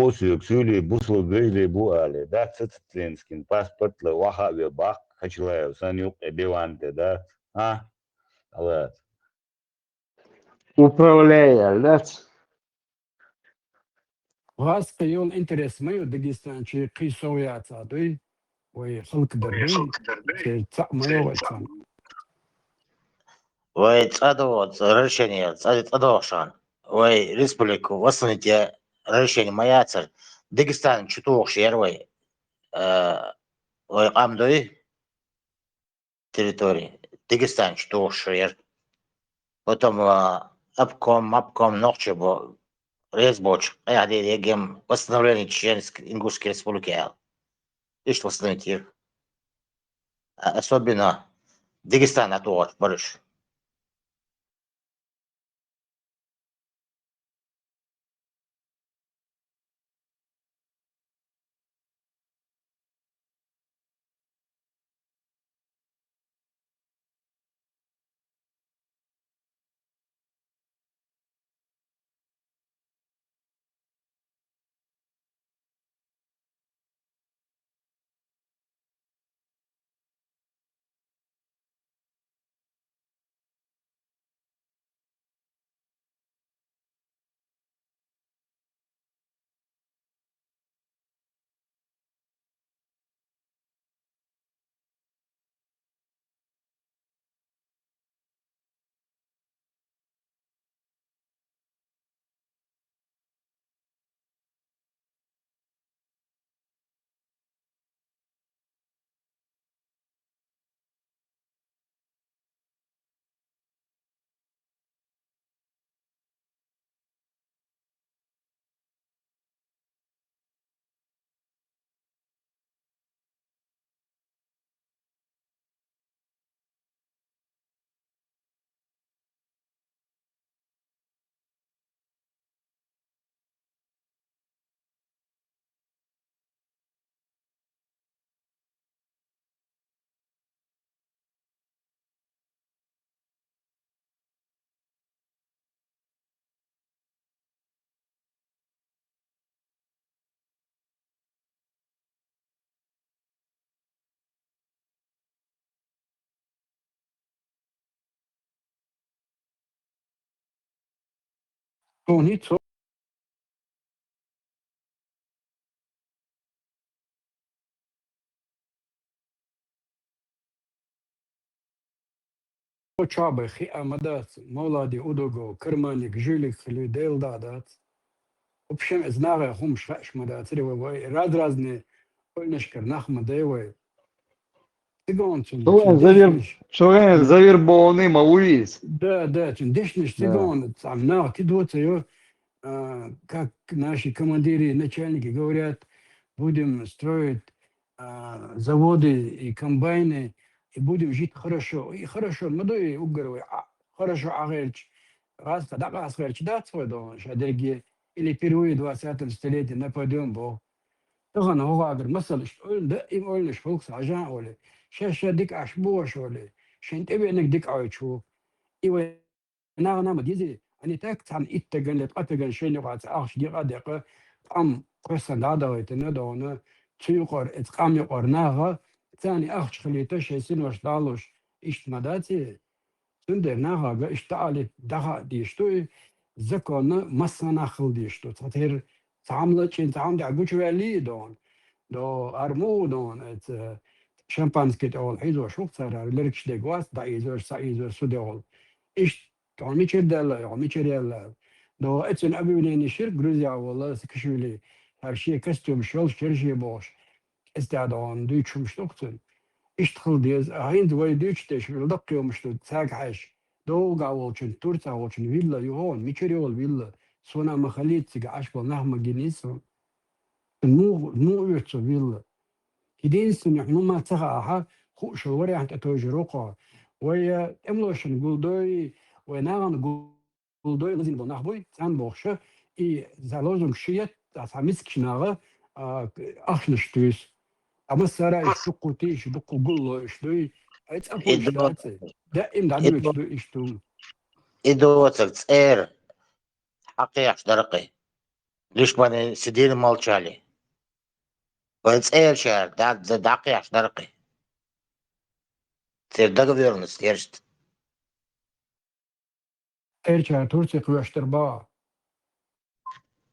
Осуьйга суьйлий бусалба вежарий бу алий, дац, Цицитленскин паспорт лай, ваха а ве баккха, Кочалаев санна юккъе диван тӀе, дац? А? Алаца. Управляй, дац? Васкъа йолу интерес ма ю Дагестан чу кхин сов яцахь дуй? Вай халкъ дар дуй? Шен цхьаъ ма йогӀу цхьаъ. Вай цӀа догӀу, цӀа решение, цӀа, цӀа догӀу шуна. Вай республику восстановить я решение ма яцара. Дагестан чу тухуш яра вай. Э, вай къам дуй? Территории. Дагестан чу тухуш яра. Потом, а, обком, обком нохчий бу, реза боцуш, къайхьа дийр егем восстановление Чеченско-Ингушской Республики аьлла. Иштта восстановить йира. А, особенно Дагестан а тухуш бараш. Цо ницо чабай хиа ма дац, Мавлади удуго, карманник, жулик хили, Дела да дац. Общем, из нагӀа хумш хаьш ма дацари вай, вай раз-разни ойланашкар нах ма дай вай. Цигон цун, Цо цун вайн завер-, дешнаш. Цо вайн завербованный ма вуйис. Да, да, цун дешнаш Да. цигон, цам нах ти доца ё, а, как наши командиры, начальники говорят, будем строить, а, заводы и комбайны, и будем жить хорошо. И хорошо, ма дуй угар вай, а, хорошо агӀерч, раз, да, агӀерч дац вай дон, ша дерги, или впервые в двадцатом столетии нападём, бо. Тахан гӀогӀагар масал иштта ойла да, им ойланаш хӀулкса хьажан оли. Ша, ша дика Ӏаш бу ваша оли. Шен тӀебеанаг дика Ӏойчу. И вай нагӀа-нагӀа ма дизи, ани так цхьан иттаган ле ткъатаган шен юкъа ца ахча дикъа декъа, къам кхоьсан дӀадагӀайтина дона, цу юкъар, эц къам юкъар нагӀа, цани ахча хилийта шай синош далуш, иштта ма даци. Цундела нагӀага иштта али даха а деш ду и, законна массанахь хила деш ду. Цхьатера цхьамла чин цхьамдехь гучуваьлли и дон. До арму дон, эца шампанский тӀехула хьийзош хӀух цара, лергаш дегвац, дӀаийзош, саийзош, су дегӀула. Иштта, хьо мичара даьлла, хьо мичара яьлла. До эцун объявление шира Грузия вола Саакашвили, хӀара шен костюмаш йолуш, шерше бохуш. Эс тӀе догӀун дуьйцуш хӀумаш ду-кх цуьнан. Иштта хила деза, а хӀинца вай дуьйцуш деш вилла даккхий хӀумаш ду, цаьрга хьаьжча, довгахь волчун, Турцахь волчун вилла ю хьуна, мичара йолу вилла, суна а ма хилийта цига Ӏаш болу нах ма гиний суна. Муха, муха оьцу цо вилла? Единственный, хьуна ма ца хаахьа, хууш йолу вариант тӀетовжур ву кхо. Вай, э, тӀемалошна гулдой, вай нахана гул- гулдой лазийна болу нах буй, царна бохуша, и за лозунг шиет, цхьа мискачу наха, а, ахчанаш туьйсу. Амма сара иштта дуккху тийша, дуккху гулло иштта дуй, ай цӀа И хуьлуш до-, дац, даим и дӀадуьйцуш до-, ду иштта хӀума. И доцург цӀера хьакхехьаш дара кхин. Лишь бы они сидели, молчали. Вайн цӀерачара дӀа-, дӀа-, дӀакхехьаш дара кхин. Церан договоренность герзта. Эрчара Турция кхоьштара баха.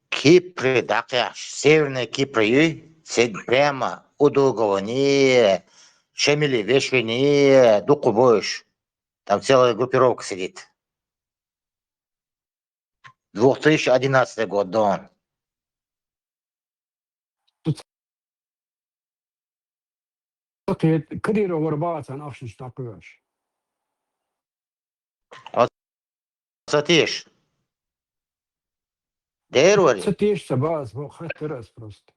Кипре дӀакхехьаш, Северная Кипра юй, седа прямо удуговани, Шамили вешини, дуккху бу уьш. Там целая группировка сидит. Две тысячи одиннадцатый год дон. Кхета, Кадыров вара баха царна ахчанаш дӀакхоьхьуш. Ца теша. Дера вари? Ца теша ца баха, ас боху, хаттар ас просто.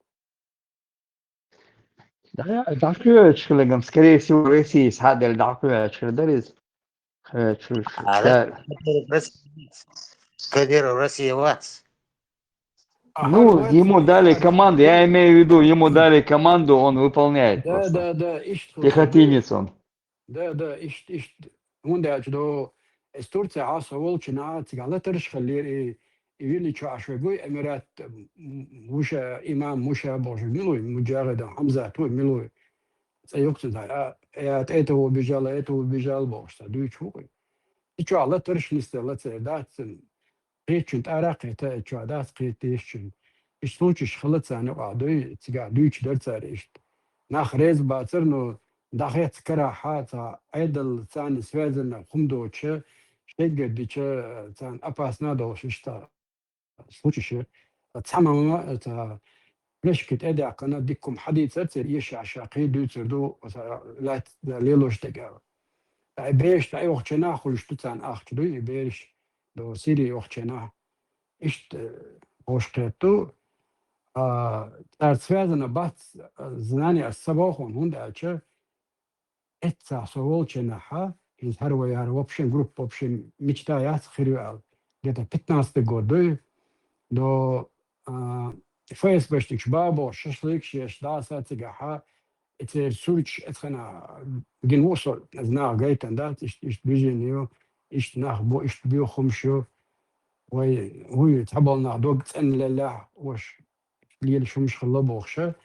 Да, дӀакхоьхьуш хиларгам, скорее всего, Россия схьаделла дӀакхоьхьуш хилар дара иза. Э, чу-, чу-, А, ца- Кадыров Россия вац. Аха, ну, вац, ему дали команду, я имею в виду, ему дали команду, он выполняет Да, просто. Да, да, иштта хила Пехотинец он. Да, да, иштта, иштта. ХӀунда аьлча до, эс Турция хьа со волчу наха цигахь латарш хиллера и, и вилли чу Ӏаш вегуй, Эмират, м, м, Муша, имам Муша бохуш, милуй, Муджагъида, Хьамзат, вуй, милуй. ЦӀе юкъа ца дай, а, я, это убежал, это убежал бохуш, ца дуьйцу хӀуъа. И чохь латарш нисделла церан дац, кхетачун тӀара а кхета, и чохь дац кхета дезачун. И случайш хила царна юкъахь дуй, цигахь дуьйцуш дара цара иштта. Нах реза бацара, но дӀахецна карахь цхьа Ӏедал царна связанна хӀума доцуша, шеггара дича, царна опасно а долуш иштта. Случайш, цхьа мама, ца, плешка тӀе а даьккхина, диккум хьадийцар церан, ешшехь ша кхин дуьйцур ду, аса, лаьцна лелош дерг аьлла. Ткъа и бераш дӀайохчу нах хуьлуш ду царна ахча дуй, и бераш до Сири йохчу нах. Иштта, э, вовшахкхетта ду. А, цара связана бац, а, знание ас ца боху, хӀунда аьлча, Эццахь со волченахьа, иза хӀара вай хӀара вообще группа, вообще мечта яц хир ю аьлла. Где-то пятнадцатый год дуй, до, а, ФСБшникаш бабо шашлыкаш еш, даса цигахьа, и церан сурташ эцхана гина ву со, иза наха гайтан дац, иштта, иштта движение ю, иштта нах бу, иштта боьха хӀумаш ю. Вай, вуй, цхьаболу нах дог цӀена леллехь, ваша, лелаш хӀумаш хилла бохуша.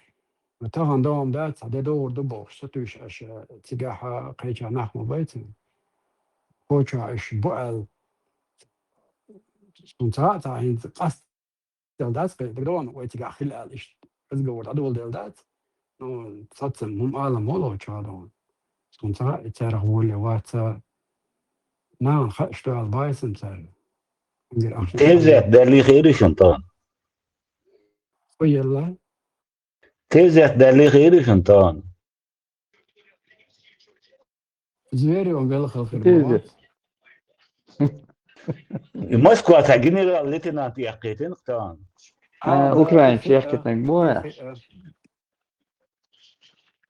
Тахана догӀма дац, цхьа де догӀур ду бохуш, сатуьйсуш аша цигахьа кхечахь нах ма байцина. Кхочахь аша бу аьлла. Суна ца хаьа, цхьа хӀинца къастел дац, кхин дагадогӀу вай цигахь хила аьлла, иштта разговор дӀадоладелла дац. Ну, цацам хӀума ала ма ло чу хьадогӀу. Суна ца хаьа, и царах воле вац, нахана хаа, что ала баьсса цара. Тезет далли хири шун тан. Хо елла? Тезет далли хири шун тан. Зверев велхал хир. Тезет. И Москва цхьа генерал-лейтенант яьккхийтина тан. А, а, да, украинцы яьккхийтинарг бу вай?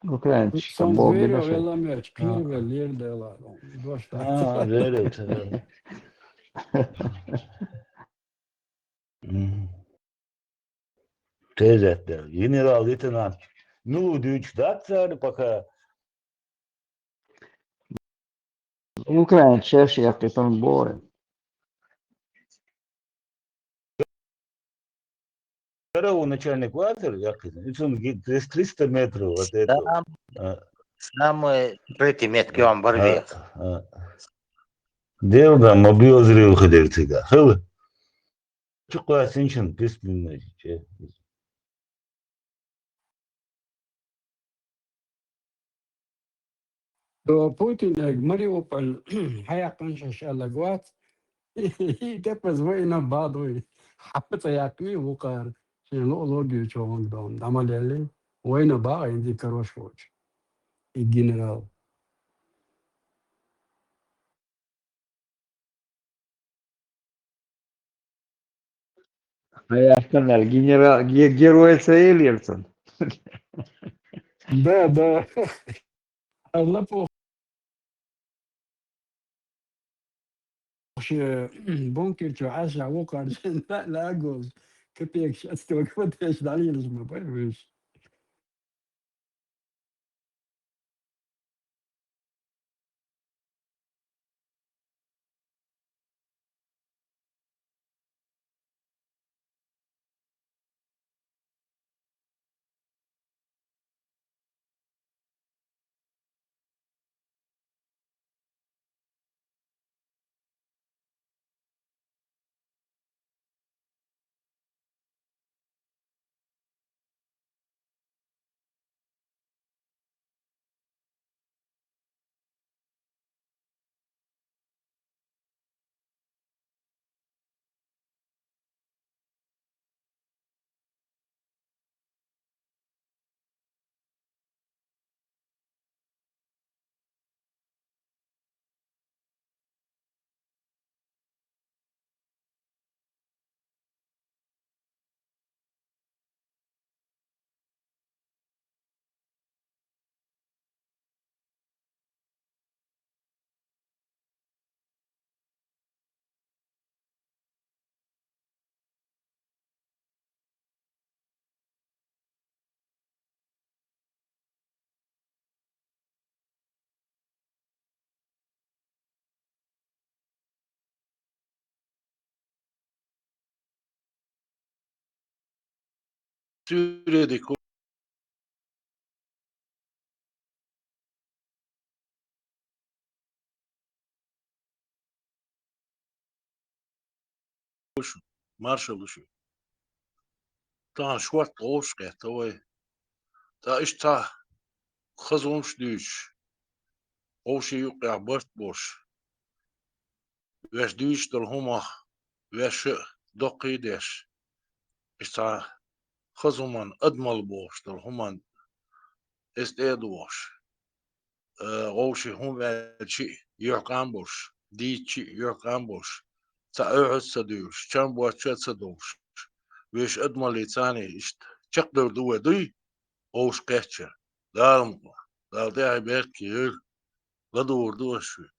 Украинцы там бу гина шо. Велла меч, кхин вел лер дела. Дош. А, зверев, зверев. Мгм. Тезет далли. Генерал-лейтенант. Ну, дуьйцуш дац цара пока. Украинцы шаьш яьккхийтинарг бу вай? Второго начальник вацар яьккхийтина. И цунна ги-, триста метров вот это. Сам-, а, самый скрытый метки он барвец. А, а. Дело, да, ма биозрел хидер цига. Хила. Чу кхоьссина шун пистолет. До Путинега Мариуполь хьаяьккхина шаьш аьлларг вац. И тепас вайна бадой. Хьаппа цӀа яьккхиний вукхара. Шен ло-, логичо ванга дом. ДӀа ма лелли. Вайна баха инди карош волчу. И генерал. Хьаяьккхина генерал, ге-, герой ца елира цунна. Да, да. Алла похуй. Ше бункер чу Ӏаш вукхар, ла-, лагоз. Капекаш отстёгивать деш дӀалелаш ма бай вуьш. Суьйре дика. Маршалла шу. Тахана шортта гӀовш кхетта вай. Ткъа иштта хаза хӀумаш дуьйцуш, вовшийн юккъехь барт болуш, ваьш дуьйцуш долу хӀумах, ваьш а доккхий а деш, иштта хаза хӀуманна, адамалла бохуш долу хӀуманна эс тӀе а дохуш, э, вовшийн хӀума аьлчи а юьхькъам болуш, дийцчи а юьхькъам болуш, цхьа оьхьаз а ца дуьйлуш, чам боцчу а ца долуш, вешан адамаллица иштта чекхдевр ду вай дуй, вовшах кхетча. Дала мукъ лахь, Дала тӀаьхье беркате йойла, ладугӀур ду аш шуьга.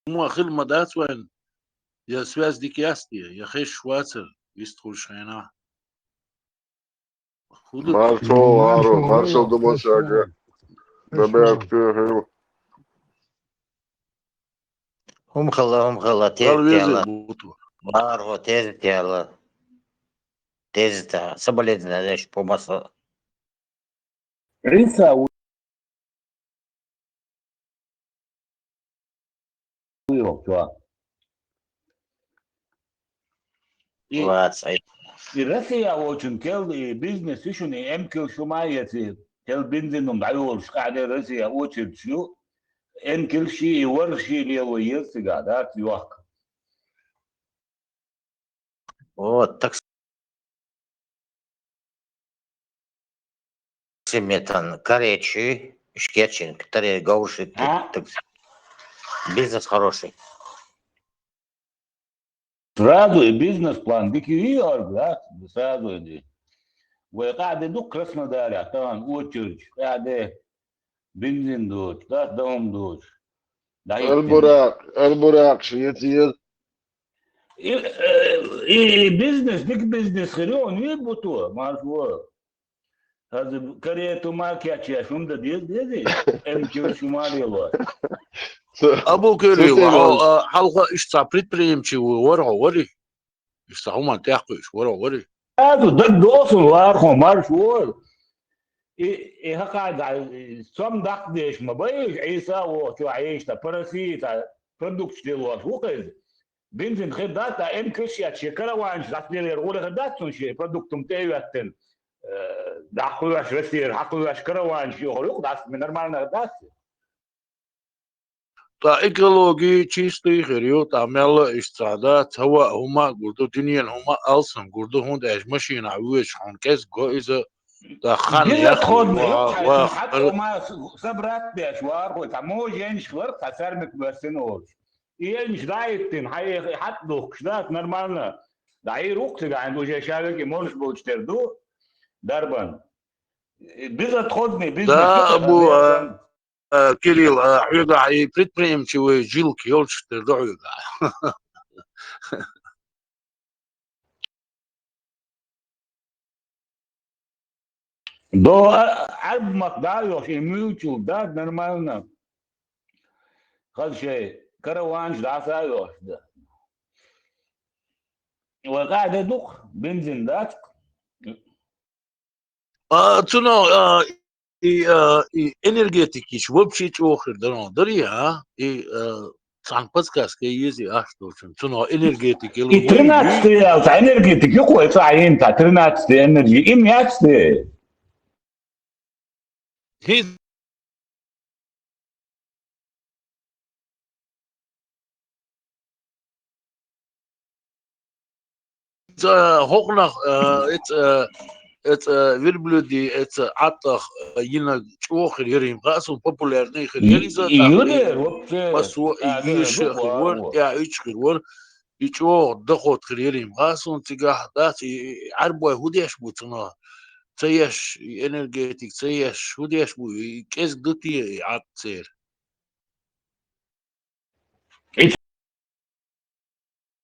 хӀума хила ма дац вайн, я связь дика яц те, я хезаш вацар, вистхуьлуш хенахь. ХӀун ду? Маршо, Маршо, Маршо, думаю, шага. Добавь, кто хил. ХӀума хала, хӀума хала, теза тела. Мархо, теза тела. Теза та, соболезнования, помаса. Риса И Россия очень кел, и бизнес ишуни эмкил шума яци, кел бензинум дайолуш каде Россия очередь шу, эмкил ши и вар ши лело еци гада, йохк. Вот, так Симетан, короче, шкетчин, который гаушит, так, бизнес хороший. Сразу и бизнес-план, дикий орг, да? Сразу иди. Вай каде ду Краснодаре, там очередь, каде бензин дуч, да, дом дуч. Албурак, Албурак, шиетиет. И, э, и бизнес, дик бизнес хирион, и буту, маршо. Хазы карету макяча, шумда дез дези, эм чур шумалило. Абу Кирилл, хьалха ишца предприимчи вара, вари? Ишца хӀуман тӀехкхуьйш вара, вари? Азу даг досун вархо марш вор. И, и хакай да, сом дакдеш ма бай, Иса вохчу айшта, парасита, продукт делош, вукез. Бензин хир дац, а эм киш я, че караванш, даслелер гуре хир дац, сун ше, продуктум тевяттен. Дахуяш, Россия, хакуяш, караванш, йохор, юк дац, ми нормально дац. Ткъа экологи чистый хир ю, ткъа мелла ишца да, цава хӀума гур ду, дуьнен хӀума алсам гур ду, хӀунда аьлча машина вуьйш хьуна кӀезиг го иза, ткъа хан Дина яхъ тхозна ва, ю, хьайна ва, хьатта ар- ма с-, собрать беш вархой, ткъа моженш хилар, ткъа сармик баьссина олуш. И элнаш даиттина, хьай хьатта духкуш дац, нормально. Да и рук циган уже шавеки можеш болчу тер ду, дарбан. Безотходный бизнес. Да, ю, бу, а, а, Кирилл, а, хьоьгахь и предприимчивый жилк йолчух тера ду хьоьгахь. До, а, Ӏарб мах да йохуш, и муьлчул да, нормально. Хаза шей, караванаш дӀаса а йохуш да. Вай къаьхьа де дукха, бензин дац. А, цуно, а, и, а, и энергетикаш вообще чӀогӀа хир дара, дарий, а? И, а, цхьана подсказка езий аш долчун. Цуно энергетик И тринадцатый ял, ца энергетик юкъой, ца ин, ца тринадцатый энерги, им яц те. Хи- Ца хӀокхунах, э, эца, э, эца, э, верблюди, эца Ӏаттах, э, йинаг чӀогӀа хир яра, им хаьа суна, популярный хир яра иза, И, и тӀаккха юдер, и вообще, пасо, и а, еша да, хир вар, да, тӀаьхьа ича хир вар, и чӀогӀа доход хир яра, им хаьа суна, цигахь дац, и, и Ӏарбой хӀун деш бу цунах? Ца еш, и энергетик ца еш, хӀун деш бу, и кӀезиг ду те и Ӏатта церан?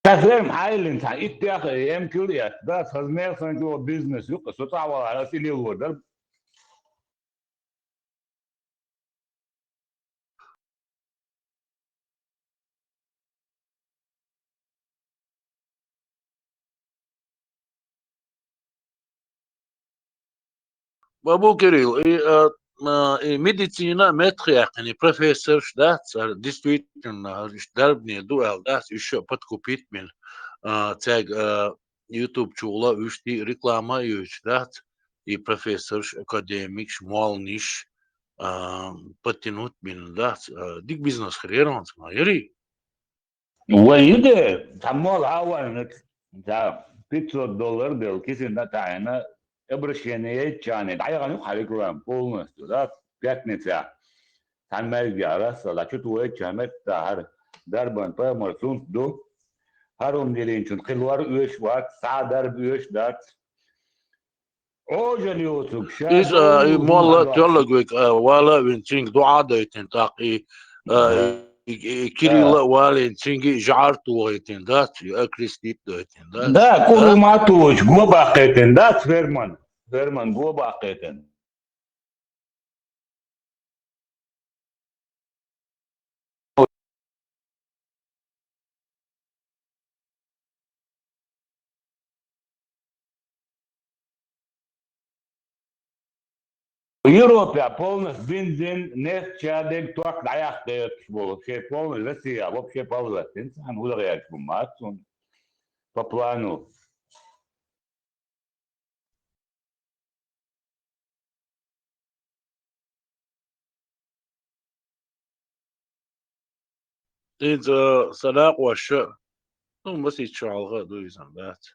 Ца ферма хьайлина цхьа иттех эм кил эц, да, хазмел сан чугӀа бизнес юкъа, со цӀахь валахь, ас и лелор дара. Бабу Кирилл, и, а, а, и медицина меттахъяьккхина, и профессорш дац, а, действительно, а, уьш дарбане ду аьлла дац, уьш а подкупить бина, а, цаьрга, а, YouTube чугӀла уьш тӀе реклама а йойтуш дац, и профессорш, академикаш, молланаш, а, подтянуть бина дац, а, дика бизнес хир яра хӀинца ма ярий? Вай иде, цхьа молла хьаварнак, цхьа пятьсот доллар бел, кисина тӀе таӀийна, обращение яйчане, дӀаяхана юкъа хьан реклама полностью, да, пятница. Цхьана маьждиге рассала, чу ту вайча метта хӀара дарбан пайхамар сунт ду. ХӀара хӀума дилинчун кхин лор оьшуш вац, цхьа а дарба оьшуш дац. Ӏожалла йоцург ша Иза, и молла тоьллаг век, а, вала а вина, цуьнга дуӀа а дойтина, тӀаккха и, а, Да. и, и Кирилла а валийна, цуьнга и жӀар а тохийтина дац, и окрестить а дойтина дац. Да, кӀур ма тоьхаш, го баккхийтина дац, ферман. Ферман го баккхийтина. Европе полностью бензин, нефть, чадаг, ток дӀаяккха дезаш болу. Шен полностью Россия вообще полностью, цхьана хӀума гӀерташ бу мац цунна по плану. ХӀинца сан накъоша, ну, масийтта шо хьалха а ду иза дац.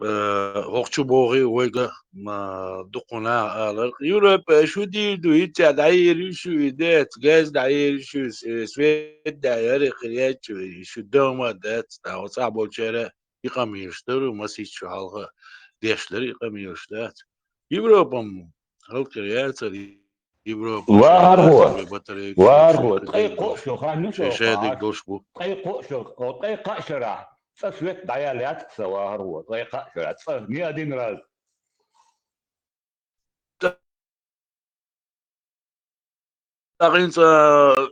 Э, хӀокху чу бохий вайга, ма, дукха наха алар: «Европа, шу дийр ду, хӀинца дӀаер ю шу и дец, газ дӀаер ю шу, с-, свет дӀаер, и хир яц шу, и шу дома дац», тӀаккха оцу цӀахь болчара и къамелаш дара, масийтта шо хьалха деш дара и къамелаш дац. Европа-м хӀаллакьхир яцара, Европа вахар хӀо. Батарейка вахар хӀо. Ткъе кхоъ шо хан ю шайн шо шадерг долуш бу. Ткъе кхоъ шо, о, ткъе кхоъ шарахь цкъа свет дӀаяьлла яц-кх сан, вахар хӀо. Ткъе кхоъ шарахь цкъа, ни один раз. ТӀаккха хӀинца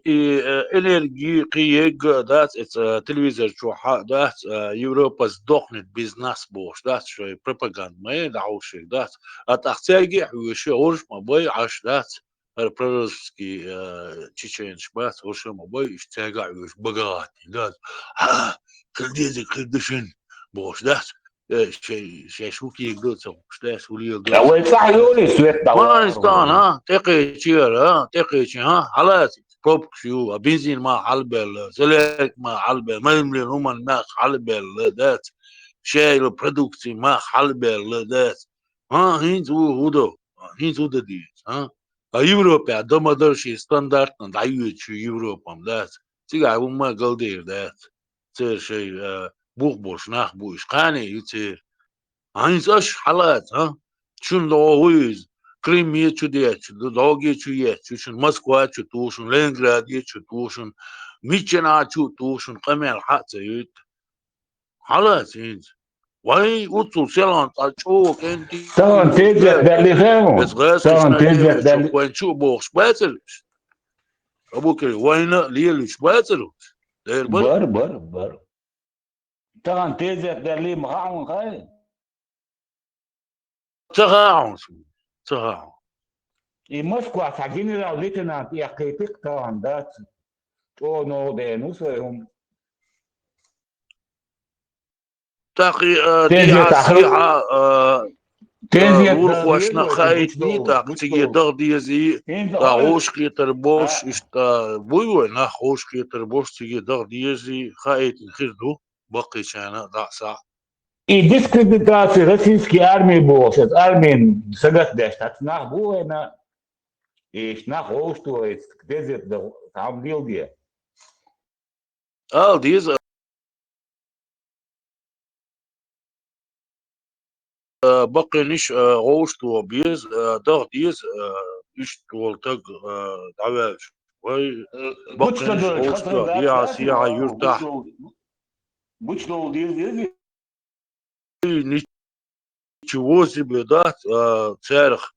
и, э, энерги кхин егга а дац, эца телевизор чохь а дац, э, «Европа сдохнет без нас» бохуш дац, шайн пропаганда ма дӀахьуш дац. А тӀаккха цаьрга а хьоьжуш, хӀорш ма бай Ӏаш дац, хӀара прорусский, э, чеченаш бац, хӀорш ма бай, иштта цаьрга а хьоьжуш, бага гӀаттийна дац. Хьа, хила дезарг хир ду шуна бохуш дац. Э, шай-, шаьш хӀун кийга ду ца хууш, тӀе ас хӀун леладо. Ткъа вай цӀахь йолий свет дӀа? Ма, вахар хӀо, а, тӀекхечира, а, тӀекхечи, а, хьалаца, пробкаш ю, а бензин ма хьалабаьлла, солярка ма хьалабаьлла, маймлен хӀуманна мах хьалабаьлла дац, шайла продукция мах хьалабаьлла дац. А, хӀинца ву хӀун до? А, хӀинца хӀун дан деза, а? А Европехь дан ма дара шен стандартна дӀайоьдуш ю Европа-м дац. Цигахь хӀумма а галдер дац. Церан шайн, а, бух болуш нах бу уьш, кхане ю церан. ХӀинца аша хьалаца, а? Шуна догӀу хӀун иза? Крыме чу детташ, д-, догӀе чу етташ, шуна Москва чу тухуш, шуна Ленинграде чу тухуш, шуна миччанхьа чу тухуш, шуна къамел хьа а ца юьйту. Хьалаца хӀинца. Вай, уццул селхана цкъа чӀогӀа кӀентий. Тахана тезет даьллий хьо? Вайн чу а бохуш бацара уьш? Абукир, вайна а лелуьйтуш бацара уьш? Дера бара? Бара, бара, бара. Тахана тезет даьллий ма хаьа хьуна, хаьий? Ца хаьа хьуна суна. Ца хаьа хьуна. И Москвахь цхьа генерал-лейтенант эккхийтира-кх тахана, дац? ЧӀогӀа новкъа деана ву сайн хӀума. ТӀаккха, а, тезет дехьа, ахьа сехьа, а, тезет а, урхошна хаийтиний, тӀаккха циге даха дезий, тӀаккха вовшахкхетар болуш, иштта буй вай нах, вовшахкхетар болуш, циге даха дезий, хаийтина хир ду, баккхийчарна а дӀа а схьа. И дискредитация российской армии бохуш, аса армин сагатдеш, цхьацца нах бу вайна, и иштта нах вовшахтохийта, тезет даха, хьан леладе. Ала деза, а, баккхийнаш, а, вовшахтоха беза, а, даха деза, а, иштта волу таг, а, дӀаваьлча. Вай, э, баккхийнаш вовшахтоха, дехьа-сехьа юьртахь. Гучудовла деза, деза. Ничего себе дац, а, царах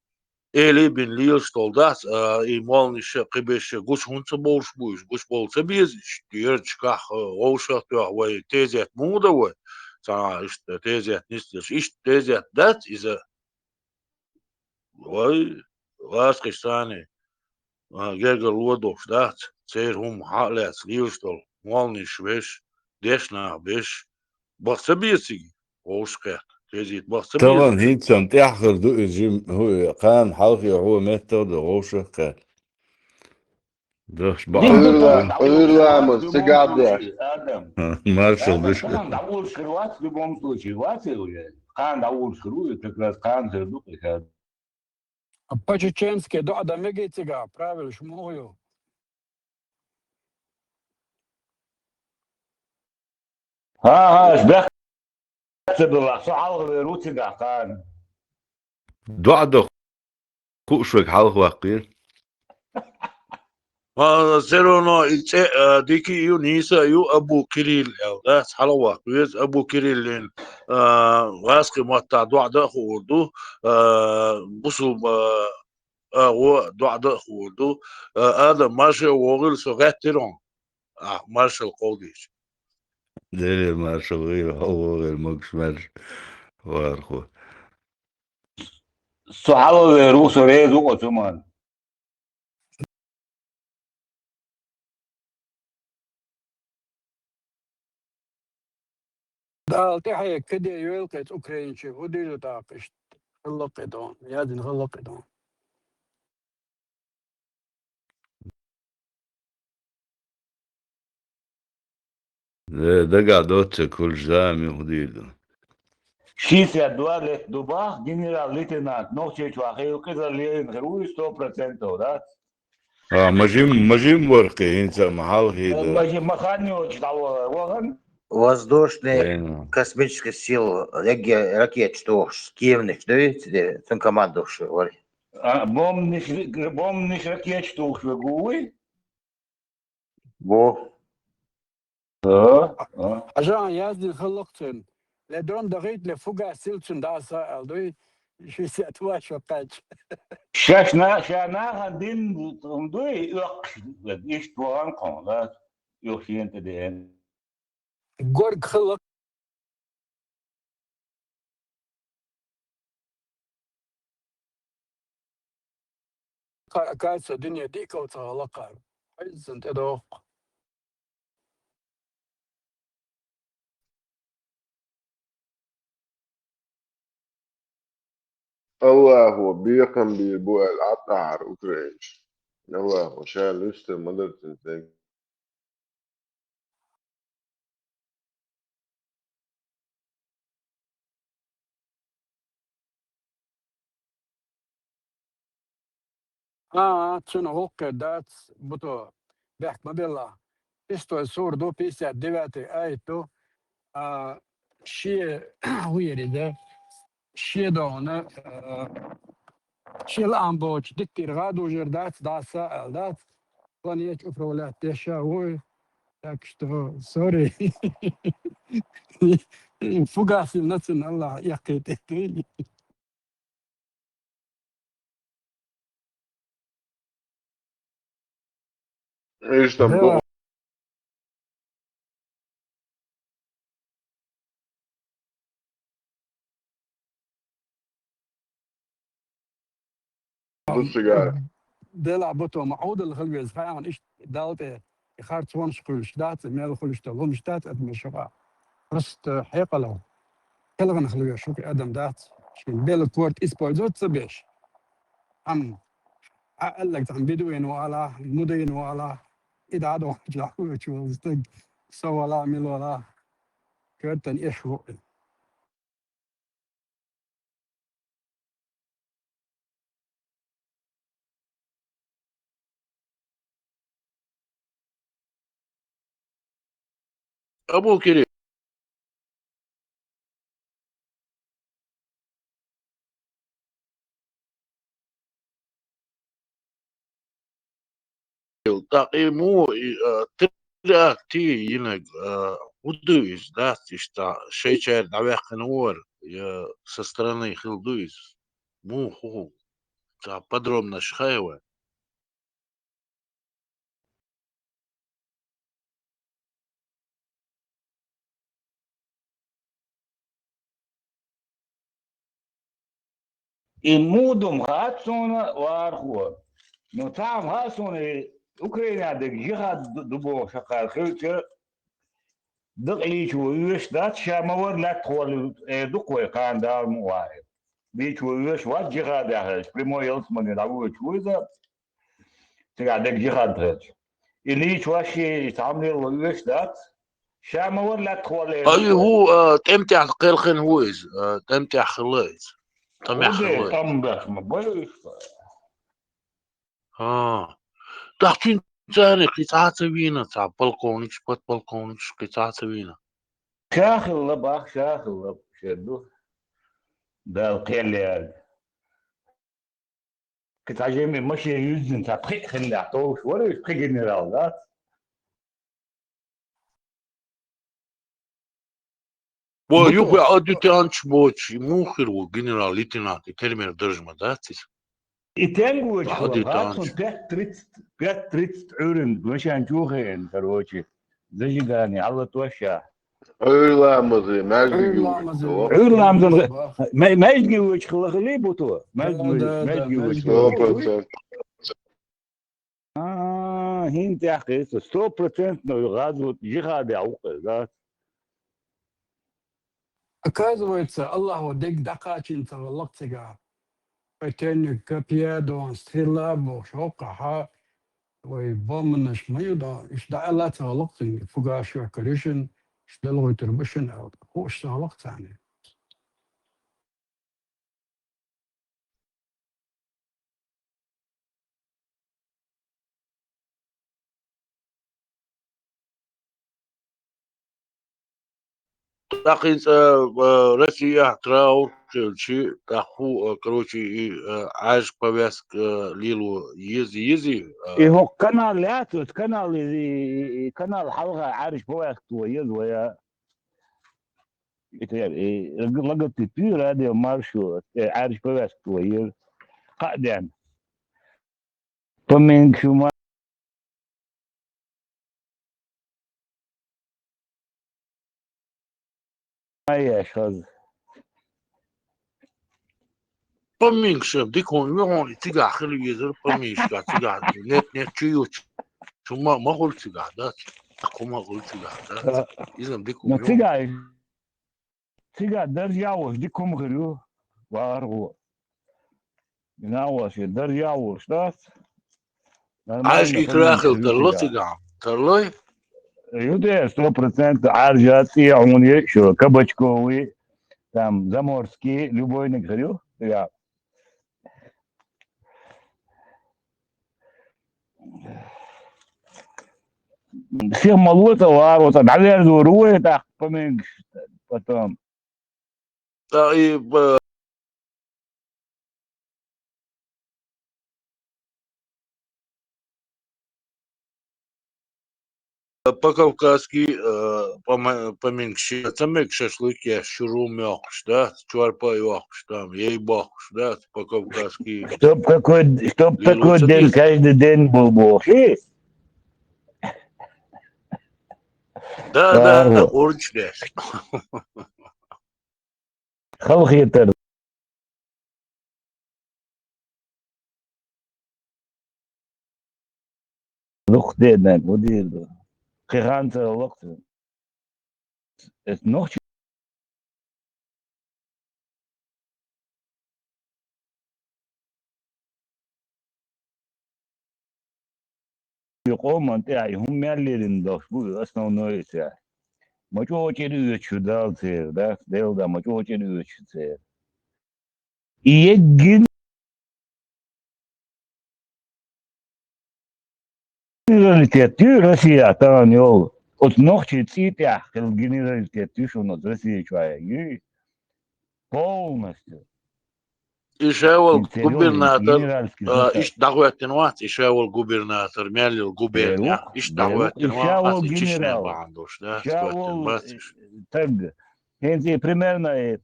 элий бина лелаш долу дац, а, и молланаш а, кхиберш а гучу хӀунда ца бовлуш бу уьш, гучу бовла ца беза уьш, ярташкахь, а, вовшах а тоьхна вай тезет муха дан вай? Цхьа иштта тезет нисделаш, иштта тезет дац иза? Вай, ласкхаш санна, а, гергарло долуш дац, церан хӀума хьа а лаьцна лелаш долу, молланаш веш, дешна нах беш, баха ца беза цига вовшахкхетта, тезет баха ца беза. Тахана хӀинца-м тӀаьххьара ду иза жима, хӀу-, кхана хьалхе хьо меттах а ду вовшахкхетта. Дахча бахьа. Къуьйрла-, къуьйрламаз цигахь деш. Адам. Маршал диш. Кхана дӀавуллуш хир вац, в любом случае, вац и уже. Кхана дӀавуллуш хир ву, как раз кхана хир ду, как раз. А по-чеченски доӀа дан мегий цигахь, правилаш муха ю? ХӀан-хӀан, аш бехк ца билла, со хьалха вер ву цигахь кхана. ДоӀа дан хууш верг хьалха ваккхийра. Ма, всё равно и цӀе, а, дика а ю, нийса а ю, Абу Кирилл аьлла, дац, хьалхаваккха веза, Абу Кириллин, а, гӀазкхи маттахь доӀа дан а хуур ду, а, бусулба, а, агӀо доӀа дан а хуур ду, а, Адам, марша вогӀийла, со гӀеттира хьуна, а, маршалла кховдийча. Делера маршалла гӀийла, хьо вогӀийла, могуш-маьрша вархо. Со хьалавер ву, со реза ву оцу ман. Дала тӀехье каде йойла кхетта украинче, хӀу дийла тӀаккха иштта хилла кхетта, яздина хилла кхетта. Э, дагахь доццу ца кулж зама хӀу дийр ду. Шийсят два лет ду бах, генерал-лейтенант, нохчийчохь хилла къизалла лерина хир ву и сто процентов, да? А, ма жим, ма жим вара кхин, хӀинца а ма хьалхийда. Ма жим, ма хан йоцуш дӀавахана. Воздушные Э, ну. космические силы, раке-, ракеташ тухуш, кеманаш дуй, цуьнан командующий вара. А, бомбанаш, бомбанаш, ракеташ тухуш верг ву вуй? Бо. А, а. Хьажа яздина хилла-кх цуьнан. Ле дрон дахийта, ле фугас йилла цуьнан дӀаса аьлла дуй, шестьдесят два шо кхаьчча. Шаьш на-, ша нахана дина дуй, оьккхуш, иштта вахана кхуьнан, да? Юха шена тӀе деана. Горга хилла. Ка-, кайса дуьне дикал ца гӀала кхара. Хьайззан тӀедоху. Аллахо бекхам бийр бу аьлла, Ӏаттахьара украинчу. Аллахо ша луьстар ма дара цуьнан стаг. А, а, цуьнан гӀуллакхе дац, буто, бехк ма белла. Истой сура ду, пятьдесят девятый аят ду. А, шен, хӀун яр иза? Шен догӀана, а, шен лаам боцуш дитира гӀа дужур дац, дӀаса аьлла дац. Планета управлять деш а вуй. Так что, sorry. Фугас йилла цунна Аллахьа эккхийтина. Иштта ду. Ду цигара. Делахь бу тхо ма Ӏудал хила веза, хьан иштта Далла тӀе и харц вонаш хуьлуш дац, мел хуьлуш дан ломаш дац адамашка. Просто хьекъале, хелхана хила веза шуьга адам дац. Шен белла корта использовать ца беш. Амма Ӏа аьлларг цхьана бедуин ву ала, мудин ву ала, и дӀа а дохучу дӀахуьйчу волу стаг, со вала, мила вала, коьртан эш ву. Абу Кирилл. ТӀаккха и муха, и, а, теракт йинарг, а, хӀун ду иза, дац иштта, шайчаьрга дӀаваьккхина вара, я со стороны хилла ду иза? Муха, хӀун, цхьа подробнаш хай вай? И муха ду-м хаьа суна, вархо. Ну, цхьа-м хаьа суна, и Украинехь дерг жихӀад ду, ду бохуш хьакхара хилча, дакъа лийчо вуьйш дац, ша ма вара лаьттахволу, э, ду-кх вай кхана Дала мукъ лахь. Лийчо вуьйш вац жихӀадехь хилча, прямой ялсамане дӀавоьдуш ву иза. Цигахь дерг жихӀад хилча. И лийча вац шен, и цхьаммо а вуьйш дац. Ша ма вара лаьттахволу. Ай, хӀу, а, тӀемтӀехь кхелхина ву иза, а, тӀемтӀехь хилла иза. ТӀемехь хилла иза. ТӀам беш ма бай иза. А. ТӀаккха цуьнца царна кхин цхьа а ца вийна, цхьа полковникаш, подполковникаш кхин цхьа а ца вийна. Ша хилла бах, ша хилла, шер ду. Дала кхел яьлла. Цхьа жеме машен юздина, цхьа пхиъ хинна товш вара уж, пхи генерал, да? Ва юха адъютанташ боцуш, и муха хир ву генерал-лейтенант, и термер даржа ма дац иза? И тенга воцуш хила, адъютанташ. Пять тридцать, пять тридцать Ӏуьйранна машен чу хиъна, короче, зажигание, Алла тошша. Ӏуьйра ламаза, маьждиге Ӏуьйра ламаза. Ӏуьйра ламаза. Ма-, маьждиге воцуш хила хилий буту? Маьждиге воцуш, да, да, маьждиге воцуш. Сто процентов. А, хӀинца тӀехь кхийса, сто процентов гӀазот, жихадехь ву-кх иза, да? Оказывается, Аллахо дерг дӀакхачийна ца гӀаллакх цигахь. Вай тенниг копья дон, стрела бохуш, хӀокхахьа, вай бомбанаш ма ю дон, уьш дӀааьлла ца гӀаллакх цуьнга, фугасаш йохкур ю шуна, уьш далгӀуьйтур бу шуна аьлла, хууш ца гӀаллакх царна. ТӀаккха хӀинца, а, Россияхь траур хилча, тӀаккха хӀу, а, короче, и, а, Ӏаьржа повязка, а, лело еза, езий, а? И хӀокху канал яц, оцу канал, и, и, и канал хьалха Ӏаьржа повязка ло еза вай, а? И тера, и логотип ю, радио Маршо, э, Ӏаьржа повязка ло еза. Кхаа ден. Поминг шу ма еш хаза. Поминг шу дика хӀума, хӀума цигахь хила везара, поминг шу цигахь, нет, нет, чу ю, чу ма, ма хуьлу цигахь, да? Хьо ма хуьлу цигахь, да? А, иза дика хӀума ю. Цигахь Цигахь даржехь волуш дика хӀума хир ю, вархо. Нагахь волуш, даржехь волуш дац. Нормально. Ӏаьржа икра хила тарло цигахь? Тарлой? Ю де, сто процентов Ӏаьржа, цӀе хьуна е, шу кабачковый, там, заморский, любойниг хир ю. Я. Всех молота, варо, та, наверное, руэ, так, поминг, потом. Да, и, э, По-кавказски, э, пома-, поминг шу, ца мега шашлык еш, шурум йоккхуш, да, чорпа йоккхуш, там, ей боккхуш, да, по-кавказски. Чтоб какой, чтоб такой день, каждый день был боккхуш. Да, да, да, орчу деш. Халхетар. Дукха деъна, хӀун дийр ду? Кхин хан ца лакхара. Эс нохчи Ю къоман тӀехь и хӀума мел лерина долуш бу, и основной цехь. Ма чӀогӀа чӀир оьцуш ю Далла церан, да? Делан да, ма чӀогӀа чӀир оьцуш ю церан. И еггина генералитет ю Россия тахана йолу. Оцу нохчийн цӀий тӀехь хилла генералитет ю шуна оцу Россия чохь ю. Полностью. И ша волу губернатор, а, иштта дӀахӀоьттина вац, и ша волу губернатор, мел йолу губернатор, иштта дӀахӀоьттина вац, и Чечне бахьана долуш, да, ша волу таг. ХӀинца и примерно и,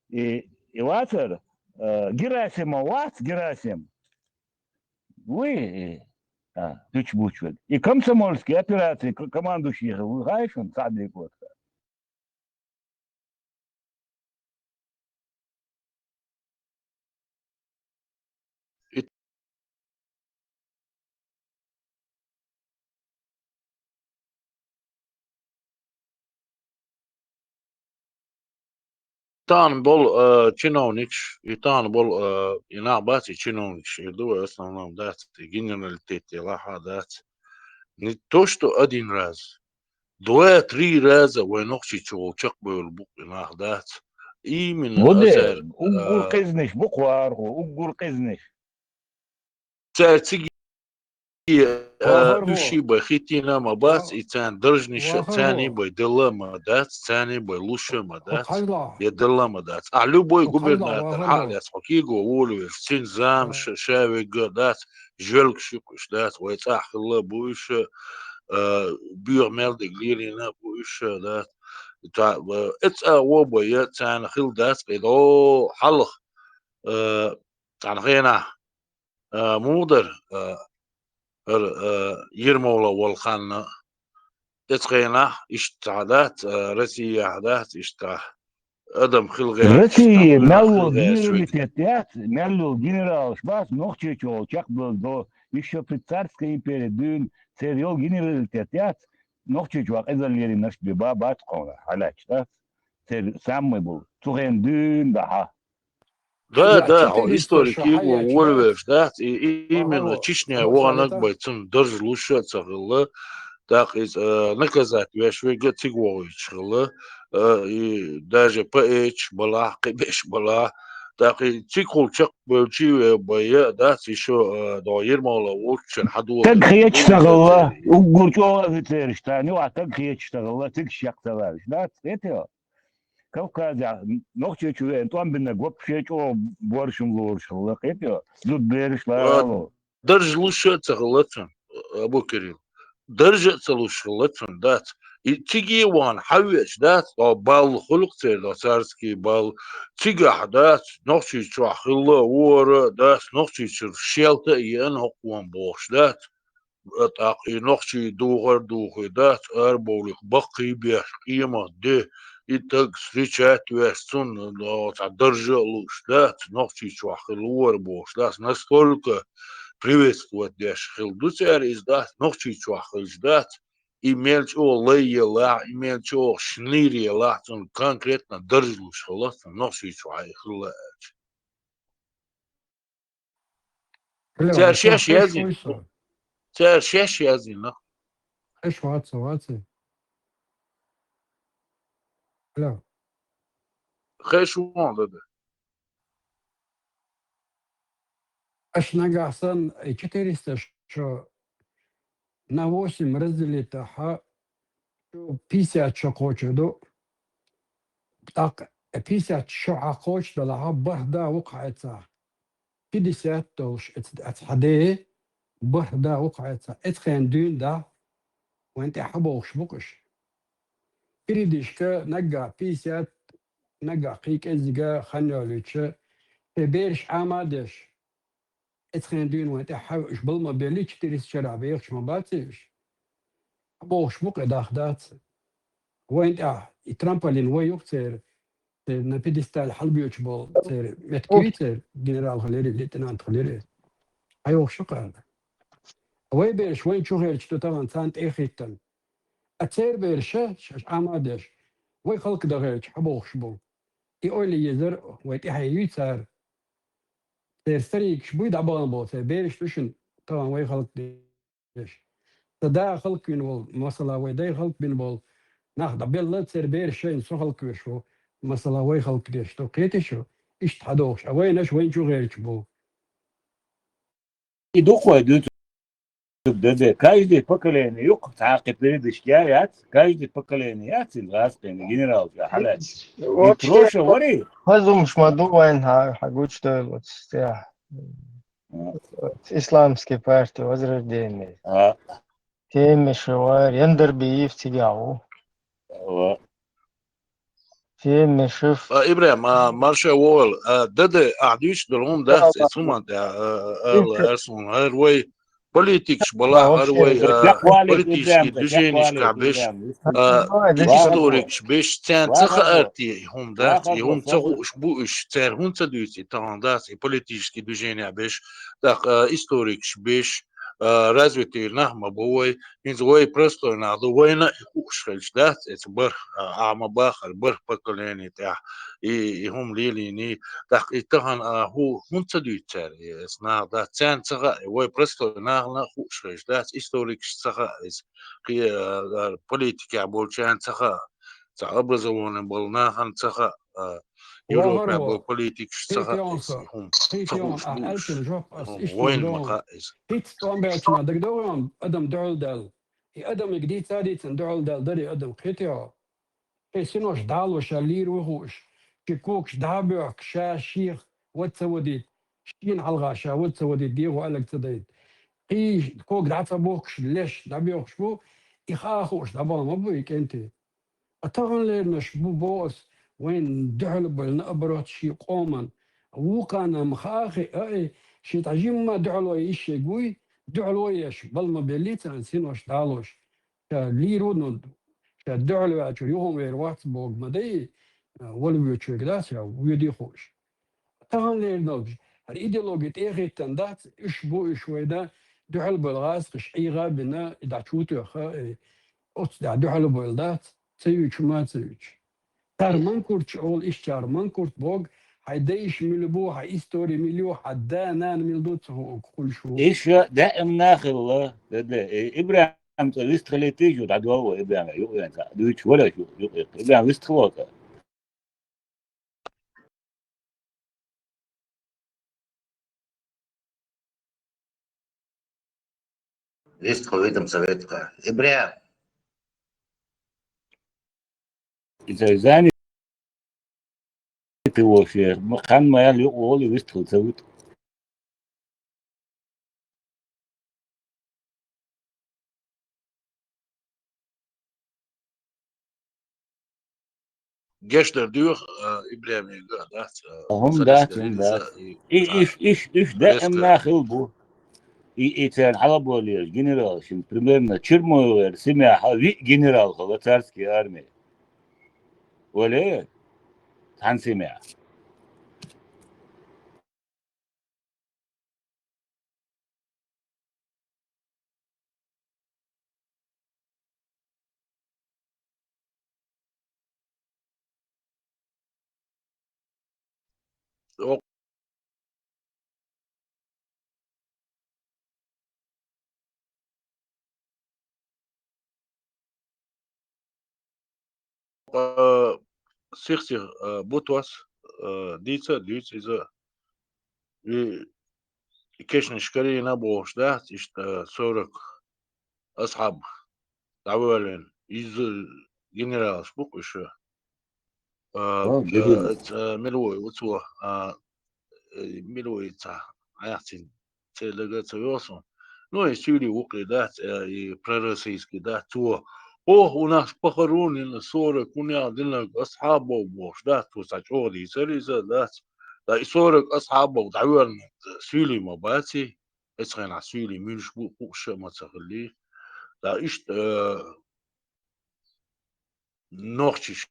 и, и вацара, а, Герасимов вац, Герасим? Вуй, и, а, дуьч буч вега. И комсомольский операции к-, командующий хир ву, хай шуна, цхьа декъо. Тахана болу, а, чиновникаш, и тахана болу, а, и нах бац, и чиновникаш, и ду вай основном дац, и генералитет лахьа дац. Не то, что один раз, два-три раза вай нохчий чу гӀо чекхбевлла бу-кх и нах, дац. Именно, бу де, азар, уггар, а, къизнаш бу-кх вархо, уггар къизнаш. Цара цига э, уьший бай хитина ма бац, и царна даржаш царна бай делла ма дац, царна бай луша ма дац, я делла ма дац. А любой губернатор хьалац, хьо киго волавеш, цин зама ша, ша вегга дац, жолгаш ю-кх уьш дац, вай цӀахь хилла бу уьш, э, буьйха мел диг лелийна бу уьш дац. Ца, э, эцӀа во бай, я царна хилла дац, кхидӀа хьалха, э, цхьана хенахь, э, муха дара, э, ара, э, Ермолов волу ханна, эцу хенахь иштта цхьа дац, э, Россияхь дац, иштта адам хила гӀерташ, Россия мел волу генералитет яц, мел йолу генералаш бац, Нохчийчохь чекхбевлла до, ещё при царской империи дуьйна, церан йолу генералитет яц, Нохчийчохь эзар леринарш бен ба, бац кхуна, хьалаьцча, дац? Церан саммай болу, цу хенахь дуьйна дахьа. Да, да, хьо историк киго волавеш дац, и, и именно Чечняе ваханарг бай цунна даржаш луш а ца хилла, тӀаккха иза, э, наказать веш верг а цига вохуьйтуш хилла, э, и даже поэташ балахь, кхин берш балахь, тӀаккха и цигахула чекхбевлчий ве бай а дац, и шо, э, догӀу Ермолов волччара хьадогӀу. Таг хеташ ца хилла, уггар чӀогӀа офицераш царна юкъахь таг хеташ ца хилла, цига шек ца ваьллаш дац, хетий? Кавказехь Нохчийчу веана тӀом бинарг вообще чӀогӀа боршам лоруш хилла, кхетий? Зудбераш ларало. Даржаш луш а ца хилла цунна, Абу Кирилл. Даржа а ца луш хилла цунна, дац. И циге а вахана хьавеача, дац, догӀу бал хуьлу-кх церан, догӀу царский бал. Цигахь, дац, Нохчийчохь хилла а, вара а, дац, Нохчийчуьра шелта а еана хӀокхо бохуш, дац. ТӀаккха и нохчий духар а духий, дац, арабовлийла баккхий а беш, къемат де, и таг встречать веш, цунна, о, цхьа даржа а луш, дац, Нохчийчохь хилла вара бохуш, дац, настолько приветствовать деш хилла ду цара иза, дац, Нохчийчохь хилча, дац, и мел чӀогӀа лай елахь, и мел чӀогӀа шнийр елахь, цунна конкретно даржа луш хилла, цунна Нохчийчохь и хилла аьлча. Алло, цара шаьш яздина. Цара шаьш яздина. Хеш вац, вац. Алло. Хеш вон, да, да. Аш нагахь сан, э, четыреста шо на восемь разделить ахьа, шо пятьдесят шо кхочур ду. ТӀаккха пятьдесят шо хьа кхочуш далахьа, бархӀ да ву кху хьайца. Пятьдесят долуш эц-, эц хьа де, бархӀ да ву кху хьайца. Эц хенан дуьйна да, вайн тӀе хьабохуш бу-кх уьш. Иридишка наггахь пятьдесят, наггахь кхин кӀеззига хан йолуьйтуша, шайн бераш Ӏама а деш, эц хенан дуьйна вайн тӀе хьа уьш бала ма белли, четыреста шарахь бехаш ма баций уьш. Хьабохуш бу-кх и, даха дац. Вайн тӀехь и трамполин вай ю-кх церан, церан на пьедестале хьалабоьдуш болу церан меттиг ю-кх, церан генерал хилира, лейтенант хилира. Хьайохуш ю-кх аьлла. Вай бераш вайн чу гӀерташ ду тахана царна тӀе а хӀиттина. А церан бераш ша, ша Ӏама а деш, вай халкъ дан гӀерташ хьабохуш бу. И ойла езар вай тӀаьхье юй цара. Церан старикаш буй дӀабахана болу, церан бераш ду шуна тахана вай халкъ деш. Сан да халкъ вина волу, масала, вай дай халкъ бина болу нах дӀабелла, церан бераш шайна со халкъ веш ву, масала, вай халкъ деш ду, кхетий шу? Иштта хьадохуш, а вайнаш вайн чу гӀерташ бу. И дукха вай дуьйцург, да, да, каждое поколение ю-кх, цхьа кхин передышка яц, каждое поколение яц, ил гӀазкхийн генералча хьалаьцна. И вообще, прошлое вари? Хазумаш ма ду вайн хьа-, хьа гучудойла оцу цӀехь. Исламский партия Возрождение. А. Темишев вара, Яндарбиев цигахь ву. Ва. Темишев. А, Ибрахим, а, марша вогӀийла. А, да, да, ахь дуьйцуш долу хӀума дац, эцу хӀуманна тӀехь, а, а, ала, Арслан, хӀара вай политикаш балахь, хӀара вай, а, политический движенешкахь беш, а, историкаш беш, царна ца хаьара те и хӀума дац, и хӀума ца хууш бу уьш, цара хӀунда ца дуьйцу и тахана дац, и политический движенехь беш, тӀаккха, а, историкаш беш, а, развитый нах ма бу вай, хӀинца вай простой нах ду, вайна а и хууш хилча дац, эцу бархӀ, а, ахьа ма бахара, бархӀ поколение тӀехь и, и хӀума лелийний, тӀаккха и тахана, а, хӀу-, хӀунда ца дуьйцу цара, и, эцу наха дац, царна ца хаьа, вай простой нахана а хууш хилча дац, историкашна ца хаьа иза, кхе, а, а, политикехь болчарна ца хаьа, цхьа образование болу нахана ца хаьа, а, Европа бо политикаш ца хаьа иза, хӀума ца хууш бу уж, хӀума вайна ма хаьа иза. ХӀинца тӀом баьлча ма дагадогӀий адам дуьхьал даьлла. И адамига дийца а дийцина дуьхьал даьлла дара и адам, кхетий хьо? Шоай синош дӀало, ша лийр ву хууш, ши когаш дӀа а боьхку, ша шех вад ца вадийта, шена хьалха ша вад ца вадийта, дегӀо аьлларг ца дайта. Кхий ког дӀа ца бохкуш, леш дӀабоьхкуш бу, и хаа хууш дӀабахана ма бу и кӀентий. Ткъа таханлернаш бу, боху ас, вайна дуьхьал бевлла, наоборот, шен къоман. Вукхарна ма хаа хиъна, ай, шен тӀа жимма дуьхьало йиш йерг вуй, дуьхьало еш, бала ма беллий царна синош дӀалош. Ша лийр ву, ну, ша дуьхьал ваьлча юха вер вац бохург ма дай, вала воьдуш верг дац, ша воьдий хууш. Таханлернаш, хӀара идеологи тӀе а хӀиттина дац, уьш бу уьш вайна дуьхьал бевлла гӀазкхаша ӀийгӀа а бина, и дӀа чу тоьхна, э, оцу тӀехь дуьхьал бевлла дац, ца юьйцуш ма ца юьйцуш. Цара манкурташ олу, иштта чара манкурт боху, хьайн дайша мила бу, хьайн истори мила ю, хьан да-нана мила ду ца хуург хуьлуш ву. Иштта даима хилла, да, да, э, ИбрахӀим цӀа вистхилийта ю, дӀадолла ИбрахӀим, юкъа вен цхьаъ дуьйцуш вара шу, юкъа, ИбрахӀим вистхило цӀа. Вистхилийта-м, советка. ИбрахӀим. Иза занят волуш, ма хан ма ял юкъа волу, вистхила ца вуьту. Гешт дар дуьйху, а, ИбрахӀимга, дац, а, хӀума дац, хӀума дац. И, иш, иш, иш даима хилла бу. И, и церан хьалхаболу генерал шин, примерно, Чермоевера Семяхьа виъ генерал хилла царский армии. Вале, цхьана Семяхьа. Э, сих-сих, э, бу тос, э, дийца а дуьйцу иза. И кешнаш карийна бохуш дац, иштта, э, сорок асхьаб дӀавоьллина. Иза генералаш бу-кх уьш. А, а, мила ву, ву цо, а, э, мила ву цхьа, Ӏехцин цӀе дага ца йо суна. Ну, и суьйли ву-кх и дац, э, и пророссийский дац, цо: «Ох, у нас похоронено сорок, у нас динарг асхьабов», — бохуш дац, цо цхьа чӀогӀа дийцар иза дац. Да, и сорок асхьабов дӀавоьллина суьйли ма баций, эцхьана суьйли муьлш бу хууш а ма ца хиллий. Да, иштта, э, нохчаш,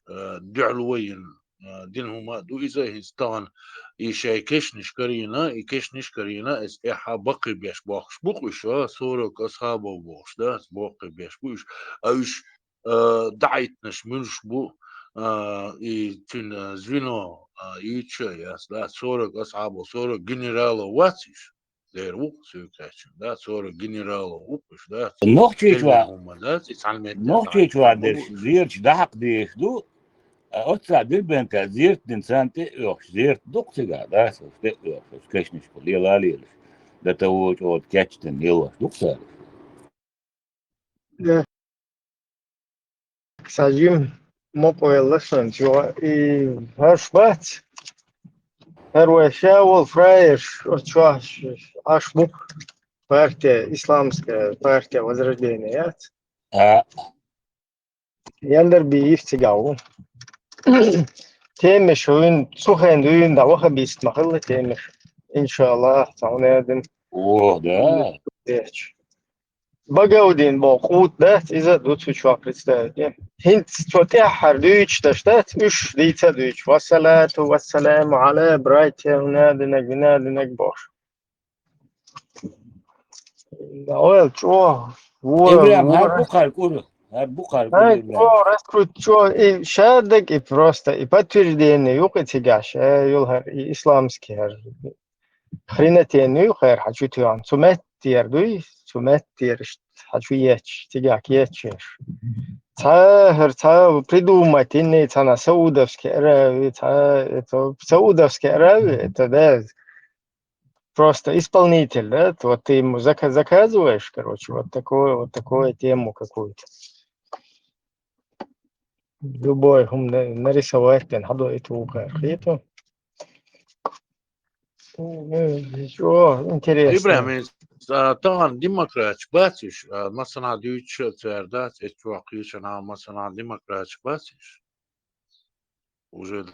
э, дуьхьал вайна, э, дина хӀума а ду иза, хӀинца тахана и шайн кешнаш карийна, и кешнаш карийна, эс тӀаьхьа баккхий беш бохкуш бу-кх уьш, а, сорок асхьабов бохуш, да, баккхий беш бу уьш, а уьш, э, даӀийтинарш муьлш бу, а, и цуьнан звено, а, юьйцуш а яц, да, сорок асхьабов, сорок генералов вац уьш. Дера ву-кх соьга хаьттича, да, сорок генералов ву-кх уьш, да, нохчийчу термин хӀума дац, и цхьана метте нохчийчу дерш зерачу дӀахьакха дезаш ду, а оццахь Дербентехь зерат дина царна тӀе а оьхуш, зерат ду-кх цигахь, да, оцу тӀе а оьхуш, оцу кешнашка лела а лелаш, дан тан вочу ода кечдина лелош ду-кх цара. Э, сажим мукъавелла сан чугӀа. И хӀорш бац. ХӀара вай ша волу фраерш, оцу чохь Ӏаш бу-кх партия, исламская партия Возрождение яц. А. Яндарбиев цигахь ву. Темаш вуьйна, цу хенахь дуьйна дӀа ваха бист ма хилла темаш. Иншаллах, цхьа хӀума а дина. О, да. Багаудин боху къут дац, иза а ду цу чохь представить. ХӀинца цо тӀаьххьара дуьйцуш даш дац, уьш дийца а дуьйцуш. Вассалату вассаламу Ӏала братья, унадинаг, винадинаг бохуш. Да, ойла чӀогӀа. Вора, ИбрахӀим, хӀара вора. Бу кхара кӀура, хӀара бу кхара кӀура, ИбрахӀим. ЧӀогӀа раскрут, чӀогӀа, и шаддаг, и просто, и подтверждение ю-кх и цигахь, ша юлхар, и исламский хӀара. Хренотень ю хӀара хьан чу тоьхна. Цу меттера дуй, цу меттера иштта хьан чу етташ, цигахь кечъеш. Цхьа, хӀара цхьа придумать йина, цхьана Саудовский Аравия, цхьа, это, Саудовский Аравия, это, да, просто исполнитель, да, вот ты ему зака-, заказываешь, короче, вот такое, вот такое тему какую-то. Любой хӀума на-, нарисовать ден, хьадо и ту кхар, хету. О, интересно. Ибрахим, а, тахана демократаш бац уьш, а, масала дуьйцуш а цара дац, эцу чохь кхечанхьа масала демократаш бац уьш? Уже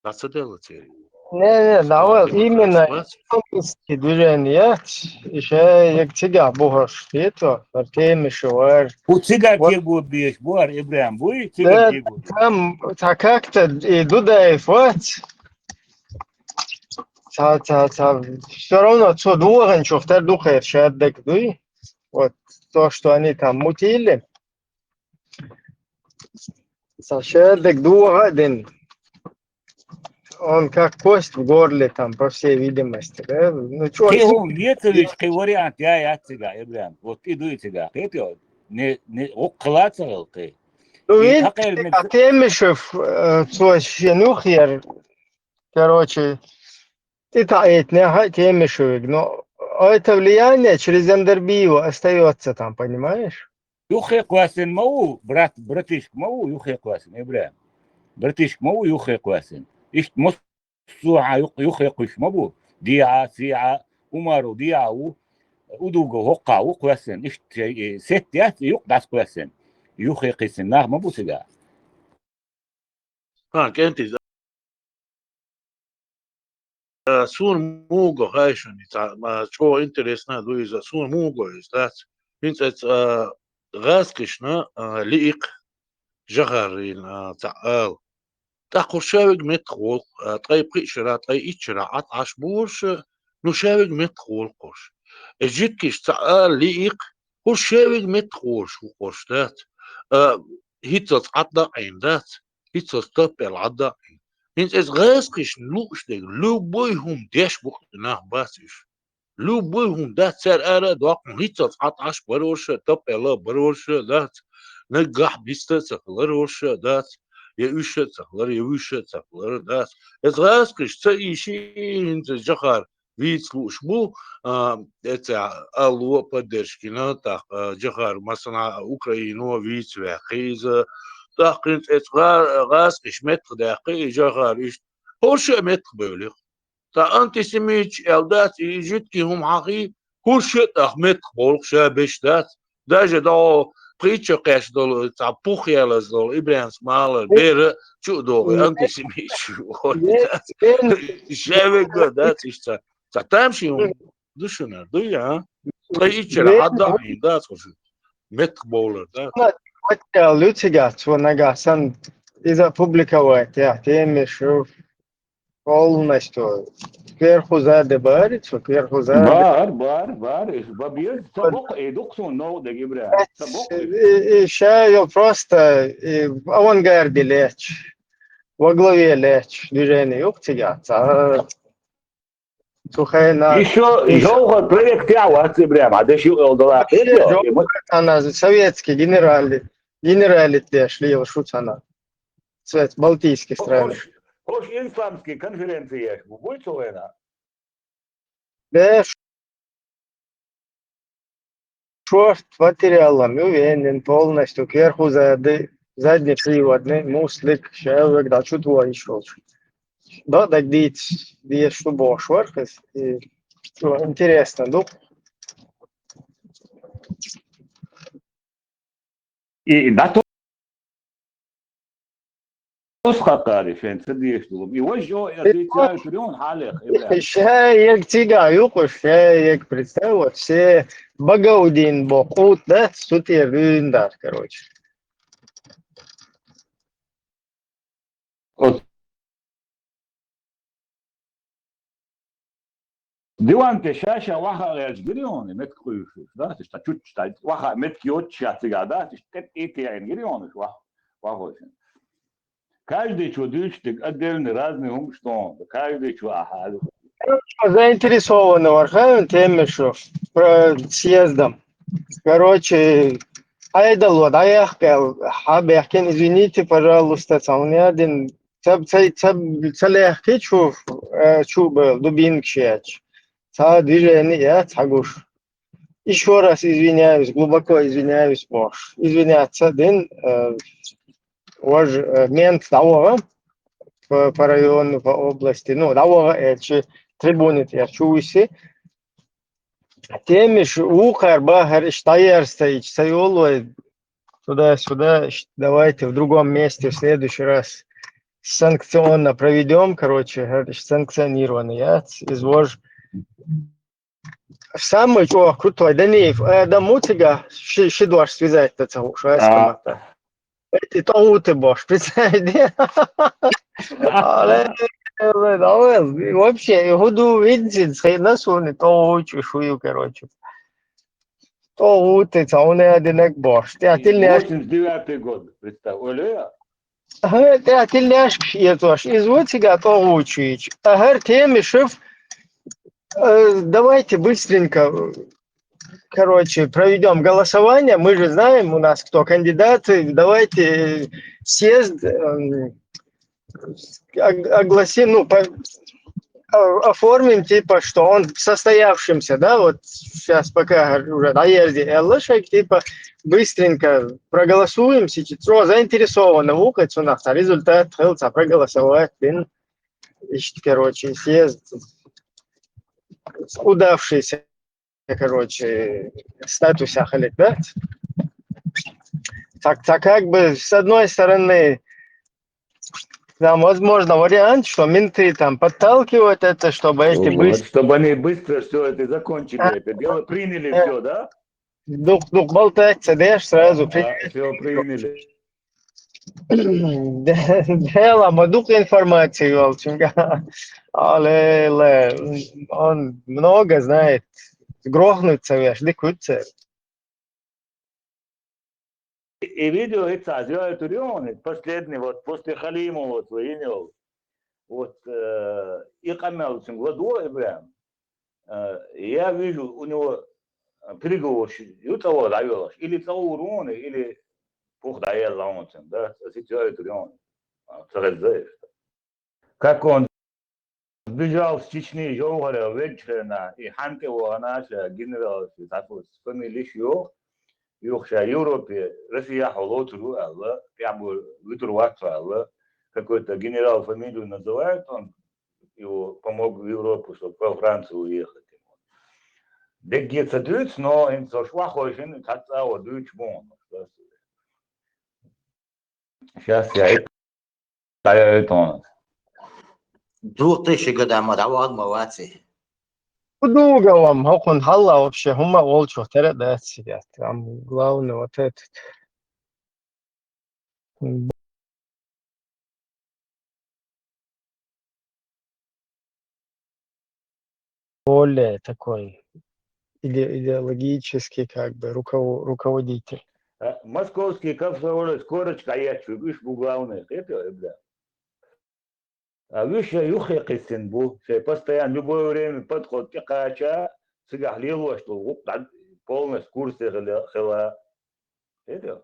дӀа ца делла церан? Не, не, давай, демократаш именно бац уьш? Исламский движение, и ше яг цигахь бу хӀорш, хету, хӀара Темишев вар. ХӀу цигахь кего беш бу хӀара Ибрахим, буй? Цигахь кего беш. Там, цхьа как-то и Дудаев вац. Ца, ца, ца. Всё равно цо догӀанчух тера ду кхера шаддаг дуй. Вот то, что они там мутили. Ца шаддаг догӀа а дин. Он как кость в горле там, по всей видимости, да? Ну, чё, кхин хӀума вецавича, кхин вариант я яц цигахь, Ибрахим. Вот и дуй цигахь, кхетий? Не, не, воккхала ца хилла кхин. Ну, и видите, хьакхайла мега Темишев, э, цо шен юххера Короче, тӀетаӀийтинехь а Темишевиг, но это влияние через Яндарбиева остаётся там, понимаешь? Юххе кхоьссина ма ву, брат, братишка ма ву юххе кхоьссина, Ибрахим. Братишка ма ву юххе кхоьссина. Иштта массо а юх-, юххе кхуьссуш ма бу. ДегӀа, СегӀа, Умаров ДегӀа ву, Удугов хӀокхахь ву кхоьссина. Иштта шайн, э, сетта яц, юкъа дӀасакхоьссина. Юххе кхиссина нах ма бу цигахь. ХӀан, кӀентий, а, суна муха го хаьий шуна, цхьа, а, чӀогӀа интересно а ду иза, суна муха го иза, дац? ХӀинца эцу, а, гӀазкхашна, а, лиъ-кх Жохарна, а, цхьа ала. ТӀаккха хӀорш ша верг меттахболу-кх, а, ткъе пхи шарахь, ткъе итт шарахь Ӏад Ӏаш бу хӀорш, ну, ша верг меттахболу-кх хӀорш. Эцу жуьгташа цхьа ала лиъ-кх, хӀорш ша верг меттахболуш бу хӀорш, дац? А, хӀинццалц Ӏад а Ӏийна, дац? ХӀинццалц таппел Ӏад а Ӏийна. ХӀинца эцу гӀазкхашна лууш дерг, любой хӀума деш бу-кх и нах, бац уьш. Любой хӀума дац, цара ара а доккху, хӀинццалц Ӏад Ӏаш бара хӀорш, таппел а бара хӀорш, дац? Наггахь биста а ца хилара хӀорш, дац? Я уьш а ца хилара, я вуьш а ца хилара, дац? Эцу гӀазкхаша ца ийший, хӀинца Жохар вийца лууш бу, а, эцу алло а поддержкина, тӀаккха, а, Жохар, масала, Украино вийца ваьккхи иза. ТӀаккха хӀинца эцу гӀа-, гӀазкхаша меттахдаьккхи и Жохар иштта. ХӀорш а меттахбевлли-кх. Ткъа антисемиташ аьлла дац, и жуьгтийн хӀума хьахий, хӀорш а тӀаккха меттахбовлу-кх, ша беш дац. Даже дӀо пхийтта шо кхаьчна долу, цхьа пух ялаза долу ибрянск малар бер а чу а догӀий, антисемиташ ву, дац? Ша верг а дац иштта. Цхьа тамашийна хӀума ду шуна, дуй, а? Ткъе итт шарахь Ӏад а Ӏийна, дац хӀорш? Меттахбовлар, дац? Материал ю цигахь, цо нагахь санна иза публиковать яхь, Темишев полностью. Кверху-Заде бахарий цо, Кверху-Заде? Бахара, бахара, бахара. Иза бан беза, ца боккху, и ду-кх суна новкъа дерг, Ибрахим. Ца боккху. И, и ша йо просто, и авангарде лаьтташ, во главе лаьтташ движение ю-кх цигахь. Цхьа Цу хенахь ещё йовхар проект яц, Ибрахим, а деш юкъа йолу далахь. Вообще, хетий, жовхар цхьана советский генерали-, генералитет деш лелаш ву цхьана. Цвет балтийских стран. ХӀорш, хӀорш исламский конференция еш бу, буй цу хенахь? Беш. Шорт материалам ю веннина полностью, кверху-заде, задний приводный, муслик, шеввиг, да, чу тво йиш йолчу. Да, дагадийца дезаш ду бохуш вара хеза. И, чо, интересно ду. И, и да, то Ус хаккхари шайн ца дезаш долу. И важа оцу цигахь юкъа, Ибрахим. Ша ерг цигахь юкъа, ша ерг представь, вот все Багаудин бо кхут дац, цу тӀера дуьйна дац, короче. Оцу Диван тӀе ша-ша ваха а гӀерташ гира хьуна, меттиг кхуьйсуш, да? Иштта чучча, ваха а меттиг йоццуш ша цигахь, да? Иштта тӀе а тӀеэцна гира хьуна, ваха, вахочун. Каждый чу дуьйцуш дерг отдельный, разный хӀумаш ду хьуна. Каждый чу ахьа. Короче, заинтересованный вара хьуна тема шу про съездом. Короче, Ӏедало дӀаяхка аьлла, хьабаьхкина, извините, пожалуйста, цхьа хӀума яь дина, ца, ца, ца, ца лаьхкича хӀу, э, чу бала, дубинка шеча. Цхьа движение яц хьагуш. Ещё раз извиняюсь, глубоко извиняюсь, бохуш. Извиняться дин, э, вож, э, мент дӀаваха по, по району, по области, ну, дӀаваха, э, чи трибуни тӀера чу виси. Темаш вукхар бахар, иштта дӀаерза ца йича, ца йолу вай туда-сюда, иштта давайте в другом месте в следующий раз санкционно проведём, короче, хӀара иштта санкционирование яц, из вож Самый чӀогӀа крутой Даниев, э, Адам ву цигахь, ши, ши дош связать ца хууш, ас А. КаматӀа. Эти тӀогӀуты бохуш, представь, де? Алло, алло, алло, вообще, хӀун ду винзин, хӀена суна тӀогӀучу шу ю, короче. ТӀогӀуты, цхьа хӀуна динарг бохуш. ТӀехь тилнеш. Восемьдесят девятый год, представь, Оля. ХӀа, тӀехь тилнешкаш эцош, иза ву цигахь тӀогӀучу йича. А хӀара тема шиф, э, давайте быстренько, короче, проведём голосование. Мы же знаем, у нас кто кандидаты. Давайте съезд, эм, ог-, огласим, ну, по-, о-, оформим, типа, что он состоявшимся, да, вот сейчас пока уже наезде Эллашек, типа, быстренько проголосуем, сейчас заинтересованы вукать у нас, а результат хилца проголосовать, блин, ищет, короче, съезд удавшийся, короче, статуса халит, да? Так, так как бы, с одной стороны, там, возможно, вариант, что менты там подталкивают это, чтобы эти Вот, быстро чтобы они быстро все это закончили, А, это дело, приняли э, все, да? Дух, дух болтать, садишь, сразу А, приняли. Все приняли. Дело, ма дух информации, волчинга. Але, ле, он много знает. Грохнуться веш, дикуться. И видео это сделали Турион, последний, вот после Халима, вот, вы видел. Вот, э, и Камел, вот, Ибрахим. Э, я вижу, у него, э, переговорщик, ю цӀа вала дӀавелаш, или цӀа вуруна, или пух дӀаелла вон цун, да, ситуация вон. А, ца хеза. Как он сбежал с Чечни, Жовхара, Веджхена, и хьанкӀе вахана ша генерал, фамилиш ю, юха ша Европе, Россия хьо лоцур ву аьлла, тӀехь бу вуьтур вац аьлла, какой-то генерал фамилию называет, он его помог в Европу, чтобы во Францию уехать. Дегге ца дуьйцу, но хӀинца со швахойшина цхьацца а дуьйцуш бу хьуна. Сейчас я это дӀаяйтон. Двух тысячи года ма дӀавахана ма вац и. Худуга вам, хӀокхунна хьалла вообще хӀумма а волчух тера а дац, ребят. Там главное вот этот. Более такой иде-, идеологический, как бы, руково-, руководитель. А, московский комсомолец корочка а етташ ву, уьш бу главный, кхетий, бля? А уьш шайн юххе кхиссина бу, шайн постоянно, любое время подход тӀекхача, цигахь лелош долу гӀуллакх дӀа полностью курсе хила, хила. Кхетий?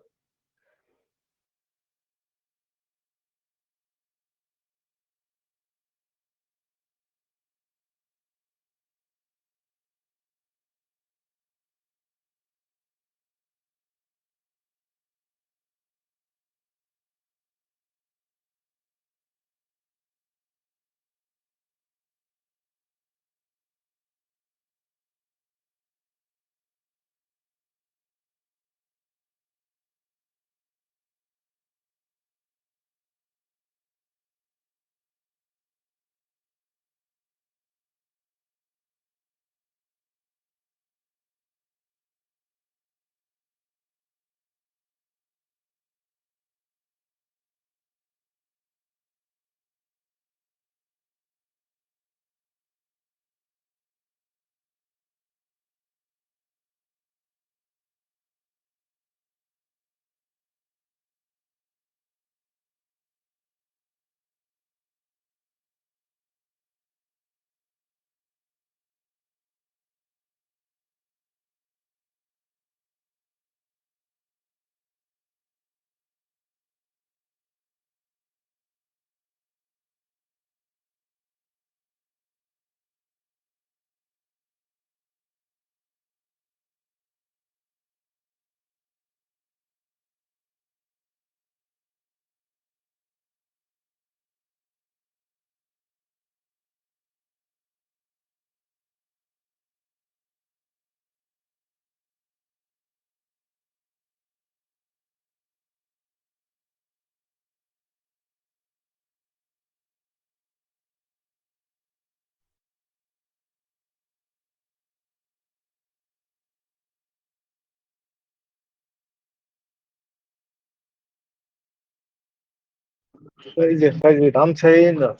Хазит, хазит, ам цайна.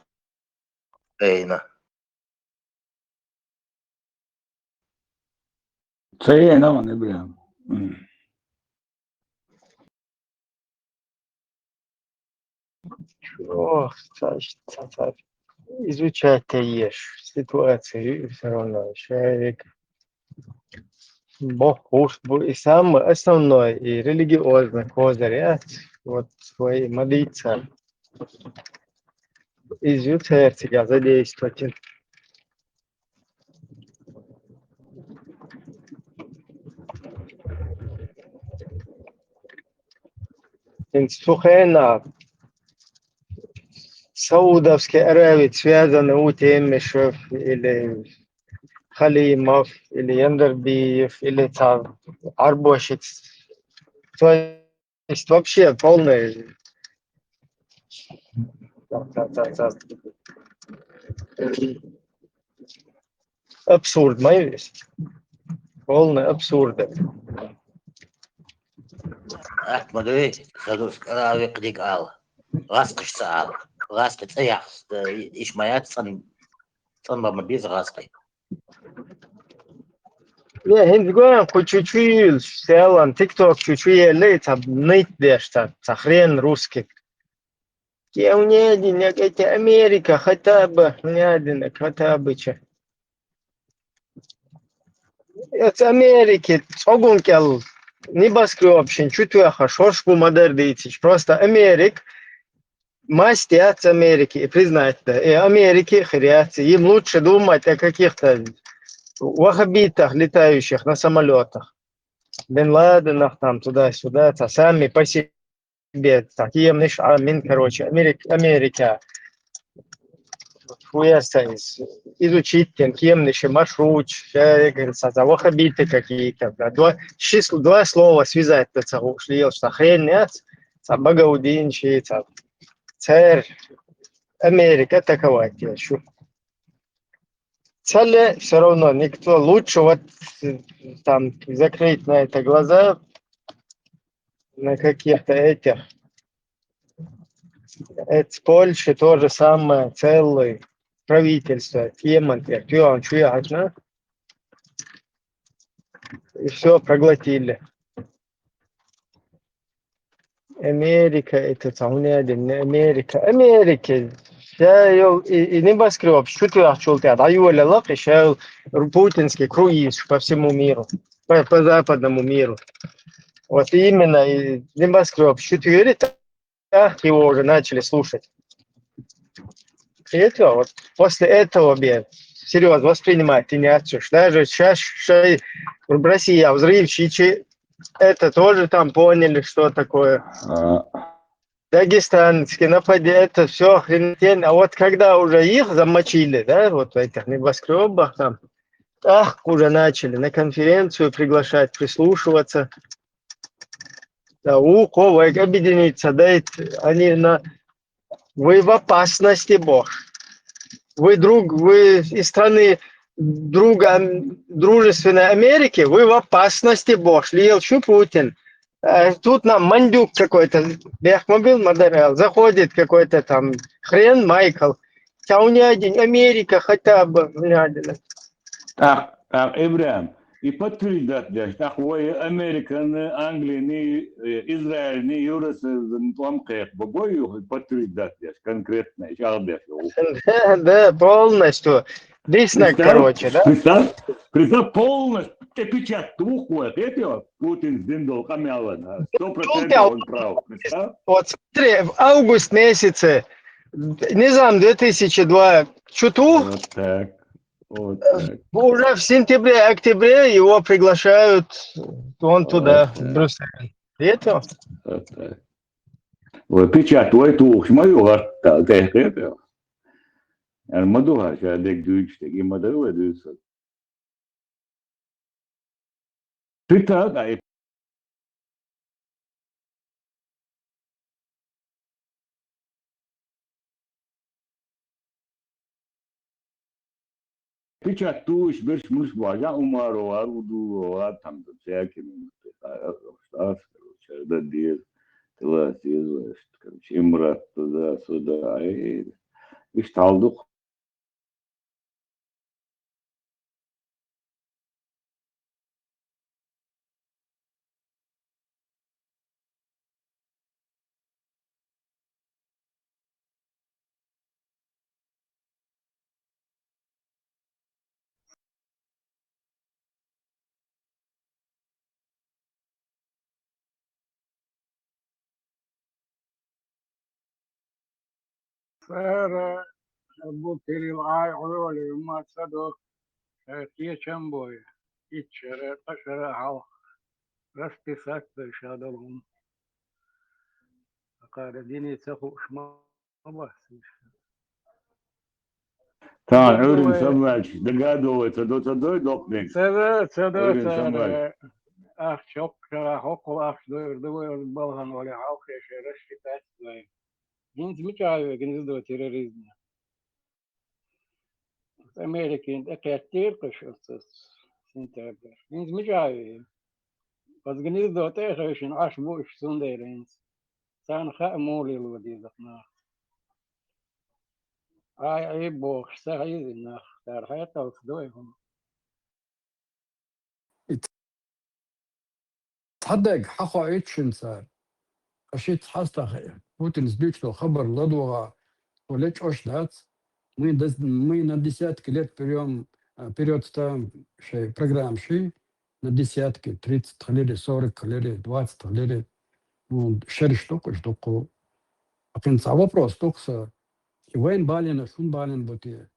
Эйна. Цайна, вон, Ибрагим. М. Чё, ца-, ца-, ца-, изучать-то ешь ситуацию всё равно, человек. Бог уж бу-, и самое основное, и религиозный козырь, а, вот свои молиться. Из сердца задействовать. Ин цу хенахь Саудовский Аравица связана у Темишев или Халимов, или Яндарбиев, или цхьа Ӏарбошица. То есть вообще полный абсурд, ма ю иза. Полный абсурд. Ахьмадович, Саудовский Аравия кхидиг ала. ГӀаскхаш ца ала. ГӀаскхи цӀе яхса, иш ма яц цӀан-, цӀан бан ма беза гӀаскхи. Не, хӀинца гоьн кху чу чу юьйлуш, селан, TikTok чу чу елла, и цхьа найт деш, цхьа, цхьа хрен русский. Кем не один, я говорю, Америка, хотя бы, не один, хотя бы чё. Эца Америки цӀогун кӀел небоскрёб шин чу тоьхаш, хӀорш бу ма-дарра дийцича. Просто Америк масть яц Америки, и признать да. И Америки хир яц, им лучше думать о каких-то ваххабитах, летающих на самолётах. Бен Ладенах там туда-сюда, цхьа сами по себе, цхьа кеманаш Ӏамин, короче, Америк-, Америка. Фу я ца из-, изучить ден кеманаш и маршруташ, я, я говорю, цхьа, цхьа ваххабиты какие-то, да, два, ши сл-, два слова связать да ца хууш лелаш, цхьа хрен яц, цхьа багаудин ши, цхьа цер, Америка атаковать я шу. Цале всё равно никто лучше вот, э, там закрыть на это глаза, на каких-то этих. Это в Польше то же самое, целое правительство, кеман, я, кем, чё я, а? И всё, проглотили. Америка, это цхьа хӀун я дина, Америка, Америка. Ша йол, и, и небоскрёб, шу тоьхчул тӀе, дӀайолалакх, и ша йол ру-, путинский круиз по всему миру, по, по западному миру. Вот именно, и небоскрёб, шу тоьхчул тӀе, его уже начали слушать. И это вот после этого бен серьёзно воспринимать ты не отцёшь. Даже щас, щас в России, а взрывчики, это тоже там поняли, что такое. А. Дагестанский нападе-, это всё хренотень. А вот когда уже их замочили, да, вот в этих небоскрёбах там, так уже начали на конференцию приглашать, прислушиваться. Да, у кого объединиться, да, это они на Вы в опасности, Бош. Вы друг, вы из страны друга, м, дружественной Америки, вы в опасности, Бош. Лел шу Путин. Э, тут нам мандюк какой-то, бехмобил мадарял, заходит какой-то там хрен Майкл. Тя у меня один, Америка хотя бы, у меня один. Так, так, Ибрагим, и подтвердить деш, тӀаккха вай Американы, Англины, э, Израильны, Евросоюзны тӀом кхайкха богой юха и подтвердить деш, конкретно, и чӀагӀдеш. Да, да, полностью. Диснаг, представь, короче, да? Представь, представь, полностью, ты печать туху, это Путин сдвинул камелана. Сто процентов он прав. Представь? Вот смотри, в август месяце, не знаю, две тысячи два, чуту? Вот так. Вот так. Уже в сентябре, октябре его приглашают вон туда, вот, в Брюссель. Это? Вот так. Вай печать вай тухуш ма ю хӀара, тӀехкхетар. Яр ма ду хӀара, ша дерг дуьйцуш дерг, и ма дай вай дуьйцуш. Цуьтта а, печать тухуш берш муш бажа Умарова, Рудулова, там, там всякие, ну, а, а, а, короче, да, дез, тела, дез, короче, Имрат туда, сюда, ай, иштта хьал ду-кх. Цара Абу Кирилл Ӏай Ӏуьллуш ма ца до, э, кечам бой. Итт шера, ткъа шера хьалха расписать дай ша долу хӀума. Акхара дини ца хууш ма бац. Тахана Ӏуьйрин самваьлча, дагадовлай, ца до, ца дой, доккханиг? Ца до, ца до, Ӏуьйрин цара самваьлча. Ахча хӀокху шарахь, хӀокхул ахча дойр ду вай оцу балхана вале хьалхе шайн расписать дай. ХӀинца мичахь ве гнездо терроризма? Америкин тӀе кхеттира-кх уьш оцу сентябрь. ХӀинца мичахь ве? Оцу гнездо тӀе а хевшина Ӏаш бу уьш цундела хӀинца. Царна хаьа муха лело деза нах. Ай, ай, бохуш, ца хьийзина нах, цара хьекъалца дой хӀума. И цхьа даг хьахоуьйту шуна цара. Ткъа шиъ хьастагӀа Путинс дуьйцу долу хабар ладогӀа, цо лечкъош дац. Мы дас-, мы на десятки лет вперём, а, вперёд ставим шайн программа ши, на десятки, тридцать хилири, сорок хилири, двадцать хилири. Ну, шераш ду-кх уьш дуккху. Акхин цхьа вопрос ду-кх сан. И вайн балина, шун балина бу те?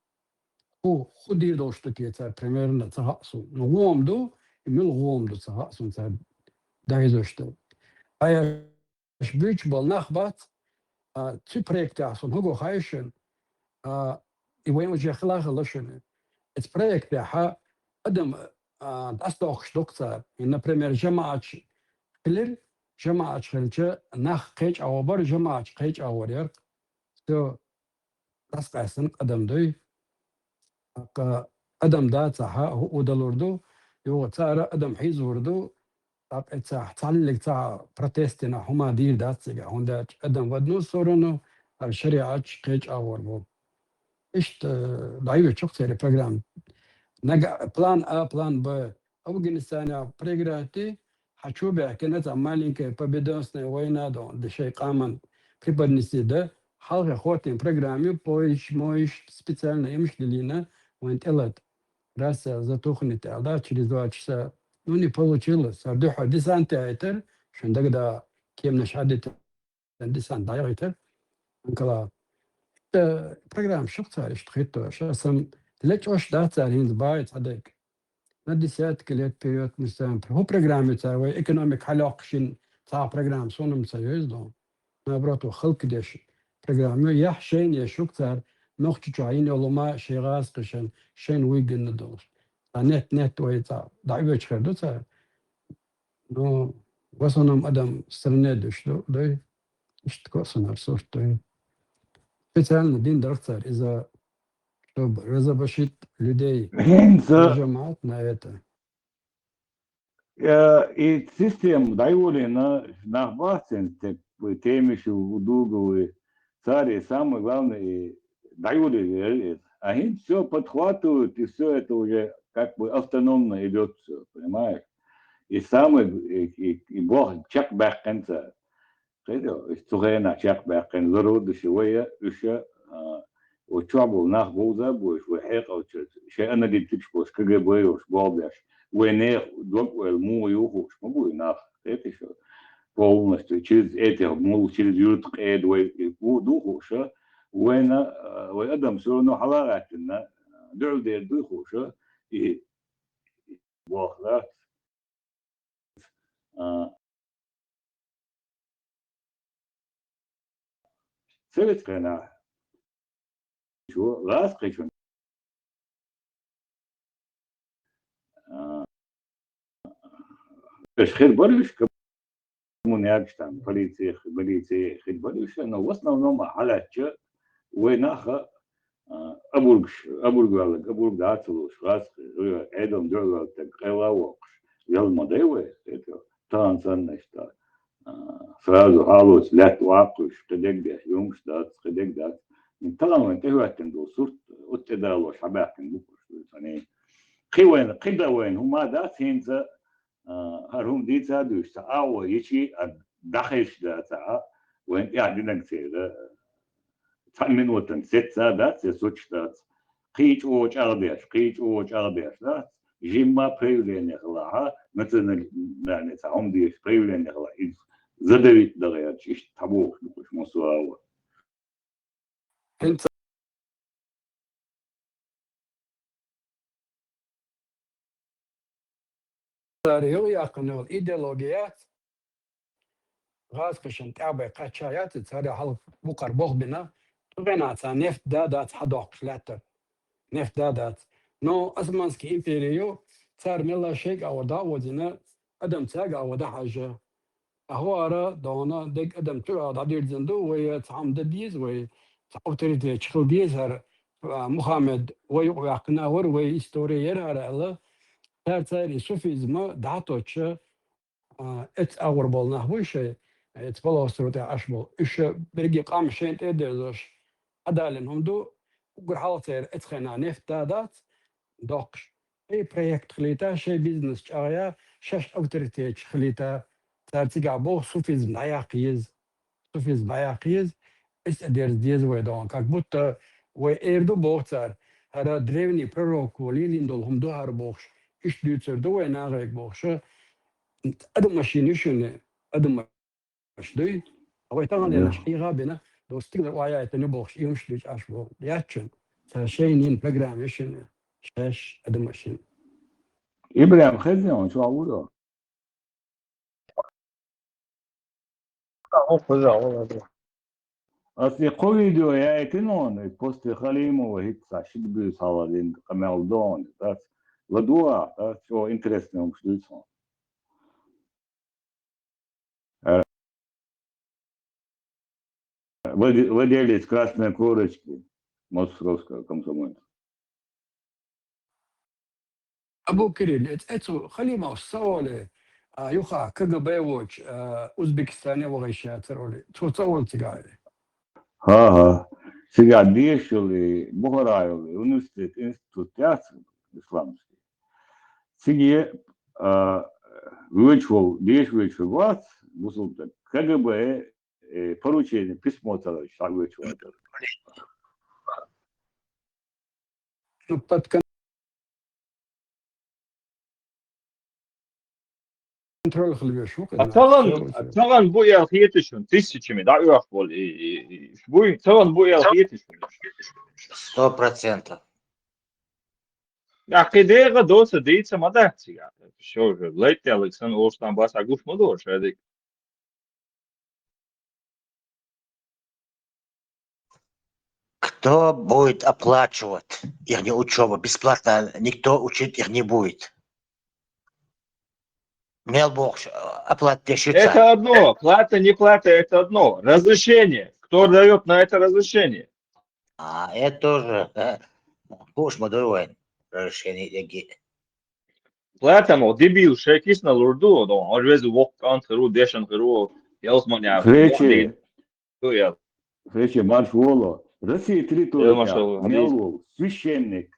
ХӀу, хӀу дийр долуш ду те цара, примерно, ца хаьа суна. Ну, гӀома ду, и мила гӀома ду, ца хаьа суна цара дайзош ду. Ай, аш буьйцуш болу нах бац, а, цу проектехь суна хӀуго хаьа шуна, а, и вайн уже хила хилла шуна. Эцу проектехь адам, а, дӀасадоккхуш ду-кх цара. И, например, жамаӀаташ хилира, жамаӀаташ хилча, нах кхечу агӀор бара, жамаӀаташ кхечу агӀор яра. Всё. ДӀасакъаьстина адам дуй. ТӀаккха адам дацахь, хӀу удалур ду, юха цара адам хьийзор ду, тӀаккха и цхьа, цхьаллиг цхьа протест дина хӀума дийр дац цига, хӀунда аьлча адам вадну сторону, хӀара шариӀатчу кхечу агӀор бу. Иштта, э, дӀайоьчух церан программа. Нага-, план А, план Б. Афганистанехь проиграть ди, хьан чу баьхкина цхьа маленькая победоносная война дан, да шайн къаман преподнести дан, хьалхе хӀоттийна программа ю, поезд, моезд, специально имаш дилийна, вайн тӀелата. Раз, э, затухнет аьлла, да, через два часа. Ну, не получилось. Ар дуьхьа десант яйтар, шун дагада кеманаш хьадита. Десант дӀаяхийтар Анкала. Э, программа шух цара иштта хӀитто. Ша сан лечкъош дац цара хӀинца бай цхьа дерг. На десятки лет вперёд мы ставим. ХӀу программа цара вай экономика хьалоккхушин цхьа программа суна-м ца йоьзу. Наоборот, вай халкъ деш программа. Яхь шайна еш шух цара нохчи чохь йина йолу ма шайн гӀазкхишан, шайна вуй гинна долуш. Цхьа нет, нет вай цхьа дӀа оьцу хир ду цара. Ну, в основном адам стране дуьш ду, дуй. Иштта косанар сурт дуй. Специально дин дарх цара иза, чтобы разобщить людей, ХӀинца нажимать на это. Э, и система дӀайолийна, нах бац хӀинца те-, темиш у дугу вуй. Царе самое главное, и дӀайолийна вер иза. А хӀинца всё подхватывают, и всё это уже как бы автономно идёт всё, понимаешь? И самый, и, и, и боху чекхбаьккхина цара. Кхидо, уьш цу хенахь чекхбаьккхина, ларудаши вай, уьш, а, оцу чохь болу нах бовза а бу уьш, вай хьекъалчу, шайн аналитикаш болуш, КГБ йолуш, болх беш, вай нехан дог-ойла муха ю хууш ма бу и нах, кхетий шу? Полностью через этих мул, через юрт къеда вай, и муха ду хууш, а? Вайна, а, вай адам всё равно хьала а гӀаьттина, дуьхьал дер дуй хууш, а? И боху дац. А, советская на-, чего? ГӀазкхичун. А, уьш хир бара уьш, коммунарш там, полиция, милиция хир бара уьш, но в основном а хьалаьцча вай нах, а, а, обургаш, обургваьлларг, обург дац а луш, гӀазкхи, Ӏедална дуьхьалваьлларг къайла а воккхуш, ял ма дай вай, это, тахана санна иштта. а, сразу хьалоцу лаьтта ваккхуш, кхидерг деш, юмаш дац, кхидерг дац. Тахана вайн тӀехӀоьттина долу сурт, оцу тӀедалош хьабаьккхина бу-кх уьш, цхьаьна. Кхин вайн, кхин дан вайн хӀума дац хӀинца, а, хӀара хӀума дийца а дуьйш, цхьа агӀо йичи а дӀахезаш дац, а, вайн тӀехь динарг церан, цхьана минутан сецца а дац, я соцуш дац. Кхин чӀогӀа чӀагӀдеш, кхин чӀогӀа чӀагӀдеш дац. Жимма проявление хилахь, национальный цхьа хӀума дезаш проявление хилахь, иза задавить дан гӀерташ, иштта хьабохуш бу-кх уьш массо а агӀор. ХӀинца цара юкъаяьккхина йолу идеология яц, гӀазкхашна тӀаьхьабай кхаччахь яц, цара хьалха бухара болх бина, тӀаккха цара нефть да дац хьадоккхуш лаьттара. Нефть да дац. Но Османский импери ю, цара мелла шайга а вада а вадина, адам цаьрга а вада хьажа. АхӀара, дона, дерг адам туьра дӀадирзина ду, вай цхьа хӀума дан деза, вай цхьа авторитетча хила деза хӀара, а, Мухаммед вай юкъаваьккхина вара, вай истори яра хӀара аьлла. Цара, цара и суфизма дӀатоттуш, а, эцца агӀор болу нах буй шайн, эцца полуостро тӀехь Ӏаш болу. Уьш берриге къам шайна тӀе а дерзош, Ӏадалина хӀума ду, уггар хьалха церан эцца хенахь нефть да дац, доккхуш. Шайн проект хилийта, шайн бизнес чӀагӀъя, шаьш авторитетча хилийта, цара цигахь боху суфизм дӀаяккха еза. Суфизм дӀаяккха еза, иза тӀедерза деза вай догӀу. Как будто вай эр ду боху цара, хӀара древний пророк ву лелийна долу хӀума ду хӀара бохуш, иштта дуьйцур ду вай нахе бохуш. Адам машина ю шуна, адам машина дуй. А вай тахана лелаш хьийга а бина, дос стигла охьаяйтина бохуш, и хӀумаш дуьйцу Ӏаш боху. Яц шуна. Цара шайна йина программа ю шуна. Шаьш адам машина. Ибрахим, хезний хьуна, чохь вуй хьо? Ас и кхо видео яйтина хьуна, и посте Халимова хӀинца ши буьйса хьалха дина къамел ду хьуна, дац? ЛадогӀа, дац? Чо интересный хӀумаш дуьйцу хьуна. Э, владе-, владелец красной корочки московского комсомольца. Абу Кирилл, эц-, эцу Халимовс ца оле, а, юха КГБ воч, а, Узбекистане вахиша цар оле. Цо ца оле цигахь. ХӀа-хӀа. Цигахь дешале, Бухара йолу университет, институт яц исламский. Циге, а, воьдуш волу, деша воьдуш вац, бусулба стаг. КГБ, э, поручение, письмо ца луьйш, схьавоьдуш вац. Ну, под кон-, контроль хила веш ву, а кхидӀа тахана, а тахана бу аьлла хеташ шуна, тысячами дӀаоьхуш болу и, и, и, буй, тахана бу аьлла хеташ шуна. Сто процентов. Я кхин дегӀа доца дийца ма дац цигахь. Шо же, лайтта аьлла, сан ош там баса гуш ма дора, шадик. Кто будет оплачивать их учёбу? Бесплатно никто учить их не будет. Мел бохуш, оплата деш ю цара. Это одно, плата, не плата, это одно. Разрешение. Кто даёт на это разрешение? А, это тоже, э, хууш ма ду вайн разрешение яги. Плата мо, дебил, шайкисна лур ду, но, он везу воккха кӀант хир ву, дешан хир ву, ялсманя. Фречи. Ду ял. Фречи, марш воло. Россия территория. Мел волу, священник.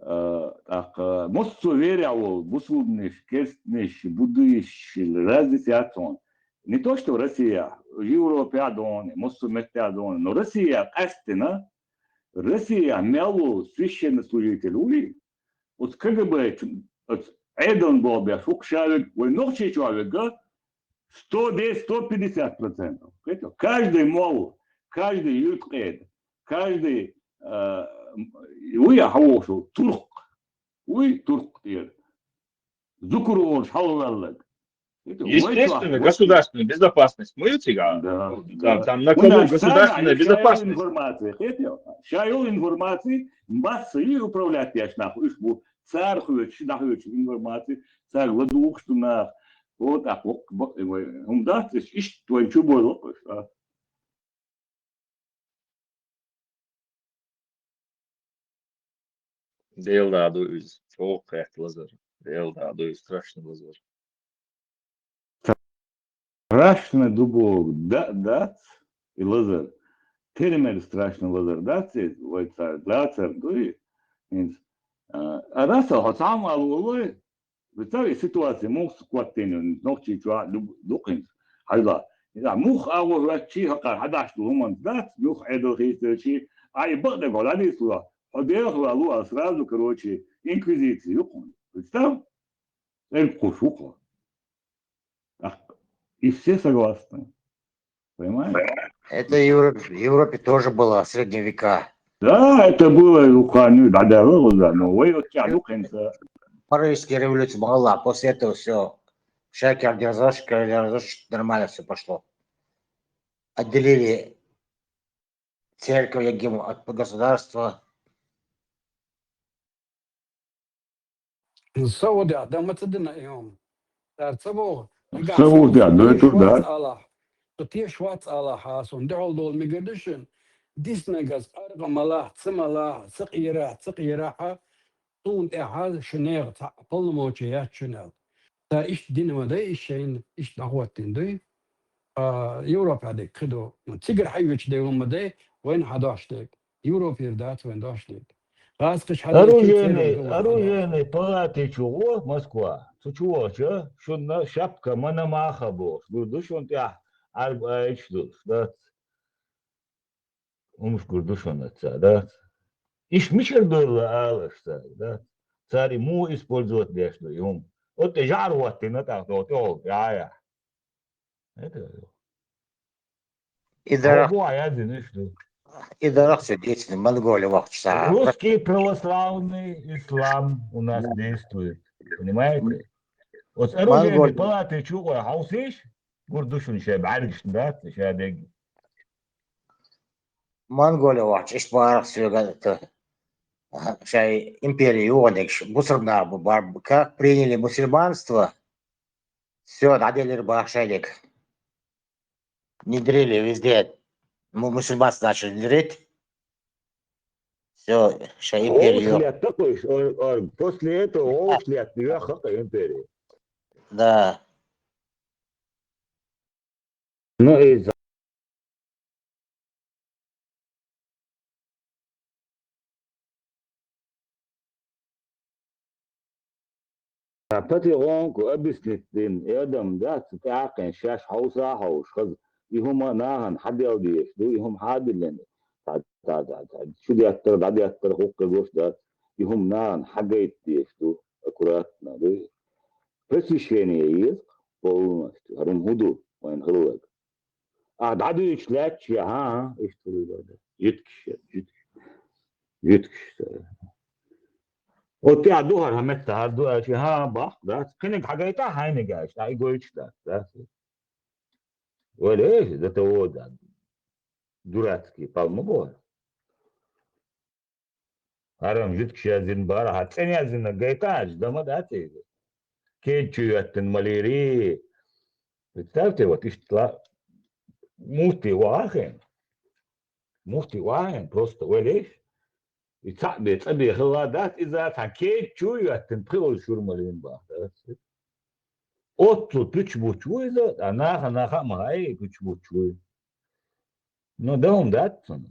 Э, тӀаккха, массо верехь волу, бусулбанаш, керстанаш, буддисташ, разница яц хьуна. Не то, что в России, Европе а доне, массо меттехь а доне, но Россия къаьстина, Россия мел волу священнослужитель вуй, оцу КГБ чу, оцу Ӏедална болх беш, хӀокху ша верг, вай Нохчийчохь верг, сто десять, сто пятьдесят процентов. Понимаете? Каждый молла, каждый юьртан къеда, каждый, э, вуй хьан вохуш, туркх. Вуй туркх тӀера. Зукуролаш хьалаваьлларг. Естественно, государственная безопасность. Ма ю цигахь? Да, там, да. Там на кого государственная безопасность? Информация, кхетий? Ша йолу информация, масса и управлять деш нах уьш бу. Цара хоьцуш, дӀахоьцуш информация, цаьрга ладугӀуш ду нах. Вот так, вот, бо-, вай, хӀума дац, иштта вайн чу бойла уьш, а? Дела да ду иза, чӀогӀа кхетта лазар. Дела да ду иза, страшно лазар. Страшно дубовок да, дац и лазар. Термер страшно лазар дац и, вай цар, дацар дуй. Инс. А, а раса хо сам ал улой. Вицари ситуация мух скваттен, нохчи чуа дукинс. Хайла. Ида мух аго вачи хакар хадаш ду хуман дац, мух эдо хисточи. Ай бада голади суа. Хо дел хуа луа сразу, короче, инквизиция юкун. Представь? Эр кушукла. Ах, и все согласны. Понимаете? Это Европе, в Европе тоже было в средние века. Да, это было у Ханю, да, да, да, да, но вы вот тя дукинса. Парижская революция была, после этого все. Всякие организации, организации, нормально все пошло. Отделили церковь, я говорю, от государства. Саудия, да, ма ца дина и хӀума. Цар ца боху. Саудия, да, это да. Аллах. Цу теш вац Аллах, а сон дуьхьал долу мегар ду шуна. Диснарг ас аргӀа ма лахь, ца ма лахь, ца къера, ца къера хьа, суна тӀехьа шун нехан цхьаъ полномочия яц шуна аьлла. Ца иштта дина ма дай, иштта шайна, иштта дӀахӀоттийна дуй. А, Европа дерг кхидо. Цигара хьайвечу дела ма дай, вайна хьадош дерг. Европера дац вайн дош дерг. ГӀазкхаш хьадайча Оружейный, церан оружейный палати чу гӀо Москва. Цу чу вахча, шунна шапка мана маха бохуш. Гур ду шун тӀехь, арба айчу ду, дац. Умуш гур ду шуна ца, дац. Иш мичара дойла алаш ца, дац. Цари му использовать деш ду, юм. Вот тӀе жар ваттина тӀаккха, вот, тӀе гӀолу, я, я. Это И дарах, бу а язди ниш ду. И дарах все действует, Монголия вахча. Русский православный ислам у нас действует. Понимаете? Вот оружейный Монголия. Палаты чугой хаусиш, гур душун шай бӀаргиш дац, шай дег. Монголия вахча, иш барах все это. Шай империя югадекш, бусурбна бар, как приняли мусульманство, все, дӀаделира бах шай дег. Внедрили везде. Му-, мусульманство начали внедрить. Все, шай империю. Оушлет такой, ор-, ор-, после этого оушлет, да, империя. Да. Ну и за- Патихонку объяснить дина, и адам дац, тӀаккхен шаьш хьовса а хьовш, хаза, и хӀума нахана хьадел дезаш ду, и хӀума хьадиллина. Та, та, та, та, чу деттара, дӀадеттара, хӀукхе гуш дац, и хӀума нахана хьагайта дезаш ду, аккуратно, ду. Просвещение еза, полностью, хӀара хӀун ду, вайн хиларг. А, дӀадуьйцуш лаьтташ я, хӀан, хӀан, иштта хуьлуьйтур ду. Житкаш я, житкаш. Житкаш. Вот тӀехь ду хӀара хӀан метта, хӀара ду аьлча, хӀан, бах, дац. Кхиниг хьагайта, хьайниг аьлча, тӀаккха и гойтуш дац, дац. Вай лежа, до того, да. Дурацкий, пал ма боху. ХӀара-м жуьгташ яздина бара, хьан цӀена яздина гайта аьлча, дан ма дац иза. Кеда чу йоьттина ма лийри. Представьте, вот иштта ла-, муфти вахьа хин. Муфти вахьа хин, просто валеш. И цхьаъ бен, цӀа бен хилла дац иза, цхьа кеда чу йоьттина, пхиъаза шура ма лийна бахьа дац. Оццул пуьчбуч ву иза, а наха, наха а ма хьай, пуьчбуч вуй. Ну, дан хӀума дац цунна.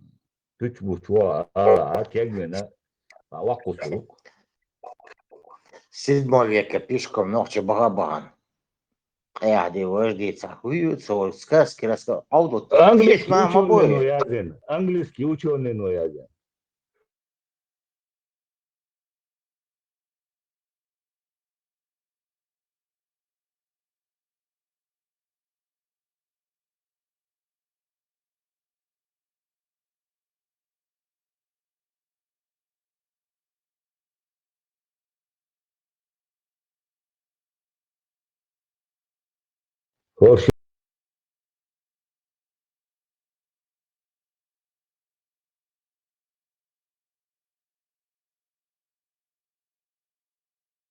Пуьчбуч ву, а, а, кегвина, а, ваккхус ву. Седьмой века пешком нохча баха бахана. Къехьди, вожди, ца хуй, ца сказки рассказывал. Английский учёный но язен. Английский учёный но язен. ХӀорш.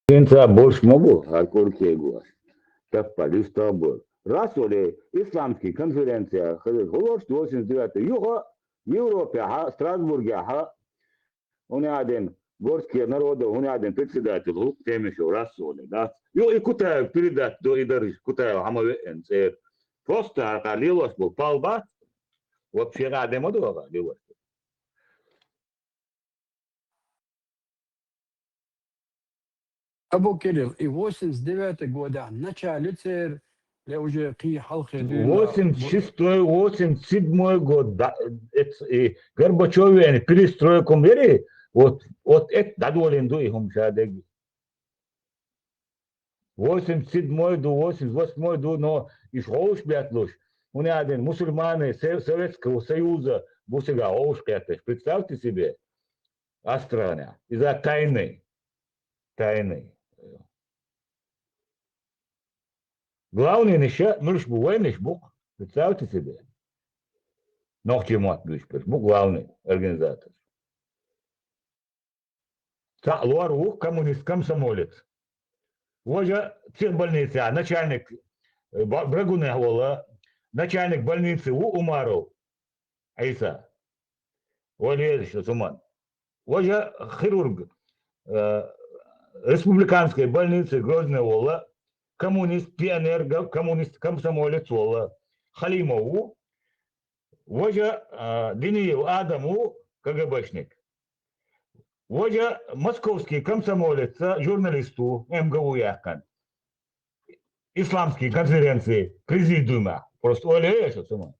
ХӀинца болуш ма бу, хӀара кӀур кегош. Таппа, дистагӀа бу. Расуле, исламский конференция, хӀуллаш восемьдесят девятый юха, Европехьа, Страсбургехьа, хӀунда аьлла, горский народов, хӀунда аьлла, председатель гӀуллакх темашо Расуле, да? Юха и Кутаев передать до и дариш, Кутаев хьама веъна цӀера. Просто хьалха лелош болу пал бац, вообще гӀа де ма ду хьалха лелош. Абу Кирилл, и восемьдесят девятый годехь начале церан, я уже кхин хьалхе дуьйна? Восемьдесят шестой, восемьдесят седьмой год, да, эц-, и Горбачёван перестройка хӀума яри, вот, вот это дӀадолийна ду и хӀума ша дерг. Восемьдесят седьмой ду, восемьдесят восьмой ду, но иш гӀовш бетталуш. ХӀунда аьлла мусульмане Се-, Советского Союза бусига гӀовш кхетташ. Представьте себе, Астраханехь. Иза тайный. Тайный. Главный ниша муьлш бу, вайнаш бу-кх. Представьте себе. Нохчийн мотт буьйцуш берш бу главный организатор. Цхьаъ лор ву коммунист-комсомолец. Важа психбольницехь начальник, э, ба-, Брагунехь волу, начальник больницы ву Умаров Ӏийса. Вай лезаш оцу хӀуманна. Важа хирург, э, республиканской больницы Грозный волу, коммунист, пионер, га-, коммунист, комсомолец волу Халимов ву. Важа, а, Диниев Адам ву, КГБшник. Важа московский комсомолец, журналист ву, МГУ яьккхина. Исламский конференции президиума. Просто оле я сейчас ума.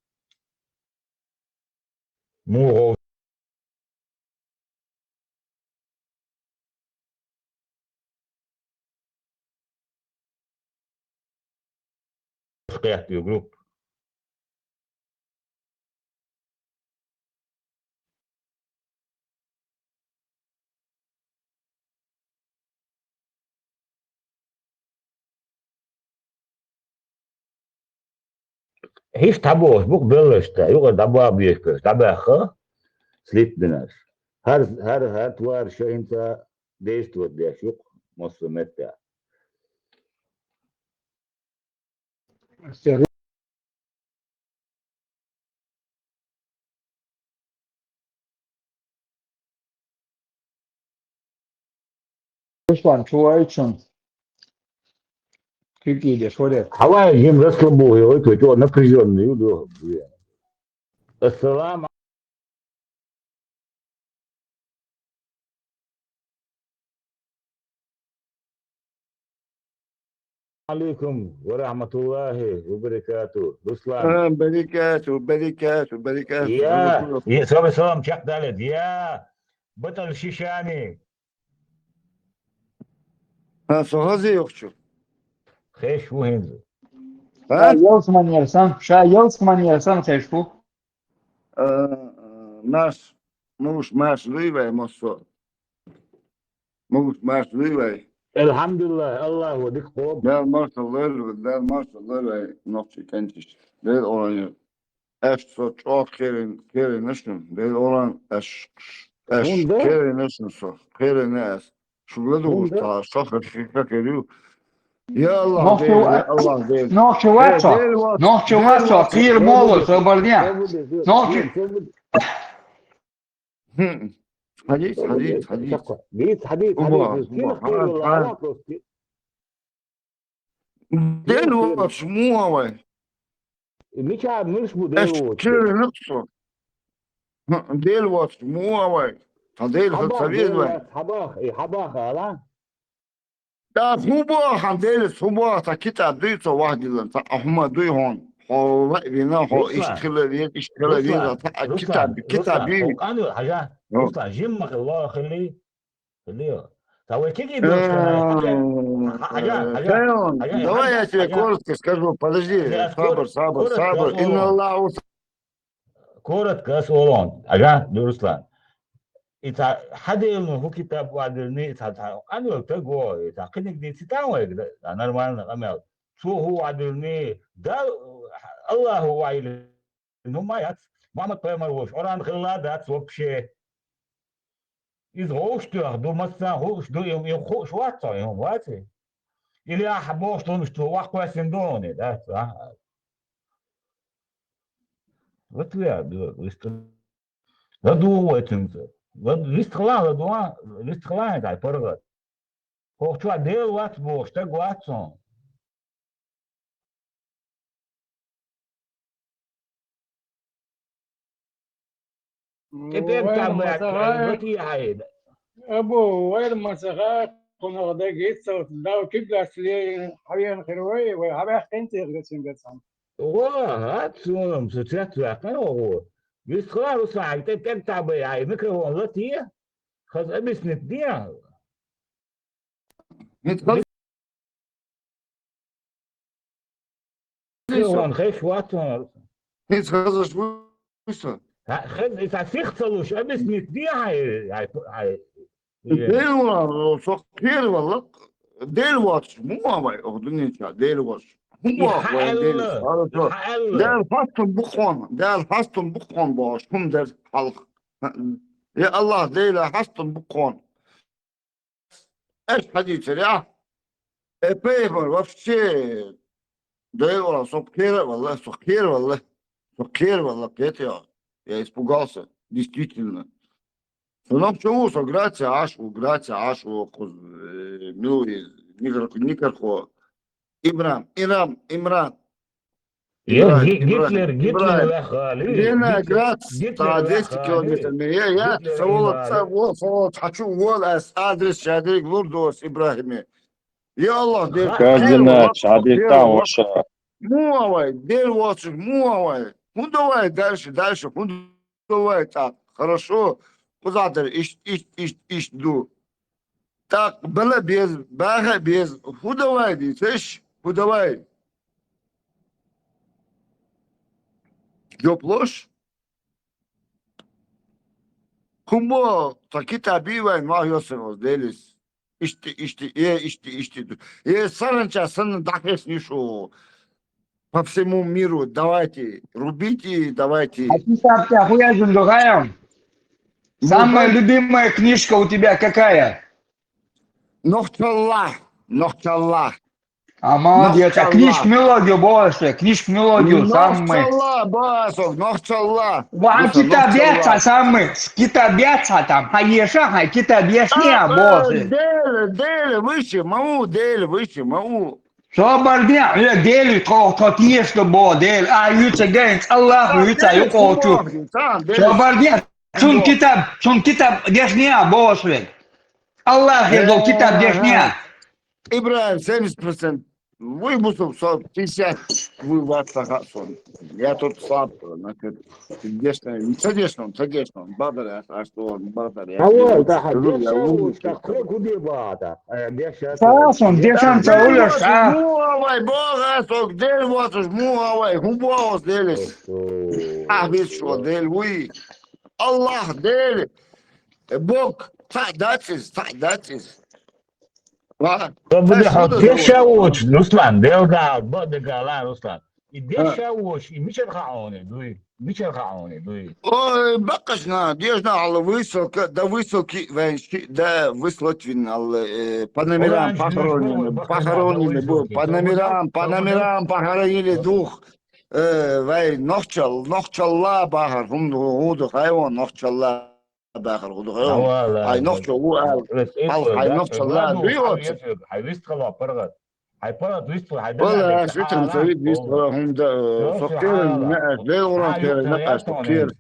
Муха кхетта ю группа. ХӀинца дӀабохуш бу-кх белларш тӀе, юкъара дӀабоха безаш берш, дӀабаьхна, слиттинарш. ХӀара, хӀара, хӀара твар ша хӀинца действовать деш ю-кх массо а меттехь. Руслан, чу вай чун? Куьйга деш варе. Хьавай, жим расслабуй, ой, твой чё напряжённый, ю, ду. Ассаламу алейкум ва рахматуллахи ва баракату. Руслан. А, баракату, баракату, баракату. Я, я, салам, салам, чекхдалет. Я, батал шишани. А, со хаза йохчу. Хеш ву хӀинца. А? Ша ялс манера сан, ша ялс манера сан хеш ву. А, а, маш, муш, маш, дуй вай, массо. Муш, маш, дуй вай. Алхьамдулиллах, Аллаху дика кхобу. Дала марша лойла, Дала марша лойла вай, нохчий кӀентий. Дела олан ю. Аш со чӀогӀа кхерин, кхерина шун. Дела олан, аш, аш кхерина шун со. Кхерина ас. Шу ладугӀуш та, шахар хи хакер ю. Я Аллах, Дела, я Аллах, Дела. Нохчо вац со. Нохчо вац со, кхера моло, со бардия. Нохчо. Хм. Хьадис, хьадис, хьадис. Дийца, хьадис, хьадис. Уба, уба, хьадис, хьадис, хьадис. Дела воцуш муха вай? Мича муьлш бу Дела воцуш? Кхерина со. Дела воцуш муха вай? Сан Дела хаза ца веза вай? Хьабах, и хьабах ала? Да, хӀун боху хьан Делаца, хӀун боху, цхьа китаб дуй цо вахдиллан, цхьа а хӀума дуй хьуна. Хьо лаъ вина, хьо иштта хила веза, иштта хила веза, цхьа а китаб, китаб дуй. Руслан, Руслан, Руслан, Руслан, жимма хила хили, хили. Ца вай кегий дош хьажа, хьажа, хьажа. Давай я тебе коротко скажу, подожди, сабр, сабр, сабр. Инна Аллаху Коротко ас олу хьуна, хьажа, Руслан. И цхьа хьан Делан хӀун китаб охьадиллина, и цхьа, цхьа къанвелла стаг ву, и цхьа кхиниг дийци тан вайга, да, нормально къамел. Цо хӀун охьадиллина, да, Аллаху охьайиллина хӀума яц. Мухьаммад пайхамар волуш Къуръан хилла дац вообще. Иза вовшах тоьхна ду, массарна хууш ду, и, и хууш вац хьо, и хӀума вац и? Или ахьа бохуш долуш ду, ваха кхоьссина ду хьуна, дац, а? Вот веа, ду, вист-, ладугӀу вай цуьнца. Лад-, вистхила, ладугӀу, вистхила хьайн дай паргӀат. ХӀокху чохь Дела вац бохуш, стаг вац хьуна. ТӀе-тӀе Вайра там, блядь, масагӀа, латий хьайна. Абу, вайра масагӀа, кхунах дагица, дав киблас ле, хьавен хир вай, вай хьавяхкинти гацин гацан. Ва, гьад сунам, со цец вяхкан огъу. Вист хала, Руслан, тӀе-тӀе там, блядь, микрофон латий, хаз объяснить дия. ХӀинца хаза Иван, хеш вацун. ХӀинца хазаш вуй со? Ха, хез, иса сих ца луш, объяснить дия хьай, хьай, хьай. Дел ван, со кхер валла, Дел вац, муха вай, ох, дунен ча, Дел вац. Ху И ва, вай, Дел, хьаалла, хьаалла. Дел хастун бухъон, Дел хастун бухъон бош, хум дер халх. Я Аллах, Дел хастун бухъон. Эш хьадийцар, я? Э, пайхамар, вообще, дай Аллах, со кхера валла, со кхера валла, со кхера валла, кхета я. Я испугался, действительно. Со нохчо ву, со Грация Ӏаш ву, Грация Ӏаш ву, кхуз, э, милуй, никар-, никархо. Ибрам, Ирам, Имран. Е, Ибрагьим, Ги-, Гитлер, Ибрагьим, Гитлер Ибрагьим. Ваьхали. Ленинград, Гитлер, Гитлер та десять ваьхали. Километр. Е, я, Гитлер са волат, са Ибрагьим. Во, са волат, хьачу вол ас адрес шадерг лур дос Ибрагьиме. Я Аллах, дер Ха- Каждый хер наш, вац, Абитан хер вац. Ваша. Му авай, дер вацуш, му авай. Хунда вай дальше, дальше, хунда вай так. Хорошо. Кузатар, иш, иш, иш, иш ду. Так, бала без, баха без, худавай дитеш, худавай. Жоп лош? Хумбо, таки таби вай, ма йосен оз делис. Ишти, ишти, э, ишти, ишти. Э, саранча, сан дахес нишу. По всему миру, давайте, рубите, давайте. А ты так, ты охуел, Зундугаев? Ну, Самая да. Любимая книжка у тебя какая? Нохчалла, Нохчалла. А, молодец. А Нохчалла. Книжка мелодию больше, книжка мелодию самый. Нохчалла, басов, Нохчалла. Ва, Нохчалла. Китабец, а самый, китабец, а там, хаеша, хай, китабец, не, а, а, больше. Дели, дели, выше, мау, дели, выше, мау. Собар ден, э, дели, тхо, тхо, тиешда бо, дели, а, юца генц, Аллах, а, юца, дели, юкъочу. Собар ден, а, дели. Собар ден, цун китаб, цун китаб дешния, бо, швед. Аллах, я дол китаб дешния. Ибрагьим, семьдесят процент. Вы, Бусуп, со пятьдесят, вы, ватсаха, сон. Я тут слаб, значит, дешния, конечно, конечно, бадар, а что, бадар, я. А вот, да, скажу, я дешния, умный, вот, так, что куда бада? Э, дешния, Сасон, то, дешан, да, Саулеш, а? Му авай, бога, сок, дел ватуш, му авай, хубаос делис. Охо. А, вид шо, дел, уй. Аллах, дел. Э, Бог, та датис, та датис. Ва, Ва, буде та хо, шуда дешния дала. Уч, Руслан, дел да, бо де гала, Руслан. И дешния уч, и мичер хаоне, дуй. Мичер хаоне, дуй. Ой, бакъашна, дешна ала высоко, да высоки венши, да выслать вин ала, э, панамирам, Оранж, похоронили, бакъашна, похоронили, да бу, высоки. Панамирам, Панамирам, похоронили дух. Э, вай, Нохчал, Нохчалла бахар, хум, гуду, хайван, Нохчалла. Бахар гуду хо. Ай, Нохчо, у, ал. Хай Нохчо, ла, дуй, оци. Хай вист хала паргат. Хай паргат вист хала, хай. Вала, швитам, цавид вист хала, хум да, сохтер, не, дел уран тер, не, аш, сохтер.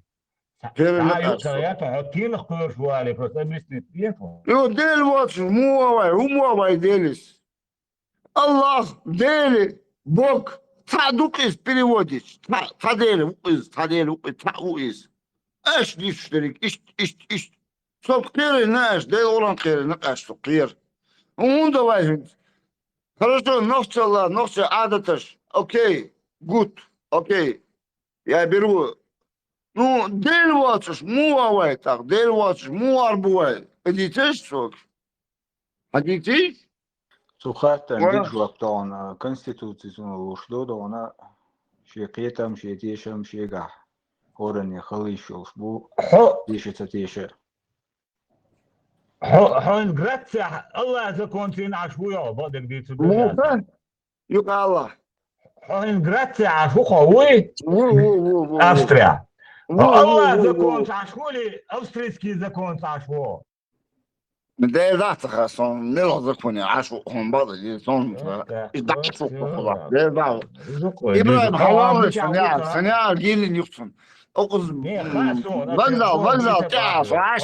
Тер, не, аш. Тинах курш вали, просто объяснить, нет? Йо, дел вац, му авай, хум авай делис. Аллах, дели, Бог, та дукъис переводич, та, та дели вукъис, та дели вукъис, та вукъис. Аш диш штерик, ишт, ишт, ишт. Соб кхери наш, дел уран кхери накаш соб кхер. Унда вай хинт. Хорошо, Нохчалла, Нохча адаташ. Окей, гуд, окей. Я беру. Ну, дел вацуш, му авай так, дел вацуш, му арбувай. Идите ж, сок. Хьадийций? Цу хаттан Ва- дигжлап тохана Конституци цуна луш ду, дона ши кхетам, ши тешам, ши гахь. Хорани халиш йолш бу. Хо-, Теша ца теша. Хо-, хо ин Грация, Аллах закон цин аш ву йо, бо дег ди цу Муха? Юкъа Аллах. Хо ин Грация аш ву хо вуй? Ву, ву, ву, ву, ву. Австрия. Ву, ву, Аллах ву, закон ву. Аш ву ли, австрийский закон аш ву? Деза ца ха сон, мело законе, аш хун бада, ди сон. Окей, И да окей, шу ху хула. Окей. Деза. Зукъой, Ибрагьим, деза. Хавал, Хавал, саня, Хавал. Саня, гилин юхтун. Укхаза вокзал, вокзал тӀехьа,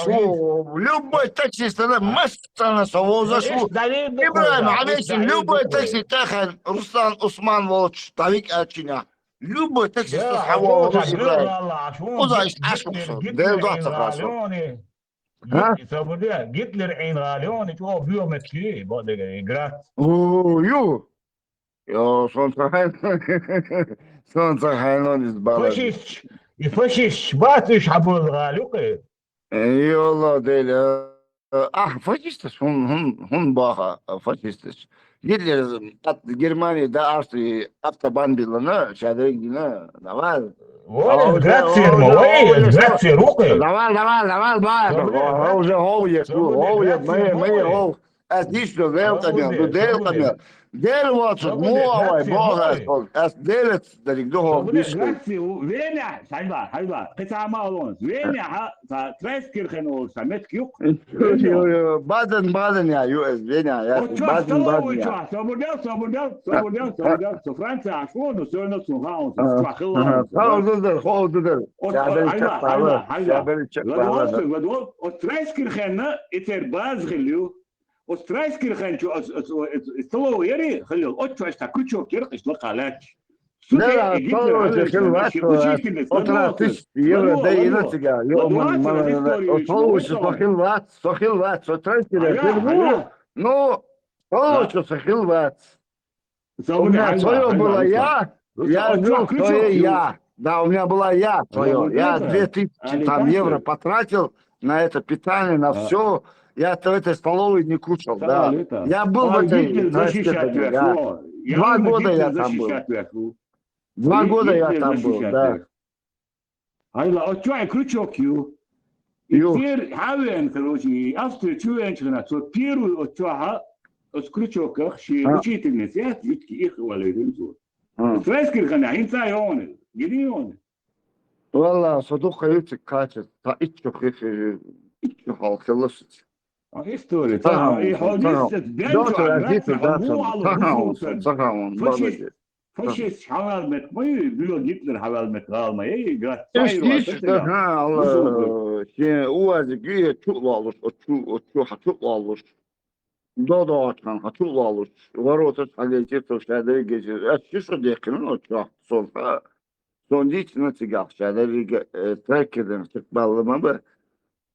любой таксист, массанахьа со вовзаш ву. Ибрагим, хьан веший, любой такси тӀехьа, Руслан, Усман волчу, дӀавига аьлча. Любой таксист хьан вовзаш ву, Ибрагим. Уза иштта Ӏаш ву со, Дела дуьхьа ца хаьа со. А? Гитлер Ӏийна гӀала йони, чӀогӀа боьха меттиг ю, бакъдерг, Грац. О, ю. Йо, сон ца хьайна, сон ца хьайна иза бала. Фашисташ, и фашисташ бац уьш хьан боза гӀала юкъе? Э, йо, Аллах Дела, э, ахь фашисташ, хӀун, хӀун, хӀун баха, э, фашисташ? Гитлер, э, Германия да Австрия автобан билана, шадайгина, давай. Вай, Грацер ма, вай, Грацер, рукъе. Давай, давай, давай, давай. Уже хов ес, хов ес, май, май, хов. Ас дийшла Дела къамел, ду Дела къамел. Дела воцург муха вай боху ас хьо. Ас Делаца дерриг ду хьо бийшкай. Веня, хьайба, хьайба. Кхин цхьа ма алонаш. Веня, хьа, ца Трескирхен олуш, ца меттиг юкъ. Баден, Баден я, ю эс, Веня, я. Баден, Баден я. Собурдел, собурдел, собурдел, собурдел. Со Франция аш вон, но всё равно цун хаун, цун хилла. Хо ду дер, хо ду дер. Хьайба, хьайба, хьайба. Ладвол, ладвол. От Трескирхенна, ицер база хилла ю. Оцу Трескирхен чу, оцу, оцу, оцу, оцу столовый яри хилла, оцу чу аша крючок яра, аша лакха лаьтташ. Цу тӀе и Гитлер хьалаваьлла, шен учительница, ладвогӀа, евро ладвогӀа, дайина ладвогӀа, цига, ладвогӀа, ладвогӀа, история, со хилла вац, со хилла вац, со Трескирхен хилла ву. Ну, со хилла вац. У меня своё было я, я жил своё я. Да, у меня была я своё. Я две тысячи там евро потратил на это питание, на все. Я-то в этой столовой не кушал, да. Я был в этой, да. Два года я там был. Два года я там был, да. Хьайла, оцу чохь крючок ю. И церан хьан веана, короче, и Австрия чу веанчу хенахь, цо первый оцу чохь, оцу крючоках шен учительница яц, итки их валийрина цо. Трескирхенехь, хӀинца а йогӀу, гина йогӀу. Валла, со дукха юьциг кхача, цхьа итт шо хи-, хи-, итт шо хьалха хилла шуьца. История, ца хаун, и хьо ца хаун. Доктор Азитов, ца хаун, ца хаун, молодец. Фашист хьавал мет ма ю, било Гитлер хьавал мет гӀал ма ю, Грац. Ишта, ишта, ха, Алла, шен УАЗик ю, я чу а лолуш, о чу, о чу, хьан чу а лолуш. Додо хьан чу а лолуш. Вороташ хьан гечир, со шадерг гечир. Ас ши шо дехкина, о чу, сон, ха. Сон дийцина цигахь, шадерг, э, траккерден чекхбалла ма бара.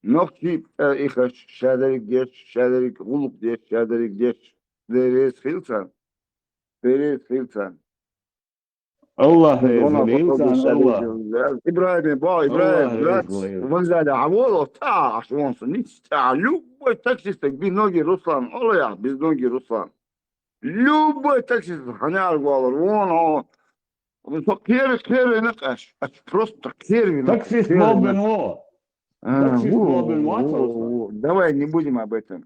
Нохчий, э, ихаш, шадерг деш, шадерг гӀуллакх деш, шадерг деш. Деррес хилла царна. Берех хилла царна. Аллах реза хилла царна, Аллах. Ибрагим, бо, Ибрагим, Аллах реза хилла. Вокзале хьан волу, оцу тӀехь Ӏаш вон со, ницкъ тӀехь, любой таксистаг, без ноги Руслан, ола яхь, без ноги Руслан. Любой таксист хьан яхь валар, вон, о, со кхер-, кхервина аш, аш просто кхервина. Таксист лоббин во. А, таксист во, лоббин во, во, во. Давай не будем об этом.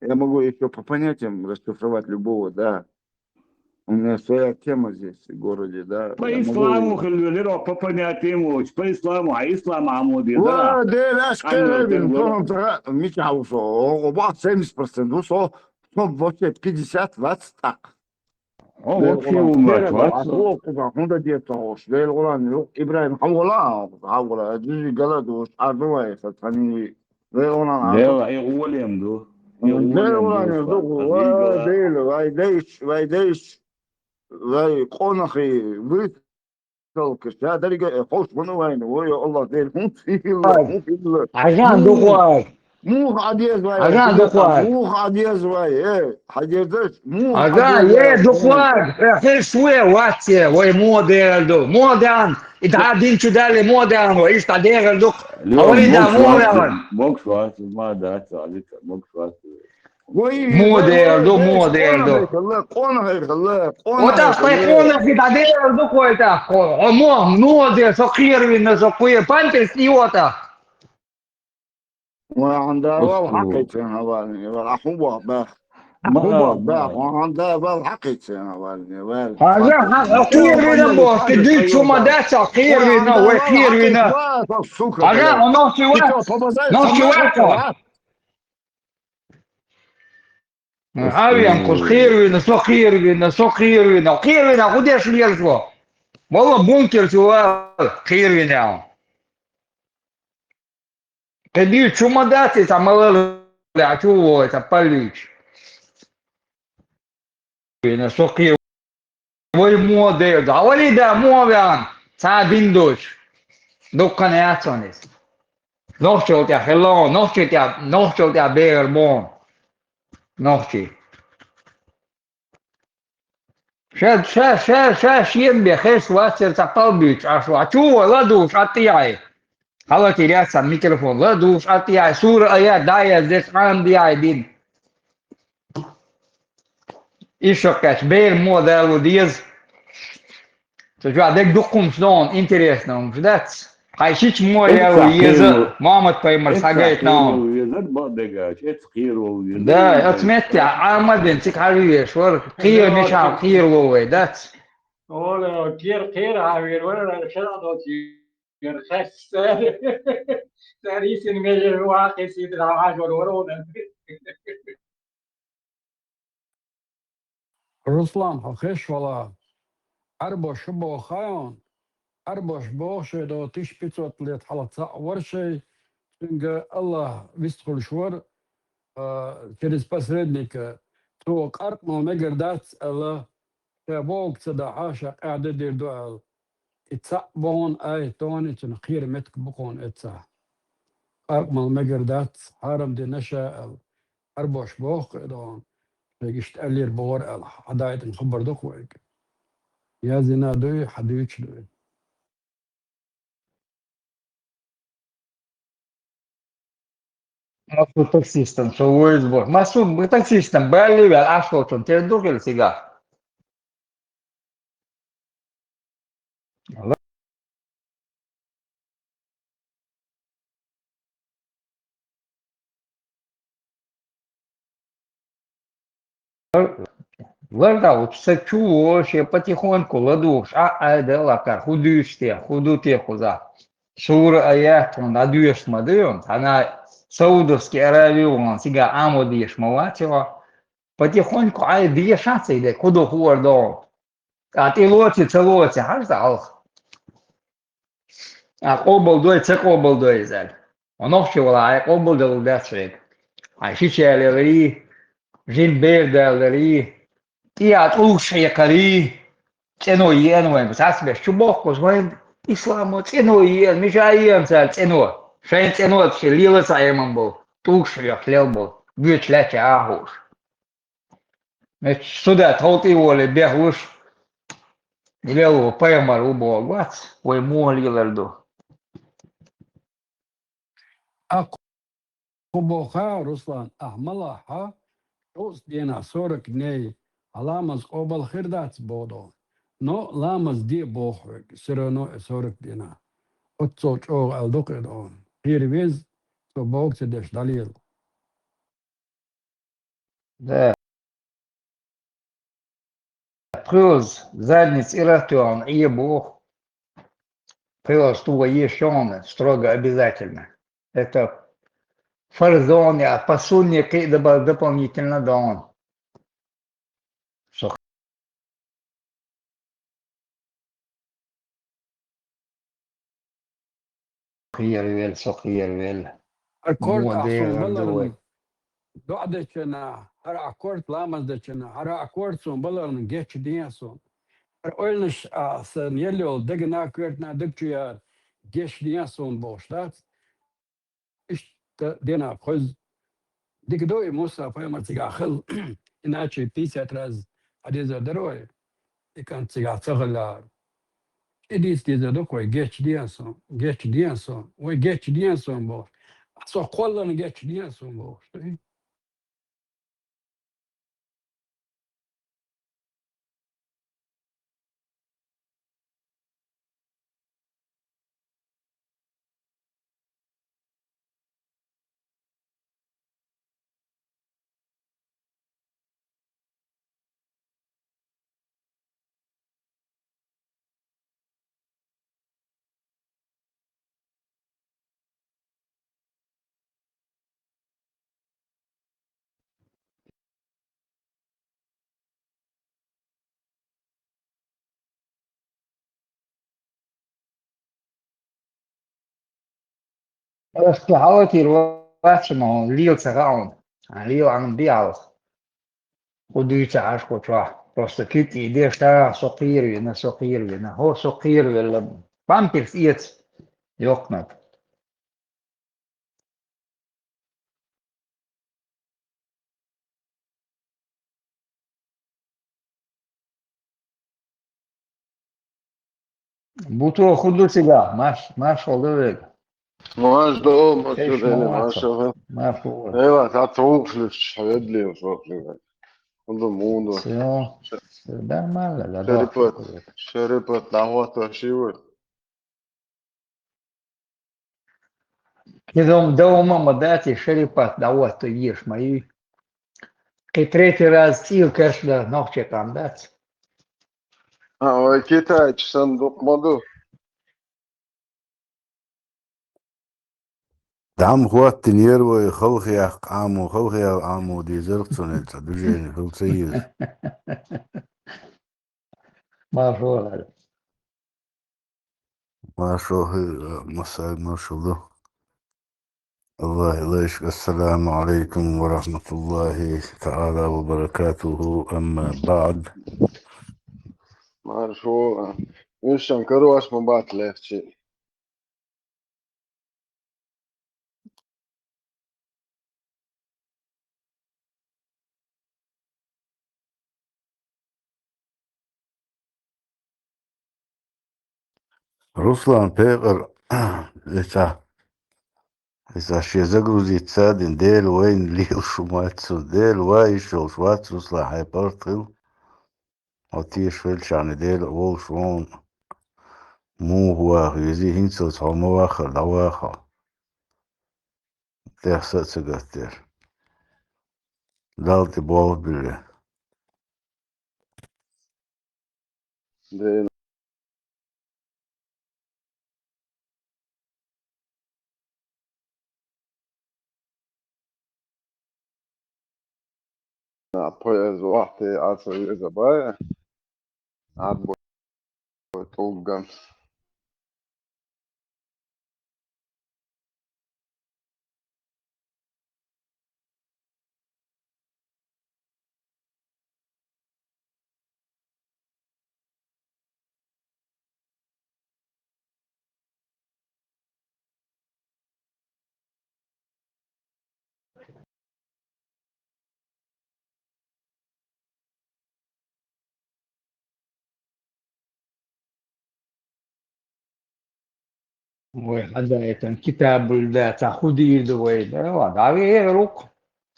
Я могу ещё по понятиям расшифровать любого, да. У меня своя тема здесь, в городе, да. По исламу хилла велира, по понятиям воцуш, по исламу, а ислам Ӏамоде, да. Ва, Дела, аш кхерабин, тохам тара, мича ву со, о, бах семьдесят процент ву со, со вообще пятьдесят вац тӀаккха. О, вообще умат вац. О, куда, куда деть тохуш, Дела гӀулан, Ибрагим, хьан вала, хьан вала, дижи гала душ, ардувай, хатани. Вай гӀулам Дела, и гӀолем ду. И гӀолем ду, Дела, вай дайш, вай дайш, вай къонахий, вуьйцалкаш, я дерриге, э, ховш вану вайна, вой, Аллах Дела, хӀун хилла, хӀун хилла. Хьажан духар. Муха Ӏадеза вай, хьажан духар. Муха Ӏадеза вай, э, хьадезаш, муха Ӏадеза вай. Е, духар, э, хир шуе, вац, э, вай муха дерар ду. Муха дан, и дӀа дин чу дале муха дан, вай иштта дерар ду. Хьо вай да муха ваьлла. Могуш вац, ма дац, Алита, могуш вац. Муха дер ду, муха дер ду. Къонахий хилла, къонахий хилла. Ота хай къонахий дӀадер ду кхойта. О, муха, муха дер, со кхеравина, со кхе-, памперс и ота. Ва хьан да вал хьакхайцина вални, вал хьан бах бах. Хьан бах бах, ва хьан да вал хьакхайцина вални, вал. Хьажа, хьан кхеравина бо, ти дуй чума даца, кхеравина, вай кхеравина. Хьажа, нохчи вац, нохчи вац. Хьавеанкъуш, кхеравина, со кхеравина, со кхеравина, кхеравина, хӀун деш лелаш ву? Валла бункер чу вал, кхеравина. Кхин дуьйцуш хӀума дац иза, цхьа малалла чу вогӀу, цхьа паллуьйчу. Вина со кхе вай мо дерза. Вали да мо веана, цхьа дин доцуш. Дуккха яц хьуна иза. Нохчалла тӀехь хилла хьуна, нохчий тӀехь, нохчалла тӀехь бегӀар боху. Нохчий. Ша, ша, ша, ша, шен бен хеста вацара цхьа пал буьйцуш Ӏаш вац. Чу вай ладугӀуш Ӏа тӀехье. Хьалатийра яц сан микрофон. ЛадугӀуш Ӏа тӀехье. Сура аят дӀаяздеш Ӏамадехье дин. Иштта кхаьчча, бер мо дало деза. Цу чохь дерг дукха хӀумаш догӀу, интересно хӀумаш дац. Хьайн шича мо лело еза, Мохьмад-пайхамар схьагайтина хьуна. Везар бакъдерг аьлча, эцу кхеро везар. Да, оцу меттехь Ӏамадина цига хьажа везаш вара, кхера мичахь кхерало вай, дац? Ола, кхера, кхера хьан вер вара, шарахь доцу вер хасса. Цара йисина меже ваккхий сидра хьажор вара вона. Руслан, хьо хеш вала, Ӏарбош хӀун боху хаьий хьуна? Ӏарбош боху шайн до тысяча пятьсот лет хьалха цхьаъ вара шайн, цуьнга Аллах вистхуьлуш вара, а, через посредника, цо къаркъамал мегар дац аьлла, ша бохург ца дахьа, ша къаьхьа де дийр ду аьлла. И цхьаъ боху хьуна аят, тахана цуьнан кхера меттиг бу кхуна эццахь. Къаркъамал мегар дац, хьарам дина ша аьлла. Ӏарбош боху-кх и догӀу, шайга иштта аьллера бохура аьлла, хьан дайтина хабар ду-кх вайга. Я зина дуй, хьан дуьйцуш дуй. Массо таксистам со вуьйцу боху. Массо таксистам балли ваьлла Ӏаш волчун тера ду хила цигахь. Лар да, вот са чу шен потихоньку ладугӀуш, а, а, да, лакхара, хӀун дуьйцу те, хӀун ду те кхуза? Сура аят хьуна дӀадоьшуш ма ду, хьуна Саудовский Аравия вахана, цигахь Ӏамо дезаш ма вац хьо. Потихоньку Ӏай дешахь ца йиде, кху ду хуур догӀу. Ткъа тӀе лоций, ца лоций, хьажа хьалха. Ткъа къобалдой, ца къобалдой иза аьлла. Хьо нохчи вала, Ӏай къобалделла дац хьоьга. Ӏай шича яларий, жин бер даларий, тӀехьа тӀулгаш хьекхарий, цӀено еана вайн, цхьацбеш чу боккхуш вайн, исламо цӀено еана, миша еана цара цӀено. Шайн цӀено ца лела ца Ӏеман болу, тӀулгаш хьекхаш лел болу, гоьчу лаьттахь а хууш. Эцу суда тховтӀе а волий бехлуш, лело пайхамар ву боху вац, вай муха лелар ду? Ахь кху боху, Руслан, ахь ма лахь, хьо шовзткъа дийнахь сорок дней, хьан ламаз къобал хир дац боху. Но ламаз де боху хьоьга, всё равно и сорок дийнахь. Оццул чӀогӀа аьлла ду-кх и догӀу. Кхера веза, цо бохург ца деш дӀалела. Да. ПхоьалгӀа задница ирахтоьхна Ӏе боху. ПхоьалгӀа стуга еш йогӀна строго обязательно. Это фарз догӀна, я по сунне кхин а доп-, дополнительно догӀна. Со кхеравелла, со кхеравелла. ХӀара корта ахь суна баларна доӀа дечунна, хӀара ахь корта ламаз дечунна, хӀара ахь корта суна баларна гечдехьа суна. ХӀара ойланаш а сан елла йолу дегнах, коьртанах дага чу яра, гечдехьа суна бохуш дац. Иштта динах кхуьйзу. Дика ду и Муса пайхамар цигахь хилла, иначе пятьдесят раз хьан дезар дара вай, и кӀант цигахь ца хиллехьара. И дийца дезар ду-кх вай, гечдехьа суна, гечдехьа суна, вай гечдехьа суна бохуш. Со кхолларна гечдехьа суна бохуш. Ас хьалатийра вацана, хьуна лела ца хаьа хьуна. Лела Ӏамадехьа. ХӀун дуьйцу Ӏаш кху чохь? Просто куьг и деш, а, со кхеравина, со кхеравина. ХӀо, со кхеравелла. Памперс эца. Йоккханиг. Буту хӀун ду цигахь? Маш-, маршалла ду вайга. Маш ду, маш ду, Дела, маршалла. Маршалла. Эла, та тохуш луш, хьаведле, шо хьаведле. ХӀун ду, муха ду? Всё. Всё нормально, да, да. Шерипат, Шерипат, дӀахӀотто ши ву. Кхидолу дов ма дац, и Шерипат дӀахӀотто езаш ма ю. Кхин третий раз цӀийла керш дан нохчийн къам дац. А, вай китайчу санна дукха ма ду. ДӀа ма хӀоттийнера вай, халхаяккха Ӏамо, халхаяла Ӏамо дезара цунна, цхьа движение хила ца еза. Маршо хир. Маршо хир, массаьрга маршалла ду. Аллахь лайшка, ассаламу Ӏалайкум ва рахьматуллахӀи таӀала ва баракатухӀу, амма баӀд. Маршо, уьш шайн карош ма бац лехча. Руслан Пекъар, иза, иза шен загрузиться а дина, Дела вайна лела шу мац цунна, Дела вай йиш йолуш вац, Руслан, хьайн паргӀат хила. Хьо тешаш веллачхьана Дела а волуш ву хьуна. Муха ваха везий, хӀинцалц хьо ма ваххара дӀаваха хьо. ТӀех са а ца гатдера. Далла тӀе болх биллий. Дена. Поезд вахьте а со веза бай. Ад бу тӀулган. Вай хьадаийтан китабуль да, цхьа хӀун дийр ду вай? Да, ладно, дӀавехар ву-кх.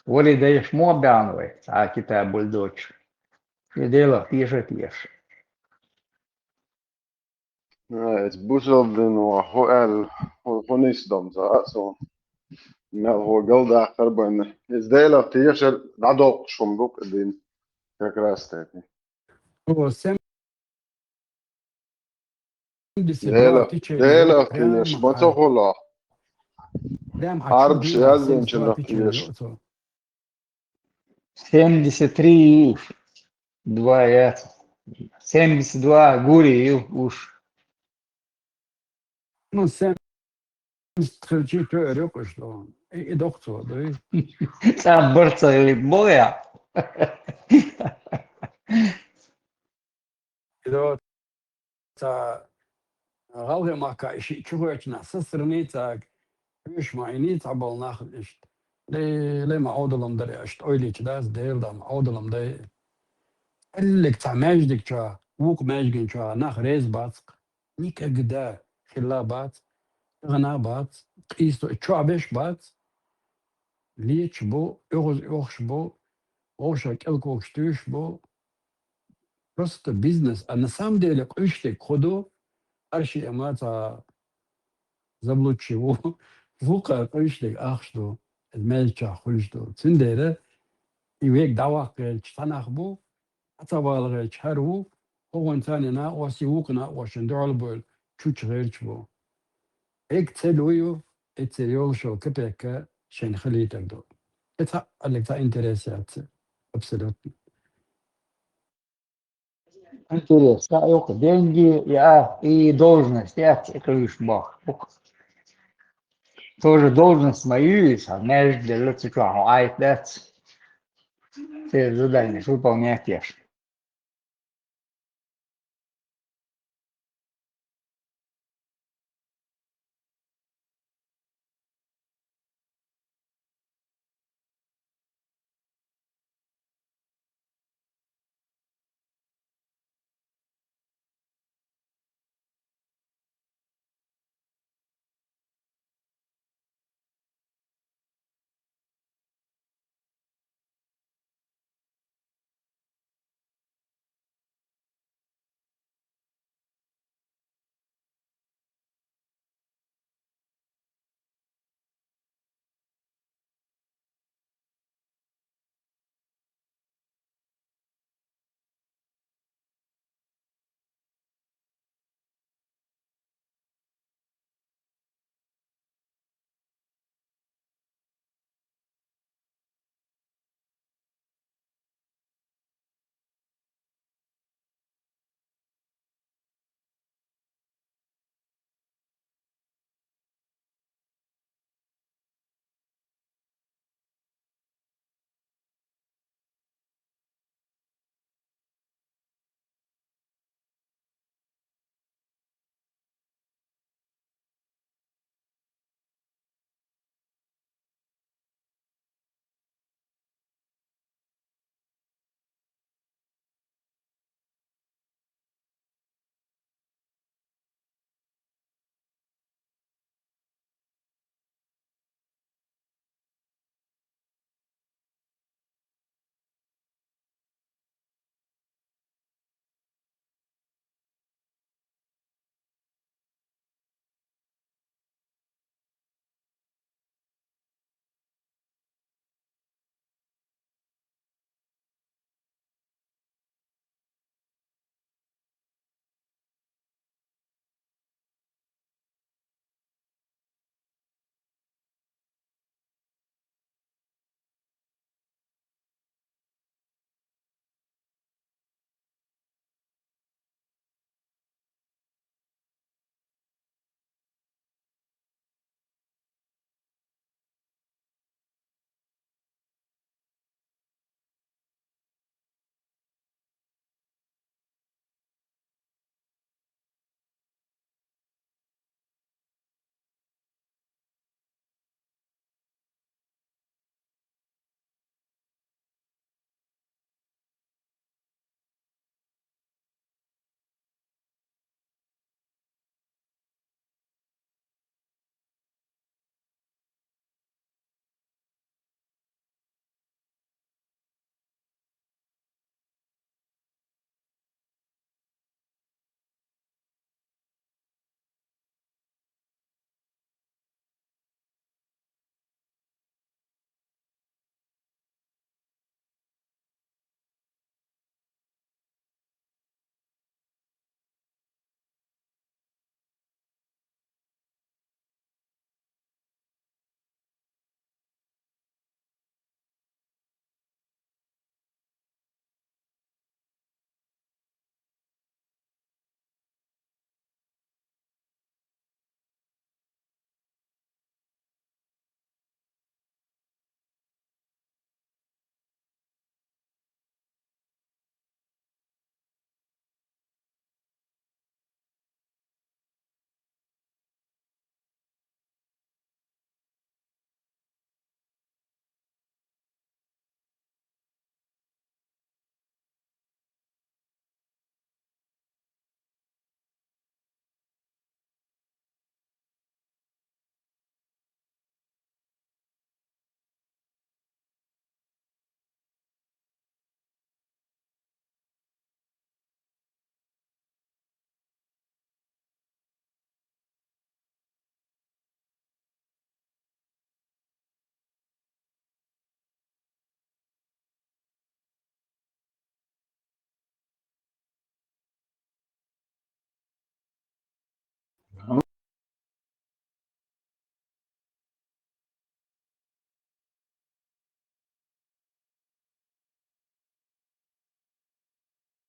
Вали дайша мо баьхна вай, цхьа а китабуль доцуш. И Делах теша а теша. Эцу бусалба дино хӀун аьлла, хӀун, хӀун нисдо ца хаьа суна. Мел хӀун галдаккхар а бан. Иза Делах тешар дӀадоккхуш хӀума ду-кх и дин. Как раз таки. О, семьдесят два Делах, течения Делах прямо тешаш ма ца а хуьлу. Прямо а Ӏарбаша чудилла яздинчунах семьдесят два течения тешаш. Йо, цо. Семьдесят три, два яц. Семьдесят два гури ю уьш. Ну, семьдесят хилчи тоьар ю-кх уьш ду. И, и доккха цо, дуй? Цхьа барца хилийта боху я. И до ца гӀалгӀай махка и шиъ чухоьцучу нах сацарний цаьрга, хьоьжуш ма йиний цхьаболу нах иштта. Ле, ле ма Ӏовдалам даре аша тӀе ойла йича дац, Делан дуьхьа ма Ӏовдалам дай. Кхин цхьа маьждиг чохь, вукху маьждиган чохь нах реза бац-кх. Никогда хилла бац, тӀегӀана бац, къийсо чохь беш бац. Леташ бу, оьгӀаз оьхуш бу, вовшах кӀелкогаш туьйсуш бу. Просто бизнес. А на самом деле къуьйсург хӀун ду? Арши а ма цхьа заблудший ву. Вукхара къуьйсург ахча ду. Иза маьждигчохь хуьлуш ду. Цундела и вега дӀаваккха гӀерташ цхьа нах бу, Ӏа ца вала гӀерташ хӀара ву, хӀокхуьнца царна накъостий, вукху накъосташна дуьхьал бевлла чучу гӀерташ бу. Эга цель ву ю, и церан йолуш йолу капека шайна хилийтар ду. И цхьаъ, аллиг цхьа интерес яц. Абсолютно. Интерес, цхьа юкъа деньги, я, и должность яц, и кхуьйсуш боху. тоже должность мою, а между делать, что, ай, that's. Все задания, что выполнять, я ж.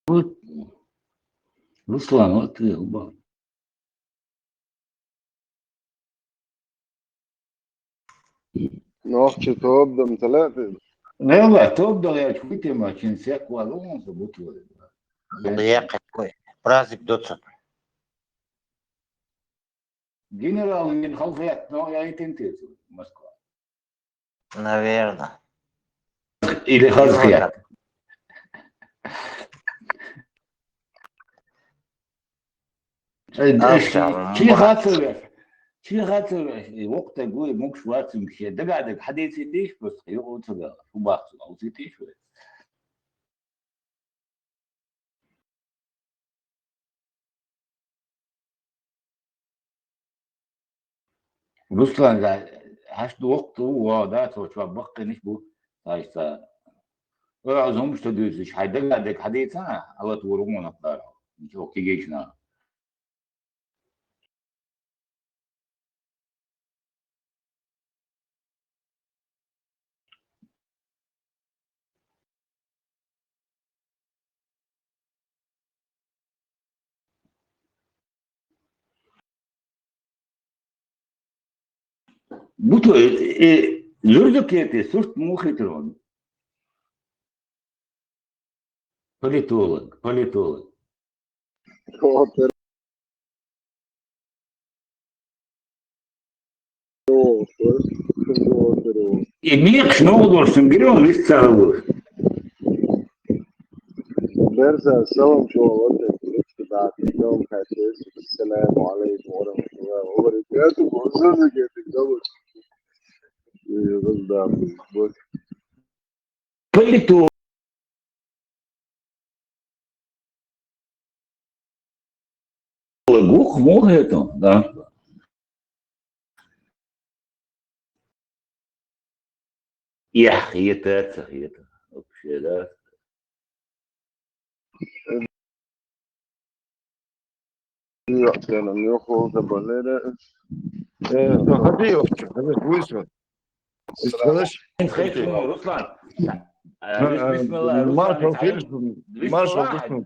Вот, Руслан, вот ты, ба- Нохчий тоба дан ца лаьа те? Нела, тоба дан лаьа, чу тема чин сек валун со бутвой. Декъе, праздник доцат. Генерал вин халхаят, но я и тентацию Москва. Наверное. Или хазхаят. Э, а, э, всё, чи хацавеш, чи хацавеш, и вокта гуй мукш вацум ше, дагадак хадиси диш, просто югу цага, фубахцу, а уцитиш ве. Руслан, да, хьаш ду вокта ву, ва, да, цо чва баккхиниш бу, айса. Ой, аз хӀумаш ца дуьйцуш, хьай дагадак хьадийца, алат вур ву нах дара. Ничего, кигейш на. Буту, э, э, лурдукети сурт мухитрон. Политолог, политолог. Опер. И мекш ногдорсун гирон вист царалур. Берза, салам шо, вот это, салам, хасес, ассаламу алейкум ва рахматуллахи ва баракатуху. Сразу говорит, да, вот. И вот, да, вот. Политолог. Гух, мух это, да. Ях, это, это, это. Вообще, да. Э, заходи, вообще, ходи, вышел. Исхалаш? Руслан. Э, бисмилла, Руслан, маршал, маршал,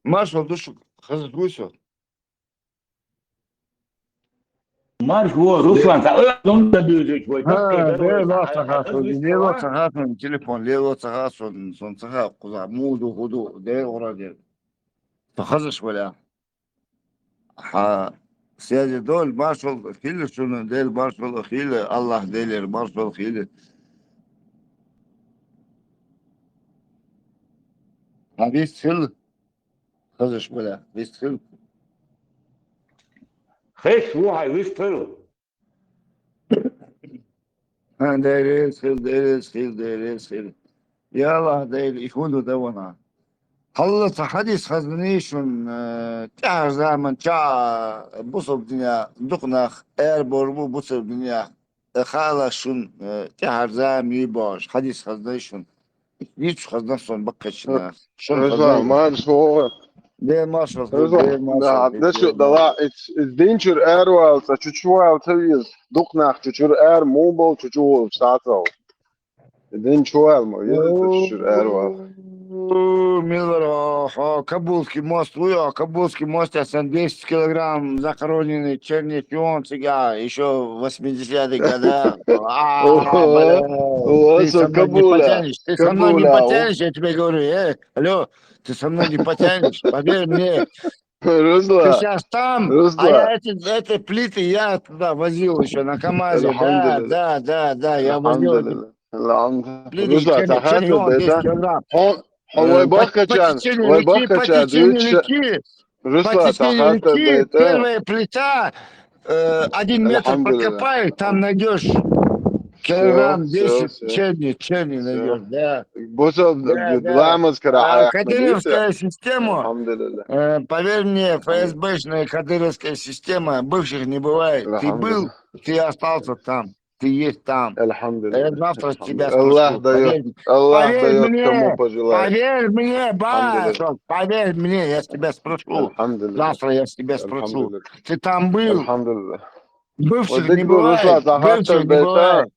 маршал, душ, хазар, вышел. Марш, во, Руслан, та, э, дом да дюзик, вой, а, как ты, да, здорово, лево, а, саха, а, сон, а, лево, а, саха, сон, телефон, лево, саха, сон, сон, саха, куза, муду, худу, де, ура, де. Та хазаш, валя. Ха, связи доль, маршал, хили, шуну, дель, маршал, хили, Аллах, делер, маршал, хили. Хадис хил. Хазаш, валя, вистхил. Хеш ву хьай вистхил. Ха, дерес хил, дерес хил, дерес хил. Я Аллах, дер, и худу да вана. Халла ца хадис хазнишун, э, тяр заман ча бусуб дуня дукнах, эр борбу бусуб дуня. Э, хала шун, э, тяхар зам йибаш, хадис хаздай шун. Ницу хазна сон баккачна. Шун Руслан, хаздай. Марш, о. Де марш, Руслан, де марш, да, де, да, де, шо, да, да. Ла, ис, ис динчур эр валца, чучу валца виз, дукнах чучур эр, мубал чучу вал, сатал. Дин чуал мо, виз чучур эр вал. Милвара, ха, Кабулский мост, уя, Кабулский мост, я сан десять килограмм захороненный черный пион, цига, еще восьмидесятые года. А, бля, ты со мной не потянешь, ты со мной не потянешь, я тебе говорю, э, алло, ты со мной не потянешь, поверь мне. Ты сейчас там, а я эти, эти плиты я туда возил еще на КамАЗе, да, да, да, я возил эти. Плиты, черный, черный, он десять килограмм. По течению реки, по течению реки, по течению реки, первая плита, э, один метр прокопай, там найдешь килограмм десять, черный, черный найдешь, да. Бусал ламаз кара. А кадыровская система, э, поверь мне, ФСБшная кадыровская система, бывших не бывает. Ты был, ты остался там. Ты есть там. Альхамдулилля. Я завтра с тебя спрошу. Аллах даёт, Аллах даёт, кому пожелает. Поверь мне, Башов, поверь мне, я с тебя спрошу. Завтра я с тебя спрошу. Ты там был? Бывших не бывает, бывших не бывает.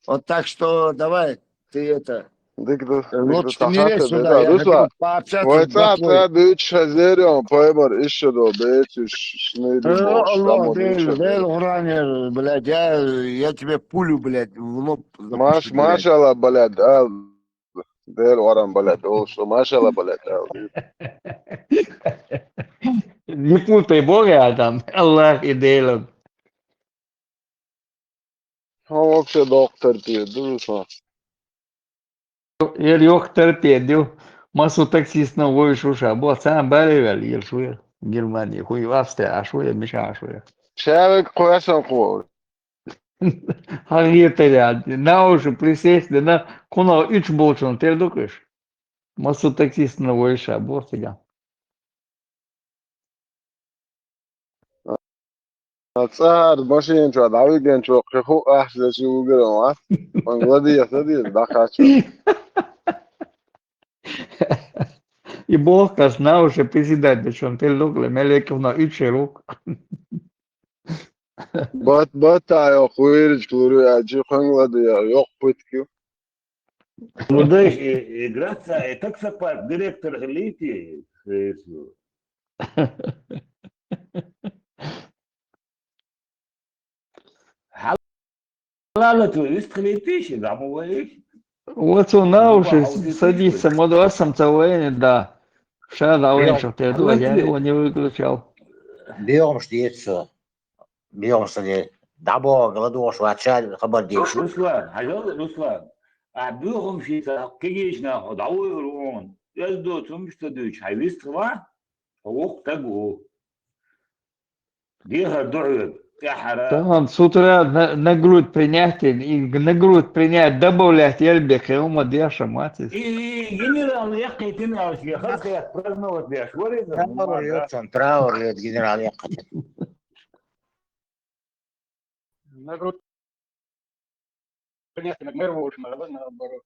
Вот так что давай, ты это, Дика ду, дика ду, лучше не лезь сюда, я хочу пообщаться с братвой. Вай цӀа, цӀа дуьйцуш хезар, пайбар, иштта до бецуш, шнайди бохуш, Аллах, Дела, Дела Къуръан, блядь, я, я тебе пулю, блядь, в лоб запущу, блядь. Маш-, машалла, блядь, ал. Дела Къуръан, блядь, ол что, машалла, блядь, ал. Не путай Бога, а там Аллах и Дела. Хьо вообще доккха терпи ду, Руслан. Эр йоккха терпи ду. Массо таксистна вуй шу ша. Бо, царна бале вел, ел шу я. Германия, хуй, Австрия, а шу я, Миша, а шу я. Шавик кхоьсан кхо. Хьан гӀетаряд. На уж присесть, на кхунах уьч болчун тел дукхуш. Массо таксистна вуй ша, бо, циган. А цӀа хӀара машина чохь дӀавигначо кхин хӀуъ ахча дечи вугар а вац. Ван гладе ца деза, дӀакхаччо. И бохкас на уже председатель, шун тел лукъ ле, мел веккхина уьчшер ву. Бат-, батта йо, хуйричка лур ю аьлчи, кхин гладе йо, йоккха пытка ю. Ну, да, и, и Грация, и таксопарк, директор хилийти, Иисус. Хьалалат ву, вистхилийтийша, гӀамо вайша. Оцу Ну, науши бахьал садится, дийшка. Ма доссам ца вайна, да. Ша дӀавайна Бегом-, шо те ду, а я его не выключал. Бегом жди, что. Бегом жди. ДӀабо, гладугӀуш вац, ша хабар дийш. Руслан, хьажал, Руслан. А бегом ши ца кегийчна хьо дӀавойур вон. Эздо цумшта дуьйч, хьай вистхила, хьо воккха таг ву. Дехар ду хьоьга, тӀаьххьара. Там с утра на, на грудь принять, и на грудь принять, добавлять, я тебе хилма деша, матис. И, и генерал яккхийтина аьлча, хаза хех праздновать деш, вари иза, Траур ма йоцун, траур йоц генерал яккхийтина. На грудь принять, на мэр вошма, наоборот.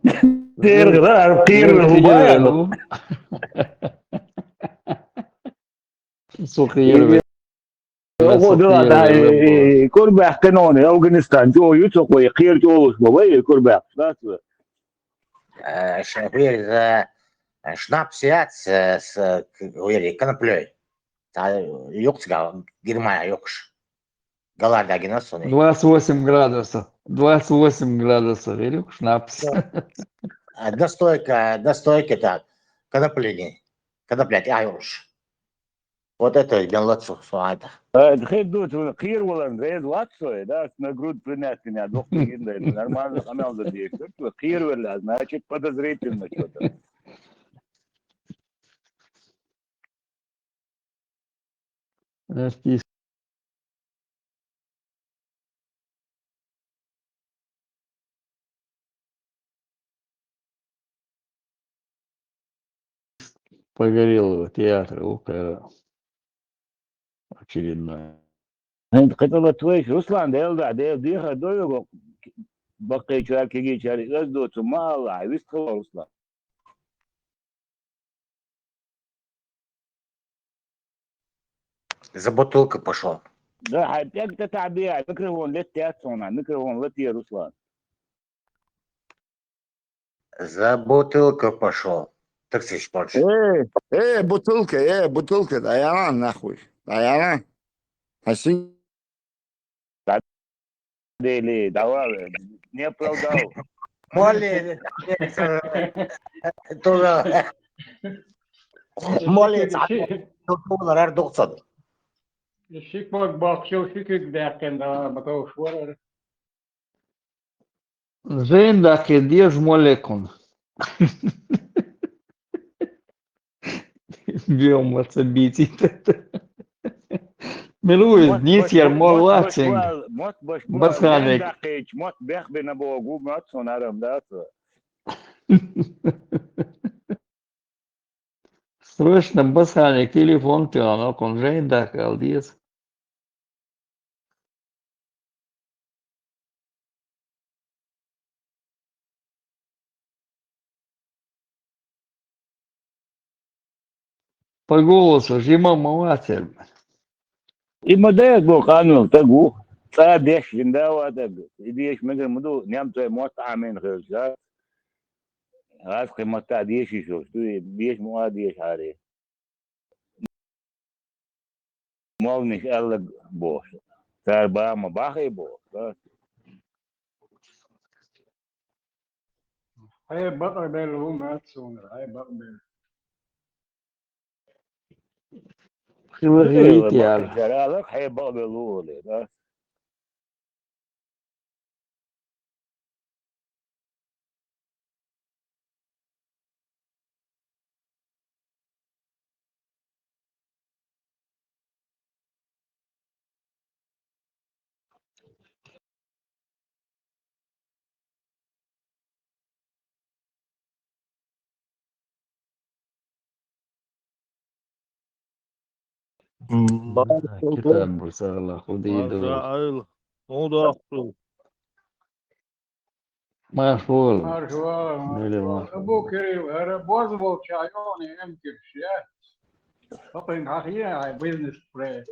Дергда, ар кийрна хӀу баьлла. Со кхийра ве-, Оха со дела кхийра дай, ве-, курбах каноне, Афганистан, чо ю со кхой, кхийра чолуш бо, вай, курбах, да, со. Э, ша вер за, э, шнапс яц, э, с, э, к-, вери, коноплёй. Та юкъ цигахь, Германия юкъаш. Галар дагина сони. Двадцать восемь градусов. Двадцать восемь градусов, верю, шнапс. Да. А, настойка, настойка так. Коноплини. Коноплять, ай уж. Вот это и молодцы, что это. Э, хир ду, цу кхийра валарна реза вац со, да, на грудь принять меня, дохку гин дай, нормально, хамял да деш, кхийра валла, значит, подозрительно что-то. Артист. Погорелого театра, Украина. Очередная. ХӀинца кхетала твой, Руслан, Дела да, Дела дехар до його, баккхийчара, кегийчара, оьзда цу ма алла, вистхила, Руслан. За бутылкой пошёл. Да, хьай пӀелг тӀе тӀаьхьа бе, микрофон летта яц хьуна, микрофон латте, Руслан. За бутылкой пошёл. Таксист больше. Э, э, бутылка, э, бутылка, да я нахуй, да я. Хасин. Дели, давай, не оправдал. Молли, тоже. Молли, доллар ар дукъ ца. Ши ког боккхачо ши ког даьккхина, да, ма товш вара. Жен даккхе деза моллекун. Бьём отца бить. Милуй, ниц яр мол лацинг. Басханек. Мотт бех бина богу, мотт сон арам дац. Срочно Басханек телефон тиана, кун жен даккхал деза. По голосу жима мавацер. И ма дает бо канун тагу. цӀа деш жинда ватаг, и деша мегар ма ду, немцой мотт Ӏамийна хилча, да? Аз кхин маттахь деша йиш йолуш ду, и деша ма а деша хьаре. Молниш аьлларг бохуш. Цара бахьа ма бахьий бохуш, да? Хье бакъабелла ву, ма суна, хье бакъабелла. Хила хилийта яра. Цара аларх хье бакъабелла ву олий, да? М, Баркалла. Китан бу сагала, худий ду. Маршалла. Ну, да, ху. Марш вала. Марш вала, марш вала. Абу Кирилл, хӀара борз волча йони эмкирш, я? Хапин хахия, ай, бизнес проект.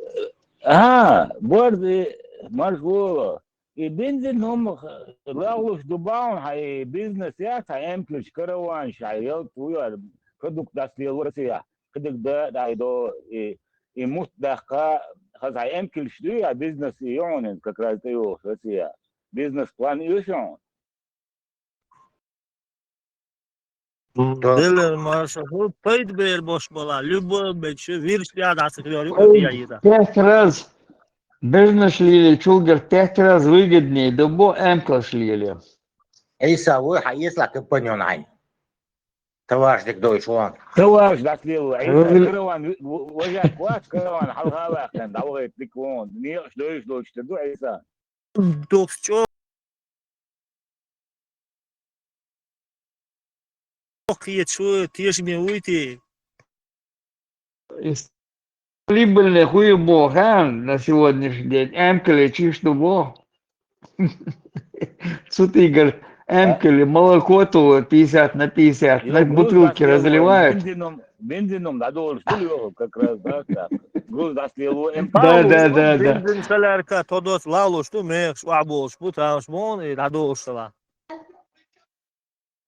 А, борз, и, марш вала. И бензин хӀума лагӀлуш ду бахьана, хьан и бизнес яц, хьан эмкирш караванаш, хьан ялта ву яр, продукт дас лело Россия. Кхидиг да, дай до, и, и мутт даккха, хаза хьан эмкирш ду, я бизнес и юхьунин, как раз тӀе йохуш Россия. Бизнес план ю шун? Делер марша, хӀу пайда бер бош бала, любой бечу, вирш я дацик лёрю, Ой, я еда. Пять раз бизнес лили, чулгар пять раз выгоднее, да бо эмкаш лили. Ӏийса вуй, хьан эцла компаньон хьайн. Товарищ дик дойш вон. Товарищ дас лело, Ӏийса, Ой. Караван, в-, в-, вожак вац, караван, хьалха ваьккхина, дӀавахайта дик вон. Некъаш дойш долчу тера ду Ӏийса. Докс чӀо- Ох, кхечу тешаме вуй те? Прибыльный хуй бо хан на сегодняшний день. Эмкале чиш ду бо. Цу тигр эмкале молоко то пятьдесят на пятьдесят на бутылке разливают. Бензином, бензином дӀадолуш ду лоьху как раз, да, так. Груз дас лело, эм Да, да, да, да. Бензин солярка, тодос лалуш ду, мехаш, охьаболуш бу, тамаш бон, и дӀадолуш сала.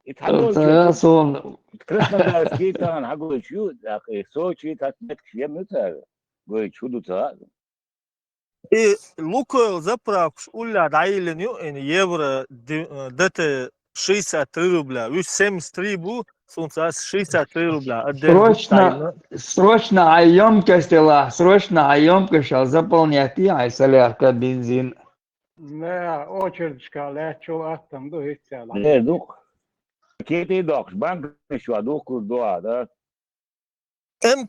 И Ца сон. Краснодарский тахана хьагойтуш ю, тӀаккха и Сочи, тӀаккха меттигаш ем ю цара. Гойтуш хӀу ду ца хаьа. И Лукойл заправкаш уллехь дӀайиллина ю, и евро ди-, ДТ шестьдесят три рубля. Уьш семьдесят три бу, сунца ас шестьдесят три рубля. Отдельно Срочно, дӀайиллина. Срочно хьайн ёмкость лахь, срочно хьайн ёмкость заполнять йи хьайн солярка, бензин. Да, очередьашка лаьттачул аттам ду хӀинца. Э, ду. Кетий доккхуш, банкаш чохь духкур ду а, да? М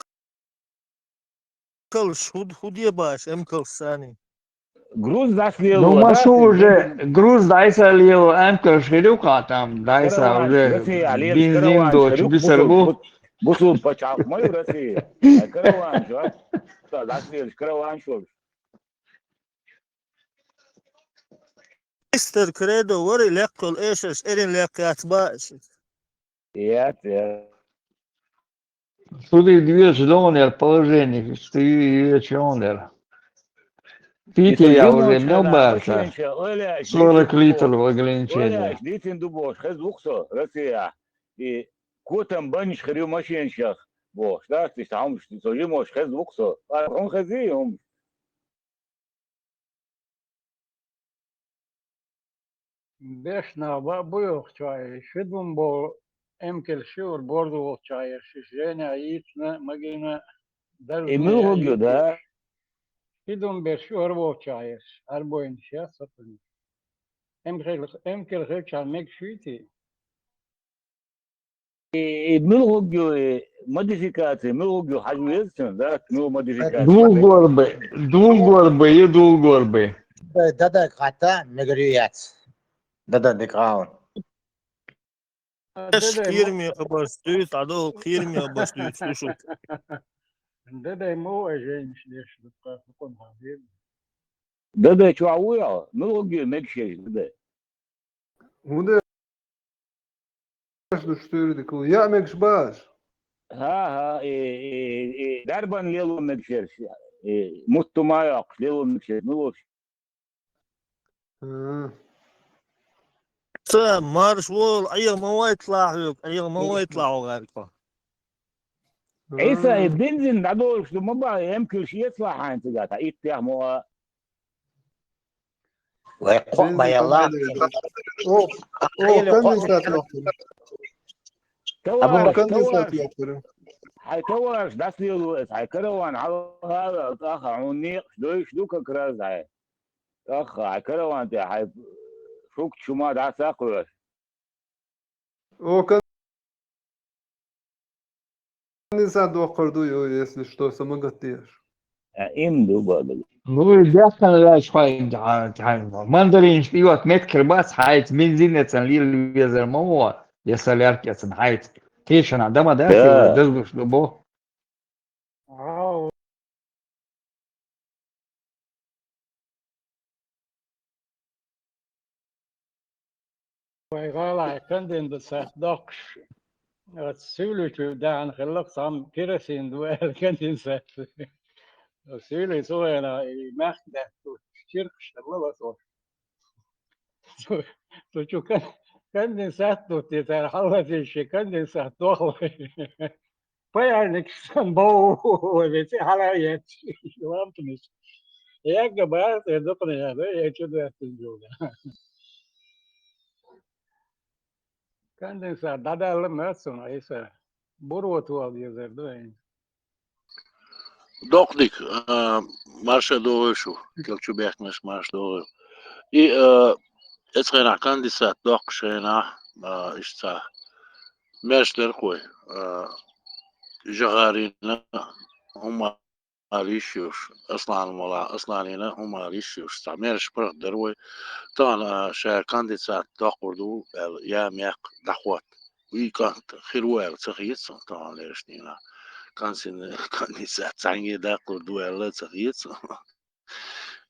калш, хӀу-, хӀу де баш, М калш саний? Груз дас лело, Ну, ма да, шу уже, груз дӀайса лело, М калш хир ю кхатам, дӀайса уже бензин доцуш бисар бу. Бусул пачхьалкх ма ю Россия. Караван шу, а? Дас лелаш караван шу. Мистер Кредо вара лекхал эшаш, эрин лекха яц бааш. Яц, яц. Судий доьшуш догӀун яр положение, что ю-, ю-, ю-, чон яр. Питер я уже мел баша. Сорок литров ограничение. Дитин дубош, хез вух со, Россия. И котам баниш хир ю машинашах, бохуш, да, тиша хьомаш, со жимош хез вух со. А хьун хези, хьумаш. Беш нах баа бу йохучохь, ши дум болу эмкалш ю ур борзо волчохь ерш, Женя йийцина, Магина, Даржа. И муьлхарг ю, да? Ши дум берш ю хӀара волчохь ерш, хӀара бойнаш я сатуьнга. Эмкал, эмкал хилчахь мегаш юй те? И, и муьлхарг ю, и модификация, муьлхарг ю хьажа веза цуьнан, да? Муьлха модификация? Дугорбы, дугорбы, ю дугорбы. Дадай хатта, мегар ю яц. Дадай дика гӀалан. Эш кхераме хабарш дуьйцу, Ӏадал кхераме хабарш дуьйцу, слушай. Дадай мо ай жайнаш деш, дукха хукун хьан дийр. Дадай чохь вуй хьо? Муьлхарг ю мегаш еш, дадай? ХӀунда аьлча ду штуьйра дика ву? Яа мегаш бааш? ХӀа, хӀа, и, и, и, дарбан лело мегаш ерш, и, мутт ма йоккхуш, лело мегаш ерш, ну, вовш. А. Ца, марш вол, Ӏеха ма вайталахь хьоьга, Ӏеха ма вайталахь хьо гӀаьрго. Ӏийса, и бензин дӀадолуш ду ма бан, эмкалш эцалахь хьайна цигахь, тхан итт тӀех мо а. Вай кхоъ ма ялла. О, о, конденсат йоккхур. Абу Товарищ, Бакр. Конденсат товарищ. Йоккхур. Хьай товарищ дӀасалело аса, хьай караван хьалха а ваьлла, тӀаккха хьуна некъаш дойуш ду как раз хьай. ТӀаккха хьай караван тӀехь хьай фрукташ хӀума дӀасакхоьхьуш. О, конденсат доккхур ду, ё, если что, са ма гатдеш. А, им ду, бадал. Ну, и бехкан лаьш хьайн, хьайн, хьайн. Мандаринаш пиот меткер бац, хьайца бензин эцан лийла везар ма во, я солярка эцан хьайца. Тешана, дама да, да, дазгуш ду бо. Ау. Вай гӀалахь конденсат доккхуш, оцу суьйличу даьхна хиллакх цхьамма керосин ду аьлла конденсат. Суьйлий цу хенахь и мехкдаьтта чиркхаш хилла лацо. Цу, цу чу кон-, конденсат ду те, цара хьаллазийша конденсат дохлой. Паяльникаш санна бов, вай веци хьала а етташ, лампанаш. Ягга бац, э, дукханехьа, да, э, чу доьттина жуга. Конденсат дӀадаьлла моьтту суна, Ӏийса. Буро тоха дезар ду хӀинца. Доккха дика, а, марша догӀий шу, кел чу бехкнаш марша догӀий. И, а, эцу хенахь конденсат доккхуш хенахь, а, иштта маьрша дара-кх вай, а, Жагьарина хӀума ала йиш йолуш, Аслан вала, Асланина хӀума ала йиш йолуш, цхьа маьрша паргӀат дара вай. Тахана, а, ша конденсат доккхур ду аьлла, я мекх дӀахӀотта. И кӀант хир ву аьлла ца хета суна тахана лераш дийнахь. Консин-, конденсат цхьаьнгге даккхур ду аьлла ца хета суна.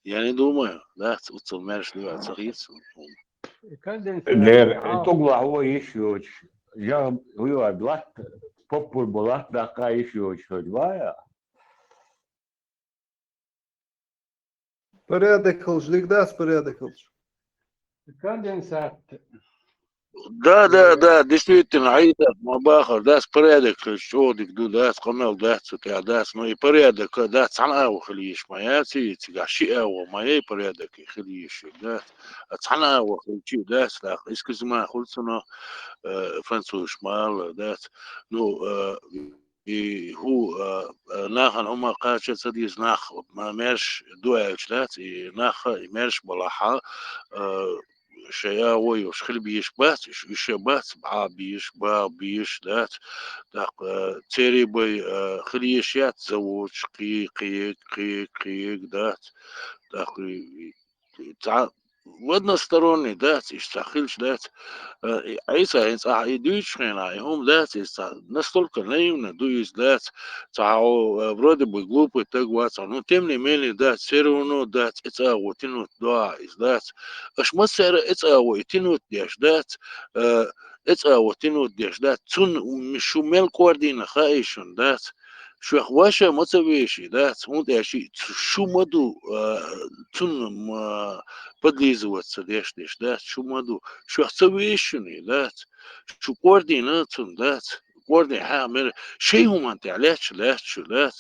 Я не думаю, дац, уццул маьрша ду аьлла ца хета суна. Дер, тӀулгахь вон йиш йоцуш, я, вуй вай, латта, поппур бо латта даккха йиш йоцуш хӀоьттина вай а. Порядок хилча, дика дац порядок хилча. Конденсат. Да, да, да, действительно, Ӏийса, ма бахара, дац порядок хилча, чӀогӀа дика ду, дац, къамел дац цу тӀехь, дац, но и порядок, дац, цхьана агӀо хила йиш ма яц и, цигахь ши агӀо ма яй порядок хила йиш, дац. А цхьана агӀо хилча, дац, нах, эскизма хуьлу цунах, э, французаш ма аллара, дац. Ну, э, и хӀу, а, а, нахана хӀума кхача ца деза, нах ма-, маьрша ду аьлча дац, и нах а, и маьрша балахь а, а, шайн агӀо йолуш хила безаш бац, уьш, уьш а бац, бӀа безаш, багӀа безаш дац. ТӀаккха, а, церан бай, а, хила езаш яц, заводаш кхе-, кхе-, кхе-, кхега дац. ТӀаккха и, и цхьа в односторонний дац, иштта цхьа хилча дац. Э, и Ӏийса хӀинца ахьа и дуьйцучу хенахь, и хӀума дац, иза цхьа настолько наивно ду иза дац. Цхьа хьо, э, вроде бы глупый таг вац хьо, но тем не менее дац, всё равно дац, эцу агӀо тинут дохьа иза дац. Аша массара эцу агӀо и тинут деш дац, э, эцу агӀо тинут деш дац. Цунна м-, шу мел кӀордийна хаий шуна дац. Шух ваша ма ца веший дац, хӀунда аьлча и ц-, шу ма ду, а, цунна ма, подлизываться деш деш дац, шу ма ду, шух ца веший шуна и дац, шу кӀордийна цунна дац, кӀордийна хьа мер, шайн хӀуманна тӀехь лаьтташ лаьтташ шу дац,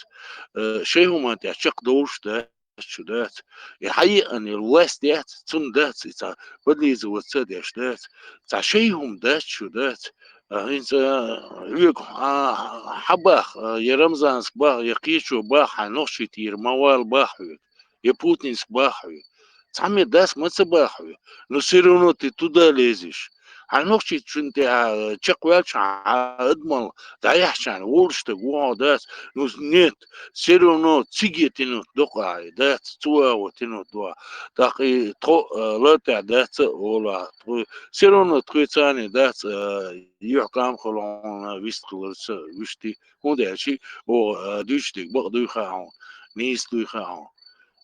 а, шайн хӀуманна тӀехь чекхдовлуш дац шу дац. И хьайеана йолу власть яц, цунна дац, и цхьа подлизываться деш дац, цхьа шайн хӀума дац шу дац. А, хӀинца, а, хьоьга, а, хьан бах, а, я Рамзанск бах, я кхечо бах, хьайн нохчий тӀера ма вала бах хьоьга, я Путинск бах хьоьга. Цхьаммо дац ма ца бах хьоьга. Но всё равно ты туда лезешь. Хьайн нохчий чунна тӀехь, а, чекхваьлча хьан адамал дӀаяхьчарна волуш стаг ву хьо дац. Ну, нет, всё равно циге тинут докъа и дац, цу агӀо тинут дохьа. ТӀаккха и тхо, а, лар тӀехь дац а олахь, тхо, всё равно тхоьцарний дац, а, юьхь кхам хала хьуна вист хиларца вуьшти, хӀунда аьлча оха, а, дуьйцуш дерг бакъ дуй хаьа хьуна, нийса дуй хаьа хьуна.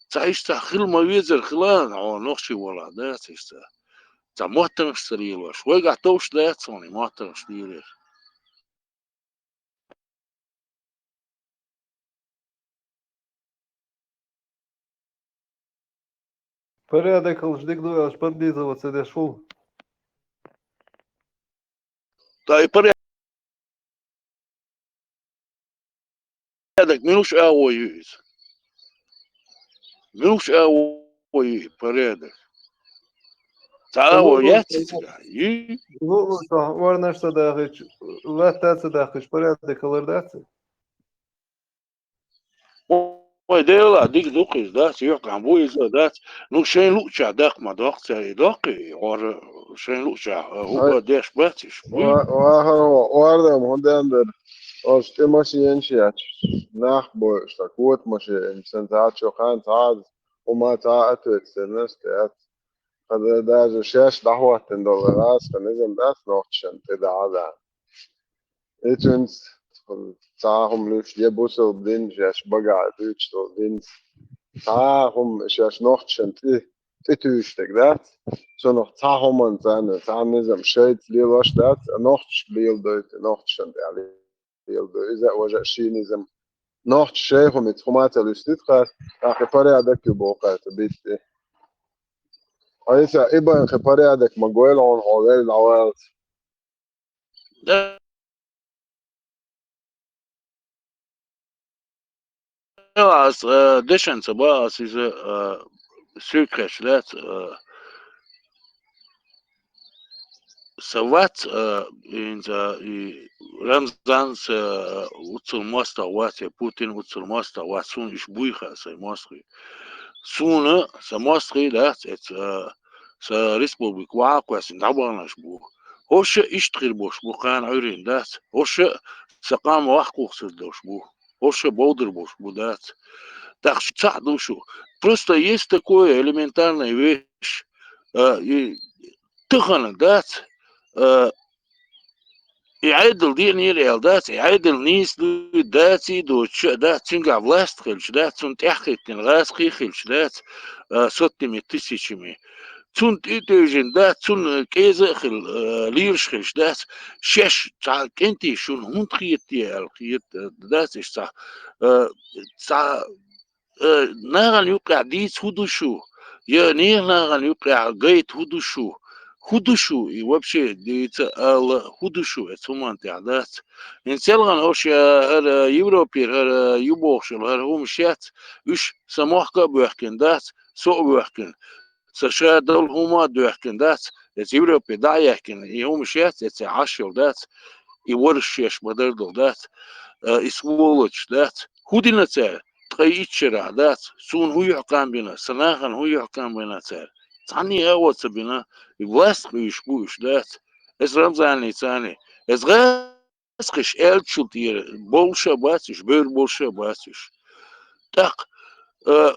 Цхьа иштта хила ма везара хила, хьо нохчий валахь дац иштта. Цхьа моттаргӀаш ца лелош. Вайгахь товш дац хьуна и моттаргӀаш лелор. Порядок хилча дика ду аьлча, парадокс ца деш хул. Ткъа и порядок муьлш агӀо ю иза? Муьлш агӀо ю и порядок? Цхьа агӀо яц иза? Ю? Луъ-луъчохь орнаш ца дахийча, латта ца дахийча, порядок хилар дац? Ой, Дела, дика ду-кх иза, дац, юьхькӀам бу иза, дац. Ну, шайн луъчохь даккха ма доккху цара и, доккхий, хӀора шайн луъчохь, а, хӀума деш бац уьш. Ва-, вахар, хӀо, ордам хӀун ден дара? Оцу тӀе машенаш яц. Нах бойуш, сан кота машен, сан цхьа чу хан цхьа а, хӀума цхьа а ответственность яц. Хьан даже шаьш дӀахӀоттина долу гӀазкхийн низам дац нохчашна тӀе дахьа а. И цуьнца цхьа а хӀума луьйш, я бусалба дин, шаьш багахь дуьйцуш долу дин, цхьа а хӀума шаьш нохчашна тӀе, тӀе туьйсуш дерг дац. Цунах цхьа а хӀуманна царна, цхьа а низам шайца лелош дац, а нохчашка леладойту, нохчашна тӀехь леладо. Иза а важа а шен низам. Нохчаша шайн хӀума, ица хӀума ца луьстуьйту кхара, тӀаккха порядок ю боху кхара цу битта. Ткъа иза и бан кхин порядок ма гойла хьуна, хьо велла дӀаваллалц. Да. Ас, э, дешан ца ба, ас иза, э, суьйкхеш дац, э, са вац, э, инца, и Рамзан са, э, уццул мостагӀа вац, я Путин уццул мостагӀа вац, суна иш буй хаьа сайн мостагӀий. Суна са мостагӀий дац, эца, э, са республика ваха кхоьссина дӀабаханаш бу. ХӀорш а иштта хир болуш бу, кхана Ӏуьйрийна дац. ХӀорш а сан къам ваккхалуш долуш бу. ХӀорш а бовдар болуш бу, дац. ТӀаккха шу цхьаъ ду шу. Просто есть такое элементарная вещь. А, и тахана, дац. А, и Ӏедал деанера аьлла, дац. И Ӏедал нийса ду, даций доцуш а, дац. Цуьнгахь власть хилча, дац. Цунна тӀаьхьахӀиттина гӀазкхий хилча, дац. А, сотнями, тысячами. Цунна тӀе а тевжина дац, цунна кӀеза а хила, э, лелаш хилча дац, шаьш цхьа кӀентий шуна хӀунда хета аьлла хета, э, дац иштта цхьа, э, цхьа, э, нахана юккъехь дийца хӀун ду шу? Я нехан нахана юккъехь гайта хӀун ду шу? ХӀун ду шу? И вообще дийца ала хӀун ду шу? Эца хӀуманна тӀехь дац. ХӀинца селхана хӀорш, э, хӀара Европера, хӀара ю бохуш йолу, хӀара хӀумаш яц, уьш сан мохк а боьхкина дац, со а воьхкина. Сан ша долу хӀума а доьхкина дац, эца Европе дӀа а яьхкина, и хӀумаш яц, эца Ӏаш йолу дац, и варш шеш ма-дарра долу дац, а, и сволочь дац. ХӀун дина цара? Ткъе итт шарахь дац, суна хӀун юьхькӀам бина, сан нахана хӀун юьхькӀам бина цара? Цхьанне а агӀо ца бина, и власть къуьйсуш бу уьш, дац. Эца Рамзанний царний. Эца гӀа- Аскхиш аьллачул тӀера бовлуш а бац уьш, бевр болуш а бац уьш. ТӀаккха, а,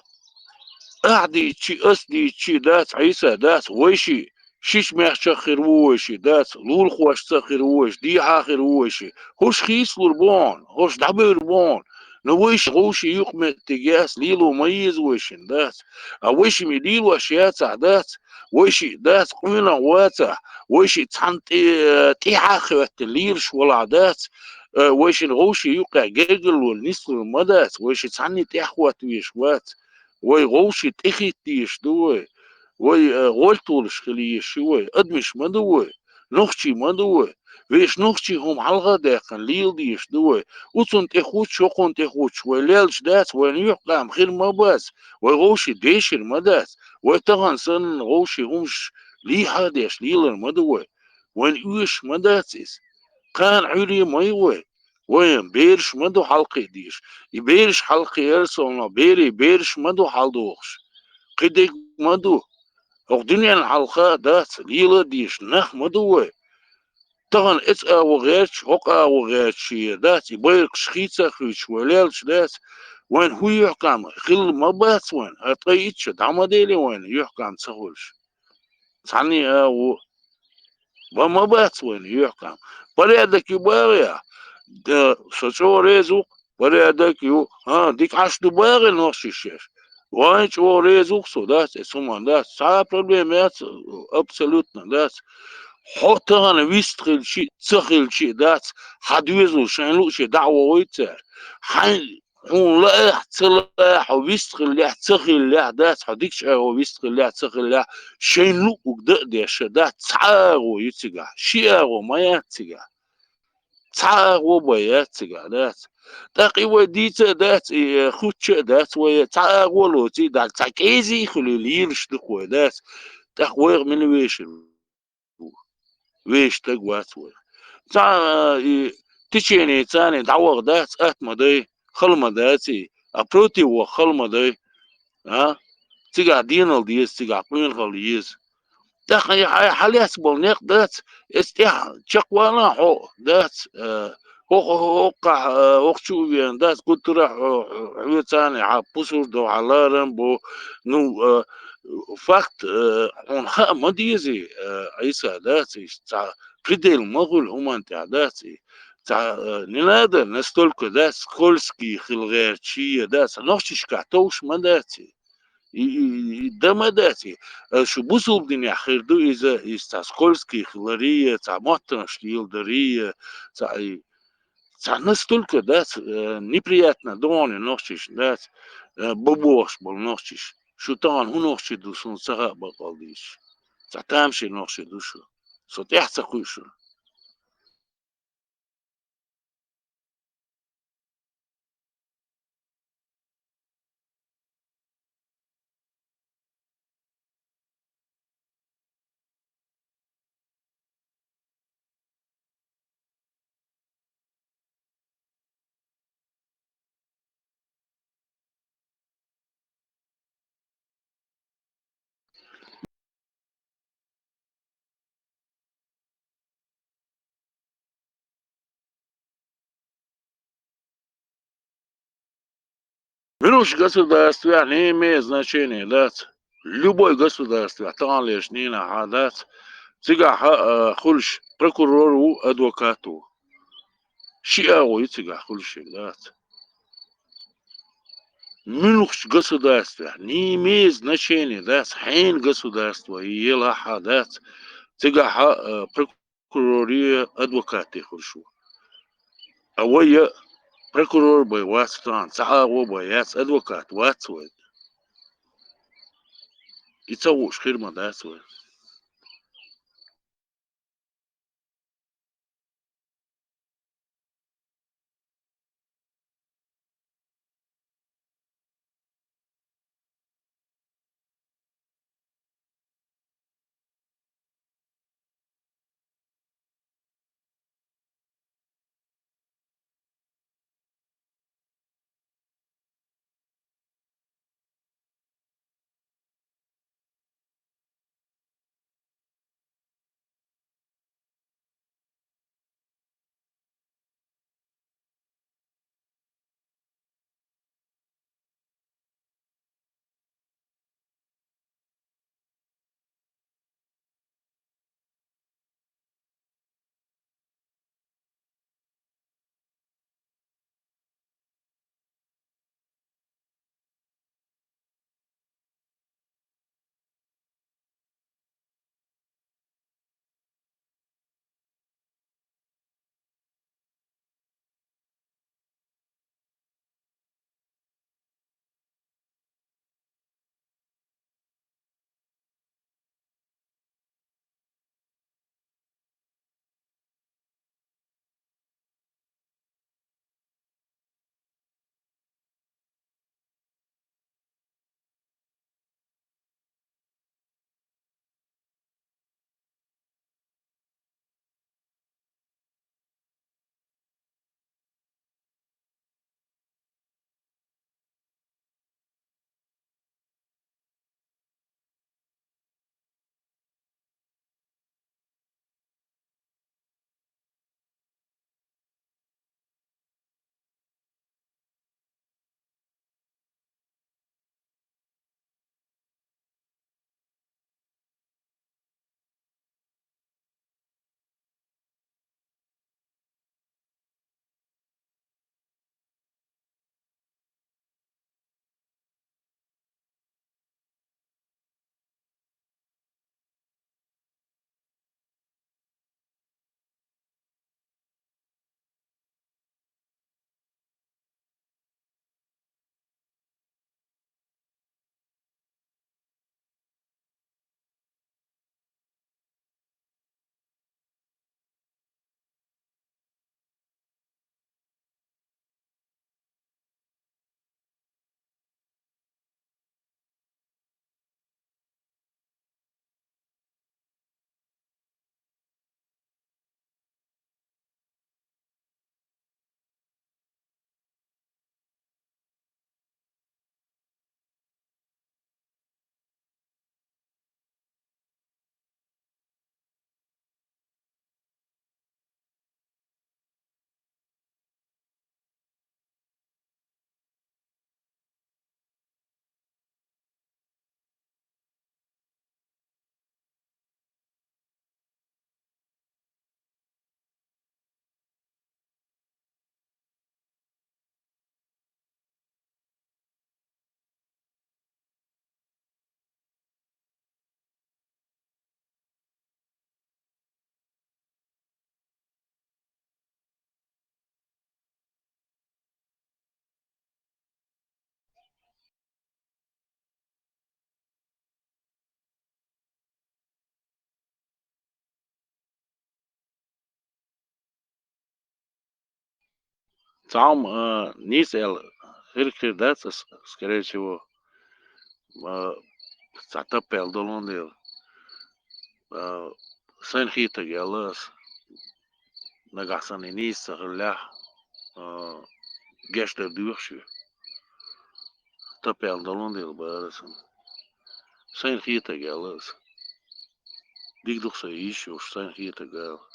ахь дийцчи, ас дийцчи дац, Ӏийса дац, вайши шича мехчах хир ву вайши дац, лулахошца хир ву вайши, дехьа хир ву вайши. ХӀорш хийцалур бу хьуна, хӀорш дӀабевр бу хьуна. Но вайши гӀовши юкъаметтиг яц, лело ма еза вайшин дац. А вайши ми лелош яцахь дац, вайши дац къуьнах вацахь, вайши цхьана тӀе-, тӀехьа а хӀоьттина лелаш валахь дац, э, вайшин гӀовши юккъехь гергарло нислур ма дац, вайши цхьанне тӀехьахӀотта везаш вац. Вай гӀовши тӀехӀитта дезаш ду вай. Вай, э, гӀоьлтолаш хила езаш ю вай. Адамаш ма ду вай. Нохчий ма ду вай. Вешан нохчий хӀума хьалха а даьккхина лела дезаш ду вай. Уцунна тӀе хӀуттуш, хӀокхунна тӀе хӀуттуш вай лелаш дац, вайна юьхькӀам хир ма бац, вай гӀовши дешар ма дац, вай тахана санна гӀовши хӀумаш лийхьа а деш лелар ма ду вай. Вайна оьшуш ма дац иза. Кхана Ӏуьйре ма ю вай. Вайн бераш ма ду хьалакхиа дезаш. И бераш хьалакхиар а совнах, берийн бераш ма ду хьаладохуш. Кхидерг ма ду. ХӀокху дуьненна хьалха а дац, лела а дезаш нах ма ду вай. Тахана эца агӀо гӀерташ, хӀокху агӀо гӀерташ шен дац, и байракхаш хийца а хуьйцуш вай лелаш дац. Вайна хӀун юьхькӀам хилла ма бац вайна, хӀара ткъе итт ша дӀа ма делла вайна юьхькӀам ца хуьлуш. Цхьанне а ву. Бан ма бац вайна юьхькӀам. Порядок ю бахарехь? Да, со чӀогӀа реза ву-кх, порядок ю. ХӀа, дика Ӏаш ду бахарехь нохчий шаьш? Вайн чӀогӀа реза ву-кх со, дац, эца хӀуманна дац. Цхьа а проблема яц, абсолютно, дац. Хьо тахана вист хилчи а, ца хилчи а, дац, хьан доьзал шайн лууче дӀа а вохуьйту цара. Хьайн Хьуна лаахь, ца лаахь, хьо вист хиллехь, ца хиллехь, дац, хьо дикача агӀо вист хиллехь, ца хиллехь, шайн луъург дан а деш, дац, цхьа агӀо ю цигахь, ши агӀо ма яц цигахь. Цхьа агӀо бен яц цигахь, дац. ТӀаккха и вай дийца а дац, и, э, хӀуттуш а дац вай, цхьа агӀо лоций, дац, цхьа кӀезиг а хуьлий, лелаш ду-кх вай, дац. ТӀаккха вайх мила вешар ву? Вешан стаг вац вай. Цхьа, э, и теченица дӀаваха дац, атта ма дай, хала ма дац и, а против ваха хала ма дай. А? Цигахь денал деза, цигахь къонахалла еза. ТӀаккха хьай хьалаьцна болу некъ дац, иза тӀехь чекхвалахь хьо, дац, э, хӀокху, хӀокхахь, э, хӀокху чу а веана, дац, гуттарехь хьо, хьоьца хьан пусар до, хьан ларам бо. Ну, э, факт, э, хьуна хаа ма дезий, э, Ӏийса, дац, иштта цхьа предел ма хуьлу хӀуманна тӀехь, дац, и цхьа, э, не надо настолько, дац, скользкий хила гӀерташ, дац, нохчашкахь товш ма дац и. И, и, и дан ма дац и. Э, шу бусулба динехь хир ду иза, иза цхьа скользкий хиларий, цхьа моттанаш леладарий, цхьа и, цхьа настолько, дац, э, неприятно догӀу нохчаш, дац, э, бан бохуш болу нохчаш. Шу тахана хӀун нохчий ду, суна ца хаьа баккъалла дийцича. Цхьа тамашийна нохчий ду шу. Со тӀаьхьа ца кхуьу шуна. Муьлххачу государствехь не имеет значения, дац. Любой государствехь, таханлерчу дийнахь а, дац. Цигахь а, а, хуьлуш прокурор ву, адвокат ву. Ши агӀо ю цигахь хуьлуш, дац. Муьлххачу государствехь не имеет значения, дац, хьенан государство елахь а, дац. Цигахь а, а, прокурорий, адвокатий хуьлуш ву. А вай я прокурор бен вац тахана, цхьа агӀо бен яц, адвокат вац вай. И ца хууш хир ма дац вай. Цхьа хӀума, а, нийса аьлла, хир-хир дац ас, скорее всего, а, цхьа таппаьлла долун дела. А, сайна хетарг аьлла ас, нагахь санна нийса ца хиллехь, а, гечдар доьху шуьга. Таппаьлла долун дела бара сан. Сайна хетарг аьлла ас. Дика ду-кх са йиш йолуш, сайна хетарг аьлла.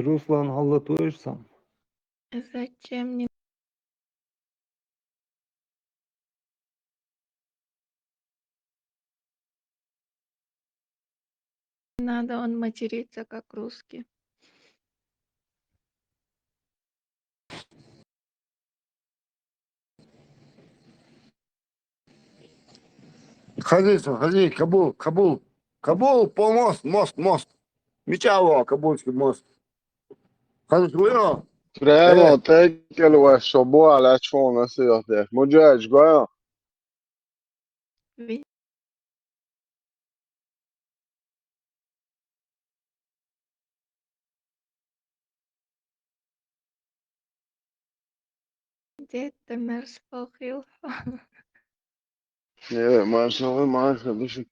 Руслан, хьалла тойш сан. Зачем не надо он материться, как русский? Хазиса, хази, Кабул, Кабул, Кабул, по мост, мост, мост. Мича вон Кабульский мост? Хазис вуйо? Прямо Э. Текел ваш шо буала чуна сиёте. Муджач гоя. Где-то мерзко хил. Э, машалла, машалла, биши.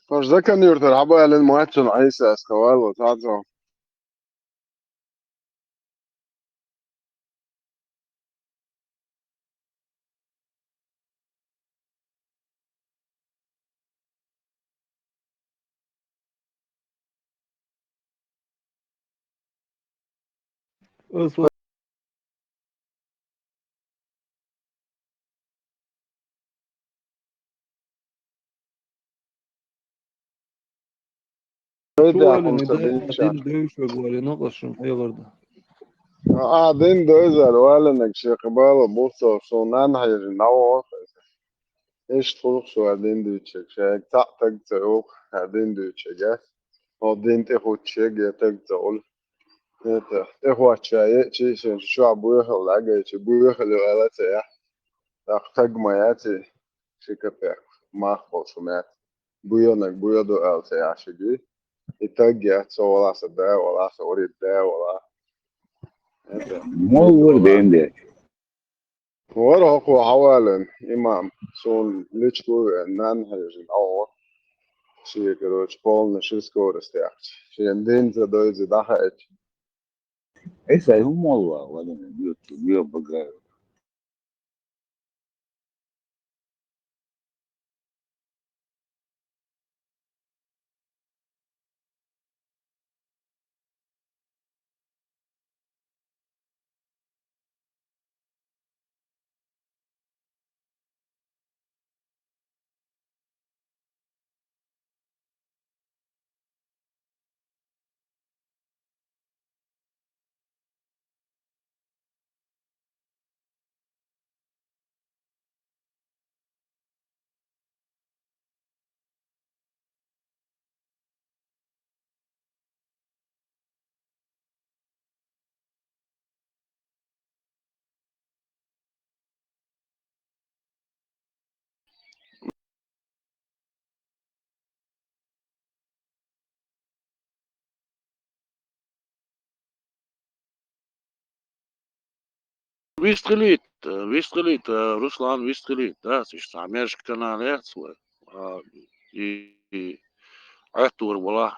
Паш закан юртар, хабален мачун айса, скавал, вот, азо. Ис ва-, Шу валина, ца да, дин ша. Дин девшаг валина, къашун, хьеварда. А, дин дойзар, валинаг шекъ бала, бусо, шу нан хьежи, навох. Иш тхулх шу а дин дуйчаг, шег цаъ таг ца улх, а дин дуйчаг, а. О дин тӀе хуччег, я таг ца улх. Это, тӀе хвача, е чи шен шу а буйхал, лагай чи буйхал, ю ала ца я. Так таг ма я ці, ши капек, мах бол шу мят. Буйонаг буйоду ал ца я шиги. И таг я, со вала са да, вала са урид да, вала. Это. Мол вур денде. Вара хӀокхо хьавалан, имам, сун личку вен, нан хьежин, ау. Ши, короче, полный ши скорость яхча. Шен дин ца дойзи дахаэч. Эй, сай хӀумол ва, валана, ю, ю багар. Вистхилийта, вистхилийта, Руслан, вистхилийта, да, ца иш цхьа мержа канал яц вай. А, и, и Ӏаттур вала,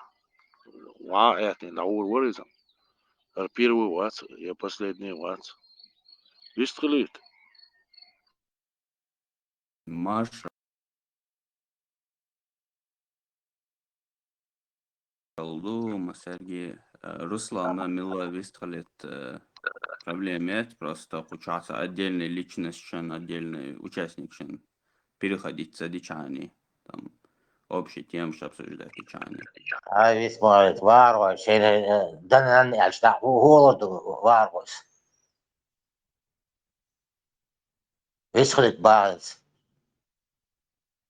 ва аьтин, дӀаур вар иза. Ар первый вац, я последний вац. Вистхилийта. Маша. Алло, масарги, э, Руслана мила вистхилет, э, проблемет, просто кучаца отдельный личность шен, отдельный участник шен переходить за дичани, там, общий тем, что обсуждать дичани. А вис марит варва, шен, э, данан, альшта, у, у, у, варвас. Вистхилийта бахьанца.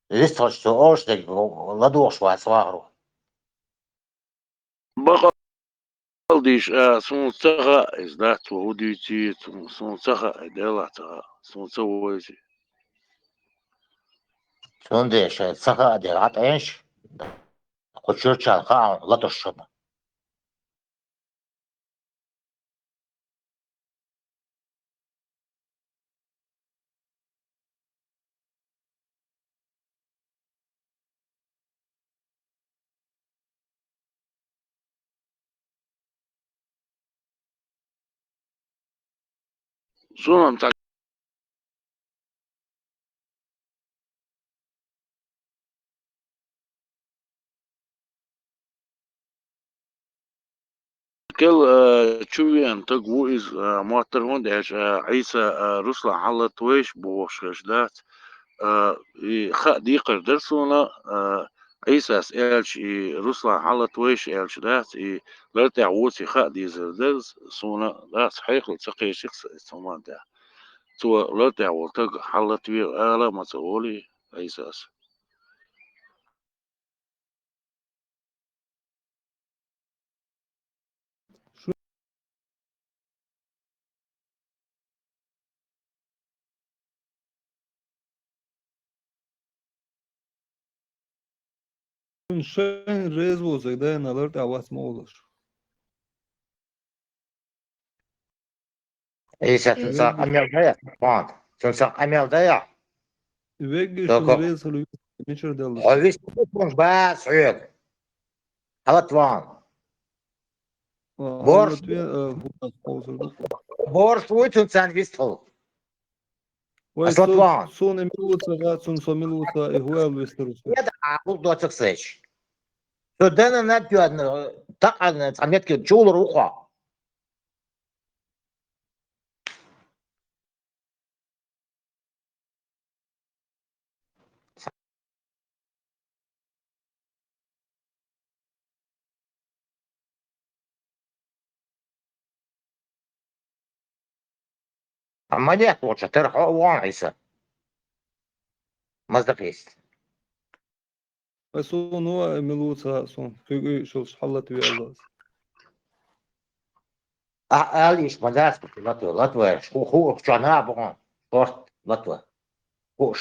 Вистхилча цо олуш дерг ладугӀуш вац вахаро. Бакъалдиш, а, суна ца хаьа, иза дац, цо хӀун дуьйций, суна ца хаьа, Делла ца хаьа, суна ца войзи. Цундела ша ца хаьа дела, Ӏа тӀенаш, кху чурчал хаам латуш шуна. Суна ца Кел, а, чу веана таг ву иза, а, моттар хӀунда аьлча, а, Ӏийса, а, Руслан хьаллатвайш бохуш хеш дац. А, и хаа декхар дара суна, а, Ӏийсас аьлча, и Руслан хьаллатвайш аьлча дац, и лар тӀехь вуций хаа дезар дара суна, дац, хьекхал ца кхечира ца, ца хӀуман тӀехь. Цо лар тӀехь волу таг хьаллатве ала ма ца волий Ӏийсас. Шайн реза воцург дайна лар тӀехь вац ма олуш. Иса, цунца къамел дая, ван. Цунца къамел дая. Вегги шуна реза хила вист, мичара делла. Хьо вист хӀунаш бац хьоьга. Хьалат ван. Борш ве, э, хӀуманаш кховсур ду. Борш вуй цунцан вист хила. Вай, аслат ван. Суна мила ву ца хаьа, цунна со мила ву ца, и хӀу аьлла вистар ву со. Еда, а, хӀу доцах сеча. Со дана над йоьдна, такъана цхьа метки чулар ву кхо. Амма лет волча тара хьо а вон Ӏийса. Маза кхийста. Ай, суна ва, ай, мила ву ца хаьа суна. Куьг уьйшулш хьаллат веалла. А, ала иш ма дац, латва, латва, шу ху, чана богон, спорт, латва. Хуш.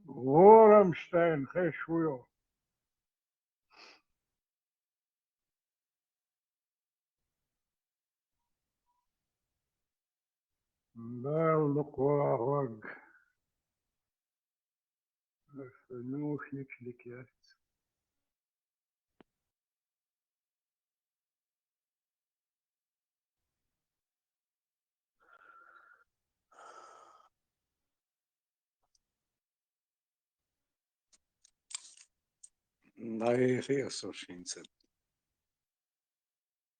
Рамштайн, хеш вуй хьо? Дала дукха вахаварг. Наушникаш дика яц. ДӀахо хи а со шинца.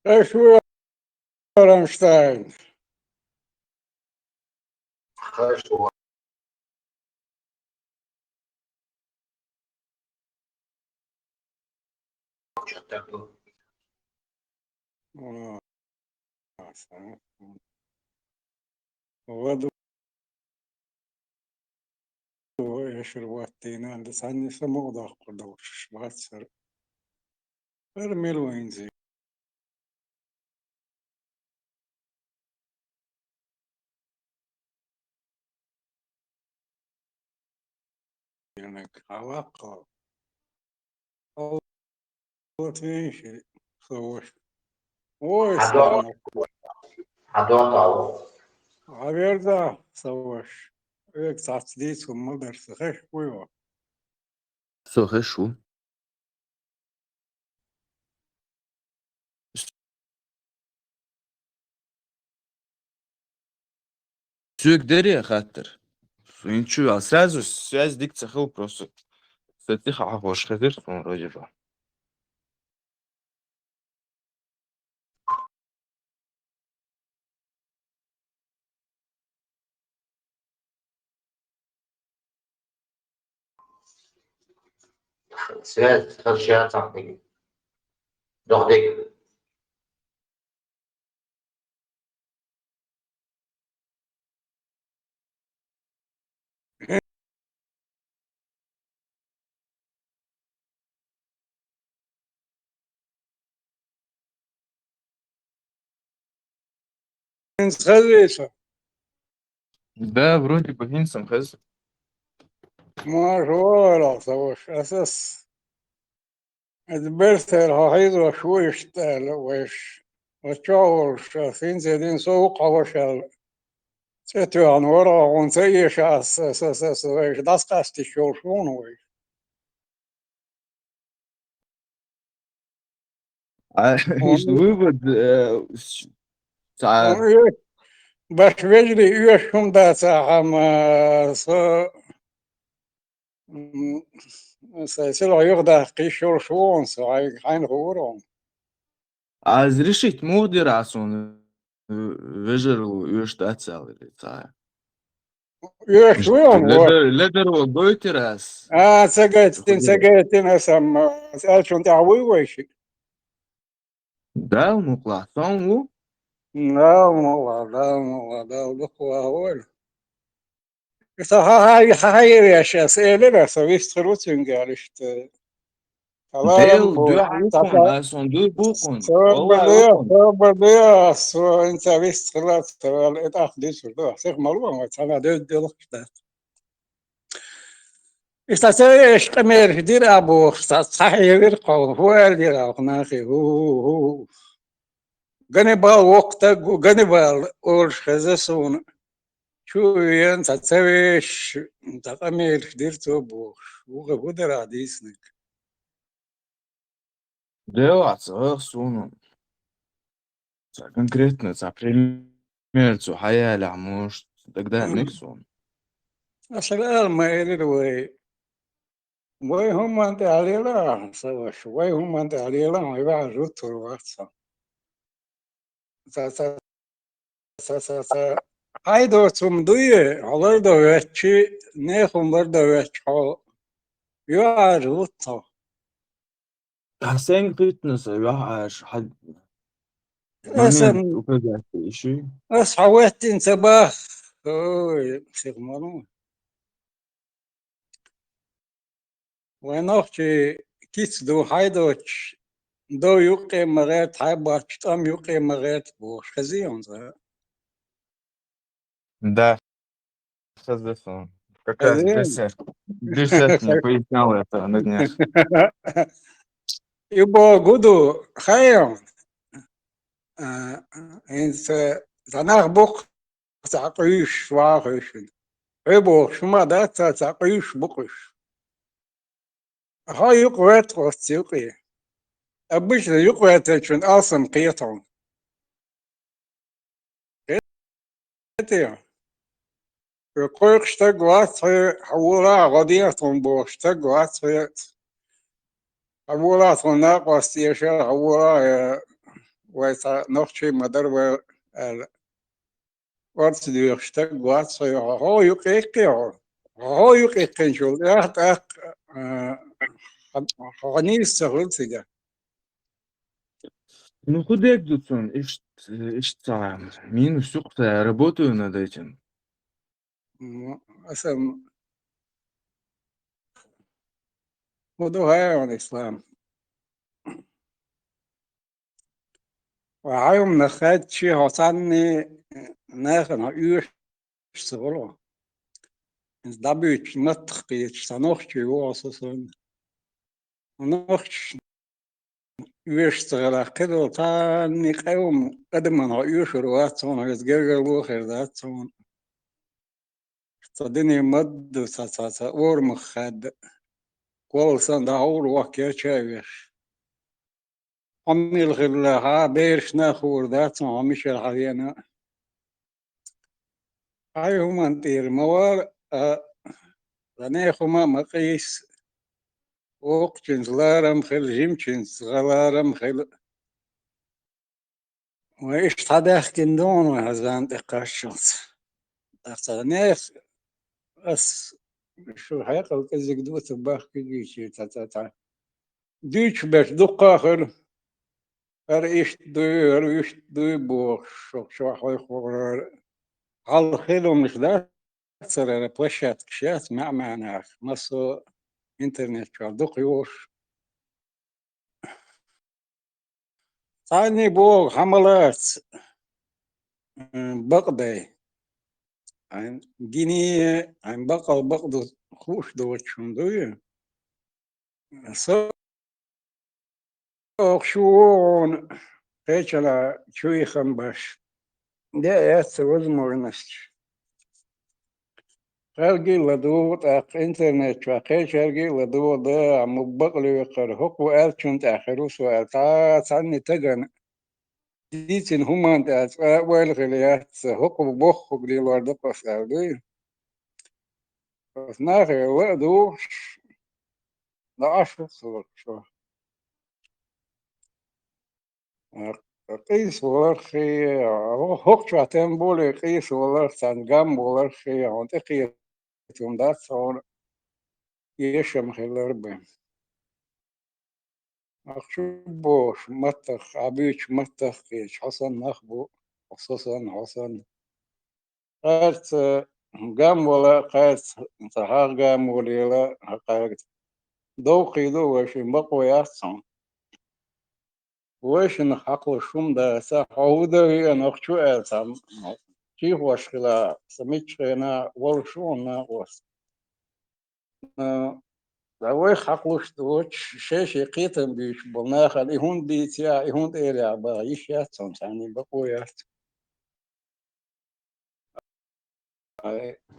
Эш ву, Рамштайн. Хорошо. О, аса. Ваду эшир ваттина, да санни самогдах курдавшиш ватсар. Ар мел вайнзи. Хавакъо. Алла тенши соваш. Ой, Хадо. Слава. Хадо тау. Аверда соваш. Эк сацди сумма дарса хеш куйо. Со хешу. Соьга дерригаш хаттар. Со инчу а сразу связь дика ца хилла просто. Со тиха а хош хезир, сон вроде бы. Связь, сейчас там. Дохлик. ХӀинца хезий со? Да, вроде бы хӀинца-м хеза. Маша, валлахӀи, ца ваша. Ас, ас, ас берсел хьо хьийзош ву иштта аьлла вайша. Ва чохь волуш, ас хӀинца дина со ву-кх хьо ваша аьлла. ЦӀе тоьхна вара хьо, хӀунда ца эша ас, ас, ас, ас, вайша дӀасакъастийша йолуш ву хьуна вайша. А, Хьуна иштта вывод, э, с-, ца- Хьуна оьш-, баш вежарий оьшуш хӀума дацахьама, со, м, сайн сийлахь юхадаккха йиш йолуш ву хьуна со, хьайга хьайна хуура хьуна. Аз решить муха дира а суна, э, вежарий оьшуш дац аьлла или ца? Оьшуш ву хьуна, ледар-, ледарван гойтира ас. А, ца гайтина, ца гайтина ас, амма ас аьллачунна тӀехь вуй вайшиъ? Дала мукъалахь, сон ву? Дала мукъалахь, Дала мукъалахь, Дала дукха вахавойла. Аса хьан, хьан, хьан, хьан хьайр еш аса элира, аса вист хир ву цуьнга аьлла иштта. Дел дуьхьа ву хьуна, аса дуьхьа ву хьуна. Собар де, собар де, аса хӀинца вист хилла ца ваьлла, и тӀаккха дуьйцур ду, аса сиха ма ло, вай цхьана дуьйцу делахь дац. Иштта ца вешан къамелаш дира а бохуш, цхьа, цхьа хьевира кхо, хӀун аьлла дира оха нахе, хӀу, хӀу, хӀу, хӀу. Ганнибал воккха стаг ву, Ганнибал олуш хеза суна. Чу а веана, цхьа ца вешаш, цхьа къамелаш дира цо бохуш. Вуха хӀун дара дийцинарг? Делахь ца гӀайгӀа суна. Цхьа конкретно, цхьа пример цо хьаялахь, может, дагадеанарг суна. Аса ала ма элира вай. Вай хӀуманна тӀехь лела ахьа, сан ваша, вай хӀуманна тӀехь лела ахьа, вай ваьӀаза вуттур вац хьо. Ца, ца, ца, ца, ца. Хьайн доцу хӀума дуй, хьо лардо ваьччи, нехан хӀума лардо ваьччи хьо ваьӀаза вутту хьо. Хьан стенга кхийтина сан юьхьӀаьржа хьан? Аса момент указать йиш ю? Аса хьан веттина ца бах. Ой, психману. Вайн нохчий кица ду, хьайн доцуш, дов юккъе ма гӀерта, хьайн боцчу тӀам юккъе ма гӀерта бохуш. Хезий хьуна цкъа? Да. Хеза суна. Как раз десерт. Десерт мне пояснял это на днях. И боху ду, хьайна. А, хӀинца цхьа нах бу-кх, цхьа къуьйсуш ваха хьуьйшина. Хьо бохуш хӀума дац цхьа къуьйсуш бу къуьйсуш. Хьо юкъа ваьтта оццу юкъе. Обычно юкъа ваьттачун алсам кхетал. Кхетий? Хьо кхойкхуш стаг вац хьо, хьо волахь гӀо дехьа тхуна бохуш стаг вац хьо. Хьо волахь тхуна накъост эшар, хьо волахь, э, вай цхьа нохчий ма дара вай аьлла. Орца доьхуш стаг вац хьо, хьо юкъе кхе хьо. Хьо юкъе кхинчул тӀаьхьа, тӀаккха, а, хьо, хьо нийса ца хуьлу цигахь. Ну, хӀун дерг ду цунна? Иштта, иштта ца, минус юкъа ца работаю над этим. Ну, аса м-, хӀун ду хьайван ислам? Ва хьайванах хаьдчи хьо цхьанне нахана хьо оьшуш ца хуьлу. ХӀинца дӀабуьйцуш маттах кхеташ, цхьа нохчий ву хьо со санна. Нохчаш оьшуш ца хилахь, кхидолу цхьанне къевлла адаман хьо оьшур вац хьуна, иза гергарло а хир дац хьуна. Цхьа дуьне ма-дду, цхьа, цхьа, цхьа орамах хаьдда. Колл санна дӀахьур ваха керча а веш. Хьо мила хилла, хьан бераш нах хуур дац хьуна, хьо мичара хьан веана. Хьайн хӀуманна тӀера ма вала, а, дан нехан хӀума а ма къийса. Воккхачуьнца ларам хила, жимачуьнца гӀа ларам хила. Вай иштта хьан даьхкина ду хьуна вай хьан зама тӀе кхаччалц? ТӀаккха цхьа нехан, ас шу хьекъал кӀезиг ду ца бахкийтича, цхьа, цхьа, цхьа. Дуьйцуш берш дуккха а хуьлу. ХӀара иштта дуй, хӀара вуьшта дуй бохуш, шух чохь хьойх вахара. Хьалха хилла хӀуманаш дац, цара площадкаш яц маьӀ-маьӀнах, массо а интернет чохь дукха йолуш. Цхьанне боху хьан ма лаца, м, бакъдай. Хьайн гине, хьайн бакъал бакъ ду хууш доцуш хӀума дуй? Со Оха шу вогӀуна кхечанхьа чу йихам баш. Де а яц ца возможность. Кхелгий а ладугӀу, тӀаккха интернет чохь кхечаргий а ладугӀу, да, ма бакъ лоькхура, хӀокхо аьллачун тӀехь хир ву со аьлла, цхьа цхьанне тагана дийцина хӀуманна тӀехь цкъа а ойла хила яц, хӀокхо боххург лелор ду-кх ас аьлла дуй. Ас нахе ла а дугӀуш, ДӀа Ӏаш ву-кх со. Къийса валарх, хӀокху чохь тем более къийса валарх, царна гам валарх, хьуна тӀекхетам дац хьуна, эшам хилар бен. Ахчу бохуш маттах, Ӏа буьйцу маттах кхеташ, хьо санна нах бу, со санна, хьо санна. Кхаьрца гам вала, кхаьрца ца хьагӀ гам волийла, хьакхаьрга довкхий ду вайшин бакъо яц хьуна. Вайшинах хьакхалуш хӀума даца, хьо хӀун дан веана ахчу аьлла цхьа чийхош хила, сан миччахьена волуш ву хьуна накъост. Ткъа вайх хьакхалуш доцуш, шай-шай кхетам буьйцуш болу нахана и хӀунда дийци ахь, и хӀунда эли ахь баха йиш яц хьуна, цхьанне бакъо яц.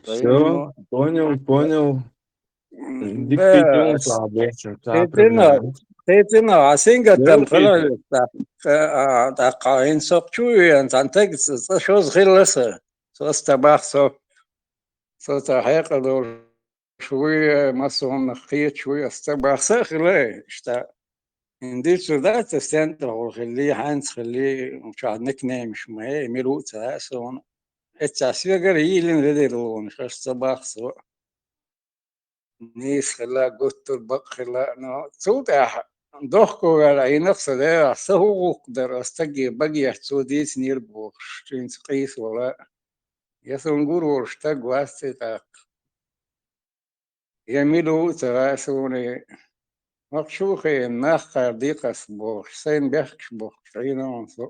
Всё, понял, понял. Дика кхетам ца бохуш, ца проблема. Кхетина, а сингаттам хила, тӀаккха хӀинца со чу веана, цхьана таг цкъа шозза хилла сан. Со ас ца бах со. Со ца хьекъал долуш вуй, массо хӀуманах кхеташ вуй, ас ца бах, са а хила, иштта. ХӀинца дийцур дац, ас стенна тӀехула хилли, хьаьнца хилли, чохь никнеймаш ма, э, мила ву а ца хаьа суна. Эццахь соьгара йийлина ведар лонаш, ас ца бах со. Нийса хила, гуттар а бакъ хила, но цул тӀаьхьа дохко ваьлла Ӏийнах сан дера, сан хӀун гӀуллакх дара, ас стаге багех цо дийцинера бохуш, цуьнца къийса вала. Я суна гур волуш стаг вац цӀе тӀаккха. Я мила ву а ца хаьа суна, махчу а хиъна, нах кхаьрдий-кх ас бохуш, сайна бехкаш бохуш, Ӏийна ван со.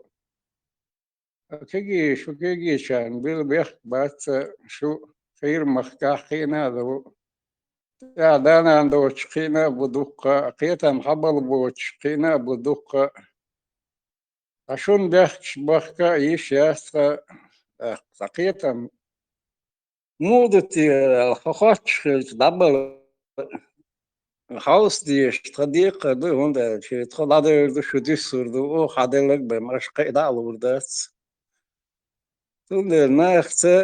Кегий, шу кегийчарна била бехк бац ца, шу хийра махкахь кхиъна а ду. ТӀехь да-нана доцуш кхиъна а бу дуккха, кхетам хьабала боцуш кхиъна а бу дуккха. Ткъа шуна бехкаш бахка а йиш яц тхан, тӀаккха цхьа кхетам. Муха ду те аьлла, хо хоттуш хилча, дӀабала хьовса дезаш тха декхар ду, хӀунда аьлча тхо дӀадер ду, шу дуьссур ду, оха хьаделларг бен, аша кхин а дӀа а лур дац. Цундела нахаца,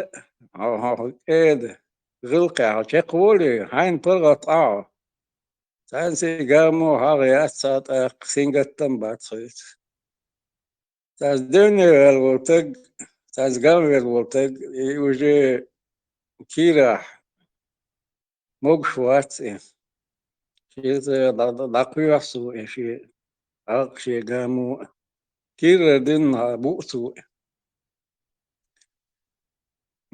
хьо, хьо, хьо кӀеда, гӀиллакхехь чекхволий, хьайна паргӀат Ӏа хьо. Цхьаьнца и гамо хьагӀ яц цхьа тӀаккха, сингаттам бац хьоьца. Цхьаьнца девне ваьлла волу таг, цхьаьнца гам ваьлла волу таг, и уже кийрахь могуш вац и. Шен цӀа дӀа-, дӀа-, дӀакхоьхьу цо и шен гӀалкх, шен гамо. Кийрара динна буу цо и.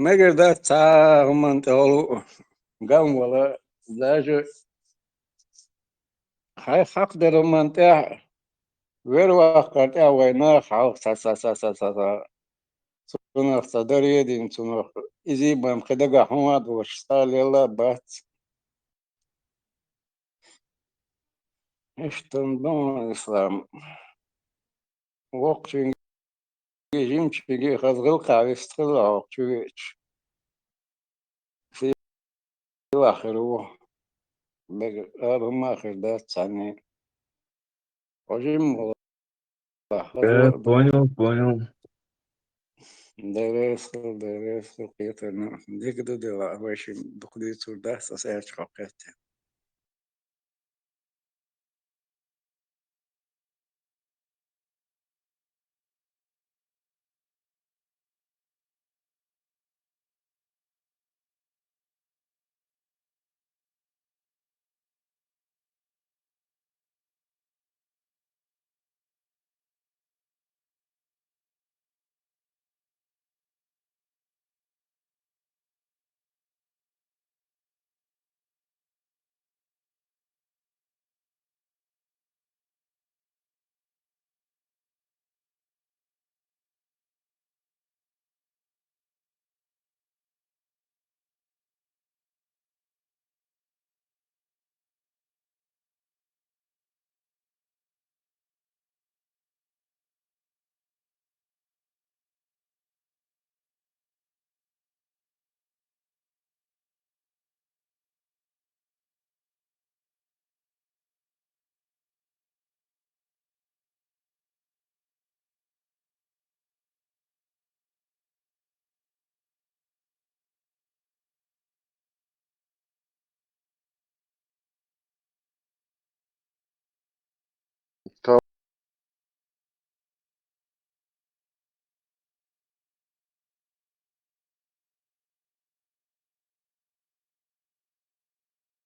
Мегар дац цхьа а хӀуманна тӀе гӀолу а гам вала, даже хьайн хьакхадерг хӀуманна тӀехь, вер ваккхар тӀехь вайн нах хьалха ца, ца, ца, ца, ца, ца, цунах ца даре а дина, цунах изий бан кхин дагахь хӀума а доцуш, цхьа а лелла а бац. Иштта ду, Ислам. Воккхачуьнга, жимачуьнга хаза гӀиллакхехь вистхила хьо чу веача. Сийлахь хир ву. Мегар ала хӀума а хир дац цхьанне. Хьо жима валахь, хаза Э, а ду. Понял, понял. Деррес хила, деррес хила кхетарна. Дика ду дела, вай шимма дукха дуьйцур дац, аса аьлча хьо кхетта.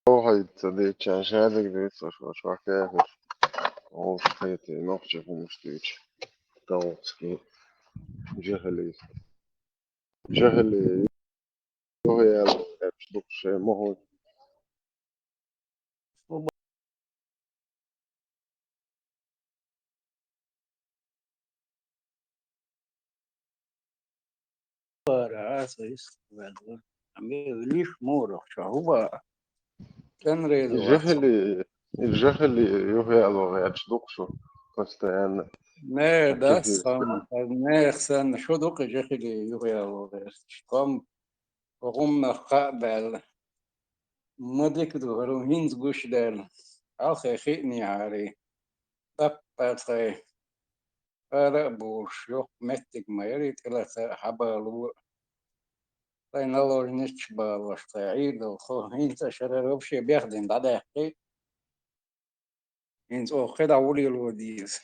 Хьо хьайца дийцча, шадерг дийцаш, ваша кехаш. Ош хьайти нохчи хӀумаш дийцча. Тавцки. Жахали. Жахали. Юхьял, эпш дукше, моху. Бара, аса ис ваьлла. Ами, лиш морах ша, хӀуба? КӀанрел вац. Жахали, жахали, юхьял, эпш дукшу. Постоянно. Не, дас, нех санна, шу дукха жахали, юхьял, эпш. Ком, гӀумнах кхаъ баьлла. Ма дика ду, хӀара хӀинца гуш даьлла. Хьалхе хиънехьарий. Даппа цхьай. Ара а болуш, йоккха меттиг ма яри, тӀелаца а хьабалу а. Цхьай наложницаш балош, цхьай Ӏийрдалхо. ХӀинца шарара вообще бехдина дӀадаьккхи. ХӀинца оха кхидӀа вулело деза.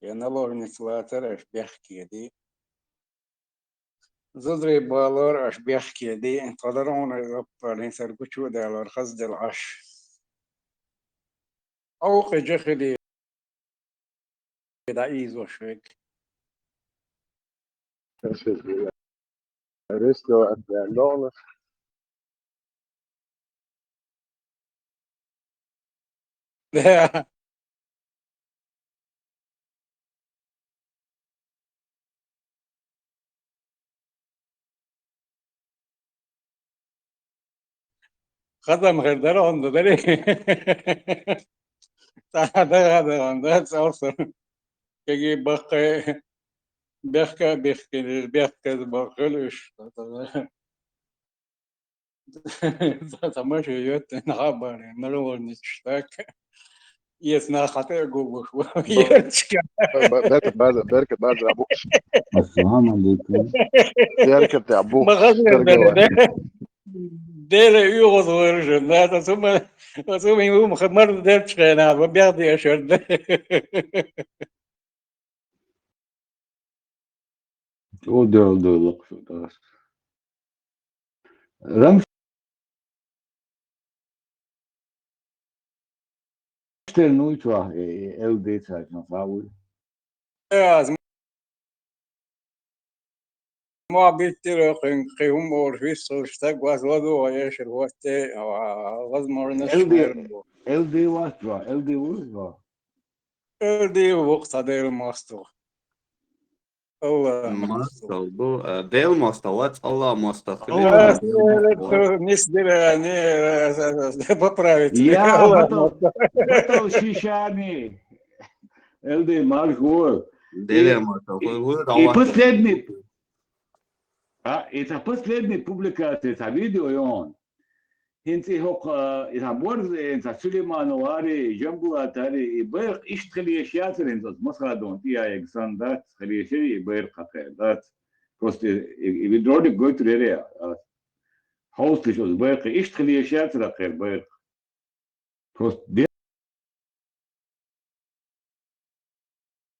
Я наложница лацар аш бехкеди. Зударий балор аш бехкеди. Тхо дар хьуна изоппар, хӀинцар гучу а далор, хазделла Ӏаш. Ӏовкъи жа хили дӀаийзош век. Ресто отдалённых. Хазам хир дара онда дари. Та дагадаган дац алсу. Кеги баккхай. Бехка, бехка, бехка, бахкал уж. Тамаша йот, нахабар, мировольный штак. Ес на хата гугуш. Ерчка. Берка, база, берка, база, абу. Ассаламу алейкум. Берка, ты, абу. Магазин, берка, да, да. Деле югоз выржен, да, это сумма, это сумма ему хамар дерчка, на, бягди ашер, да. О, да, да, да. Рамштейн уйчва, э, э, эл дэ царь, ну, фауй. Э, аз ма биттер, э, кын, кыйым ор, вис, ор, штаг, ваз, ваз, о, я, шер, вот, э, а, возможно, эл дэ, шер, бу. Эл дэ ватва, эл дэ ватва. Эл дэ вокта дэл масту. Алла масту. Масту, бу, э, дэл масту, вац, Алла масту. Алла масту. Э, э, э, не сдира, не, э, э, э, поправить. Я, Алла батал, масту. Батал шишами. Эл дэ маргу. Дэл масту. И, и последний, а, это последняя публикация, это видео, и он. Хинца и хӀокху, а, и цхьа борз, и цхьа Сулейманов ари, Жамбулат ари, и байракх иштта хила еш яцара хинца оцу Масхадовна тӀеяйга санна дац, хила еш яра и байракх хьакхаьр дац. Просто и, и, и ролик гойтур яра, а, хьовсалаш оцу байракх, иштта хила еш яцара хьакхаьр байракх. Просто де-,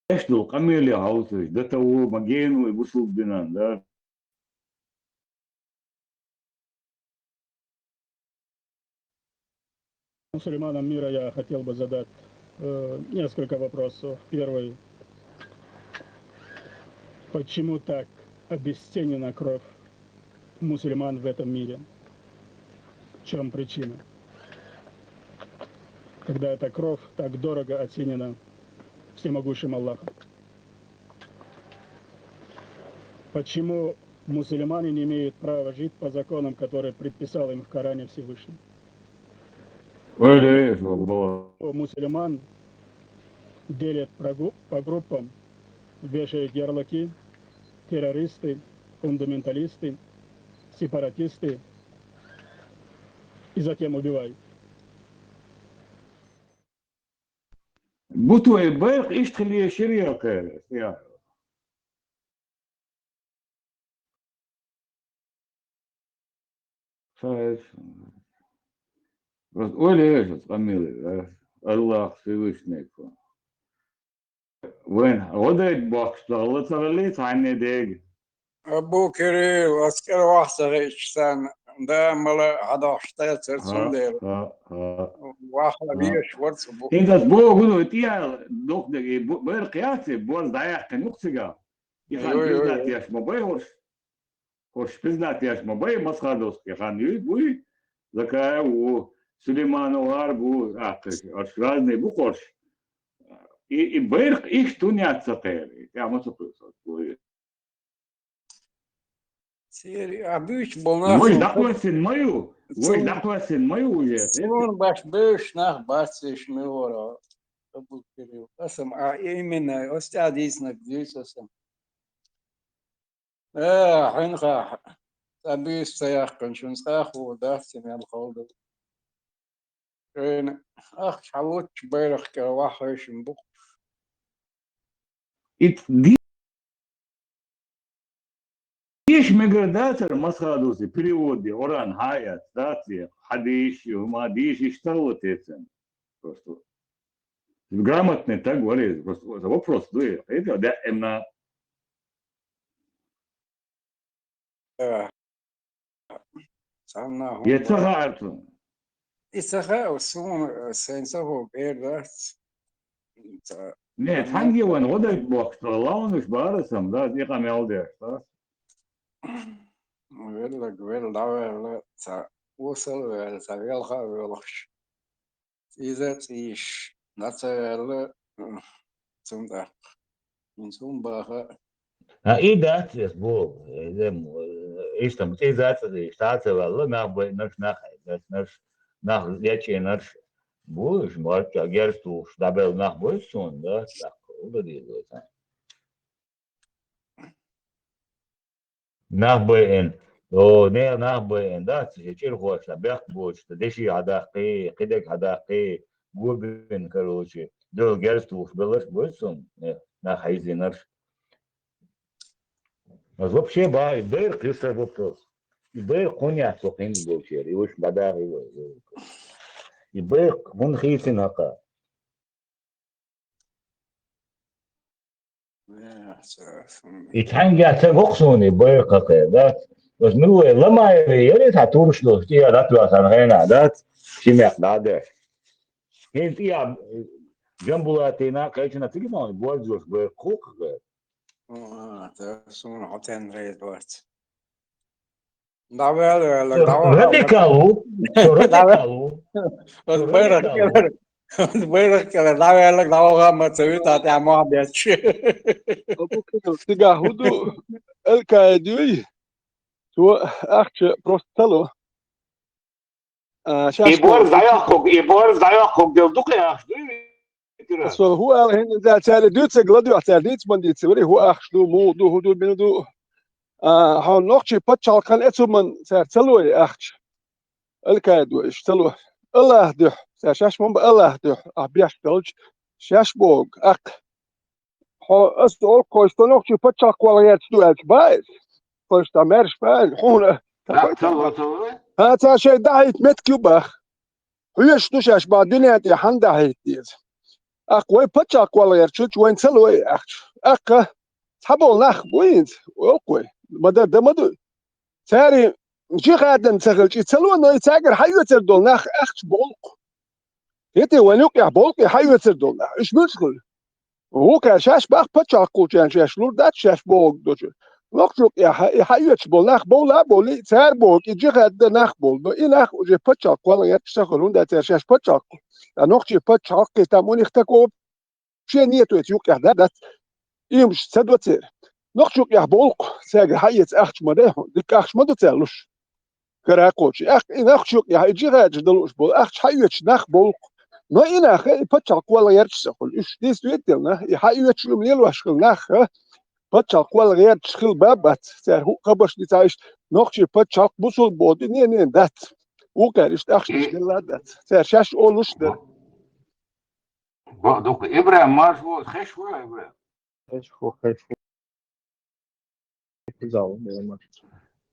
Эшдул къамеле хьовсалаш, до того, ма гену и бусулба динан, да. Мусульманам мира я хотел бы задать, э, несколько вопросов. Первый. Почему так обесценена кровь мусульман в этом мире? В чем причина? Когда эта кровь так дорого оценена всемогущим Аллахом? Почему мусульмане не имеют права жить по законам, которые предписал им в Коране Всевышний? Ой, да, слава Богу. Мусульман делят по гру-, по группам, вешают ярлыки: террористы, фундаменталисты, сепаратисты, и затем убивают. Бу тхоьга байракх иштта хила еш яра, я кхера, я. Ша эс. Просто ойла еш оцу къамеле, а? Аллах Всевышний. Вайн гӀо дайта бохкуш ца хилла, ца хилла цхьанне дега. Абу Кирилл, ас кӀара вахь ца хиъча царна, да, мала хьадохуш дацара цундела. ХӀа, хӀа, хӀа. Ваха веш вара цу бу-, Хин ас боху, ну, тӀе а дукха дерг, и бу-, байракх яц, и борз дӀаяьккхина юкъа цигахь. И хан Йой, йой, признать йой. Еш ма бай хӀорш. ХӀорш признать еш ма бай, Масхадовский хан юй, буй, Закаев ву, Сулейманов ар бу, а, кхиш, хӀорш разный бу хӀорш. И, и байракх иштта яц ца кхера, и тӀехь ма ца кхуьйсу, буй. Церан а буьйцу болу нах Вай суна дӀакхоьссина ма ю? Вай суна дӀакхоьссина ма ю уже? Суна баш бевзаш нах бац уьш муьлхара. Абу Кирилл. Аса-м а именно, оцу тӀехь дийцинарг дуьйцу аса. Э, хьуьнхахь, цкъа буьйса ца яьккхина, шуна цкъа а хуур дац, и мел хала ду. Шайна ахча хьалуччу байракх кӀел ваххьуьйшина бу. И ди-, дийша мегар дацара Масхадовский перевод де, Оран хьа а эцна, дац и хьадийша, хӀума дийша, иштта хӀалла тецна. Просто грамотный таг вара иза, просто вопрос ду и, это да, эмна. Э, цхьанна Я хӀума ца бара. Хаьа цунна. И ца хаьа, суна, э, сайн ца хӀу бер дац. Ца-, Не, цхьанна цхьанна вайн гӀо дайта бохкуш, лаунаш бара сан, да, и къамел деш, да. Веллаг, велла, дӀавелла, ца осал а ваьлла, ца велха а воьлхуш. Иза а цӀийш, дӀа ца ваьлла, цунна тӀаккха. ХӀинца хӀума баха. А, и дац эс боху, э, лем, э, иштта, и дац эс, иштта ца ваьлла, нах байнарш, нах хьайнарш, нах лечийнарш бу, уьш марча герз тухуш, дӀабелла нах бу суна, да, тӀаккха, хӀун дан деза вай царна? Нах байина. О, не, нах байина, дац, ши чӀирхошна, бехк боцуш, деши хьадаккхий, кхидерг хьадаккхий, гобин, короче, дол герз тухуш беларш, бойцун, э, нах хьайзинарш. Вообще, ба, и байракх, и са вопрос. И байракх хӀунда яц со кхин болчера, и уьш дӀадахий вай. И байракх хӀунда хийцина хьакха? И цхьаьнгге ца гоху суна и байракх хьакха, дац? Ас мила вай, ламаеве яри цхьа турш долуш, тӀера дӀатоьхна хенахь, дац? Ши мекх дӀа а деш. ХӀинца тӀехьа Жамбулатина кхечина цига ма ван, борзош байракх хьакха. А, та суна хьо тенрейд вац. ДӀаваьлла, ваьлла, дӀаваьлла. Радикал ву. Со радикал ву. Ас байракх кӀелара. Ас байракх кӀелара. ДӀаваьлла, дӀаваха ма ца витахь, тӀехь мохь бетташ. Абу Кирилл, цигахь хӀун ду? Аль-Каида юй? Цо ахча просто ца ло. А, и шаьш борз дӀайоккхург, и борз дӀайоккхург дела ду кхин ахча дуй? Со хӀун ала хӀинца, цара дуьйцург ладоьгӀна, цара дийца ма дийца, вари хӀун ахча ду, муха ду, хӀун ду, мила ду. А, хьо нохчий пачхьалкхана эцу ман цара ца ло и ахча. Аль-Каида иштта ца ло. АллахӀ дуьхьа, цара шаьш ма бан АллахӀ дуьхьа, ахь беш долчу, шаьш боху, аккха. Хьо ас олу кхойш, со нохчий пачхьалкх кхолла гӀерташ ду аьлча, бан иза? Кхойш, дан маьрша бан иза, хьуна. ХӀан, цара шайн дахьийта меттиг ю бах. Хьоьжуш ду шаьш бан дуьнен тӀе хьанна дахьийта деза. Аккха вай пачхьалкх кхолла гӀерташ хилча, вайна ца ло и ахча. Аккха цхьаболу нах бу хӀинца, олу-кх вай. Ма-дарра дан ма дуй. Цаьрий жихӀадана ца хилча, и ца ло, но и цаьргара хьаоьцур долу нах ахча болу-кх. ХӀетий, вайн юкъехь болу-кх и хьаоьцур долу нах. Уьш муьлш хуьлу? ВукхӀара шаьш бах пачхьалкх кхуллучарна шаьш лур дац шаьш бохург долчуьра. Нохчу юкъехь и хьаоьцуш болу нах бовла а бовлий, цара бохург и жихӀад дан нах болу. Но и нах уже пачхьалкх кхолла гӀерташ ца хуьлу, хӀунда аьлча цара шаьш пачхьалкх кху. Ткъа нохчий пачхьалкх кхетам у них такого вообще нету, эца юкъехь дац. Иймаш ца до церан. Нохчу юкъехь болу-кх, цаьргара хьаэца ахча ма дай хьуна, дика ахча ма ду цара луш. Кара кхочу. Ахь и нохчу юкъехь и жихӀаджа далуш болу ахча хьаоьцуш нах болу-кх. Но и нах и пачхьалкх кхолла гӀерташ ца хуьлу. Уьш дийца веттина, и хьаоьцуш уьма лелош хила нах, пачхьалкх кхолла гӀерташ хила бан бац. Цара хӀу хабарш дицахь иштта нохчий пачхьалкх бусул боду, не, не, дац. Вукхара иштта ахча делла а дац. Цара шаьш олуш дара. Бо-, дукха. ИбрахӀим, марш ву, хеш ву, ИбрахӀим? Хеш ву, хеш ву. Зал,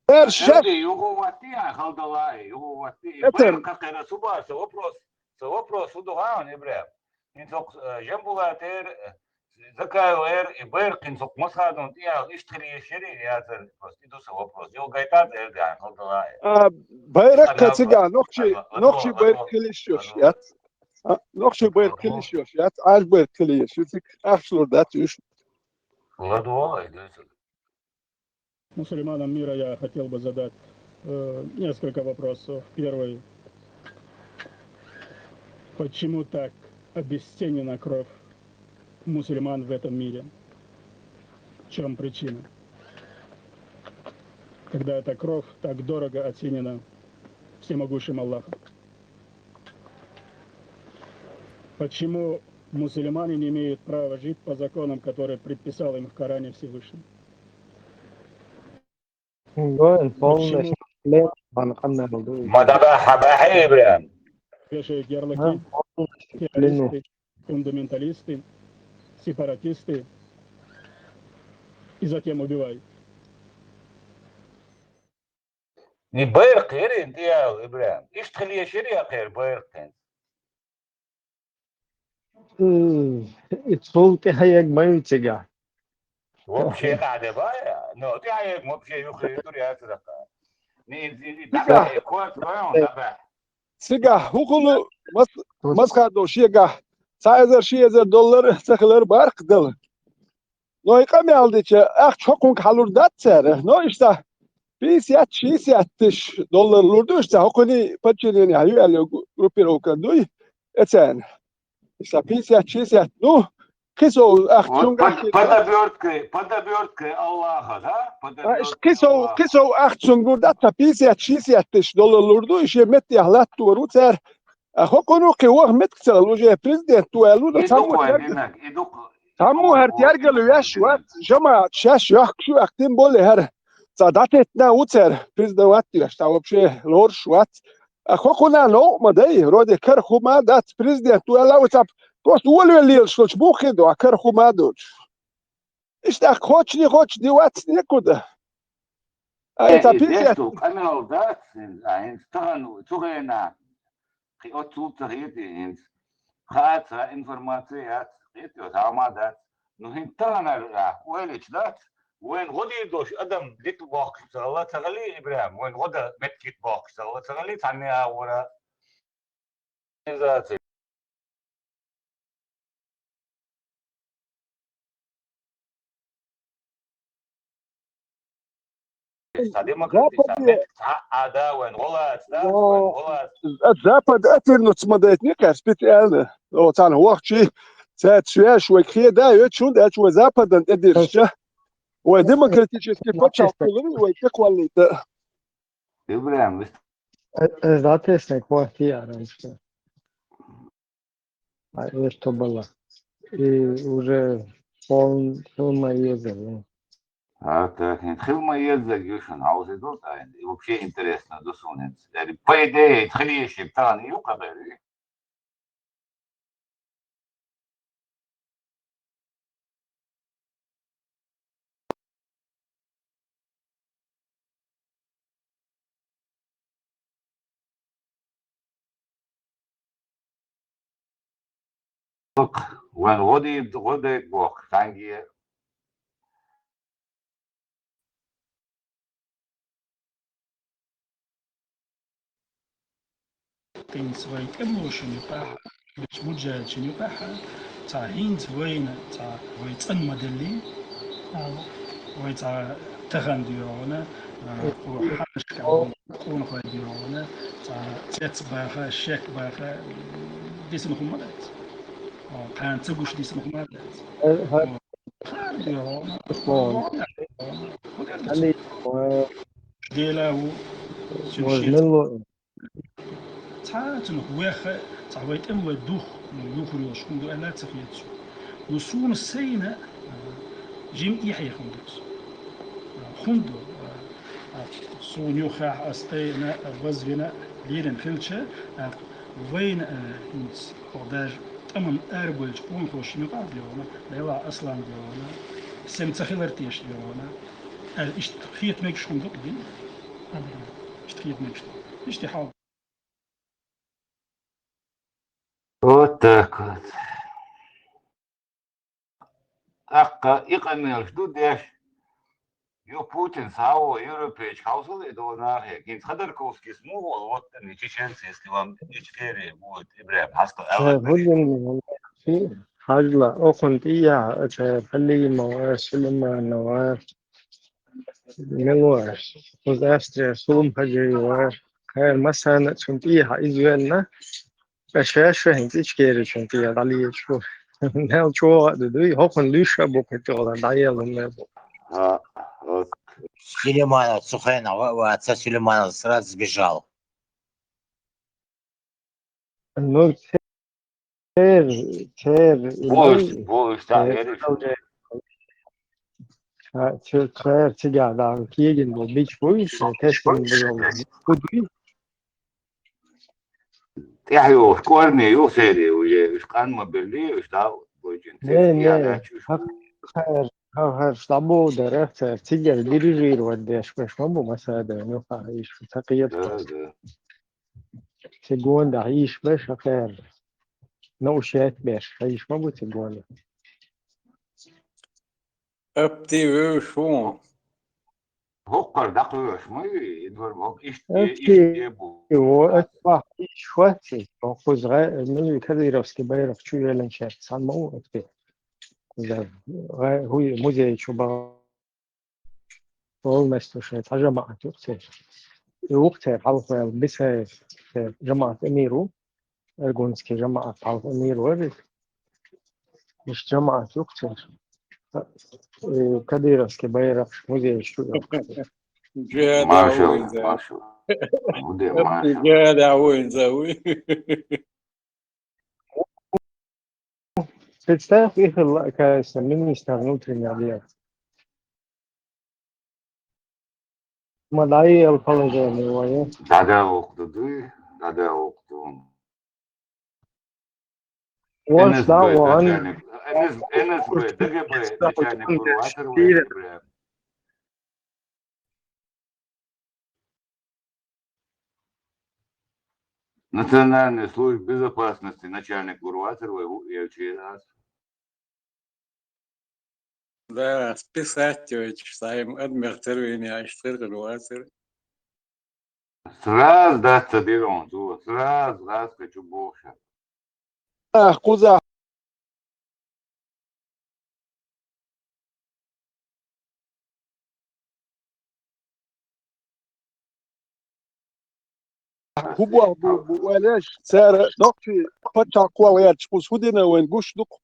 Эр шеф! Юху ватти, а, халдалай, юху ватти. Этер. Байракх кхера су ба, со вопрос, со вопрос у дугӀан, ИбрахӀим. Ин цо, э, Жамбулатер, э, Закаевер, и байракх ин цо масхадон тӀе ял, иштта хила ешери, яцар, просто иду со вопрос. Йо, гайтад, эр гаан, халдалай. А, байракх цига, нохчи, нохчи байракх хила йиш йош, яц. А, нохчий байракх хила йиш йош яц, Ӏаьржа байракх хила йиш ю, цига ахча лур дац уьш. ЛадугӀа, Мусульманам мира я хотел бы задать, э, несколько вопросов. Первый. Почему так обесценена кровь мусульман в этом мире? В чём причина? Когда эта кровь так дорого оценена всемогущим Аллахом? Почему мусульмане не имеют права жить по законам, которые предписал им в Коране Всевышний? Почему? Ма дагахь хьан бахье, ИбрахӀим? Вешают ярлыки, террористы, фундаменталисты, сепаратисты, и затем убивают. И байракх яра ин тӀе ял, ИбрахӀим? Иштта хила ешира я кхера байракх ин? М, и цул тӀаьхьа ма ю цигахь. Вообще къаьхьа де бая? Ну, тӀаьхьа вообще юххе юкъур яцара. Ни, ни, ни, дагахь, дагахь, коц, коц, дагахь. Цигахь хӀу хуьлу мас-, масхадо шегахь цхьа эзар, ши эзар доллар ца хилар баркх дала. Но и къамел дича, ахча хӀокхунга хьалур дац цара. Но иштта пятьдесят, шестьдесят тысяч доллар лур ду иштта, хӀокхуьний подчинение ю аьлла группировка дуй, эцарна. Иштта пятьдесят, шестьдесят, ну, кхин сов ахча цунга под-, ахча подобёрткой, подобёрткой Аллаха, да? А, иштта кхин сов, кхин сов ахча цунга лур дац, цхьа пятьдесят, шестьдесят тысяч доллар лур ду, и шен меттехь латтор ву цара. А хӀокхуьнан кхин ваха меттиг ца хилла, уже президент ву аьлла, цхьаммо тергал-, цхьаммо хӀара тергал веш вац, жамаӀат шаьш йохкуш ю, тем более хӀара Цхьа дӀатеттина ву цара, президент ваттош, цхьа вообще лоруш вац. А хӀокхунна новкъа ма дай, вроде карахь хӀума дац, президент ву аьлла ву цхьа, просто волавелла лелаш волча муххе ду, а карахь хӀума доцуш. Иштта кхоччуш, кхоччуш ди вац некуда. Ай, э, цхьа и пикет. Деш ду къамел дац, а, хӀинца тахана, цу хенахь, кхин оццул ца хетий хӀинца. Хаац, а, информаци яц, хетий, хӀама дац. Ну, хӀинца таханара, а, ойлича дац, вайна гӀо дийр долуш адам дика бохкуш ца хилла ца хилий, Ибрахим, вайна гӀо дан меттиг бохкуш ца хилла ца хилий, цхьанне а вара. Организаци. Цхьа демократический, цхьа меттиг, цхьа а да вайн гӀо лаца, да, вайн гӀо лаца. От Запада отвернуться ма дайтина, кхаьр специально. О, царна вахчи, цаьрца шаьш вайга хеда, йоьчу хӀунда аьлча вай Западан тӀедирча. Вай демократический пачхьалкх хиларе, вай тӀекхоллийта. Ибрахим, вист- Э, э, записник хӀоттийра, что. А, это было. И уже пол-, хила ма еззара. А, так, нет, хила ма еззара, Юшин, а вот это вот, а, и вообще интересно, да, сунец. По идее, хилийши, тан, и укадери. Вайн гӀо дийр, гӀо дайта бохку, цхьаьнгге. ХӀинца вай тӀемалошна юкъахь, вай муджахӀидашна юкъахь, цхьа хӀинца вайна, цхьа вай цӀан ма делли, вай цхьа тахана доьгӀна, хьанашка къонахой доьгӀна, цхьа цец баха, шек баха, дисина хӀума дац. Кхана ца гуш дисина хӀума дац. Хьан доьгӀна? Дела ву. Цхьа а цунах веха, цхьа вай тӀемалой дух, ну, юхур йолуш хӀума ду аьлла ца хета суна. Ну, суна сайна, а, жима эхь хӀума ду. А, хӀума ду, а, а, суна юххехь ас айина, а, вазвина, лерина хилча, а, вайна, а, хӀинца, хьо даже тӀаман арабевллачу къонахошна юкъахь доьгӀна, Лела Аслан доьгӀна, сема ца хилар теша доьгӀна, аьлла, иштта хета мегаш хӀума ду-кх дин. Иштта хета мегаш ду. Иштта хьал. Вот так вот. ТӀаккха и къамелаш ду деш, ю Путин схьаво Европерчу хьовсал и долу нахе, хӀинца Ходорковскийс муха волу, вот они, чеченцы, если вам Ичкерия будет, Ибрахим, хьаста Э, аьлла хӀун дина, хьажла, окхунна тӀехьа, оцу Халимова, Сулейманова, мила вара, оцу Австрия, Сулум-Хаджиева, кхара массарна а цунна тӀехьа иза венна, ткъа шаьш а хӀинца Ичкерийчунна тӀехьа дӀалечаш бу. Мел чӀогӀа а ду дуй, хӀокхунна луьйш а бу кху тӀехула дӀаелла хӀума бу. А, вот. Сулейманов цу хенахь ва-, ваца, Сулейманов сразу сбежал. Ну, цер, цер, Бо уьш, ну, бо уьш, да, цер, ерриг. Ца-, ца-, цер цигахь дагӀна кегина болу бича буй, тешна буй, хӀун дуй? ТӀаьхьа йолуш кӀорни ю церан, уже уьш къан ма белли, уьш дӀа а бойжина. Не, церан не, тӀехьа лаьтташ уьш хӀара, хӀара, хӀара, хӀара, дӀаболу дара цара, цигара дирижировать деш берш ма бу массаьрга, ну, хьан йиш ца кхета. Да, да. Цигонда йиш берш хӀара. Ну, уьш ет берш, хьан йиш ма бу цигонда. Апти вевзаш ву. ХӀокхара дӀакхоьхьуш ма ю, и дора боху, иштта, Апти иштта бу. Во, ас бах, иш хӀоттий, хӀокхуза гӀай-, ну, и Кадыровский байракх чу еллинчаьрца цхьаьна ма ву Апти. Кхуза гӀай-, хӀуй, музей чу баху. Полностью шайн цхьа жамаӀат ю-кх церан. И ву-кх церан хьалхаваьлла Бисаев, церан жамаӀат эмир ву. Аргунский жамаӀат хьалха эмир вара иза. Иштта жамаӀат ю-кх церан. Э, Кадыровский байракхаш музейчу чу йоккхуш. Маршал, маршал. Ву де маршал. Жиһада ву иза, ву. Представь, и хилла, конечно, министр внутренних дел. Ма дӀайиъал положение вай. ДӀадагӀа вокху ду дуй, дӀадагӀа вокху ду. Ваш дӀа а вахана. Н С Б начальник, Н С, Н С Б, Д Г Б начальник гур вацара вай. Национальной службы безопасности начальник гур вацара вай, ву-, я вчера. Да, списать йойтуш, цхьа адамех тервийне аш тхиргӀир вацара. Сразу дац ца дира он цо, сразу гӀаз кхечу бохуш. Ах, кхузахь. ХӀун боху бу, бу, валеш, цара нохчий паччахь кхол гӀерташ кхуза хӀун дина вайн гуш ду-кх?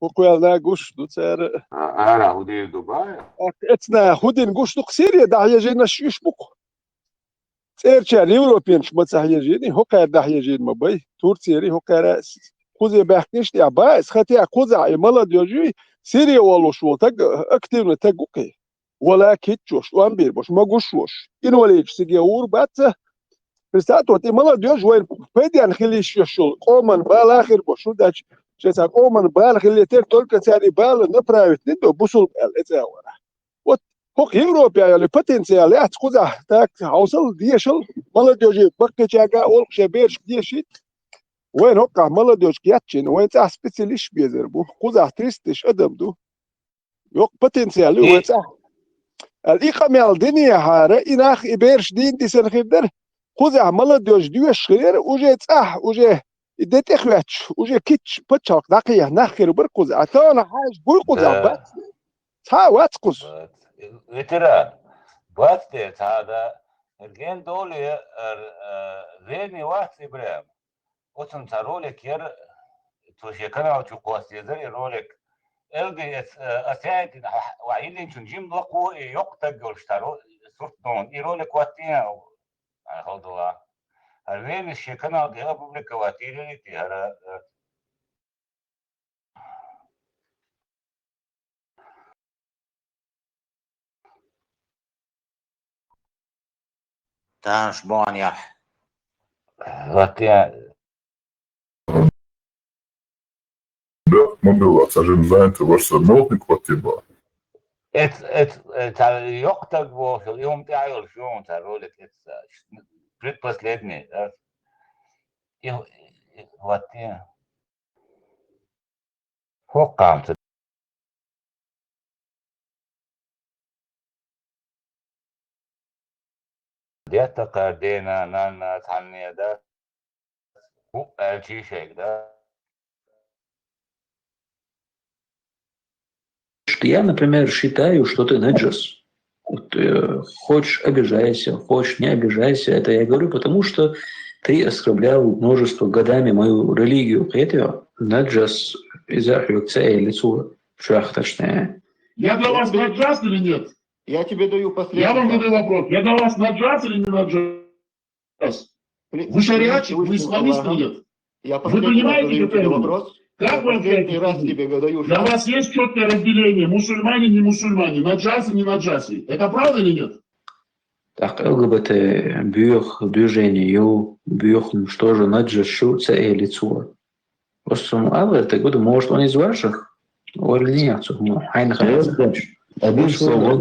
ХӀун кхоьллина гуш ду цара? А, ара хӀун дийр ду бай? Ах, эцна хӀун дина гуш ду-кх, Сирия дӀахьежийнарш уьш бу-кх? ЦӀерачара европенаш ма ца хьежийний, хӀокхара дӀахьежийна ма бай. Турцера, хӀокхара кхузе баьхкинаш тӀехь баьс, хатя кхузахь и молодёжь юй, Сирия волуш волу таг, активный таг ву кхе. Вала китчош, тӀом бийр бош, ма гуш вош. Инвалидаш циге гӀур бац. Представьте, вот и молодёжь вайн пайденна хила йиш йолуш йолу, къоман бала хир бош, хӀунда аьлча шайн цхьа къоман бала хилийтар, только цара и бала направить дина до бусулба аьлла, эцӀа вара. Вот хӀокху Европе йолу потенциал яц кхузахь, так, хьовсал, дешал, молодёжи баккхичаьрга а олу шайн берашка дешийта. Вайн хӀокхахь молодёжка еттачийн, вайн цӀахь специалисташ безар бу, кхузахь триста тысяч адам ду. Йоккха потенциал ю вайн цӀахь. Аьлла, и къамел динехьара, и нах, и бераш дийна дисина хир дара, кхузахь молодёжь доьшуш хилира, уже цӀахь, уже и де тӀехӀоьттуш, уже китча пачхьалкх дӀакхехьа нах хир бара кхузахь. А тахана хьаьжа буй кхузахь, бац. Цхьа а вац кхуза. Бац. Ветеран. Бац те цхьа а да. Ген доле, ар, а, вене вац Ибрахим. Оцунна цхьа ролик яра, цо шен канал чу кхоссаезара и ролик. Элга эц, а, ас яйтина, ва йиллинчун жим лакхо и йоккха таг йолуш цхьа ро-, сурт дон. И ролик ваттийна, а, халдала. ХӀара венаш шен канал де опубликовать йийрира те хӀара, а, Танаш бон яхь. Ватя. Да, мобила, сажен занят, ваш самотник, вот тебе. Эц, эц, эц, а, йоккха таг боху, и хӀума тӀехь йолуш ю хьуна цара ролик, эц, а, предпоследний, да? И, и, вот, и. ХӀокхамца. Детта кхардена, нанна, цхьанне да. ХӀу аьлчий шайга да. Что я, например, считаю, что ты наджас. Вот, э, хочешь, обижайся, хочешь, не обижайся. Это я говорю, потому что ты оскорблял множество годами мою религию. Это наджас из-за лицо шахточное. Я для вас наджас или нет? Я тебе даю последний Я вам шанс. Задаю вопрос. Я для вас наджас или не наджас? Вы шариатчик, вы исламист или нет? Вы понимаете, какой вопрос? Как вы ответите? Для вас есть четкое разделение, мусульмане, не мусульмане, наджасы, не наджасы. Это правда или нет? Так, Л Г Б Т, буьйха движение ю, буьйха, ну что же, наджас шу, ца э лицо. Просто, ну, Алла, это годы, может, он из ваших? Ой, или нет, ну, хьайна хьайна. Одним словом,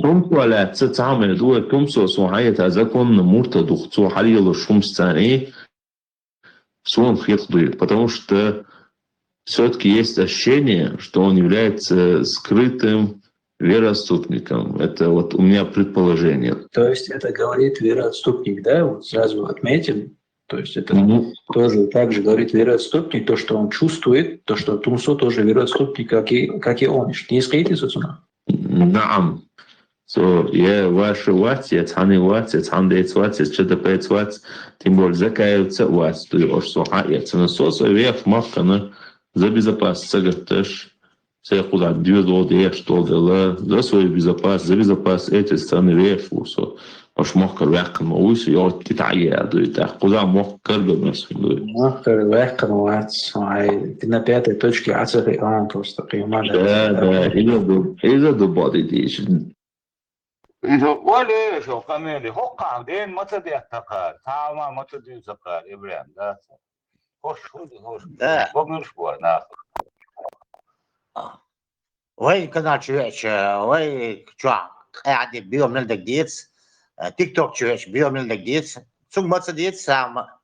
тумсо лаьцна цхьа хӀума ду, тумсо, сон хьаэта, законно муртад ду, цо хьалелуш хӀумсцани, сон хетахь дуй, потому что всё-таки есть ощущение, что он является скрытым вероотступником. Это вот у меня предположение. То есть это говорит вероотступник, да? Вот сразу отметим. То есть это тоже так же говорит вероотступник, то, что он чувствует, то, что тумсо тоже вероотступник, как и, как и он. Не скажите, Сусуна? Наам. Со, я ваша вац, я цхьанна вац, я цхьанна деца вац, я Ч Д П-ца вац, тем более Закаевца вац, ду ош со хьан я цана. Со, со вех махкана за безопасность сагатташ, се кхуза дезо деш дол дела, за свою безопасность, за безопасность этой страны вех ву со. Ош махкар вяхкан ма вуй со, йо, ти та я, ду и так. Кхуза махкар бе мес, ду. Махкар вяхкан вац, ай, ты на пятой точке, а ца хи, а, просто, понимаешь? Да, да, и за ду, и за ду боди диш. Иза оле шо къамели, хӀокхахь ден ма ца детта кхара, цхьа а ма ца дуьйцу кхара, Ибрахим, да? ХӀорш хӀун ду, хӀорш? Да. Богнуш бу нах. Вай канал чу веача, вай чохь къаьхьа де био мел даг дец, э, TikTok чу веача био мел даг дец. Цуьнга ма ца дец, сама.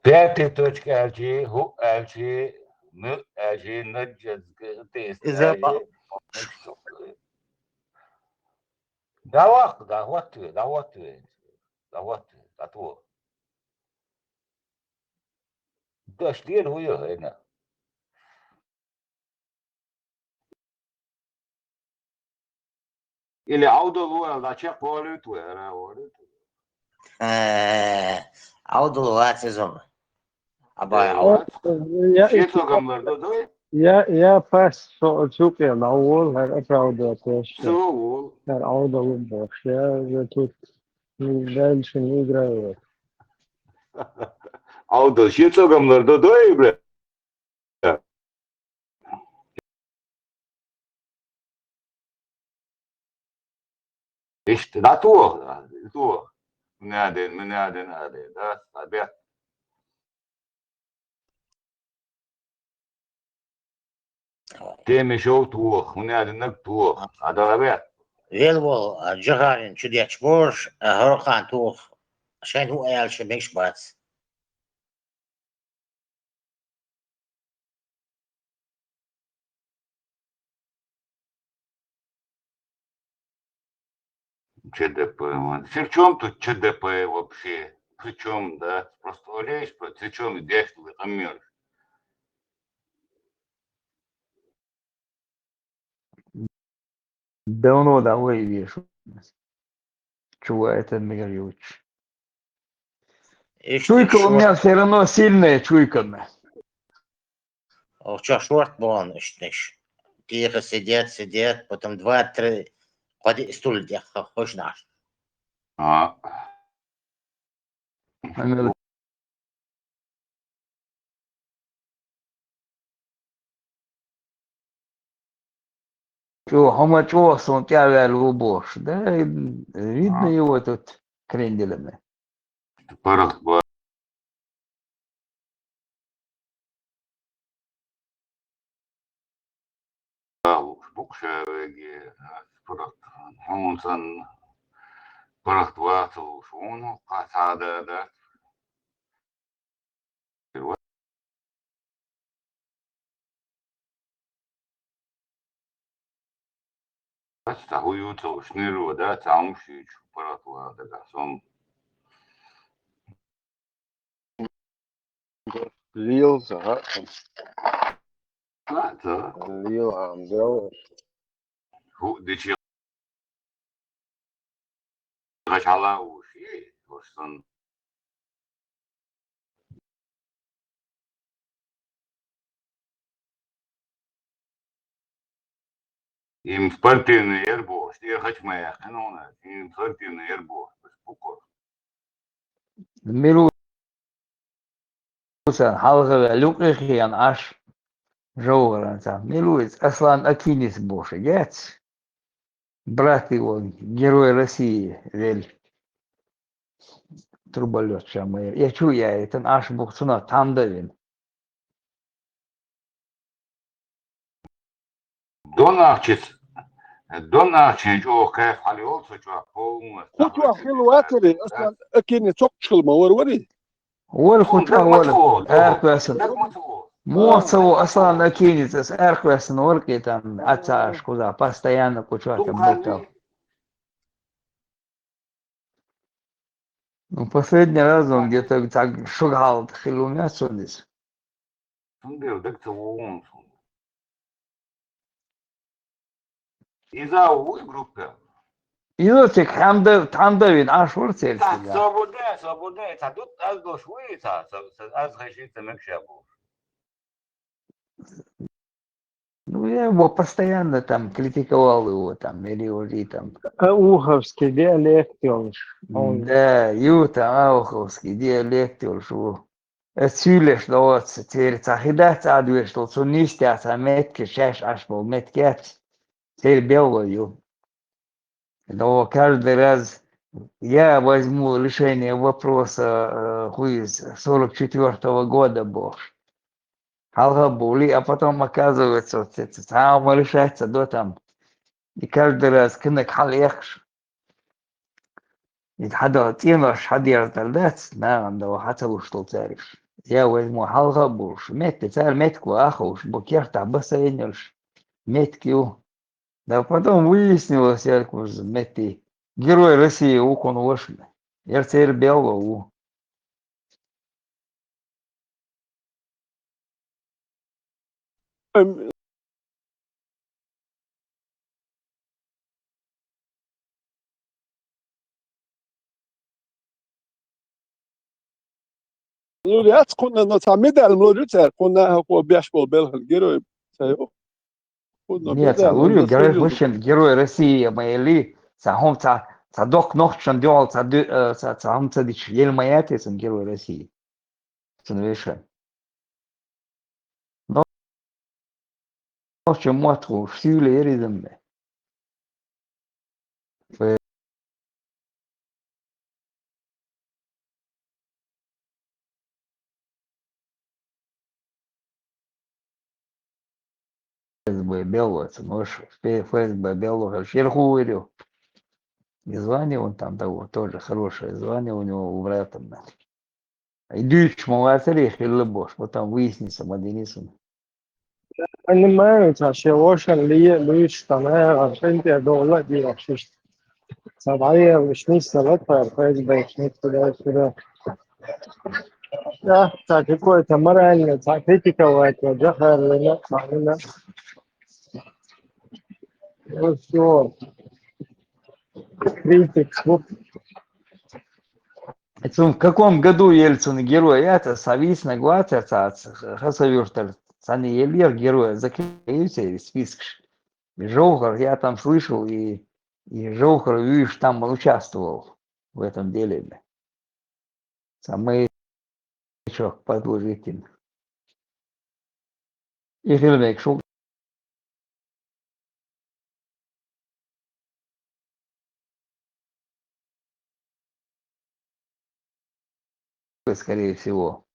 Пятый точка аьлчи, хӀу аьлчи, ну аьлчи, наджазга, тес Иза аьлчи. Да вахка, да хӀоттаве, да хӀоттаве, да хӀоттаве, да то. Даш дера хӀу ю хӀайна. Или Ӏовдал ву аьлла, дӀа чекхвалуьйту вай, ара а валуьйту? Э, Ӏовдал вац иза хӀума. Абай, Э, Ӏовдал. вац. Я Шен иши цогам лар ду, дуй? Я, я пас со-, цу кӀел дӀаволу, хӀара оправдывать веш. Цу ву. ХӀара Ӏовдал ву бохуш. Я, я тут дальше не играю. Ӏовдал, шен цогам лар ду, дуй, бля? Иштта, да, то, то. Муьнадин, муьнадин, аде, да, аде. Теми шов то, муьнадинаг то, а да, аде. Вел вол, а, Джахарин чу дечбош, а, хӀорхан тух, шайн хӀу аьлча мегаш бац. Ч Д П, вон. При чём тут Ч Д П вообще? При чём, да? Просто олеешь, при чём и дехлый, амир. Давно, да, ой, вижу. Чего это, Михаил Юрьевич? Чуйка у меня всё равно сильная, чуйка у меня. Ох, чё, шорт бон, ишниш. Тихо сидят, сидят, потом два-три, ходи стул дяха, хочешь наш? А. Чо, хӀума чӀогӀа суна тӀе а ваьлла ву бохуш. Да, видно, его тут кренделями. ПаргӀат ба-, букъ ша веге, паргӀат, хьуна санна, паргӀат ваца луш вуно, кхаца а да, да. Дац, цхьа хӀу ю ца луш, нерва, да, цхьа хӀумаш йийчу паргӀат ван дагахь сон. Лил, ага. А, ца. Лил, ам, бел. ХӀу дичи гачхьала уш, и, уш сан. Им спортивный яр бохуш, тӀе хачма яьккхина хьуна, им спортивный яр бохуш, букъо. Мила ву сан хьалха ваьлла юкъе хиъна Ӏаш, жовхӀаранца. Мила ву иза? Аслан Акинец бохуш, гец? Брат его, Герой России велла. Труболёт ша ма яра. Я чу яйтан Ӏаш бу-кх, цунах тхьамда а вина. Дон ахчица, дон ахчина чӀогӀа кайф хьалайолу со чохь, полностью. Кху чохь хилла вацара, Аслан Акинец цоккхуш хилла ма вара, варий? Вара кху чохь вара. Арахоьссина. Муха ца ву Аслан Акинец, ас арахоьссина вара кхетам, Ӏа ца Ӏаш кхузахь, постоянно кху чохь тӀе бутал. Ну, последний раз он где-то так шуга хьалха хилла ву меттиг цунна иза. Цундела даг ца вогӀу суна. Иза вуй группа? Иза цига хьамда, тхьамда вина Ӏаш вара церан. Ца, цигахь. Свободная, свободная, ца дут аз дош вуй, ца, ца, ца, аз хеши ца мегаш а бу. Ну, я его постоянно там критиковал, его там, или уже там. А уховский диалект йолуш. Да, ю там уховский диалект йолуш ву. Ас цуьйлеш доцу, церан цхьа хи дац Ӏадвеш долу, цу нисдехь цхьа меттиг, шаьш Ӏаш болу меттиг яц, церан белло ю. Но каждый раз я возьму решение вопроса, э, хуй из сорок четвёртого года, бо хьалха були, а потом, оказывается, вот это самое решается, да, там. И каждый раз кнек хьал ехш. И хьада, цӀенош хьадерзар дац, нагӀан да хьацалуш дол цариш. Я возьму хьалха буш, метте цар метку ахуш, бо кертахь бассейнерш, меткю. Да потом выяснилось, я куж метти. Герой России у кун вашме. Яр цер белла у. Лур яц кхунна, но цхьа медаль лур ю цара, кхунна хӀокхо беш болу белхан герой ца йо. Кхунна Нет, цхьа медаль лур ю, лур ю, герой, в общем, герой России, ма или, цхьа хӀума, цхьа, цхьа доккха нохчан дуьхьал, цхьа ду-, э, цхьа, цхьа хӀума ца дича, ел ма яц и цунна герой России. Цунна вешан. Но нохча мотт хууш, сийле ерриг замме. ФСБ белло, ца нош, ФСБ белло, хӀара шерху вирю. И звание вон там того, тоже хорошее звание у него, у брата, на. И дуьйцуш ма вацара, и хилла бохуш, потом выяснится, ма динисана. Понимаю, цхьа шен вошан ле, луьйш, там, э, гӀаршин тӀе довла а дийраш иштта. Цхьа дӀаеллаш нисса ла тхара, ФСБ-ш нисса ла тхара. Да, цхьа какой-то моральный, цхьа критика вайта, жахар вина, цхьа вина. Ну всё. Критик, вот. Цун в каком году Ельцин герой? Это совиснаг вацар цаца, Хасавюртар, цани еллер герой, закрыли спискаш. И Жовхар, я там слышал, и, и Жовхар Виш там участвовал в этом деле. Самый чё, подложитель. И хилмек шу. Скорее всего.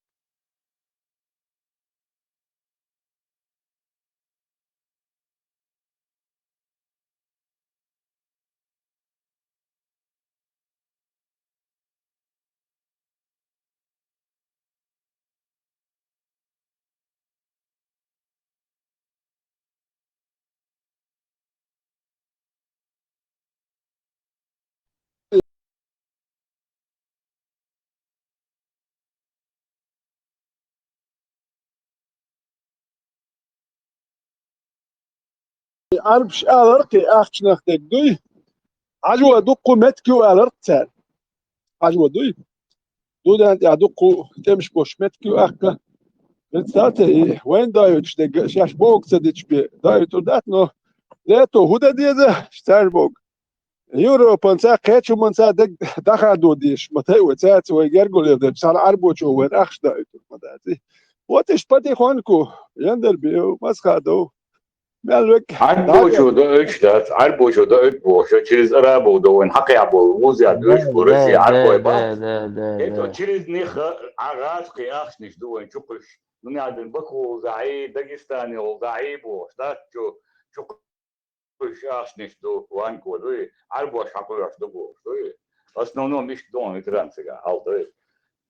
Ӏарбаш аларх, и ахчанах дерг дуй. Хьажо дуккху меткю аларх цара. Хьажо дуй. Дудан тӀехь дуккху тӀемаш бош меткю аккха. Представьте, и вайн дойтуш дерг, шаьш бог ца дича бе, дойтур дац, но лето хӀу дан деза, цаьрш бог. Европанца, кхечуманца дерг даха додийш, ма тайо цаьрца вай гергуле дерг, цхьана Ӏарбочо вайн ахча дойтур ма дац. Вот иштта потихоньку, яндар бе, масха дов. Мел век. Ӏарбочо доуьйтуш дац, Ӏарбочо доуьйту бохуш, через арабов до вайн хьакхехь болу, вуза доуьйтуш бу Россия Ӏарбой бац. Это через них а гӀазкхи ахчанаш ду вайн чукхуьш. Ну, няден Бакулзахьий, Дагестанехулзахьий бохуш, дац чу, чукхуьш ахчанаш ду, ванко дуй, Ӏарбош хьакхоьхьуш ду бохуш дуй. Основном иштта ду вайн ветеран цигахь хьал дуй.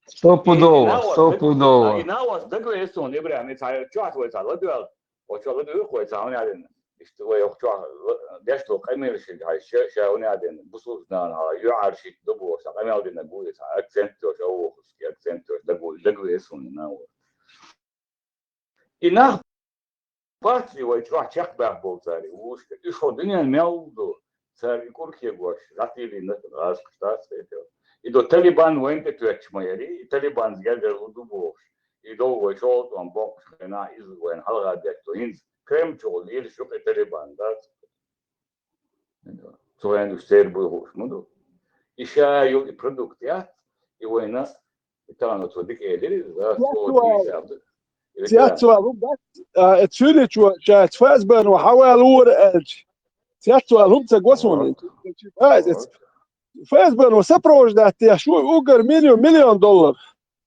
Стопудово, стопудово. И навас дагаве суна, Ибрахим, и цхьа чохь вай цхьа ладоьгӀна, Оцо ладуьйгӀу вай цхьа хӀуна аьллина. Иштта вай оха чохь деш долу къамелаш хьайша, ша хӀуна аьллина, бусулба нана хьала, юьхьӀаьржа хӀитта ду бохуш, цхьа къамел дина гуй, цхьа акцент йолуш, а вохуш, акцент йолуш, дагу-, дагаве суна нана. И нах бацли вай чохь чекхбаьхна болу цара, и вуьшта. Уьш хьо дуьненан мел ду, цара и кӀур кегош, гӀатилина гӀазкхаш дац хетар. И до Талибан вайн тӀе тоьттуш ма яри, и Талибанца гергарло ду бохуш. И долу вай шолгӀа тӀом боккхуш хенахь, иза вайна хьалха детту. ХӀинца Кремль чухула лелаш ю кхин Талибан, дац? Цу хенахь уьш церан буй хууш ма ду. И ша йолу и продукт яц, и вайна, и тахана цо дика элира, иза, да, цо дийшаб. Цецвала дац, а, э, цуьличо ша ФСБ-но хьавалора аьлча. Цецвал хӀума ца го суна. Вот. А, эц. Вот. ФСБ-но сопровождать деш ву уггар миллион, миллион доллар.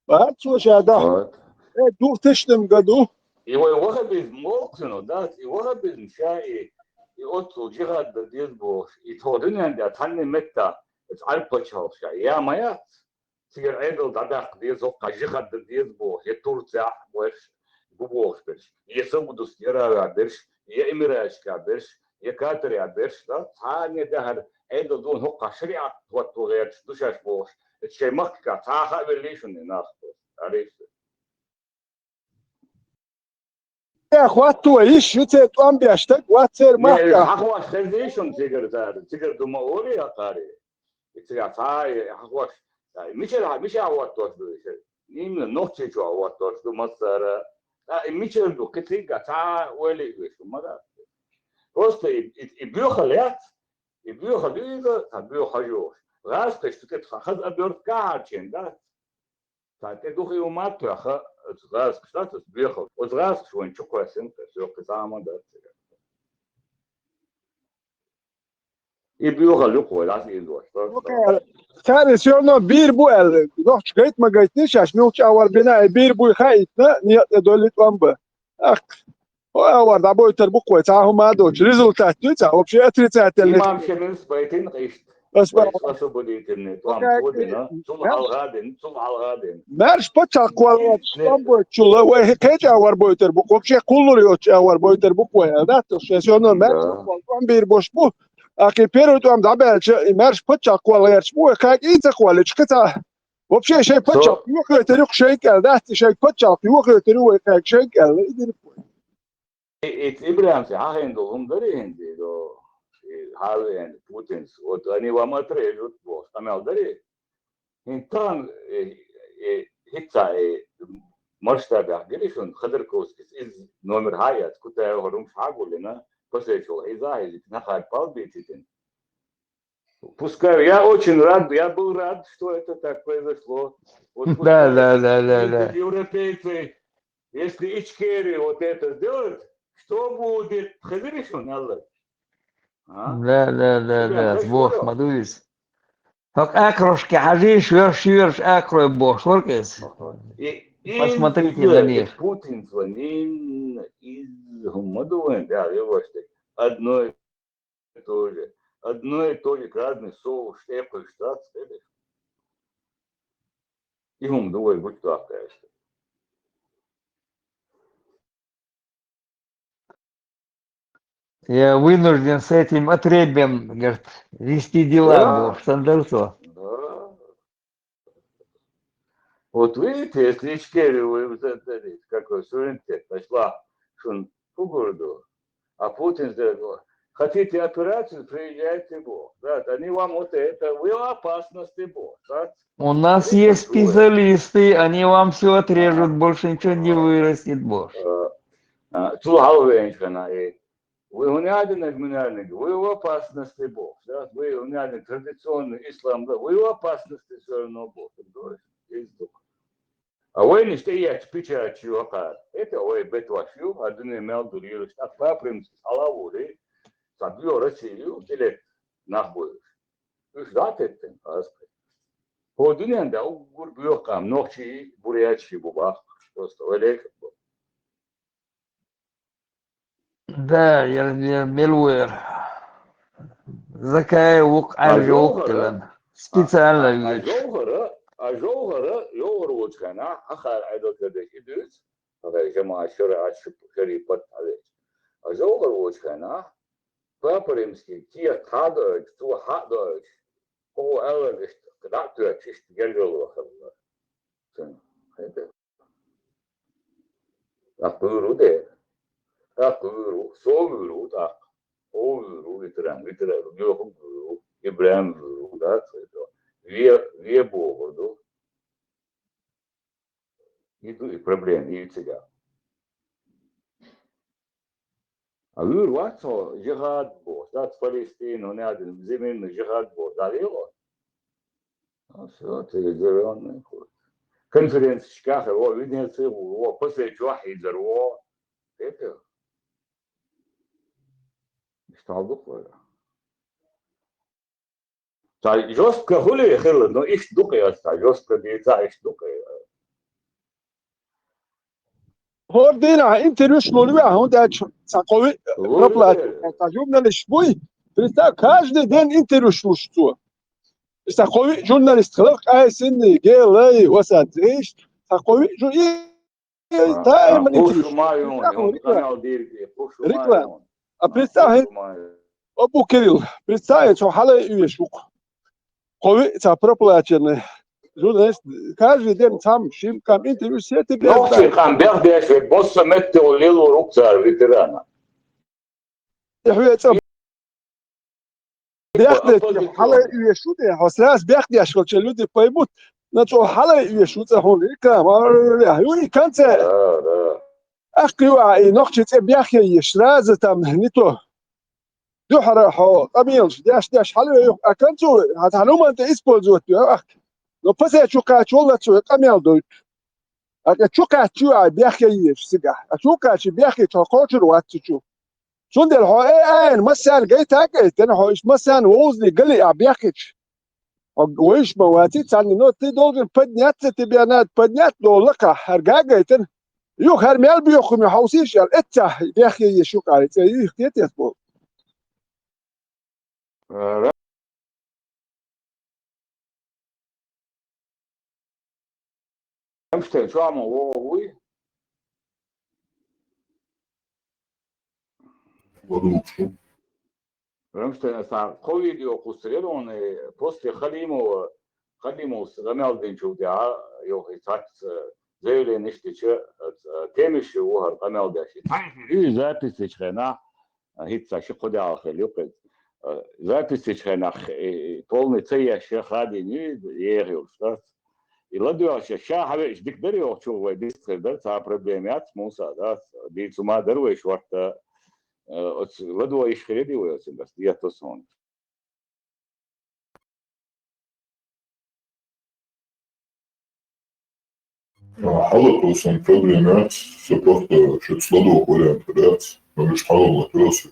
Бац, цо ша даха. Вот. Э, двух тысячном году. И вай ваххабизм волчу, да, и ваххабизм ша, и, и оццул джихад дан деза бохуш, и тхо дуьнен тӀа цхьанне метта, эц Ӏарб пачхьалкх ша, я ма яц, цигара Ӏедал дӀадаккха деза, хӀокху джихад дан деза бохуш, я Турцехь берш, бу бохуш берш, я Саудовский Аравия берш, я Эмираташка берш, я Катарехь берш, да, цхьанне дахар Ӏедал дона хӀокху шариӀат хӀотто гӀерташ ду шаьш бохуш, эц шайн махкахь цхьа а хаа веллий шуна и нах? Алейкум. Э, хӀотто йиш ю церан тӀом беш стаг, вац церан махкахь. Хьахош хезний шуна цигара цара? Цигара ду ма олий хьакхаре. И цигахь цхьа а хьахош. Мичара, мичахь хӀоттош ду иза? Именно Нохчийчохь хӀоттош ду массара. Ткъа и мичара ду? Кхин цигахь цхьа а ойла а еш ма дац. Просто и, и, и боьхалла яц. И боьхалла ю иза, цхьа боьха хьожуш. ГӀазкхаша цу тӀе хаза обертка а хьарчийна дац. Цхьа тӀе духий хӀума а тоьхна, оцу гӀазкхаша дац оцу боьхалла. Оцу гӀазкхаша вайна чу кхоьссина, соьга кхин цхьа а хӀума дац цигахь. И боьхалла ю-кх вай дӀасаийцош. Цара всё равно бийр бу аьлла. Нохчо гайта ма гайтиний шаьш, муьлхачу агӀор бина, и бийр буй хаийтина, некъа тӀе доллий тӀом бан. Ах, хӀо агӀор дӀабойтур бу-кх вай, цхьа а хӀума а доцуш. Результат дуй цхьа, вообще отрицательный. Имам Шемалис байтина-кх иштта. Ас бара. Освободительный тӀом цо дина, цул хьалха а дина, цул хьалха а дина. Маьрша пачхьалкх кхолла гӀерташ тӀом бойтучул, вай кхечу агӀор бойтур бу-кх, вообще кхуллур йоцчу агӀор бойтур бу-кх вай, аьлла дац, шайн соьно маьрша пачхьалкх кхолла тӀом бийр болуш бу, а кхин первый тӀом дӀабаьлча, и маьрша пачхьалкх кхолла гӀерташ бу, вай кхаькӀий ца кхоллича, кхин цхьа, вообще шайн пачхьалкх йохойтур ю-кх шайга аьлла дац, и шайн пачхьалкх йохойтур ю вай кхаькӀа шайга аьлла, и дира-кх вай. И, и ИбрахӀима цӀе хьахийна долу хӀума дарий хӀинца, и до, и хьан веана Путинс, вот они вам отрежут бохуш къамел дарий? ХӀинца тахана, э, э, хӀинца, э, масштабехь гира шуна Ходорковскийс, иза номер хьан а эцна, Кутаев хӀара хӀумаш хьан а гуллина, посадить волу хьийза а хьийзийта, нахара пал бийцитина. Пускай, я очень рад, я был рад, что это так произошло. Вот пускай, да, да, да, да, эти да, европейцы, если Ичкерия вот это сделает, что будет? Хезира шуна аьлла? А? Да, да, да, да, бохуш ма ду иза. ХӀокху акрошке хьажийша, шоьрш, шоьрш акрой бохуш вара иза. И, и посмотрите на них. Путин звонил, и хӀума ма ду вайн, да, я ваш так. Одно и то же. Одно и то же, разный соус, тӀекхуьйсуш дац, хилаш. И хӀума ду вай гучудоккхуш. Я вынужден с этим отребьем, говорит, вести дела, да, бо, Сандерсо. Да. Вот видите, если Ичкерию вы, вы зададите, какой суверенитет, нашла шун по городу, а Путин говорит: «Хотите операцию, приезжайте, бо». Да, они вам вот это, вы в опасности, бо. Да? У нас есть специалисты, они вам все отрежут, больше ничего не вырастет, бо. Э, а, цул хьалха веанчу хенахь, э, вы хӀунда аьлла, муьнарниг, вы в опасности, бо. Да? Вы хӀунда аьлла, традиционный ислам, да, вы в опасности всё равно, бо. Иза ду. А вайна иштта тӀеэцча печать ю хӀокхара. ХӀета вай бетваш ю, а дуьне мел ду лелаш. ТӀаккха Папа Римский схьала а волий, цхьа боьха Россия ю, тӀелетта нах бу уьш. Уьш дӀа а теттина, аз кхин. ХӀо дуьнен тӀехь уггар боьха къам нохчий, бурятий бу боху. Просто вай леррина бу. Да, я, я мел ву яра. Закаев ву-кх, Ӏаьржа ву-кх тилан. Специально а, а, а вуьйцуш. ЖовхӀара, а ЖовхӀара, ЖовхӀар волчу хенахь, хӀокхара Ӏедал карадеш и дуьйцу, хӀокхара жамаӀат шариӀат, шариӀат пат хьавеача. А ЖовхӀар волчу хенахь, Папа Римский кехат хьа а доуьйтуш, цо хьа а доуьйтуш, кхо аьлларг иштта дӀа а тоьттуш, иштта гергарло хилла. Цуьнан. ТӀаккха вуьйр ву дера. ТӀаккха вуьйр ву. Со вуьйр ву тӀаккха. Хьо вуьйр ву, ветеран, ветеран, Лехуг вуьйр ву, ИбрахӀим вуьйр ву, да, цхьа ве, ве бохур ду. И ду и проблема, и цигахь. А вуьйр вац хьо жихад бохуш, дац Палестина, хӀунда аьлча зимин жихад бохуш, дӀалело? А, всё, телевизионный хӀума. Конференцешкахь хир ву, Венеци гӀур ву, посадить чохь хьийзар ву. ХӀета? Иштта хьал ду-кх вай. Цхьа жестко хӀули хилла, ну, иштта ду-кх, цхьа жестко дийца, иштта ду-кх. ХӀора дийнахь интервьюш лур ву, хӀунда аьлча цхьа кхо-виъ проплаченный цхьа журналист буй, представь, каждый день интервьюш луш цо. Цхьа кхо-виъ журналист хилар, Къайсинни, Гелай, Васадзиш, цхьа кхо-виъ жу-, и, и, А, таим а, интервьюш. Хушума юн, Представь, юн, рекла-, канал дирги, хушума рекла-, юн. А, представь, Хушума юн. Абу Кирилл, представь, цо хьалай уьеш ву-кх. Кхо-виъ цхьа проплаченный журналист, каждый день цхьамма, шимма къам интервью, все тебе Нохчий знают. Къам бехдеш верг, босса метте лелур ву-кх цара ветерана. Хьоьца бехдеш, хьалай уьеш ву де, хьо сразу бехдеш хилча, люди поймут, но цо хьалай уьеш ву цӀа хьуна, и кам, а, ю и конце. Да, да. Ахкхий ю ахь и нохчий цӀе бехке еш, сразу там не то. Дуьхьара хьо къамелаш деш, деш хьалве ю, а концу, хьан хӀуманна тӀе использовать ю, ах. Но пасе чу кхача воллац вай къамел дойту. ТӀаккха чу кхаьчча ю ахь бехке еш цигахь. А чу кхача бехкича хьо кхочур вац цу чу. Цундела хьо, э, айна массарна гайта а гайтина, хьо иштта массарна вовзане гали ахь бехкича. Хьо вайша ма ваций царна, но ты должен подняться, тебе надо поднять, долу лакхахь, хӀара гагайтина. Юха хӀара мел боьху хӀума хьовсийша аьлла, эццахь бехке еш ю-кх ахь и цӀе, юьйхкетес боху. Рамштайн чохь ма вогӀу вуй? Рамштайн, аса кхо видео кхуссур яра хьуна, после Халимова, Халимовс къамел динчул тӀаьхьа, йоху и цхьацца заявленеш дича, а, Темишев ву хӀара къамел деш. И цхьаьна хир ю и запись дечу хенахь, а, хӀинца ши-кхо де хилла ю кхин. А, запись дечу хенахь, и, и, полный ца еш, хадийна ю и, еха йолуш дац. И ладоьгӀча, ша хьавеъча дика дара йохучух вай дистхир дара, цхьа проблема яц, муса дац, дийцу ма дара вай шортта. Э, оцу ладогӀа йиш хир ю вай оцу дас, дета тосуна. А, хьала тосун проблема яц, со просто шуьца ладогӀа вариант яц, но уьш хьала латоьсу.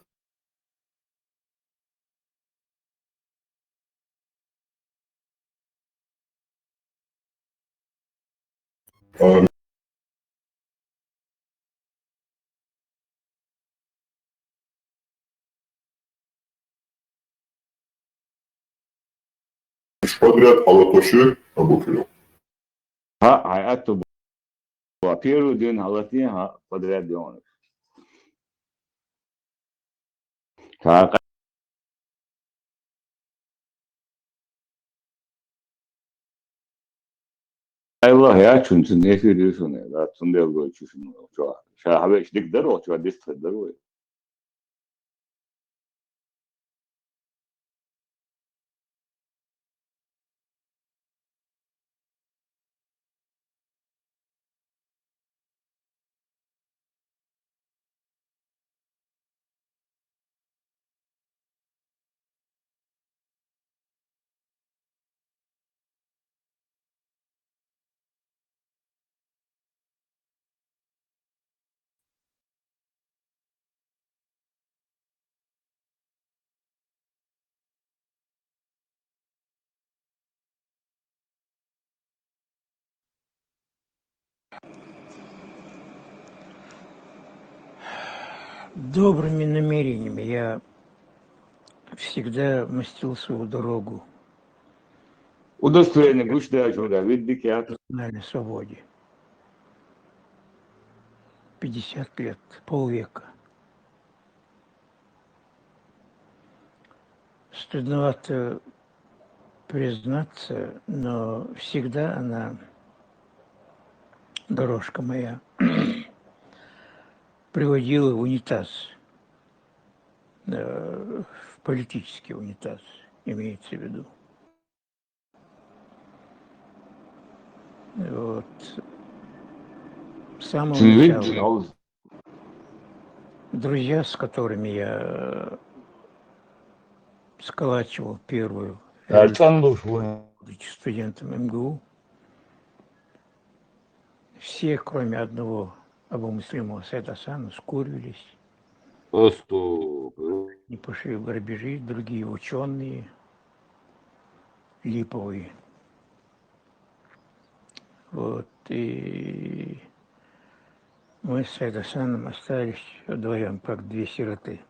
Уьш подряд хьалатоши, Абу Кирилл? ХӀаъ, хьайн атта бу. Первый день хьалатийна, хӀаъ, подряд йогӀуш. Ша къайлаха яц шуна, цуьнан эфир ю шуна, да, цундела гойту шуна чохь. Ша хьавеъча дика дара, чохь дистхир дара вай. Добрыми намерениями я всегда мастил свою дорогу. Удостоверение гучудаьллачул тӀаьхьа вид дика яц. Национальной свободе. Пятьдесят лет, полвека. Стыдновато признаться, но всегда она, дорожка моя, приводила в унитаз, э, в политический унитаз, имеется в виду. Вот. С самого начала друзья, с которыми я сколачивал первую революцию, будучи студентом МГУ, все, кроме одного, Абу Муслима Сайд Асана, скурвились. Просто, пошли в грабежи, другие ученые, липовые. Вот, и мы с Сайдасаном остались вдвоем, как две сироты.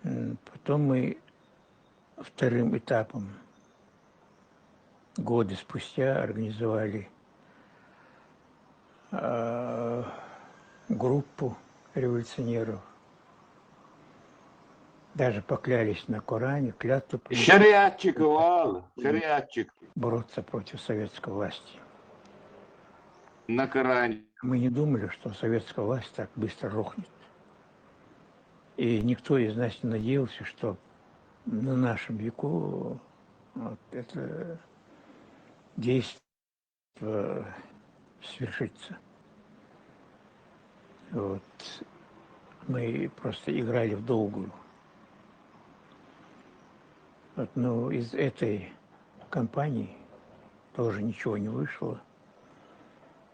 М, Потом мы вторым этапом, годы спустя, организовали э, группу революционеров. Даже поклялись на Коране, клятву принесли Şeriatçı kıval, şeriatçı. Бороться против советской власти. На Коране. Мы не думали, что советская власть так быстро рухнет. И никто из нас не надеялся, что на нашем веку вот это действие свершится. Вот. Мы просто играли в долгую. Вот, ну, из этой кампании тоже ничего не вышло.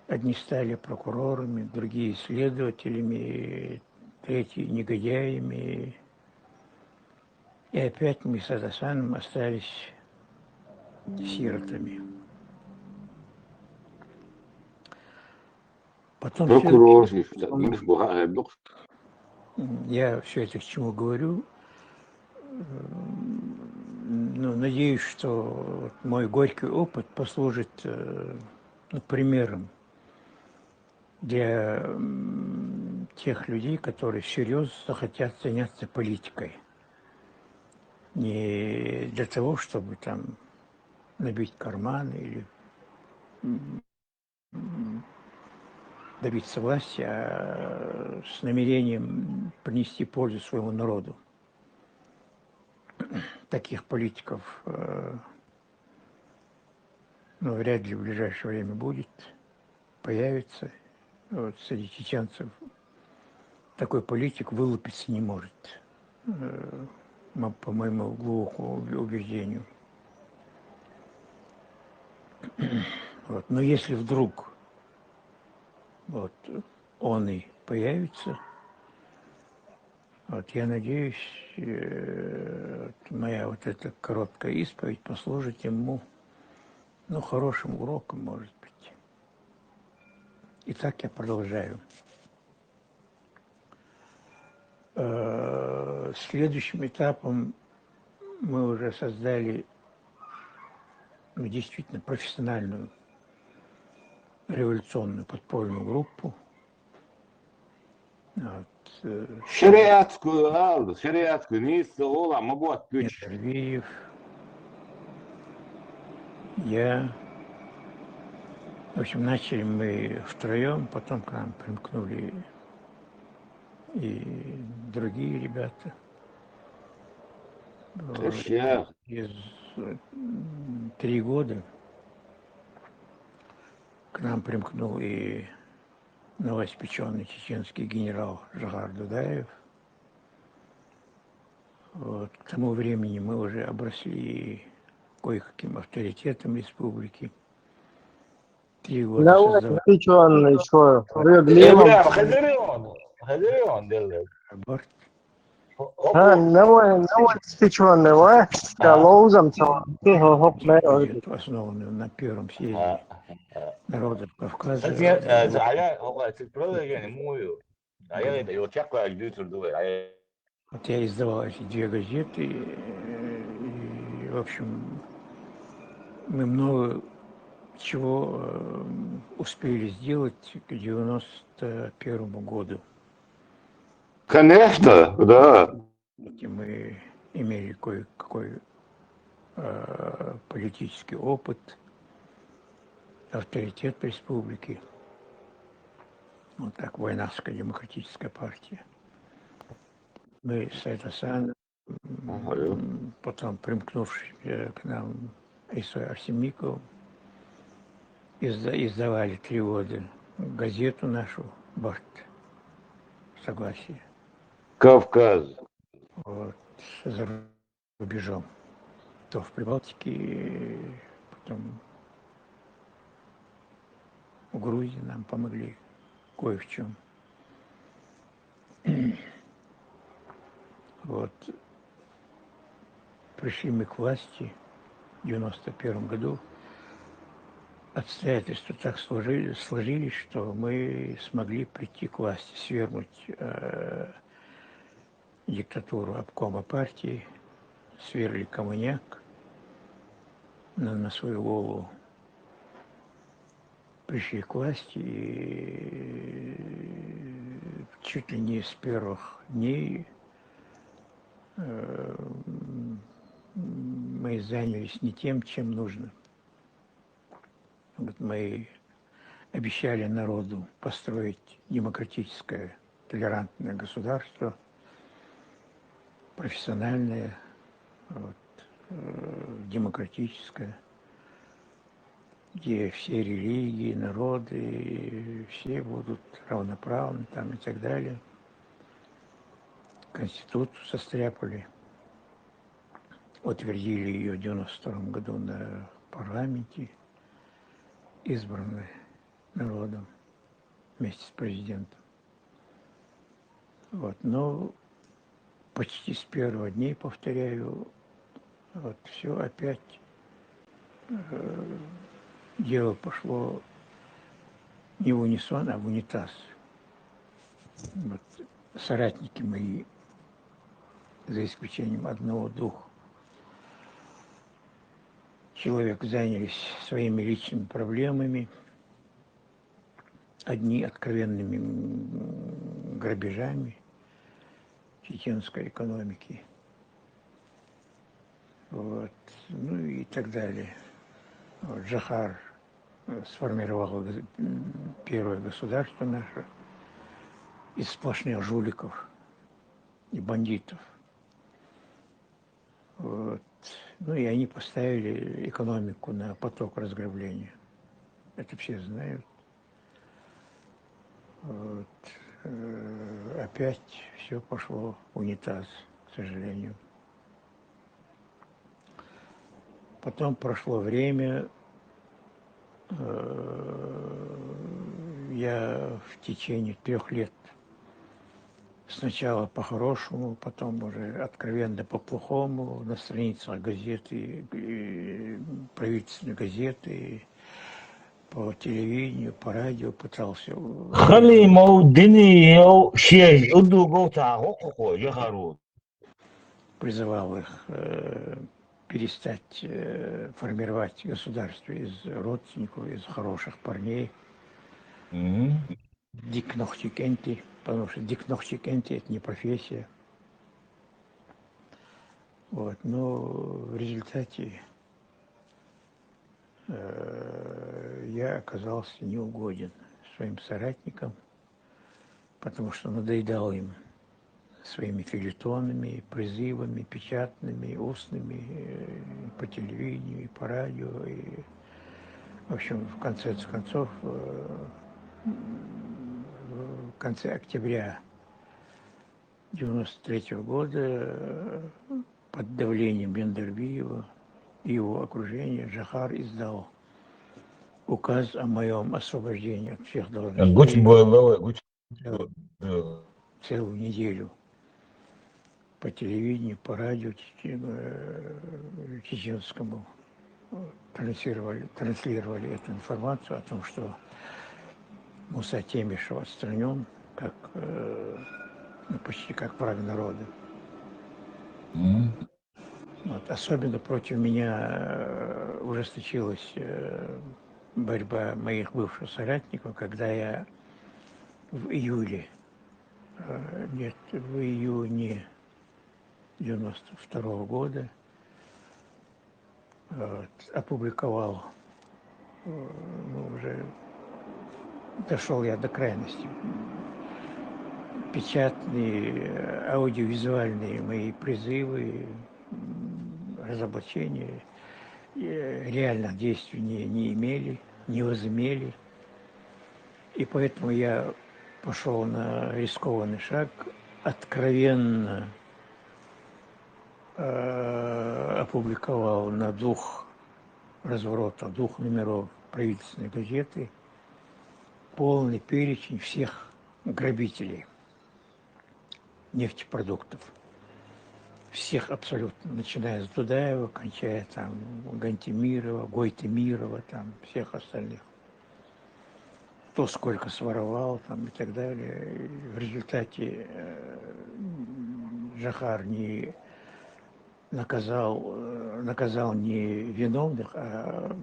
Одни стали прокурорами, другие следователями, третьи негодяями. И опять мы с Адасаном остались сиротами. Потом Prokuror следующий- işte. Demiş bu ha, yok. Я все это к чему говорю? М, Ну, надеюсь, что вот мой горький опыт послужит э, ну, примером для м, тех людей, которые всерьез захотят заняться политикой. Не для того, чтобы там набить карман или м, добиться власти, а с намерением принести пользу своему народу. Таких политиков э, ну, вряд ли в ближайшее время будет, появится. Вот, среди чеченцев такой политик вылупиться не может, э, мо- по моему глубокому убе- убеждению. Вот. Но если вдруг вот, он и появится, вот, я надеюсь, э, вот моя вот эта короткая исповедь послужит ему ну, хорошим уроком, может быть. Итак, я продолжаю. Э, Следующим этапом мы уже создали ну, действительно профессиональную революционную подпольную группу. Вот, э, Şeriatçı aldı. Şeriatçı neyse ola ama bu at güç. Дмитриев, я. В общем, начали мы втроем, потом к нам примкнули и другие ребята. Вот. Taş ya. Через м, три года к нам примкнул и новоиспеченный чеченский генерал Жагар Дудаев. Вот. К тому времени мы уже обросли кое-каким авторитетом республики. Три года Давай, создавали ты чё, он ещё, Рио Глимом? Эбрам, хазирион, хазирион деле. борт. А, давай, давай, ты чё, давай, я лоузом, чё? Ты хоп, Газету, основанную на первом съезде народов Кавказа. Хазирион, ая, ока, ты продолжение мою. Ая, это, его чаква, дютур, ая. Вот я издавал эти две газеты, э, и, в общем, мы много чего э, успели сделать к девяносто первому году. Конечно, да. И мы имели кое-какой э, политический опыт, авторитет республики. Вот так, Вайнахская демократическая партия. Мы с Этасан, Ага, да. м, потом примкнувший э, к нам Исой Арсемиков, изда- издавали три года газету нашу «Барт». Согласие. Кавказ. Вот, за рубежом. То в Прибалтике, потом в Грузии нам помогли кое в чем. Вот. Пришли мы к власти в девяносто первом году. Обстоятельства так сложились, сложились, что мы смогли прийти к власти, свергнуть э, диктатуру обкома партии, свергли коммуняк, на, на свою голову пришли к власти, и чуть ли не с первых дней э, мы занялись не тем, чем нужно. Вот мы обещали народу построить демократическое, толерантное государство, профессиональное, вот, э, демократическое, где все религии, народы, все будут равноправны там и так далее. Конституцию состряпали, утвердили ее в девяносто втором году на парламенте, избранной народом вместе с президентом. Вот, но почти с первого дня, повторяю, вот все опять э, дело пошло не в унисон, а в унитаз. Вот, соратники мои, за исключением одного-двух человек, занялись своими личными проблемами. Одни откровенными грабежами чеченской экономики. Вот. Ну и так далее. Вот Джохар э, сформировал первое государство наше из сплошных жуликов и бандитов. Вот. Ну и они поставили экономику на поток разграбления. Это все знают. Вот. Э, опять все пошло в унитаз, к сожалению. Потом прошло время, э, я в течение трех лет сначала по-хорошему, потом уже откровенно по-плохому на страницах газеты, э, правительственной газеты, по телевидению, по радио пытался. Хали модини ел шей уду гота гокуко ягару. Призывал их э, перестать э, формировать государство из родственников, из хороших парней. Дикнохчикенти, потому что дикнохчикенти — это не профессия. Вот, но в результате э, я оказался неугоден своим соратникам, потому что надоедал им своими фельетонами, призывами, печатными, устными, э, по телевидению и по радио. И, в общем, в конце концов, э, в конце октября девяносто третьего года э, под давлением Бендербиева и его окружения Джохар издал указ о моем освобождении от всех должностей. Гуч бойлова, гуч. Целую неделю по телевидению, по радио э, чеченскому транслировали, транслировали эту информацию о том, что Муса Темишев отстранен как э, ну, почти как враг народа. Вот. Особенно против меня э, ужесточилась э, борьба моих бывших соратников, когда я в июле, э, нет, в июне девяносто второго года вот, опубликовал, э, ну, уже дошел я до крайности. Печатные, э, аудиовизуальные мои призывы, м, разоблачения э, реальных действий не, не имели, не возымели. И поэтому я пошел на рискованный шаг, откровенно э, опубликовал на двух разворотах, двух номеров правительственной газеты полный перечень всех грабителей нефтепродуктов. всех абсолютно, начиная с Дудаева, кончая там Гантемирова, Гойтемирова, там всех остальных. Кто сколько своровал там и так далее. И в результате э, Джохар не наказал, э, наказал не виновных, а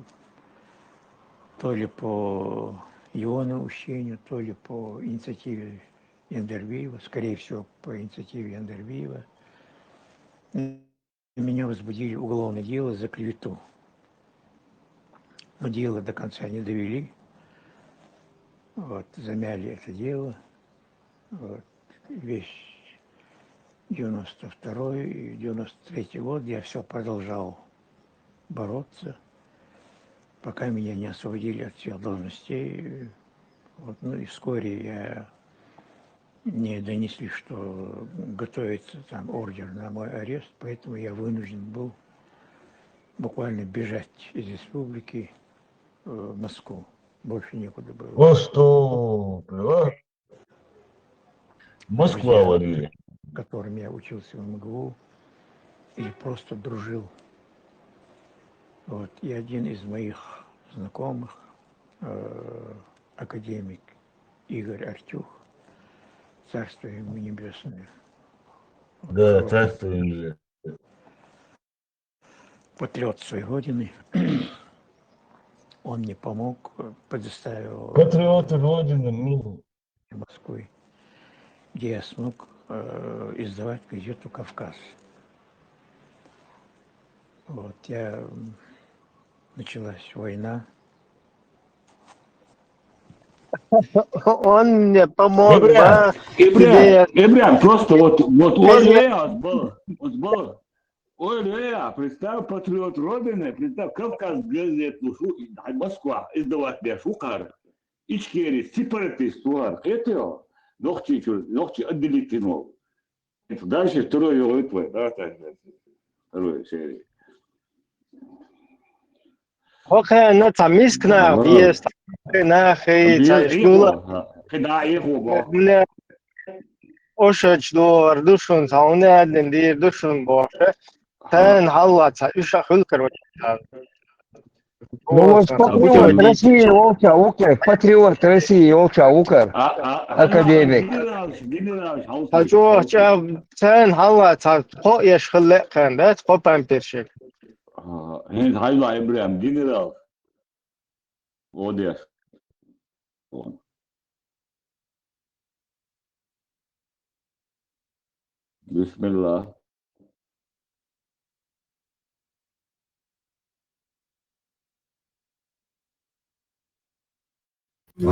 то ли по его наущению, то ли по инициативе Яндербиева, скорее всего, по инициативе Яндербиева. Меня возбудили уголовное дело за клевету. Но дело до конца не довели. Вот, замяли это дело. Вот. Весь девяносто второй и девяносто третий год я все продолжал бороться, пока меня не освободили от всех должностей. Вот. Ну и вскоре я мне донесли, что готовится там ордер на мой арест, поэтому я вынужден был буквально бежать из республики э, в Москву. Больше некуда было. Просто, да? Москва Друзья. Валерий. С которым я учился в МГУ или просто дружил. Вот. И один из моих знакомых, э, академик Игорь Артюх, царство ему небесное. Да, Ушёл царство ему же. Патриот своей Родины. Он мне помог, э, предоставил Патриоты Родины, ну, Москвы, где я смог э, издавать газету «Кавказ». Вот, я м, началась война. Он мне помог, Ибрям, да? Ибрям, Где- Ибрям, просто вот, вот Где- Оля, вот был, вот был. Оля, представь, патриот Родины, представь, Кавказ газету, шу, ай, Москва, издавать для Шухара. Ичкери, сепаратист, Шухар, это, нохчи, чур, нохчи отделить кинул. Дальше второй его твой, да, так, дальше. Второй серии. Окей, ну там иск на Наоборот. есть, на хей, Бир цай школа. Ибо, ха, кыда их убо. Мне ошач дор, душун, сауна один дир, душун боше. Тен халла, цай уша хул кар. Ну вот патриот России, Олча, Укер, патриот России, Олча, Укер, А, а, а, академик. Генерал, генерал, Та чо, ча, цен халла, цай хо еш хулле кан, да, хо пампершик. А, хен хайла Ибрям, генерал. Одеш. Бисмилла.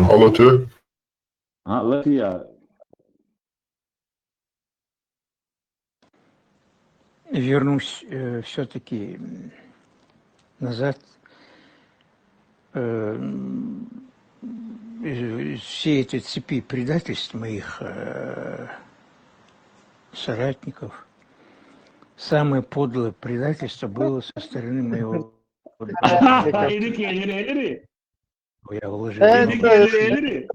Алло, тю. А, Латвия. Вернусь все-таки назад. Э, м, из из всей этой цепи предательств моих э, соратников, самое подлое предательство было со стороны моего брата. Эри, эри, эри. Я вложил Э, много Эри, эри, эри.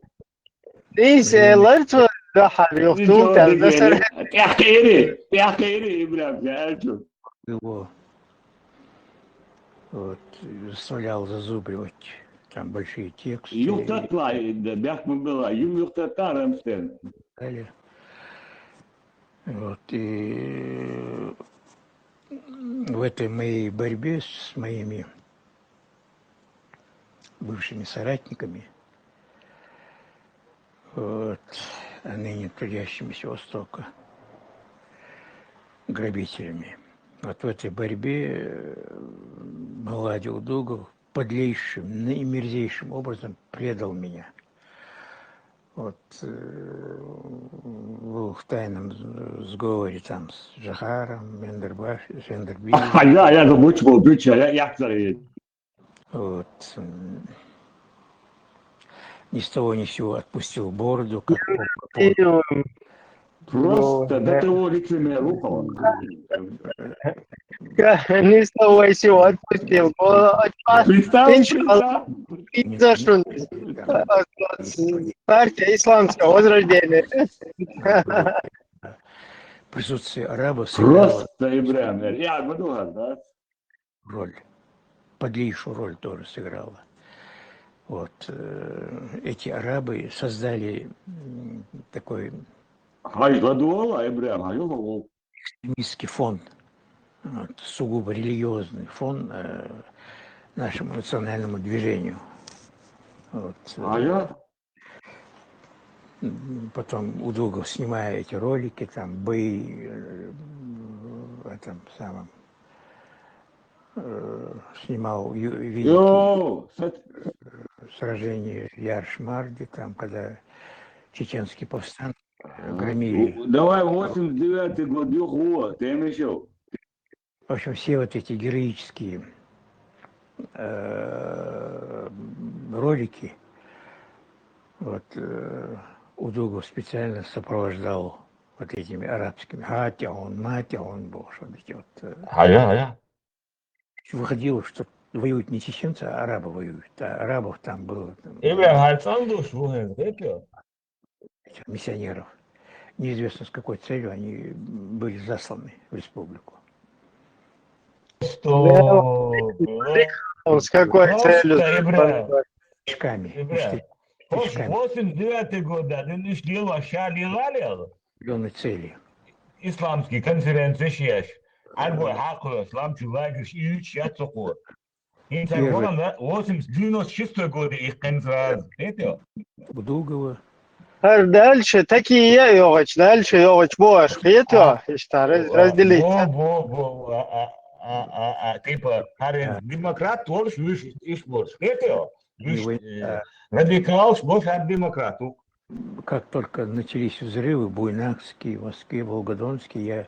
Дин сейлер цо да хар юхтул тәлдә сәр. Тяхтери, тяхтери, Ибрам, я это. его. Вот, заставлял зазубривать там большие тексты и Юхтатла, да, бяхман была, юм юхтатла Рамштайн. так далее. Вот, и в этой моей борьбе с моими бывшими соратниками, вот, а ныне трудящимися Востока, грабителями. Вот в этой борьбе э, Млади Удугов подлейшим, наимерзейшим образом предал меня. Вот э, был в тайном сговоре там с Джохаром, Мендербаш, с Мендербиевым. А я, я забочку, бича, я, я царь. Вот. м, Ни с того ни с сего отпустил бороду, как по- по- Просто до того лицемер, рука он. Не с того и сего отпустил. Представь, Иншаллах. представь. Пицца шун. Партия исламского возрождения. Присутствие арабов сыграло Просто Ибрагим. Я буду, да? Роль. Подлейшую роль тоже сыграло. Вот. Э, эти арабы создали такой... Хай ладуала, Ибрагим, хай ладуала. Экстремистский фон, вот, сугубо религиозный фон э, нашему национальному движению. Вот. А я? Потом Удугов, снимая эти ролики, там, бои э, в этом самом, э, снимал, видите, Йо, сражение Яршмарди, там, когда чеченские повстанцы громили. Давай восемьдесят девятый год, юху, ты еще. В общем, все вот эти героические э, ролики, вот э, Удугов специально сопровождал вот этими арабскими. Хатя он, матя он был, что вот эти вот. Э, Хая, хая. Выходило, что воюют не чеченцы, а арабы воюют. А арабов там было. Там, Ибрагим, хай цандуш, ву хенз, эпио. Этих миссионеров. Неизвестно, с какой целью они были засланы в республику. Что? С какой целью? Просто, Ибрагим. Пешками. Ибрагим. Пешками. Восемьдесят девятый год, да, ты не шлила, шалила, Определенной целью. Исламский конференция шеш. Арбой хакула, исламчу лагерь, и уч яцуку. Инсан Первый. Вон, да, восемьдесят, девяносто шестой годы их конференция. Это? Удугова. Ар дальше такие йогач, дальше йогач бош. Хето, иштар разделить. Во, во, во, а, а, а, а, а, типа, харин демократ, ворш, виш, иш, ворш. Это? Виш, Его- э, радикал, ворш, а демократ. Как только начались взрывы, Буйнакский, в Москве, Волгодонский, я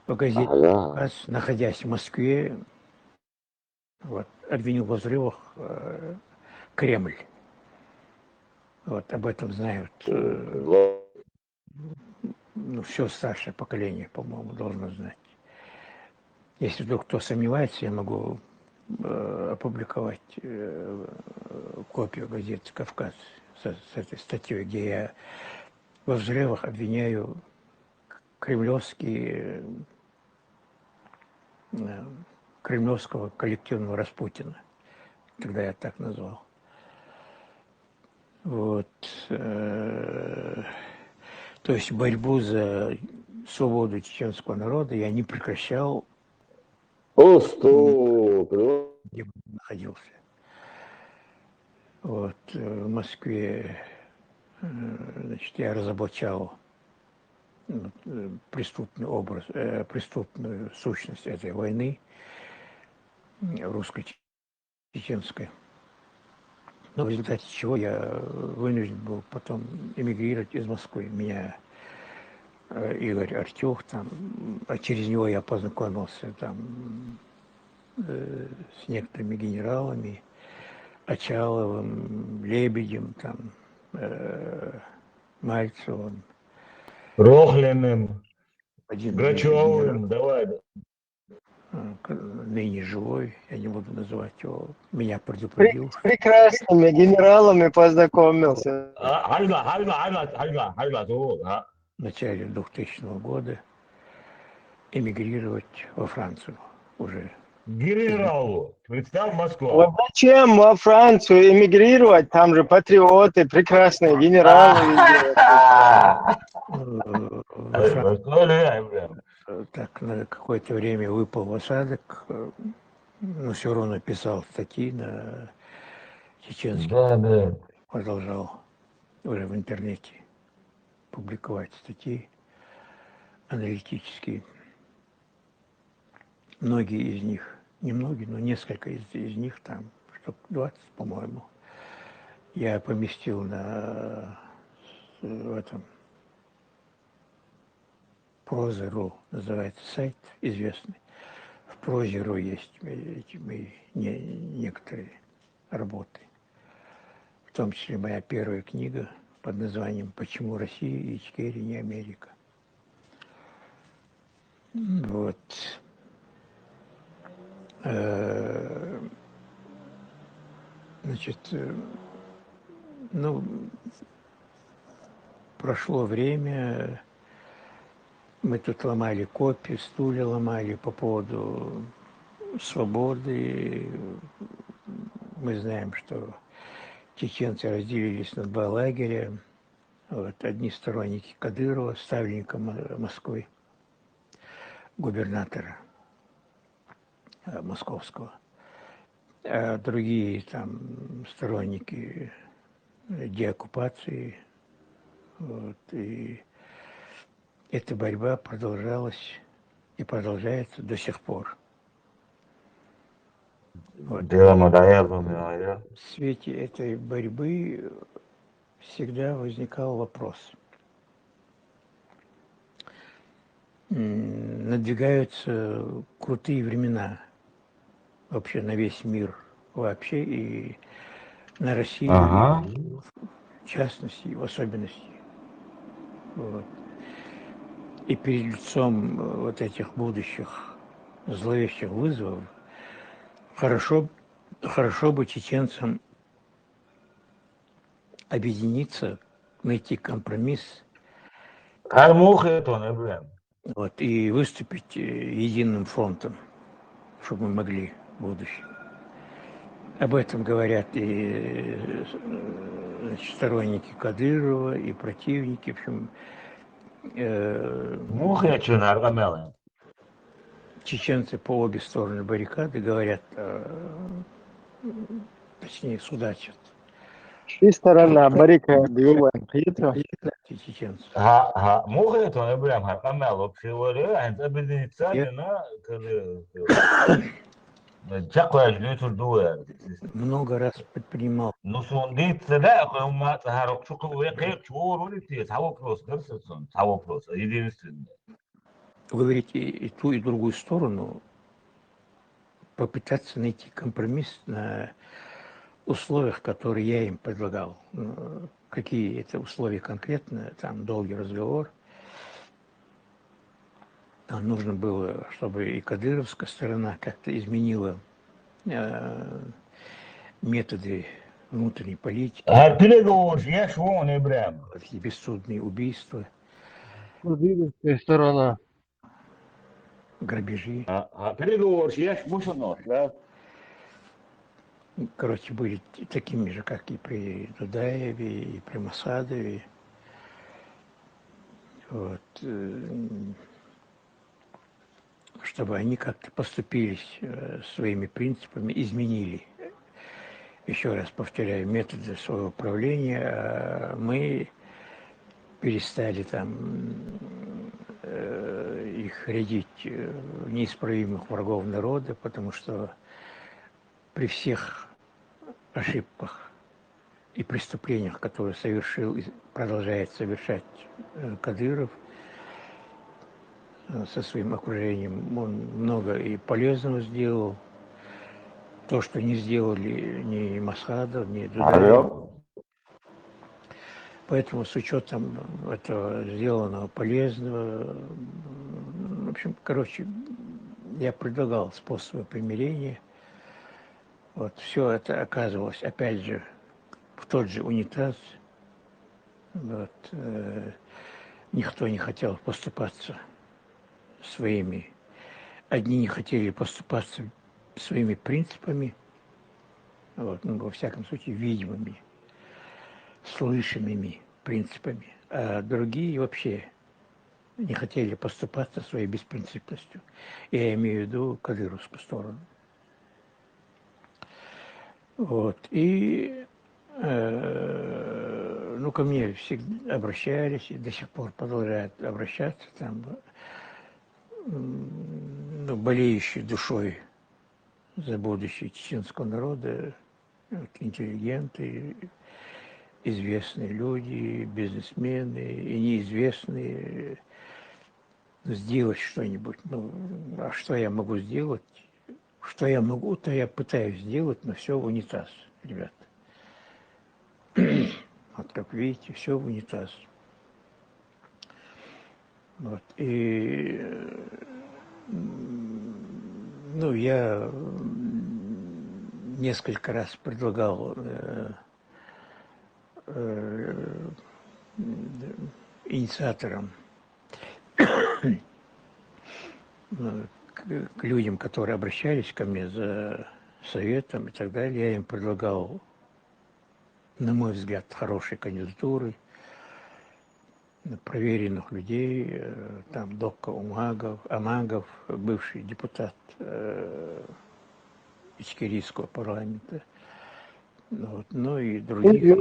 в газете Ага. «Кавказ», находясь в Москве, вот, обвинил во взрывах э, Кремль. Вот об этом знают э, Во- ну, все старшее поколение, по-моему, должно знать. Если вдруг кто сомневается, я могу э, опубликовать э, копию газеты «Кавказ» с, с этой статьей, где я во взрывах обвиняю кремлевские, э, кремлевского коллективного Распутина. Тогда я так назвал. Вот. э, То есть борьбу за свободу чеченского народа я не прекращал, О, стоп. где бы я ни находился. Вот. э, В Москве э, значит, я разоблачал вот, э, преступный образ, э, преступную сущность этой войны м, русско-чеченской. Но в результате чего я вынужден был потом эмигрировать из Москвы. Меня э, Игорь Артюх, там, а через него я познакомился там э, с некоторыми генералами, Очаловым, Лебедем, там, э, Мальцевым, Рохлиным, один Грачевым, давай. э, к- ныне живой, я не буду называть его, меня предупредил. Прекрасными генералами познакомился. А, Хальга, Хальга, Хальга, Хальга, Хальга, зовут, а? В начале двухтысячного года эмигрировать во Францию уже. Генералу. Представь Москву. Вот зачем во Францию эмигрировать? Там же патриоты, прекрасные генералы. Э, во Фран- Москва, да, бля. э, так на какое-то время выпал в осадок, э, но все равно писал статьи на чеченский, Да, да. Продолжал уже в интернете публиковать статьи аналитические. Многие из них, не многие, но несколько из, из них, там штук двадцать, по-моему, я поместил на, в этом Прозы.ру называется сайт известный. В Прозе.ру есть эти мои не- некоторые работы. В том числе моя первая книга под названием «Почему Россия и Ичкерия не Америка». Вот. Э, Значит, э, ну, прошло время, Мы тут ломали копья, стулья ломали по поводу свободы. Мы знаем, что чеченцы разделились на два лагеря. Вот, одни сторонники Кадырова, ставленника Москвы, губернатора э, московского, а другие там сторонники деоккупации. Вот, и эта борьба продолжалась и продолжается до сих пор. Вот. В свете этой борьбы всегда возникал вопрос. Надвигаются крутые времена вообще на весь мир вообще и на Россию ага. В частности, в особенности. Вот. И перед лицом э, вот этих будущих зловещих вызовов хорошо, хорошо бы чеченцам объединиться, найти компромисс. Кармухетон, Эбрем. Вот, и выступить э, единым фронтом, чтобы мы могли в будущем. Об этом говорят и э, значит, сторонники Кадырова, и противники. В общем, э, Мухетон, Аргамелы. Чеченцы по обе стороны баррикады говорят, э, точнее, судачат. Чьи стороны баррикады, Юлан, хитро? Чеченцы. Ага, мухетон, Эбрем, Аргамелы, общий вариант, объединиться на Чакваш Лютер Дуэр. Много раз предпринимал. Ну, сон дитца да, хо ма цахарок чукве кек чуор улитес, а вопрос дерсес сон, а вопрос единственный. Уговорить и, и ту, и другую сторону попытаться найти компромисс на условиях, которые я им предлагал. Какие это условия конкретно, там долгий разговор. Там нужно было, чтобы и кадыровская сторона как-то изменила э, методы внутренней политики. А переговоры, я швон, Эбрем. Эти бессудные убийства. Кадыровская сторона. Грабежи. А, а переговоры, я швон, да? Короче, были такими же, как и при Дудаеве, и при Масадове. Вот. Э, чтобы они как-то поступились э, своими принципами, изменили. Еще раз повторяю, методы своего управления. А мы перестали там э, их рядить э, неисправимых врагов народа, потому что при всех ошибках и преступлениях, которые совершил и продолжает совершать э, Кадыров э, со своим окружением, он много и полезного сделал. То, что не сделали ни Масхадов, ни Дудаев. Поэтому с учетом этого сделанного полезного, в общем, короче, я предлагал способы примирения. Вот все это оказывалось, опять же, в тот же унитаз. Вот, э, никто не хотел поступаться своими. Одни не хотели поступаться своими принципами, вот, ну, во всяком случае, видимыми, слышимыми принципами, а другие вообще не хотели поступаться своей беспринципностью. Я имею в виду кадыровскую сторону. Вот. И э, ну, ко мне всегда обращались и до сих пор продолжают обращаться там, ну, болеющие душой за будущее чеченского народа, вот, интеллигенты, известные люди, бизнесмены и неизвестные. Сделать что-нибудь. Ну, а что я могу сделать? Что я могу, то я пытаюсь сделать, но все в унитаз, ребят. Вот как видите, все в унитаз. Вот. И ну, я несколько раз предлагал э, э, инициаторам э, к, к людям, которые обращались ко мне за советом и так далее, я им предлагал, на мой взгляд, хорошие кандидатуры, проверенных людей, э, там Докка Умагов, Амагов, бывший депутат э, Ичкерийского парламента, вот, ну и других.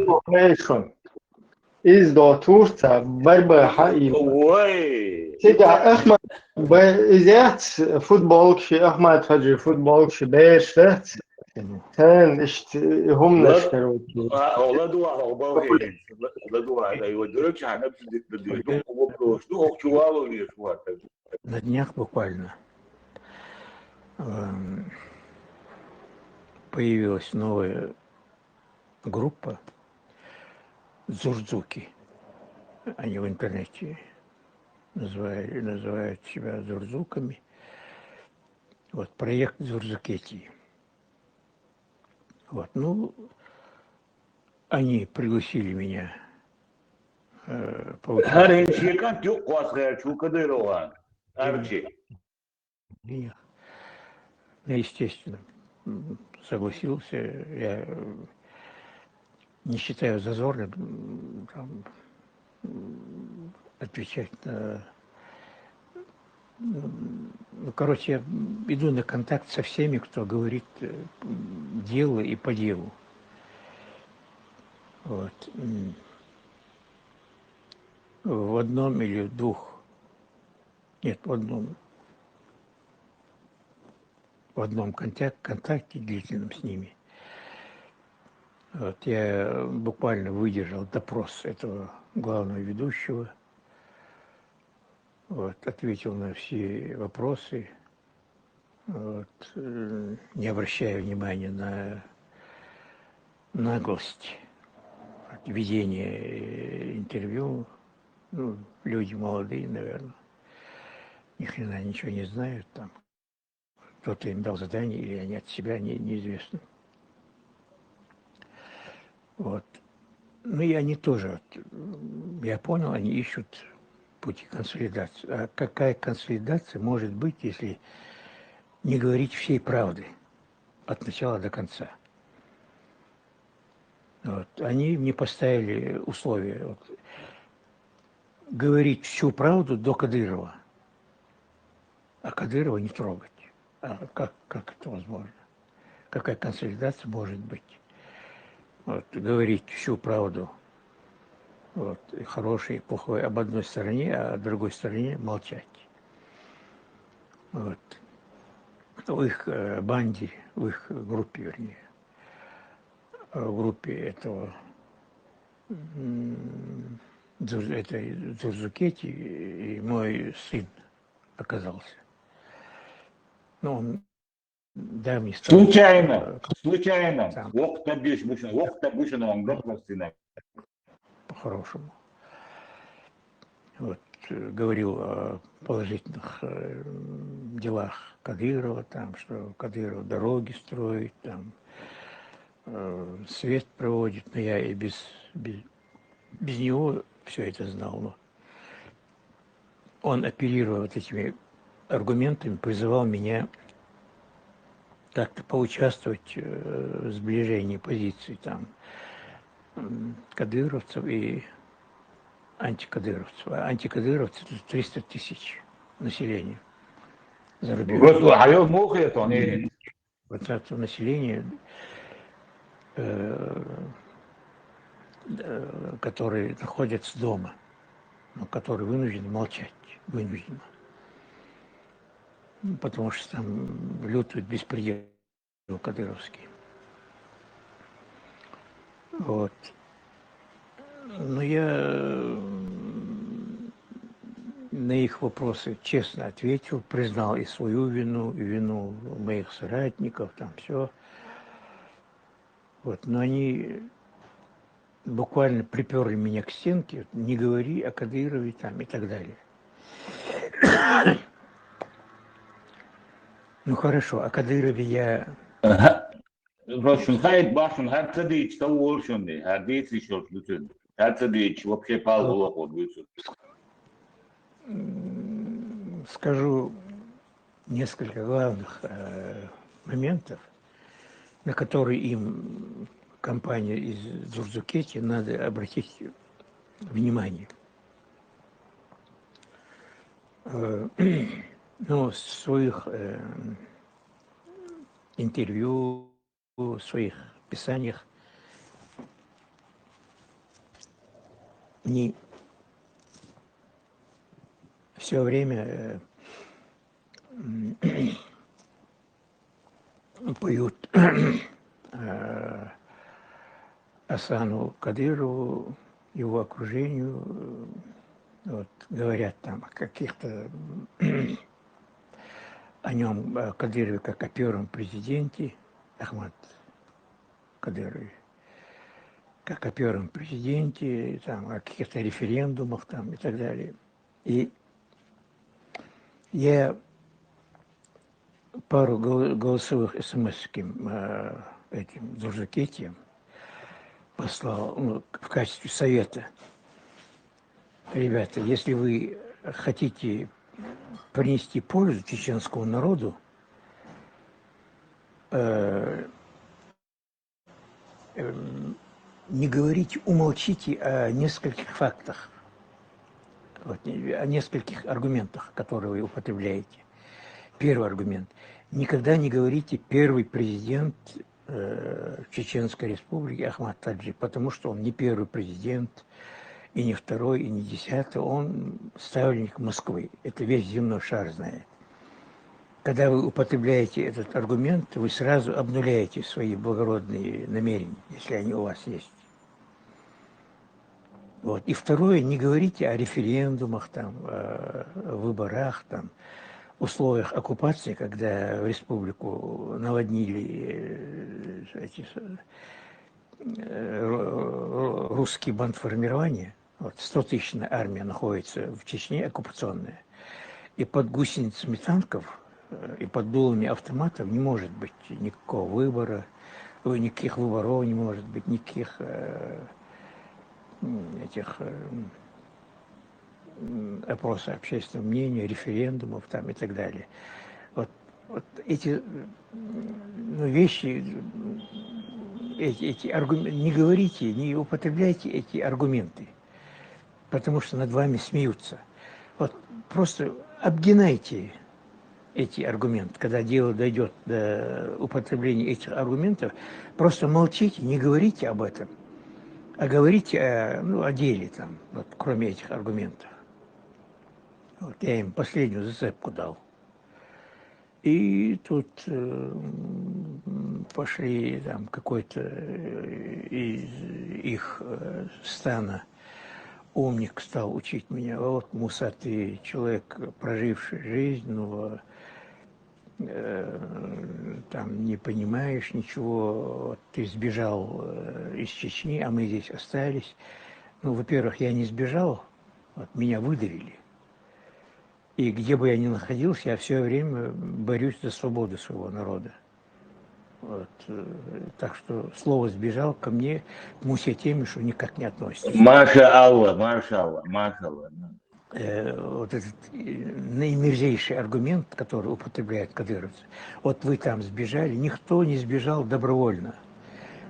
Изо турца барбаха и. Ой. Сида Ахмад, изяц футболкши, Ахмад Хаджи футболкши бешац. Тен ишт хумнаш, короче. Ладуа, ладуа, ладуа. На днях буквально эм, появилась новая группа дзурдзуки. Они в интернете называют, называют себя дзурдзуками. Вот проект Дзурдзукетии. Вот, ну, они пригласили меня э, получить. Гьар шикан тюк квас гьар чукадырова. Арчи. Я, ну, естественно, м, согласился. Я э, не считаю зазорным м, там, м, отвечать на... м, Ну, короче, я иду на контакт со всеми, кто говорит э, м, дело и по делу. Вот. М. В одном или в двух, нет, в одном, в одном контакт, контакте длительном с ними. Вот, я буквально выдержал допрос этого главного ведущего, вот, ответил на все вопросы, вот, э, не обращая внимания на наглость, вот, ведения э, интервью. Ну, люди молодые, наверное, ни хрена ничего не знают там. Кто-то им дал задание, или они от себя, не, неизвестно. Вот. Ну и они тоже, вот, м, я понял, они ищут пути консолидации. А какая консолидация может быть, если не говорить всей правды от начала до конца? Вот. Они мне поставили условия. Вот. Говорить всю правду до Кадырова, а Кадырова не трогать. А как, как это возможно? Какая консолидация может быть? Вот, говорить всю правду, вот, и хорошее, и плохое об одной стороне, а о другой стороне молчать. Вот. В их э, банде, в их группе, вернее, э, в группе этого м, Дзур- этой Дзурзукети и мой сын оказался. Ну, он давний стал, Случайно, э, случайно. Сам. Вахта беш мушна, вахта бушна, он гопростина. По-хорошему. Вот, э, говорил о положительных э, делах Кадырова, там, что Кадыров дороги строит, там, э, свет проводит, но я и без, без, без него все это знал. Но он, оперируя вот этими аргументами, призывал меня как-то поучаствовать э, в сближении позиций там м, кадыровцев и антикадыровцев. А антикадыровцы — это триста тысяч населения за рубежом. Вот, а я мог это, они процентов населения, э, э, которые находятся дома, но которые вынуждены молчать, вынуждены. Ну, потому что там лютый беспредел кадыровский. Вот. Но я м, на их вопросы честно ответил, признал и свою вину, и вину моих соратников, там все. Вот. Но они буквально приперли меня к стенке: «Вот, не говори о Кадырове», там и так далее. Ну хорошо, о Кадырове я Ага. Просто шун хайт башун, гьар ца дийци тавуршунни, гьар дийци шурш бицун. Гьар ца дийци вообще пал гъула къур бицун. М, скажу, несколько главных э, моментов, на которые им, компания из Дзурзукети, надо обратить внимание. Э, ну, в своих э, интервью, в своих писаниях они все время э, м, поют э, Асану Кадырову, его окружению, э, вот, говорят там о каких-то о нем, о Кадырове, как о первом президенте, Ахмад Кадырове, как о первом президенте, там, о каких-то референдумах там, и так далее. И я пару гол- голосовых смс этим, э, этим Дзурзукетиям послал, ну, в качестве совета. Ребята, если вы хотите принести пользу чеченскому народу, э, эм, не говорите, умолчите о нескольких фактах, вот, о нескольких аргументах, которые вы употребляете. Первый аргумент. Никогда не говорите «первый президент э, Чеченской Республики Ахмад Таджи, потому что он не первый президент, и не второй, и не десятый, он ставленник Москвы. Это весь земной шар знает. Когда вы употребляете этот аргумент, вы сразу обнуляете свои благородные намерения, если они у вас есть. Вот. И второе, не говорите о референдумах, там, о выборах, там, условиях оккупации, когда в республику наводнили э, эти, э, ру- ру- русские бандформирования. Вот, сто тысячная армия находится в Чечне, оккупационная. И под гусеницами танков э, и под дулами автоматов не может быть никакого выбора, ой, никаких выборов не может быть, никаких э, м, этих э, м, опроса общественного мнения, референдумов там и так далее. Вот, вот эти м, ну, вещи, м, эти, эти аргументы, не говорите, не употребляйте эти аргументы, потому что над вами смеются. Вот просто обгинайте эти аргументы. Когда дело дойдет до употребления этих аргументов, просто молчите, не говорите об этом, а говорите о, ну, о деле, там, вот, кроме этих аргументов. Вот я им последнюю зацепку дал. И тут э, м, пошли там какой-то э, из их э, стана умник стал учить меня. Вот, Муса, ты человек, проживший жизнь, но э, там не понимаешь ничего. Вот ты сбежал э, из Чечни, а мы здесь остались. Ну, во-первых, я не сбежал, вот, меня выдавили. И где бы я ни находился, я все время борюсь за свободу своего народа. Вот. э, Так что слово «сбежал» ко мне, к Мусе Темишу, никак не относится. Маша Алла, Маша Алла, Маша Алла. Э, Вот этот э, наимерзейший аргумент, который употребляют кадыровцы. Вот вы там сбежали, никто не сбежал добровольно.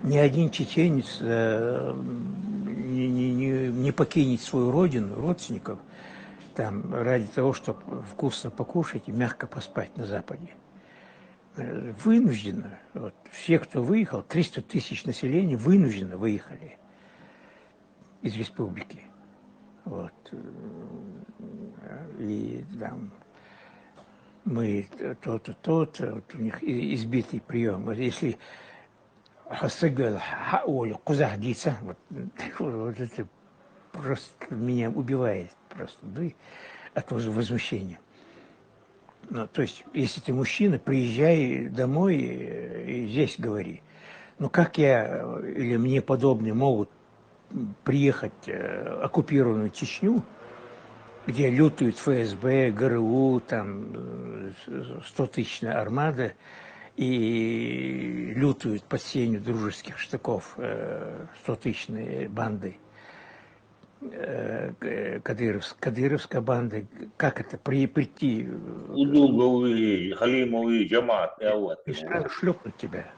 Ни один чеченец э, не, не, не, не покинет свою родину, родственников, там, ради того, чтобы вкусно покушать и мягко поспать на Западе. Э, Вынужденно, вот, все, кто выехал, триста тысяч населения вынужденно выехали из республики. Вот. э, И там мы то-то, то-то, вот у них и- избитый прием. Вот если Хасыгөл Хаули Кузахдица, вот, вот это просто меня убивает просто, да, от воз- возмущения. Ну, то есть, если ты мужчина, приезжай домой э, и здесь говори. Ну, как я э, или мне подобные могут приехать э, в оккупированную Чечню, где лютует ФСБ, ГРУ, там э, стотысячная армада, и лютуют под сенью дружеских штыков э, стотысячные банды. э, к- кадыровс- кадыровская банда, как это, при, прийти, э, Удуговы, Халимовы, Джамат, я вот. И сразу шлепнуть тебя.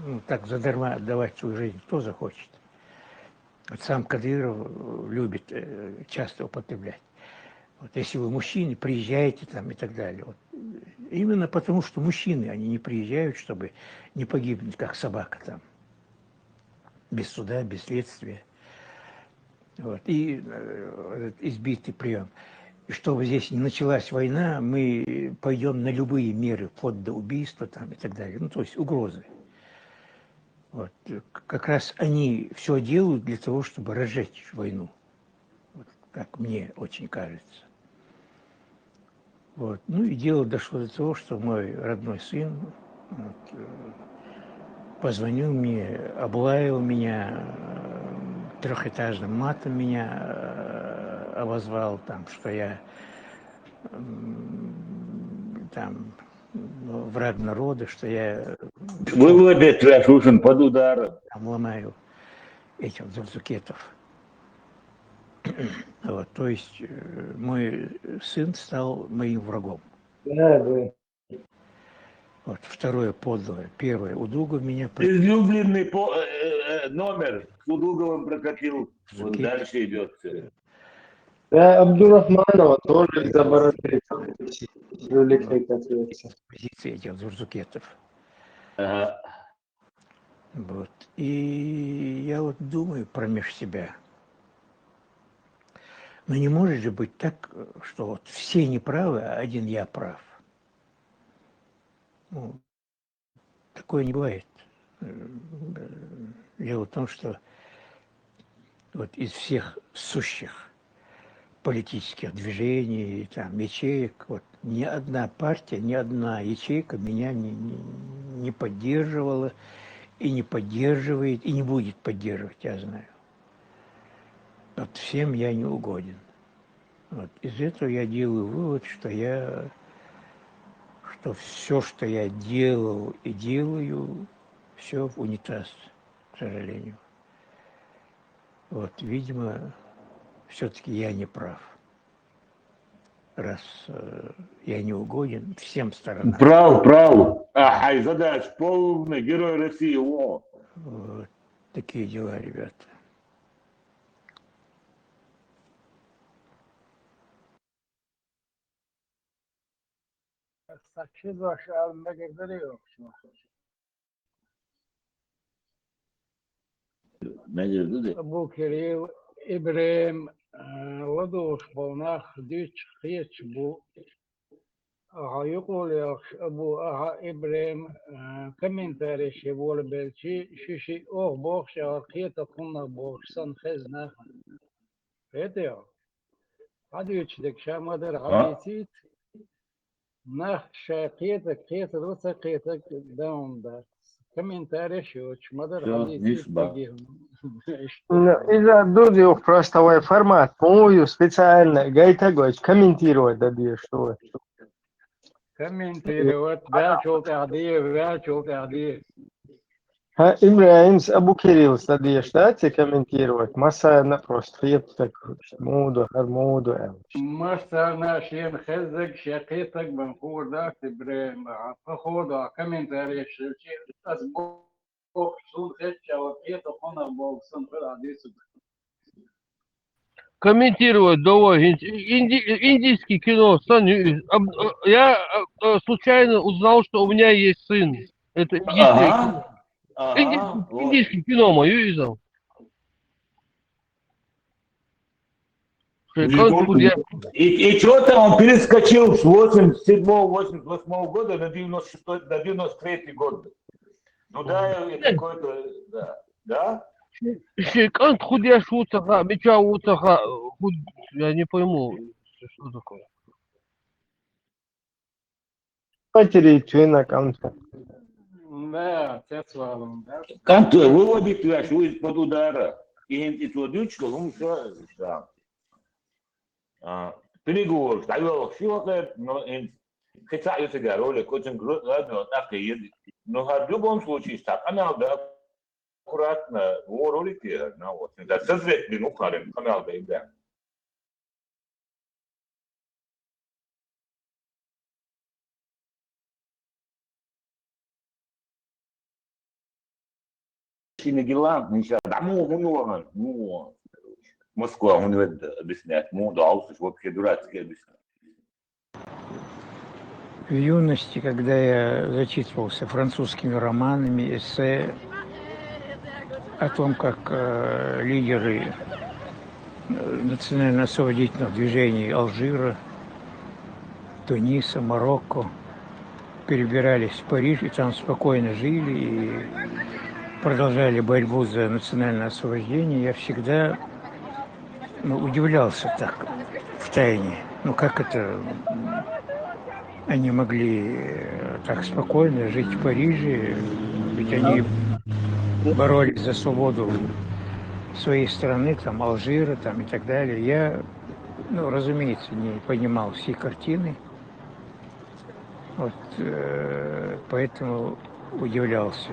Ну, так задарма отдавать свою жизнь кто захочет? Вот сам Кадыров, э, любит, э, часто употреблять. Вот если вы мужчины, приезжайте там и так далее. Вот. Именно потому, что мужчины, они не приезжают, чтобы не погибнуть, как собака там. Без суда, без следствия. Вот. И э, этот избитый прием. И чтобы здесь не началась война, мы пойдем на любые меры, вплоть до убийства там и так далее. Ну, то есть угрозы. Вот. Как раз они все делают для того, чтобы разжечь войну. Вот, как мне очень кажется. Вот. Ну и дело дошло до того, что мой родной сын вот, э, позвонил мне, облаял меня, э, трехэтажным матом меня э, обозвал, там, что я м, там ну, враг народа, что я Выводы трэшушен под ударом. Там ломаю этих дзурдзукетов. Вот, то есть э, мой сын стал моим врагом. Да, да. Вот второе подлое. Первое, Удугов меня при- Излюбленный по, э, э, номер с Удуговым прокатил. Вот Окей. Дальше идет все. Да, Абдурахманова тоже из-за бороды привлекли к ответственности. Позиции этих дзурдзукетов. Ага. Вот. И я вот думаю промеж себя. Но не может же быть так, что вот все неправы, а один я прав. Ну, такое не бывает. Э, Дело в том, что вот из всех сущих политических движений, там, ячеек, вот, ни одна партия, ни одна ячейка меня не, не, не поддерживала и не поддерживает, и не будет поддерживать, я знаю. Вот всем я не угоден. Вот. Из этого я делаю вывод, что я, что все, что я делал и делаю, все в унитаз, к сожалению. Вот, видимо, все-таки я не прав. Раз э, я не угоден всем сторонам. Прав, прав. А, ай, задач полный, герой России, о. Вот такие дела, ребята. Сакчи дош ал мегердери йокчу. Мегерди де. Абу Кирилл, Ибрем, э, ладуш болнах дич хич бу. Аха юкулякш Абу, аха Ибрем, э, комментарий ши вола белчи, шиши ох бохш, а кхета куннах бохш сан хез нах. Хетио. Хадючдик ша мадар хадисит. Нах ша кхета, кхета, руца кхета, даун да. Комментарий шоч, мадар Всё, хадисит ниш ба. баги. Ну, из-за дурдюк просто вай формат, по специально, гайта гой, комментировать да бьешь, что вы. Комментировать, вячул тахди, вячул тахди. Ха, Ибраимс Абу Кирилл садишта, те комментировать. Масса на просто хеп так муду, хар муду эл. Масса нашин хезек, шакетек бан хурда, Ибраим, походу, комментарий шилчи, ас бо сун хеча, вот это хона бо сун хадису. Комментировать давай. Инди- инди- индийский кино, Сань, э, об- э, я э, э, случайно узнал, что у меня есть сын. Это индийское кино. Ага. Ага, Индийский, вот. Индийский кино мое видел. Прикольно. И, и что-то он перескочил с восемьдесят седьмого, восемьдесят восьмого года на девяносто шестой, на девяносто третий год. Ну да, и какой-то, да. Да? Шикант худя шутаха, бича утаха, худ... я не пойму, что такое. Матери твина канта. Да, цецвалун, да. Кант выводит тебя из-под удара. И, и то дючка, ну что, да. А, переговор, ставил все, но и хотя это ролик очень грустно, ладно, так и едет. Но в любом случае, так, она, да, аккуратно, во ролик я, ну, вот, да, созвет бин ухарен, канал да, да. Шина гилан, инша, да, му, му, ну, ладно, ну, Москва, университет, объяснять, ну, да, уж вообще дурацкий объяснять. В юности, когда я зачитывался французскими романами, эссе о том, как э, лидеры э, национально-освободительных движений Алжира, Туниса, Марокко перебирались в Париж и там спокойно жили и продолжали борьбу за национальное освобождение, я всегда ну, удивлялся так, в тайне. Ну как это они могли э, так спокойно жить в Париже, ведь они боролись за свободу своей страны, там Алжира, там и так далее. Я, ну, разумеется, не понимал всей картины. Вот э, поэтому удивлялся.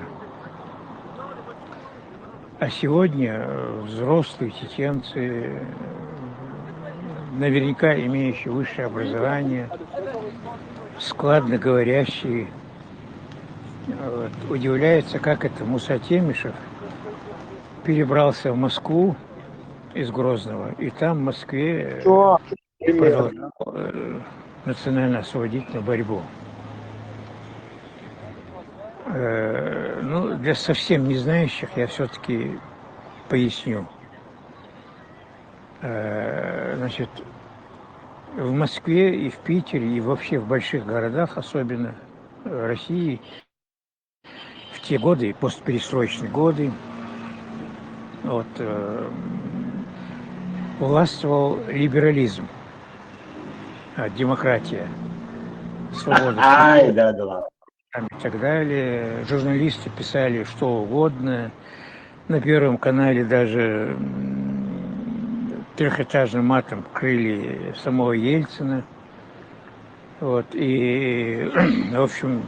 А сегодня э, взрослые чеченцы, э, наверняка имеющие высшее образование, складно говорящие, вот, удивляются, как это Муса Темишев перебрался в Москву из Грозного, и там, в Москве, э, Что? продолжал э, национально-освободительную борьбу. Э, ну, для совсем не знающих я все-таки поясню. Э, значит, в Москве и в Питере, и вообще в больших городах, особенно э, России, в те годы, постперестроечные годы, вот, э, властвовал либерализм, а, демократия, свобода Ай, да, да, ладно. И так далее. Журналисты писали что угодно. На Первом канале даже м, трехэтажным матом крыли самого Ельцина. Вот, и, в общем,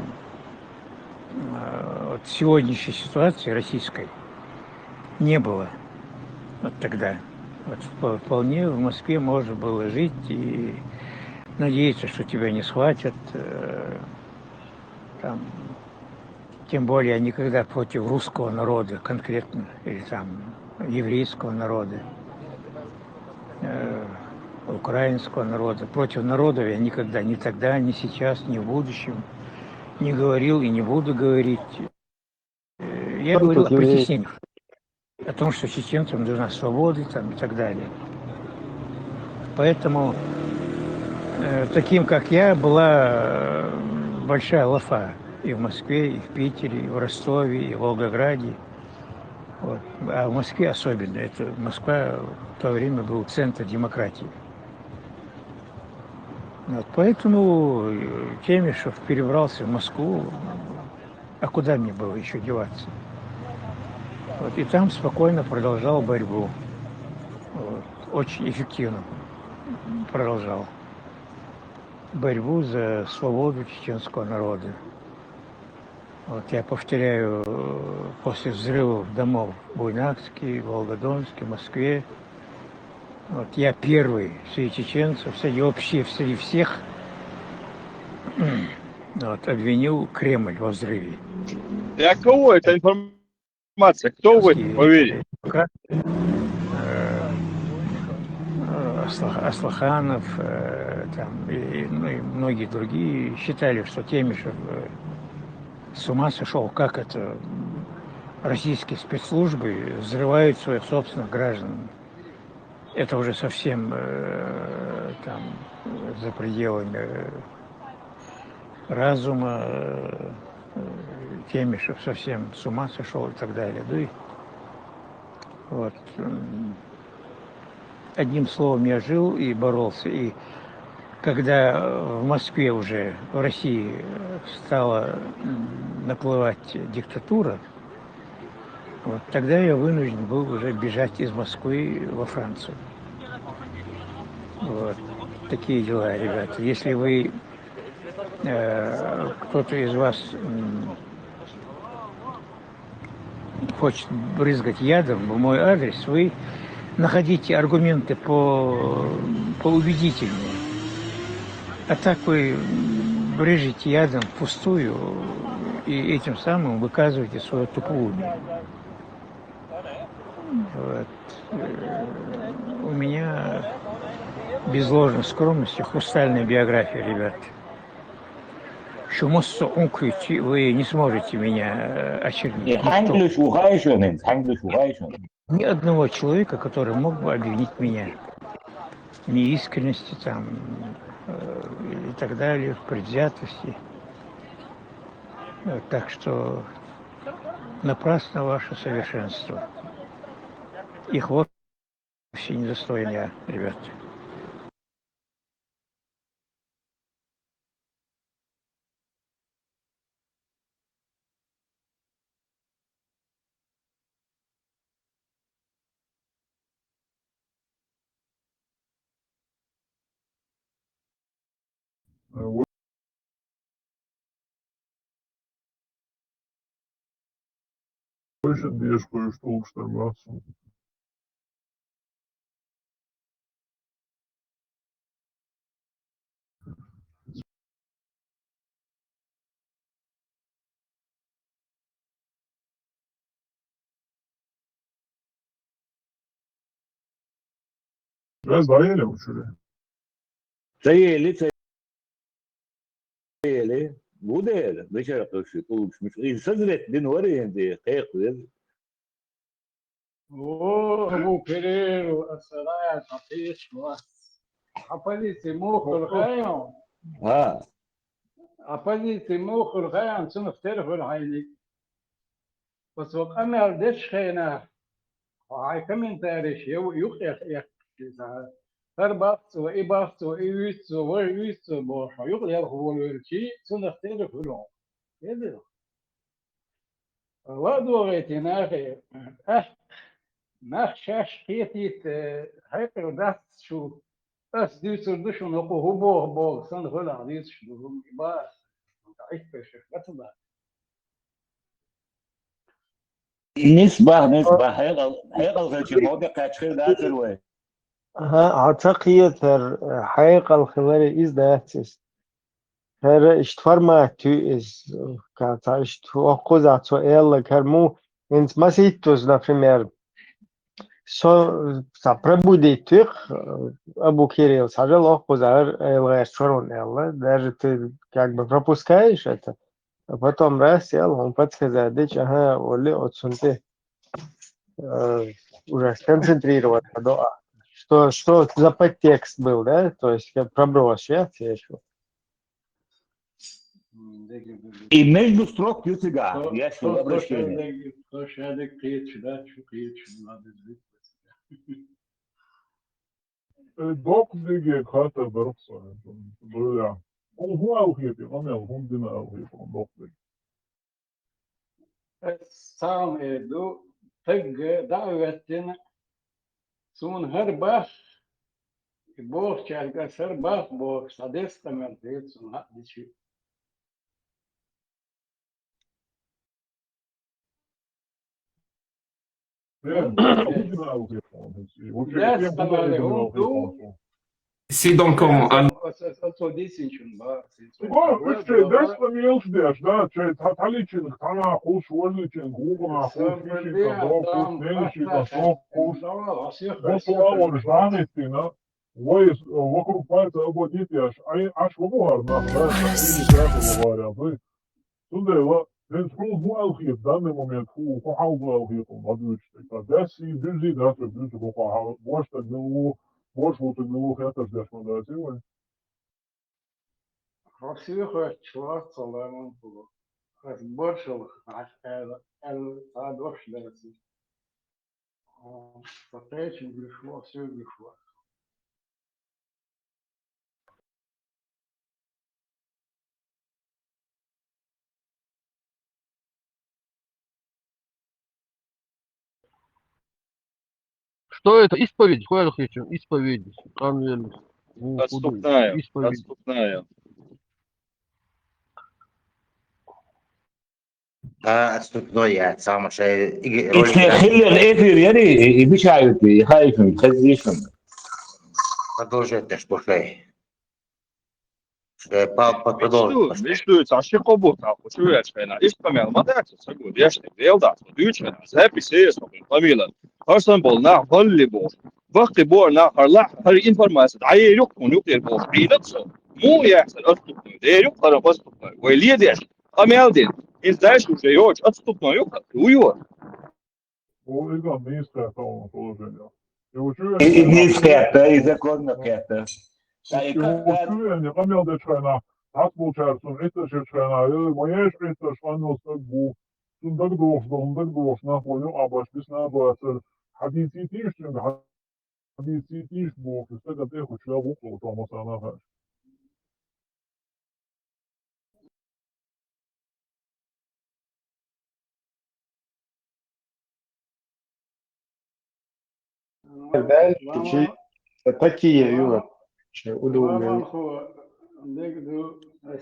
э, вот сегодняшней ситуации российской не было вот тогда. Вот впо- вполне в Москве можно было жить и надеяться, что тебя не схватят. Э, там, тем более никогда против русского народа конкретно, или там еврейского народа, э, украинского народа. Против народов я никогда, ни тогда, ни сейчас, ни в будущем не говорил и не буду говорить. Э, Я говорил о притеснениях, о том, что чеченцам нужна свобода там, и так далее. Поэтому э, таким, как я, была э, большая лафа и в Москве, и в Питере, и в Ростове, и в Волгограде. Вот. А в Москве особенно. Это Москва в то время был центр демократии. Вот. Поэтому э, Темишев перебрался в Москву. А куда мне было еще деваться? Вот. И там спокойно продолжал борьбу. Вот. Очень эффективно продолжал борьбу за свободу чеченского народа. Вот я повторяю, э, после взрывов домов в Буйнакске, Волгодонске, Москве, вот я первый среди чеченцев, среди вообще среди всех вот, обвинил Кремль во взрыве. Для кого эта информация? Кто в это поверит? Как, э, э, Асла- Аслаханов э, там, и, ну, и многие другие считали, что Темишев э, с ума сошел, как это м, российские спецслужбы взрывают своих собственных граждан. Это уже совсем э, там за пределами э, разума. Э, Темишев совсем с ума сошел и так далее. Да и вот м, одним словом, я жил и боролся. И когда в Москве уже, в России э, стала м, наплывать диктатура, вот тогда я вынужден был уже бежать из Москвы во Францию. Вот. Такие дела, ребята. Если вы, э, кто-то из вас м, хочет брызгать ядом в мой адрес, вы находите аргументы по, поубедительнее. А так вы брызжете ядом впустую и этим самым выказываете свое тупоумие. Вот. Э, У меня без ложной скромности хрустальная биография, ребят. Шумосо ункуйти, вы не сможете меня э, очернить. Никто. Ханглыш ухайшонин, ханглыш ухайшонин. Ни одного человека, который мог бы обвинить меня в неискренности там, э, и так далее, в предвзятости. Э, Так что напрасно ваше совершенство. Их вовсе не достоин я, ребят. Больше движку и штук штормоваться. Biraz daha ileri uçuruyor. Цаели, цаели. Будер, дыча кыши, кулукшмыш. И созрет дин варианты, кайхвер. О, Абу Кирилл, ассалам, капец, класс. Оппозиция мухул хайон. А. Оппозиция мухул хайон, цунах терхул хайник. Басва къамел деш хена. Хай комментарий ше, ю-, юх эх, эх, ша. Хар бахцо, и бахцо, и уйцо, вай уйцо, бо, ша, юх эх, вол велчи, цунах терхул. Эдо. Ва дугъайти нахе, ах, нах шаш кхетит, э, хьекъал дац шу, ас дицур ду шуна ху ху бох бох, сан хула дицуш ду ху бас. Даиф пешех, батла. Нис бах, нис бах, хьекъал, хьекъал хачи, мода качхир дацир вай. Аха, хьаца кхетар, э, хьекъал хилари из дацис. ХӀара ишт формат ю из, ка-, ца ишт оккхуза цо элла кар му, инц маситтус, например, со, ца пробудить вих, Абу Кирилл, сажал оккхуза ар элла чорун элла, даже ты как бы пропускаешь это, а потом раз ел, он подсказать дич, ага, оли отсунти, э, уже сконцентрироваться до, а, что, что за подтекст был, да, то есть как проброс, я, я ещё. И между строк ю цига, я что обращение. Э, док диге хата бархса, бля. Ол ху алхети, он ел хун дина алхети, он док диге. Сам эду, тыгга, да, веттина. Сун хар бах, и бох чарга сар бах, бох, садес тамер дед, сун хат дичи. Си донкон, ан- Гой, уж шей дерс ма мелчдеш, да, шей та-, таличинг, тана хуш, вожличинг, гугна хуш, мишика, док хуш, неличика, сок хуш. Босуа вор жанеттина. Вой, э, вокруг пальца обводить, аш, ай, аш вогу гарна, да, или так говорят, вы. Тунде ва, вен фру ху алхи в данный момент, ху, ху хал ху алхи, он, ладуч, так, да, си, дюзи, да, то дюзи, ху хал, бош так, ну, бош вот, ну, это ж деш, да, си, вой. Россия хоть чувак, саламон, ху. Ас боршал, ас, эл, эл, та дош, да, си. По третьим пришло, все пришло. Что это? Исповедь? Хуя хочу? Исповедь. Анвель. Отступная. Исповедь. Отступная. А, отступной я, сам шай, и Если хиллер эфир, я не, и мешают, и хайфен, хазишен. Продолжать наш пушай. Шай, па, па, продолжить. Мишду, мишду, цаши къобул, та, учу я чайна. Иш къамел, ма да, ца гу, я шай, дел да, дю чайна. Записи, я шай, къамила. Харсан бол, на, халли бол. Бакъи бол, на, харла, хар информация. Ай, юк, юк, юк, бол. Ай, да, ца. Му, я, ца, отступной. Де, юк, хар, отступной. Вай, ле, де. Къамел, де. Из дальше уже, юч, отступной, юк, уйо. Ол идан не искать он положение. И учу И, и не искать, да, и законно это. Да, и И как, да, учу я не къамел да чайна. Ас бул чар сун, это же чайна. Э, моя ж это ж, оно так бу. Сун так долж, дон так долж, на хуйню, а баш бис на бацер. Хадиси тиш, сун, хадиси тиш бу. Кыстага те хуч я бу, то масана хаш. Дальше чи такие, Юра. Чи удобные. Валху дегду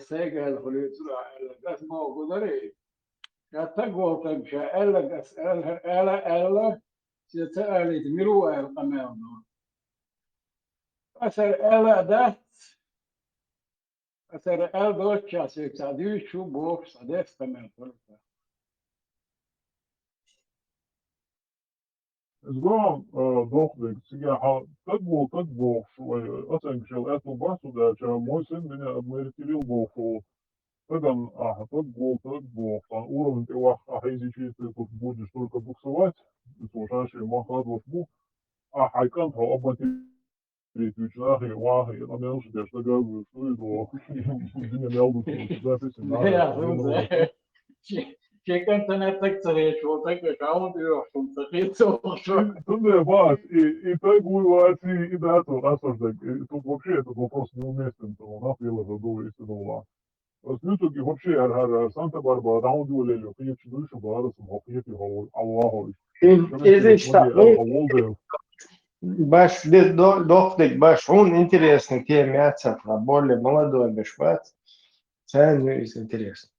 сегал хулитура, элла гас мо гудари. Ката гол тагша, элла гас, элла, элла, элла. Сета али миру эл камел. Асар элла да. Асар эл доча се цадю чу бок садес камел. Изгон, э, дохлик, сига ха, так бу, так бу, шуй, оценка шел эту басу да, ча мой сын меня обматерил бу, шу, таган, а, так бу, так бу, а уровень ты вах, а, изичи, ты тут будешь только буксовать, и слушаешь, и махат вот бу, а, хайкан, то обматерил, ты чахи, вахи, а мел ши деш, так говорю, что и до, меня мел бы, записи, Я знаю. Чекан тана так царечу, так как аудио, шум, так и цо, шо. Тунде бац, и, и так бывает, и, и да, то, раз уж так, и тут вообще этот вопрос неуместен, то у нас дело задумывается дома. Просто в итоге вообще ар-, ар-, ар-, Санта-Барбара, там удивление, конечно, дальше Барбара, сам, охуеть, его, Аллаху. Эзиш та, ну, баш, де-, до-, дохлик, баш, он интересный тема, я цапла, более молодой, баш, бац. Цен, ну, из интересный.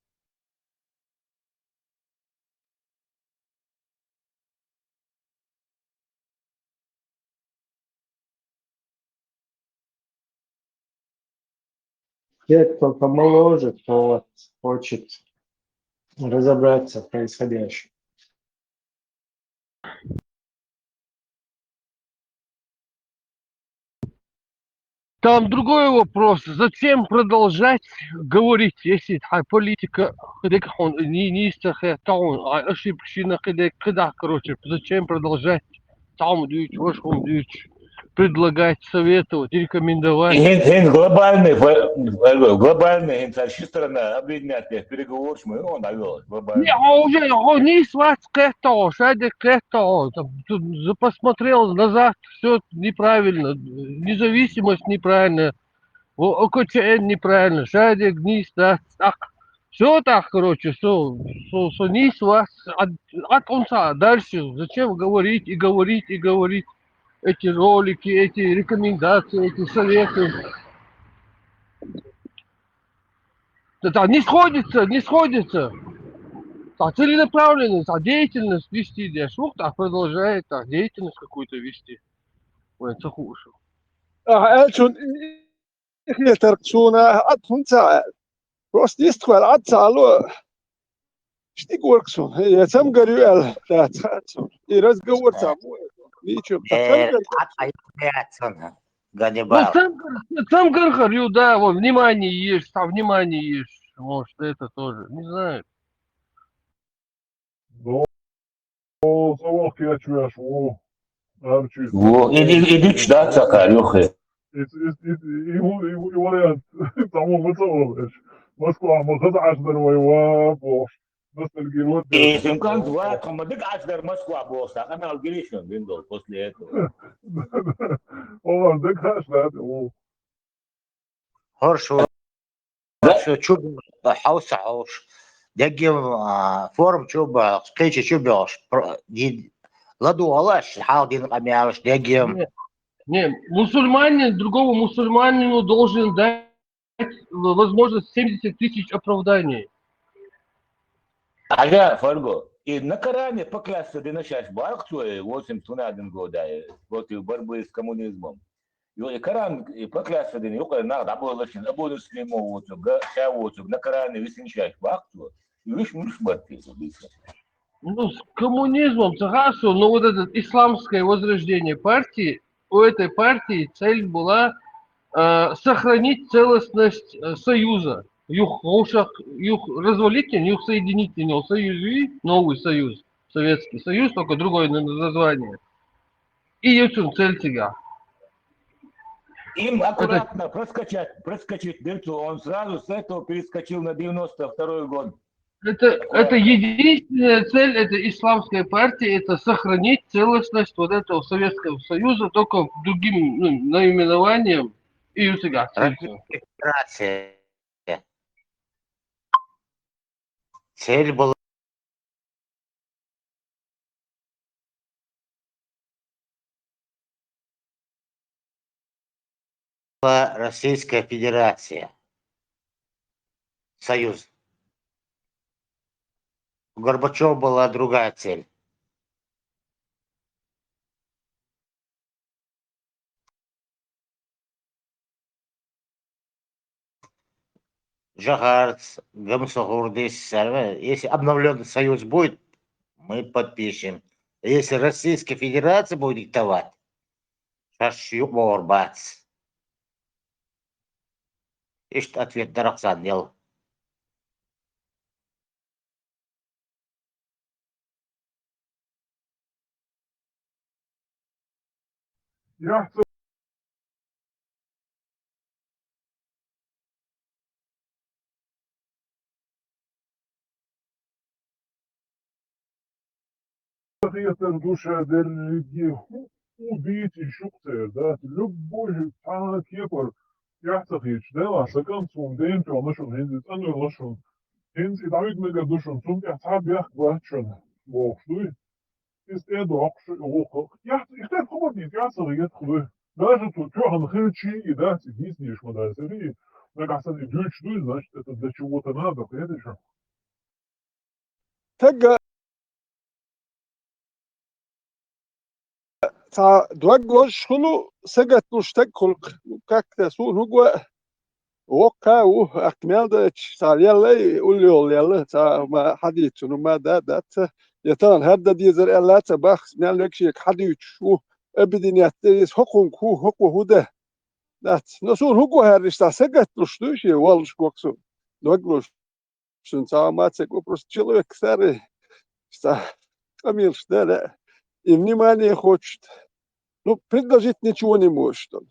Те, кто помоложе, кто вот хочет разобраться в происходящем. Там другой вопрос. Зачем продолжать говорить, если та политика худик хон ни ни истахе таун, а ошибки на кидек кидах, короче, зачем продолжать? Там дуть, ваш хом дуть, предлагать, советовать, рекомендовать. Хин, хин глобальный, глобальный, хин со всех сторон объединять, переговорщик, он, да, глобальный. Не, а уже, а не сват кето, шаде кето, там, тут за-, посмотрел назад, все неправильно, независимость неправильно, о-, ОКЧН неправильно, шаде гнись, да, так. Все так, короче, все, все, все не сват, от, от конца дальше, зачем говорить и говорить и говорить эти ролики, эти рекомендации, эти советы? Да, да, не сходится, не сходится. Так, целенаправленность, так, деятельность вести, да, шух, так, продолжает, так, деятельность какую-то вести. Ой, это хорошо. А, элчун, ихне тарксуна, ат хунца. Просто есть хвал, ат цало. Штик ворксун. Я сам говорю, эл, да, цацун. И разговор сам. Ничего. Э, ат ай, сон, Ну, Ганнибал. сам, гор- сам гор-, говорю, да, вот, внимание есть, там, внимание есть. Может, это тоже, не знаю. О, савох кечвеш, о, арчи. Во, и, и, и дичь, да, цака, Лёха. И, и, и, и, и, и вариант. Тому мы целовались. Москва, мы хазаш дарвай, ва, бош. Ностальгировать. И Симкан два, там, дык аж дар Москва был, а канал Гришин, виндол после этого. О, дык аж, да, о. Хоршу. Хоршу чуб хауса хауш. Дегим, а, форум чуб, кечи чуб, про-, дин, ладу алаш, хал дин камялаш, дегим. Не, не, мусульманин другому мусульманину должен дать возможность семьдесят тысяч оправданий. Хьажа, Фарго, и на Коране поклясться дина шаьш баккха цо, э, восемьдесят года, э, против борьбы с коммунизмом. Ю-, и Коран, и поклясться дина, юкъара нах дӀаболла шин, Абу Муслим воцург, ша воцург, на Коране висина шаьш баккха цо. И виш муш барт иза, биса. Ну, с коммунизмом ца хаьа сона, но вот это исламское возрождение партии, у этой партии цель была, э, сохранить целостность, э, Союза. Юх вовшах, юх развалить, юх соединить, Союз, и новый Союз, Советский Союз, только другое на-, название. И юцун цель цига. Им аккуратно проскочить, проскочить дырцу, он сразу с этого перескочил на девяносто второй год. Это, это единственная цель этой исламской партии, это сохранить целостность вот этого Советского Союза, только другим, ну, наименованием и у себя. Российская Федерация. Цель была Российская Федерация. Союз. У Горбачева была другая цель. Жагарц, Гамсагурдис, если обновленный союз будет, мы подпишем. Если Российская Федерация будет диктовать, шаш юкъ бовар бац. Иштта ответ дарах царна ял. Хетар ду ша деллиги хӀу, хӀу дийца йиш ю-кх церан, да? Любой цхьа кепара тӀехь ца хеташ, Делан са кӀант суна ден тоьхна шуна, хӀинца цӀанвелла шуна, хӀинца и дӀавига мегар ду шуна, цунна тӀехь цхьа бехк бац шуна, бохуш дуй? Иза тӀе а доккхуш, гӀуллакх. Яхь-, и хӀума дийца, яхь ца хетах дуй? Даже цо тоьхна хилчий, и дац, и дийца дезаш ма дац, и нагахь санна и дуьйцуш дуй, значит, это для чего-то надо, кхетий шу? Тагга цхьа дог лозуш хуьлу, сагатлуш стаг хуьлу-кх. Как-то суна хӀума го, воккха а ву, аккха мел даьча, цхьа леллай, уллехула лелла, цхьа ма хьадийцур ма да, дац, я тахана хӀара дан дезар аьлла а ца боху, мел верг шега хьадуьйцуш ву, объединять деррис хӀокхунга хӀу, хӀокхо хӀу дан. Дац. Но суна хӀума го хӀара иштта сагатлуш дуй шен, воллуш го-кх суна, дог лозуш. Шуна цхьа а ма ца го, просто человек старый, цхьа къамелаш дан лаьа, и внимание хочет. Ну, предложить ничего не может он.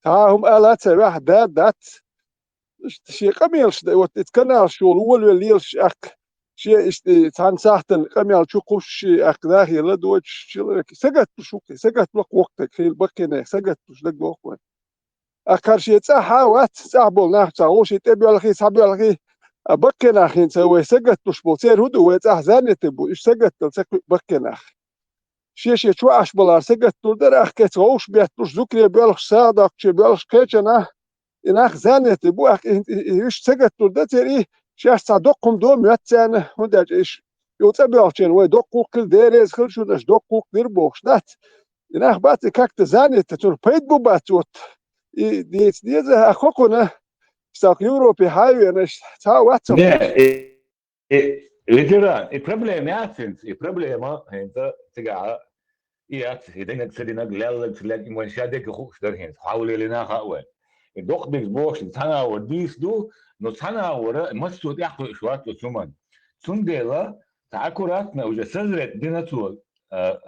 Цхьа а хӀума ала а ца ваьхьа, да, дац. Иштта шен къамелаш дан, вот эца каналаш йолу, волавелла лелаш аккха, шен иштта цхьана сахьтана къамел чу кхуссуш, шен аккха нахе ладойтуш человек. Сагатлуш ву-кх, сагатло-кх воккхаг, хила баккхийнех сагатлуш даг боху вайн. Аккха хӀара шен цӀахь а вац, цӀахь болу нах цхьа вовшийн тӀе боьлхий, схьабоьлхий, а баккхий нах хӀинца вай сагатлуш болу, церан хӀун ду, вай цӀахь занятый бу, уьш сагатдала ца кхуьу баккхий нах. Шен-шен чохь Ӏаш балахь сагатлур дара, ахкхетта вовшах бетталуш, зукаре боьлхуш, сагӀа доккхуче боьлхуш кхечу нах, и нах занятый бу, ахкха и, и, и, уьш сагатлур дан церан, и шаьш цхьа доккха хӀума до моьтту царна, хӀунда аьлча уьш, юха цӀа боьлхучеран вай доккха гӀуллакх хила дерриг хила шу, аша доккха гӀуллакх дира бохуш дац. И нах бац, и как-то занято, цунах пайда бу бац, вот. И дийца деза, а хӀокхуна, стаг Европе хьан а веана, цхьа а вац. Не, и, и, ветеран, и проблема яц хӀинца, и проблема хӀинца цигахь, и яц, и динарг, ца динарг, лелларг, ца лелларг, вайн ша дерг хууш дара хӀинца, хьан лелийна хаьа вайн. И доккха дерг бохуш, цхьана агӀор дийца ду, но цхьана агӀора массо а тӀаьхьакхуьуш вац оцу хӀуманна. Цундела, цхьа аккуратно уже созреть дина цо, а,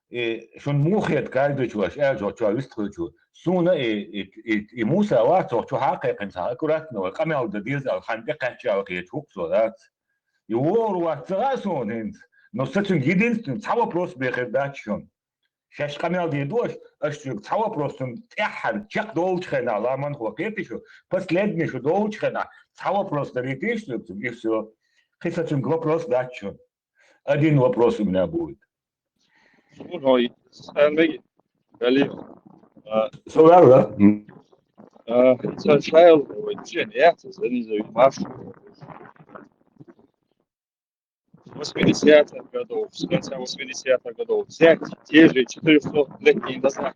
и шуна муха хета, каждый чу аша аьлла чохь вистхуьлучу. Суна и, и, и, и Муса вац, цо чохь а кхайкхина, цхьа аккуратно вай къамел дан деза аьлла, хьайна тӀекхаьчча а вахийташ хӀуъ со дац. И вогӀур вац ца хаьа суна хӀинца, но со цуьнга единственный цхьа вопрос бен хир дац шуна. Шаьш къамел дийр ду аша, аша цуьнга цхьа вопрос цунна тӀаьххьара чекхдолучу хенахь, ламанхо, кхетий шу, последний шу долучу хенахь, цхьа вопрос дарийтийша цуьнга, и всё. Кхин сан цуьнга вопрос дац шуна. Один вопрос у меня будет. Слушай, Стан Меги, Галиев. А, Со ваьлла, да? А, сан шайл, ой, чен, я, сан не знаю, Маш. восьмидесятых годов, с конца восьмидесятых годов взять те же четырёхсотлетние назад.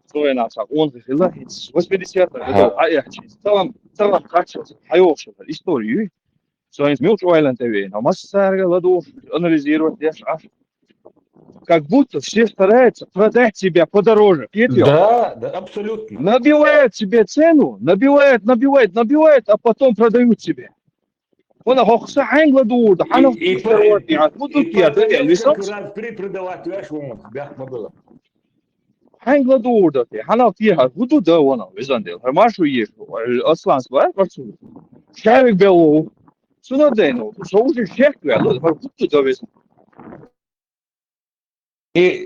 Что я начал? Он же хила из восьмидесятых годов, а я целом, целом качался, а я вообще историю. Что они смеют, что Айланд Эвей, но массарга ладу анализировать, я ж аж как будто все стараются продать себя подороже. Петя, Да, да, абсолютно. Набивают себе цену, набивают, набивают, набивают, а потом продают себе. Вона хохса хьанг ладуурда, хьанав И тишкарварни, а буду И я, да, продавец лисам? Как раз перепродавать, вяш вон, бяхма было. Хьанг ладуурда, хьанав тиха, буду да вона, визандел. Хар маршу еш, аслан свар, маршу. Шарик белу. Сунадейну, со уже шек вял, хар буду да визан. И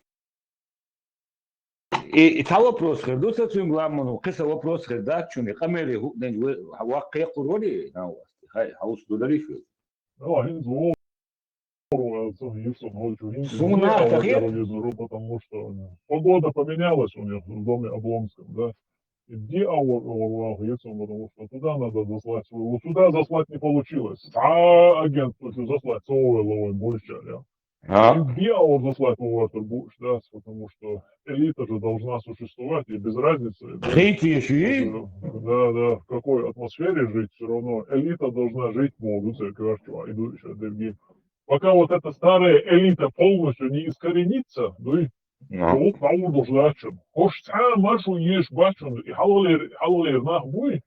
и, и та вопрос херду, са цуьнга ламану, кхиса вопрос херда, чуни, къамели ху-, не, вакъхъя курвали, на вас, хай, хаус дудариш вел. Ала хӀинца вогӀу ваьлла ца хӀинца хӀинца хӀинца Суна ала тахе? Телевизору, потому что погода поменялась у них в доме Облонском, да. И где аур ваху, потому что туда надо заслать своего. Сюда заслать не получилось. А агентство что заслать, целого ловой больше, да. А? Где аур заслать у вас больше, да, потому что элита же должна существовать, и без разницы, да. Хейти ещё и? Да, да, в какой атмосфере жить, все равно элита должна жить, могут, короче, идущая другим. Пока вот эта старая элита полностью не искоренится, ну и А. Бу бавурдуш лачун. Хош цхьа маршу еш бачун, и хьалалер, хьалалер нах буй,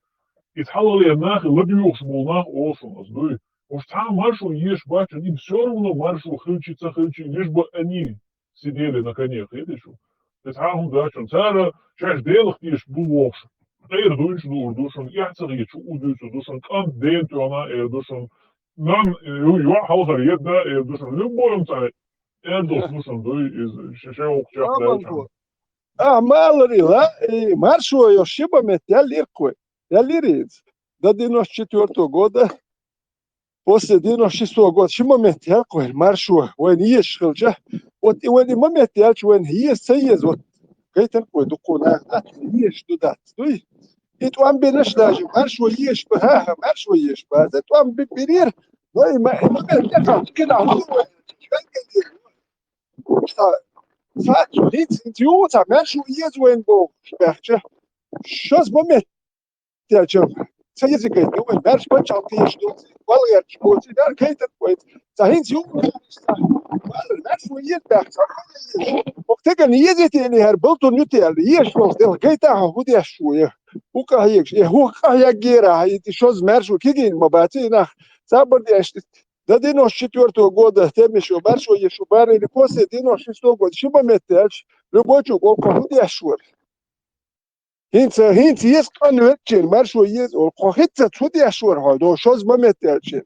и хьалалер нах, ладуюхш бул нах, олшун аз дуй. Хош цхьа маршу еш бачун, им все равно маршу хилчи, ца хилчи, лишь бы они сидели на коне, хедишу. Те цхьа хун дачун. Цара чаш делах теш бу вохш. Эр дуйч дур душун, я ца гечу удуйцу душун, кан ден тёна эр душун. Нан, ю, ю, халхар едда эр душун. Любой ца эр душун дуй из шеше окчах дачун. А, маларила, и маршо йо шиба мет, я лиркуй, я лириц. До девяносто четвёртого года, после девяносто шестого года, шиба мет, я куй, маршо, вайн еш хилча. Вот и вайн и момент, я чу вайн ес, ца ес, вот. Гайтан куй, дукуна, а, еш туда, дуй. И туам бенаш даже, маршо еш, ба, ха, ха, маршо еш, ба, за туам бе перер, но и ма, и момент, я там, кина, Сац, хинц, хинц ю, ца мер шу езу вен бо, бяхча. Шоз момент, я чам. Ца езу гайт, ну, мер шу пачал кеш, ну, вал герч, бо, ца мер гайт, бо, ца хинц ю, мер шу ез бяхча. Ок, теган езу тени хар, балтун ю тел, еш, бо, дел, гайт, а, худеш шу, я. Ука еш, я, ука я гера, и шоз мер шу, кигин, ма баци, нах, ца бардеш, до девяносто четвёртого года, тем ещё, маршо ещё барили, после девяносто шестого года, шиба меттелч, любой чук, ол коху дешур. Хинца, хинца ес кан векчен, маршо ес, ол кохица цу дешур, хо, до шоз ма меттелчен.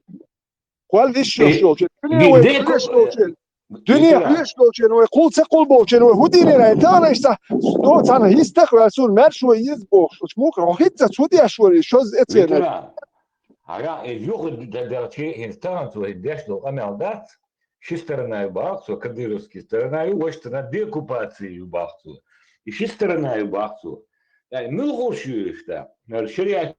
Квал виш шош шолчен. Дуния вай хлеш шолчен. Дуния хлеш шолчен, вай кул ца кул болчен, вай худине рай, та рай са, до цана хистах, вай сун маршо ес бо, шош мука, кохица цу дешур, шоз эцена. Ара, э, юху дерчи, ин стаган цу, ин деш дол, амел дац, ши сторона ю бахцу, кадыровский сторона ю, ваш сторона деоккупации ю бахцу. И ши сторона ю бахцу. Э, мил хуш ю ишта, э, шариат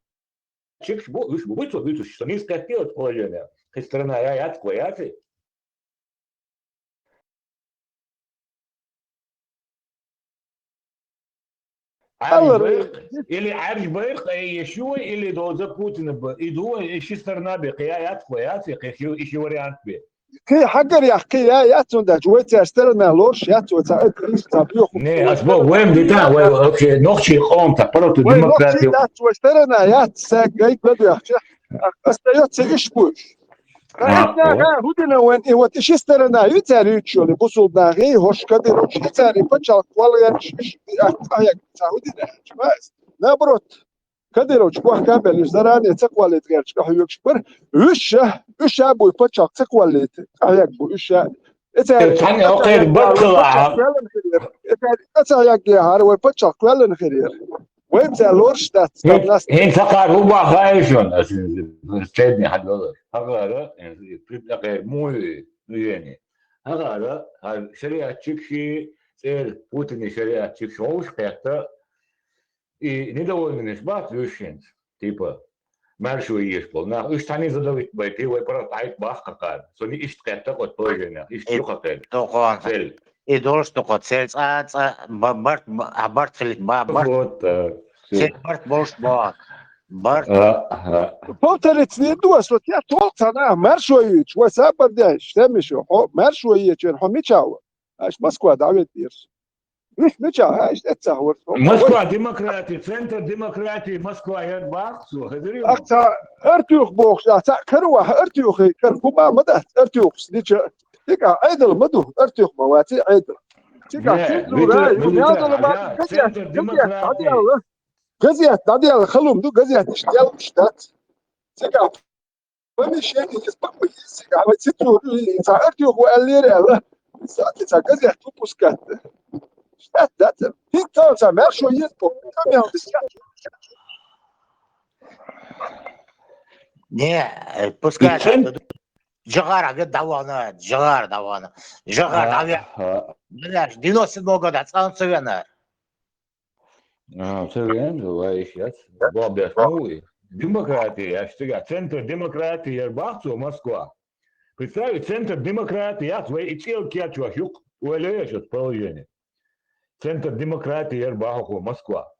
чекш бу, уш бу, бу, бу, бу, что не скатилось положение. Хи сторона, я, я, такой, я, ты. Или Арж Байрх, э, Ешуа, или Доза Путина, и дуа, и ши сторона бе, кая ят, кая ят, и кая иши вариант бе. Кхы хьагар яхь, кхы я, яц унда, вай ца сторона лорш, яц вай ца, э, крис ца бьёху. Не, аз бо, вай м дита, вай вообще нохчи къом та, паро ту демократия. Вай нохчи яц вай сторона, яц ца гайт ладу яхча. Остаётся иш пуш. Конечно, вот. Худина вен, и вот иши сторона, ю цари чули, бусул дагы, хош кадыровчи цари пачал, квал я, иш, иш, а, а, я, ца худина, понимаешь? Наоборот, кадыровчи, квах кабель, иш заранее ца квалит герч, ках юкш пар, уша, уша буй пачал, ца квалит, а, як буй, уша. Эца, Тани окей, бакла. Эца, эца, як я, хар, вай пачал, квален херер. Вай ца лорш, да, Хин, нас. Хин сакъар уба хайшон, ас, средний хадвала. Хагара, э, припляхай муй, ну, ени. Хагара, ха, шариат чикши, цер, Путин шариат чикши, оуш кхетта. И недовольный ниш бац, вишинц, типа. Маршо еш болу нах. Уьш цхьаьна задавить байти, вай просто Ӏайта баккха кхара. Сони иштта кхетта кхо положение, иштта юха кхетта. Тохо. Цел. И долуш тохо, цел цӀа, цӀа, ба-, барт, ба-, а, барт хилит, ба-, барт. Вот, э, всё. Цел барт болуш боху. Барт. А, а. Повторить не ду, а что я толк цана, маршо юьйцуш, вай сабар деш, тем ещё, хьо, маршо ечер, хьо мича вара? Аш Москва дӀаветтера. Уьш мича, аш эццахь вара. Москва демократия, центр демократии Москва яр бахцо, хезарий? Ах, ца Артюх бохуш, а, ца карва, Артюх, кар хӀума ма дац, Артюхс дича. Тика Ӏедал ма ду, Артюх ма ваци Ӏедал. Тика Не, цензура, витра, ю, витра, мядал ма, а, газет, центр газет, демократии. ДӀаделла. Газет, дӀаделла, халум ду, газет, иштта делла, иштта дац. Тика помещение из бакъ из, а, цензура, и ца Артюх ва аллера, алла. Сати ца газет выпускать. Штат, да, ца. Хин тал ца, маршо ез по. Там я вот сейчас. Не, э, пускай. Ицен? Жагара, говорит, давана, жагара, давана. Жагара, А, давя. а. Блядь, девяносто седьмого года, цӀан ца вена. А, ца вена, давай сейчас. Бобес, ну, и демократия, я ж тебе, центр демократии, я бахцо Москва. Представь, центр демократии, я твои и цел кечу, а юк, уэлэш от положение. Центр демократии, я бахо Москва.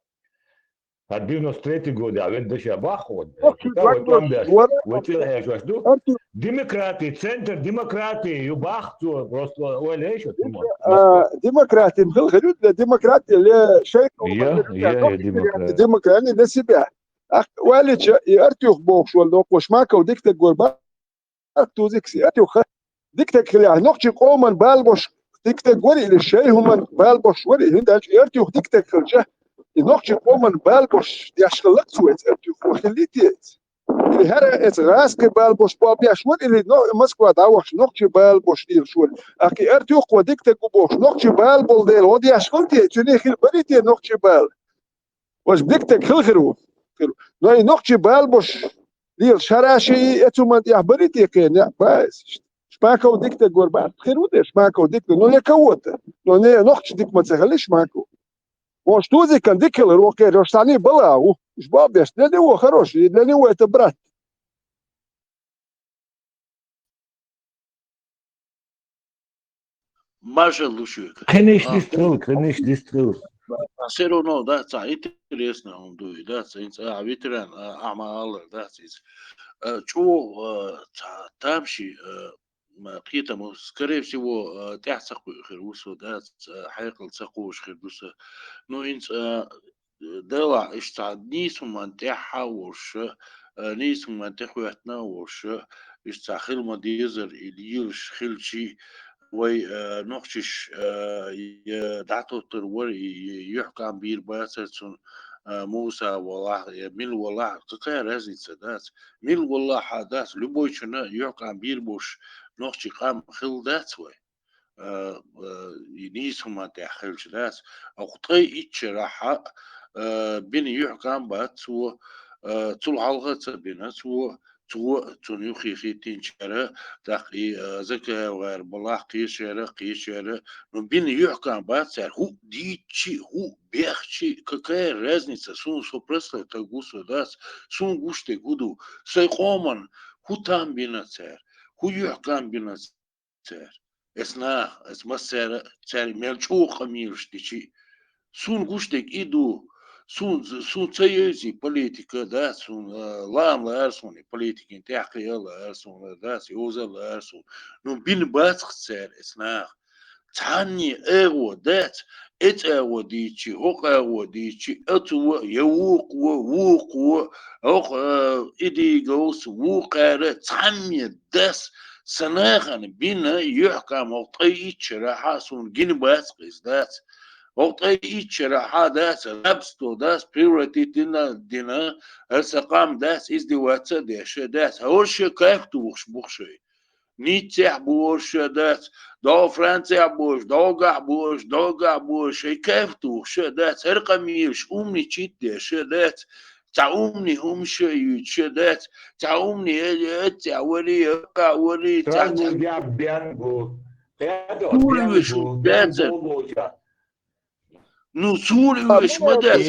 А девяносто третий год, а ведь дыша бахо. Ох, чуть Давай, вагон, там дальше. Вара- Вот цел я ж ду. Артюр, Демократии, центр демократии, ю бахцо, просто уэлэш от. А, демократия, был говорю, для демократии, для шейха, Я, я, я демократ. Демократия для себя. Ах, валича, и Артюх бохуш вал, но Кошмаков диктор горба, Артюзикс, и Артюха. Диктор хила, нохчи къоман балбош, диктор гори или шейхуман балбош гори, хин дальше и Артюх диктор хилча. И нохчи къоман балбош, яшка лакцуец Артюх, хилите. Или хӀара эца гӀаскхи бала бош бобеш вара, или но-, Москва дӀавахаш нохчий бала бош лелаш вара. Ахки Артюх ва дика таг ву бохуш, нохчий бала болу дела, гӀо деш хилла те, цуьнан хила барий те нохчий бала? Важа дика таг хила хир ву. Хир ву. Но и нохчий бала бош лелаш хӀара ши и эцу ман тӀехь барий те кхен, неӀ, баьс. Шпаков дика таг вара баьс. Хир ву те Шпаков дика таг, но не кого-то. Но не нохчий дика ма ца хилла Шпаков. Может, тузикан дика хила рокхе, рош саний бала ву. Уж бобеш, для него хороший, для него это брат. Маша Лушук. Конечно, А, стрелы, конечно, стрелы. А всё равно, да, ца интересно он дует, да, ца, а, ветеран, а, ама алар, да, ца, а, чё, а, ца, там ши, а, ма, кхетам, скорее всего, а, тӀаьхьа ца кхуьу хир ву со, да, ца, хьекъал ца кхуьуш хир ду со. Ну, инца, а, делахь, иштта нийсхьа хӀуманна тӀаьхьа а волуш, а, нийсхьа хӀуманна тӀехӀоьттина а волуш, иштта хила ма дезара, и лелаш хилчий, вай, а, нохчаш, а, я дӀатоттар вара, и, и юьхькъам бийр бацара цунна, а, Муса валахь, я мила валахь, какая разница, дац? Мила валахь а дац, любой чунна юьхькъам бийр болуш нохчий къам хилла дац вай? А, а, и нийса хӀуманна тӀехь хилча дац. Оха ткъе итт шарахь а, а, бина юьхькъам бац цо, а, цул хьалха а ца бина цо, цо, цунна юххе хӀиттинчара, тӀаккха и, а, Закаев гӀара балахь кхечара, кхечара, ну, бина юьхькъам бац цара, хӀуъ дийцчи, хӀуъ бехчи, какая разница, суна со простой таг ву со дац, суна гуш дерг хӀу ду, сайн къоман хӀу там бина цара, хӀу юьхькъам бина цара. Эс наха, эс массара, цара мел чӀогӀа къамелаш дичи. Суна гуш дерг и ду. Сун, сун ца йовзи политика, да, сун, а, лаам лаара суна, политикин тӀехь кхиа лаара суна, да, йовза лаара суна. Ну, бина бацахь цара эс наха. Цхьанне агӀо дац, эц агӀо дийчи, хӀокху агӀо дийчи, оцу а, я вукхо, вукхо, хӀокху, а, и дийгалс, вукхара, цхьанне дас, сан нахана бина юьхькъам хӀокху ткъе итт шарахь а суна гина бац-кх иза дац. ХӀокху ткъе итт шарахь а дац, рабство дац, превратить дина, дина, аса къам дац, издеваться а деш дац. ХӀорш кайф тухуш бу-кх шайн. Ниццехь бу хӀорш дац, догӀу Францехь бу хӀорш, догӀахь бу хӀорш, догӀахь бу хӀорш, шайн кайф тухуш дац, хӀара къамелаш умничать деш дац. Цхьа умни хӀумаш а юьйцуш дац, цхьа умни э-, э-, эццехь вари, аккхахь вари, цхьа, цхьа Страсбургехь бен бу. Кхета, бен бу, бен бу, бу, бу. Ну, суна уьш ма дац,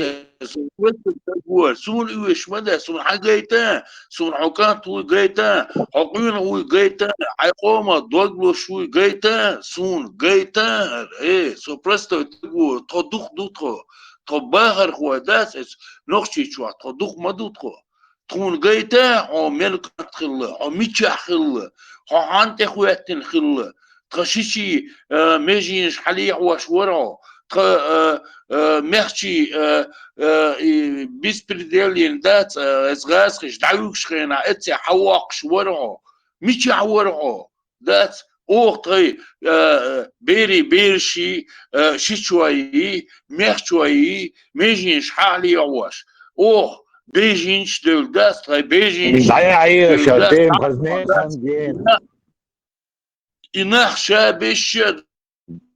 суна уьш ма дац, суна хьан гайта, суна хьо кӀант вуй гайта, хьо къуьнах вуй гайта, хьай къомах дог луш вуй гайта, суна гайта, э, со простой стаг ву, тхо дукха ду тхо, тхо бахархой дац, эс нохчийчохь тхо дукха ма ду тхо. Тхуна гайта, хьо мел кӀант хилла, хьо мичахь хилла, хьо хьан тӀехӀоьттина хилла, тхан шичий, а, меженаш хьалехьош вара хьо, тхан, а, а, мехчий, а, а, и беспредел йина дац, а, эс гӀазкхиш дӀавуьгуш хенахь, эццехь хьавоккхуш вара хьо. Мичахь вара хьо? Дац, оха тхай, а, берий бераший, а, шичой, мехчой, меженаш хьалехьош. Оха беженаш девлла дац, тхай беженаш дӀаяхьа девлла дац. Тема хазне хан гена. И нах ша беш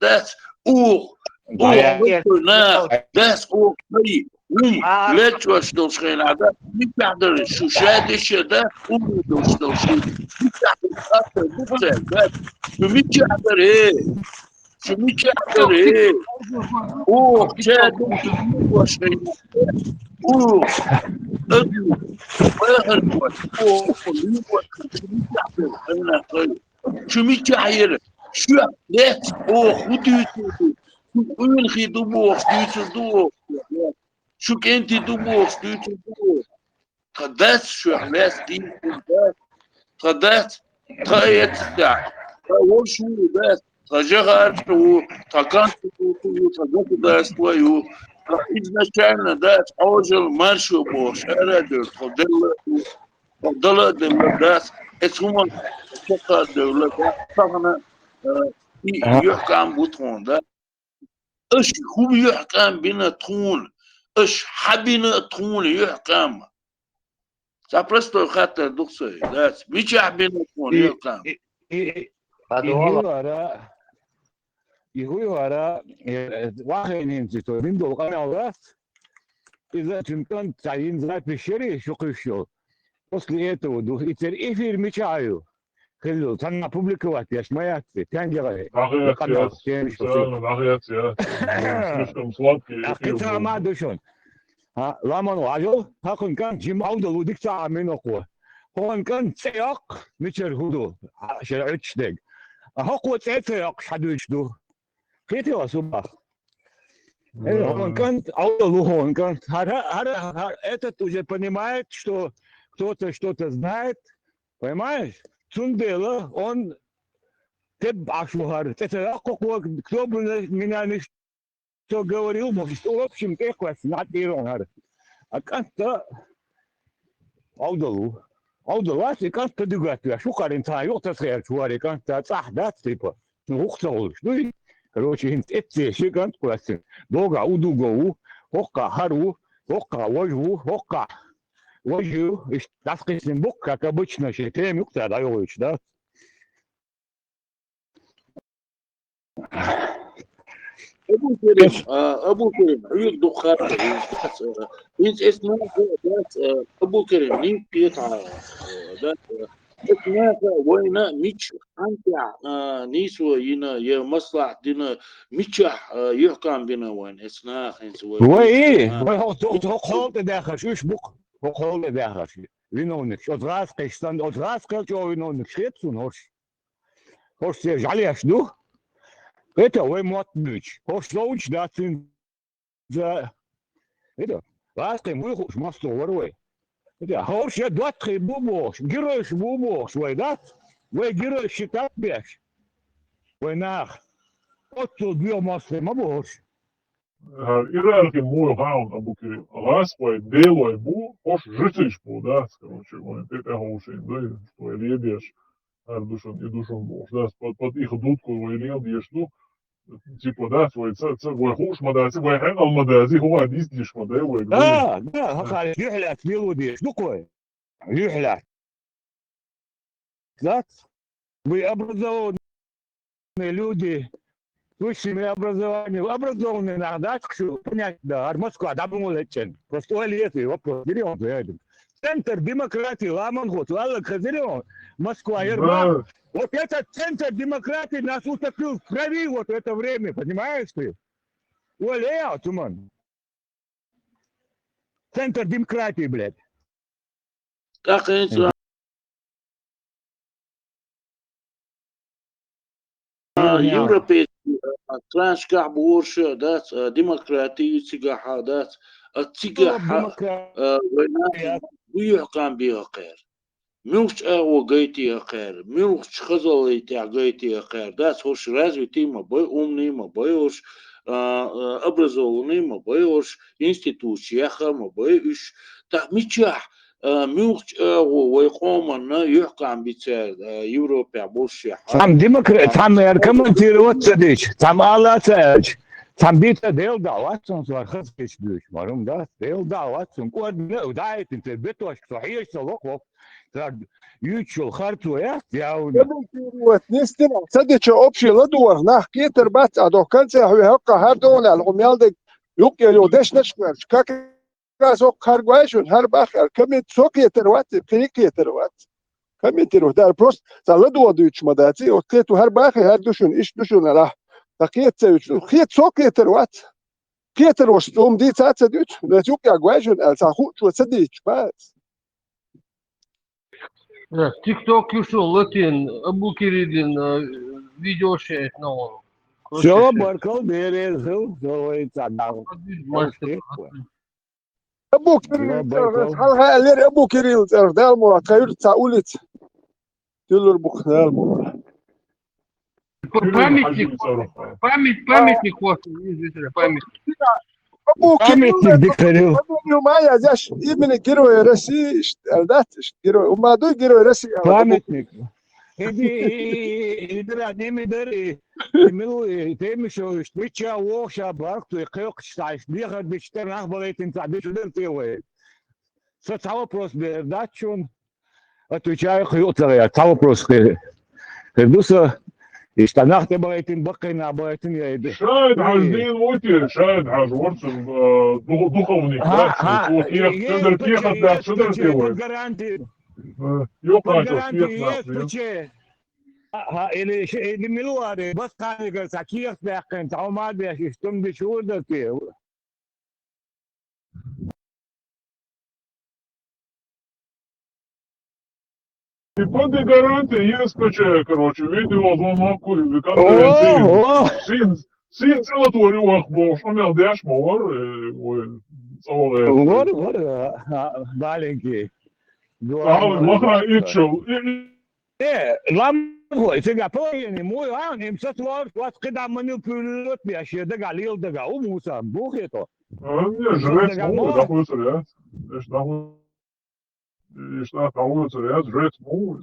дац, оха, оха дӀаяхьа нах дац, оха тхай, хӀума лечваш долуш хенахь дац, мичахь дара шу ша деш дац, хӀума долуш долуш шу, мичахь дара шу, дац, шу мичахь дара, э? Шу мичахь дара, э? Оха ша деш, оха, аду, бахархой, оха, луьйкъош, шу мичахь дара, хьайна хай. Шу мичахь яра? Шуьх лаьцна оха хӀун дуьйцур ду? Шу къуьнахий ду бохуш дуьйцур ду оха? Шу кӀентий ду бохуш дуьйцур ду оха? Тхан дац шуьх лаьцна дийцар дац. Тхан дац, тхан эццехь, тхан вовшах ву дац, тхан жагӀар ву, тхан конституция ю, тхан государство ю, тхан изначально дац, хьожал маршо бохуш, ара а девлла, тхо делла а ду. Дала а делла дац, эцу хӀуманна чекх а девлла дац, тахана, э, и юьхькӀам бу тхуна, да? Аша хӀума юьхькӀам бина тхуна, аша хьан бина тхуна юьхькӀам? Цхьа простой хаттар ду-кх со, дац? Мичахь бина тхуна юьхькӀам? И, и, и, и хӀуй вара, и хӀуй вара, э, вахайнинца со дина долу къамел дац. Иза цуьнан кӀант цхьа йина запись яри, шу кхуьйсуш йолу. После этого ду. И церан эфир мичахь ю? Хилла, цхьанна публиковать еш ма яц те, тенге гӀайгӀа. ДӀахецъяц. Къамел, темаш ду. Специально дӀахецъяц. Слишком сладкий эфир был. Кхин цхьа хӀума ду шуна. ХӀа, ламан ваьлла, хӀокхуьнан кӀант жима Ӏовдал ву дика цхьа а минот ву. ХӀокхуьнан кӀант цӀе йоккху, мичара хӀун ду, шайн Ӏуьтташ дерг. А хӀокхо цӀе ца йоккхуш хьан дуьйцуш ду? Кхетий хьо, ас хӀун боху? Э, хӀокхуьнан кӀант, Ӏовдал ву хӀокхуьнан кӀант. ХӀара, хӀара, хӀара, этот уже понимает, что кто-то что-то знает, понимаешь? Цундела он теб Ӏаш ву хӀара. ЦӀе ца йоккху хӀокхо, кто бы на-, меня не что говорил, бохуш, в общем, тӀекхоьссина хьан тӀера хӀара. А кӀант Ӏовдал ву. Ӏовдал вац, и кӀант тадуьгатвеш ву, кхарна цхьа юкъа тасхерча вара и кӀант, цӀахь дац, типа. Ну, хӀух ца хуьлуш дуй? Короче, хӀинца эццехь ши кӀант кхоьссина. Догахь удуго ву, хӀоккхахь хӀара ву, хӀоккхахь важа ву, хӀоккхахь важа ю. Иштта дӀасакхиссина бу-кх, как обычно, шен тема юкъа цара дӀайохуьйтуш, да? Абу-Керим, а, Абу-Керим, хьоьга дукха хаттар ду, а, хӀинца эс наха, дац, а, Абу-Керим, низ кхета, а, дац, а, эс наха вайна мича хьанчахь, а, нийсо йина, я маслахьат дина, мичахь, а, юьхькӀам бина вайна, эс наха хӀинца вай. Вай, а, вай хӀокху, хӀокху хьоле тӀе даьхнарш, уьш бу-кх, хӀокху хьоле тӀе даьхнарш. Виновникаш, оцу гӀазкхех санна, оцу гӀазкхел чӀогӀа виновникаш хета суна хӀорш. ХӀорш церан жӀаьлеш ду. ХӀета вай мотт буьйцуш. ХӀорш ловчу дац цуьнца. ХӀета, гӀазкхийн вуй хууш мостагӀа вара вай. ХӀета, хӀорш я доттагӀий бу бохуш, геройш бу бохуш вай дац? Вай геройш ши тап беш. Вай наха. Оццул доьгӀу мостагӀий ма бу хӀорш. ХӀара иерархи муха хаьа хьуна, Абу-Керим? ГӀазкхой делой бу, хӀорш жрецаш бу, дац, короче, вайн тӀе тӀехьовшийна дай, вай ледеш, хӀара ду шуна, и ду шуна бохуш, дац, под, под их дудку вай леладеш ду, типа, дац, вай ца, ца, вай хууш ма дац, вай хьекъал ма дац, хӀума дийца деш ма дай вай. Да, да, хӀокхарна юьхь лаьцна лело дезаш ду-кх вай. Юьхь лаьцна. Дац? Вы образованные люди. Высшими образованиями. Образованный нах дац-кх шу, понятно, да. ХӀара Москва дӀа муха лечкъина? Просто ойла еций, вопрос. Берём, я думаю. Центр демократии, ламан хӀоц, валлаг хазирён. Москва, Ермак. Да. Вот этот центр демократии нас утопил в крови вот это время, понимаешь ты? Оля, я, Туман. Центр демократии, блядь. ТӀаккха хӀинца а, европейский, а, странашкахь бохург дац, а, демократию цигахьа дац, а цигахьа, а, вай нах бу юьхькъам беха кхер. Муьлхачу агӀо гайтеха кхер, муьлхачу хазаллий тӀехь гайтеха кхер. Дац хӀорш развитый ма бай, умный ма бай хӀорш, а, а, образованный ма бай хӀорш, институташ яьхна ма бай уьш. ТӀаккха мичахь, а, муьлхачу агӀо вай къоманна юьхькъам би цара, а, Европехь болушехь? Цхьамма демокра-, цхьамма яра комментировать ца дича, цхьамма ала ца аьлча, цхьамма дийца Делан дӀа вац цунна, вара хаза кхечу дуьйцу, марум дац, Делан дӀа вац цунна, кӀордина а даийтина, церан бетошка со хьежа ца лоху, Цара юьйцуш йолу харцо яц, я вуна. Комментировать нисдина, ца дича общий ладогӀарх нах кхетар бац, а доху конце хьоьга хӀоккха хӀара догӀу аьлла, хьо мел дерг юккъе йолу дешнаш а кхоьрчу. Как раз хӀоккха хӀара гой шуна, хӀара бахара. Коммент-, со кхетар вац, кхин кхетар вац. Комментировать дара, просто цхьа ладогӀа дуьйцуш ма дац, и, вот кхето хӀара бахи, хӀара ду шуна, иштта ду шуна, алахь. Ткъа кхета ца юьйцуш, кхета со кхетар вац. Кхетар ваша хӀума дийца а ца дуьйцу, вайца юккъехь гой шуна аьлла, цхьа хуучо ца дийцча бац. Да, TikTok юшу латин, Абу Кириллин, э, видео шеет на он. Все, баркал, береза хила, все, вай ца дагӀу. Мастер. Абу Кирилл цӀарах, хьалха аьллера Абу Кирилл цӀарах, Дала муха, тхан юьрта цхьа улица. Тилур бу-кх, Дала муха. Памятник, память, памятник вот, видите, памятник. Абу Кирилл, Памятник дика хир ю. Абу Кирилл, ма язъеш, имени Героя России, иштта, аьлла дац, иштта, герой, хӀума дуй Герой России, аьлла. Памятник. Иди, и, и, и, и, дира, неми дари, и, милу, и, теми шо, иштта, мича, воху ша, барх, туй, кхайкхаш, ша, иштта, дехар дича, тера нах балайтина, ца, дича, ден, те, вай. Со цхьа вопрос бер дац шуна. Отвечаю, кхайкха ца гӀерта. Цхьа вопрос хир, хир ду со. Иштта нах тӀе бахийтина, баккхийна бахийтина, я иде. Шайд хьажа дийна ву те, Шайд хьажа варцун, э, ду-, духовник, Ха, дац, ха, вот кехат, е-, кадр кехат, е-, дац, шадар е-, те вай. Гарантия. Э, Йо, Под кхачо, гарантию кехат, есть, ПЧ. А, а, или ш-, или милуаре, бас кханигар ца кехат баьккхина, ца хьо ма беш, иштта тумди чур дар те. И под гарантия есть ПЧ, короче, видеозвонок, О, видеоконференция. о, Син, син цӀе латор ю ваха бохуш, а мел деш ма вар, э, ой, цӀа вала. вар, вар, а, а, маленький. Ага, лаха иччал. И, и, Э, ламхой, цигахь положение муй, а, им сацвар, вац кхидӀа манипулировать беш, я дага, лел дага, у муса, бухето. а, не, жрец муй, дахуцар яц. Эш даху-, эш да-, дахуцар яц, жрец муй.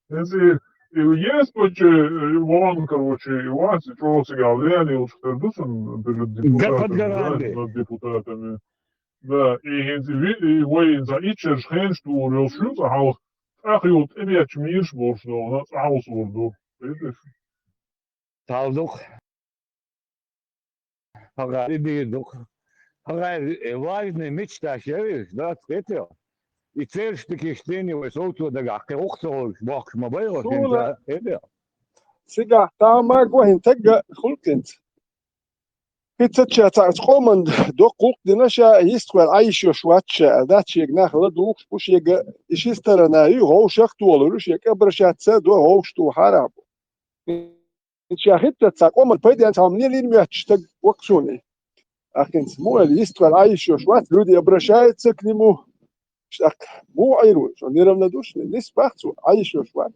Если и есть ПЧ, и вон, короче, и вац, и чё цигахь влияние лучше дусун перед депутатами, Под гарантией. Да, над депутатами. Да, и хӀинца ви-, и вай хӀинца иччарш хенаш дур йолуш ю цӀа хьалха, тӀаккха юха тӀебетташ мийраш болуш догӀу, цӀа хьалсур ду. Видишь? Талдух. Хагар и дийр ду. Хагар, э, важный мечташ я веш, да, цкъетел. И церш такие чтения вай совцо дагахь, кхин ухцалгаш бохкаш ма байла, Суна. Цкъетел. Цигахь тахана ма гохин тагга хӀуллакхинца. Кхин ца ча цхьаъ къоман доккха гӀуллакх дина ша, йистхуьлла Ӏайшош вац ша, аьлла дац шега нах ладугӀуш бу шега, и ши сторона ю, гӀовшах толур ю, шега обращаться до гӀовш тухьара бу. Ша хӀитта цхьа къоман пайден цхьа мнение лин моьттуш стаг вац суна. Ахинца, муха аьлла, йистхуьлла Ӏайшош вац, люди обращаются к нему. ШтӀаккха, муха Ӏийр ву, шо неравнодушный, нис бах цо, Ӏайшош вац.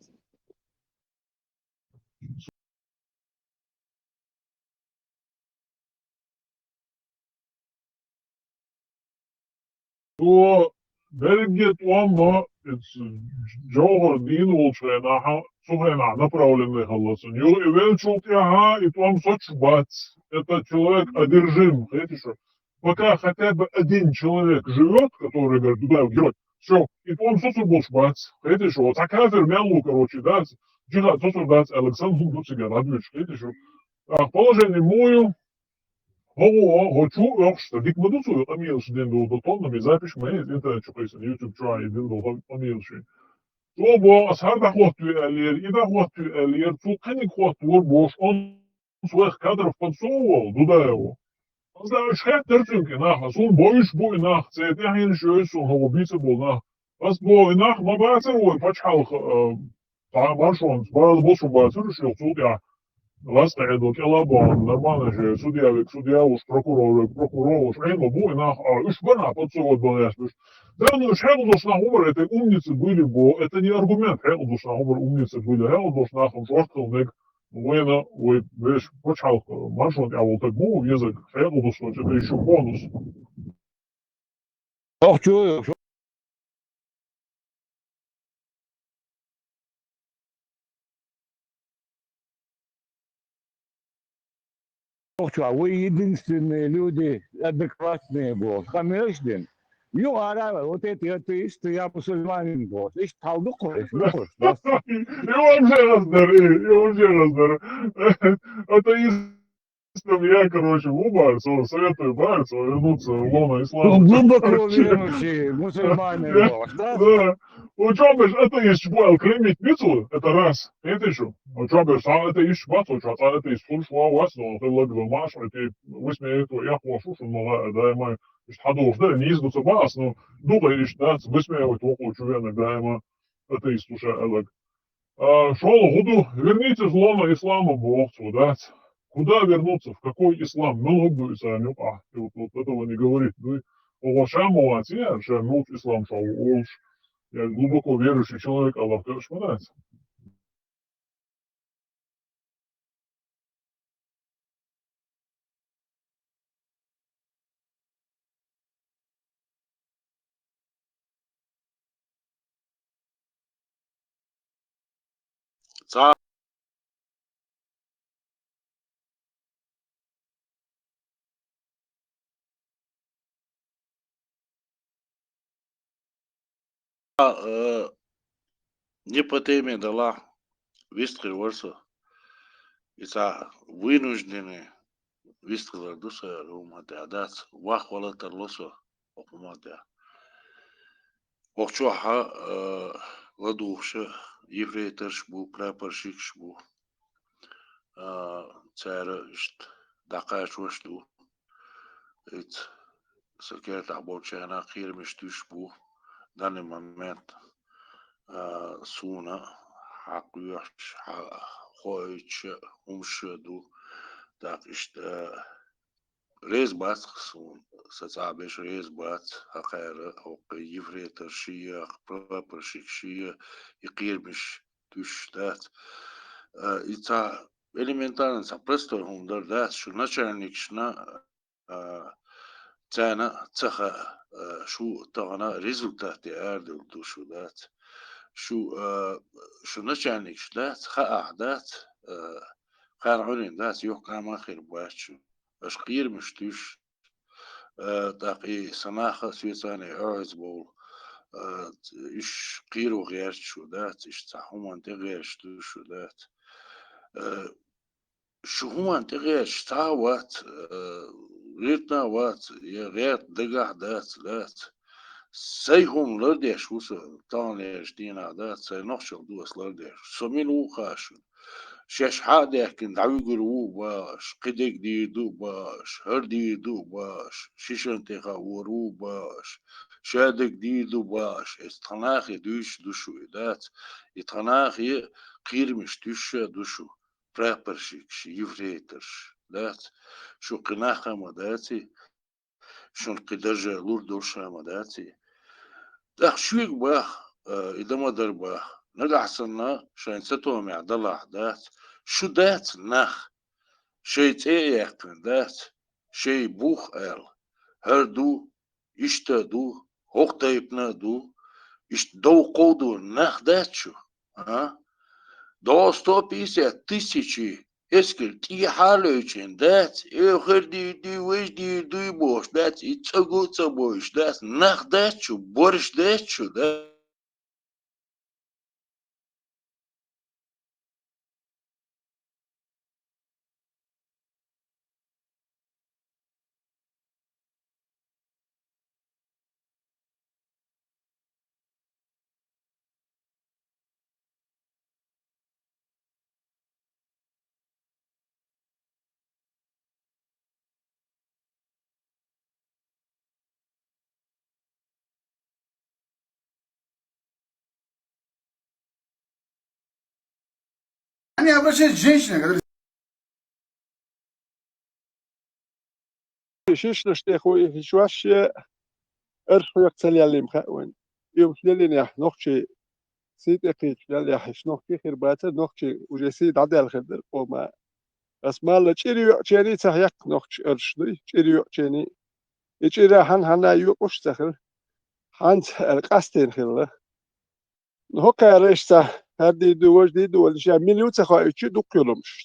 Цо берриге тӀом а, иза жовхӀар дийна волчу хенахь, цу хенахь направленный хилла цунна. Юха и веллачул тӀаьхьа и тӀом соцуш бац. Это человек одержим, хеташ шу? Пока хотя бы один человек живёт, который говорит, Дудаев герой, всё, и тӀом соцур болуш бац. Хеташ шу? Цхьа кафир мел ву, короче, да, джихад соцур дац, аьлла, сан хӀума ду цигара, дӀадуьйцуш, хеташ шу? А положение муха ю? ХӀокхо, хӀо чу а оьхуш, дика ма ду цо и къамелаш дина долу, тоннаме запись ма еза, интернет чу кхийсина, YouTube чохь и дина долу къамелаш. Цо боху, ас хӀара дӀахӀоттаве аьллера, и дӀахӀоттаве аьллера, цо кхиниг хӀоттавора бохуш, он своих кадров подсовывал Дудаеву. Аса уьш хеттара цуьнга и нах, аса хӀун бовзуш бу и нах, церан тӀаьхьенаш йовза суна хӀокху бийца болу нах. Аса боху, и нах ма бацара вай пачхьалкх, а, цхьа а маршонца, бала босуш бацара уьш, юха цул тӀаьхьа ласта Ӏедал кӀела а бахана, нормально же судья верг судья волуш, прокурор верг прокурор волуш, Ӏенош бу и нах, а, уьш бан а подсовывать бан яц уьш. Да, ну, уьш хьекъал долуш нах хӀун бара, это умницы были бо, это не аргумент, хьекъал долуш нах хӀун бара, умницы были, хьекъал долуш нах хӀума шортта хила мега, вайна, вай вешан пачхьалкх маршонна тӀехь волу стаг муха везарг, хьекъал долуш стаг, это ещё бонус. Ох, чу, ох, чу, вы единственные люди адекватные, бо. Конечно. Юкъара, вот эти атеисты, я мусульманин, бо. Иштта хьал ду кху, иштта ду кху, да. И вообще раздор, и, и вообще раздор. Атеист Там я, короче, ву бара, со-, советую бара, со-, вернуться в лоно ислама. Ну, глубоко верующий мусульманин волуш, да? Да. Вот чо беш атеист бу аьлла клеймить бу цо, это раз. Это ещё. Вот чо беш цхьа атеист бац, вот цхьа атеист хуьлуш ван вац, но хӀун лагло маш, это высмеивать ван яхвош шу, шуна ма ла, да, ма, иштта хьадолуш да, нийса ду ца бац, но дукха иштта дац, высмеивать ван кху чу венаг, да, ма, атеист ву ша аьллаг. А, шолгӀа хӀун ду, вернитесь в лоно ислама боху цо, дац? Куда вернуться, в какой ислам? Муьлха ду иза юкъахь? И вот, вот этого не говорит. Ну, оха ша ма вац, я, ша муьлхачу ислам ша ву олуш, я глубоко верующий человек, Аллах, кхаьш ма дац. Цхьа а, э, не по теме далахь, вистхир вара со. И цхьа вынужденный вистхилар ду со, хӀума тӀехь дац, вахвала тарло со, хӀума тӀехь. Охчохьа, э, ладугӀуша ефрейторш бу, прапорщикаш бу. А, цара иштта дӀакхачош ду. Ица сан кертахь болчарна кхерамаш туьйсуш бу. Данный момент, а, суна хьакхоьхьуш, хьа-, хоуьйтуш хӀумаш ду. ТӀаккха иштта реза бац суна, сан цӀахь берш реза бац, хӀокхара, хӀокху ефрейторшиех, прапорщикшиех и кхерамаш туьйсуш дац. А, и цхьа элементарно, цхьа простой хӀума дара дац, шу начальникашна, а, царна ца хаьа, а, шу тахана результат де арадевлла ду шу дац. Шу, а, шу начальникаш дац, хаахь дац, а, кхарна Ӏуьйрина дац, юхкама а хир бац шу. Аша кхерамаш туьйсуш, а, тӀаккха и сан нах а соьцаний оьгӀаз бовла, а, уьш кхеро гӀерташ шу дац, иштта цхьа хӀуманна тӀе гӀерташ ду шу дац. А, шу хӀуманна тӀе гӀерташ цхьа а вац, а, гӀиртина а вац, я гӀерта дагахь дац, дац. Сайн хӀума лардеш ву со, таханлерчу дийнахь дац, сайн нохчалла ду ас лардеш. Со мила ву хаьа шуна? Шаьш хьа а даьхкина дӀавуьгур ву а бохуш, кхидерг дийр ду а бохуш, хӀара дийр ду а бохуш, шишан тӀе хаа вор ву а бохуш, шадерг дийр ду а бохуш, эца тхан нахе дуьйцуш ду шу и дац, и тхан нахе кхерамаш туьйсуш а ду шу, прапорщикаш, ефрейторш, дац, шу кхин нах а ма даций, шуна кхин даржа лур долуш а ма даций. ТӀаккха шуьга баха, а, и дан ма дара баха. Нагахь санна шайн сатомехь далахь дац. Шу дац нах. Шайн цӀе а яьккхина дац. Шайн бух аьлла. ХӀара ду, иштта а ду, хӀокху тайпана а ду. Иштта дов кховдо нах дац шу. А? До сто пятьдесят тысячи эскар тӀехьа а левчина дац, э, хӀара дийр дуй, важа дийр дуй бохуш дац, и цӀа го а ца бовзуш дац, нах дац шу, борш дац шу, да? Они обращаются к женщинам, которые Шишнаш тӀехула и хӀишваш арш хьоькху ца леллийна хаьа вайн. И уьш леллинехь нохчий сий тӀекхийча леллехь, хӀиш нохчий хир бацара, нохчий уже сий дӀадаьлла хир дара къома. Ас малла чӀир йоьӀучений ца хьекхна нохчий арш дуй, чӀир йоьӀучений. И чӀира хьан-хьанна йоькъуш а ца хилла. Хьанца аьлла къастийна хилла. Ну, хӀокхара иштта, хӀара дийр ду, важа дийр ду, валла ша мила ю ца хоуьйтуш, дуккха йолуш.